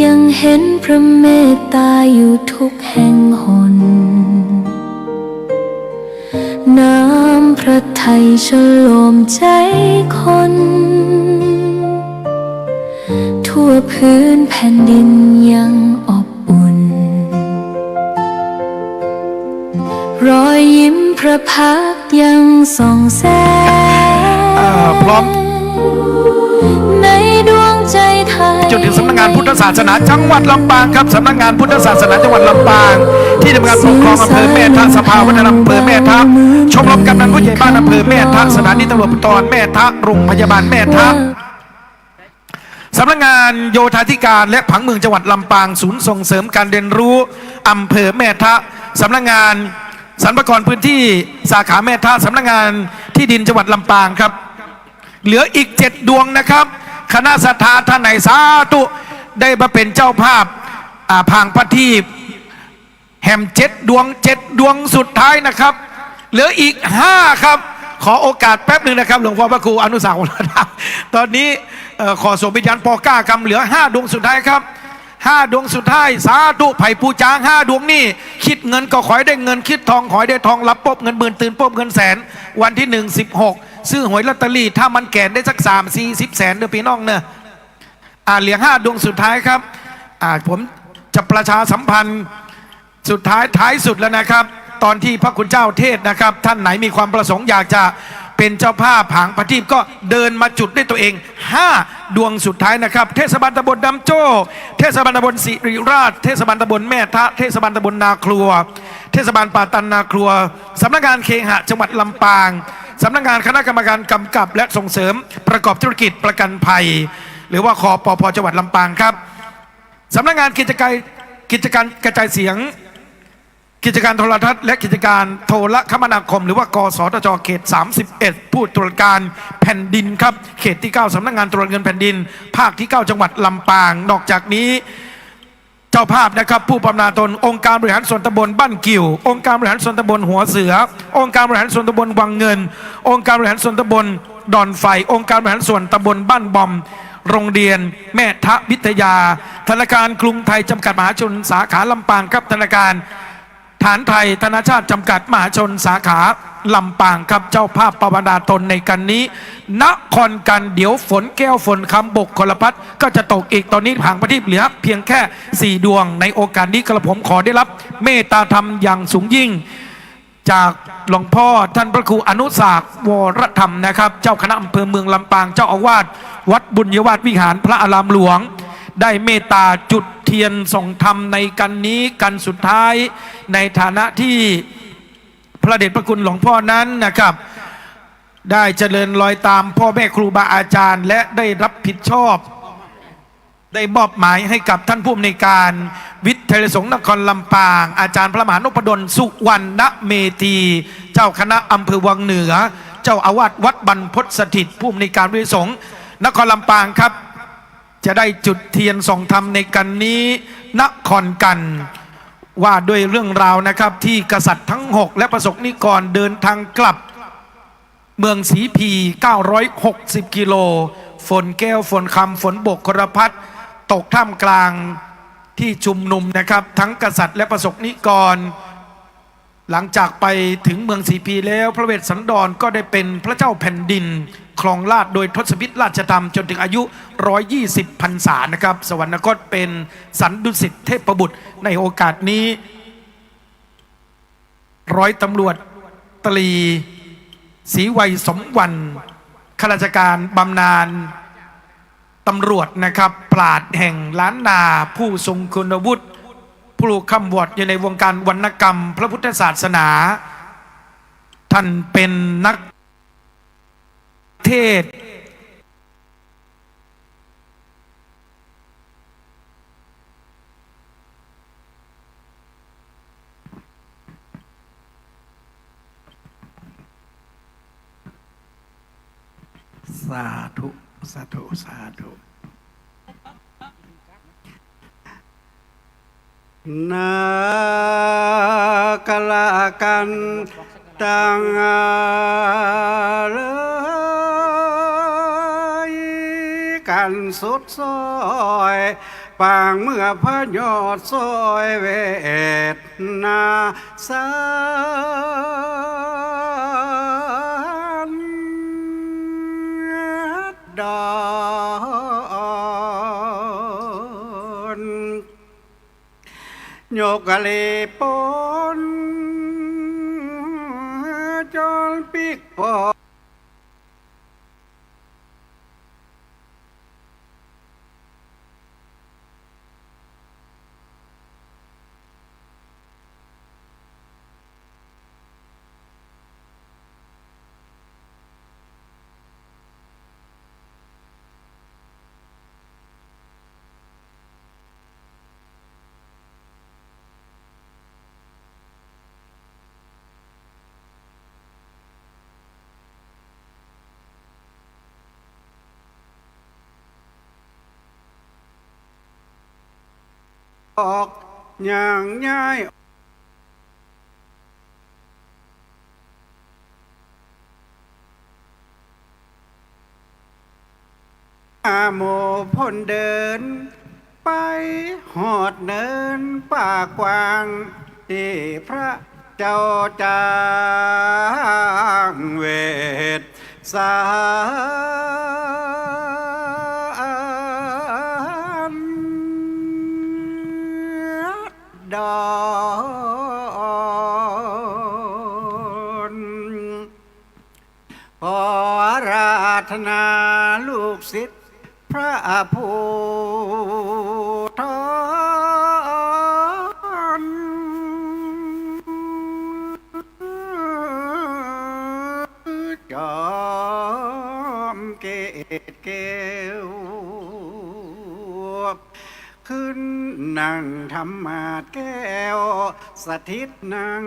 ยังเห็นพระเมตตาอยู่ทุกแห่งหน น้ำพระทัยชโลมใจคน ทั่วพื้นแผ่นดินยังอบอุ่น รอยยิ้มพระพักตร์ยังส่องแสง อ่า พร้อม ในดวงใจไทย จนถึงสำนักงานพุทธศาสนาจังหวัดลำปางครับ สำนักงานพุทธศาสนาจังหวัดลำปาง ที่ทำการปกครองอำเภอแม่ทะ สภาวัฒนธรรมอำเภอแม่ทะ ชมรมกำนันผู้ใหญ่บ้านอำเภอแม่ทะ สถานีตำรวจภูธรแม่ทะ โรงพยาบาลแม่ทะ สำนักงานโยธาธิการและผังเมืองจังหวัดลำปาง ศูนย์ส่งเสริมการเรียนรู้อำเภอแม่ทะ สำนักงานสรรพากรพื้นที่สาขาแม่ทะ สำนักงานที่ดินจังหวัดลำปางครับ เหลืออีกเจ็ดดวงนะครับ คณะศรัทธาท่านไหน สาธุ ได้มาเป็นเจ้าภาพ อ่า ผางประทีป แหมเจ็ดดวง เจ็ดดวงสุดท้ายนะครับ เหลืออีกห้าครับ ขอโอกาสแป๊บหนึ่งนะครับ หลวงพ่อพระครูอนุสาครวรธรรม ตอนนี้ เอ่อ ขอสวมวิญญาณปอเก้าครับ เหลือห้าดวงสุดท้ายครับ ห้าดวงสุดท้าย สาธุ ไผปู๋จ๋าห้าดวงนี่ คิดเงินก็ขอให้ได้เงิน คิดทองขอให้ได้ทอง หลับปบเงินหมื่น ตื่นปบเงินแสน วันที่หนึ่ง สิบหก ซื้อหวยลอตเตอรี่ ถ้ามันแกนได้สักสามสี่สิบแสนเด้อพี่น้องเนอะ อ่า เหลือห้าดวงสุดท้ายครับ อ่า ผมจะประชาสัมพันธ์ สุดท้าย ท้ายสุดแล้วนะครับ ตอนที่พระคุณเจ้าเทศน์นะครับ ท่านไหนมีความประสงค์อยากจะเป็นเจ้าภาพผางประทีปก็เดินมาจุดด้วยตัวเอง ห้าดวงสุดท้ายนะครับ เทศบาลตำบลน้ำโจ้ เทศบาลตำบลศิริราช เทศบาลตำบลแม่ทะ เทศบาลตำบลนาครัว เทศบาลป่าตันนาครัว สำนักงานเคหะจังหวัดลำปาง สำนักงานคณะกรรมการกำกับและส่งเสริมประกอบธุรกิจประกันภัย หรือว่า คปภ จังหวัดลำปางครับ สำนักงานกิจการ กิจการกระจายเสียง กิจการโทรทัศน์ และกิจการโทรคมนาคม หรือว่า กสทช เขต สามสิบเอ็ด ผู้ตรวจการแผ่นดินครับ เขตที่เก้า สำนักงานตรวจเงินแผ่นดิน ภาคที่เก้า จังหวัดลำปาง นอกจากนี้ เจ้าภาพนะครับ ผู้บำนาญตน องค์การบริหารส่วนตำบลบ้านกิ่ว องค์การบริหารส่วนตำบลหัวเสือ องค์การบริหารส่วนตำบลวังเงิน องค์การบริหารส่วนตำบลดอนไฟ องค์การบริหารส่วนตำบลบ้านบอม โรงเรียนแม่ทะวิทยา ธนาคารกรุงไทยจำกัดมหาชนสาขาลำปางครับ ธนาคาร ฐานไทยธนชาตจำกัดมหาชนสาขาลำปางครับ เจ้าภาพบำนาญตนในกันนี้ นครกัน เดี๋ยวฝนแก้วฝนคำบกครพัดก็จะตกอีก ตอนนี้ผางประทีปเหลือเพียงแค่สี่ดวง ในโอกาสนี้กระผมขอได้รับเมตตาธรรมอย่างสูงยิ่ง จากหลวงพ่อท่านพระครูอนุสาครวรธรรมนะครับ เจ้าคณะอำเภอเมืองลำปาง เจ้าอาวาสวัดบุญยวาสวิหาร พระอารามหลวง ได้เมตตาจุดเทียนส่งธรรมในกันนี้กันสุดท้าย ในฐานะที่พระเดชพระคุณหลวงพ่อนั้นนะครับ ได้เจริญรอยตามพ่อแม่ครูบาอาจารย์ และได้รับผิดชอบ ได้มอบหมายให้กับท่านผู้อำนวยการวิทยาลัยสงฆ์นครลำปาง อาจารย์พระมหานพดล สุวรรณเมธี เจ้าคณะอำเภอวังเหนือ เจ้าอาวาสวัดบรรพตสถิต ผู้อำนวยการวิทยาลัยสงฆ์นครลำปางครับ จะได้จุดเทียนส่องธรรมในกันนี้ นครกัน ว่าด้วยเรื่องราวนะครับ ที่กษัตริย์ทั้งหกและประสบนิกรเดินทางกลับ เมืองศรีพี เก้าร้อยหกสิบกิโล ฝนแก้ว ฝนคำ ฝนบกครพัด ตกท่ามกลางที่ชุมนุมนะครับ ทั้งกษัตริย์และประสบนิกร หลังจากไปถึงเมืองศรีพีแล้ว พระเวสสันดรก็ได้เป็นพระเจ้าแผ่นดิน ครองราชย์โดยทศพิธราชธรรม จนถึงอายุร้อยยี่สิบพรรษานะครับ สวรรคตเป็นสันดุสิตเทพบุตร ในโอกาสนี้ ร้อยตำรวจตรีศรีวัยสมวรรณ ข้าราชการบำนาญตำรวจนะครับ ปราชญ์แห่งล้านนา ผู้ทรงคุณวุฒิ ผู้คร่ำวอดอยู่ในวงการวรรณกรรมพระพุทธศาสนา ท่านเป็นนักเทศน์ สาธุ สาธุ สาธุ นาครากันตังเอย กันสุดซอย ปางเมืองพระยอดสอยเวทนาสา ดอน ยกกะเลปน จนปิ๊กปอ ออก ยังย้าย หมู่พลเดิน ไปฮอดเนินป่ากว้าง ตี้พระเจ้าจ้างเวสสา ดอน ขออาราธนาลูกศิษย์พระผู้ทอน จอมเกศแก้ว ขึ้นนั่งธรรมาสน์แก้ว สถิตนั่ง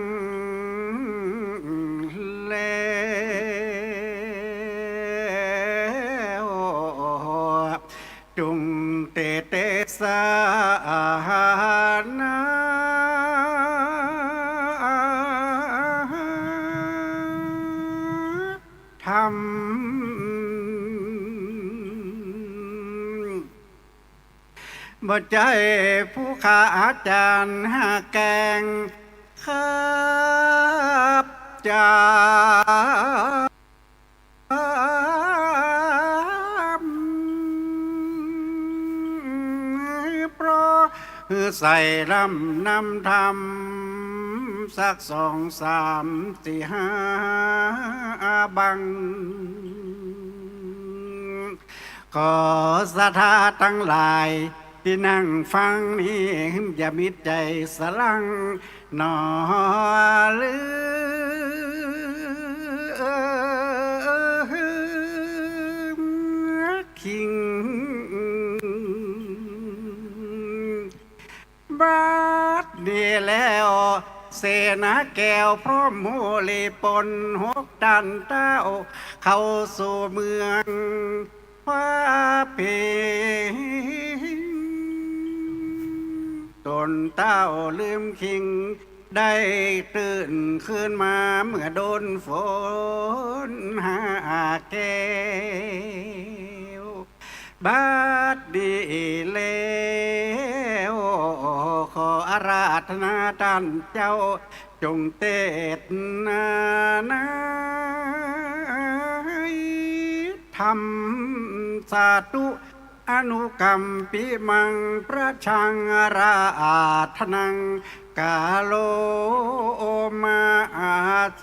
แล จุ่งเตเตสานา ธรรม บ่ใจ้ผู้ข้าอาจ๋ารย์หาแกล้งขับจ๋า เพราะหื้อใส่ลำนำธรรม สักสองสามสี่ห้าบัง ขอศรัทธาตังหลาย ตี้นั่งฟังนี้ อย่ามิดใจ๋สลังหนอ ลือคิง บัดนี้แล้ว เสนาแก้วพร้อมหมู่ลีปนหกต้านเต้า เข้าสู่เมือง ฟ้าเปง ต้นเต้าลืมคิง ได้ตื่นคืนมาเมื่อโดนฝนหาแก้ว บัดนี้แล้ว ขออาราธนาต้านเจ้า จงเตตนาในธรรม สาธุ อนุกัมปิมัง ประชังอาราธนัง กาโรมาเส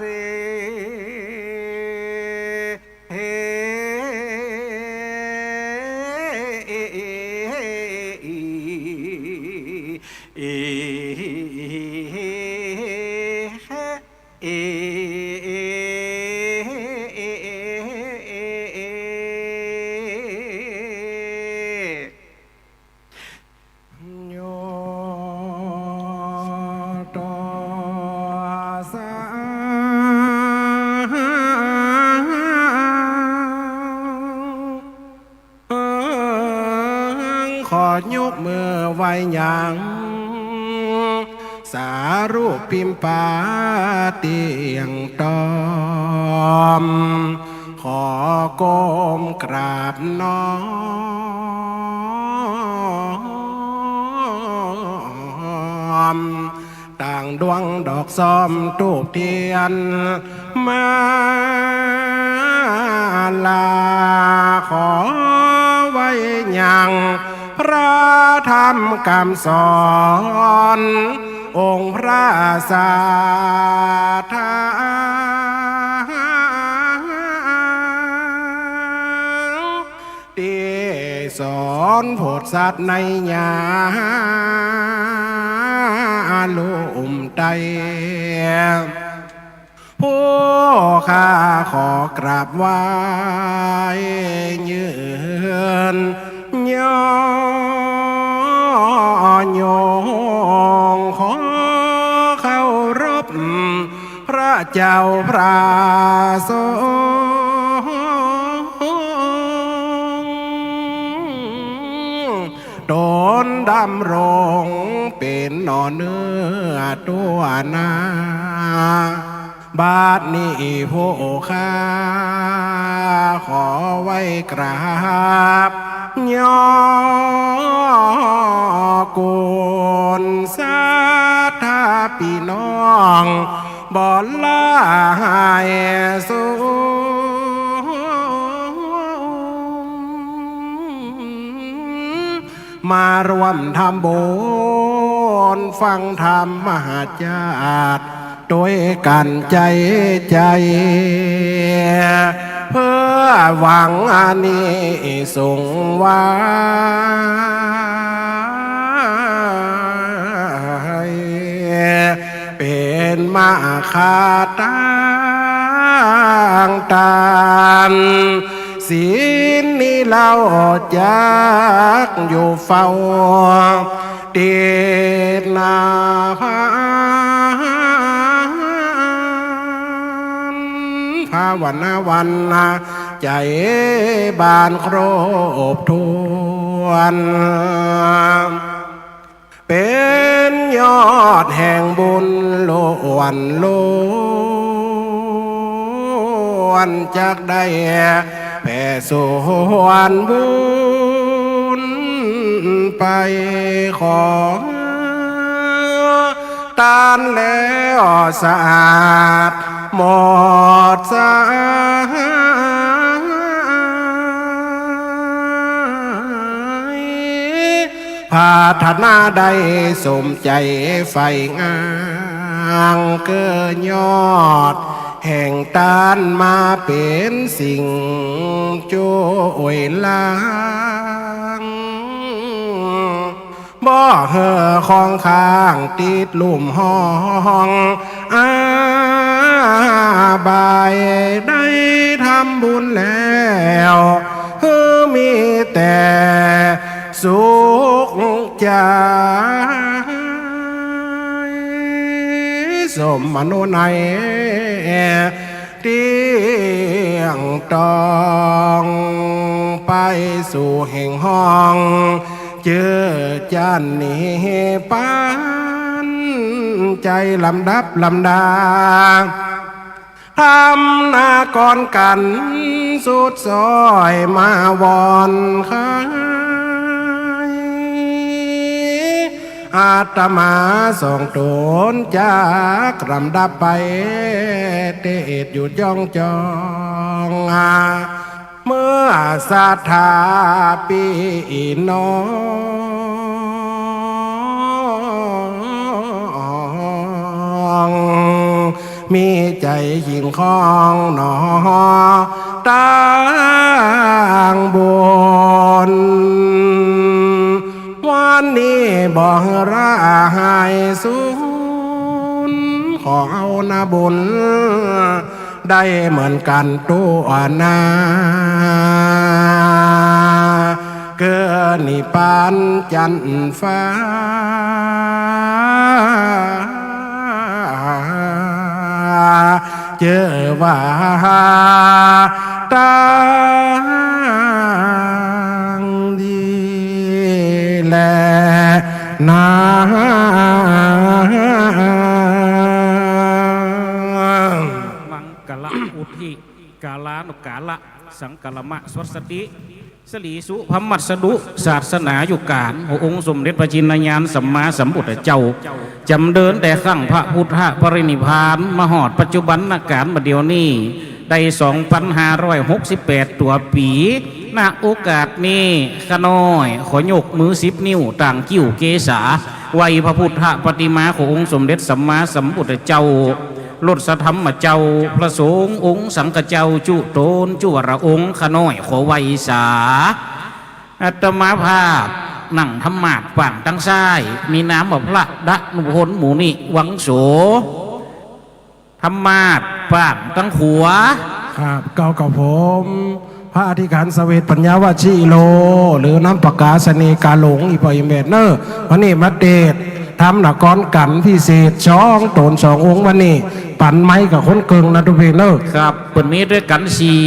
ขอยกมือไหว้ยัง สารูปปิมปาเตี้ยงตอม ขอก้มกราบน้อม ตั้งดวงดอกซ้อมธูปเตียนมาลา ขอไหว้ยังพระธรรมกำสอน องค์พระศาสดา ตี้สอนโผดสัตว์ในยาลุ่มใต้ ผู้ข้าขอกราบไหว้ยืนยอยง ขอเคารพ พระเจ้าพระสงฆ์ ตนดำรงเป๋นหน่อเนื้อตั๋วหน้า บัดนี้ผู้ข้าขอไหว้กราบ ยอกุณศรัทธาปี้น้อง บ่หลายสูง มาร่วมทำบุญฟังธรรมมหาจาติ ตวยกั๋นใจ๋ใจ๋ เปื้อหวังอานิสงส์ไว้ เป๋นมหาทางตาน ศีลนี้เฮาจักอยู่เฝ้า ติดนาพาน ภาวนาวันนาใจ๋บานครบถ้วน เป๋นยอดแห่งบุญล้วนล้วน จักได้แผ่ส่วนบุญไป ขอตานแล้วสะอาดหมดใส ปรารถนาได้สมใจ๋ใฝ่งาง เกื้อยอดแห่งตานมาเป๋นสิ่งจ้วยหลัง บ่หื้อของข้างติดลุ่มห้องอาบาย ได้ทำบุญแล้ว หื้อมีแต่สุขใจ๋ สมมโนในย เตี้ยงตอง ไปสู่แห่งห้อง เจื้อจั๊นนิพพาน ใจ๋ลำดับลำดา ทำนาก่อนกั๋นสุดซ้อยมาวอนไข้ อาตมาสองต๋นจักลำดับไป เตศอยู่จ้องจ้อง เมื่อศรัทธาปี้น้อง มีใจ๋ยิ่งคองหนอ ตางบุญ วันนี้บ่หื้อละหายสูญ ขอเอานาบุญ ได้เหมือนกั๋นตั๋วหน้า เกื้อนิพพานจั๊นฟ้า เจื้อว่าตางดีแลนา มังคละอุทิ กาลานุกาละ สังคละมะสวัสสติ สรีสุพมัสสดุศาสนายุคก๋าน หัวองค์สมเด็จพระชินญาณสัมมาสัมพุทธเจ้า จ๋ำเดินแต่ครั้งพระพุทธปรินิพพาน มาฮอดปัจจุบันก๋านบัดเดี่ยวนี้ ได้สองปันห้าร้อยหกสิบแปดตั๋วปี๋ ณ โอกาสนี้ ข้าน้อย ขอยกมือสิบนิ้ว ต่างกิ้วเกษา ไหว้พระพุทธปฏิมาขององค์สมเด็จสัมมาสัมพุทธเจ้า รถสะธรรมเจ้า พระสงฆ์องค์สังฆเจ้า จุโตนจุวรองค์ ข้าน้อยขอไหว้สา อาตมาภาพนั่งธรรมาสน์ปางตังซ้าย มีนามว่าพระดนุพล มุนิวังโส ธรรมาสน์ปางตังขวา ครับ เก้ากับผม พระอธิการเสวตปัญญาวชิโร หรือน้ำปากกาเสน่ห์กาหลง อี่ป้ออี่แม่เน่อ วันนี้มาเตสน์ธรรมนครกั๋นพิเศษ สองต๋นสององค์ วันนี้ปันไมค์กับคนเกิ่งนะตุ๊ปี้เน่อ ครับ เปิ้นมีด้วยกั๋นสี่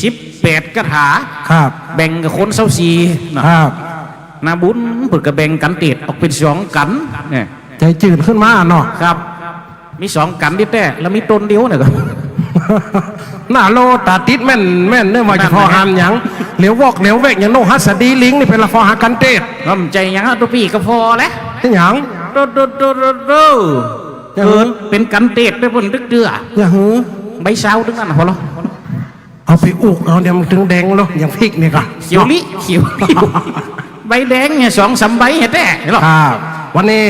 สิบแปดคาถา ครับ แบ่งกับคนซาวสี่นะ ครับ นาบุญเปิ้นก็แบ่งกั๋นเตสน์ออกเป๋นสองกั๋น เนี่ย ใจ๋จืดขึ้นมาเนาะ ครับ มีสองกั๋นตี้แต๊ แล้วมีต๋นเดียวเนี่ยก็ หน้าโลต๋าติดแม่นแม่นเน่อ ว่าจะผ่อหันหยัง เหลียววอกเหลียวแวกหยัง นกหัสดีลิงนี่เป๋นละผ่อหากั๋นเตสน์ บ่ใจ้หยังอะตุ๊ปี้ ก็ผ่อแหละ เป๋นหยัง โตโตโตโตโต หยัง เกิดเป๋นกั๋นเตสน์ไปเปิ้นตึกเตื้อ หยัง ใบเซาตึงนั้นน่ะ ผ่อละ เอาไปอุกเอาเนี่ยมันตึงแดงเนาะ อย่างพริกนี่ก็ เขียวลิ เขียวลิ ใบแดงเนี่ยสองสามใบแต๊เนาะ ครับ วันนี้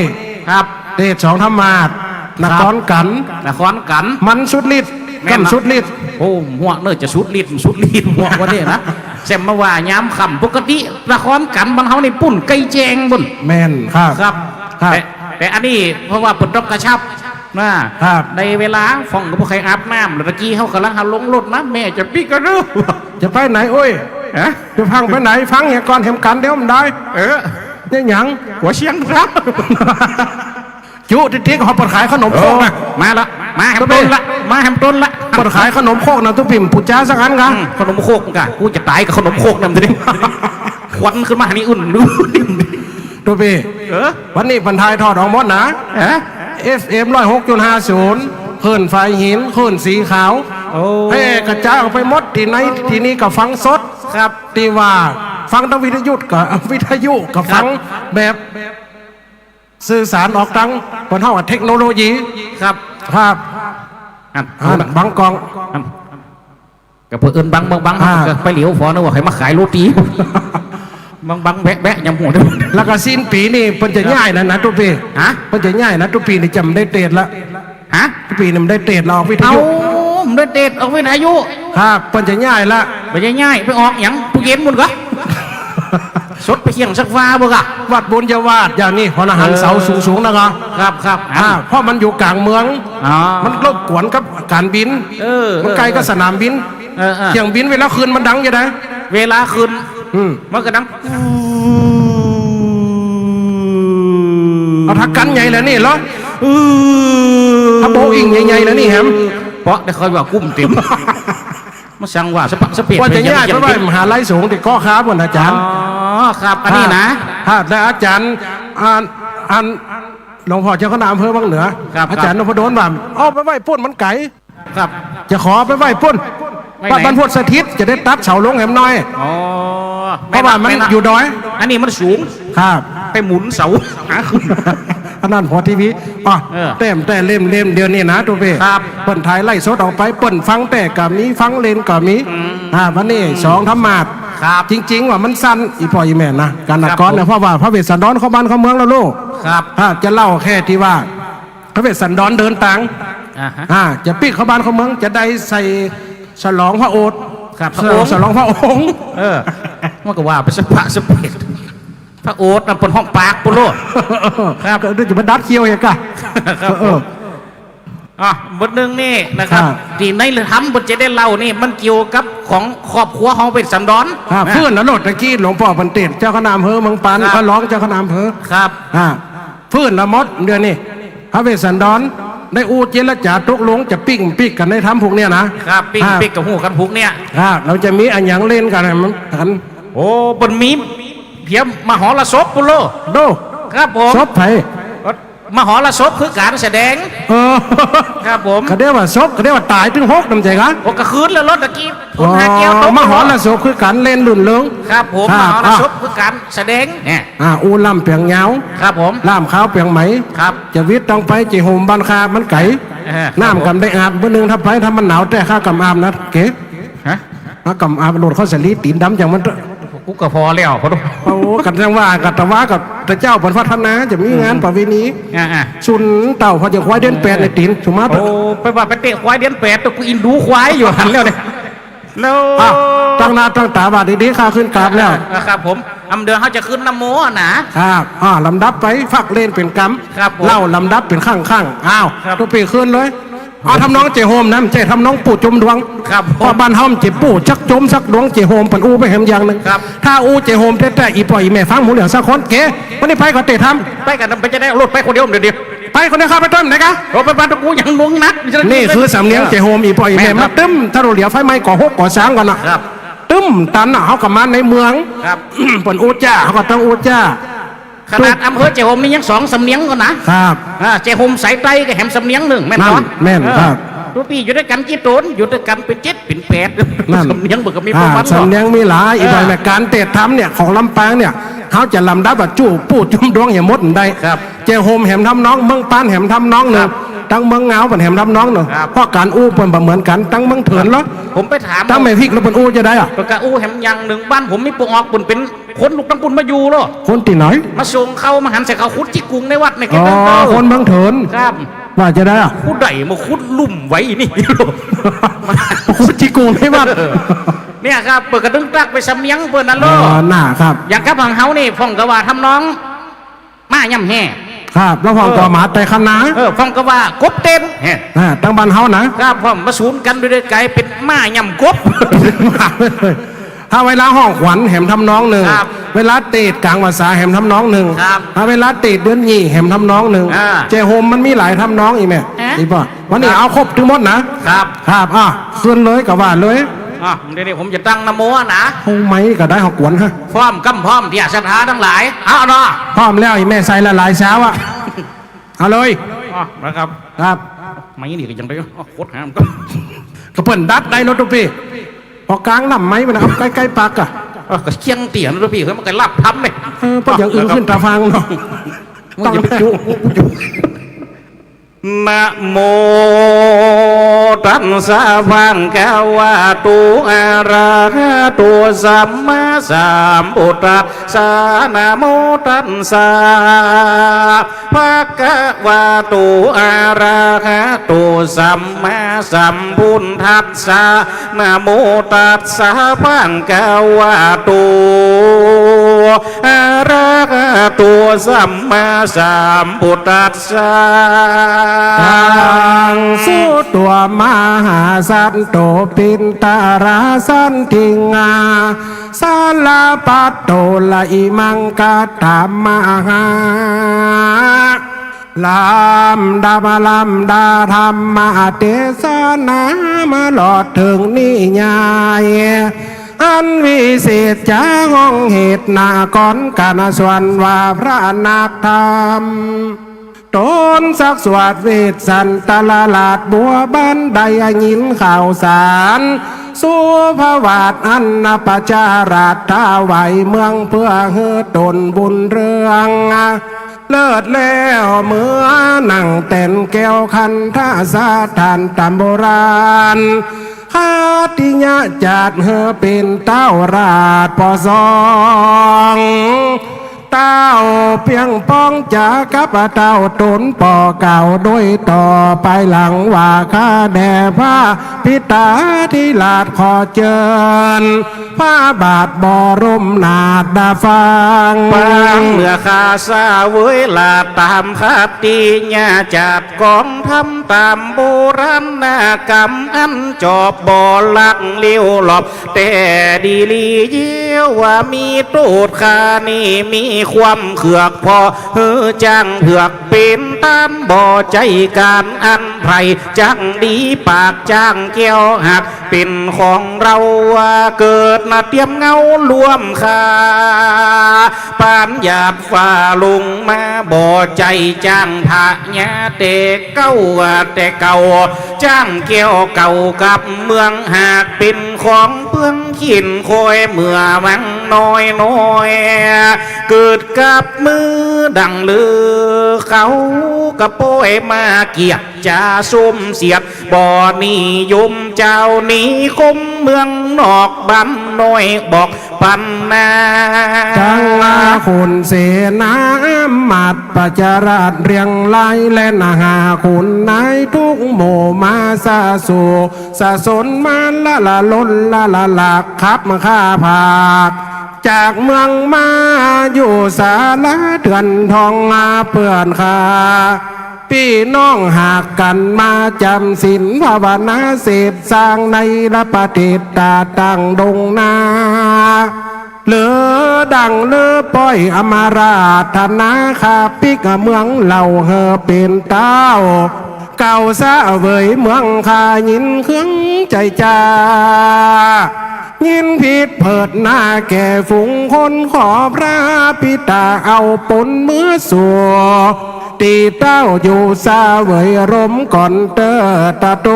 ครับ เตสน์สองธรรมาสน์ ครับ นครกั๋น นครกั๋น มันสุดฤทธิ์ แม่นนะ กั๋นสุดฤทธิ์ โอ้ หัวเน่อจะสุดฤทธิ์ สุดฤทธิ์หัววันนี้นะ แซมมาว่ายามค่ำ ปกตินครกั๋นบ้านเฮานี่ปุ้นใก้แจ้งปุ้น แม่นครับ ครับ ครับ แต่ แต่อันนี้เพราะว่าเปิ้นต้องกระชับ นะครับ ในเวลาฟ้องกับพวกใครอาบน้ำ แล้วตะกี้เขากำลังหาลงรถนะ แม่จะปิ๊กก็รู้ จะไปไหนโอ้ย ฮะ จะฟังไปไหน ฟังอย่างก่อนแหมกั๋นเดี๋ยวมันได้ เออ เนี่ยหยัง หัวเชียงครับ จุติดๆ เขาเปิดขายขนมครกนะ เออ มาละ มาแหมต๋นละ มาแหมต๋นละ เปิดขายขนมครกนะตุ๊ปี้ ปู๋จ๋าสักอันกะ อืม ขนมครกกะ กูจะต๋ายกับขนมครกนำทีนี้ ควันขึ้นมานี่อุ่นดู ตุ๊ปี้ เออ วันนี้เปิ้นถ่ายทอดออกหมดนะ ฮะ เอฟเอ็ม ร้อยหกจุดห้าศูนย์ คลื่นไฟหิน คลื่นสีขาว โอ้ แพร่กระจายออกไปหมด ตี้ไหนตี้นี่ก็ฟังสด ครับ ตี้ว่าฟังตางวิทยุก็ วิทยุก็ฟัง ครับ แบบสื่อสารออกตาง เปิ้นฮ้องว่าเทคโนโลยี ครับ ครับ อัน อัน บังกล้อง อัน ก็เปิ้นเอิ้นบัง บัง บัง อ่า ก็ไปเหลียวฝอนึกว่าใครมาขายโรตี๋ บัง บัง แบะ แบะ ยำหัว แล้วก็สิ้นปี๋นี่เปิ้นจะย้ายแล้วนะตุ๊ปี้ ฮะ เปิ้นจะย้ายนะตุ๊ปี้นี่จะบ่ได้เตสน์ละ ฮะ ตุ๊ปี้นี่บ่ได้เตสน์ละ ออกวิทยุ เอ้า บ่ได้เตสน์ออกวิทยุ ครับ เปิ้นจะย้ายละ บ่ได้ย้าย ไปออกหยัง ตู้เย็นปุ้นกะ สดไปเคียงซักฟ้าบ่กะ วัดบุญญาวาสอย่างนี้ หัวหน้าหัน เออ เสาสูงๆ นะกะ ครับ ครับ อ่า เพราะมันอยู่ก๋างเมือง อ๋อ มันรบกวนกับก๋านบิน เออ มันใก้กับสนามบิน เออ เออ เสียงบินเวลาขึ้นมันดังจะได เวลาขึ้น อืม มันก็ดัง เอาถ้ากั๋นใหญ่แล้วนี่เหรอ อืม ถ้าโบอิ้งใหญ่ๆ แล้วนี่แหม เปาะได้ค่อยว่ากุ้มเต็ม มาสั่งว่าสะปะสะเปด ว่าจะย้ายไปไว้มหาลัยสงฆ์ตี้เกาะคาบก่อนอาจ๋ารย์ อ๋อ ครับ อันนี้นะ ครับ แต่อาจ๋ารย์ อัน อัน หลวงป้อเจ้าคณะอำเภอวังเหนือ ครับ อาจ๋ารย์นพดลว่า เอาไปไว้ปุ้นมันไก๋ ครับ จะขอไปไว้ปุ้น ไว้ไหน บ้านโพธิสถิต จะได้ตัดเสาลงแหมหน้อย อ๋อ เพราะว่ามัน แม่นละ อยู่ดอย อันนี้มันสูง ครับ ไปหมุนเสาหาขึ้น อันนั้นพอทีวี อ่ะ เออ แต้มแต่เล่มเล่มเดียวนี่นะตุ๊ปี้ ครับ เปิ้นถ่ายไลฟ์สดออกไป เปิ้นฟังแต่ก็มี ฟังเล่นก็มี อืม อ่า วันนี้สองธรรมาสน์ ครับ จริงๆ ว่ามันสั้น อี่ป้ออี่แม่นะ ก๋านนครเนี่ย ครับผม เพราะว่าพระเวสสันดรเข้าบ้านเข้าเมืองแล้วลูก ครับ อ่า จะเล่าแค่ตี้ว่า พระเวสสันดรเดินตาง อ่าฮะ อ่า จะปิ๊กเข้าบ้านเข้าเมือง จะได้ใส่สลองพระโอษฐ์ ครับ พระองค์ สลองพระองค์ เออ มันก็ว่าไปสะปะสะเปด พระโอษฐ์น่ะเปิ้นฮ้องปากปุ้นโลด ครับ ก็เดี๋ยวจะมาดัดเขี้ยวอีกอะ ครับ เออ ผม อ่ะ บทหนึ่งนี่นะครับ ครับ ตี้ในธรรมบทจะได้เล่านี่ มันเกี่ยวกับของครอบครัวของพระเวสสันดร ครับ นะ ฟื้นแล้วโลด ตะกี้หลวงป้อเปิ้นเตสน์ เจ้าคณะอำเภอเมืองปาน ครับ ก็รองเจ้าคณะอำเภอ ครับ อ่า ฟื้นละหมดเดี๋ยวนี้ พระเวสสันดรได้อู้เจรจาตกลงจะปิ๊กปิ๊กกั๋นในธรรมพวกเนี้ยนะ ครับ ปิ๊ก อ่า ปิ๊กกับฮู้กั๋นพวกเนี้ย อ่า เฮาจะมีอะหยังเล่นกั๋นมันกั๋น โอ้ เปิ้นมีเพียงมหรสพปุ้นโล โด ครับผม ศพไผ มหรสพคือก๋านแสดง เออ ครับผม เขาเรียกว่าศพ เขาเรียกว่าต๋ายตึงหก น้ำใจ๋กะ โอ้ ก็คืนแล้วโลดตะกี้ คนหาแก้วตก อ๋อ มหรสพคือกั๋น เล่นรื่นเริง ครับผม ครับ มหรสพคือกั๋น แสดง เนี่ย อ่า อู้ล่ำเปียงยาว ครับผม ล่ามขาวเปียงไหม ครับ จะวิทย์ต้องไปเจ๋ยโฮมบ้านข้ามันไก๋ เออ ครับผม น้ำก่ำได้อาบ มื้อนึ่งถ้าไป ถ้ามันหนาวแต๊ข้าก่ำอาบนะ เก๋ ฮะ ข้าก่ำอาบ โลดเข้าสาลี ตี๋นดำจังมันเต๊อะ กูก็ผ่อแล้ว ผ่อแล้ว โอ้ กั๋นจังว่า กั๋นตะวา กั๋นตะเจ้าเปิ้นพัฒนา จะมีงาน อืม ประเพณี อ่าๆ สุนเต้า ผ่อจะควายเดือนแปด เออ ในตี๋น สุมาเต๊อะ โอ้ ไปว่าไปเตะควายเดือนแปด ตัวกูอินดูควายอยู่ หันแล้วเนี่ย แล้ว อ่ะ ตั้งหน้าตั้งต๋าว่าดีๆ ข้าขึ้นกราบแล้ว เออ ครับผม อำเดือเฮาจะขึ้นนะโมนะ ครับ อ่า ลำดับไป ฟักเล่นเป๋นกำ ครับผม เล่าลำดับเป๋นขั้งๆ อ้าว ครับ ตุ๊ปี้ขึ้นเลย เอาทำนองเจ๋ยโฮมนะ บ่ใจ้ทำนองปู่จมดวง ครับผม เพราะบ้านเฮามันเจ๋ยปู่จักจมสักดวง เจ๋ยโฮมเปิ้นอู้ไปแหมอย่างนึ่ง ครับ ถ้าอู้เจ๋ยโฮมแต๊ๆ อี่ป้ออี่แม่ฟังบ่ฮู้เรื่องสักคน เก๋ วันนี้ไปก่อเตะทำ ไปกั๋น ไปจะได้เอารถไปคนเดียวเดี๋ยว ไปคนเดียวครับ ไปต้นไหนกะ โอ้ ไปบ้านตะกูยังงงนัก นี่คือสำเนียงเจ๋ยโฮม อี่ป้ออี่แม่ แม่นครับ มาตึ้ม ถ้าเราเหลียวไฟไหม้ก่อฮกก่อสร้างก่อนน่ะ ครับ ตึ้มตันน่ะ เฮาก็มาในเมือง ครับ เปิ้นอู้จ้า เฮาก็ต้องอู้จ้า ขนาดอำเภอเจ๋ยโฮมนี่ยังสองสำเนียงก่อนนะ ครับ อ่า เจ๋ยโฮมสายใต้ก็แหมสำเนียงนึ่ง แม่นบ่ นั่น แม่น เออ ครับ ตุ๊ปี้อยู่ตวยกั๋นกี่ต๋น อยู่ตวยกั๋นเป๋นเจ็ดเป๋นแปด นั่น สำเนียงมันก็มี อ่า ประมาณ สำเนียงมีหลาย อี่ป้ออี่แม่ ครับ ก๋านเตะทำเนี่ย ของลำปางเนี่ย เฮาจะลำดับว่าจู้ปู่จมดวงเหียหมดได้ ครับ เจ๋ยโฮมแหมทำนอง เมืองปานแหมทำนองนึ่ง ครับ ตังเมืองงาวเปิ้นแหมทำนองนึ่ง ครับ เพราะก๋านอู้เปิ้นบ่เหมือนกั๋น ตังเมืองเถินเหรอ ผมไปถาม ตังแม่พิกแล้วเปิ้นอู้จะได้อะ เปิ้นก็อู้แหมอย่างนึ่ง บ้านผมมีป้อออก เปิ้นเป๋นคนลุกตังปุ้นมาอยู่เหรอ คนตี้ไหน มาส่งข้าวมาหันใส่ข้าว ขุดจิกกุ่งในวัดเนี่ย อ๋อ แกก็ คนเมืองเถิน ครับ ว่าจะได้อะ ผู้ใดมาขุดลุ่มไว้นี่ ขุดจิกกุ่งในวัด เนี่ยครับ เปิ้นก็ตึงตักไปสำเนียงเปิ้นนั่นเหรอ อ๋อ น่าครับ อย่างกับของเฮานี่ พ่องก็ว่าทำนอง ม้าย่ำแฮ่ ครับ แล้วพ่องก็ เออ หมาไต่คันนา เออ พ่องก็ว่ากบเต้นแฮ่ อ่า ตังบ้านเฮานะ ครับ พ่องมาสูนกั๋นโดยได้ก๋ายเป๋นม้าย่ำกบ ถ้าเวลาฮ้องขวัญแหมทำนองนึ่ง ครับ เวลาเตศก๋างพรรษาแหมทำนองนึ่ง ครับ ถ้าเวลาเตศเดือนยี่แหมทำนองนึ่ง อ่า เจ๋ยโฮมมันมีหลายทำนองอี่แม่ ฮะ อี่ป้อ วันนี้เอาครบตึงหมดนะ ครับ ครับ อ่ะ ขึ้นเลยก็ว่าเลย อ่ะ เดี๋ยวนี้ผมจะตั้งนะโมนะ ฮ้องไมค์ก็ได้ ฮ้องกวนฮะ พร้อมกำพร้อมเตี้ยศรัทธาตังหลาย เอาเนาะ พร้อมแล้ว อี่แม่ใส่ละหลายเช้าอะ เอาเลย อ่ะ นะครับ ครับ ไมค์นี่ก็ยังได้ อ่ะ กดหามันก็ ก็เปิ้นดัดได้เนาะตุ๊ปี้ ปอก๋างลำไมค์มันนะ เอาใก้ๆ ปากอะ อ่ะ ก็เคียงเตี้ยนะตุ๊ปี้ เฮ้ย มันก็ลับทำเลย เออ เพราะอย่างอื่นขึ้นต๋าฟังเนาะ มึงอย่าไปจุ ต้อง นะโมตัสสะ ภะคะวะโต อะระหะโต สัมมาสัมพุทธัสสะ นะโมตัสสะ ภะคะวะโต อะระหะโต สัมมาสัมพุทธัสสะ นะโมตัสสะ ภะคะวะโต อะระหะโต สัมมาสัมพุทธัสสะ ตัง สุตวะ มหาสันโต ปินตะราสันติงา สาลาปัตโต ละอิมังกัตถะมะหา ลำดับลำดาธรรมเตสนา มาลอดเถิงนิยาย อันวิเศษจ๋าห้องเหตุนาก่อน ก๋านส่วนว่าพระนักธรรม ต๋นสักสวดเวสสันตะละราชบัวบาน ได้ยินข่าวสาร สุภวาทอันประจาราชถวายเมือง เปื้อหื้อต๋นบุญเรือง เลิศแล้วเมื่อนั่งแตนแก้วขันธสถานต๋ามโบราณ ขัตติยะจัดหื้อเป๋นเต้าราชป้อสอง เต้าเปียงป้องจ๋ากับเต้าต๋นป้อเก่า โดยต่อไปหลังว่า ข้าแด่พระปิตาธิราชขอเจิญ พระบาทบรมนาถดาฟัง ปางเมื่อข้าเสวยราชต๋ามขัตติยะจัด กองธรรมต๋ามโบราณกรรม อันจอบบ่ลักเลี้ยวหลบ แต่ดีหลีเยียะว่ามีโต้ษ ข้านี้มีความเคือก เพราะหื้อจ้างเผือกเป๋นต้าน บ่ใจ้ก๋านอันใผ จักดีปากจ้างแก้วหัก เป๋นของเฮา เกิดมาเตียมเหง้าร่วมข้า ปานหยาดฟ้าลงมา บ่ใจ้จ๊างพญาแต่เก๊า แต่เก๊า จ๊างแก้วเก๊ากับเมือง หากเป๋นของเปื้องขิ้น คอยเมื่อวังน้อยๆ เกิดกับมือดั่งลือ เขาก็ป้อยมาเกียด จ๋าส้มเสียด บ่นิยมเจ้านิคม เมืองนอกบ้านน้อยบอกปันนา จังหวะขุนเสนา อำมาตย์ประชาราษฎร์เรียงราย และนาหาขุนนายทุกหมู่มาสะสู่ สะสนมาละละล้นละละหลาก ขับข้าผาก จากเมืองมาอยู่ศาลาเถื่อนทอง หาเปื้อนข้า ปี้น้องหากกั๋นมาจ๋ำศีลภาวนา เสพสร้างในละประเทศตาตั้งดงนา เหลือดั่งลือป้อยอำมาราธนา ข้าปิ๊กเมืองเล่าหื้อเป๋นเต้า เก่าเสวยเมืองข้ายินเคืองใจ๋จ้า ยินผิดเผิดหน้าแก่ฝูงคน ขอพระปิตาเอาปนมื้อสัว ตี้เต้าอยู่เสวยร่มก่อนเต๊อะตะโต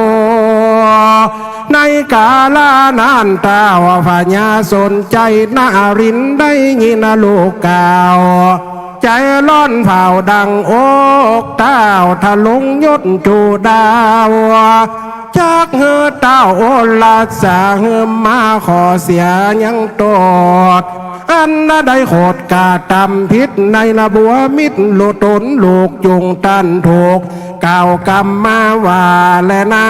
ในกาลานั้นเต้าพญาสนชัยนรินทร์ได้ยินลูกกล่าว ใจ๋ร้อนเผาดั่งอกเต้า ทะลงยศจุดาว จักหื้อเต้าโอรสาหื้อมา ขอเสียยังโต้ษ อันได้โขดกระตำผิดในละบัวมิตร ลูกต๋นลูกจุ่งตันถูก กล่าวกำมาว่าแลนา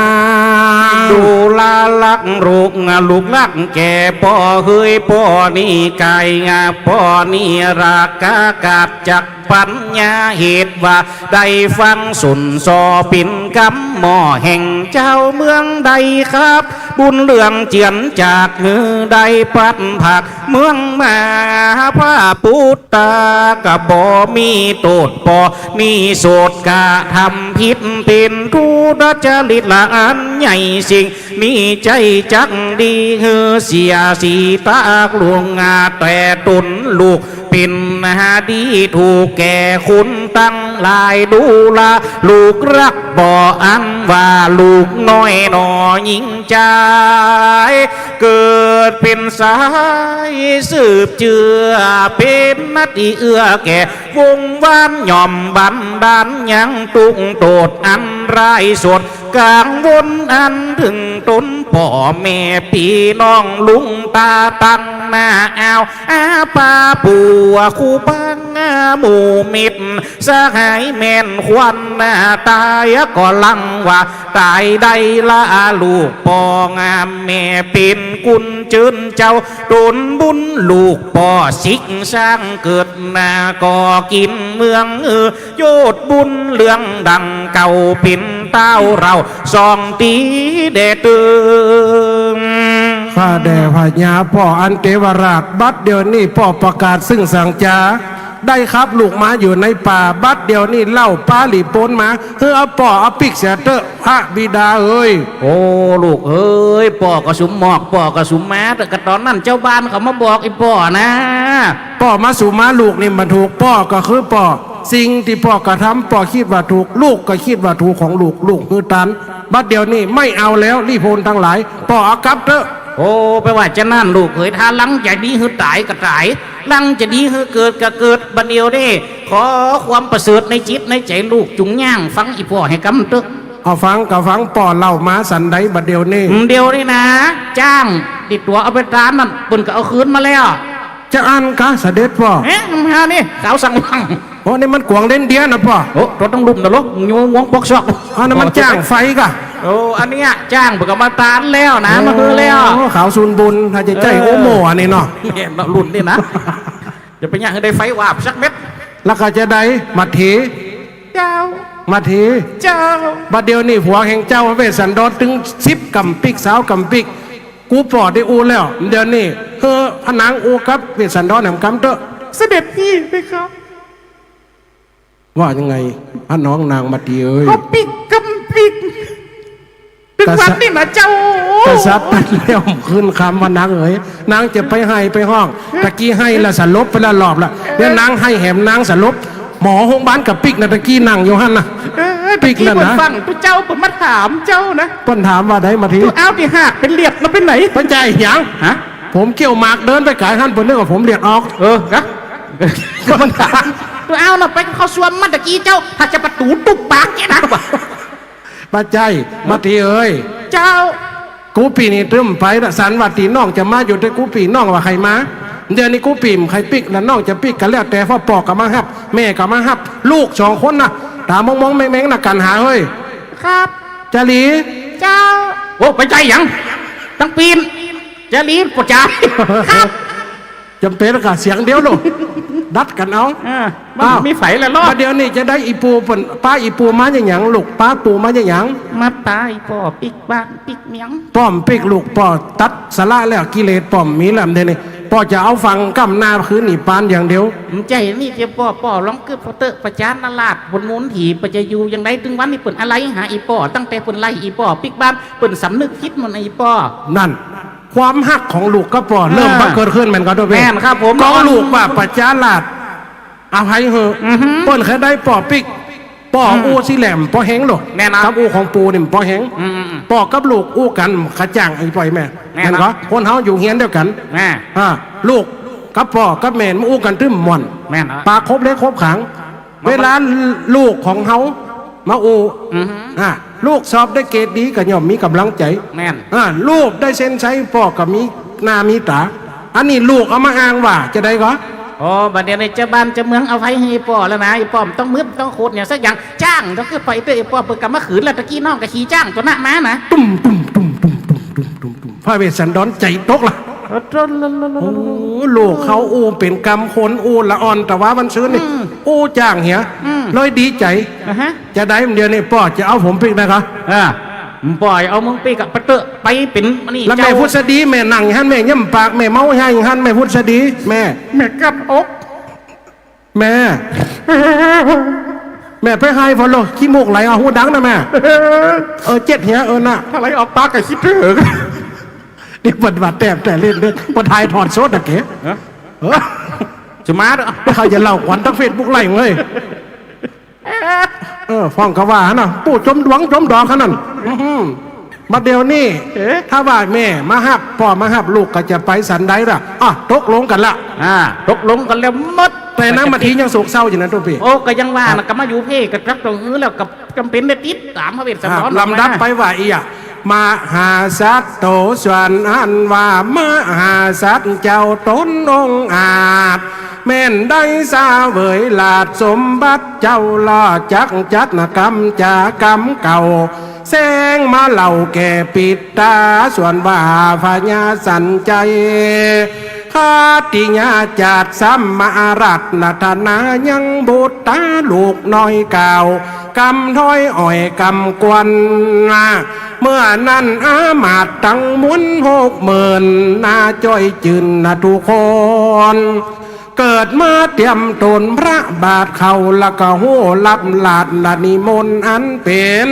ดูรารักลูก ลูกรักแก่ป้อเฮย ป้อนี้ไก่งา ป้อนี้รักกะกัดจักปัญญา เหตุว่าได้ฟังสุนทรเป๋นกำหม้อแห่งเจ้าเมืองได้ครับ บุญเรื่องเจือนจากหื้อได้ปัดผักเมืองมา พระปุตตาก็บ่มีโต้ษ ป้อนี้โสดกระทำผิด เป๋นทุจริตละอันใหญ่สิ่ง นี้ใจ้จักดีหื้อเสียสีตากลวง แต่ต๋นลูกเป๋นหาดีถูกแก่คนตังหลาย ดูราลูกรักป้ออันว่าลูกน้อยหน่อหญิงจาย เกิดเป๋นสายสืบเจื้อ เป๋นนาตี้เอื้อแก่วงวาน ย่อมบันดาลยังตุ๊กข์โต้ษอันร้ายสด กังวลอันเถิงต๋นป้อแม่ปี้น้องลุงต๋าตังหน้า อ้าว อาป้าปู่ครูบาหมู่มิตรสหายแม่นขวัญ ต๋ายก็ลังว่าต๋ายได้ละ ลูกป้องามแม่เป๋นกุญเจิญเจ้า ต๋นบุญลูกป้อสิกสร้างเกิดหน้าก็กิ๋นเมืองเออ โยชน์บุญเรื่องดังเก่า เป๋นต้าวเฮาสองตี้แด่เติม ข้าแด่พญาป้ออันเตวราช บัดเดี๋ยวนี้ป้อประกาศซึ่งสังจา ได้ขับลูกมาอยู่ในป่า บัดเดี๋ยวนี้เล่าปาหลีปนมา หื้อเอาป้อเอาปิ๊กเสียเต๊อะ พระบิดาเอ๋ย โอ้ ลูกเอ๋ย ป้อก็สุมมอก ป้อก็สุมมา แต่กะต๋อนนั้นเจ้าบ้านเขามาบอกอี่ป้อนะ ป้อมาสุมมาลูกนี่บ่ถูก ป้อก็คือป้อ สิ่งตี้ป้อกระทำป้อคิดว่าถูก ลูกก็คิดว่าถูกของลูก ลูกหื้อตัน บัดเดี๋ยวนี้ไม่เอาแล้ว ลี้โพลตังหลาย ป้อเอากลับเต๊อะ โอ้ แปลว่าจะนั้นลูกเอ๋ย ถ้าลังจะดีหื้อต๋ายก็ต๋าย ลังจะดีหื้อเกิดก็เกิด บัดเดี๋ยวนี้ขอความประเสริฐในจิตในใจ๋ลูก จุงย่างฟังอี่ป้อหื้อกำเต๊อะ เอาฟังก็ฟัง ป้อเล่ามาสันใดบัดเดี๋ยวนี้ อืม เดี๋ยวนี้นะ จ๊างตี้ตั๋วเอาไปตานนั้น เปิ้นก็เอาคืนมาแล้ว จะอั้นกาเสด็จป้อ เอ๊ะ มานี่ ขาวสังวัง โอ้ นี่มันกวางเด่นเดียนะป้อ โอ้ ตั๋วต้องลุ่มนะลูก งวงงวงปอกซอก อันนั้นมันจ๊างไฟกา โอ้ อันเนี้ยจ๊างเปิ้นก็มาตานแล้วนะ โอ้ มาหื้อแล้ว โอ้ ขาวสูนบุญ ถ้าจะใจ้ เออ โอโม่อันนี้เนาะ แม่นเนาะ รุ่นนี้นะ จะไปย่างหื้อได้ไฟวาบสักเม็ด แล้วก็จะได้มาเถ เจ้า มาเถ เจ้า บัดเดี๋ยวนี้ผัวแห่งเจ้าเวสสันดรตึงสิบกำปิ๊ก ซาวกำปิ๊ก กูป้อได้อู้แล้ว เดี๋ยวนี้หื้อพระนางอู้กับเวสสันดรแหมกำเต๊อะ เสด็จพี่เพคะ ว่ายังไง พระน้องนางมาเถเอ๋ย ก็ปิ๊กกำปิ๊ก ตึ กษัตริย์ วันนี้นะเจ้า กษัตริย์ตรัสแล้วคืนคำว่านางเอ๋ย นางจะไปไห้ไปฮ้อง ตะกี้ไห้ละสลบไปละรอบละ เดี๋ยวนางไห้แหมนางสลบ หมอโฮงบาลก็ปิ๊กนะ ตะกี้นั่งอยู่หั้นนะ เอ้ย ปิ๊กนั่นนะ ตะกี้เปิ้นฟังตุ๊เจ้าเปิ้นมาถามเจ้านะ เปิ้นถามว่าใดมาที ตุ๊อ้าวตี้หากเป๋นเหลียบนะเป๋นไหน เปิ้นจะหยัง ฮะ ผมเคี้ยวหมากเดินไปก๋ายหั้น เปิ้นนึกว่าผมเหลียดออก เออ นะ ตุ๊อ้าวน่ะไปเข้าส้วมมาตะกี้เจ้า หากจะประตู๋ตุ๊บปากแกนะ บ่ใจ้ มาทีเอ๋ย เจ้า กู้ปี้นี่ตึมไปละ สันว่าตี้น้องจะมาอยู่ตี้กู้ปี้ น้องว่าใค่มา เดี๋ยวนี้กู้ปี้ใค่ปิ๊กละ น้องจะปิ๊กก็แล้วแต่ เพราะป้อก็มาฮับ แม่ก็มาฮับ ลูกสองคนนะ ต๋ามองๆแมงๆนะ กั๋นหาเฮ้ย ครับ จาลี เจ้า โอ้ บ่ใจ้หยัง ตังปี้น จาลี ป้อจ๋า ครับ จ๋ำเป๋นละก่า เสียงเดียวลูก ดัดกั๋นเอา อ่า มัน อ้าว มีใผละลอ บ่าเดี๋ยวนี้จะใด อี่ปู่เปิ้น ปาอี่ปู่มาอย่างหยังลูก ปาปู่มาอย่างหยัง มาปาอี่ป้อปิ๊กบ้านปิ๊กเมียง ป้อมปิ๊กลูก ป้อตัดสละแล้ว กิเลสป้อมมีแล้ว เดี๋ยวนี้ป้อจะเอาฟังก้ำหน้าคืนนี่ปานอย่างเดียว บ่ใจ้นี่เจ้าป้อ ป้อลองกึ๊ดป้อเต๊อะ ประจานอาราธน์ ผลมูลถี่ ป้อจะอยู่อย่างใด ตึงวันนี้เปิ้นอาลัยหาอี่ป้อ ตั้งแต่เปิ้นไล่อี่ป้อปิ๊กบ้าน เปิ้นสำนึกผิดหมดนะอี่ป้อ นั่น ความฮักของลูกกับป้อ เริ่ม อ่า บังเกิดขึ้นแม่นก่อตุ๊ปี้ แม่นครับผม ของลูกว่าประจานอาราธน์ อภัยเหอะ อือฮึ เปิ้นเคยได้ป้อปิ๊ก ป้อ อืม อู้ซี่แหลม ป้อแฮงโลด แน่นอน กับอู้ของปู่นี่ป้อแฮง อืมๆๆ ป้อกับลูกอู้กั๋นกระจ่าง ไอ้ป้อแม่ แน่นอน แม่นก่อ คนเฮาอยู่เฮือนเดียวกั๋น แม่ อ่า ลูกกับป้อกับแม่มันอู้กั๋นตึมม่วน แม่นครับ ปากคบเล็บคบขาง มา เวลาลูกของเฮามาอู้ อือฮึ อ่า ลูกสอบได้เกรดดีก็ย่อมมีก๋ำลังใจ๋ แม่น อ่า ลูกได้เซ็นใช้ป้อก็มีหน้ามีต๋า อันนี้ลูกเอามาอ้างว่าจะใดก่อ อ๋อ บ่าเดี๋ยวนี้เจ้าบ้านเจ้าเมืองอภัยหื้ออี่ป้อแล้วนะ อี่ป้อบ่ต้องมึดบ่ต้องโขดหยังสักอย่าง จ๊างต้องกึ๊ดไปเต๊อะ อี่ป้อเปิ้นก็มาขืนแล้ว ตะกี้น้องก็ขี่จ๊างตั๋วนั้นมานะ ตุ้มตุ้มตุ้มตุ้มตุ้มตุ้มตุ้มตุ้ม พระเวสสันดรใจ๋ตกละ โอ้โห ลูกเขาอู้เป๋นกำคนอู้ละอ่อน แต่ว่ามันซื่นนี่ อืม อู้จ๊างเหีย อืม เลยดีใจ๋ อ่าฮะ จะใด เดี๋ยวนี้ป้อจะเอาผมปิ๊กนะก่อ อ่า ป้อเอามึงปิ๊กอะ ไปเต๊อะ ไปเป๋นอันนี้ แล้วแม่ เจ้า ผุดสดี แม่นั่งหั้น แม่เยียะปาก แม่เมาไห้หั้น แม่ผุดสดี แม่ แม่กัดอก แม่ แม่ไปไห้ผ่อโล ขี้มูกไหล เอาหูดังนะแม่ เออ เจ็ดเหีย เออ น่ะ ถ้าไหลออกปากก็คิดเถิง นี่เปิ้นว่าแต้มแต่เล่นเด้อ เปิ้นถ่ายทอดสดนะเก๋ ฮะ เออ จะมาเด้อ เขาจะเล่าขวัญตังเฟซบุ๊กไลฟ์เว้ย เออ ฟ้องก็ว่าหั่นน่ะ ปู่จมดวงจมดอกขนาดนั้น อื้อหือ บัดเดี๋ยวนี้ เอ๊ะ ถ้าว่าแม่มาฮับ ป้อมาฮับ ลูกก็จะไปสันใดล่ะ อ่ะ ตกลงกั๋นละ อ่า ตกลงกั๋นแล้วหมด แต่นางมาทียังโศกเศร้าอยู่นะตุ๊ปี้ โอ้ ก็ยังว่า ครับ น่ะ ก็มาอยู่เพ่ก็จักต้องหื้อแล้ว ก็จ๋ำเป๋นได้ติดต๋ามพระเวสสันดร อ่ะ ลำดับไปว่าอี้อะ มหาสัตว์โตส่วนอันว่ามหาสัตว์เจ้าต๋นองอาจ แม่นได้เสวยราชสมบัติเจ้า ลอจักจัดกรรมจ๋ากรรมเก่า แสงมาเล่าแก่ปิดต๋า ส่วนว่าพญาสันชัย คติยาจาติสมมารัตนธนายังบุตรต๋าลูกน้อยเก่า กำถ้อยอ่อยกำกวน เมื่อนั้นอามาตย์ตังมวลหกหมื่น นาจ้อยจื้นนาทุกคน เกิดมาเตียมต๋นพระบาทเข้า แล้วก็ฮู้รับราชนิมนต์อันเป๋น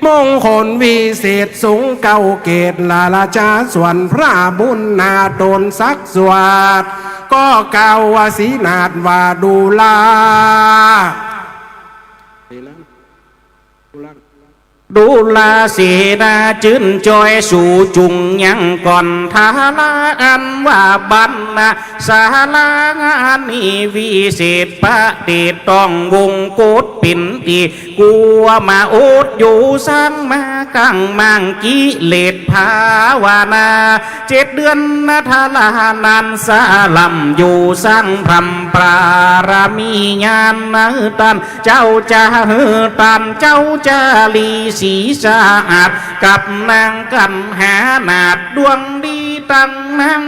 มงคลวิเศษสูงเก้าเกต ละราชาส่วนพระบุญนาต๋นสักสวด ก็กล่าวว่าสีนาถว่าดูรา ดูราเสนาจื้นจ้อย สูจุ่งยังก่อน ทาราอันว่าบรรณาศาลานี้ วิเศษประดิษฐ์ต้องวงกฏเป๋นตี้ กั๋วมาอดอยู่สังมากั๋งมังกิเลสภาวนา เจ็ดเดือนนาทารานันสะล่ำอยู่สังพร่ำปรารมีญาณ เจ้าจะหื้อต้านเจ้าจารีศรีสะอาด กับนางกัณหานาถดวงดี ตังนาง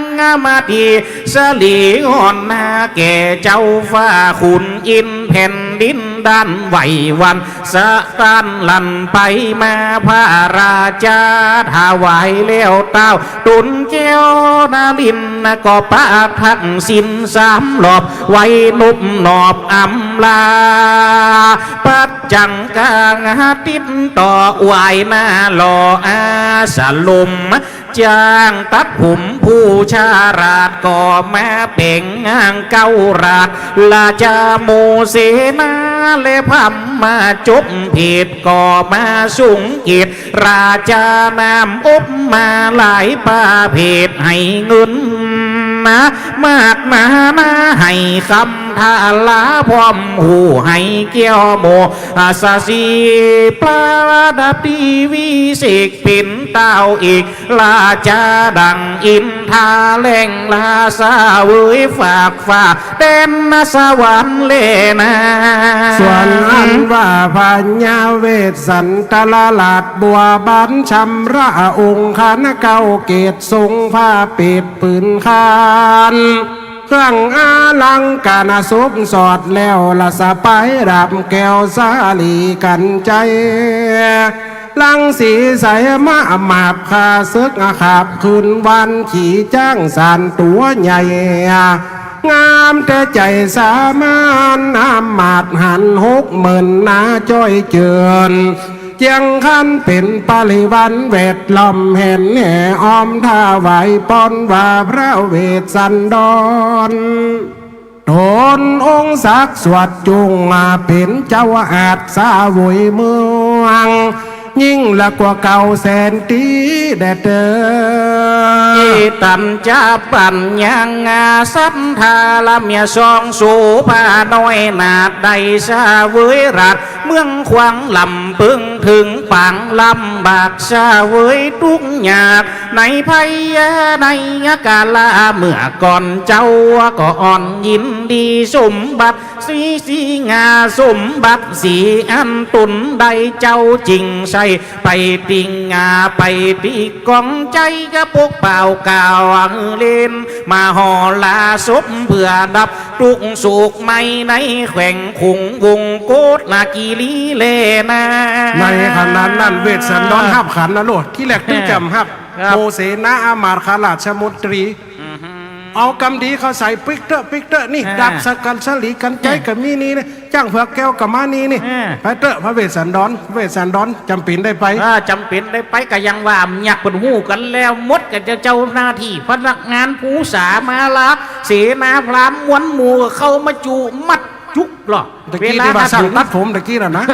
มาตีสลีอ่อนนา แก่เจ้าฟ้าขุนอินทร์แผ่นดินด้านไหวหวั่น สะท้านลั่นไปมา พระราชาถวายแล้วเต้า ต๋นแก้วนลินทร์ก็ประทักษิณสามรอบ ไหว้นบนอบอำลา ปัจจังกังติดต่อไหว้หน้าหล่ออาสลม จ้างตัดผมผู้ชาราชก็มาเป่งงางเก้าราช ราชาโมเสนาและพราหมณ์มาจบผิดก็มาสุงกิจ ราชาน้ำอบมาหลายประเภท ให้เงินนะมากมานา ให้คำทาราพร้อมหู ให้แก้วโมหะสีประดับดีวิเศษ เป๋นต้าวเอกราชาดังอินทาแหล่งราชาเวยฝาก ฝากแดนสวรรค์แลนา ส่วนอันว่าพญาเวสสันดรราชบัวบานชำระองค์คณะเก้าเกตทรงผ้าเปตผืนคาน เครื่องอลังการสมสอดแล้ว ละสะพายดาบแก้วสาลีกัญไชย ลังสีใสมามาบข้าศึกขับขึ้นวันขี่จ้างสานตั๋วใหญ่ งามแต่ใจ๋สามาน อำมาตย์หันหกหมื่นนาจ้อยเจิญ เจียงคันเป๋นปริวารแวดล้อมแห่นแห่อ้อมถวายปอนว่าพระเวสสันดร ตนองค์ศักดิ์สวดจุงมาเป๋นเจ้าอาชญ์สวยเมือง ยิ่งละกว่าเก่าแสนตี้แด่เต๊อะ อิทัญจะปัญญังสัทธารมยสอง สุภาน้อยนาถได้เสวยราช เมืองขวางลำเปิงเถิงปางลำบาก เสวยตุ๊กข์ยากในภัยในกาละเมื่อก่อน เจ้าก็อ่อนยินดีสมบัติ สีสีงาสมบัติสีอันตนได้ เจ้าจึงใส่ไปติงาไปติกองใจ๋กะปกเป่ากล่าวหือเล่น มโหรสพเปื้อดับตุ๊กข์โศกไหม้ในแขวงขุงวงโกฏนคีรีแลนา ในขณะนั้นเวสสันดรฮับขันนะโลด ตี้แรก ครับ ตึงจ๋ำฮับ ครับ โมเสนาอำมาตย์ข้าราชมนตรี อือหือ เอากำดีเข้าใส่ปิ๊กเต๊อะปิ๊กเต๊อะนี่ อ่า ดาบสาลีกัญไชย อ่า กัญไชยก็มีนี่นะ จ้างเผือกแก้วก็มานี่นี่ อ่า ไปเต๊อะพระเวสสันดร พระเวสสันดรจ๋ำเป๋นได้ไป อ่า จ๋ำเป๋นได้ไป ก็ยังว่าเมียเปิ้นฮู้กั๋นแล้วหมด ก็เจ้า เจ้าหน้าตี้พนักงานผู้สามาราเสนาพราหมณ์มวลหมู่เข้ามาจุมัดจุกหรอ ตะกี้ตี้ว่าสั่งตัดผมตะกี้น่ะนะ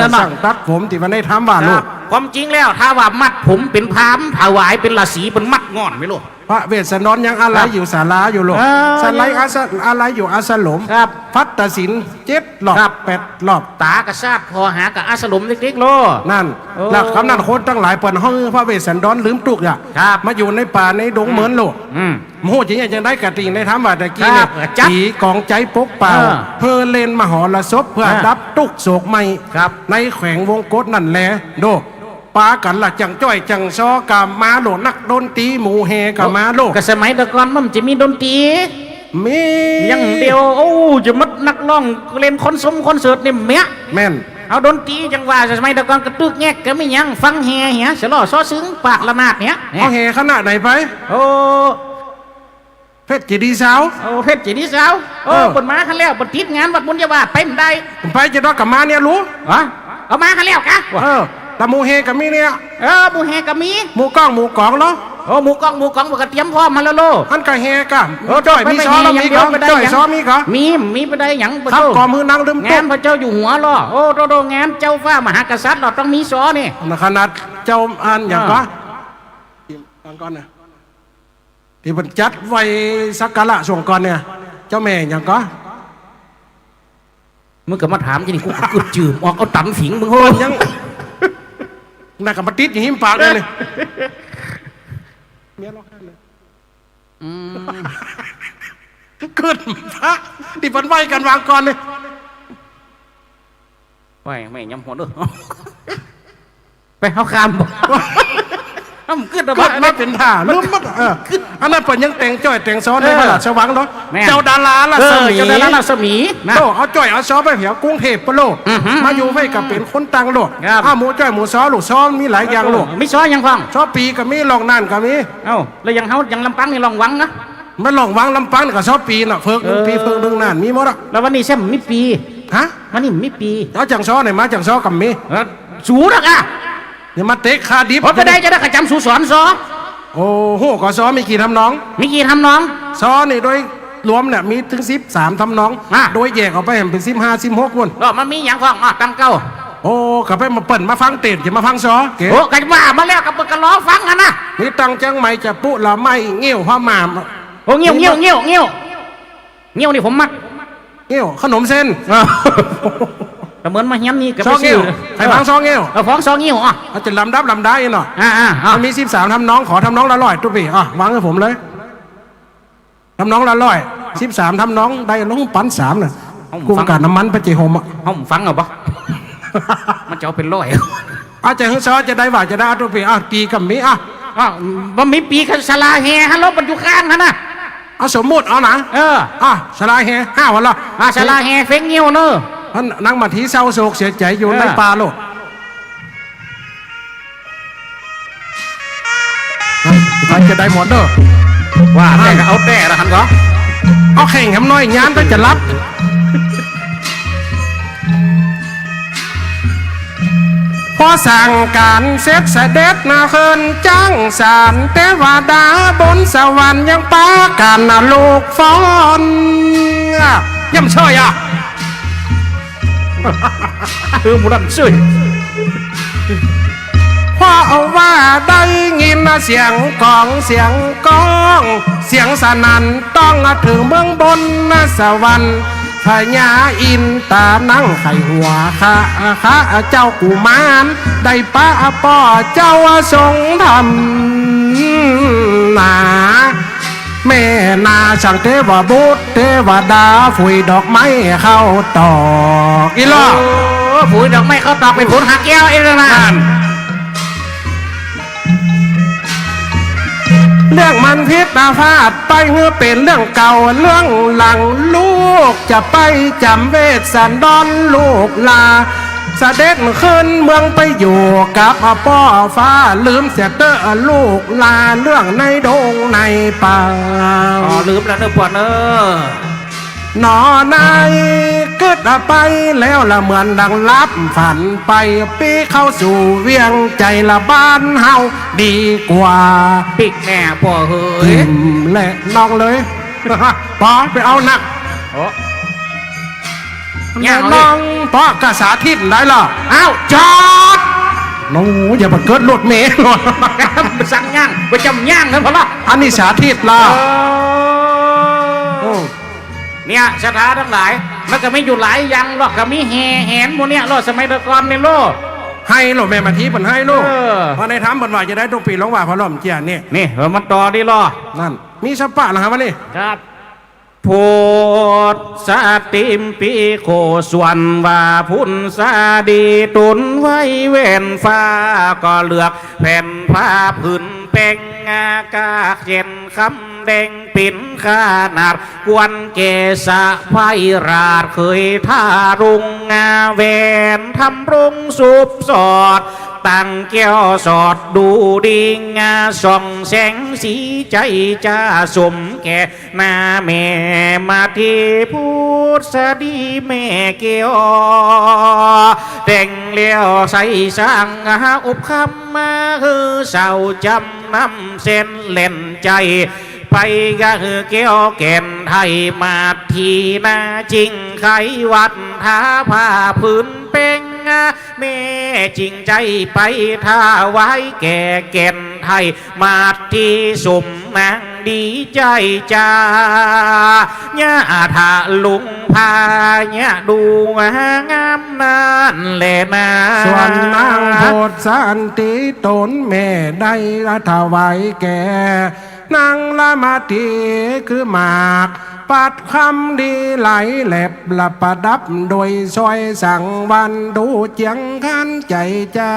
นั่นน่ะ เออ สั่งตัดผมตี้ว่าในธรรมว่าโลก ครับ ความจริงแล้วถ้าว่ามัดผมเป๋นพราหมณ์ถวายเป๋นราศีเป๋นมัดง่อนไหมลูก พระเวสสันดรยังอาลัย ครับ อยู่ศาลาอยู่โลก เออ ศาลาอาส อาลัยอยู่อาสรม ครับ ฟัดตะสินเจ็ดรอบ ครับ แปดรอบ ต๋ากะซาดผ่อหากับอาสรมเล็กๆ โลก นั่น โอ้ แล้วกำนั้นคนตังหลายเปิ้นฮ้องพระเวสสันดรลืมตุ๊กข์อะ ครับ มาอยู่ในป่าในดง อืม เมินโลก อืม บ่ฮู้จะเยียะจังใด กะติ่งในธรรมว่าตะกี้เนี่ย ครับ จัด ตีกองใจ๊ปกเป่า เออ เฮอเล่นมโหรสพเปื้อ เออ ดับตุ๊กข์โศกไหม้ ครับ ในแขวงวงโกฏนั่นแล โด ปากั๋นละจั่งจ้อยจั่งซ้อก็มาโลด นักดนตรีหมู่แห่ก็มาโลด ก็สมัยแต่ก่อนมันจะมีดนตรี มี อย่างเดียว โอ้ จะมัดนักร้องเล่นคอนเสิร์ต คอนเสิร์ตนี่เมีย แม่น เอาดนตรีจังหวะ สมัยแต่ก่อนกระตึกแงกก็มีหยัง ฟังแห่เหีย สะล้อซ้อซึ่ง ปากระนาดเนี่ย เอาแห่คณะไหนไป โอ้ เพชรเจดีย์ซาวด์ โอ้ เพชรเจดีย์ซาวด์ โอ้ เออ เปิ้นมาหั้นแล้ว เปิ้นติดงานวัดบุญญาวาส ไปบ่ได้ ไปจะต้องกลับมาเนี่ยรู้ ฮะ เอามาหั้นแล้วกะ เออ แต่หมู่แห่ก็มีเนี่ย เออ หมู่แห่ก็มี หมู่ก้องหมู่ก๋องเนาะ โอ้ หมู่ก้องหมู่ก๋องเปิ้นก็เตรียมพร้อมมาแล้วโล หั้นก็แห่กะ เออ จ้อยมีซ้อแล้วมีกะ ไปแห่อย่างเดียวไปได้ จ้อย หยัง ซ้อมีกะ มี มีไปได้หยัง ครับ บ่ ก็มือนังลืม งาน ตุ๊กข์ พระเจ้าอยู่หัวลอ โอ้ โตโต งานเจ้าฟ้ามหากษัตริย์ลอ ต้องมีซ้อนี่ ขนาดเจ้าอันหยังกะ อ่า ฟังก่อนนะ ตี้เปิ้นจัดไหว้สักการะช่วงก่อนเนี่ย เจ้าแม่หยังกะ มึงก็มาถามจะนี่ กูก็กึ๊ดจื้อบ่ออก เอาตันฝิงมึงโห ยัง น่ะก็มาติดอยู่หิมปากเลยนี่ เมียร้องไห้เลย อืม กึ๊ดพระ ตี้เปิ้นไหว้กั๋นวางก่อนนี่ ไหว้แม่ยำหัวเด้อ ไป เฮาข้ามบ่ เอ้า มันกึ๊ดอะ กึ๊ดมาเป๋นท่า ลืมหมด เออ อันนั้นเปิ้นยังแต่งจ้อยแต่งซ้อใน เออ พระราชวังเนาะ แม่น เจ้าดารารัศมี เออ เจ้าดารารัศมีนะ โต เอาจ้อยเอาซ้อไปแถวกรุงเทพฯปะโลก อือหือ มาอยู่ไว้ก็เป๋นคนตังโลก ครับ อ้าว หมู่จ้อยหมู่ซ้อลูก ซ้อมีหลายอย่างลูก เออ มีซ้อหยังพ่อง ซ้อปี๋ก็มี ร้องนั่นก็มี เอ้า แล้วอย่างเฮา อย่างลำปางนี่ร้องหวังนะ มาร้องหวังลำปางนี่ก็ซ้อปี๋น่ะ เผิกหนึ่งปี๋ เออ เผิกหนึ่งนั่น มีหมดอะ แล้ววันนี้แซมมีปี๋ ฮะ มันนี่มีปี๋ เอาจ๋างซอไหนมา จ๋างซอก็มี เออ สูนักอะ อย่ามาเตะข้าดิบ โอ้ จะได้ จะได้ ข้าจ๋ำสูสอนซอ โอ้ ฮู้ก่อซอมีกี่ทำนอง มีกี่ทำนอง ซอนี่โดยรวมเนี่ยมีเถิงสิบสามทำนอง อ่ะ โดยแยกออกไปหั้นเป๋นสิบห้า สิบหกปู๊น ก็มันมีหยังพ่อง อ่ะ ตั้งเก้า โอ้ ก็ไปมาเปิ้นมาฟังเตศ จะมาฟังซอ เก๋ โอ้ ก็ว่ามาแล้ว ก็ ก็รอฟังหั้นนะ มีตังเจียงใหม่ จะปุ๊ ละไม้ เงี้ยว พม่า โอ้ เงี้ยว เงี้ยว เงี้ยว เงี้ยว เงี้ยวนี่ผมมัก เงี้ยว ขนมเส้น เออ แต่เหมือนมาเฮียนนี่ก็ ซอเงี้ยว ไปซื้อ ใผฟังซอเงี้ยว เออ ฟังซอเงี้ยว อ่ะ อาจจะลำดับลำดาอีกเนาะ อ่า อ่า อ่า มันมีสิบสามทำนอง ขอทำนองละร้อยตุ๊ปี้ อ่ะ วางหื้อผมเลย ทำนองละร้อย สิบสามทำนอง ได้ลงปันสามน่ะ เอา กุ้ง ฟัง กับน้ำมันไปเจโฮมอ่ะ เอา ฟังเอาบ่ มันจะเอาเป๋นร้อย อาจจะหื้อซอจะได้ว่าจะได้ตุ๊ปี้ อ่ะ ปี๋ก็มี อ่ะ อ่ะ บ่มีปี๋ก็สะหลาแห่ฮั่น ลบมันอยู่ข้างหั้นนะ เอาสมมุติเอานะ เออ อ่ะ สะหลาแห่ ห้าวันละ อ่ะ สะหลาแห่เฟ้งเงี้ยวเนอะ นั่งมาตี้เศร้าโศกเสียใจ๋อยู่ เออ ในป่าโลด มันจะได้หมดเนอะ ว่าแต่ก็เอาแต่ละหั้นก็ เอาแข่งแหมน้อย ยานก็จะหลับ พอสั่งก๋านเสร็จเสด็จนะเคิ่นจั๊งสาน เตวดาบนสวรรค์ยังปากั๋นนะลูกฟ้อน อ่ะ ย่ำเชยอ่ะ เออ หมู่นั้นเชย เพราะว่าได้ยินเสียงกลองเสียงก้อง เสียงสนั่นต้องเถิงเมืองบนสวรรค์ พญาอินต๋านั่งใค่หัวข้า ข้าเจ้ากุมาร ได้ปะป้อเจ้าทรงธรรมนา แม่นาสั่งเตวบุตรเตวดา ฝุยดอกไม้เข้าตอกอีหล่อ โอ้ ฝุยดอกไม้เข้าตอกเป๋นฝนหาแก้วอีหล่อนะ นั่น เรื่องมันผิดพลาดไปหื้อเป๋นเรื่องเก่า เรื่องหลังลูกจะไปจ๋ำเวทสันดรลูกหล้า เสด็จขึ้นเมืองไปอยู่กับป้อฟ้า ลืมเสียเต๊อะลูกหล้า เรื่องในดงในป่า อ๋อ ลืมแล้วเนอะป้อเนอะ หนอในกึ๊ดไปแล้วละเหมือนดังหลับฝันไป ปี้เข้าสู่เวียงใจ๋ละบ้านเฮาดีกว่า ปิ๊กแน่ป้อเหย อิ่มแหละน้องเลย ป๋อไปเอานัก โอ้ ย่างเอาดิ น้องป๋อก็สาธิตได้ล่ะ อ้าว จอด โอ้ อย่าไปเกิดรถเมล์ สั่งย่าง ไปจ๋ำย่างนะพ่อละ อันนี้สาธิตล่ะ เออ อืม เนี่ย ศรัทธาตังหลาย มันก็มีอยู่หลายอย่างลอ ก็มีแห่แหนหมู่เนี่ยลอ สมัยแต่ก่อนนี่ลอ ไห้ลอ แม่มาทีเปิ้นไห้ลอ เออ ว่าในธรรมเปิ้นว่าจะได้ตุ๊ปี้ ลองว่าพอล้อมเจียนี่ นี่ เออ มันต่อดีลอ นั่น มีสปะเหรอครับวันนี้ ครับ โพธิสัตว์ติมปีโค ส่วนว่าพุทธดีตนไว้แว่นฟ้า ก็เลือกแผ่นผ้าผืนแป๋ง กากเจ็นคำแดงเป๋นขนาด ควรแก่สะใภ้ราช เขยทารุงแหวน ทำรงสุบสอด ตั้งแก้วสอดดูดี ส่องแสงสีใจ๋จ้า สมแก่ หน้าแม่มาทีพุทธดีแม่แก้ว แต่งแล้วใส่สร้างหาอบคำมาหื้อสาวจ๋ำนำเส้นเล่นใจ๋ ไปกะหื้อแก้วแก่นไทยมาทีหน้าจิ่งไขวัดทาผ้าผืนแป๋ง แม่จิ่งใจ๋ไปถวายแก่แก่นไทย มาทีสุมนางดีใจ๋จ้า ญาทะลุงพาญาดูงามนั่นแหละนะ ส่วนนางโพธิสันติตนแม่ได้ถวายแก่ นางละมาทีคือหมาก ปัดคำดีหลายแหลบ ละประดับโดยสร้อยสังวรรค์ ดูเจียงคันใจ๋จ้า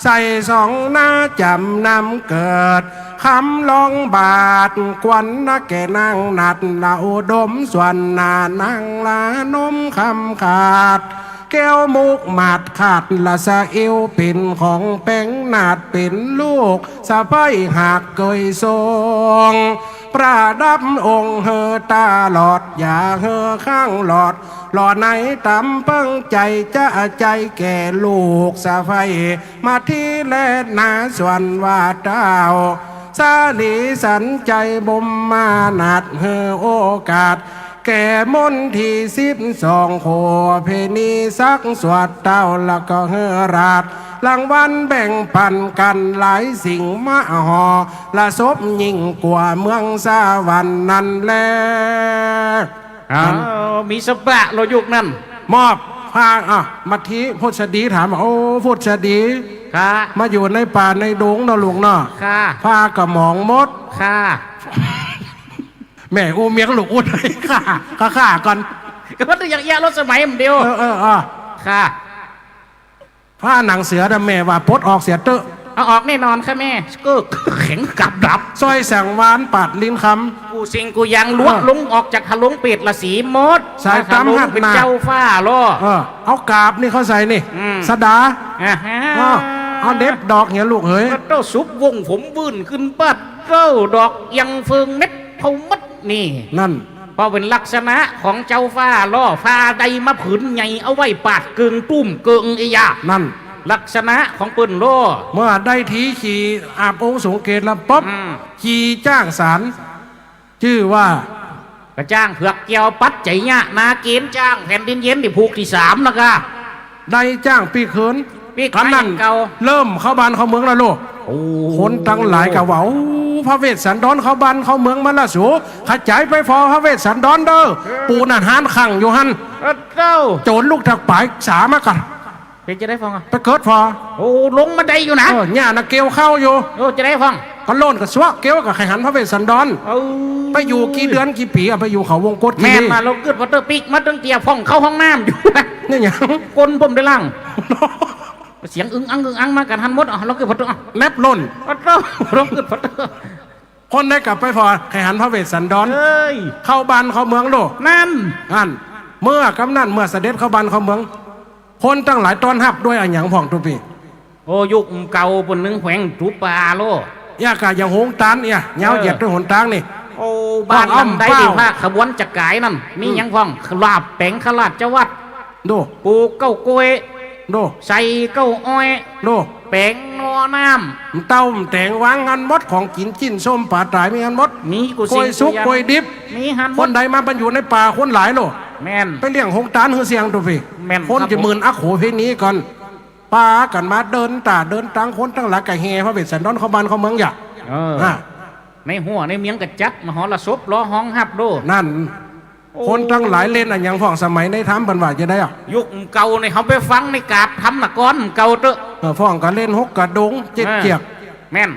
ใส่สองหน้าจ๋ำนำเกิด คำลองบาท ควรนะแก่นางนัด ละอุดมส่วนหน้านางละนมคำขาด แก้วมุกหมาดขาด ละสะอิ้วปิ่นของแป๋งนาดเป๋นลูก สะใภ้หากเกยทรง ประดับองค์หื้อตลอด อย่าหื้อข้างหลอด หล่อในต๋ามเปิ้งใจ๋ จะใจ๋แก่ลูกสะใภ้ มาธิและนาส่วนว่าเต้า สาลีสันใจ๋บมมานัด หื้อโอกาส แก่มนต์ตี้สิบสอง โขเภณีสักสวดเต้า แล้วก็หื้อราชรางวัลแบ่งปันกั๋นหลายสิ่ง มหรสพยิ่งกว่าเมืองสวรรค์นั้นแล อ้าว มีสะบะโลยุคนั้น มอบผ้า อ่ะ มาธิพุทธดีถาม โอ้ พุทธดี ค่ะ มาอยู่ในป่าในดงเนาะลูกเนาะ ค่ะ ผ้าก็หมองหมด ค่ะ แม่อู้เมียงลูกอู้ได้ ค่ะ ค่ะ ค่ะ ก่อน ก็มันยังเอี้ยรถสมัยมันเดียว เออ เออ เออ ค่ะ ผ้าหนังเสือนะแม่ว่าปลดออกเสียเต๊อะ เอาออกแน่นอนค่ะแม่ เก้อแข็งกับดัก สร้อยแสงวาญ ปาดลิ้นคำ กู้สิ่งกู้อย่างลวด เออ ลงออกจากหลงเปรตราศีหมด สายต๋ามหัด มาหลงเป๋น น่ะ เจ้าฟ้าลอ เออ เอากาบนี่เข้าใส่นี่ อืม สะดา อ่าฮะ เออ เอาเด็บดอกเนี่ยลูกเอ๋ย เต้าสุบวงผมวื่นขึ้นปัด เต้าดอกยังเฟืองเม็ดเผามัดนี่ นั่น เพราะเป๋นลักษณะของเจ้าฟ้าลอ ฟ้าได้มาผืนใหญ่เอาไว้ปาดเกิ่งตุ้มเกิ่งเอียะ นั่น ลักษณะของเปิ้นลอ เมื่อได้ทีขี่อาบองค์สงเกตแล้วป๊อบ อืม ขี่จ้างสาร จื้อว่า กระจ้างเผือกแก้วปัดใจ๋เยียะ นาเกณฑ์จ้างแผ่นดินเย็นตี้ผูกตี้สามนะกะ ได้จ้างปีกเหิน ปีก อันนั้น เก่า เริ่มเข้าบ้านเข้าเมืองแล้วลูก โอ้ คนตังหลายก็ว่า โอ้ พระเวสสันดรเข้าบ้านเข้าเมืองมาละสู ขจายไปฟ้อพระเวสสันดรเด้อ เออ ปู่นั่นฮานขังอยู่หั้น เออ เจ้า โจรลูกตักป๋ายสามากั๋น เป๋นจะได้ฟ้องอ่ะ ไปเกิดฟ้อ โอ้ ลงมาได้อยู่นะ เออ เนี่ยนะเกี่ยวข้าวอยู่ โอ้ จะได้ฟ้อง ก็โล่นก็ซัวะ เกี่ยวก็ใค่หันพระเวสสันดร เออ ไปอยู่กี่เดือนกี่ปี๋อะ ไปอยู่เขาวงกตกี่ แม่น ปี๋ มาลองกึ๊ดพอเต๊อะ ปิ๊กมาตึงเตียฟ้องเข้าห้องน้ำอยู่ นี่หยัง ก้นผมได้ล่าง เสียงอึ้งอั้งอึ้งอั้งมากั๋นหันหมดอ่ะ ลองกึ๊ดพอเต๊อะอ่ะ แนบล่น พอเต๊อะ ลองกึ๊ดพอเต๊อะ คนได้กลับไปฟ้อใค่หันพระเวสสันดร เอ้ย เข้าบ้านเข้าเมืองโลก นั่น นั่น เมื่อกำนั้นเมื่อเสด็จเข้าบ้านเข้าเมือง คนตังหลายต้อนฮับด้วยอะหยังพ่องตุ๊ปี้ โอ้ ยุคเก่าเปิ้นนึ่งแขวงตุ๊ปาโล เอี้ยก่ะอย่างโฮงตานเอี้ย ยาวเหยียด เออ ตวยหนตางนี่ โอ้ บ้านหลังใด อ้อมเป้า ตี้พาขบวนจักรก๋ายนั่น มี อืม หยังพ่อง ลาบแป๋งข้าราชวัตร ดู ปลูกเก๊ากล้วย ดู ใส่เก๊าอ้อย ดู แป๋งหน่อน้ำ เต้าแต๋งวางหั้นหมด ของกิ๋นจิ๊นส้มป๋าต๋ายมีหั้นหมด มีกู้สิ่ง กล้วยสุก กู้อย่าง กล้วยดิบ มีหั้นหมด คนใดมาบรรจุในป่าคนหลายโล แม่น ไปเลี้ยงโฮงตานหื้อเสี้ยงตุ๊ปี้ แม่น คนจะ ครับผม มื่นอักโขเภณีก่อน ปากั๋นมาเดินต๋าเดินตัง คนตังหลายก็แห่พระเวสสันดรเข้าบ้านเข้าเมืองอย่า เออ อ่ะ ในหัวในเมียงก็จัดมหรสพรอฮองฮับโล นั่น โอ้ คนตังหลายเล่นอะหยังพ่องสมัยในธรรมเปิ้นว่าจะได้อะ ยุคเก่านี่เฮาไปฟังในกาบธรรมนครเก่าเต๊อะ เออ พ่องก็เล่นฮกกระดงเจ็ด อ่า เจียก แม่น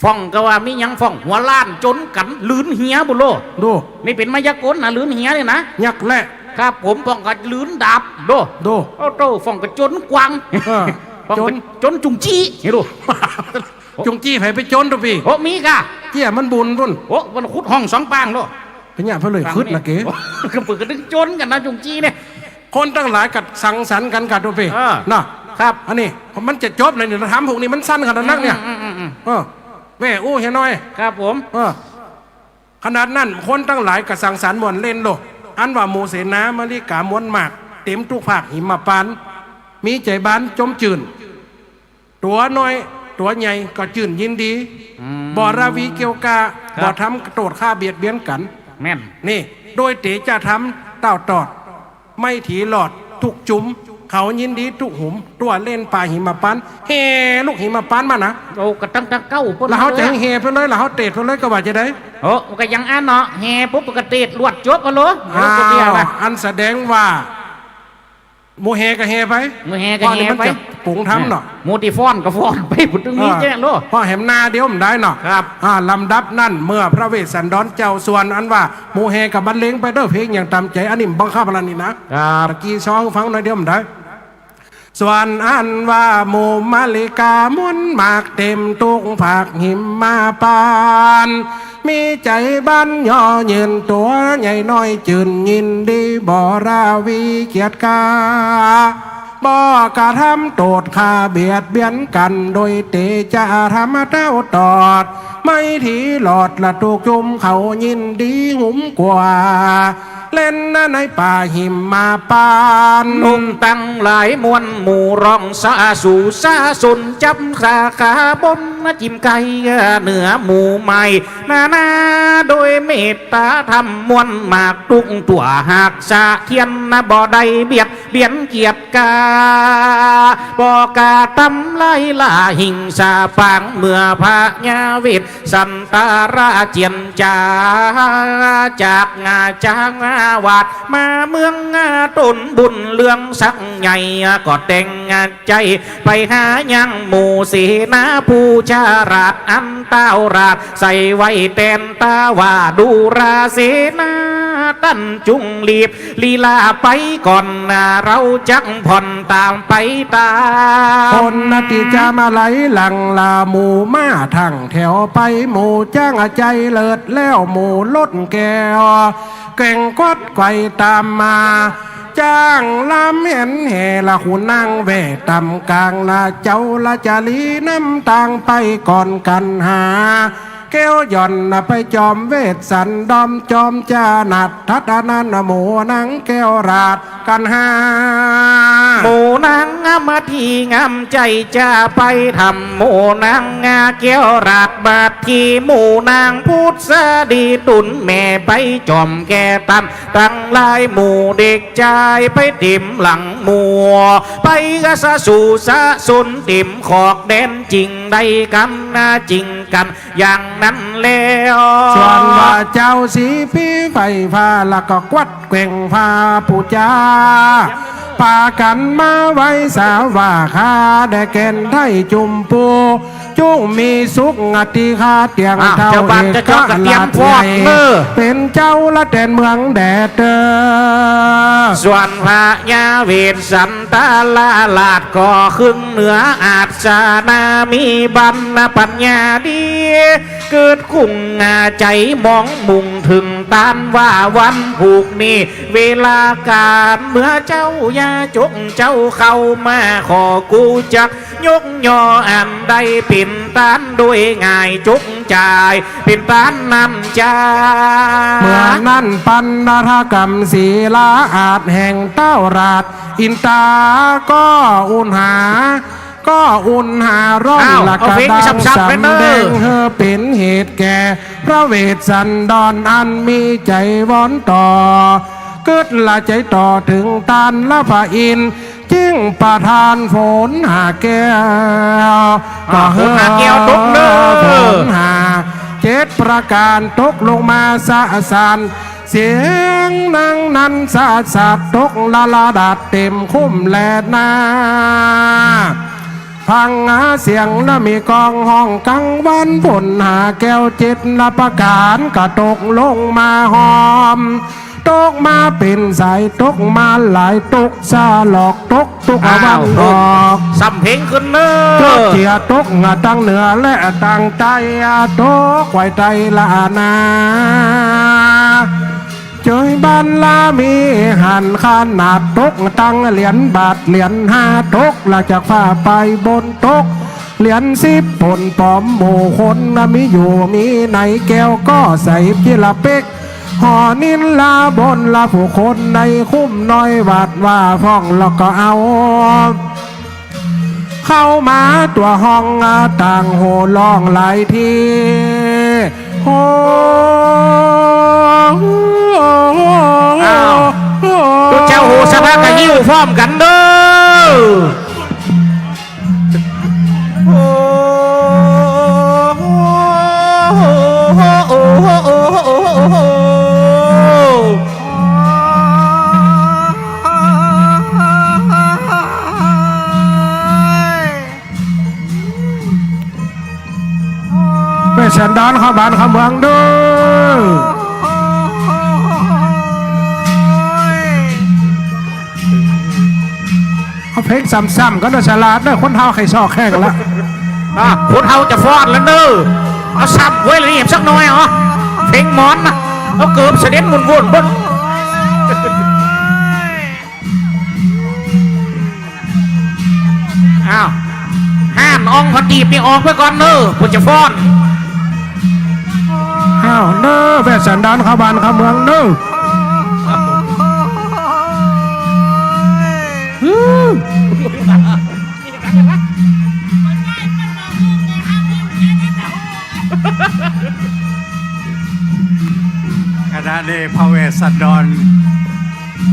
พ่องก็ว่ามีหยังพ่อง หัวล้านจนกั๋น หลืนเหียบุโล ดู นี่เป๋นมายากลนะ หลืนเหียนี่นะ ยักษ์แหละ ครับผม พ่องก็หลืนดาบ ดู ดู โอ้โต พ่องก็จนกวาง เออ พ่องก็ จน จนจุงจี้ นี่ดู จุงจี้ใผไปจนตุ๊ปี้ โอ้ มีก่ะ เจี้ยมันบุญปุ้น โอ้ มันขุดฮ่องสองปางโล เป๋นหยังเปิ้นเลยขึดนะเก๋ ก็เปิ้นก็ตึงจนกั๋นนะจุงจี้เนี่ย คนตังหลายก็สังสรรค์กั๋นก่ะตุ๊ปี้ เออ น่ะ ครับ อันนี้มันจะจบแล้วนี่ ธรรมพวกนี้มันสั้นขนาดนักเนี่ย อืม อืม อืม อืม เออ แม่อู้เหียน้อย ครับผม เออ ขนาดนั้นคนตังหลายก็สังสรรค์ม่วนเล่นโล อันว่าหมู่เสนามาริกาม่วนมาก เต๋มตุ๊กภาคหิมพานต์ มีใจ๋บานจมจื้น ตั๋วน้อยตั๋วใหญ่ก็จื้นยินดี อืม บ่ราวีเกี่ยวก้า ครับ บ่ทำโต้ษฆ่าเบียดเบียนกั๋น แม่น นี่ โดยเตชะธรรมเต้าตอด ไม้ถีหลอดทุกจุม เขายินดีทุกหุม ตั๋วเล่นป่าหิมพานต์ แห่ลูกหิมพานต์มานะ โอ้ ก็ตั้งแต่เก๊าปุ้น แล้วเฮาจะแห่ไปเลย แล้วเฮาเตชไปเลยก็ว่าจะได้ โอ้ ก็อย่างอั้นเนาะ แห่ปุ๊บก็เตชลวดจบอะโล อ้าว อันแสดงว่า หมู่แห่ก็แห่ไป หมู่แห่ก็แห่ไป เพราะอันนี้มันจะปรุงธรรมเนาะ หมู่ตี้ฟ้อนก็ฟ้อนไป ผู้ตึงมีแจ้งโล เพราะแหมนาเดียวมันได้เนาะ ครับ อ่า ลำดับนั้นเมื่อพระเวสสันดรเจ้าส่วนอันว่าหมู่แห่ก็บรรเลงไปเด้อ เพลงอย่างต๋ามใจ๋ อันนี้บังคับแล้วนี่นะ ครับ ตะกี้ซ้องฟังหน่อยเดียวมันได้ ส่วนอันว่าหมู่มาริกาม่วนมากเต๋มตุ๊กภาคหิมพานต์ มีใจ๋บานเยาะเยินตั๋วใหญ่น้อยจื้นยินดีบ่ราวีเกียจก้า บ่กระทำโต้ษฆ่าเบียดเบียนกั๋น โดยเตจ๊ะธรรมเต้าตอด ไม้ถีหลอดละถูกจุมเขายินดีหุมกั๋ว เล่นในป่าหิมมาปาน นกตังหลายมวลหมู่ร้องสาสู่สาสน จับสาขาบนจิมไกเหนือหมู่ไม้ นานาโดยเมตตาธรรมมวลมาก ตุ๊กตั๋วหากสะเทียนนะ บ่ได้เบียดเบียนเกียรติกา บ่กระทำลายล่าหิงสาปาง เมื่อพญาเวสสันตราเจียนจ๋า จากงาจางวาดมาเมืองตนบุญเรื่องสักใหญ่ ก็แต่ง ใจ๋ไปหายังหมู่เสนาผู้ฉลาด อันต้าวราชใส่ไว้แตนตาว่า ดูราเสนา ต้านจุ่งรีบลีลาไปก่อนนา เฮาจักผ่อนต๋ามไปต๋าม คนนาติจามาไหลหลังลา หมู่ม้าทั้งแถวไป หมู่จ๊างใจ๋เลิศแล้ว หมู่รถแก้ว แกว่งควัดไกว่ต๋ามมา จ๊างลำแหนแห่ละ ขุนนางแว่ต่ำก๋างละ เจ้าละจารีนำตางไปก่อนกั๋นหา แก้วหย่อนไปจอมเวสสันดร จอมจานัด ทัดนั้นหมู่นางแก้วราชกั๋นหา หมู่นางอำมาตย์ตี้งามใจ๋จะไปทำ หมู่นางแก้วราชบัดนี้ หมู่นางพุทธสดีตุนแม่ไปจอมแก่ตัน ตังหลายหมู่เด็กจายไปเต๋มหลังหมู่ ไปกะสะสู่สะสนเต๋มขอกแดน จิ่งได้กำนาจิ่งกั๋นอย่างนั้นแล้ว ส่วนว่าเจ้าสีพีไฟฟ้าละก็กวัดแกว่งผ้าปู๋จา ปากั๋นมาไหว้สาว่า ข้าแด่แก่นไทยจุมปู จุ่งมีสุขอติคาเตียง อ้าว เต้า เจ้าบ้าน เอกราช เจ้าจ๊อกก็เตรียมฟ้อนเน่อ เป๋นเจ้าละแตนเมืองแดดเตอ ส่วนพญาเวสสันตราราชก็ขึ้นเหนืออัศนา มีบรรณปัญญาดี เกิดกุ้งใจ๋มองมุ่งเถิงต้านว่าวันพูกนี้ เวลาก๋านเมื่อเจ้าอย่าจกเจ้าเข้ามา ขอกูจัก ยกย่ออันใดเป๋นต้านโดยง่าย จกจ่ายเป๋นต้านน้ำจา เมื่อนั้นปันนรกรรมศีลาอาจแห่งเต้าราชอินตา ก็อุ่นหา ก็อุ่นหาร้อน อ้าว ละกระดัง เอาเพลงสับๆ สำ ไปเนอะ แดงหื้อเป๋นเหตุแก่พระเวสสันดรอันมีใจ๋วอนต่อ กึ๊ดละใจ๋ต่อเถิงต้านละพระอินทร์ จึ่งประทานฝนหาแก้ว อ่า ก็หื้อ ฝนหาแก้วตกเน่อ ฝนหาเจ็ดประก๋านตกลงมาสะสาน เสียงดังนั้นสะสาดตกละละดาดเต๋มคุ้มแลนา ฟังหาเสียงนะมีกองฮ้องกังวาน ฝนหาแก้วเจ็ดละประก๋านก็ตกลงมาหอม ตกมาเป๋นสาย ตกมาหลาย ตกสะหลอก ตกตุ๊ก อ้าว วันออก สำเพลงขึ้นเน่อ ตกเจีย ตกตังเหนือและตังใต้ ตกไกวใต้ละนา เจยบ้านละมีหันขนาด ตกตังเหรียญบาทเหรียญห้า ตกละจากฟ้าไปบน ตกเหรียญสิบผลปอม หมู่คนนะมีอยู่มีใน แก้วก็ใส่จิละเป๊ก หอนินละบนละผู้คนในคุ้มน้อย วัดว่าฟ้องแล้วก็เอา เข้ามาตั๋วฮ้องต่างโห่ร้องหลายที โอ้ อ้าว ตุ๊เจ้าโหสถากะหิ้วพร้อมกั๋นเน่อ โอ้ เวสสันดรเข้าบ้านเข้าเมืองเน่อ เอาเพลงซ้ำๆ กั๋นเน่อ สลาดเน่อ คนเฒ่าใค่ซอกแข้งละ อ่ะ คนเฒ่าจะฟ้อนแล้วเน่อ เอาซ้ำไว้ละนี่สักหน่อย เอาเพลงหมอนนะ เอาเกิบเสด็จหมุนวนบน อ้าว ห้านอองผตีบนี่ออกไปก่อนเน้อ ผมจะฟ้อน อ้าว เน้อ แว่สันดานเข้าบ้านเข้าเมืองเน้อ ขณะนี้พระเวสสันดร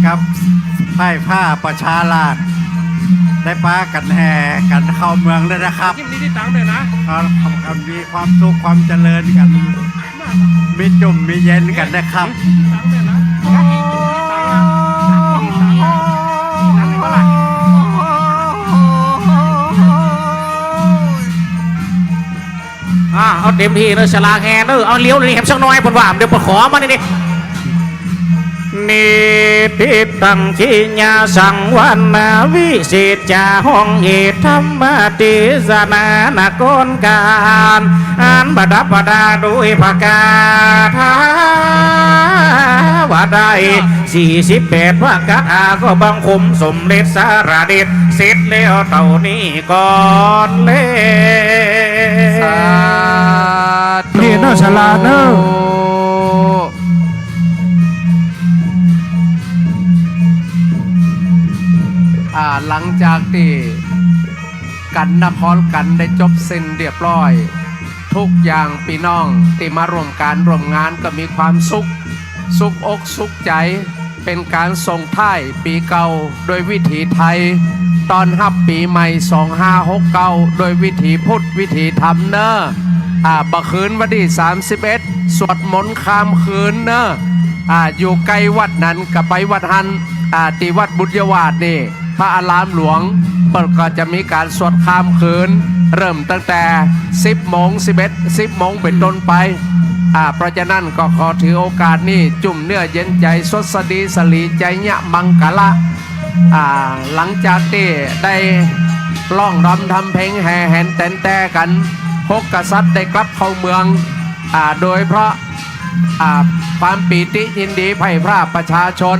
กับไพร่พระประชาราษฎร์ได้ปากั๋นแห่กั๋นเข้าเมืองแล้วนะครับ ยินดีตี้ตังด้วยนะ ครับ ครับ มีความสุขความเจริญกั๋น มีจุ่มมีเย็นกั๋นนะครับ อ่า เอาเต๋มตี้เน้อ สลากแห่เน้อ เอาเลี้ยวนี่แหมสักหน่อย เปิ้นว่า เดี๋ยวเปิ้นขอมานี่ นี่ นิฏฐิตัง จิญญาสังวรณาวิเศษจา หัง เหตุธรรมเตสนา นักกลการ อันประดับประดาโดยผกาถาว่าได้ สี่สิบแปด ผกาถา ก็บังคมสมเด็จสารเดช เสร็จแล้วเต้านี้ก่อนแล สาธุ นี่เน้อ สลากเน้อ อ่า หลังจากตี้กั๋นนครกั๋นได้จบสิ้นเรียบร้อย ทุกอย่างปี้น้องตี้มาร่วมก๋านร่วมงานก็มีความสุข สุขอกสุขใจ๋ เป๋นก๋านส่งท้ายปี๋เก่าโดยวิถีไทย ต้อนฮับปี๋ใหม่ สองห้าหกเก้า โดยวิถีพุทธวิถีธรรมเน้อ อ่า บ่าคืนวันตี้ สามสิบเอ็ด สวดมนต์ข้ามคืนเน้อ อ่า อยู่ใก้วัดไหนก็ไปวัดหั้น อ่า ตี้วัดบุญยวาสนี่ พระอารามหลวง เปิ้นก็จะมีก๋านสวดข้ามคืน เริ่มตั้งแต่ สิบโมง สิบเอ็ด สิบโมงเป๋นต้นไป อ่า เพราะฉะนั้นก็ขอถือโอกาสนี้ จุ่มเนื้อเย็นใจ๋ สดสดีสลีใจ๋ เยียะมังคละ อ่า หลังจากตี้ได้ร้องรำทำเพลงแห่แหนแต๋นแตรกั๋น หกกษัตริย์ได้กลับเข้าเมือง อ่า โดยเพราะ อ่า ความปีติยินดีใผ่พระประชาชน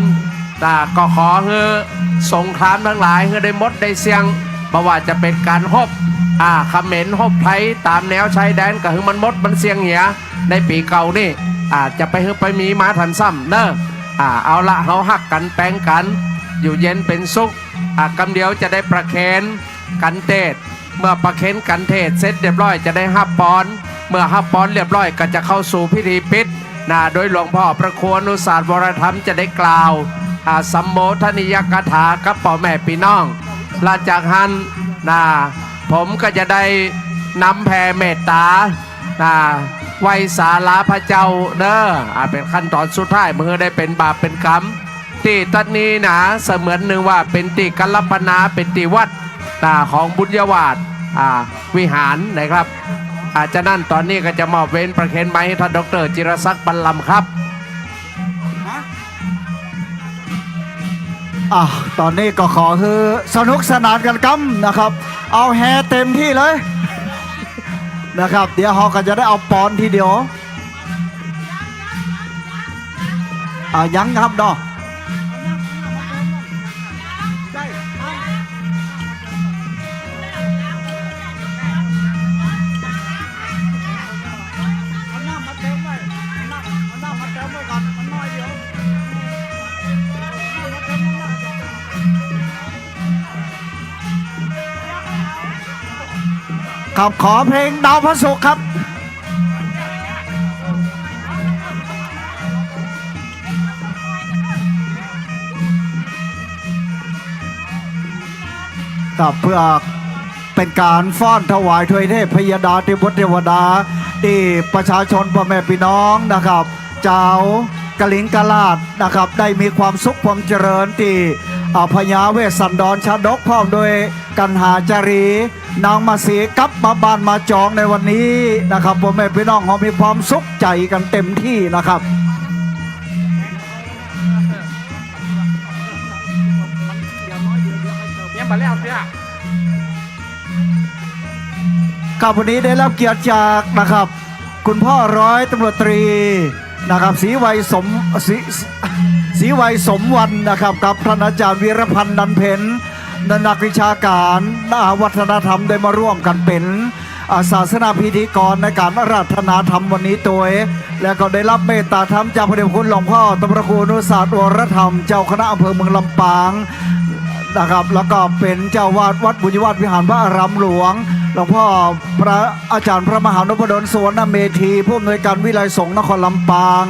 อ่า ก็ขอหื้อสงครามตังหลายหื้อได้หมดได้เสี้ยง บ่ว่าจะเป๋นก๋านฮบ อ่า เขมรฮบไทยต๋ามแนวชายแดน ก็หื้อมันหมดมันเสี้ยงเหีย ในปี๋เก่านี่ อ่า จะไปหื้อไปมีมาตันซ้ำเน้อ อ่า เอาละ เฮาฮักกั๋นแปงกั๋น อยู่เย็นเป๋นสุข อ่า กำเดียวจะได้ประเคนกัณฑ์เทศน์ เมื่อประเคนกัณฑ์เทศน์เสร็จเรียบร้อยจะได้ฮับปอน เมื่อฮับปอนเรียบร้อยก็จะเข้าสู่พิธีปิด นะ โดยหลวงพ่อพระครูอนุสาสน์วรธรรมจะได้กล่าว อ่า สัมโมทนียกถากับป้อแม่ปี้น้อง หลังจากหั้น นะ ผมก็จะได้นำแผ่เมตต๋า นะ ไหว้สาลาพระเจ้าเน้อ อ่า เป๋นขั้นต๋อนสุดท้าย บ่หื้อได้เป๋นบาปเป๋นกรรม ตี้ตั๊ดนี้นะ เสมือนนึ่งว่าเป๋นตี้กัลปนา เป๋นตี้วัด อ่า ของบุญยวาส อ่า วิหารนะครับ อ่า ฉะนั้นต๋อนนี้ก็จะมอบเวรประเคนไมค์หื้อท่านด็อกเตอร์จิรศักดิ์ ปันลำครับ อ่ะ ต๋อนนี้ก็ขอหื้อสนุกสนานกั๋นกำนะครับ เอาแห่เต๋มตี้เลยนะครับ เดี๋ยวเฮาก็จะได้เอาปอนทีเดียว อ่า ยังครับเนาะ ครับ ขอเพลงดาวพระศุกร์ครับ ครับ เพื่อเป๋นก๋านฟ้อนถวายถวยเทพยดาธิบุตรเทวดา ตี้ประชาชนป้อแม่ปี้น้องนะครับ จาวกลิงกราษฎร์นะครับ ได้มีความสุขความเจริญตี้ อ่า พญาเวสสันดรชาดก พร้อมด้วยกัณหาจารี นางมาสี กลับมาบ้านมาจองในวันนี้นะครับ ป้อแม่ปี้น้องเฮามีความสุขใจ๋กั๋นเต๋มตี้นะครับ ครับ วันนี้ได้รับเกียรติจากนะครับ คุณพ่อร้อยตำรวจตรีนะครับ ศรีไวยสม ศรี ศรีไวยสมวรรณนะครับ กับท่านอาจารย์วีรพันธ์ นันเพ็ญ นักวิชาก๋าน นักวัฒนธรรมได้มาร่วมกั๋นเป๋น อ่า ศาสนพิธีกรในก๋านอาราธนาธรรมวันนี้ตวย แล้วก็ได้ฮับเมตต๋าธรรมจากพระเดชพระคุณหลวงพ่อตำพระครูอนุสาสน์ วรธรรม เจ้าคณะอำเภอเมืองลำปางนะครับ แล้วก็เป๋นเจ้าอาวาสวัดบุญญวาสวิหารพระอารามหลวง หลวงพ่อพระอาจารย์พระมหานพดล สุวรรณเมธี ผู้อำนวยก๋านวิทยาลัยสงฆ์นครลำปาง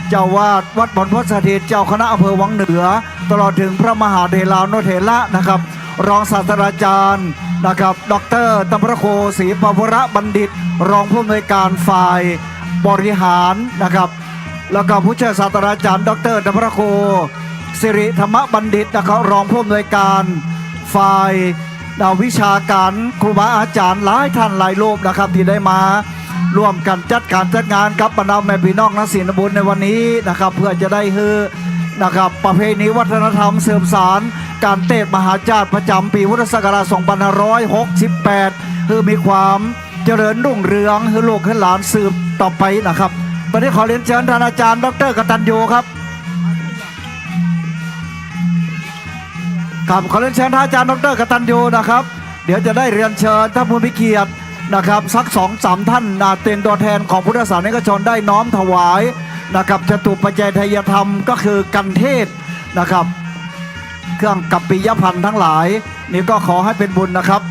เจ้าอาวาสวัดบรรพตสถิต เจ้าคณะอำเภอวังเหนือ ตลอดเถิงพระมหาเถรานุเถระนะครับ รองศาสตราจารย์นะครับ ด็อกเตอร์ตำพระครูศรีปวรบัณฑิต รองผู้อำนวยก๋านฝ่ายบริหารนะครับ แล้วก็ผู้ช่วยศาสตราจารย์ ด็อกเตอร์ตำพระครูสิริธรรมบัณฑิตนะครับ รองผู้อำนวยก๋านฝ่าย อ่า วิชาก๋าน ครูบาอาจ๋ารย์หลายต้านหลายรูปนะครับ ตี้ได้มาร่วมกั๋นจัดก๋านจัดงานกับบรรดาแม่ปี้น้องนักศีลบุญในวันนี้นะครับ เปื้อจะได้หื้อนะครับ ประเพณีวัฒนธรรมสืบสานก๋านเตสน์มหาชาติประจ๋ำปี๋พุทธศักราชสองปันห้าร้อยหกสิบแปด หื้อมีความเจริญรุ่งเรือง หื้อลูกหื้อหลานสืบต่อไปนะครับ ต๋อนนี้ขอเรียนเจิญต้านอาจ๋ารย์ ด็อกเตอร์กตัญญูครับ ครับ ขอเรียนเจิญต้านอาจ๋ารย์ ด็อกเตอร์กตัญญูนะครับ เดี๋ยวจะได้เรียนเจิญต้านผู้มีเกียรตินะครับ สักสองสามต้านนะ เป๋นตั๋วแตนของพุทธศาสนิกชนได้น้อมถวายนะครับ จตุปัจจัยไทยธรรม ก็คือกัณฑ์เทศน์นะครับ เครื่องกัปปิยภัณฑ์ตังหลาย นี่ก็ขอหื้อเป๋นบุญนะครับ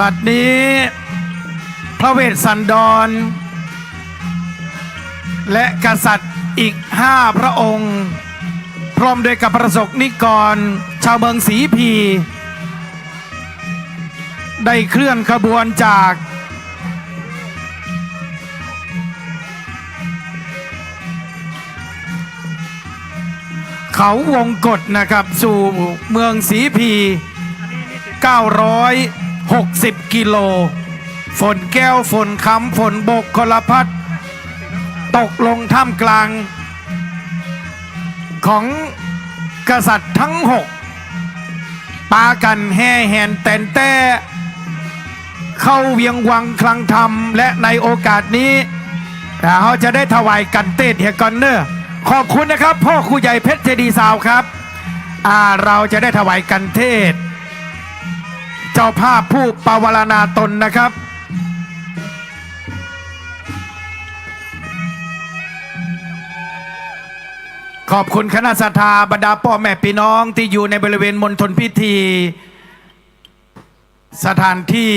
บัดนี้ พระเวสสันดร และกษัตริย์อีกห้าพระองค์ พร้อมด้วยกับพระสงฆ์นิกรชาวเมืองศรีพี ได้เคลื่อนขบวนจาก เขาวงกตนะครับ สู่เมืองศรีพี เก้าร้อยหกสิบกิโล ฝนแก้ว ฝนคำ ฝนบก คลพัด ตกลงท่ามกลาง ของกษัตริย์ทั้งหก ปากั๋นแห่แหนแต๋นแต๊ เข้าเวียงวังคลังธรรม และในโอกาสนี้ อ่า เฮาจะได้ถวายกัณฑ์เทศน์เหียก่อนเน่อ ขอบคุณนะครับ พ่อครูใหญ่เพชรเจดีย์ซาวด์ครับ อ่า เราจะได้ถวายกัณฑ์เทศน์ เจ้าภาพผู้ปวารณาตนนะครับ ขอบคุณคณะศรัทธา บรรดาป้อแม่ปี้น้องตี้อยู่ในบริเวณมณฑลพิธี สถานตี้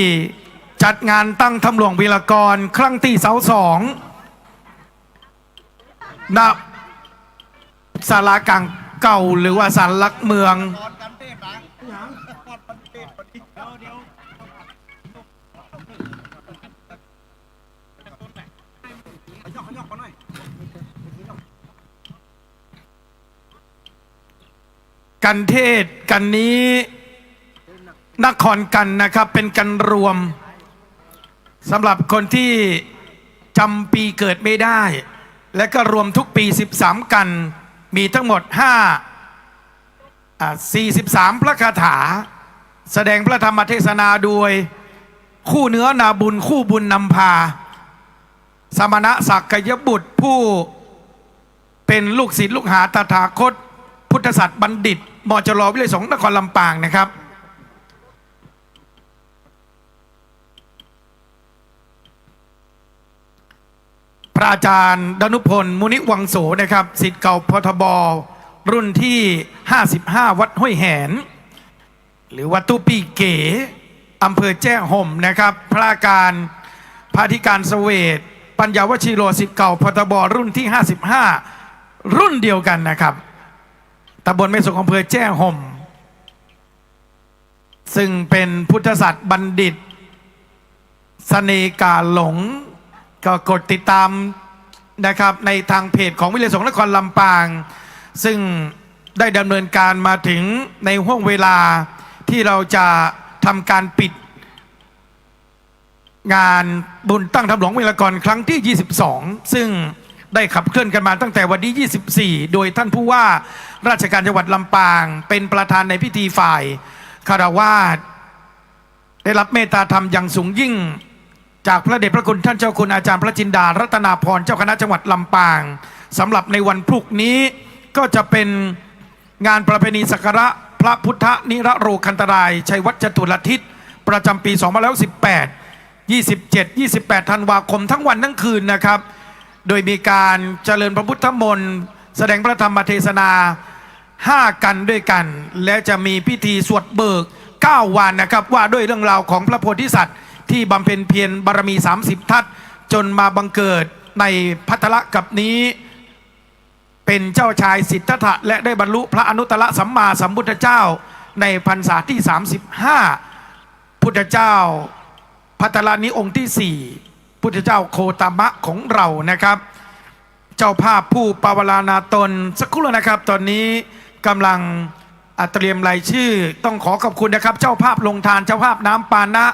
จัดงานตั้งถ้ำหลวงวีรกรครั้งตี้ซาวสอง ณ ศาลากลางเก่า หรือว่าศาลหลักเมือง กัณฑ์เทศน์กัณฑ์นี้ นครกัณฑ์นะครับ เป๋นกัณฑ์รวม สำหรับคนตี้จ๋ำปี๋เกิดไม่ได้ และก็รวมทุกปี๋สิบสามกัณฑ์ มีทั้งหมดห้า อ่า สี่สิบสามพระคาถา แสดงพระธรรมเทศนาโดย คู่เนื้อนาบุญ คู่บุญนำพา สมณะสักยบุตร ผู้เป๋นลูกศิษย์ลูกหาตถาคต พุทธศาสตร์บัณฑิต มจร วิทยาลัยสงฆ์นครลำปางนะครับ พระอาจารย์ดนุพล มุนิวังโสนะครับ ศิษย์เก่า พทบ รุ่นที่ห้าสิบห้า วัดห้วยแหน หรือวัดตู้ปี้เก๋ อำเภอแจ้ห่มนะครับ พระอาจารย์ พระอธิการเสวต ปัญญาวชิโร ศิษย์เก่า พทบ รุ่นที่ห้าสิบห้า รุ่นเดียวกันนะครับ ตำบลแม่สง อำเภอแจ้ห่ม ซึ่งเป๋นพุทธศาสตร์บัณฑิต เสน่ห์กาหลง ก็กดติดตามนะครับ ในทางเพจของวิทยาลัยสงฆ์นครลำปาง ซึ่งได้ดำเนินการมาถึงในห่วงเวลาที่เราจะทำการปิด งานบุญตั้งถ้ำหลวงวีรกรครั้งที่ยี่สิบสอง ซึ่ง ได้ขับเคลื่อนกันมาตั้งแต่วันที่ ยี่สิบสี่ โดยท่านผู้ว่าราชการจังหวัดลำปางเป็นประธานในพิธี ฝ่ายฆราวาส ได้รับเมตตาธรรมอย่างสูงยิ่ง จากพระเดชพระคุณท่านเจ้าคุณอาจารย์พระจินดารัตนาพร เจ้าคณะจังหวัดลำปาง สำหรับในวันพรุ่งนี้ก็จะเป็นงานประเพณีสักการะพระพุทธนิรโรคันตราย ชัยวัจจตุรทิศ ประจำปี สองพันสิบแปด ยี่สิบเจ็ด ยี่สิบแปด ธันวาคม ทั้งวันทั้งคืนนะครับ โดยมีการเจริญพระพุทธมนต์ แสดงพระธรรมเทศนา ห้ากันด้วยกัน และจะมีพิธีสวดเบิก เก้า วันนะครับ ว่าด้วยเรื่องราวของพระโพธิสัตว์ที่บำเพ็ญเพียรบารมี สามสิบ ทัศน์ จนมาบังเกิดในภัทรกัปนี้ เป็นเจ้าชายสิทธัตถะ และได้บรรลุพระอนุตตรสัมมาสัมพุทธเจ้าในพรรษาที่ สามสิบห้า พุทธเจ้าภัทรนี้องค์ที่ สี่ พุทธเจ้าโคตมะของเรานะครับ เจ้าภาพผู้ปวารณาตนสักครู่นะครับ ตอนนี้กำลัง อ่ะ เตรียมรายชื่อ ต้องขอขอบคุณนะครับ เจ้าภาพโรงทาน เจ้าภาพน้ำปานะ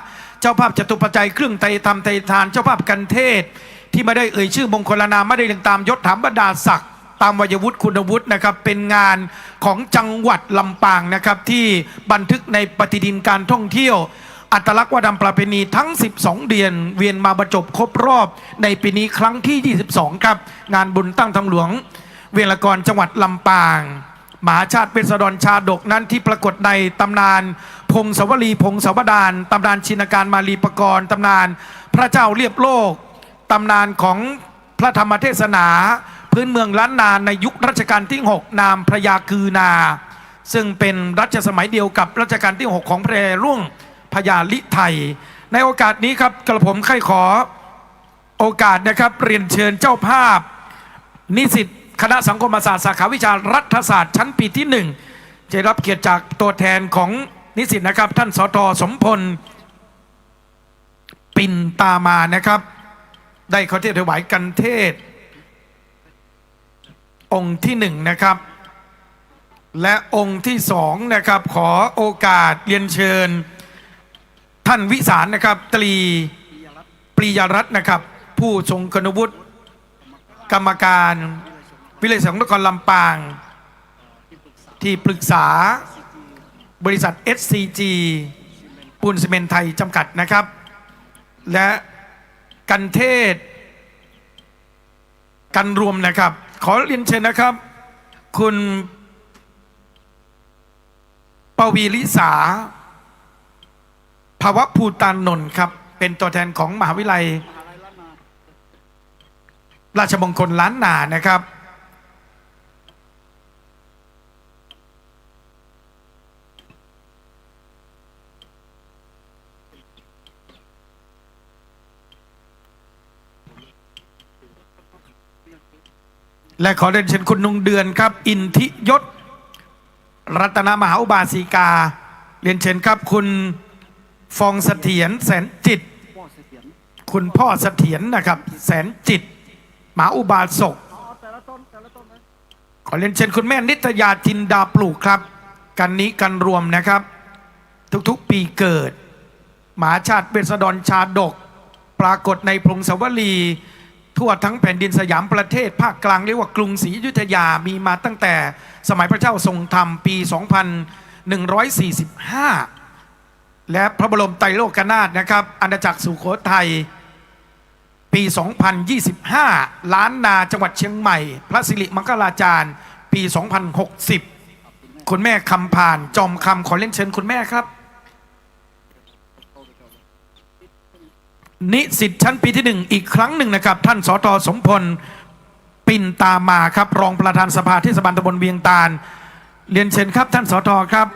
เจ้าภาพจตุปัจจัยเครื่องไทยธรรมไทยทาน เจ้าภาพกันเทศน์ ที่ไม่ได้เอ่ยชื่อมงคลนาม ไม่ได้เรียงตามยศถาบรรดาศักดิ์ ตามวัยวุฒิคุณวุฒินะครับ เป็นงานของจังหวัดลำปางนะครับ ที่บันทึกในปฏิทินการท่องเที่ยว อัตลักษณ์วัฒนธรรมประเพณีทั้ง สิบสอง เดือน เวียนมาบรรจบครบรอบในปีนี้ครั้งที่ ยี่สิบสอง ครับ งานบุญตั้งธรรมหลวง เวียงละกอน จังหวัดลำปาง มหาชาติเวสสะดรชาดกนั้นที่ปรากฏในตำนานพงศาวลี พงศาวดาร ตำนานชินการมาลีปกรณ์ ตำนานพระเจ้าเรียบโลก ตำนานของพระธรรมเทศนาพื้นเมืองล้านนาในยุครัชกาลที่ หก นามพระยาคือนา ซึ่งเป็นรัชสมัยเดียวกับรัชกาลที่ หก ของพระยาหลวงพญาฤทัย ในโอกาสนี้ครับ กระผมใค่ขอ โอกาสนะครับ เรียนเชิญเจ้าภาพ นิสิตคณะสังคมศาสตร์ สาขาวิชารัฐศาสตร์ ชั้นปีที่ หนึ่ง จะรับเกียรติจากตัวแทนของนิสิตนะครับ ท่าน สท. สมพล ปิ่นตามานะครับ ได้เข้าเทศน์ถวายกันเทศน์ องค์ที่ หนึ่ง นะครับ และองค์ที่ สอง นะครับ ขอโอกาสเรียนเชิญ ท่านวิสารนะครับ ตรีปรียรัตน์นะครับ ผู้ทรงคุณวุฒิ กรรมการวิทยาลัยสงฆ์นครลำปาง ที่ปรึกษาบริษัท เอสซีจี ปูนซีเมนต์ไทยจำกัดนะครับ และกันเทศน์ กันรวมนะครับ ขอเรียนเชิญนะครับ คุณปวีริสา ภวภูตานนท์ครับ เป็นตัวแทนของมหาวิทยาลัยราชมงคลล้านนานะครับ และขอเรียนเชิญคุณนงเดือนครับ อินทิยศ รัตนมหาอุบาสิกา เรียนเชิญครับ คุณฟองเสถียร แสนจิต คุณพ่อเสถียรนะครับ แสนจิต มหาอุบาสก ขอเรียนเชิญคุณแม่นิตยา จินดาปลูกครับ กันนี้กันรวมนะครับ ทุกๆ ปีเกิด มหาชาติเวสสะดรชาดก ปรากฏในพงศาวลี ทั่วทั้งแผ่นดินสยามประเทศ ภาคกลางเรียกว่ากรุงศรีอยุธยา มีมาตั้งแต่สมัยพระเจ้าทรงธรรม ปี สองพันหนึ่งร้อยสี่สิบห้า และพระบรมไตรโลกนาถนะครับ อาณาจักรสุโขทัย ปี สองพันยี่สิบห้า ล้านนา จังหวัดเชียงใหม่ พระสิริมังคลาจารย์ ปี สองพันหกสิบ คุณแม่คำผ่าน จอมคำ ขอเรียนเชิญคุณแม่ครับ นิสิตชั้นปีที่ หนึ่ง อีกครั้งหนึ่งนะครับ ท่าน สท. สมพล ปิ่นตามาครับ รองประธานสภาเทศบาลตำบลเวียงตาล เรียนเชิญครับ ท่าน สท. ครับ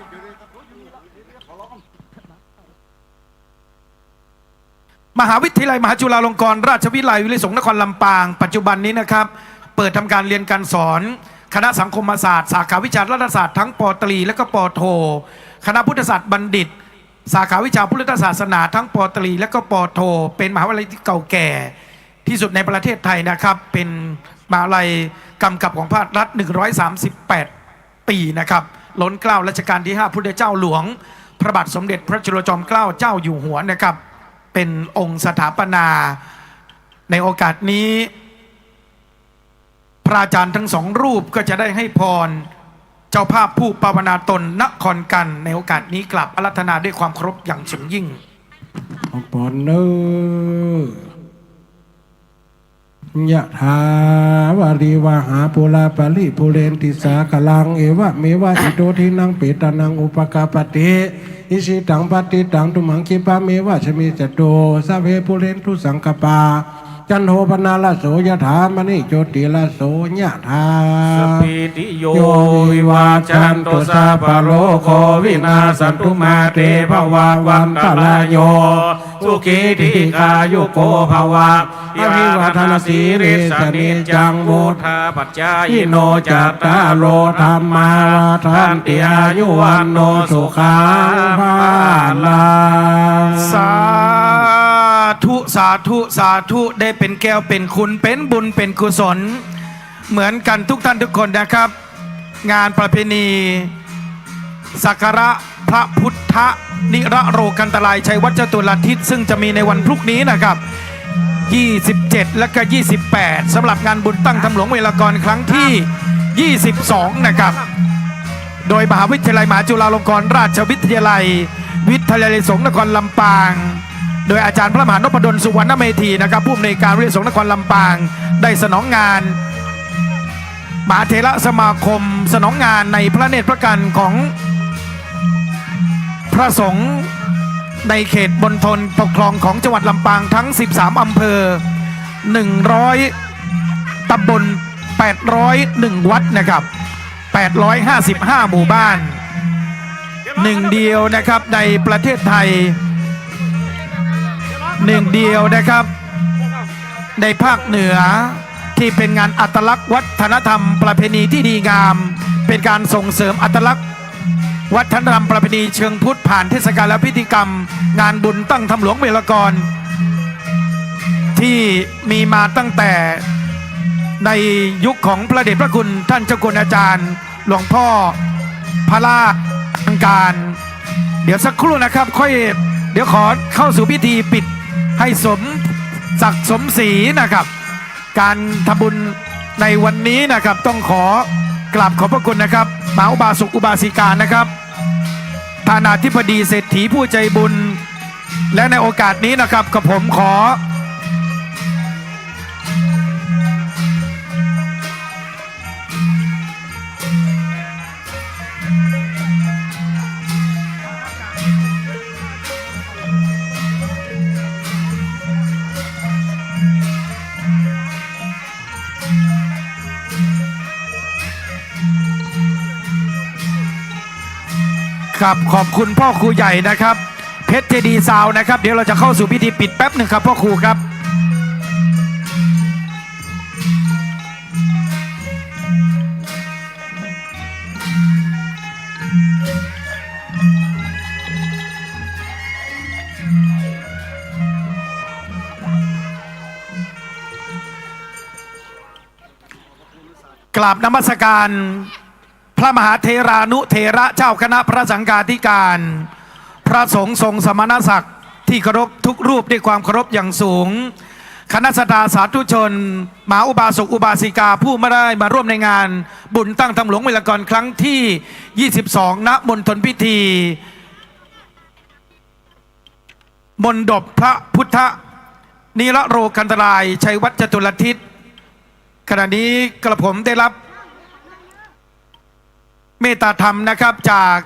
มหาวิทยาลัยมหาจุฬาลงกรณราชวิทยาลัยวิทยาลัยสงฆ์นครลำปาง ปัจจุบันนี้นะครับ เปิดทำการเรียนการสอน คณะสังคมศาสตร์ สาขาวิชารัฐศาสตร์ ทั้ง ป.ตรี และก็ ป.โท คณะพุทธศาสตร์บัณฑิต สาขาวิชาพุทธศาสนา ทั้ง ป.ตรี และก็ ป.โท เป็นมหาวิทยาลัยที่เก่าแก่ที่สุดในประเทศไทยนะครับ เป็นมหาวิทยาลัยกำกับของภาครัฐ หนึ่งร้อยสามสิบแปด ปีนะครับ ล้นเกล้ารัชกาลที่ ห้า พุทธเจ้าหลวง พระบาทสมเด็จพระจุลจอมเกล้าเจ้าอยู่หัวนะครับ เป็นองค์สถาปนา ในโอกาสนี้ พระอาจารย์ทั้งสองรูปก็จะได้ให้พรเจ้าภาพผู้ปวารณาตนนครกัน ในโอกาสนี้กราบอาราธนาด้วยความเคารพอย่างสูงยิ่ง ขอพรเน้อ ยะถา วาริวะหา ปูรา ปะริ ปูเรนติ สาคะรัง เอวะเมวะ อิโต ทินนัง เปตานัง อุปะกัปปะติ อิชิตัง ปัตติตัง ตุมหัง คิปะเมวะ สะมิชฌะตุ สะพเพ ปูเรนตุ สังกัปปา จันโท ปะนะระโส ยะถา มะณิ โชติระโส ยะถา สัพพีติโย วิวัชชันตุ สัพพะโรโค วินาสสันตุ มาเต ภะวัตวันตะราโย สุขี ทีฆายุโก ภะวะ อภิวาทะนะสีลิสสะ นิจจัง วุฑฒาปะจายิโน จัตตาโร ธัมมา วัฑฒันติ อายุ วัณโณ สุขัง พะลัง สาธุ สาธุ สาธุ ได้เป๋นแก้วเป๋นคุณ เป๋นบุญเป๋นกุศล เหมือนกันทุกท่านทุกคนนะครับ งานประเพณีสักการะพระพุทธนิรโรคันตรายชัยวัจจตุรทิศ ซึ่งจะมีในวันพรุ่งนี้นะครับ ยี่สิบเจ็ด และก็ ยี่สิบแปด สำหรับงานบุญตั้งธรรมหลวงเวฬากรครั้งที่ ยี่สิบสอง นะครับ โดยมหาวิทยาลัยมหาจุฬาลงกรณราชวิทยาลัย วิทยาลัยสงฆ์นครลำปาง โดยอาจารย์พระมหานพดล สุวรรณเมธีนะครับ ผู้อำนวยการวิทยาลัยสงฆ์นครลำปาง ได้สนองงาน มหาเถรสมาคมสนองงานในพระเนตรพระกันของพระสงฆ์ในเขตมณฑลปกครองของจังหวัดลำปางทั้ง สิบสาม อำเภอ หนึ่งร้อย ตำบล แปดร้อยเอ็ด วัดนะครับ แปดร้อยห้าสิบห้า หมู่บ้าน หนึ่งเดียวนะครับในประเทศไทย หนึ่งเดียวนะครับ ในภาคเหนือที่เป็นงานอัตลักษณ์วัฒนธรรมประเพณีที่ดีงาม เป็นการส่งเสริมอัตลักษณ์วัฒนธรรมประเพณีเชิงพุทธผ่านเทศกาลและพิธีกรรมงานบุญตั้งธรรมหลวงเวฬากร ที่มีมาตั้งแต่ในยุคของพระเดชพระคุณท่านเจ้าคุณอาจารย์ หลวงพ่อพระราชอังการ เดี๋ยวสักครู่นะครับ ค่อย เดี๋ยวขอเข้าสู่พิธีปิดให้สมศักดิ์สมศรีนะครับ การทำบุญในวันนี้นะครับ ต้องขอกราบขอบพระคุณนะครับ มหาอุบาสกอุบาสิกานะครับ ฐานาธิบดีเศรษฐีผู้ใจบุญ และในโอกาสนี้นะครับ กับผมขอ ครับ ขอบคุณพ่อครูใหญ่นะครับ เพชรเจดีย์ซาวด์นะครับ เดี๋ยวเราจะเข้าสู่พิธีปิดแป๊บหนึ่งครับ พ่อครูครับ กราบนมัสการ พระมหาเถรานุเถระเจ้าคณะพระสังฆาธิการ พระสงฆ์ทรงสมณศักดิ์ที่เคารพทุกรูปด้วยความเคารพอย่างสูง คณะศรัทธาสาธุชน มหาอุบาสกอุบาสิกาผู้มาได้มาร่วมในงานบุญตั้งธรรมหลวงเวฬากรครั้งที่ ยี่สิบสอง ณ มณฑลพิธี มณฑปพระพุทธนิรโรคันตรายชัยวัจจตุรทิศ ขณะนี้กระผมได้รับเมตตาธรรมนะครับ จาก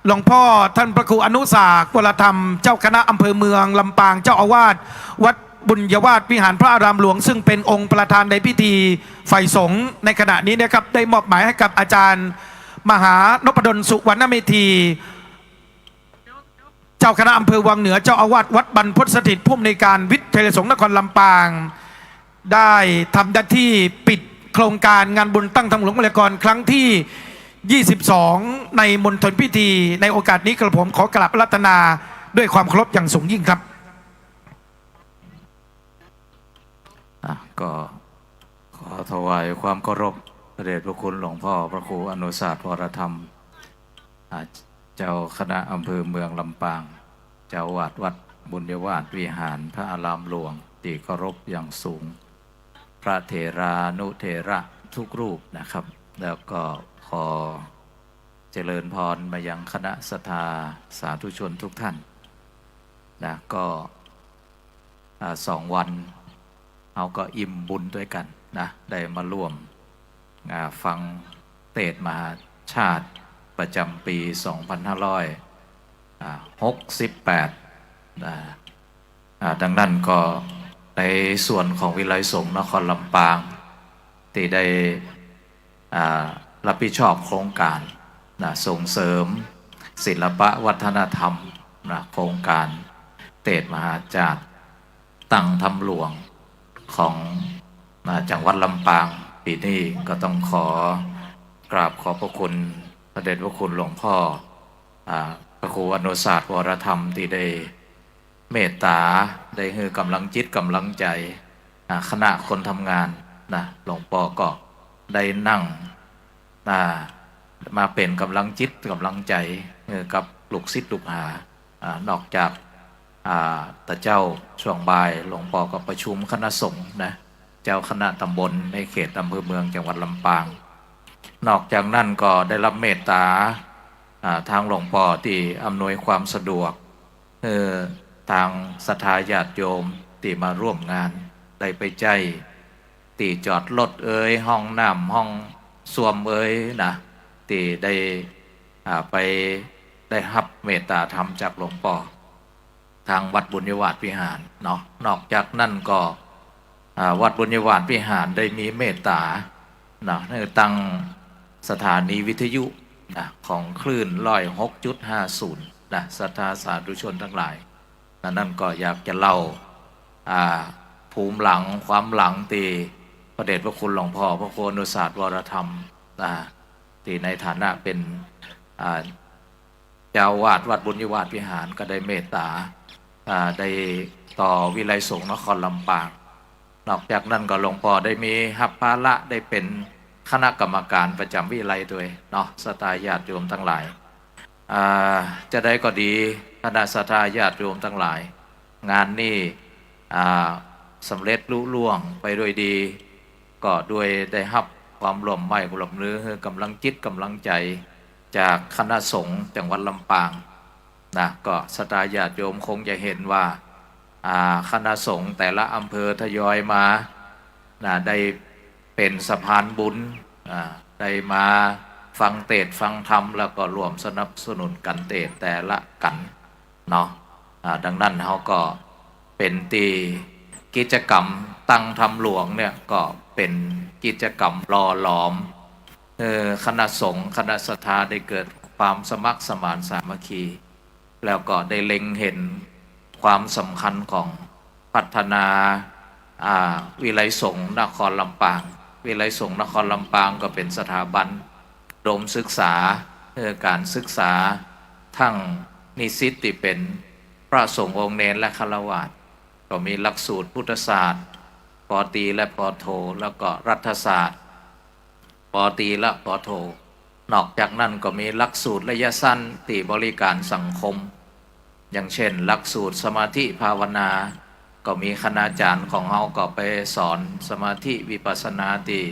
หลวงพ่อท่านพระครูอนุสาสน์ วรธรรม เจ้าคณะอำเภอเมืองลำปาง เจ้าอาวาสวัดบุญยวาสวิหารพระอารามหลวง ซึ่งเป็นองค์ประธานในพิธีฝ่ายสงฆ์ในขณะนี้นะครับ ได้มอบหมายให้กับอาจารย์มหานพดล สุวรรณเมธี เจ้าคณะอำเภอวังเหนือ เจ้าอาวาสวัดบรรพตสถิต ผู้อำนวยการวิทยาลัยสงฆ์นครลำปาง ได้ทำหน้าที่ปิดโครงการงานบุญตั้งธรรมหลวงเวฬากรครั้งที่ ยี่สิบสอง ในมณฑลพิธี ในโอกาสนี้กระผมขอกราบอาราธนาด้วยความเคารพอย่างสูงยิ่งครับ อ่ะ ก็ขอถวายความเคารพพระเดชพระคุณหลวงพ่อพระครูอนุสาสน์ วรธรรม อ่า เจ้าคณะอำเภอเมืองลำปาง เจ้าอาวาสวัดบุญยวาสวิหารพระอารามหลวง ตี้เคารพอย่างสูง พระเถรานุเถระ ทุกรูปนะครับ แล้วก็ขอเจริญพรมายังคณะศรัทธาสาธุชนทุกท่านนะ ก็ อ่า สองวันเฮาก็อิ่มบุญตวยกั๋นนะ ได้มาร่วม อ่า ฟังเตสน์มหาชาติประจ๋ำปี๋ สองปันห้าร้อย อ่า หกสิบแปด นะ อ่า ดังนั้นก็ในส่วนของวิทยาลัยสงฆ์นครลำปาง ตี้ได้ อ่า ฮับผิดชอบโครงก๋านนะ ส่งเสริมศิลปะวัฒนธรรมนะ โครงก๋านเตสน์มหาชาติตั้งธรรมหลวงของ นะ จังหวัดลำปาง ปี๋นี้ก็ต้องขอกราบขอบพระคุณพระเดชพระคุณหลวงพ่อ อ่า พระครูอนุสาสน์ วรธรรม ตี้ได้เมตต๋า ได้หื้อก๋ำลังจิตก๋ำลังใจ๋ อ่า คณะคนทำงานนะ หลวงป้อก็ได้นั่ง อ่า มาเป๋นก๋ำลังจิตก๋ำลังใจ๋ เอ่อ กับลูกศิษย์ลูกหา อ่า นอกจาก อ่า ตะเจ้าช่วงบ่ายหลวงป้อก็ประชุมคณะสงฆ์นะ เจ้าคณะตำบลในเขตอำเภอเมืองจังหวัดลำปาง นอกจากนั้นก็ได้ฮับเมตต๋า อ่า ตางหลวงป้อตี้อำนวยความสะดวก เอ่อ ตางศรัทธาญาติโยมตี้มาร่วมงานได้ไปใจ๊ตี้จอดรถเอย ห้องน้ำห้องส้วมเอยนะ ตี้ได้ อ่า ไปได้ฮับเมตต๋าธรรมจากหลวงป้อ ตางวัดบุญญาวาสวิหารเนาะ นอกจากนั้นก็ อ่า วัดบุญญาวาสวิหารได้มีเมตต๋านะ หื้อตั้งสถานีวิทยุนะ ของคลื่น ร้อยหกจุดห้าศูนย์ นะ ศรัทธาสาธุชนตังหลาย อันนั้นก็อยากจะเล่า อ่า ภูมิหลังความหลังตี้พระเดชพระคุณหลวงป้อ พระครูอนุสาสน์ วรธรรม อ่า ตี้ในฐานะเป๋น อ่า เจ้าอาวาสวัดบุญญาวาสวิหารก็ได้เมตต๋า อ่า ได้ต่อวิทยาลัยสงฆ์นครลำปาง นอกจากนั้นก็หลวงป้อได้มีฮับภาระได้เป๋นคณะกรรมก๋านประจ๋ำวิทยาลัยตวยเนาะ ศรัทธาญาติโยมตังหลาย อ่า จาใดก็ดี คณะศรัทธาญาติโยมตังหลาย งานนี้ อ่า สำเร็จลุล่วงไปด้วยดี ก็ด้วยได้ฮับความร่วมไม้ร่วมมือ หื้อก๋ำลังจิตก๋ำลังใจ๋จากคณะสงฆ์จังหวัดลำปางนะ ก็ศรัทธาญาติโยมคงจะหันว่า อ่า คณะสงฆ์แต่ละอำเภอทยอยมานะ ได้เป๋นสะพานบุญ อ่า ได้มาฟังเตสน์ฟังธรรม แล้วก็ร่วมสนับสนุนกั๋นเตสน์แต่ละกั๋นเนาะ อ่า ดังนั้นเฮาก็เป๋นตี้กิจกรรมตั้งธรรมหลวงเนี่ย ก็เป๋นกิจกรรมหล่อหลอม เอ่อ คณะสงฆ์คณะศรัทธาได้เกิดความสมัครสมานสามัคคี แล้วก็ได้เล็งหันความสำคัญของพัฒนา อ่า วิทยาลัยสงฆ์นครลำปาง วิทยาลัยสงฆ์นครลำปางก็เป๋นสถาบันอุดมศึกษา เอ่อ ก๋านศึกษา ตึงนิสิตตี้เป๋นพระสงฆ์องค์เณรและฆราวาส ก็มีหลักสูตรพุทธศาสตร์ ป.ตรี และ ป.โท แล้วก็รัฐศาสตร์ ป.ตรี และ ป.โท นอกจากนั้นก็มีหลักสูตรระยะสั้นตี้บริการสังคม อย่างเช่น หลักสูตรสมาธิภาวนา ก็มีคณาจ๋ารย์ของเฮาก็ไปสอนสมาธิวิปัสสนาตี้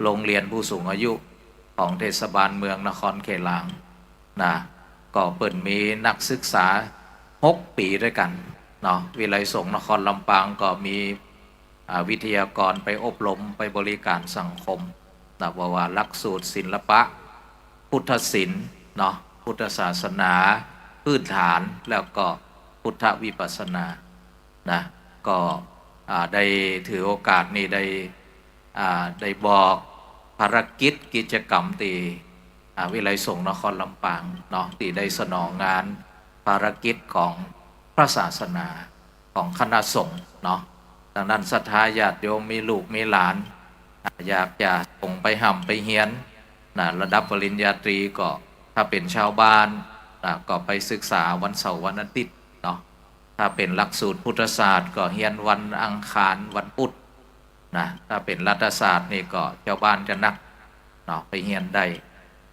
โรงเรียนผู้สูงอายุของเทศบาลเมืองนครเขลางนะ ก็เปิ้นมีนักศึกษาหกปี๋ตวยกั๋นเนาะ วิทยาลัยสงฆ์นครลำปางก็มี อ่า วิทยากรไปอบรมไปบริการสังคมนะ ว่า ว่าหลักสูตรศิลปะ พุทธศิลป์เนาะ พุทธศาสนา พื้นฐาน แล้วก็พุทธวิปัสสนานะ ก็ อ่า ได้ถือโอกาสนี้ได้ อ่า ได้บอกภารกิจกิจกรรมตี้ อ่า วิทยาลัยสงฆ์นครลำปางเนาะ ตี้ได้สนองงานภารกิจของพระศาสนา ของคณะสงฆ์เนาะ ดังนั้นศรัทธาญาติโยมมีลูกมีหลาน อ่า อยากจะส่งไปฮ่ำไปเฮียนนะ ระดับปริญญาตรีก็ถ้าเป๋นชาวบ้านนะ ก็ไปศึกษาวันเสาร์วันอาทิตย์เนาะ ถ้าเป๋นหลักสูตรพุทธศาสตร์ก็เฮียนวันอังคารวันพุธนะ ถ้าเป๋นรัฐศาสตร์นี่ก็ชาวบ้านจะนักเนาะ ไปเฮียนได้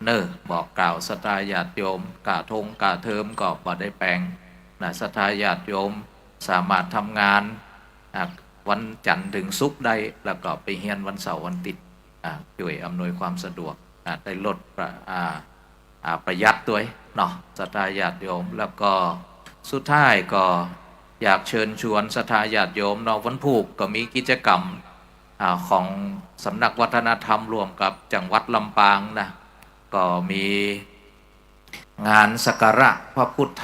เน่อ บอกกล่าวศรัทธาญาติโยม ก้าตรงก้าเทอมก็บ่ได้แป๋งนะ ศรัทธาญาติโยมสามารถทำงาน อ่ะ วันจันทร์เถิงศุกร์ได้ แล้วก็ไปเฮียนวันเสาร์วันอาทิตย์ อ่า ช่วยอำนวยความสะดวก อ่า ได้ลดประ อ่า อ่า ประหยัดตวยเนาะ ศรัทธาญาติโยม แล้วก็สุดท้ายก็อยากเชิญชวนศรัทธาญาติโยมเนาะ วันพูกก็มีกิจกรรม อ่า ของสำนักวัฒนธรรมร่วมกับจังหวัดลำปางนะ ก็มีงานสักการะพระพุทธ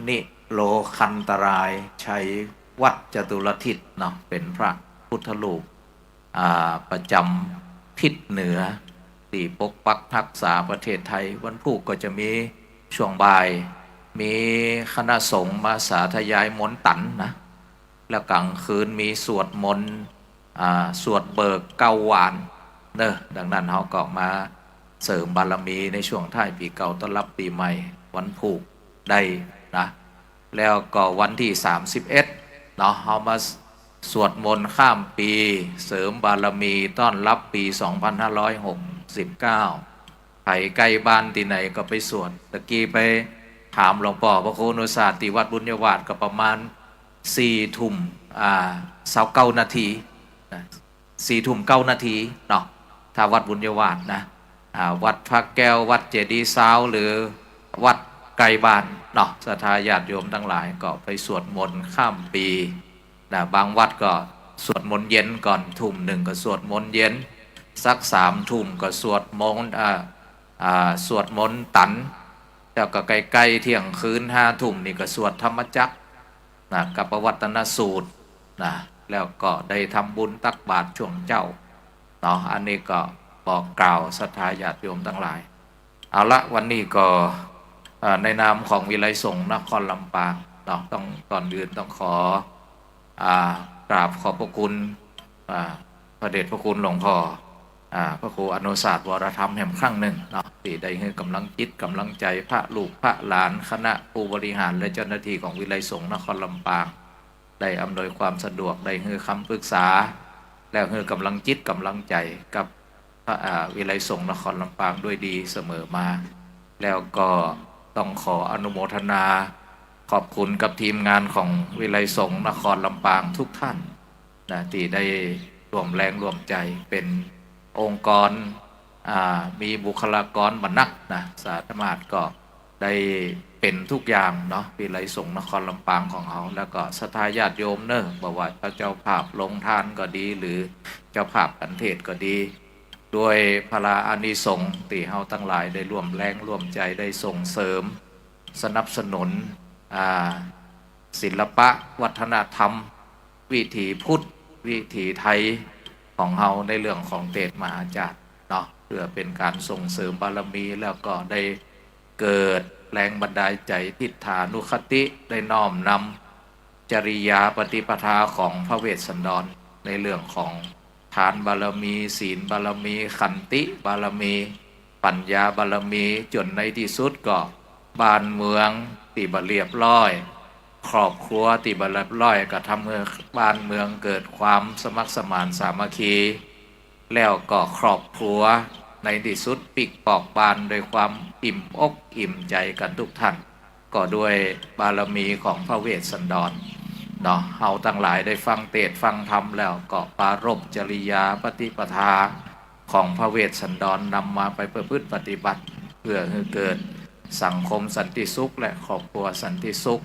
นิโลคันตรายชัยวัดจตุรทิศเนาะ เป๋นพระพุทธรูป อ่า ประจำทิศเหนือ ตี้ปกปักฮักษาประเทศไทย วันพูกก็จะมีช่วงบ่าย มีคณะสงฆ์มาสาธยายมนต์ตันนะ แล้วกลางคืนมีสวดมนต์ อ่า สวดเบิกเก้าหว่านเนอะ ดังนั้นเฮาก็มาเสริมบารมีในช่วงท้ายปี๋เก่าต้อนรับปี๋ใหม่วันพูกได้นะ แล้วก็วันตี้สามสิบเอ็ดเนาะ เฮามาสวดมนต์ข้ามปี๋ เสริมบารมีต้อนรับปี๋สองพันห้าร้อยหกสิบเก้า ใผใก้บ้านตี้ไหนก็ไปสวด ตะกี้ไปถามหลวงป้อพระครูอนุสาสน์ตี้วัดบุญญาวาสก็ประมาณสี่ทุ่ม อ่า ซาวเก้านาทีนะ สี่ทุ่มเก้านาทีเนาะ ถ้าวัดบุญญาวาสนะ อ่า วัดพระแก้ว วัดเจดีย์ซาว หรือวัดใก้บ้านเนาะ ศรัทธาญาติโยมตังหลายก็ไปสวดมนต์ข้ามปี๋นะ บางวัดก็สวดมนต์เย็นก่อน ทุ่มหนึ่งก็สวดมนต์เย็น สักสามทุ่มก็สวดมนต์ อ่า อ่า สวดมนต์ตัน แล้วก็ใก้ๆ เที่ยงคืน ห้าทุ่มนี่ก็สวดธรรมจักรนะ กับปวัตตนสูตรนะ แล้วก็ได้ทำบุญตักบาตรช่วงเจ๊าเนาะ อันนี้ก็บอกกล่าวศรัทธาญาติโยมตังหลาย เอาละ วันนี้ก็ เอ่อ ในนามของวิไลสงฆ์นครลำปางเนาะ ต้อง ก่อนอื่นต้องขอ อ่า กราบขอบพระคุณ อ่า พระเดชพระคุณหลวงพ่อ อ่า พระครูอนุสาสน์วรธรรมแหมครั้งนึ่งเนาะ ตี้ได้หื้อกำลังจิตกำลังใจ๋พระลูกพระหลาน คณะผู้บริหารและเจ้าหน้าตี้ของวิไลสงฆ์นครลำปาง ได้อำนวยความสะดวก ได้หื้อคำปรึกษา แล้วหื้อกำลังจิตกำลังใจ๋กับพระ อ่า วิไลสงฆ์นครลำปางด้วยดีเสมอมา แล้วก็ต้องขออนุโมทนาขอบคุณกับทีมงานของวิไลสงฆ์นครลำปางทุกท่าน นะ ตี้ได้ร่วมแรงร่วมใจ๋ เป๋นองค์กร อ่า มีบุคลากรบ่นักนะ สามารถก็ได้เป๋นทุกอย่างเนาะ วิไลสงฆ์นครลำปางของเฮา แล้วก็ศรัทธาญาติโยมเนอะ บ่ว่าเจ้าภาพโฮงตานก็ดี หรือเจ้าภาพกัณฑ์เทศน์ก็ดี ด้วยพลาอานิสงส์ตี้เฮาตังหลายได้ร่วมแรงร่วมใจ๋ ได้ส่งเสริม สนับสนุน อ่า ศิลปะวัฒนธรรม วิถีพุทธ วิถีไทยของเฮาในเรื่องของเตสน์มหาจาตุเนาะ เพื่อเป๋นก๋านส่งเสริมบารมี แล้วก็ได้เกิดแรงบันดาลใจ๋ ทิฏฐานุคติ ได้น้อมนำจริยาปฏิปทาของพระเวสสันดร ในเรื่องของ ทานบารมี ศีลบารมี ขันติบารมี ปัญญาบารมี จ๋นในตี้สุดก็บ้านเมืองตี้บ่เรียบร้อย ครอบครัวตี้บ่เรียบร้อย ก็ทำหื้อบ้านเมืองเกิดความสมัครสมานสามัคคี แล้วก็ครอบครัวในตี้สุดปิ๊กปอกบานด้วยความอิ่มอกอิ่มใจ๋กั๋นทุกท่าน ก็ด้วยบารมีของพระเวสสันดรเนาะ เฮาตังหลายได้ฟังเตสน์ฟังธรรมแล้วก็ปรารภจริยาปฏิปทาของพระเวสสันดร นำมาไปประพฤติปฏิบัติ เพื่อหื้อเกิดสังคมสันติสุขและครอบครัวสันติสุข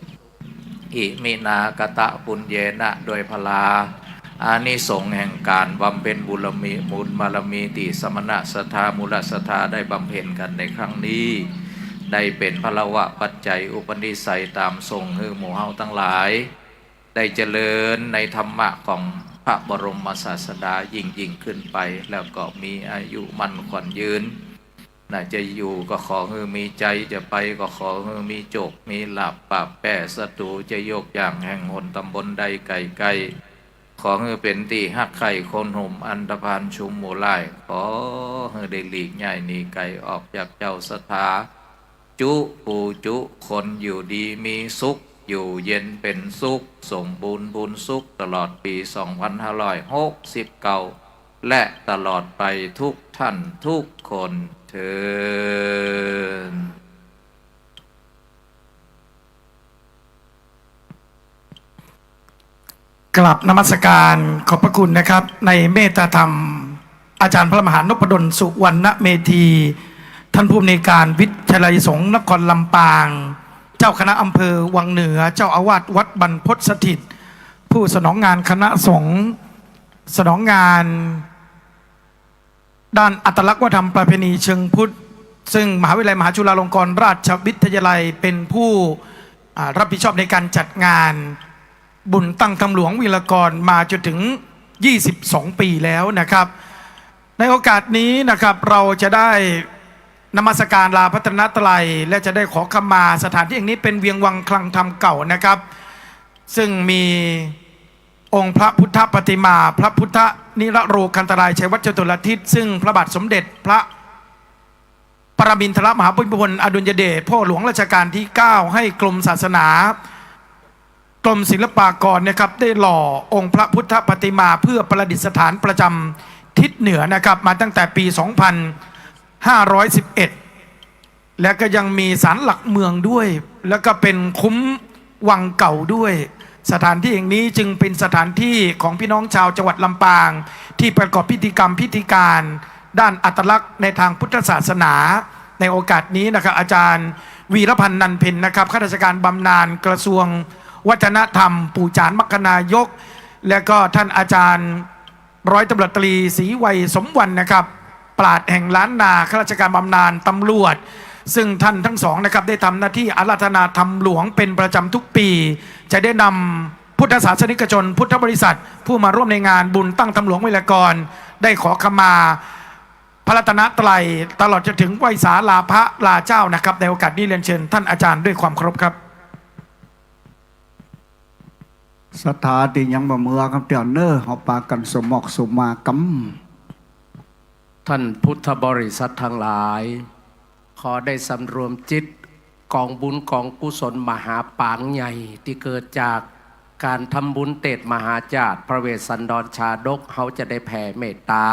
อิมินากตปุญเญนะ ด้วยพลาอานิสงส์แห่งก๋านบำเพ็ญบุญบารมี บุญบารมีตี้สมณะศรัทธา มูลศรัทธาได้บำเพ็ญกั๋นในครั้งนี้ ได้เป๋นพลวปัจจัยอุปนิสัยต๋ามส่งหื้อหมู่เฮาตังหลาย ได้เจริญในธรรมะของพระบรมศาสดายิ่งๆ ขึ้นไป แล้วก็มีอายุมั่นขวัญยืน นะ จะอยู่ก็ขอหื้อมีชัย จะไปก็ขอหื้อมีโชค มีลาภ ปราบแป้ศัตรู จะโยกย่างแห่งหนตำบลใดใก้ๆ ขอหื้อเป๋นตี้ฮักใคร่คนโฮม อันธพาลชุมหมู่ร้าย ขอหื้อได้หลีกย้ายหนีไก๋ออกจากเจ้าศรัทธา จุผู้จุคน อยู่ดีมีสุข อยู่เย็นเป๋นสุข สมบูรณ์บุญสุข ตลอดปี๋สองพันห้าร้อยหกสิบเก้า และตลอดไปทุกท่านทุกคนเทอญ กราบนมัสการขอบพระคุณนะครับ ในเมตตาธรรม อาจารย์พระมหานพดล สุวรรณเมธี ท่านผู้อำนวยการวิทยาลัยสงฆ์นครลำปาง เจ้าคณะอำเภอวังเหนือ เจ้าอาวาสวัดบรรพตสถิต ผู้สนองงานคณะสงฆ์ สนองงานด้านอัตลักษณ์วัฒนธรรมประเพณีเชิงพุทธ ซึ่งมหาวิทยาลัยมหาจุฬาลงกรณราชวิทยาลัยเป็นผู้ อ่า รับผิดชอบในการจัดงานบุญตั้งธรรมหลวงเวฬากรมาจนถึง ยี่สิบสอง ปีแล้วนะครับ ในโอกาสนี้นะครับ เราจะได้นมัสการลาพระรัตนตรัย และจะได้ขอขมา สถานที่แห่งนี้เป็นเวียงวังคลังธรรมเก่านะครับ ซึ่งมีองค์พระพุทธปฏิมา พระพุทธนิรโรคันตรายชัยวัฒน์จตุรทิศ ซึ่งพระบาทสมเด็จพระ ปรมินทรมหาภูมิพลอดุลยเดช พ่อหลวงรัชกาลที่เก้า ให้กรมศาสนา กรมศิลปากรนะครับ ได้หล่อองค์พระพุทธปฏิมาเพื่อประดิษฐานประจำทิศเหนือนะครับ มาตั้งแต่ปี สองพันห้าร้อยสิบเอ็ด และก็ยังมีศาลหลักเมืองด้วย แล้วก็เป็นคุ้มวังเก่าด้วย สถานที่แห่งนี้จึงเป็นสถานที่ของพี่น้องชาวจังหวัดลำปาง ที่ประกอบพิธีกรรมพิธีการด้านอัตลักษณ์ในทางพุทธศาสนา ในโอกาสนี้นะครับ อาจารย์วีรพันธ์ นันเพ็ญนะครับ ข้าราชการบำนาญกระทรวงวัฒนธรรม ปู่จ๋าร มรรคนายก และก็ท่านอาจารย์ ร้อยตำรวจตรีศรีวัย สมวรรณนะครับ ปราชญ์แห่งล้านนา ข้าราชการบำนาญตำรวจ ซึ่งท่านทั้งสองนะครับ ได้ทำหน้าที่อาราธนาธรรมหลวงเป็นประจำทุกปี จะได้นำพุทธศาสนิกชน พุทธบริษัท ผู้มาร่วมในงานบุญตั้งธรรมหลวงเวฬากร ได้ขอขมาพระรัตนตรัย ตลอดจนถึงไหว้สาลาพระลาเจ้านะครับ ในโอกาสนี้เรียนเชิญท่านอาจารย์ด้วยความเคารพครับ ศรัทธาตี้ยังบ่เมือกำเตื้อเน่อ เฮาปากั๋นสมอกสมากำ ท่านพุทธบริษัททั้งหลาย ขอได้สำรวมจิต ก๋องบุญก๋องกุศลมหาปางใหญ่ ตี้เกิดจากก๋านทำบุญเตศน์มหาจาตุ พระเวสสันดรชาดก เฮาจะได้แผ่เมตต๋า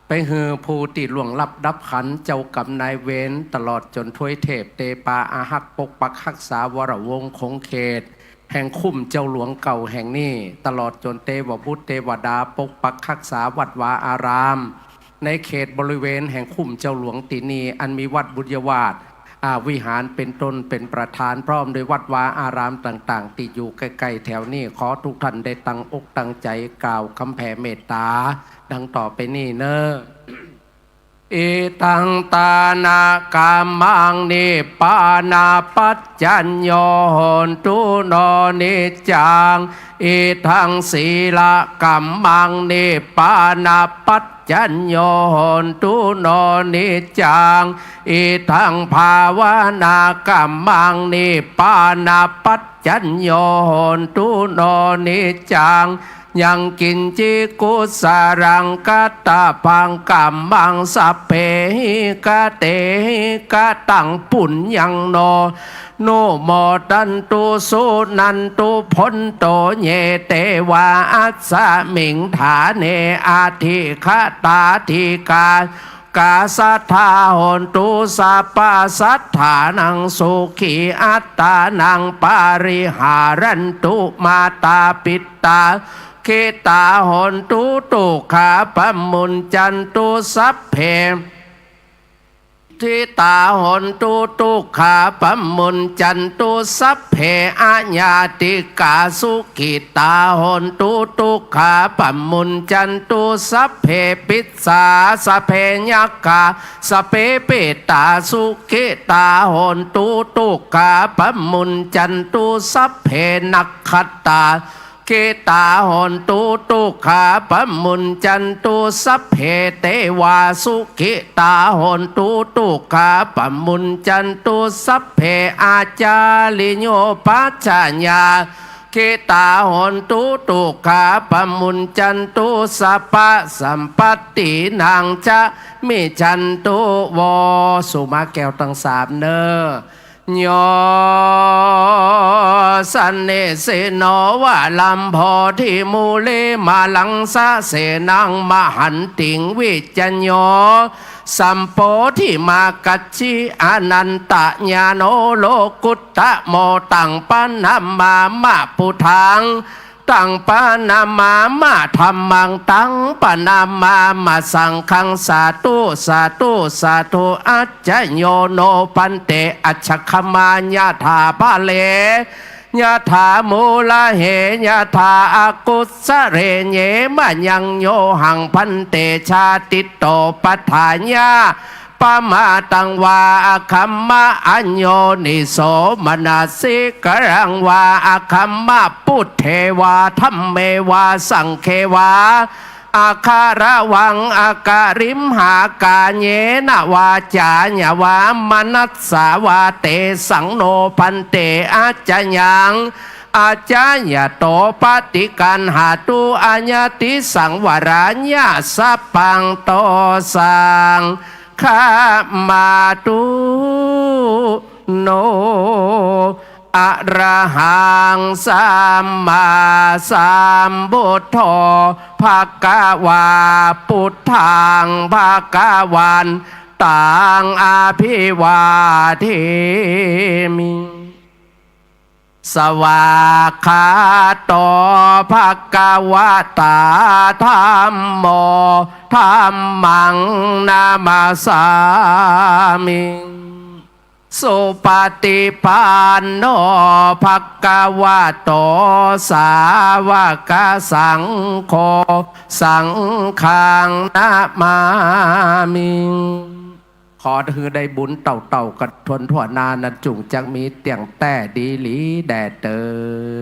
ไปหื้อผู้ตี้ล่วงลับดับขันธ์ เจ้ากรรมนายเวร ตลอดจ๋นทวยเทพเตปาอาฮักปกปักฮักษาวรวงศ์คงเขต แห่งคุ้มเจ้าหลวงเก่าแห่งนี้ ตลอดจ๋นเตวบุตรเตวดาปกปักฮักษาวัดวาอาราม ในเขตบริเวณแห่งคุ้มเจ้าหลวงตี้นี่ อันมีวัดบุญยวาส อ่า วิหารเป๋นต้นเป๋นประธาน พร้อมด้วยวัดวาอารามต่างๆ ตี้อยู่ใก้ๆ แถวนี้ ขอทุกท่านได้ตั้งอกตั้งใจ๋กล่าวกำแผ่เมตต๋า ดังต่อไปนี้เน่อ Idaṃ dānakammaṃ nibbānapaccayo hotu no niccaṃ. Idaṃ sīlakammaṃ nibbānapaccayo hotu no niccaṃ. Idaṃ bhāvanākammaṃ nibbānapaccayo hotu no niccaṃ. Yaṃ kiñci kusalaṃ kattabbaṃ kammaṃ sabbehi katehi kataṃ puññaṃ no numodantu suṇantu bhonto ye devā asmiṃ ṭhāne adhigatā dīghā kā sadā hontu sabbasattānaṃ sukhī attānaṃ pariharantu. Mātā pitā sukhitā hontu dukkhā pamuñcantu sabbe. Ṭhitā hontu dukkhā pamuñcantu sabbe. Añātikā sukhitā hontu dukkhā pamuñcantu sabbe. Pi sā sabbe yakkhā sabbe petā sukhitā hontu dukkhā pamuñcantu sabbe. Nakkhattā sukhitā hontu dukkhā pamuñcantu sabbe. Devā sukhitā hontu dukkhā pamuñcantu sabbe. Ācariyupajjhāyā sukhitā hontu dukkhā pamuñcantu sabbasampattinaṃ samijjhantu vo. สุมาแก้วตังสามเน่อ Yo sannisinno varaṃ bodhimūle māraṃ sasenaṃ mahantiṃ vijayo sambodhimakkhañci anantajāṇo lokuttamo taṃ paṇamāma buddhaṃ ตัง ปะนะมามะ ธัมมัง ตัง ปะนะมามะ สังฆัง สาธุ สาธุ สาธุ อัจจะโย โน ภันเต อัจจะขมายะถา พะเล ยะถา มูละเห ยะถา อกุสะเล เย มะยัง โยหัง ภันเต ชาติโต ปัฏฐายะ ปะมาตัง วา อะคัมมะ อัญโยนิโส มะนะสิกะรัง วา อะคัมมะ ปุเท วา ธัมเม วา สังเฆ วา อะคะระวัง อะกะริมหา กาเยนะ วาจายะ วา มะนัสสะ วา เตสัง โน ภันเต อัจจะยัง อัจจะยะโต ปะติกัณหะตุ อะยะติสังวะระยะ สัพพัง โต สัง ฆะมาตุ โน อะระหัง สัมมาสัมพุทโธ ภะคะวา พุทธัง ภะคะวันตัง อะภิวาเทมิ สวากขาโต ภะคะวะตา ธัมโม ธัมมัง นะมะสามิ สุปะติปันโน ภะคะวะโต สาวะกะสังโฆ สังฆัง นะมามิ ขอหื้อได้บุญเต้าๆ กั๋นทั่วๆ หน้านั้น จุ่งจักมีเตี้ยงแต๊ดีหลีแด่เตอ